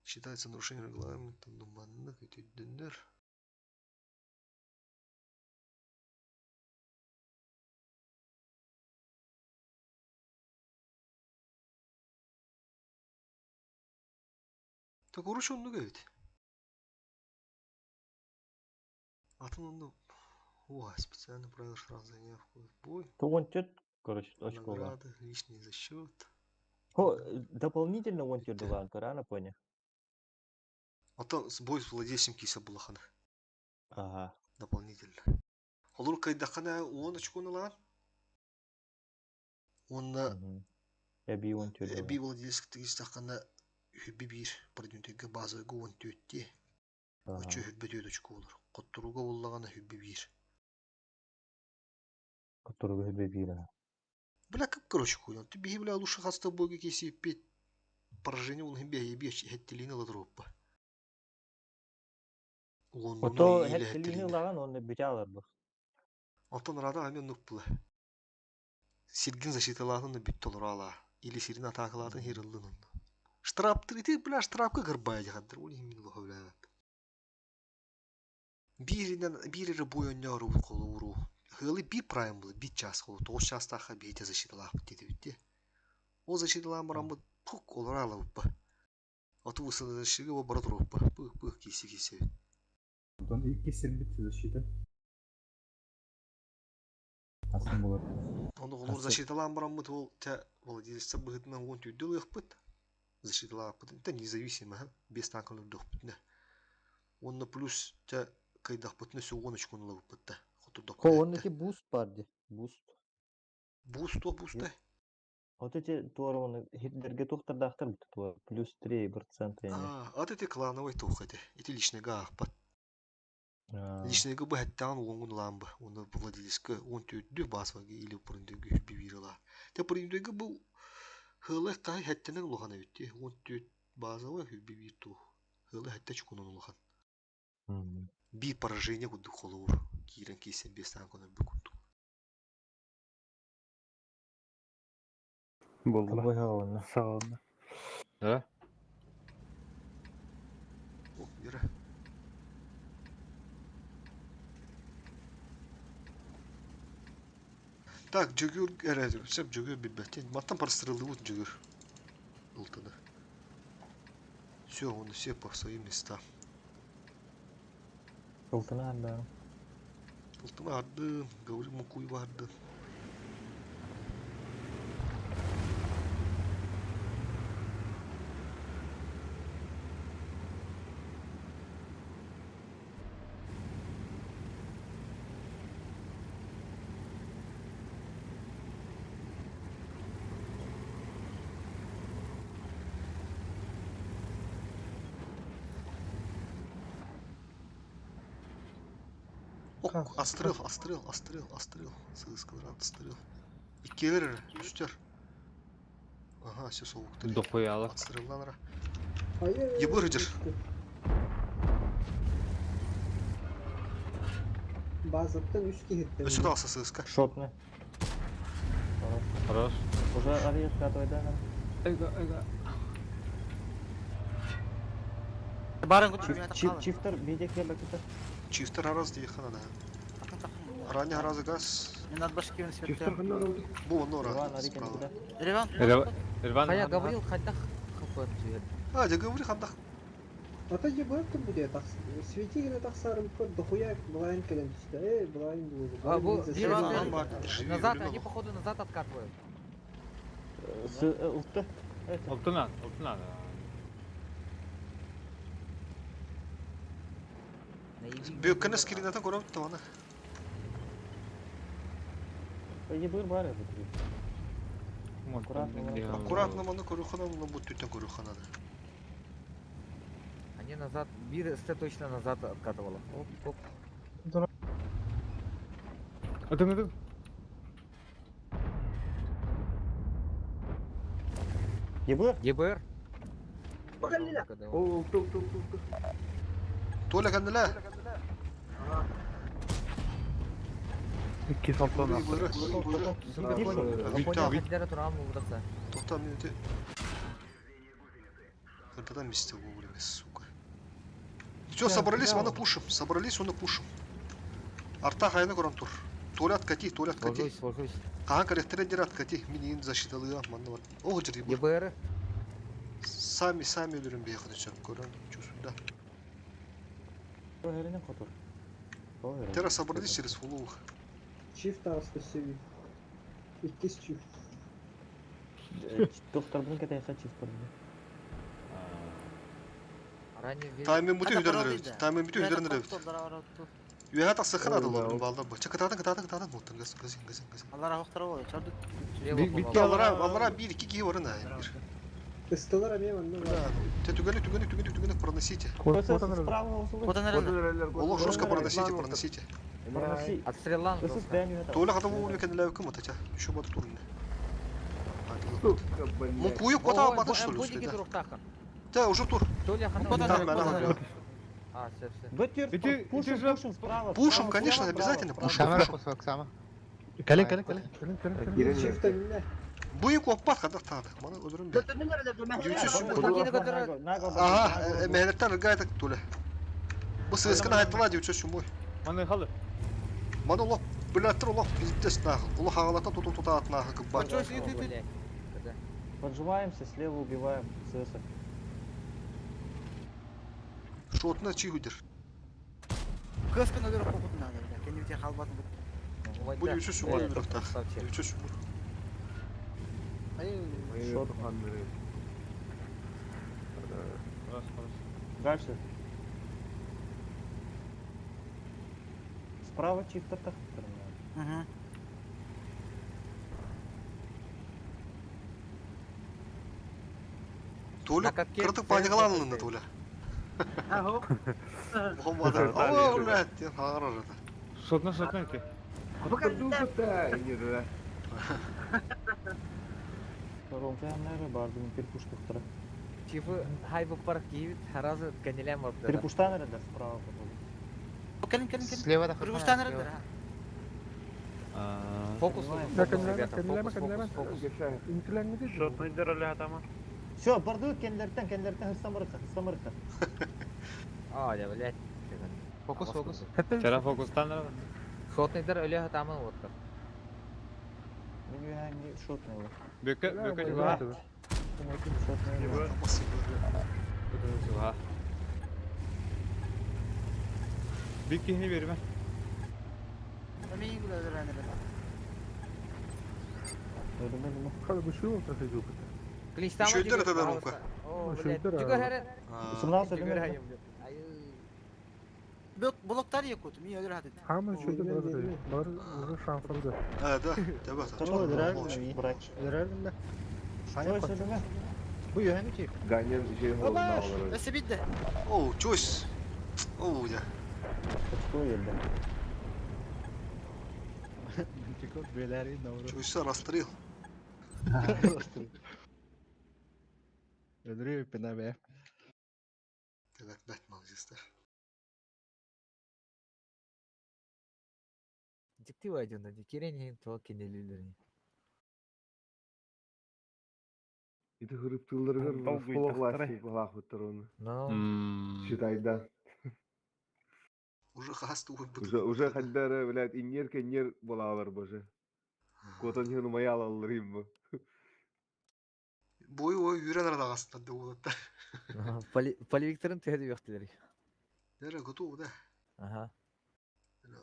Speaker 6: Считается нарушением регламента. Ну, маннык, эти Так короче оннук эбит. Атын онну О, специальный правило штраф за неявку в бой.
Speaker 12: То он тет, короче, очкова.
Speaker 6: Награды, личный за счет.
Speaker 12: Хо, дополнительно он тет дылаан, рано понял.
Speaker 6: Ото бой с владельцем киса булахана.
Speaker 12: Ага.
Speaker 6: Дополнительно. Холур кайдахана он очкону ылаан. Онна
Speaker 12: Эби он тет
Speaker 6: эби владелец тигистахана хүбби биир продюнтеге базовыйга он түөттие. Очо хүббэ түөт очко болар. Хотторуга буллагана хүбби биир.
Speaker 12: Которого хүббэ биир.
Speaker 6: Бля, как короче хуйня. Ты биһи бля лучше хаста бойга киси пет поражение ол химбе еби хеттилини ладроппа.
Speaker 12: Ото хеттилини лаган он бүтэ бу.
Speaker 6: Алтан рада амен нукпула. Сиргин защиталаатын бүт толор Или сирин атакалаатын хирыллын. Штраф ты бля штрафка горбая дихаддыр. Ол химин лоха бля. Бииринен биири бой онньоору холууру. Хылы биир прайм был, бит час холу, тоғыз частаха бейте защиталаах диди битти. Ол защиталаан бараммыт пук олор алабыппа. Оту высыны бо бара туруппа. Пых пых киси киси.
Speaker 1: Онтон икки сирбит защита. Атын болар.
Speaker 6: Оны олор защиталаан бараммыт ол тә владельца быһытынан уон түйдү ылыахпыт. Защиталаахпыт. Та независимо, без танкалар дохпут. Онно плюс тә кайдахпытны сугон очкон ылабыппыт да.
Speaker 12: Хо, он эти буст бар ди. Буст.
Speaker 6: Буст то буста.
Speaker 12: Вот эти туораны Гитлерге тухтардаахтар бит туа плюс 3%.
Speaker 6: А, от эти клановый тух эти. Эти личный гаахпат. Личный гыбы хэттаан уонгун ламбы. Оны владельска он түйдү басваги или пурындыгы бибирила. Те пурындыгы бу хылы кай хэттенен улахан эбитти. Он түйд базовый бибир ту. Хылы хэтте чукунун улахан. Би поражение кудду холуур. Киирен кийсен бес танкон өлбү курдук.
Speaker 8: Булла. Саҕална.
Speaker 5: Да?
Speaker 6: О, Вера. Так, Дьөгүөр эрэ, сөп Дьөгүөр билбэт. Мантан прострелыбыт Дьөгүөр. Ылтыны. Все, он все по своим местам.
Speaker 12: Ылтыны анда.
Speaker 6: Ылтыны ардым, говорю, мукуй барды. О, отстрел, отстрел, отстрел, отстрел. Сыскалар отстрел. Иккелер, үстер. Ага, все солуктыр.
Speaker 15: Дохуялык.
Speaker 6: Отстрелланра. Ебыр ыдыр.
Speaker 9: Базаттан үс киһиттен.
Speaker 6: Өсө талса сыска.
Speaker 12: Шотны.
Speaker 15: Хорош.
Speaker 12: Уже арыйык катывайда.
Speaker 15: Эга, эга.
Speaker 18: Барын куту
Speaker 12: Чифтер бейдек келбекте.
Speaker 6: Чифтер араз дейхан ана. Ранее аразы газ.
Speaker 18: Не надо башки он
Speaker 20: Чифтер ханна oldu.
Speaker 6: Бу онно
Speaker 12: Иван,
Speaker 6: ра.
Speaker 12: Арикен
Speaker 6: Справа.
Speaker 12: куда?
Speaker 18: Реван.
Speaker 15: Реван.
Speaker 4: Хайа, Гаврил хайдах хапар түһэр.
Speaker 6: А, дя говори хандах.
Speaker 9: Ата ебар кым буде тақс. Свети генә тақсарым көр дохуя былайын кэлэн түсті. Эй, былайын булды.
Speaker 4: А, бу,
Speaker 6: Реван, бар, живи,
Speaker 4: Назад,
Speaker 6: времена.
Speaker 4: они походу назад откатывают.
Speaker 12: Улты.
Speaker 15: Алтына, алтына.
Speaker 6: Бөккені скринатын көріп тұтты аны.
Speaker 12: Ебыр бар это. Аккуратно.
Speaker 6: Аккуратно маны көрі хана, мұны бұт түттен көрі хана.
Speaker 4: Они назад, бир СТ точно назад откатывала. Оп, оп.
Speaker 15: Атын, атын.
Speaker 12: ЕБР?
Speaker 4: ЕБР.
Speaker 20: О, улты, улты, улты, улты.
Speaker 6: Толя кәнділі.
Speaker 8: Икки салтан
Speaker 6: Бұры, бұры.
Speaker 4: Япония турам булдакса.
Speaker 6: Тоқта минуты. Когда месте вовремя, сука. Все, собрались, мы пушим. Собрались, он пушим. Арта хайна көрім тур. Толя откати, Толя откати.
Speaker 4: Ложусь, ложусь.
Speaker 6: Қан корректоры откати. Мини защиталы, манна бар. О, жiri бұл.
Speaker 4: ЕБР.
Speaker 6: Сами, сами өлірім бейхіді сөп көрін. Чувствую, да.
Speaker 12: Котур.
Speaker 6: Тера собрались через фуловых.
Speaker 9: Чифт ағысты сөйі. Иккис чифт.
Speaker 12: Доктор бұны кәтайға чифт бар.
Speaker 4: Ранее
Speaker 6: Таймен бүтү үдерін ребит. Таймен бүтү үдерін ребит. Үйә тақсы хана да балдар бу. Чакытатын кытатын кытатын муттан газ газ газ газ.
Speaker 18: Аллара хоқтара болы, чарды.
Speaker 6: Аллара аллара 1 2 киһи барын аа.
Speaker 9: Ыстылар әмем анны бар.
Speaker 6: Те түгәне түгәне түгәне түгәне проносите. Олох жестко проносите, проносите.
Speaker 4: Отстрелан.
Speaker 6: Толя хата вовремя кенделәү кем атача. Еще баты турында. Мукую кота баты что ли?
Speaker 4: Будики туруктахан.
Speaker 6: Те уже тур.
Speaker 4: Толя хана. А, все, все.
Speaker 12: Пушим, пушим справа.
Speaker 6: Пушим, конечно, обязательно пушим.
Speaker 14: Кэлин, кэлин, кэлин.
Speaker 9: Чифт әмне.
Speaker 6: Буйы коппат хада тады. Мана өдөрүм бе. Ага, мехнеттер ргайта туля. Бу сыскана айттыла 907.
Speaker 15: Маны халы.
Speaker 6: Маны улах билеттер улах пиздец нахуй. Улах агалата туту тута от нахуй кыббат.
Speaker 12: Поджимаемся, слева убиваем СС.
Speaker 6: Шотна чигудер.
Speaker 18: Көскін өліріп қоқытын надо, бля. Кенді халбатын бұт.
Speaker 6: Бу 907 өлөрөх та. 907.
Speaker 12: Шот. Дальше. Справа чифтер так.
Speaker 18: Угу.
Speaker 6: Толя, кыртык паникаланылында Толя.
Speaker 18: Ахо.
Speaker 6: Мухаммад. О, блядь, тен хагар это.
Speaker 15: Шотна, шотна ити.
Speaker 12: Ромфәннәре бардым перпуштыктыра.
Speaker 4: Чифы хайбы парк киевит, харазы канелям бар.
Speaker 12: Перпуштан да справа походу.
Speaker 18: Келин, келин, келин.
Speaker 19: Слева да
Speaker 18: Перпуштан да.
Speaker 4: Фокус, фокус, ребята, фокус, фокус, фокус.
Speaker 8: Шотны дөрөлө атама.
Speaker 12: Все, барды кендерден, кендерден хыстамырыкка, хыстамырыкка.
Speaker 4: А, я, блядь.
Speaker 19: Фокус, фокус.
Speaker 15: Тера фокустан ра.
Speaker 4: Шотныйдар өлө атамын оттар.
Speaker 12: Мен үйәңге шотный ол.
Speaker 15: Бөкө, бөкө жуга.
Speaker 12: Шотный.
Speaker 15: Жуга. Биккини берме.
Speaker 18: Мен гүлө өлөрәнер.
Speaker 7: Хали бу шул проходил.
Speaker 4: Клинчтан
Speaker 6: Еще өйдер это Ромка.
Speaker 4: О, блядь. Жүгөр хәрен.
Speaker 12: Сымнан сөйлеме.
Speaker 18: Блоктар якут, мен өлөр хатыт.
Speaker 7: Хамын шөйдер бар. Бар уже шансымды.
Speaker 6: А, да, тебе.
Speaker 14: Өлөрөрүм да.
Speaker 12: Чой сөйлеме.
Speaker 14: Бу йөһән чифт.
Speaker 20: Ганен şey
Speaker 18: Өсі битті.
Speaker 6: О, чойс. О, я.
Speaker 12: Очко елді.
Speaker 14: Мантикор беләри науры.
Speaker 6: Чойса расстрел.
Speaker 14: Өлөрү пена бе.
Speaker 6: Evet, Batman ister.
Speaker 4: Дикти вайден, дикирен то кенелилер.
Speaker 20: Ити хырыптыылларыгар
Speaker 8: Долгуйдахтара.
Speaker 20: балаахпыттар оны.
Speaker 4: Ну.
Speaker 20: Считай, да.
Speaker 6: Уже хас тугуйбут.
Speaker 20: Уже хайдары, блядь, иннер кеннер балаалар боже. Котон хену маялалар им.
Speaker 6: Бой ой үрен арадагастар да болот.
Speaker 4: Полевиктерин төһөдү үөхтилер.
Speaker 6: Дәрі готово, да?
Speaker 4: Ага.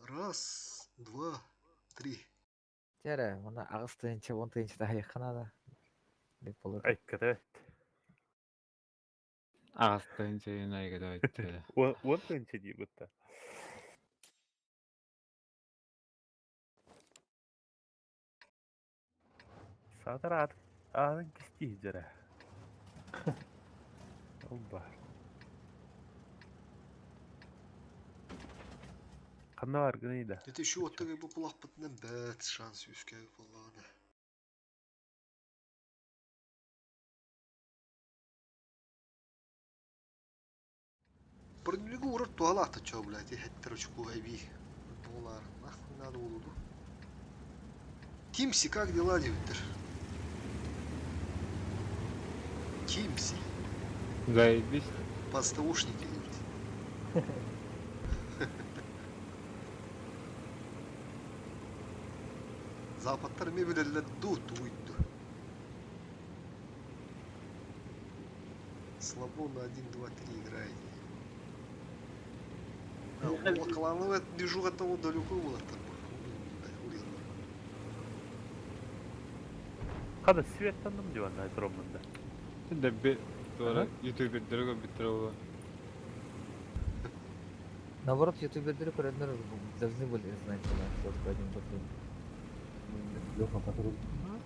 Speaker 6: Раз, два, три.
Speaker 4: Тере, мына агыс тыынча, он тыынча тахайыккана да. Деп болор.
Speaker 8: Айкката.
Speaker 15: Ағастайын чайын айгада айтты.
Speaker 8: Он тынча дии бутта. Саатар аат аатын кистии жара. Оба. Ханна бар гынайда.
Speaker 6: Это еще вот такой бу бытынан бәт шанс үскә болланы. Броневигу урар туалата чо, блядь, и хеттер очку айби. Доллар, нахуй надо улуду. Тимси, как дела, девиттер? Тимси,
Speaker 15: Заебись.
Speaker 6: подставушники, девять. Западтар мебелерлер ду туйду. Слабо на 1, 2, 3 играете. А, клановая движуха того далеко была там.
Speaker 8: Хада светтанным диван айтроммында.
Speaker 15: Дәббе туара ютубердер көбүттер ола.
Speaker 4: Наоборот, ютубердер көрөндөр должны были знать, да, кто такой один, два, три.
Speaker 1: Леха, патруль.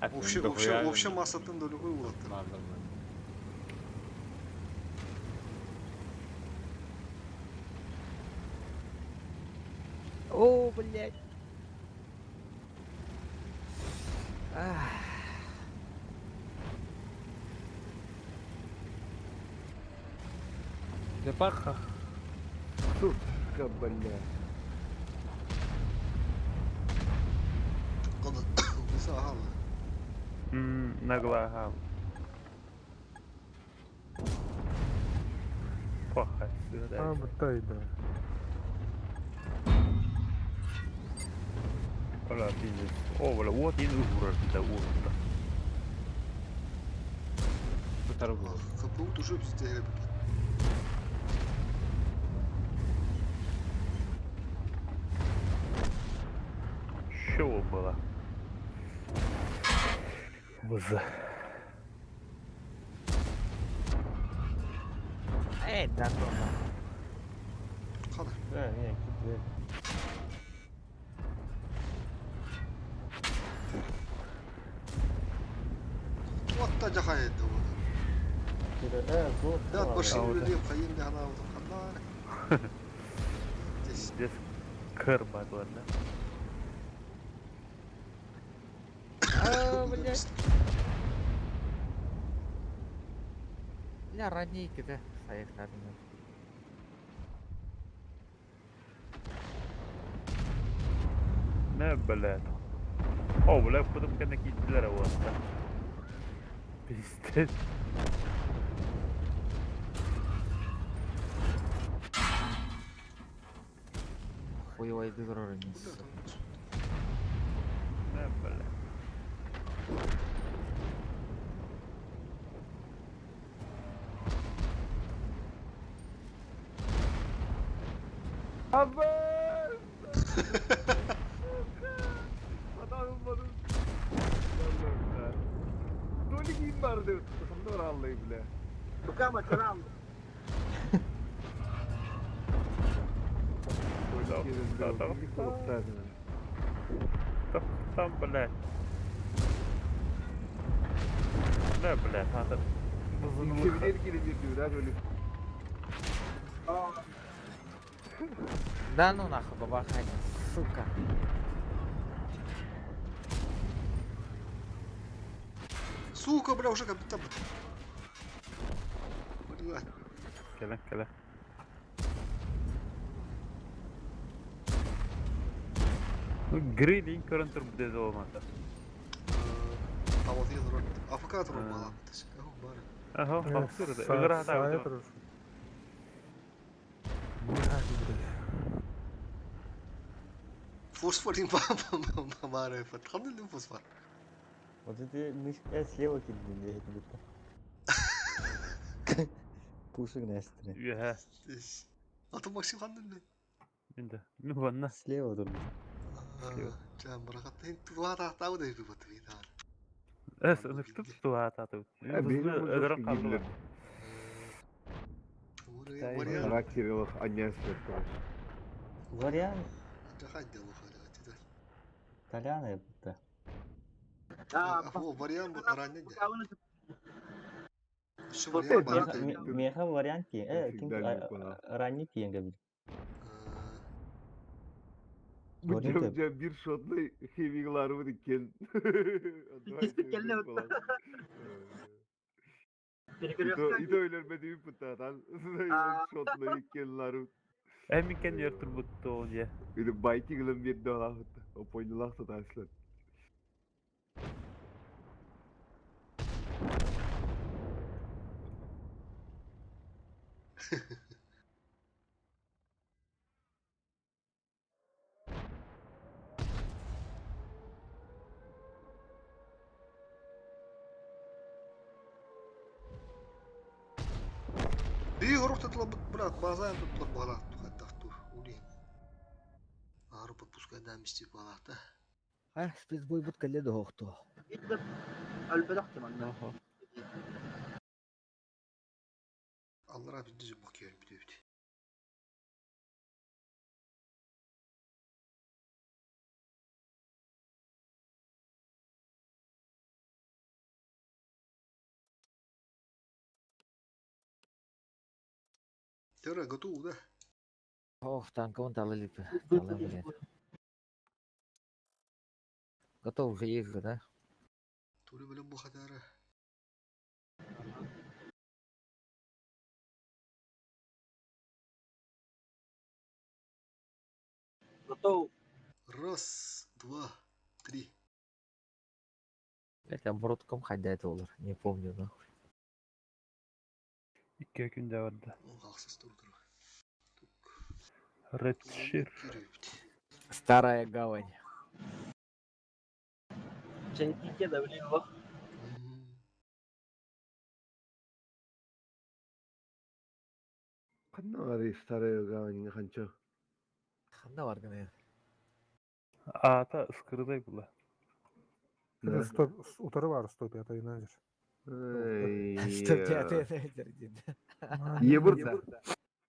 Speaker 6: Вообще, вообще массатын далеко была там.
Speaker 4: О, блядь. Ах.
Speaker 15: Запаха.
Speaker 20: Сука, блядь.
Speaker 6: Ага.
Speaker 8: Наглага. Плохая
Speaker 7: А, быттай, да.
Speaker 8: Ола, пиздец. О, бля, вот и урар да урта.
Speaker 6: ХПУ уже пиздец.
Speaker 8: Чего было? Вз.
Speaker 4: Эй, да ну
Speaker 12: Да, не, кип
Speaker 6: Вот та жахает да вот. Да, машину людей хайын да она вот ханна.
Speaker 8: Здесь кырба ладно.
Speaker 4: А, блядь. Бля, ранейки, да? Саек надо.
Speaker 8: Не, блядь. О, бля, потом когда киддилер вот. Пиздец.
Speaker 4: Хуевый дырор не.
Speaker 8: Не, блядь.
Speaker 20: Абэ! Адам olmadım. Allah'ım Долигин барды. Хандар аллай, бля.
Speaker 10: Букама чарам.
Speaker 8: Там, блядь. Не, блядь, надо.
Speaker 4: Да ну нахуй, бабаханя, сука.
Speaker 6: Сука, бля, уже как будто... Бля.
Speaker 8: Кэлэ, кэлэ. Ну, грилин көрөн тур буде olmadı.
Speaker 6: Тавал роль. АФК туру балам. Бар.
Speaker 8: Аха, хамсыр да. Ыгыра
Speaker 7: Сая
Speaker 8: хата.
Speaker 7: турар. Бля,
Speaker 6: Фосфор им баар эффект. Ханна ли фосфор?
Speaker 12: Вот это мышка слева кидни, будто. Пушек на
Speaker 8: Үһә.
Speaker 6: Аты Максим ханна ли?
Speaker 8: Инде. Ну ванна.
Speaker 12: Слева тут.
Speaker 6: Жан баракат. Туа та тау да бит бит.
Speaker 8: Эс, ыныктып туа тату. Ыгыра калды.
Speaker 20: Характерилах аньясыр, короче.
Speaker 12: Вариант
Speaker 6: Жахай дело халя.
Speaker 12: Толяна будто.
Speaker 6: О, вариант ранее. Еще вариант бар.
Speaker 12: Меха вариант ки. Ким
Speaker 20: Всегда не понял.
Speaker 12: ранний тиенге бил.
Speaker 20: Бу жа бир шотный хевиглары бит иккен. Ито өлөрбөдү путатан. Шотный иккенлары.
Speaker 8: Эмин кен ертір бұтты ол же.
Speaker 20: Или байти гылым бир долахыт. Опойнулах тутаслар.
Speaker 6: Би горох татла брат, базаем тут балат тухаттахту. Ули. Ару подпускай да мисти балата.
Speaker 4: А, спецбой бут кале дохто.
Speaker 10: Өлбөдөх манна.
Speaker 6: Аллара бизди бакıyor бит. Тера готов, да?
Speaker 4: Ох, танка он талы липы. Талы, блин. Готов уже есть же, да?
Speaker 6: Тури билен бу хатара.
Speaker 10: Готов.
Speaker 6: Раз, два, три.
Speaker 4: Блять, оборотком ходя это олар. Не помню, нахуй.
Speaker 8: Икки күндә барды.
Speaker 6: Алсыз тур.
Speaker 8: Редшир.
Speaker 4: Старая гавань.
Speaker 10: Чайнике да блин во.
Speaker 20: Канна бары старая гавань ханча.
Speaker 4: Ханна бар гына.
Speaker 8: Ата ыскырдай була.
Speaker 7: Утары бар 105 инажер.
Speaker 4: 105 инажер дейді.
Speaker 20: Ебір да.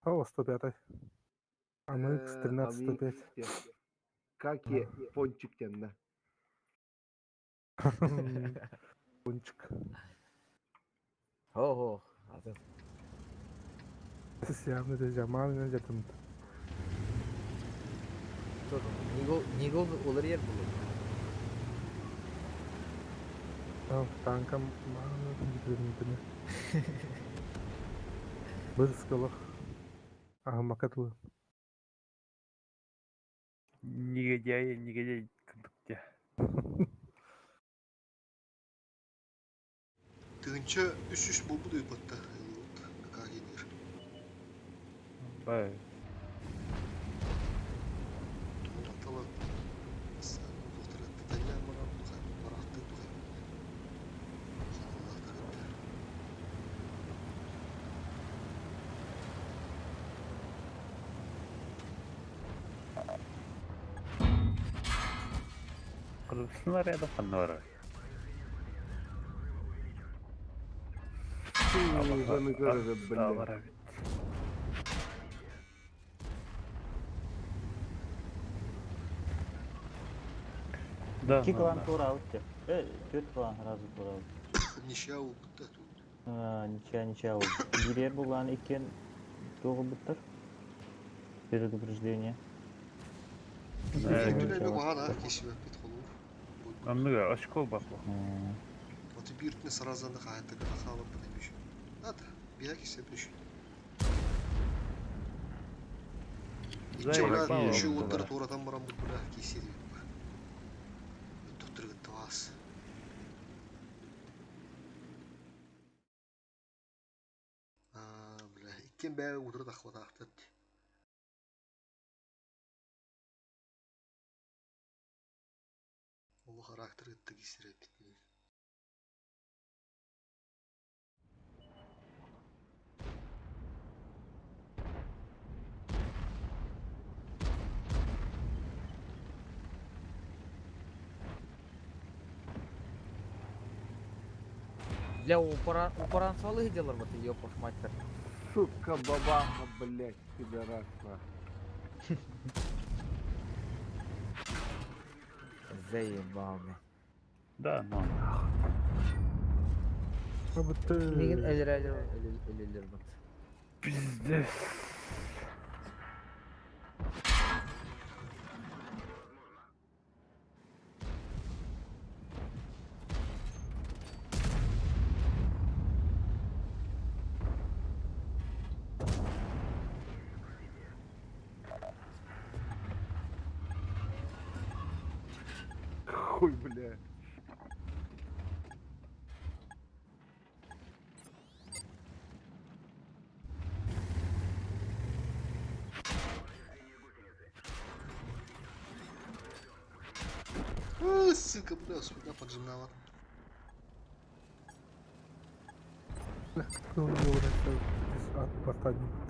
Speaker 7: О, 105. АМХ 13 105.
Speaker 20: Как е пончик тенна.
Speaker 7: Пончик.
Speaker 4: Ого, атын.
Speaker 7: Явно это жаман инажер там.
Speaker 4: Нигол олар ер булу.
Speaker 7: Танкам маны Бір скалах. Ага, макатлы.
Speaker 8: Негодяй, негодяй кындыкте.
Speaker 6: Тыгынча үс-үс болбу деп атта. Какагенер.
Speaker 8: Бай.
Speaker 6: Атала. Доктор Таня марам барахты тухай.
Speaker 8: Кыргызстан рядом ханна бар.
Speaker 20: Бля.
Speaker 8: Да,
Speaker 12: Икки
Speaker 8: да,
Speaker 12: клан
Speaker 8: да.
Speaker 12: тура аутте. Төрт клан сразу тура аут.
Speaker 6: Ничья болбут да тут.
Speaker 12: Ничья, ничья ол. Бирер булган иккен тоғы буттар. Предупреждение.
Speaker 6: Түләбе бағана кесіп бит холур.
Speaker 8: Анныга очко баклы.
Speaker 6: Вот биртне сразу на хайта халып бит еще. Ата, бия кесеп еще.
Speaker 8: Зай,
Speaker 6: Иче
Speaker 8: бала
Speaker 6: еще
Speaker 8: булды.
Speaker 6: оттыр туратан барам бу бля кесири. Доктор гыттывас. Иккиэн бэйэ утары тахсыбатахтар дии. Ол характер кытта киирсэр эбит.
Speaker 4: Бля, упоран свалы делар вот ёпаш мать-то.
Speaker 20: Сука, бабаха, блядь, пидорас, нахуй.
Speaker 4: Заебал, бля.
Speaker 8: Да, ну
Speaker 4: Мигин элер элер бат.
Speaker 8: Пиздец.
Speaker 20: Хуй, бля.
Speaker 6: А, сука, бля, сюда поджимала.
Speaker 7: Ат бастадым.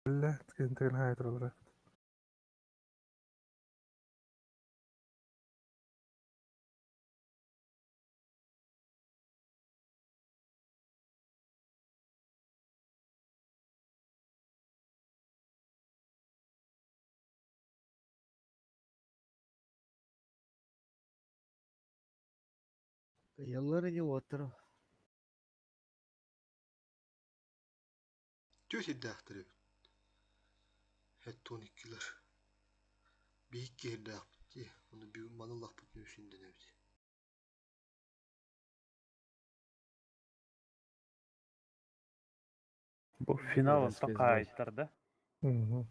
Speaker 7: Бля, кентен хайтролар.
Speaker 4: Яллары не отыр.
Speaker 6: Түс ирдээхтэр эбит. Хэттон иккилэр. Биһикки ирдээхпит дии. Ону бүгүн маныллахпыт нүсүндэн эбит.
Speaker 8: Бу финал такайттар да?
Speaker 7: Угу.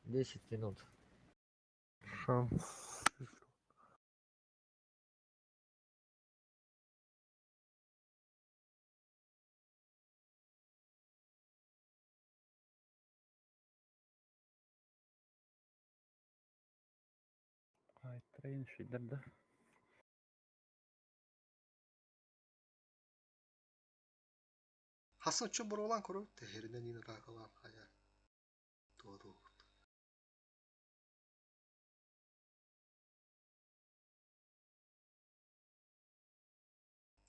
Speaker 4: 10 минут.
Speaker 7: Шанс.
Speaker 8: Айттырайын шүйдер да.
Speaker 6: Хасан чо боролан көрө тэһэринэн ина таакалаан хая. Туоду.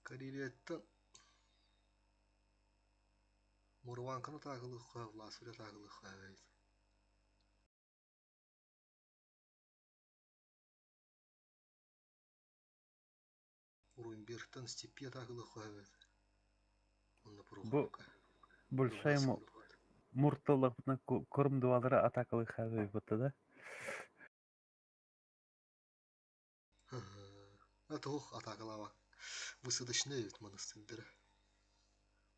Speaker 6: Карелияттан Мурванканы таакылыхха, Власовля таакылыхха эбит. Уруйбертан степье таакылыхха эбит. Онна
Speaker 8: Бу большая мурталлахпытна корм дуалара атакалы хабы бутта да?
Speaker 6: А туох атаакалаабак. Высадочный эбит монастырьдара.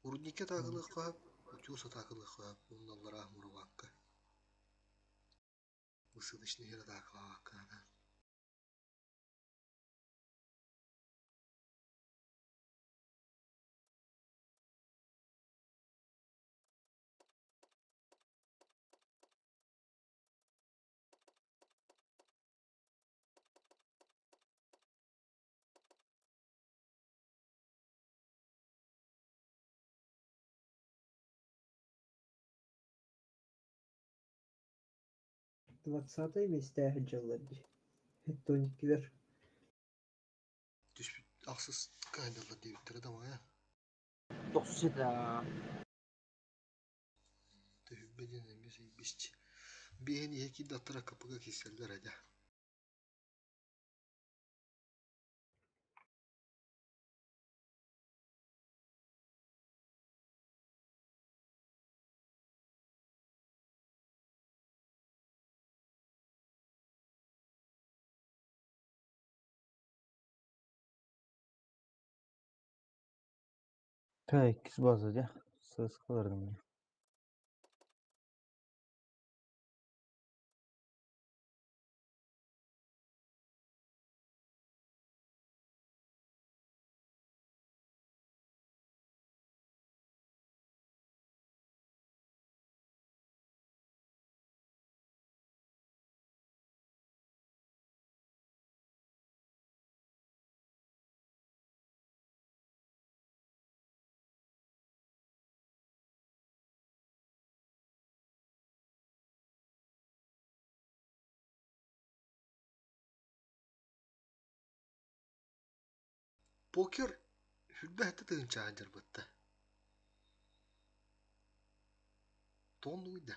Speaker 6: Урудникке таакылыхха, утюс атаакылыхха, онналлара Мурванка. Высадочный хер атаакалаабакка.
Speaker 9: 20 миэстээх дьыллар дии. 12-лэр.
Speaker 6: Түспүт ахсыс каайдаллар диэбиттэрэ да моя.
Speaker 10: Тохсус этэ.
Speaker 6: Төһүбэ диэн эмиэ бисчи. Биэһин иһэ киирдэ аттара КПГ киирсэллэр этэ.
Speaker 12: Та иккис база дьэ, сыаскаларым дии.
Speaker 6: Покер сүрбэһэтэ тыһыынчаҕа дьарбатта. Тоҕун да.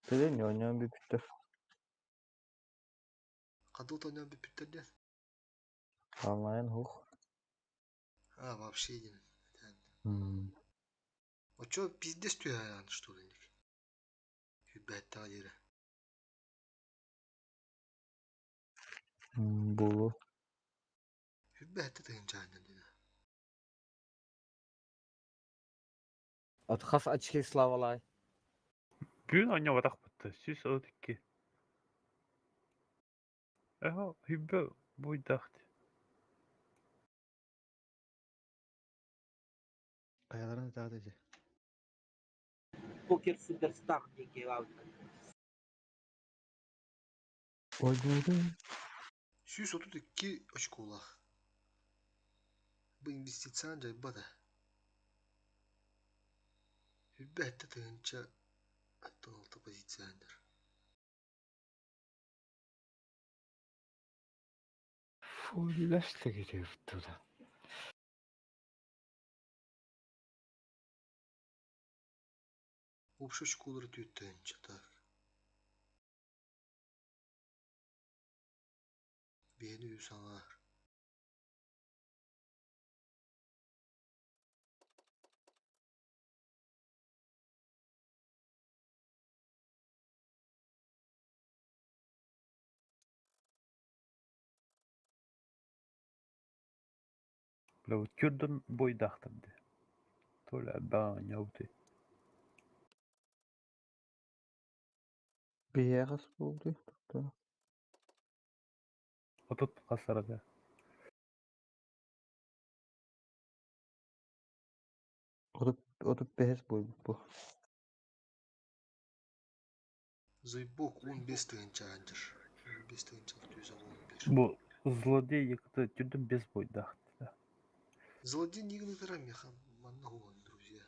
Speaker 12: Тыгын ньоньон бүпүттэр.
Speaker 6: Хадыл тоньон бүппүттэр диэн.
Speaker 12: Онлайн хух.
Speaker 6: А, вообще диэн.
Speaker 12: М.
Speaker 6: Очо пиздец түһээн что ли? Сүрбэһэттэҕэ диэри.
Speaker 12: Булу.
Speaker 6: Сүрбэһэтэ тыһыынчаҕа диэн.
Speaker 4: От хас очки славалай.
Speaker 8: Бүгүн оонньообатах бытта, 132. Эһо, хүббэ буйдахт.
Speaker 14: Хайаларын ытаат дьэ.
Speaker 10: Покер суперстар диэн киһи
Speaker 12: Ойдуутун.
Speaker 6: 132 очколаах. Бу инвестицияны дьайбата. Сүрбэһэтэ тыһыынча 6 позицияндар.
Speaker 15: Фуллэстэ китиэптула.
Speaker 6: Общий очколары түөрт тыһыынча так. Биэни үс аҥаар.
Speaker 8: Бля, вот түрдөн бойдахтар ди. Толя баа ньауты.
Speaker 12: Биһиэхэ буолду. Тутта.
Speaker 8: Отут хасарада.
Speaker 12: Отут отут бэһис буолбут бу.
Speaker 6: Зайбок 15 тыһыынча аанньар. 15 тыһыынча 611.
Speaker 8: Бу злодей якты түрдөн без бойдахт.
Speaker 6: Злодей нигини тара меха манна хуган, друзья.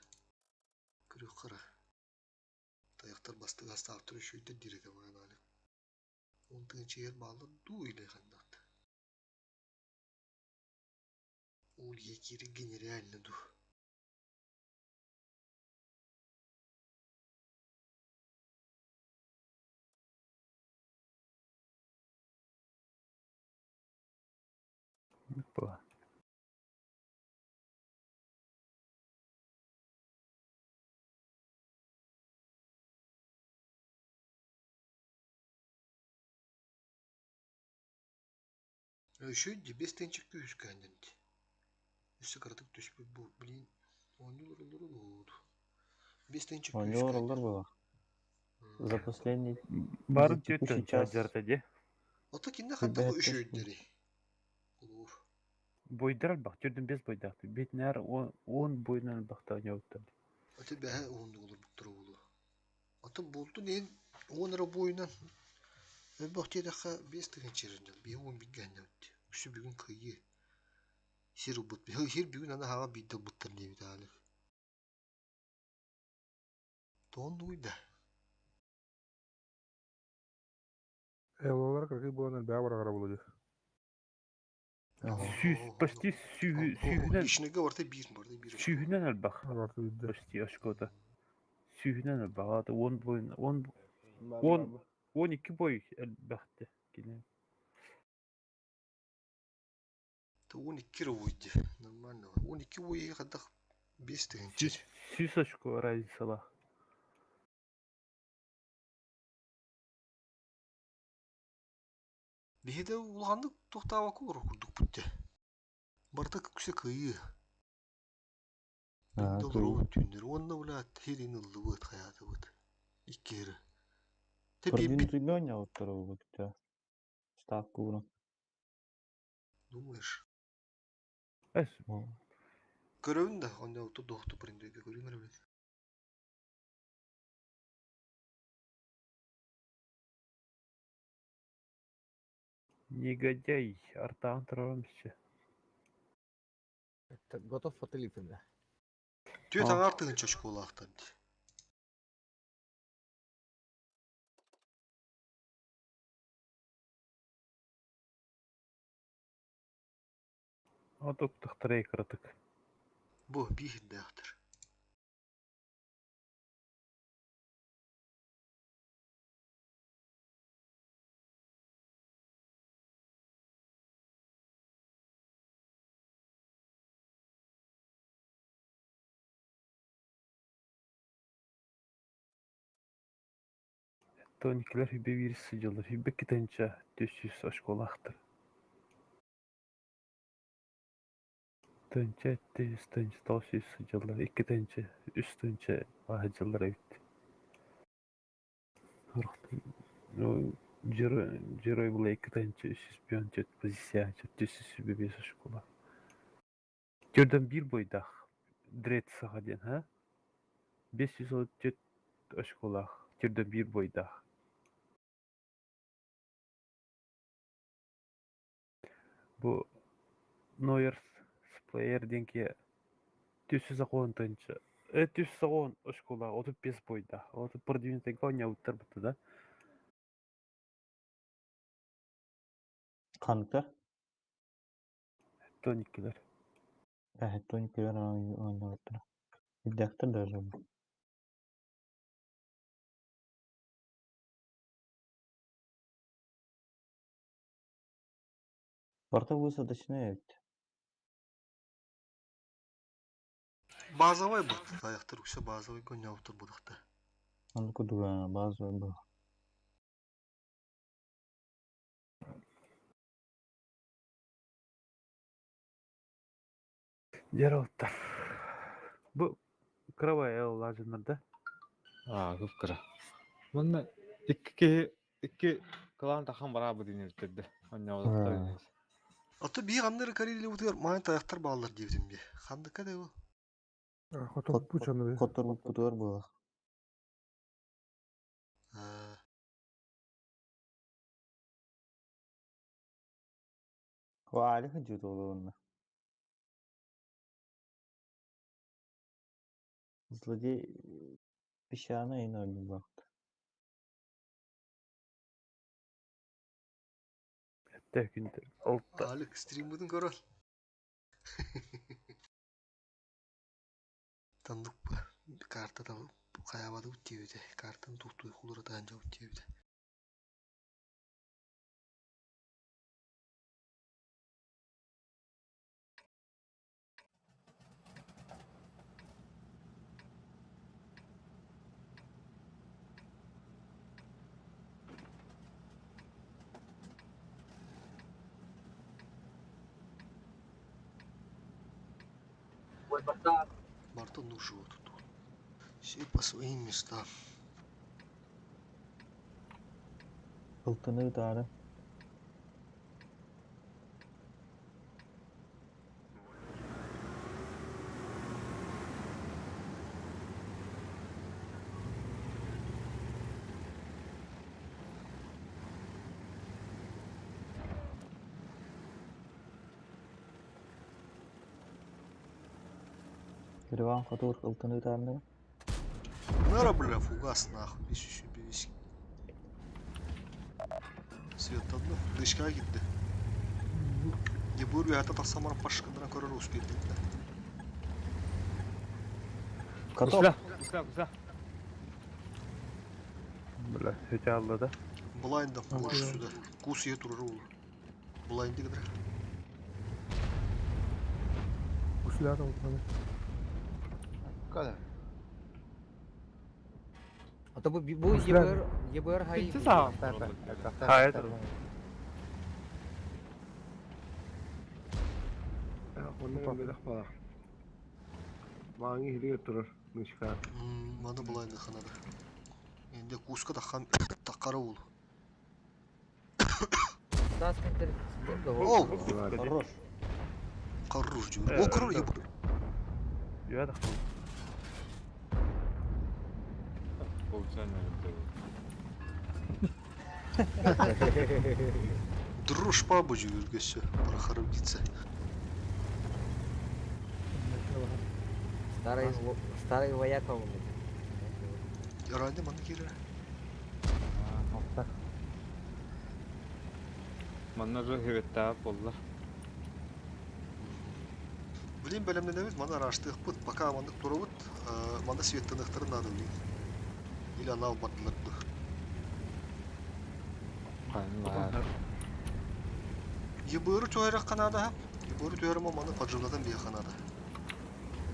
Speaker 6: Көрүк қара. Таяқтар бастыға астаптыр үшөйдер диреде маған али. Он тыһыынча ер баалар дуу иле ханнат. Ол екері генериально ду.
Speaker 8: Была.
Speaker 6: Үшөйдө бес тыһыынча күүс кәнденти. Өссө кыратык түспүт бу, блин. Оонньуулар олорор Бес тыһыынча күүс
Speaker 12: Оонньуулар олор буолар. За последний
Speaker 8: Бары
Speaker 12: за текущий
Speaker 8: түрдөн
Speaker 12: час
Speaker 8: чаджарта ди.
Speaker 6: Ото кинде хаттах
Speaker 12: Сүрбэһэттэ
Speaker 6: үшөйдери. Олор.
Speaker 8: Бойдар албах, түрдөн без бойдахты. Бетнер он бойынан албахта ньауттар.
Speaker 6: Аты бэһэ уһунду олор буктара болу. Атын болтун эн он ара бойынан Өбөх тиэтэххэ биэс тыһыынча эрэннэл, биэһэ уон бииргэ өттү. Үксү бүгүн кыайыы. Сир ылбыт. Сир бүгүн аны хаҕа биирдэ ылбыттар диэбит аалык. Тоон дугуйда.
Speaker 7: Эллалар кыргый буолан элбэҕи бараҕара буолуо дии.
Speaker 8: Сүүс, почти сүүһүнэн
Speaker 6: Личныйга барыта биир, барыта биир очко.
Speaker 8: Сүүһүнэн элбэх. Почти очкота. Сүүһүнэн элбэх. Аата уон бой, уон, уон, уон икки бой элбэхтэ кини.
Speaker 6: Он икки эрэ уойде. Нормально. Он икки уойга хайдах биэс тыһыынча.
Speaker 8: Сүүс очко разницалаах.
Speaker 6: Биһи да улаханнык туохтаабакка олорор курдукпут дии. Барыта үксэ кыайыы.
Speaker 12: Аа,
Speaker 6: Да олоробут түүннэри уонна блядь хирин ыллыбыт хайаатыбыт. Икки эрэ. Те биэрбит
Speaker 12: Продвинутый оонньообуттар буолбут да. Ставка ууран.
Speaker 6: Думаешь?
Speaker 8: Эс.
Speaker 6: Көрөбүн да, онньообуттар дуохту париндойга көрүүм эрэ блядь.
Speaker 8: Негодяй, артаан турарым иччи.
Speaker 4: Готов фотолипин.
Speaker 6: Түөрт аҥаар тыһыынча очколаахтар дии.
Speaker 8: Отук тахтарай кыратык.
Speaker 6: Бу биир дээхтэр.
Speaker 8: Тоникилер хүбе биир сыдьаллар. Хүбе китенча түс очколаахтар. Тынча түс тынча тоос үс сыдьаллар. Икки тынча үс тынча баһыдьаллар эбит. Ну, Джерой была икки тынча үс жүз пион чөт позиция чөт түс үс бес очкола. Төрдөн бир бойдах. Дред саха диэн, ха? Бес жүз отут очколаах. Төрдөн бир бойдах. Бу Нойерс Сплеер диэн киһи түс жүз оҕон тыһыынча түс жүз оҕон очколаах отут биэс бойдаах. Отут продвинутыйга оонньообуттар бутта да.
Speaker 12: Ханта?
Speaker 8: Тоникилер.
Speaker 12: Э, Тоникилер оонньообуттар. Ирдээхтэр даже. Барыта высадочная эбит.
Speaker 6: Базовай бут. Таяқтар үксэ базовай гонньообуттар будахта.
Speaker 12: Онно курдук базовый был.
Speaker 8: Дьэ Бу кыра лажыннар да?
Speaker 15: Аа, кып-кыра. Манна икки киһи икки кылаан тахан бараабыт диэн Онньообуттар.
Speaker 6: Ото бии ханнары карелибутугар маан таяқтар бааллар диэбитим бии. Хандыка да бу.
Speaker 7: Хотор
Speaker 12: Хотор буолар.
Speaker 6: Аа.
Speaker 12: Ваали хадьыт олуонна. Злодей песчаный и ноль бакт.
Speaker 8: Тэкинтер. Алта.
Speaker 6: Алик стриммытын көрөл. Тандык карта да хаябады диэбитэ. Картаны туктуй хулуратаан жабыт диэбитэ. Барта нужего тут. Все по своим местам.
Speaker 12: Ылтыны ытаары. Кирван хотур ылтыны ытаарны.
Speaker 6: Нара, бля, фугас нахуй. Бес еще бес. Светтанна. Дышка киирдэ. Ебур үөһэтэ тахсан баран пашкыннара көрөр успеет да.
Speaker 12: Каток.
Speaker 15: Гусля, гусля, гусля.
Speaker 8: Бля, өтө алла да.
Speaker 6: Блайнда больше сюда. Кус ие турар уолу. Блайнды гыдыр.
Speaker 7: Гусляр алганы.
Speaker 19: Когда?
Speaker 4: А то бу бу
Speaker 7: Гусляр.
Speaker 4: ЕБР ЕБР хай.
Speaker 15: Ты сам.
Speaker 8: Хайа
Speaker 20: Онно бэлэх баар. Мааҥы иһиригэр турар мышка.
Speaker 6: Маны блайнды ханада. Инде куска тахан таккара уолу.
Speaker 4: Тас кентер.
Speaker 6: О!
Speaker 12: Хорош.
Speaker 6: Хорош дьюр. О, король ебур.
Speaker 8: Үө да.
Speaker 6: Друж пабу дьюргөсө. Прохородиться.
Speaker 4: Старый старый вояка он. блядь.
Speaker 6: Ранде маны киирэр.
Speaker 15: Манна же хеветтаа болла.
Speaker 6: Блин, бэлэмнэнэбит, маны араштыахпыт, пока маннык турабыт, маны светтаныхтарын надо, блин. Или анал бардылар ду.
Speaker 15: Канлар.
Speaker 6: Ебыры түһэрэх канада, ебыры түһэрим маны поджимнатан бие канада.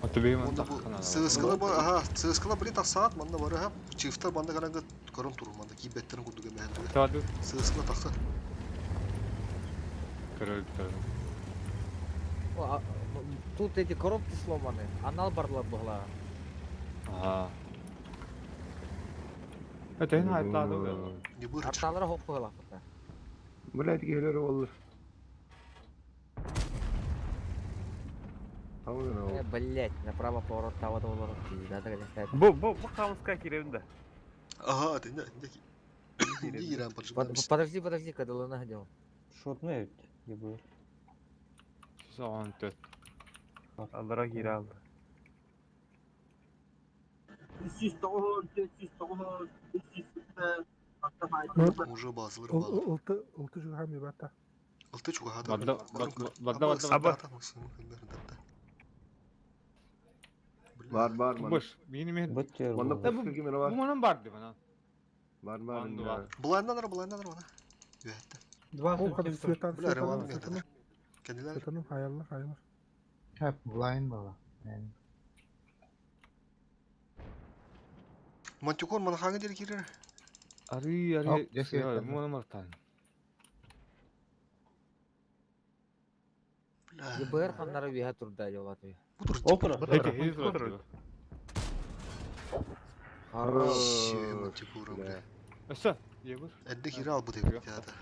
Speaker 15: Аты бейман
Speaker 6: Онда бу
Speaker 15: таххана.
Speaker 6: ЦСКла бар, ага, ЦСКла блин тахсаат, манна бары ха, чифтар манна караңгы көрөн туру, манна кийбеттерин курдук эмэһэн
Speaker 15: Тады.
Speaker 6: ЦСКла тахса.
Speaker 15: Көрөлүк
Speaker 4: О, а, ну, Тут эти коробки сломаны. Анал барла была.
Speaker 15: Ага. Это не айтлады.
Speaker 6: Ебыры
Speaker 4: Арталара хоп была.
Speaker 20: Блядь, киһилэр оллар.
Speaker 4: Э, блять, направо поворот того доллара. Да, да, да.
Speaker 8: Бу бу бу камыска киребин да.
Speaker 6: Ага, ты не, не, не иран поджимнамс.
Speaker 4: Подожди, подожди, когда луна делал.
Speaker 12: Шотный ведь, ебу.
Speaker 15: Соған төт.
Speaker 8: Аллара кире алды.
Speaker 10: 309, 409, 300,
Speaker 6: Уже базылар балы.
Speaker 7: Ылты ылты жугам ебата.
Speaker 6: Ылты чугахата.
Speaker 15: Бадда, бадда, бадда, бадда.
Speaker 20: Бар бар мана.
Speaker 15: Бош, мени мен.
Speaker 20: Манна
Speaker 15: Бу
Speaker 20: пушка кимер бар.
Speaker 15: бу манан барды мана.
Speaker 20: Бар бар.
Speaker 15: Анды бар.
Speaker 6: Блайндан ара, блайндан ара, мана. Үөһэтте.
Speaker 7: Ол кады светан
Speaker 6: Бля, реван
Speaker 7: светан
Speaker 6: мехтер. Кенилер.
Speaker 7: светаны хаяллар хаяллар.
Speaker 19: Хеп, blind бала.
Speaker 6: Мантикор мана хаңы дер кирер.
Speaker 15: Ари,
Speaker 19: Оп,
Speaker 15: ари.
Speaker 19: десе
Speaker 15: Бу
Speaker 19: еттен.
Speaker 15: манан мартан.
Speaker 6: Бля.
Speaker 4: ЕБР ханнара виха турда жолаты.
Speaker 12: Опера.
Speaker 15: Эти хиз
Speaker 4: Хорош.
Speaker 6: Мантикора, бля.
Speaker 15: Өссө, ебур.
Speaker 6: Эдде кире ал бу деп театр.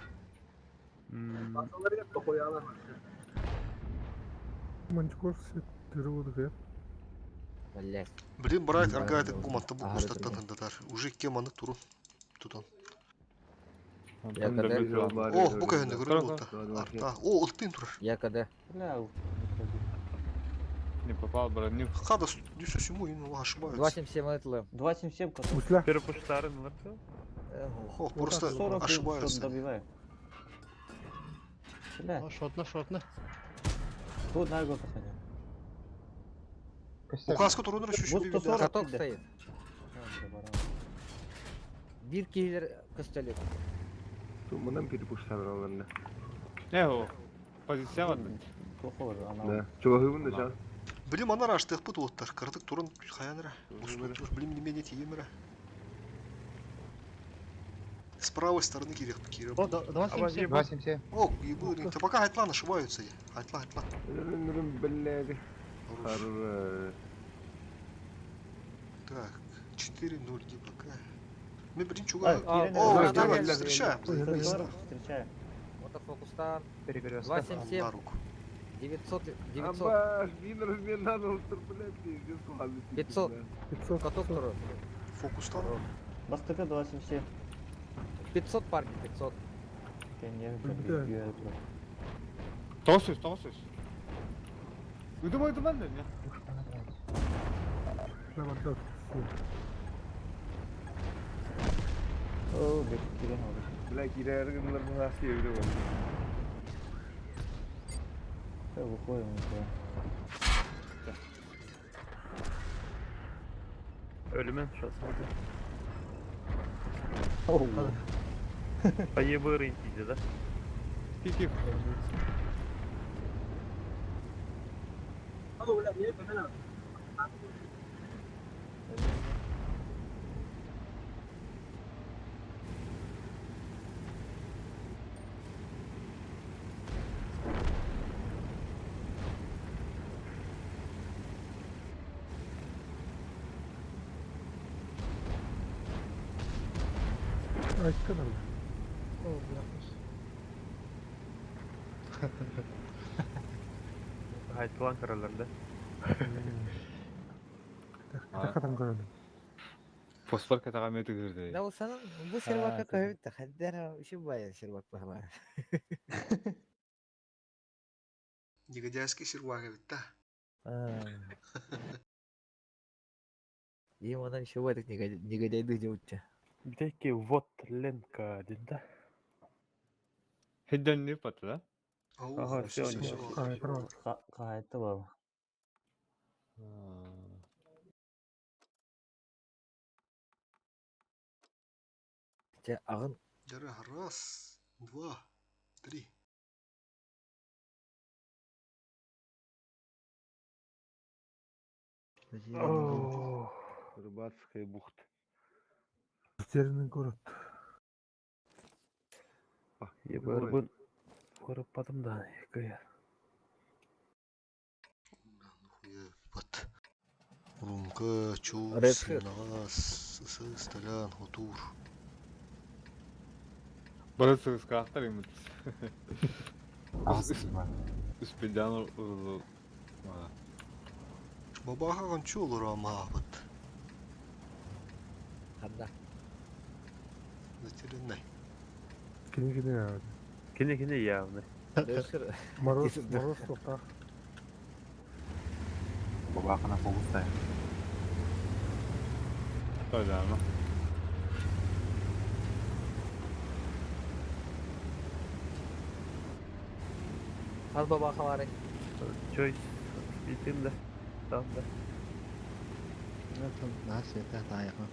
Speaker 7: Мантикор свет тыры
Speaker 4: Блять.
Speaker 6: Блин, брат, аргайтык бу матта бу
Speaker 4: Ага,
Speaker 6: кустаттан хандатар. Уже кем аны туру. Тутан.
Speaker 4: Я когда-
Speaker 6: О, бу кәһенде көрөр болта. Арта. О, ылтын турар.
Speaker 4: Я когда.
Speaker 12: Бля,
Speaker 15: Не попал, брат, не.
Speaker 6: Хада, дюсө сюму, ин ошибаются.
Speaker 4: 277 это
Speaker 12: 277 каток.
Speaker 7: Гусля.
Speaker 8: Перепуштарын ларты.
Speaker 6: О, просто
Speaker 12: 40
Speaker 6: ошибаются.
Speaker 12: добивай. Бля,
Speaker 14: Шотно, шотно.
Speaker 12: тут на гол походил.
Speaker 6: Указка турунар şu
Speaker 12: Бу
Speaker 6: şu
Speaker 12: 140
Speaker 4: Каток
Speaker 12: килде.
Speaker 4: стоит. Бир киллер костелек.
Speaker 20: Манан перепуштар аларны.
Speaker 15: Не о. Позиция барды.
Speaker 12: Плохо она.
Speaker 20: Да. Чугахыбын да чан.
Speaker 6: Блин, ана раштык бут оттар. Кырдык турун хаянра. Уступ блин, не менее тиемера. С правой стороны кирек кирек.
Speaker 14: О, 277.
Speaker 19: 277.
Speaker 6: О, ебу, ты пока хайтлан ошибаются. Хайтлан, хайтлан.
Speaker 20: Блядь.
Speaker 6: Хорош.
Speaker 20: Хорош.
Speaker 6: Так, 4-0 не пока. Мы, блин, чуга.
Speaker 4: А,
Speaker 6: О,
Speaker 4: да,
Speaker 6: давай,
Speaker 4: да,
Speaker 6: встречаем.
Speaker 12: Встречаем.
Speaker 4: Вот фокустан.
Speaker 19: Перекресток.
Speaker 4: 277.
Speaker 6: На руку.
Speaker 4: 900, 900,
Speaker 20: Абаш, мин размен надо, блядь, пиздец, ладно.
Speaker 4: 500.
Speaker 7: 500.
Speaker 4: Каток туру.
Speaker 6: Фокустан.
Speaker 12: Бастыка 277.
Speaker 4: 500 парни, 500.
Speaker 12: Конечно,
Speaker 15: Тоғыз тоғыз жүз. Үдім үдім әнді, не?
Speaker 7: Давай,
Speaker 12: О, бек кирен oldu.
Speaker 20: Бля, киирээри гыннылар быһаас диэбитэ буолла.
Speaker 12: Все, выходим, выходим.
Speaker 8: Ölümen şu an.
Speaker 12: Оу.
Speaker 8: Айыбыр интиде да.
Speaker 15: Кики.
Speaker 7: Айткан ырда.
Speaker 17: О, бляхус.
Speaker 8: Айтылан көрөлөр да.
Speaker 7: Хатан көрөлөр.
Speaker 15: Фосфор катаға меті кірді.
Speaker 4: Да ол санын бу сервакка көһөбүт да хаддара үчү баайан сервак баһалаа.
Speaker 6: Негодяйский сервак ведь, да?
Speaker 4: Им онан еще байтык негодяйды деутча.
Speaker 8: Битеки вот ленка дин да.
Speaker 15: Хедден не паты, да?
Speaker 8: Ага, все,
Speaker 12: Қайтты бар.
Speaker 4: Те агын
Speaker 6: Жара, раз, два, три.
Speaker 8: О, Рыбацкая бухта.
Speaker 7: Затерянный город.
Speaker 8: Ебарбын көріп да екіге.
Speaker 6: Вот. Румка, чус,
Speaker 4: Редхед.
Speaker 6: нагас, столян, хутур.
Speaker 15: Бары сығысқақтар еміт.
Speaker 1: Ас бар.
Speaker 15: Үспедан ұрылы.
Speaker 6: Бабаха кончул рамабыт.
Speaker 4: ханда.
Speaker 6: Затерянный.
Speaker 7: Кини кини яады.
Speaker 8: Кини кини явный.
Speaker 7: Мороз, мороз тоқтақ.
Speaker 1: Бабахана фокустай.
Speaker 15: Тойда ма.
Speaker 4: Хас бабаха бары.
Speaker 8: Чойс битим да. Там да.
Speaker 14: Нас это таяқы.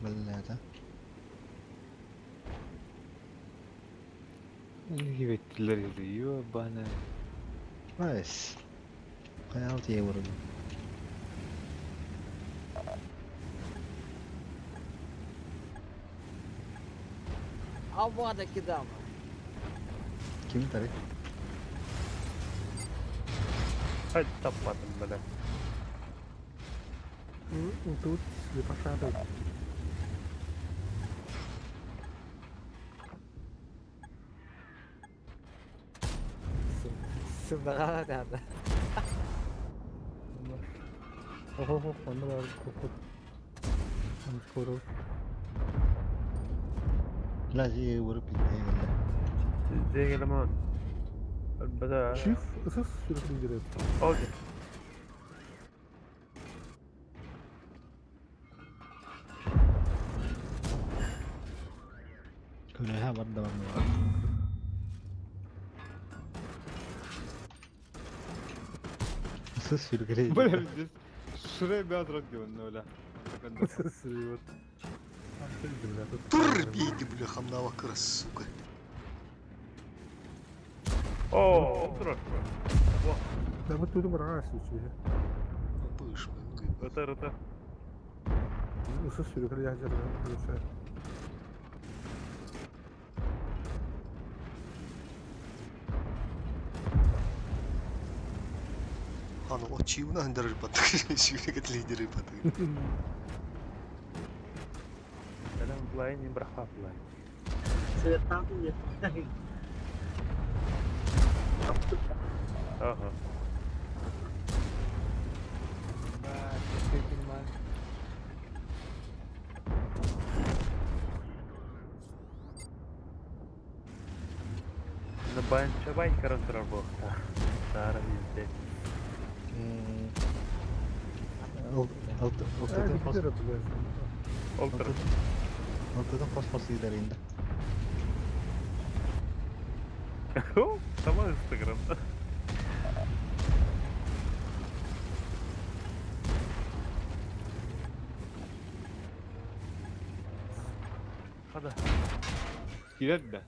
Speaker 14: Біледі.
Speaker 15: Ебеттілер еді, ебана.
Speaker 14: Найс. Қаял тие бұрын.
Speaker 4: Авада кидама.
Speaker 14: Ким тарик?
Speaker 8: Хай таппадым бля.
Speaker 7: Тут слепоша
Speaker 4: Сындагана да.
Speaker 7: Охо, онда бар кокот. Скоро.
Speaker 14: Лажи бұрып бітті.
Speaker 8: Дегелемон. Бада.
Speaker 7: Чиф, ысыс сүрөкли жүрөт.
Speaker 8: Окей.
Speaker 14: Көріға бар да бар да. Сыз сүргірей.
Speaker 15: Бля, здесь шырай бәдірат деуін, өлі.
Speaker 6: Тур бейди, бля, хамнава крас, сука.
Speaker 8: О, отур.
Speaker 7: Да вот тут бар сүрөкли.
Speaker 6: Пыш,
Speaker 8: Өтөр, өтөр.
Speaker 7: Ысыс сүрөкли жүрөт.
Speaker 6: Аны очивна андырыр патыр, сүйрегет лидеры патыр.
Speaker 8: Сәлем былай, не брахва былай.
Speaker 10: Светтан нет.
Speaker 8: Ага. На байн чабай карантар бохта. Тара везде.
Speaker 14: Алтытын хос... Алтытын хос-хос ыытар инде.
Speaker 8: Сама Инстаграмда. Хада.
Speaker 15: Кирер да.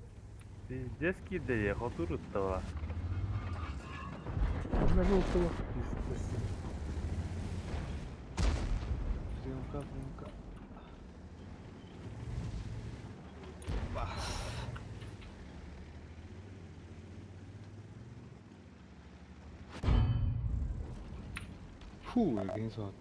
Speaker 8: Пиздец кирде, хотур уттава.
Speaker 15: Приемка, приемка. Бас. Фу, эгин соат.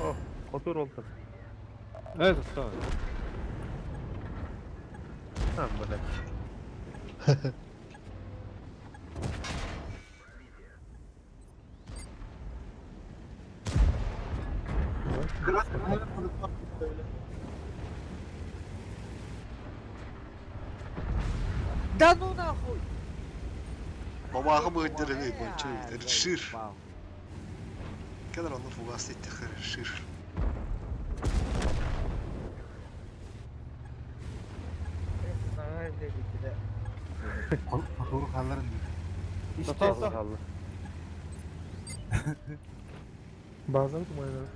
Speaker 8: О, хотур олтыр.
Speaker 15: Evet, tamam.
Speaker 8: А, блядь.
Speaker 4: Да ну нахуй!
Speaker 6: Бабаға бөгөттөр эми кончу решир. Кедр оны фугас иттехер решир.
Speaker 1: Хотур халларын
Speaker 8: Хотур
Speaker 7: Bazen kumaylar.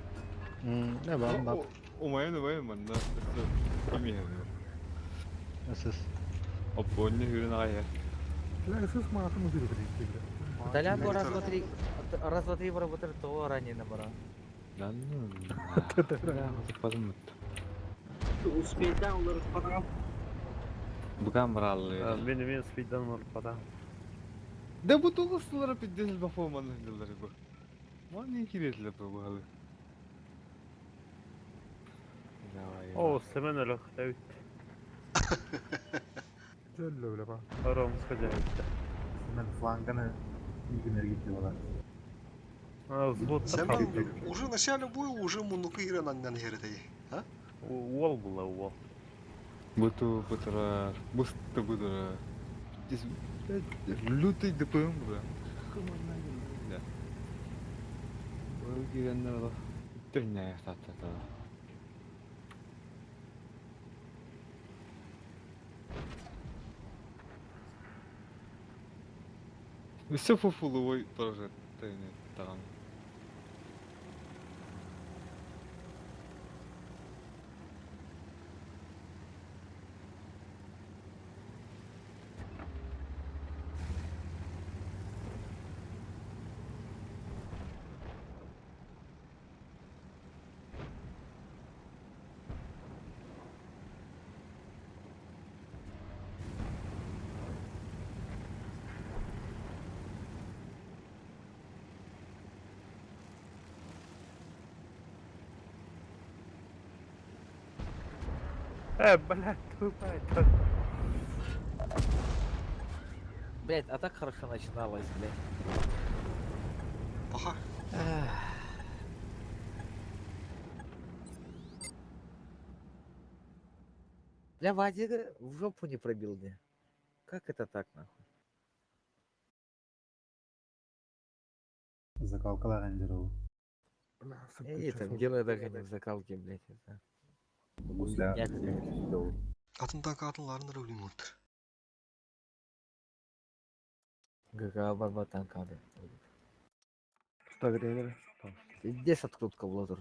Speaker 14: Ne ben bak.
Speaker 15: Умайын умайын манна. Кими
Speaker 14: Nasıl?
Speaker 15: Оппонне хүрен ағай.
Speaker 7: Бля, СС маатын үзүрү бир.
Speaker 4: Толян бу раз, два, три, раз, два, три работает, то ранее набора.
Speaker 15: Да ну. Подумать.
Speaker 10: Успейдан олар падаган.
Speaker 15: Буган бралы.
Speaker 8: Мен мен спиддан орпада.
Speaker 15: Да бу тугыстылар пиздец бафоман дилер бу. Ман не киретлер бу бу. Давай.
Speaker 8: О, Семен өлөх эбит.
Speaker 7: Жөллө биле ба.
Speaker 8: Оромуска жайытты.
Speaker 1: Мен фланганы илгинер кетти бала.
Speaker 8: Взвод
Speaker 6: Сен уже начале боя уже мунуку ирен аннан херетей. А?
Speaker 8: Уол була уол.
Speaker 15: Буту бутара, бусты бутара. Здесь лютый ДПМ бля. Да. Ой, киреннер ала. Төрнә сатта. Все фуфуловой тоже там.
Speaker 8: Блядь, тупая.
Speaker 4: Блять, а так хорошо начиналось, блять.
Speaker 6: Паха.
Speaker 4: Бля, Вадик в жопу не пробил мне. Как это так, нахуй?
Speaker 1: Закалкалаган жер ол.
Speaker 4: Эй, там дело даже не в закалке, блять. Это...
Speaker 1: Гусля.
Speaker 6: Атын танк атын ларын өлүм отыр.
Speaker 4: ГГ барба танка, блядь.
Speaker 20: Что время?
Speaker 4: Здесь открутка в лазер.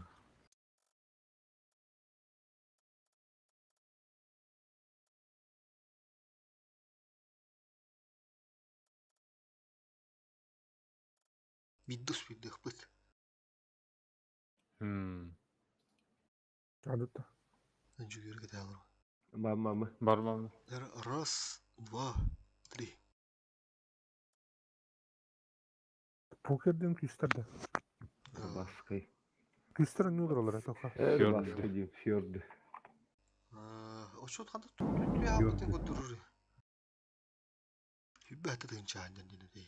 Speaker 6: Биддус биддэх быт.
Speaker 15: Хм.
Speaker 7: Адытта.
Speaker 6: Жүгерге тағыр.
Speaker 20: Мама.
Speaker 15: Бар мама.
Speaker 6: Раз, два, три.
Speaker 7: Покерден күстер да.
Speaker 20: Баскай.
Speaker 7: Күстер нюдралар тоха.
Speaker 20: Фьорды. Фьорды.
Speaker 6: Очот ханда түтү апытын көтөрөр. Хүбәтэ тынчаан дии.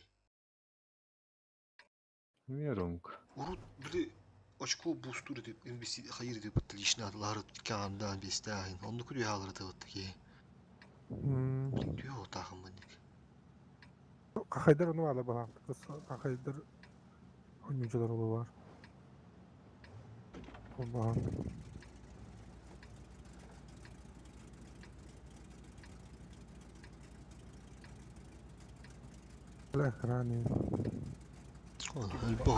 Speaker 15: Миромка.
Speaker 6: Урут били очко бустур деп инвести хайыр деп лично лары каандан бестәһин. Онны күрү халары да ки. Блин, түйө отахым бандик.
Speaker 7: Кахайдар ну ала баха. Кахайдар ойунчулар олу бар. Баха. Бля, храни.
Speaker 6: Өлбө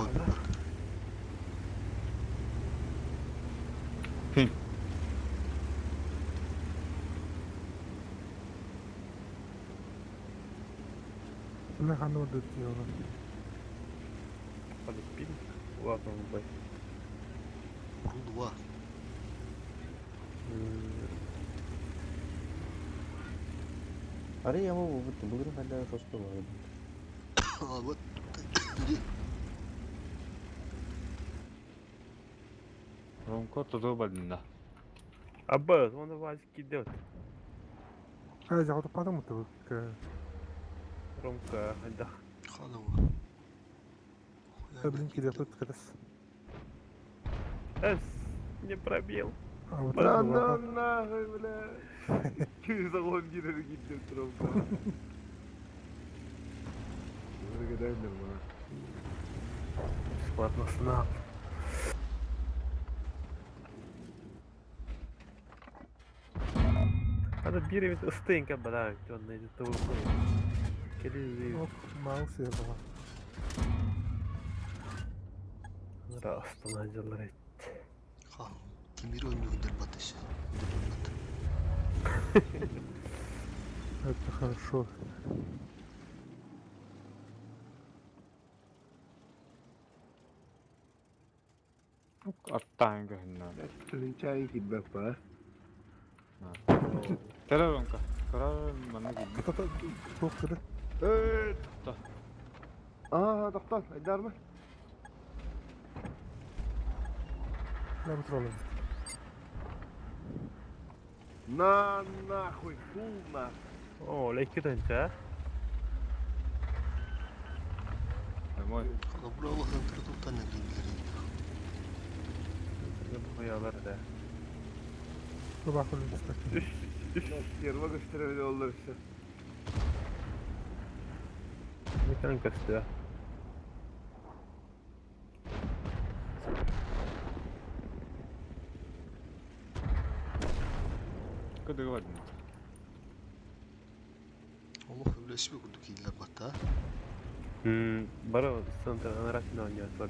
Speaker 15: Хм.
Speaker 7: Бля, ханы орды тиயோла.
Speaker 8: Полипин. Ладно, бай.
Speaker 6: Рудва.
Speaker 12: Ары я могу будто былырын хайда жестко бар.
Speaker 6: А вот
Speaker 15: Ромко тозо бадында.
Speaker 8: Абба, он вазик идет.
Speaker 7: А, жауды падам өтіп.
Speaker 8: Ромка, да.
Speaker 6: Ханова.
Speaker 7: Блин, киде тут кадас.
Speaker 8: Эс, не пробил.
Speaker 7: А вот
Speaker 20: Да
Speaker 7: это
Speaker 20: на
Speaker 7: было.
Speaker 20: нахуй, бля. Күйі гидер гидер Ромка. Благодарен мана.
Speaker 8: Бесплатно снап. Ада бир эбит ыстыйынка бара, онна иди тылы. Келизи.
Speaker 7: Ок, маус я была.
Speaker 8: Астана жылар
Speaker 6: Хан, Тимир ойнугундар батышы.
Speaker 7: Это хорошо.
Speaker 15: Аттаан көһүннө.
Speaker 20: Чайын кидбек ба.
Speaker 15: Тере Ромка. Кара манна кидди.
Speaker 7: Тоқ кыды.
Speaker 20: Э,
Speaker 15: Та.
Speaker 20: Аа, тоқтан, айдарма.
Speaker 7: Ля бутыралым.
Speaker 20: На нахуй, фул нахуй.
Speaker 8: О, леки тынча.
Speaker 15: Мой.
Speaker 6: Хана бура хантыр туттан гидлер.
Speaker 8: Буялар да.
Speaker 7: Баба хулин стаки.
Speaker 20: Стерва gösterebilir olur işte.
Speaker 8: Мекан көстө.
Speaker 15: Кыдыгы бадында.
Speaker 6: Олох өлөсүбө курдук кийдилер батта.
Speaker 8: Бара центр анарасына ойнотор.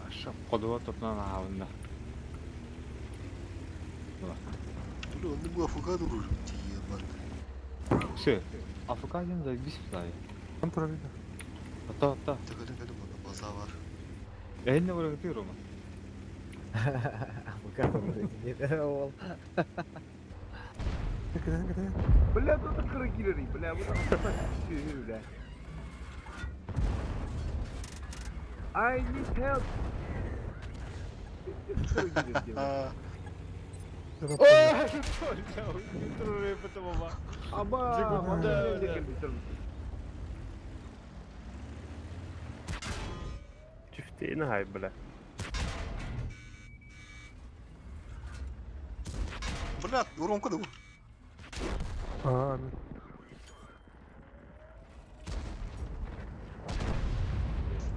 Speaker 15: Аша кодуба тотунан аабында.
Speaker 6: Били онны бу афука дурur тие банд.
Speaker 15: Все. Африка ден за бис плай.
Speaker 7: Там турар иде.
Speaker 15: Ата ата.
Speaker 6: Текелен кеде бана база бар.
Speaker 15: Энне бара гытыр Рома.
Speaker 4: Ол.
Speaker 7: Кыды кыды.
Speaker 20: Бля, тут кыры кирери, бля, bu da бля. I need help. Кыры кирери. Аба, манда
Speaker 8: Чүфтейін хай, бля.
Speaker 6: Бля, Ромка да бу.
Speaker 7: А,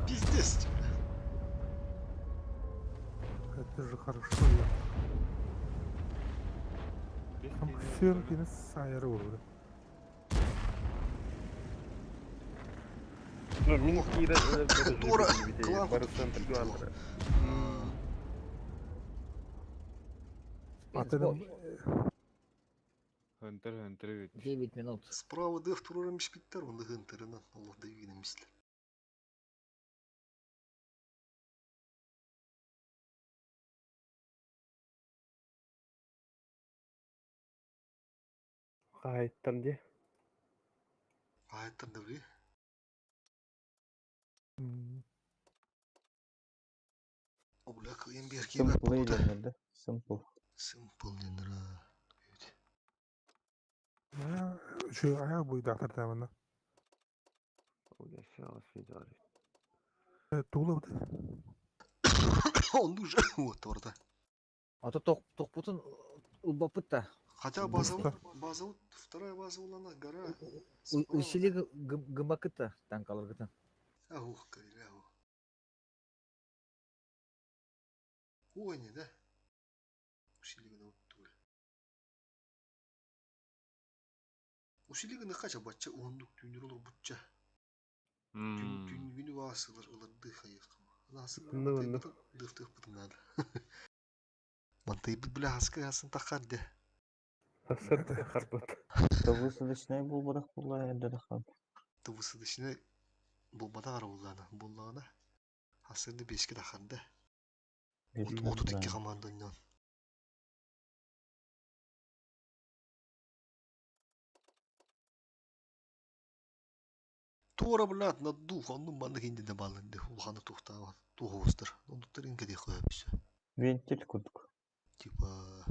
Speaker 6: Пиздец.
Speaker 7: это же хорошо. Я. Там сыркины сайры olur.
Speaker 8: Ну, мин кире
Speaker 6: Тура, клан
Speaker 8: Бара центр гландра.
Speaker 7: Атыным
Speaker 15: Хантер хантер бит.
Speaker 4: 9 минут.
Speaker 6: Справа деф турарым ишпиттер, онда хантерынан Аллах да югинемислер.
Speaker 8: Хайттан де.
Speaker 6: Айттыр да били. Бля, кыйын биэр киибэт
Speaker 12: Simple
Speaker 6: буолбута.
Speaker 12: диэннэр да. Simple.
Speaker 6: Simple диэннэр
Speaker 7: Şu ayak boyu dağıtır Тугула бут.
Speaker 6: Он уже вот орда.
Speaker 4: А то тохпутун ылбаппыт да.
Speaker 6: Хотя база, база, вторая база улана, гора. Справа.
Speaker 4: Усили гымакыта танкаларгытын.
Speaker 6: Аух, коряу. Ой, не, да? Усилигана уттура. Усилигана хача бачча уһундук түүнүр олор бучча. Түн түн күнү ваасылар ыларды хайык. Насы
Speaker 20: Ну, ну.
Speaker 6: дыхтых надо. Мантайбыт бля хаска хасын тахар де.
Speaker 8: Хасыр харбат.
Speaker 12: Высадочный буолбатах буолла эрдэ таххан.
Speaker 6: Ты высадочный булбата арабуллана. Буллана. Хасырды бешке тахарда. 32 команда ойнон. Туора блядь, на дух, онну маннык инде балынды. Улханы тухтаабат. Туһуустар. Оннуктар инке дии
Speaker 12: Вентиль курдук.
Speaker 6: Типа...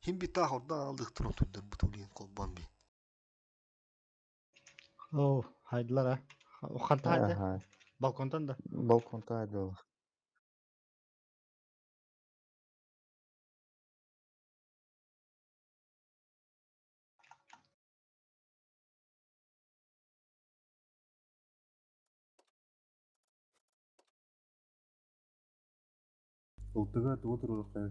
Speaker 6: Хим би таах ордaan алдык туран турдар бутулин колбан би.
Speaker 14: О, хайдылар а. Ханта хайды.
Speaker 12: Ага.
Speaker 14: Балконтан да.
Speaker 12: Балконта хайдылар.
Speaker 1: Ылтыга тугу туруохха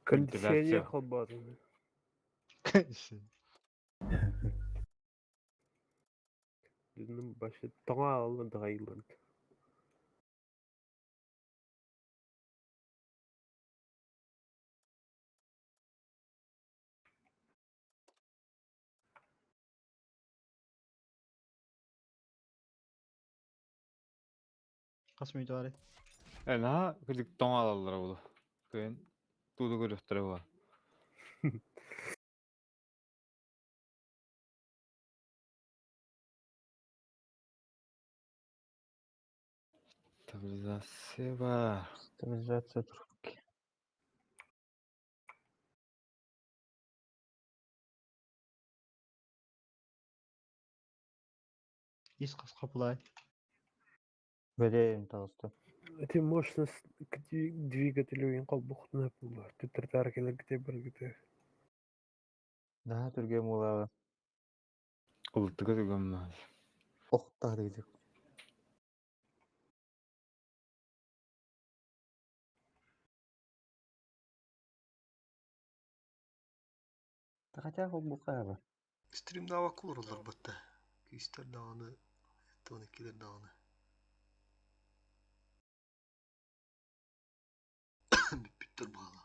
Speaker 8: Кондиционер холбатын. Дүнүм башы тоңа алын дағайлан.
Speaker 14: Хас мүйтө бары.
Speaker 15: Э, на, кыдык тоң алалар болу. Кыйын туду көрүктөрө бар. Стабилизация бар.
Speaker 12: Стабилизация трубки.
Speaker 14: Ис қас қапылай.
Speaker 12: Бөлейм тағысты.
Speaker 8: Эти мощность к двигателю ең қолбұқтына бұл. Түттіртар келер где бір где.
Speaker 12: Да, түргем олағы.
Speaker 15: Ултыгы түгөм.
Speaker 12: Оқтар дейді. Хотя холбуққа
Speaker 6: Стримдава кулар батта. Күйістер дағаны, тоны келер дағаны. Бүттер бағала.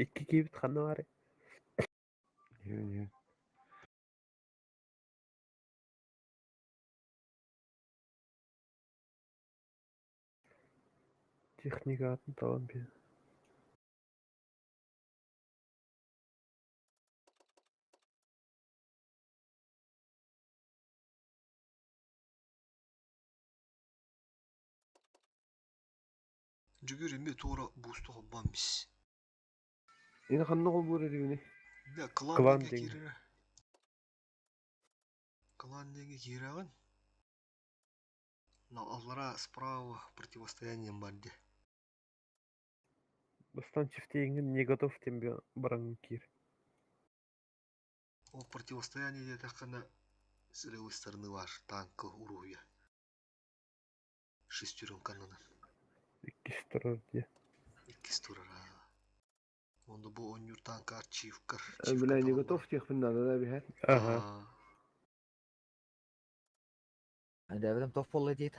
Speaker 8: Икки кейбит ханна бар. Техника атын табан бе.
Speaker 6: Жүгір эми туора бусту холбан бис.
Speaker 20: Ини ханна холбуур этибини?
Speaker 6: Да, клан
Speaker 8: Клан
Speaker 6: деге
Speaker 8: деген.
Speaker 6: киирер. Клан деге кииреген. Но аллара справа противостоянием бар де.
Speaker 8: Бастан чифтейіңін не готов тем баран кир.
Speaker 6: Ол противостояние де таққана с левой стороны ваш танк уруя. Шестеренканын.
Speaker 8: Иккис турар де.
Speaker 6: Иккис турара. Онда бу оннюр танк арчивкар.
Speaker 20: Бля, не готов тех надо, да, бихер?
Speaker 8: Ага.
Speaker 4: Да, топ полы дейт.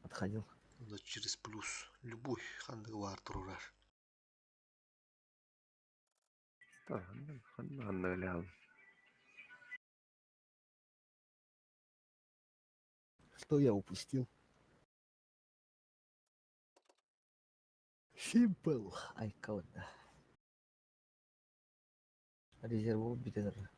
Speaker 4: Отходил.
Speaker 6: Онда через плюс любой хандыгы бар турар.
Speaker 20: Ханна ханна бля.
Speaker 4: Что я упустил? Simple. Айка да. Резерв бүтэн эрэр.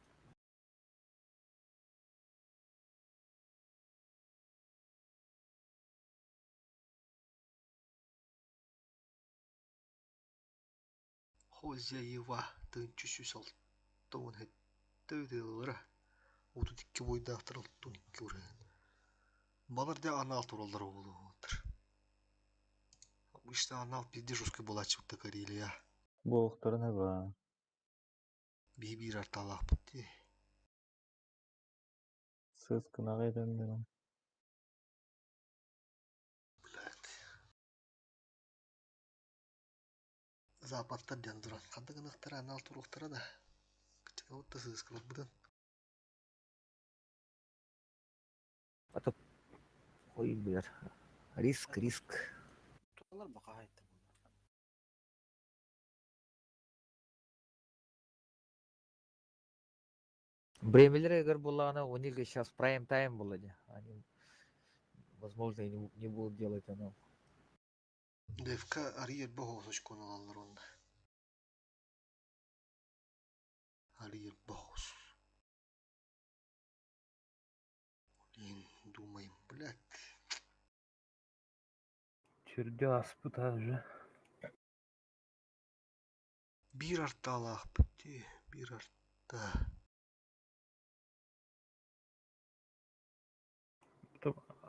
Speaker 6: Хозяева тыынчы сүүс алта уон сэттэ ытыалара 32 буойдаахтар 62 уран. Балар да анаал тураллар буолуохтар. Обычно анаал пиздец жесткий буолааччыбыт Карелия.
Speaker 12: Буолуохтарын аба.
Speaker 6: Биһи биир артаалаахпыт дии.
Speaker 12: Сыс гынаҕа этэн
Speaker 6: Блядь. Западтар диэн туран. Ханна гыныахтара анаал туруохтара да. Кыччатабыт да сыыскаларбытын.
Speaker 4: А то ой, блядь. Риск, риск.
Speaker 18: Туралар баха айтты.
Speaker 4: Бремелер эгер буоллаҕына, у них сейчас прайм тайм было. Они, возможно, и не будут делать оно.
Speaker 6: Девка арыйар бохос очкону ылаллар онно. Арыйар бохос. Блин, думаем, блядь.
Speaker 8: Чердю аспыт уже.
Speaker 6: Биир артаалаахпыт дии, биир арта.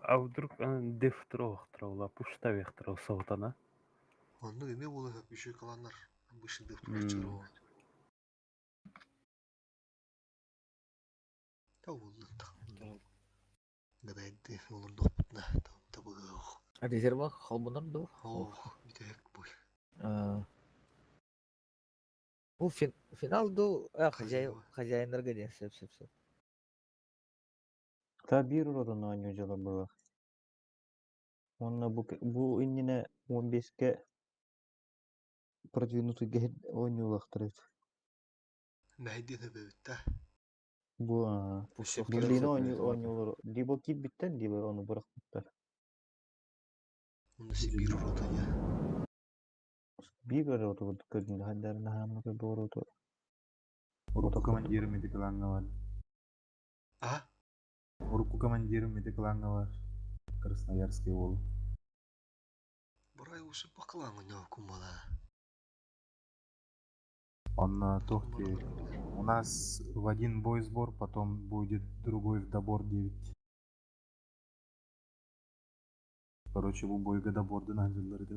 Speaker 8: А вдруг деф троохтроула, пуштавехтроу соутана?
Speaker 6: Онно эмиэ буолан еще каланнар обычно деф тураччылар. Та буолла Гадайды олордохпутна табыгы.
Speaker 4: Резерва холбонор ду?
Speaker 6: Ох, бүтэһик бой.
Speaker 4: Бу финал ду, а, хозяиннарга диэн сөп сөп сөп.
Speaker 12: Та биир уротун оонньуу дьыла было. Уонна бу бу иннинэ 15-ке продвинутый оонньуулахтар эбит.
Speaker 6: Мэһэйдиэн өбөбүт да.
Speaker 12: Бу
Speaker 6: Өссө
Speaker 12: Берлин оонньуулар либо киирбиттэр, либо ону бырахпыттар.
Speaker 6: Онно Сибиир урота я.
Speaker 12: Биир эрэ оту көрдүм хайдарын хааммыта буоруту.
Speaker 1: Урукку командирым ити клаҥҥа бар.
Speaker 6: А?
Speaker 1: Урукку командирым ити клаҥҥа бар. Красноярский уол.
Speaker 6: Бурай усы бакылаң кумала.
Speaker 1: Он туох У нас в один бой сбор, потом будет другой в добор 9. Короче, бу бойга добордан хадьыллар этэ.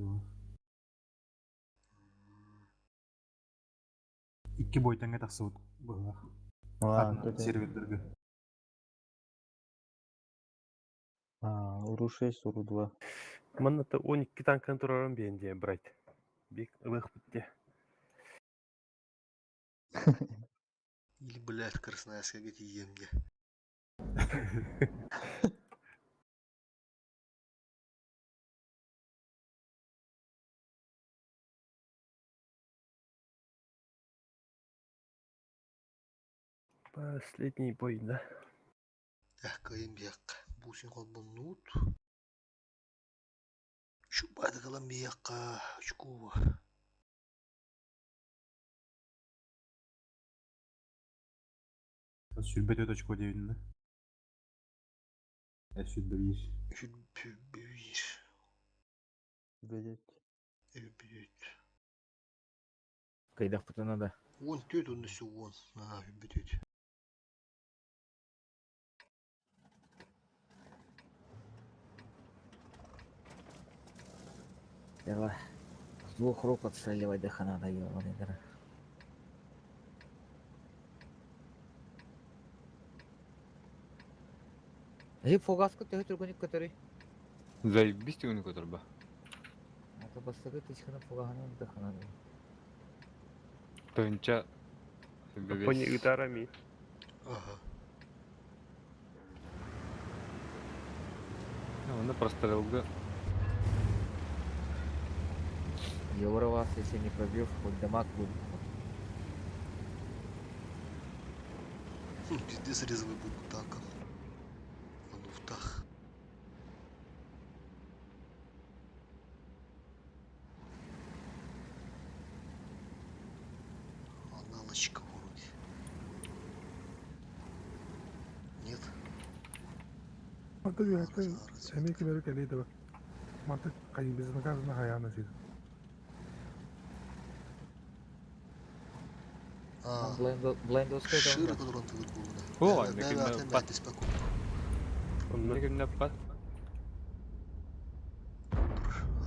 Speaker 1: Икки бой тэҥҥэ тахсыбыт быһыылаах.
Speaker 12: А,
Speaker 1: сервердерге.
Speaker 12: А, уру 6, уру 2.
Speaker 8: Манна 12 танкан турарым биэн дии брать. Бик ылых битте.
Speaker 6: Или, блядь, Красноярская тиийиэм дии.
Speaker 8: Последний бой, да?
Speaker 6: Эх, кыайан биһиэххэ. Бусин холбоннуут. Шубады кылан биһиэххэ. Очку.
Speaker 1: Сүүрбэ очко диэбитин да. 101.
Speaker 6: 101.
Speaker 12: Ведет.
Speaker 6: Бүт.
Speaker 4: Кайдах надо.
Speaker 6: 14 онно 10. А, бүт.
Speaker 4: Давай. С двух рук отстреливать до надо, ёбаный дыра. И фугаску ты түргөнүк көтөрүй.
Speaker 15: Заебись түргөнүк көтөр ба.
Speaker 4: Ата бастагы тычканы фугаханы дыхана.
Speaker 15: Тынча.
Speaker 8: Пони ытарами.
Speaker 6: Ага.
Speaker 15: Оны прострелга.
Speaker 4: Евро вас, если не пробьешь, хоть дамаг будет.
Speaker 6: Пиздец резвый был танком. Он в тах. Птичка вроде. Нет.
Speaker 7: Манта үөһэттэн эмиэ ким эрэ кэлиэ да Манта хайы безнаказанно хайаана сир.
Speaker 6: А,
Speaker 4: Блайндовская
Speaker 6: Широко туран тылыр буолуна.
Speaker 15: О,
Speaker 6: Бэбэ
Speaker 15: некинне
Speaker 6: атын
Speaker 15: пат.
Speaker 6: бээтиспэ
Speaker 15: Некинне пат.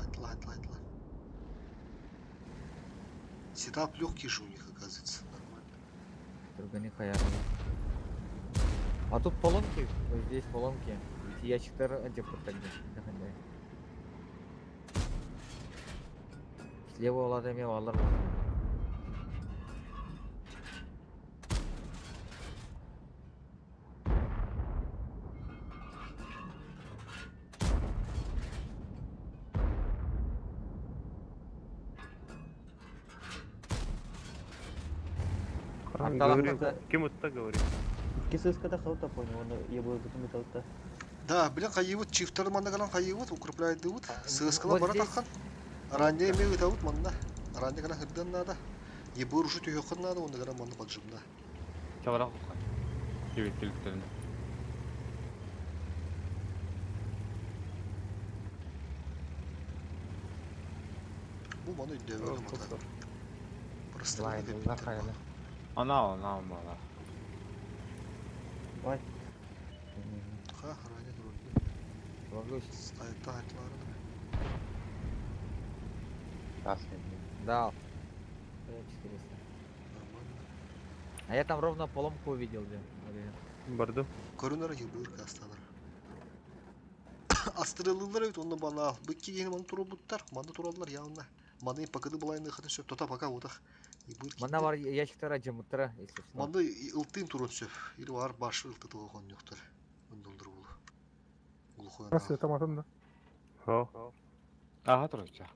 Speaker 6: Айтла, айтла, айтла. Сетап легкий же у них оказывается. Нормально.
Speaker 4: Другани хаяры. А тут поломки, вот здесь поломки. Эти ящиктар антипортальны. Слева олар эме алар.
Speaker 8: Говори, кем это говорит?
Speaker 12: Кисыскада халта понял, он я был запомнил
Speaker 6: Да, бля, хайыбыт, чифтер маннагалан хайыбыт, укрепляет дыбыт. Сыскала
Speaker 4: вот
Speaker 6: бара
Speaker 4: здесь-
Speaker 6: тахан. Ранее имеют аут манна. Ранее гана хырдан надо. Ебыр ушу түйөкөн надо, онда гана манна поджимна.
Speaker 15: Чабара кукай. Кебеттеликтерин.
Speaker 6: Бу маны дөбөлө мата. Просто
Speaker 19: Блайндовлар хайала.
Speaker 15: Ана ана бала.
Speaker 12: Ой.
Speaker 6: Ха, ранее турды.
Speaker 4: Ложусь.
Speaker 6: Айта айтлары.
Speaker 4: Да. 400. А я там ровно поломку увидел, где.
Speaker 8: Барды.
Speaker 6: Көрүнөр ебыр кастанар. Астрелылар бит онны бана. Быкки гени маны турубуттар, маны тураллар явно. Маны покады булайны хатын сөп тота пока отах. Ебыр
Speaker 4: Мана бар ящиктара жымыттыра, если что.
Speaker 6: Маны ылтын турун сөп. Или бар башы ылты туган юктар. Ондолдур булу. Глухой.
Speaker 7: Раз это матан да.
Speaker 15: Ага турча.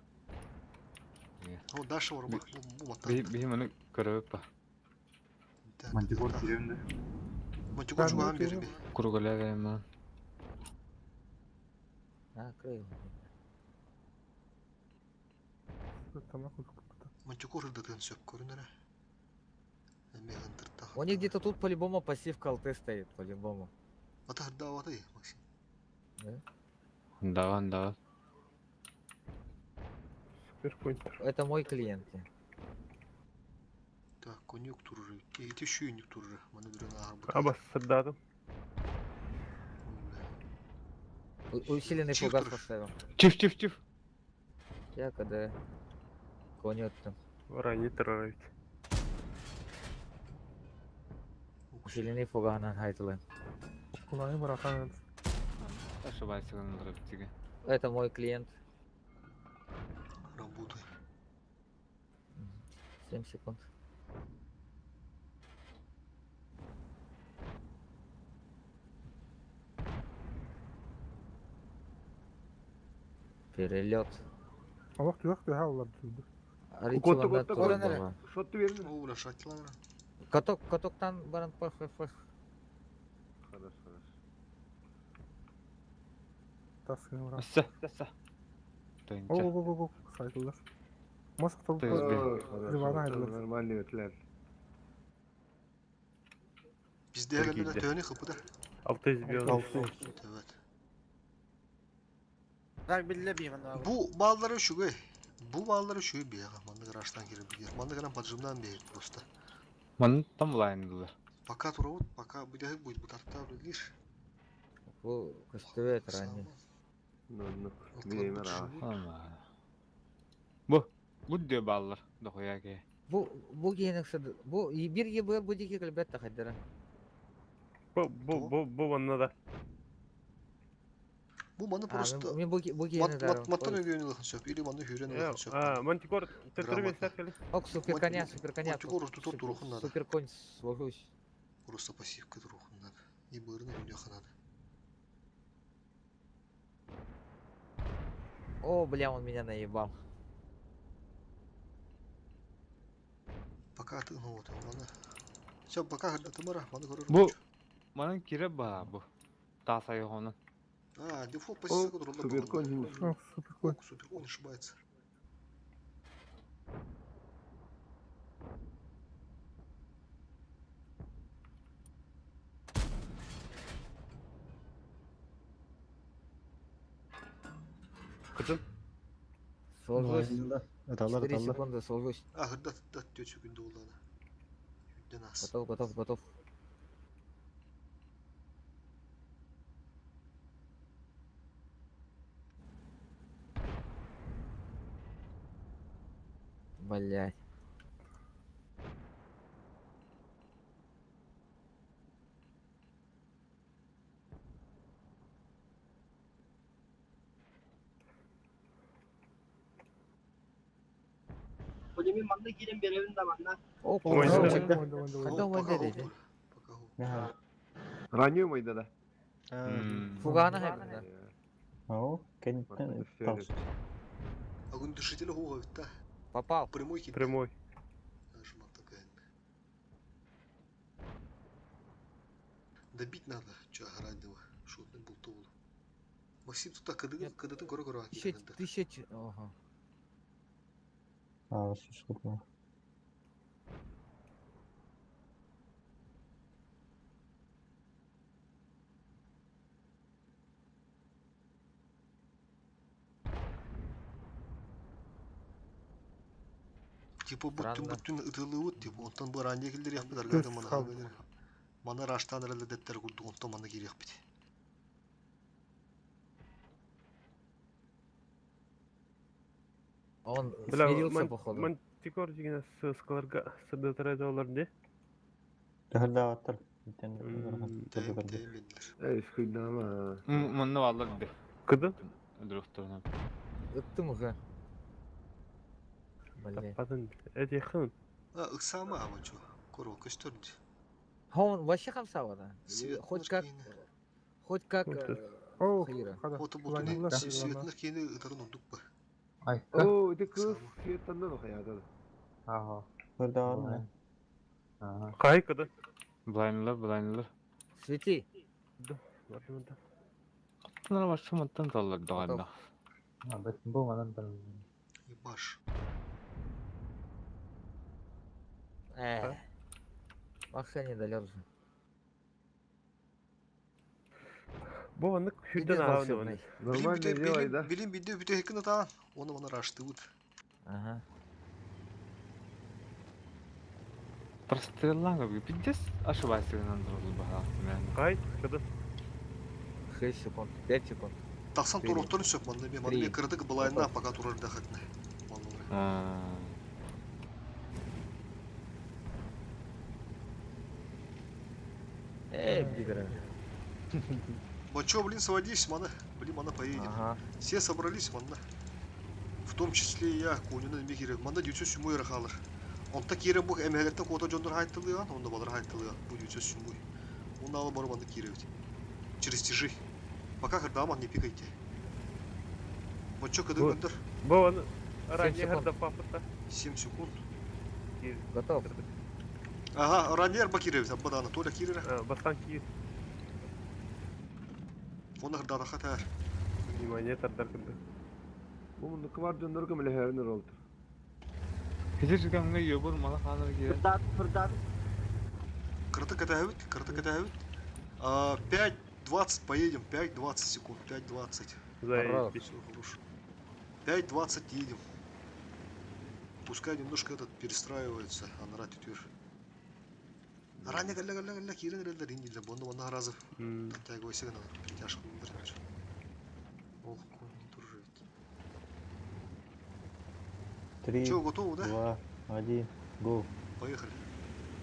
Speaker 6: О, Даша бар бу бу мата.
Speaker 15: Би би маны көрөп па.
Speaker 1: Мантикор киремде.
Speaker 6: Мантикор жуган берби.
Speaker 15: Кургуля берем.
Speaker 4: А, крыл.
Speaker 6: Мантикор ырдытын сөп көрүнөр. Эме гантырта.
Speaker 4: У них где-то тут по-любому пассивка ЛТ стоит, по-любому.
Speaker 6: Ата хырда Максим.
Speaker 4: Да?
Speaker 15: Да, да.
Speaker 8: Суперпоинтер.
Speaker 4: Это мой клиент.
Speaker 6: Так, конъюнктуры. Эти еще юнктуры. Маны бир на
Speaker 8: Аба сырдадым.
Speaker 4: Усиленный
Speaker 6: Чиф
Speaker 4: фугас
Speaker 6: тур.
Speaker 4: поставил.
Speaker 15: Чиф, чиф, чиф.
Speaker 4: Я когда конет там.
Speaker 8: Ранее террорить.
Speaker 4: Усиленный фугас на хайтылы.
Speaker 7: Куланы барахан.
Speaker 15: Ошибайся, он
Speaker 4: Это мой клиент.
Speaker 6: Работай.
Speaker 4: 7 секунд. Перелет.
Speaker 7: Аллах түйөк түйө аллар түрдү.
Speaker 4: Аричиланда турбала.
Speaker 20: Шотты бердин.
Speaker 6: О, бля, шатилар.
Speaker 4: Каток, катоктан баран пах пах пах.
Speaker 20: Хорошо, хорошо.
Speaker 7: Таскын уран.
Speaker 15: Асса, асса.
Speaker 7: О, о, о, о, сайдылар. Мас Ливана айдылар.
Speaker 20: Нормальный өтлер.
Speaker 6: Бизде гелде төөнү кыпыда.
Speaker 8: 600
Speaker 6: Evet.
Speaker 18: Так билле биймен abi.
Speaker 6: Бу баллары үшүгөй. Бу баллары үшүгөй бияга. Манды гараждан кирип бир. Манды гаран поджимдан бейт просто.
Speaker 15: Ман там лайндылар.
Speaker 6: Пока турабыт, пока будет будет бутарта билир.
Speaker 4: Бу көстөбөт ранее.
Speaker 20: Ну, ну, биремер аа.
Speaker 15: Бу, бу дө баллар. Дохуя ке.
Speaker 4: Бу бу киһинексе бу бир ебыр бу дики кэлбэт тахайдара.
Speaker 8: Бу бу бу бу манна да.
Speaker 6: Бу маны
Speaker 4: А,
Speaker 6: просто
Speaker 4: мен бу бу киһини
Speaker 6: маттан өгөөнү лыхын сөп или маны хүрен лыхын сөп.
Speaker 8: А, Мантикор төттөрү бесер кели.
Speaker 4: Ок, супер коня, супер коня.
Speaker 6: Мантикор тутур турухун надо.
Speaker 4: Супер конь сложусь.
Speaker 6: Просто пассивка турухун надо. И бырны үйнөхөн надо.
Speaker 4: О, бля, он меня наебал.
Speaker 6: Пока ты, ну вот, маны. Все, пока тымара, маны көрөр.
Speaker 15: Бу манан кире бала бу. Таса йогонун.
Speaker 6: А, дефолт позиция турулар.
Speaker 20: Суперконь.
Speaker 7: Суперконь.
Speaker 6: Суперконь ошибается.
Speaker 8: Кытын.
Speaker 4: Сложусь.
Speaker 14: Аталар,
Speaker 4: 4
Speaker 14: аталар.
Speaker 4: секунды, сложусь.
Speaker 6: Ахырда да 4 секунда улана. Үрден ас.
Speaker 4: Готов, готов, готов. Блять.
Speaker 10: Полемин манна киирэн биэрэбин да манна.
Speaker 4: О,
Speaker 8: Ойда.
Speaker 4: Когда ойда dedi?
Speaker 20: Ранее майда да.
Speaker 4: Фугана хайбында.
Speaker 12: О, кенттен тас.
Speaker 6: Огнетушитель хуга да.
Speaker 4: Попал.
Speaker 6: Прямой хит.
Speaker 8: Прямой.
Speaker 6: Добить надо, чё раннего. Шотный был тул. Максим тут так, когда когда ты горы горы
Speaker 4: Тысяч, тысяч, ага.
Speaker 12: А, сколько?
Speaker 6: Типа бүттүн
Speaker 4: Странно.
Speaker 6: бүттүн ытылыбыт, типа онтон бу ранее килдер яхпыт аргады мана хабылыр. Мана раштан реле деттер курдук онтон мана кириэхпит.
Speaker 4: Он
Speaker 8: Бля,
Speaker 4: смирился, походу.
Speaker 8: Мантикор деген сыскаларга сырдатара доллар не?
Speaker 12: Тахырдааттар.
Speaker 20: Эй, скыйдама.
Speaker 15: Манна баллар ди.
Speaker 8: Кыды?
Speaker 15: Друхтарынан.
Speaker 4: Ыттым уже. Блять.
Speaker 8: Таппадын. Эти хын.
Speaker 6: А, ыксама амачу. Коро көстөрдү.
Speaker 4: Он вообще хамсава, да?
Speaker 6: Свет
Speaker 4: Хоть как, хоть как
Speaker 7: О,
Speaker 4: Хаира.
Speaker 6: Ото бутуни светнер кийини ытарын урдук ба.
Speaker 20: О, это кыз светтандан охаяды.
Speaker 19: Ага.
Speaker 12: Хырдаан.
Speaker 8: Кай кыды?
Speaker 15: Блайнлар, блайнлар.
Speaker 4: Свети.
Speaker 8: Да.
Speaker 15: Оттан башы маттан таллар даганда.
Speaker 19: А, бет бу манан там.
Speaker 6: Ебаш.
Speaker 4: Эх. Макса не дали уже.
Speaker 8: Бу аннык
Speaker 4: Пиздец
Speaker 8: хүрден ааны
Speaker 4: волшебный.
Speaker 20: Нормально делай, да?
Speaker 6: Билим бидде бүтө хекин атаан. Оны мана раштыбыт.
Speaker 4: Ага.
Speaker 15: Простреллан гы пиздец ошибайсыгынан турул баха.
Speaker 8: Кай кыды?
Speaker 4: 6 секунд, 5 секунд.
Speaker 6: Таксан
Speaker 4: Четыре.
Speaker 6: турохторун сөп манна бе. Манна бе
Speaker 4: Три.
Speaker 6: кырдык былайына пока турар да хатны.
Speaker 4: Эй, бигра.
Speaker 6: Бачо, блин, сводись, мана. Блин, мана поедем.
Speaker 4: Ага.
Speaker 6: Все собрались, манна. В том числе и я, конюна мигире. Манда дүйсө сүмүй рахалар. Онта кире бу эмелетте кота жондор хайттылыган, онда балар хайттылыган. Бу дүйсө сүмүй. Онда алып барып анда кире бит. Через тяжи. Пока хырдаман не пикайте. Бачо кыды
Speaker 8: Бу-
Speaker 6: көндөр.
Speaker 8: Бу аны ранее
Speaker 4: секунд.
Speaker 8: хырда папыта.
Speaker 6: 7 секунд.
Speaker 4: Готов.
Speaker 6: Ага, раньер бакиревит, аббадана, Толя кирера.
Speaker 8: Бастан кир.
Speaker 6: Оны хырдана хатар.
Speaker 8: Внимание тардар кыды.
Speaker 20: Бу мунду квар дöndür көмөлө хернер oldu.
Speaker 15: Хезер гамга йобур мала ханыр кире.
Speaker 10: Fırdat, fırdat.
Speaker 6: Кырты катавит, кырты катавит. 5.20 поедем, 5.20 секунд, 5.20.
Speaker 8: Заебись.
Speaker 6: Все, хорошо. 5.20 едем. Пускай немножко этот перестраивается, анара түтер. Ранее галля галля галля кирен релдер индилер, бонда бонда разы. Оттягивайся на перетяжку выбрать. Ох, конь не дружит.
Speaker 12: 3,
Speaker 6: Чё, готовы, да?
Speaker 12: 2, 1, го.
Speaker 6: Поехали.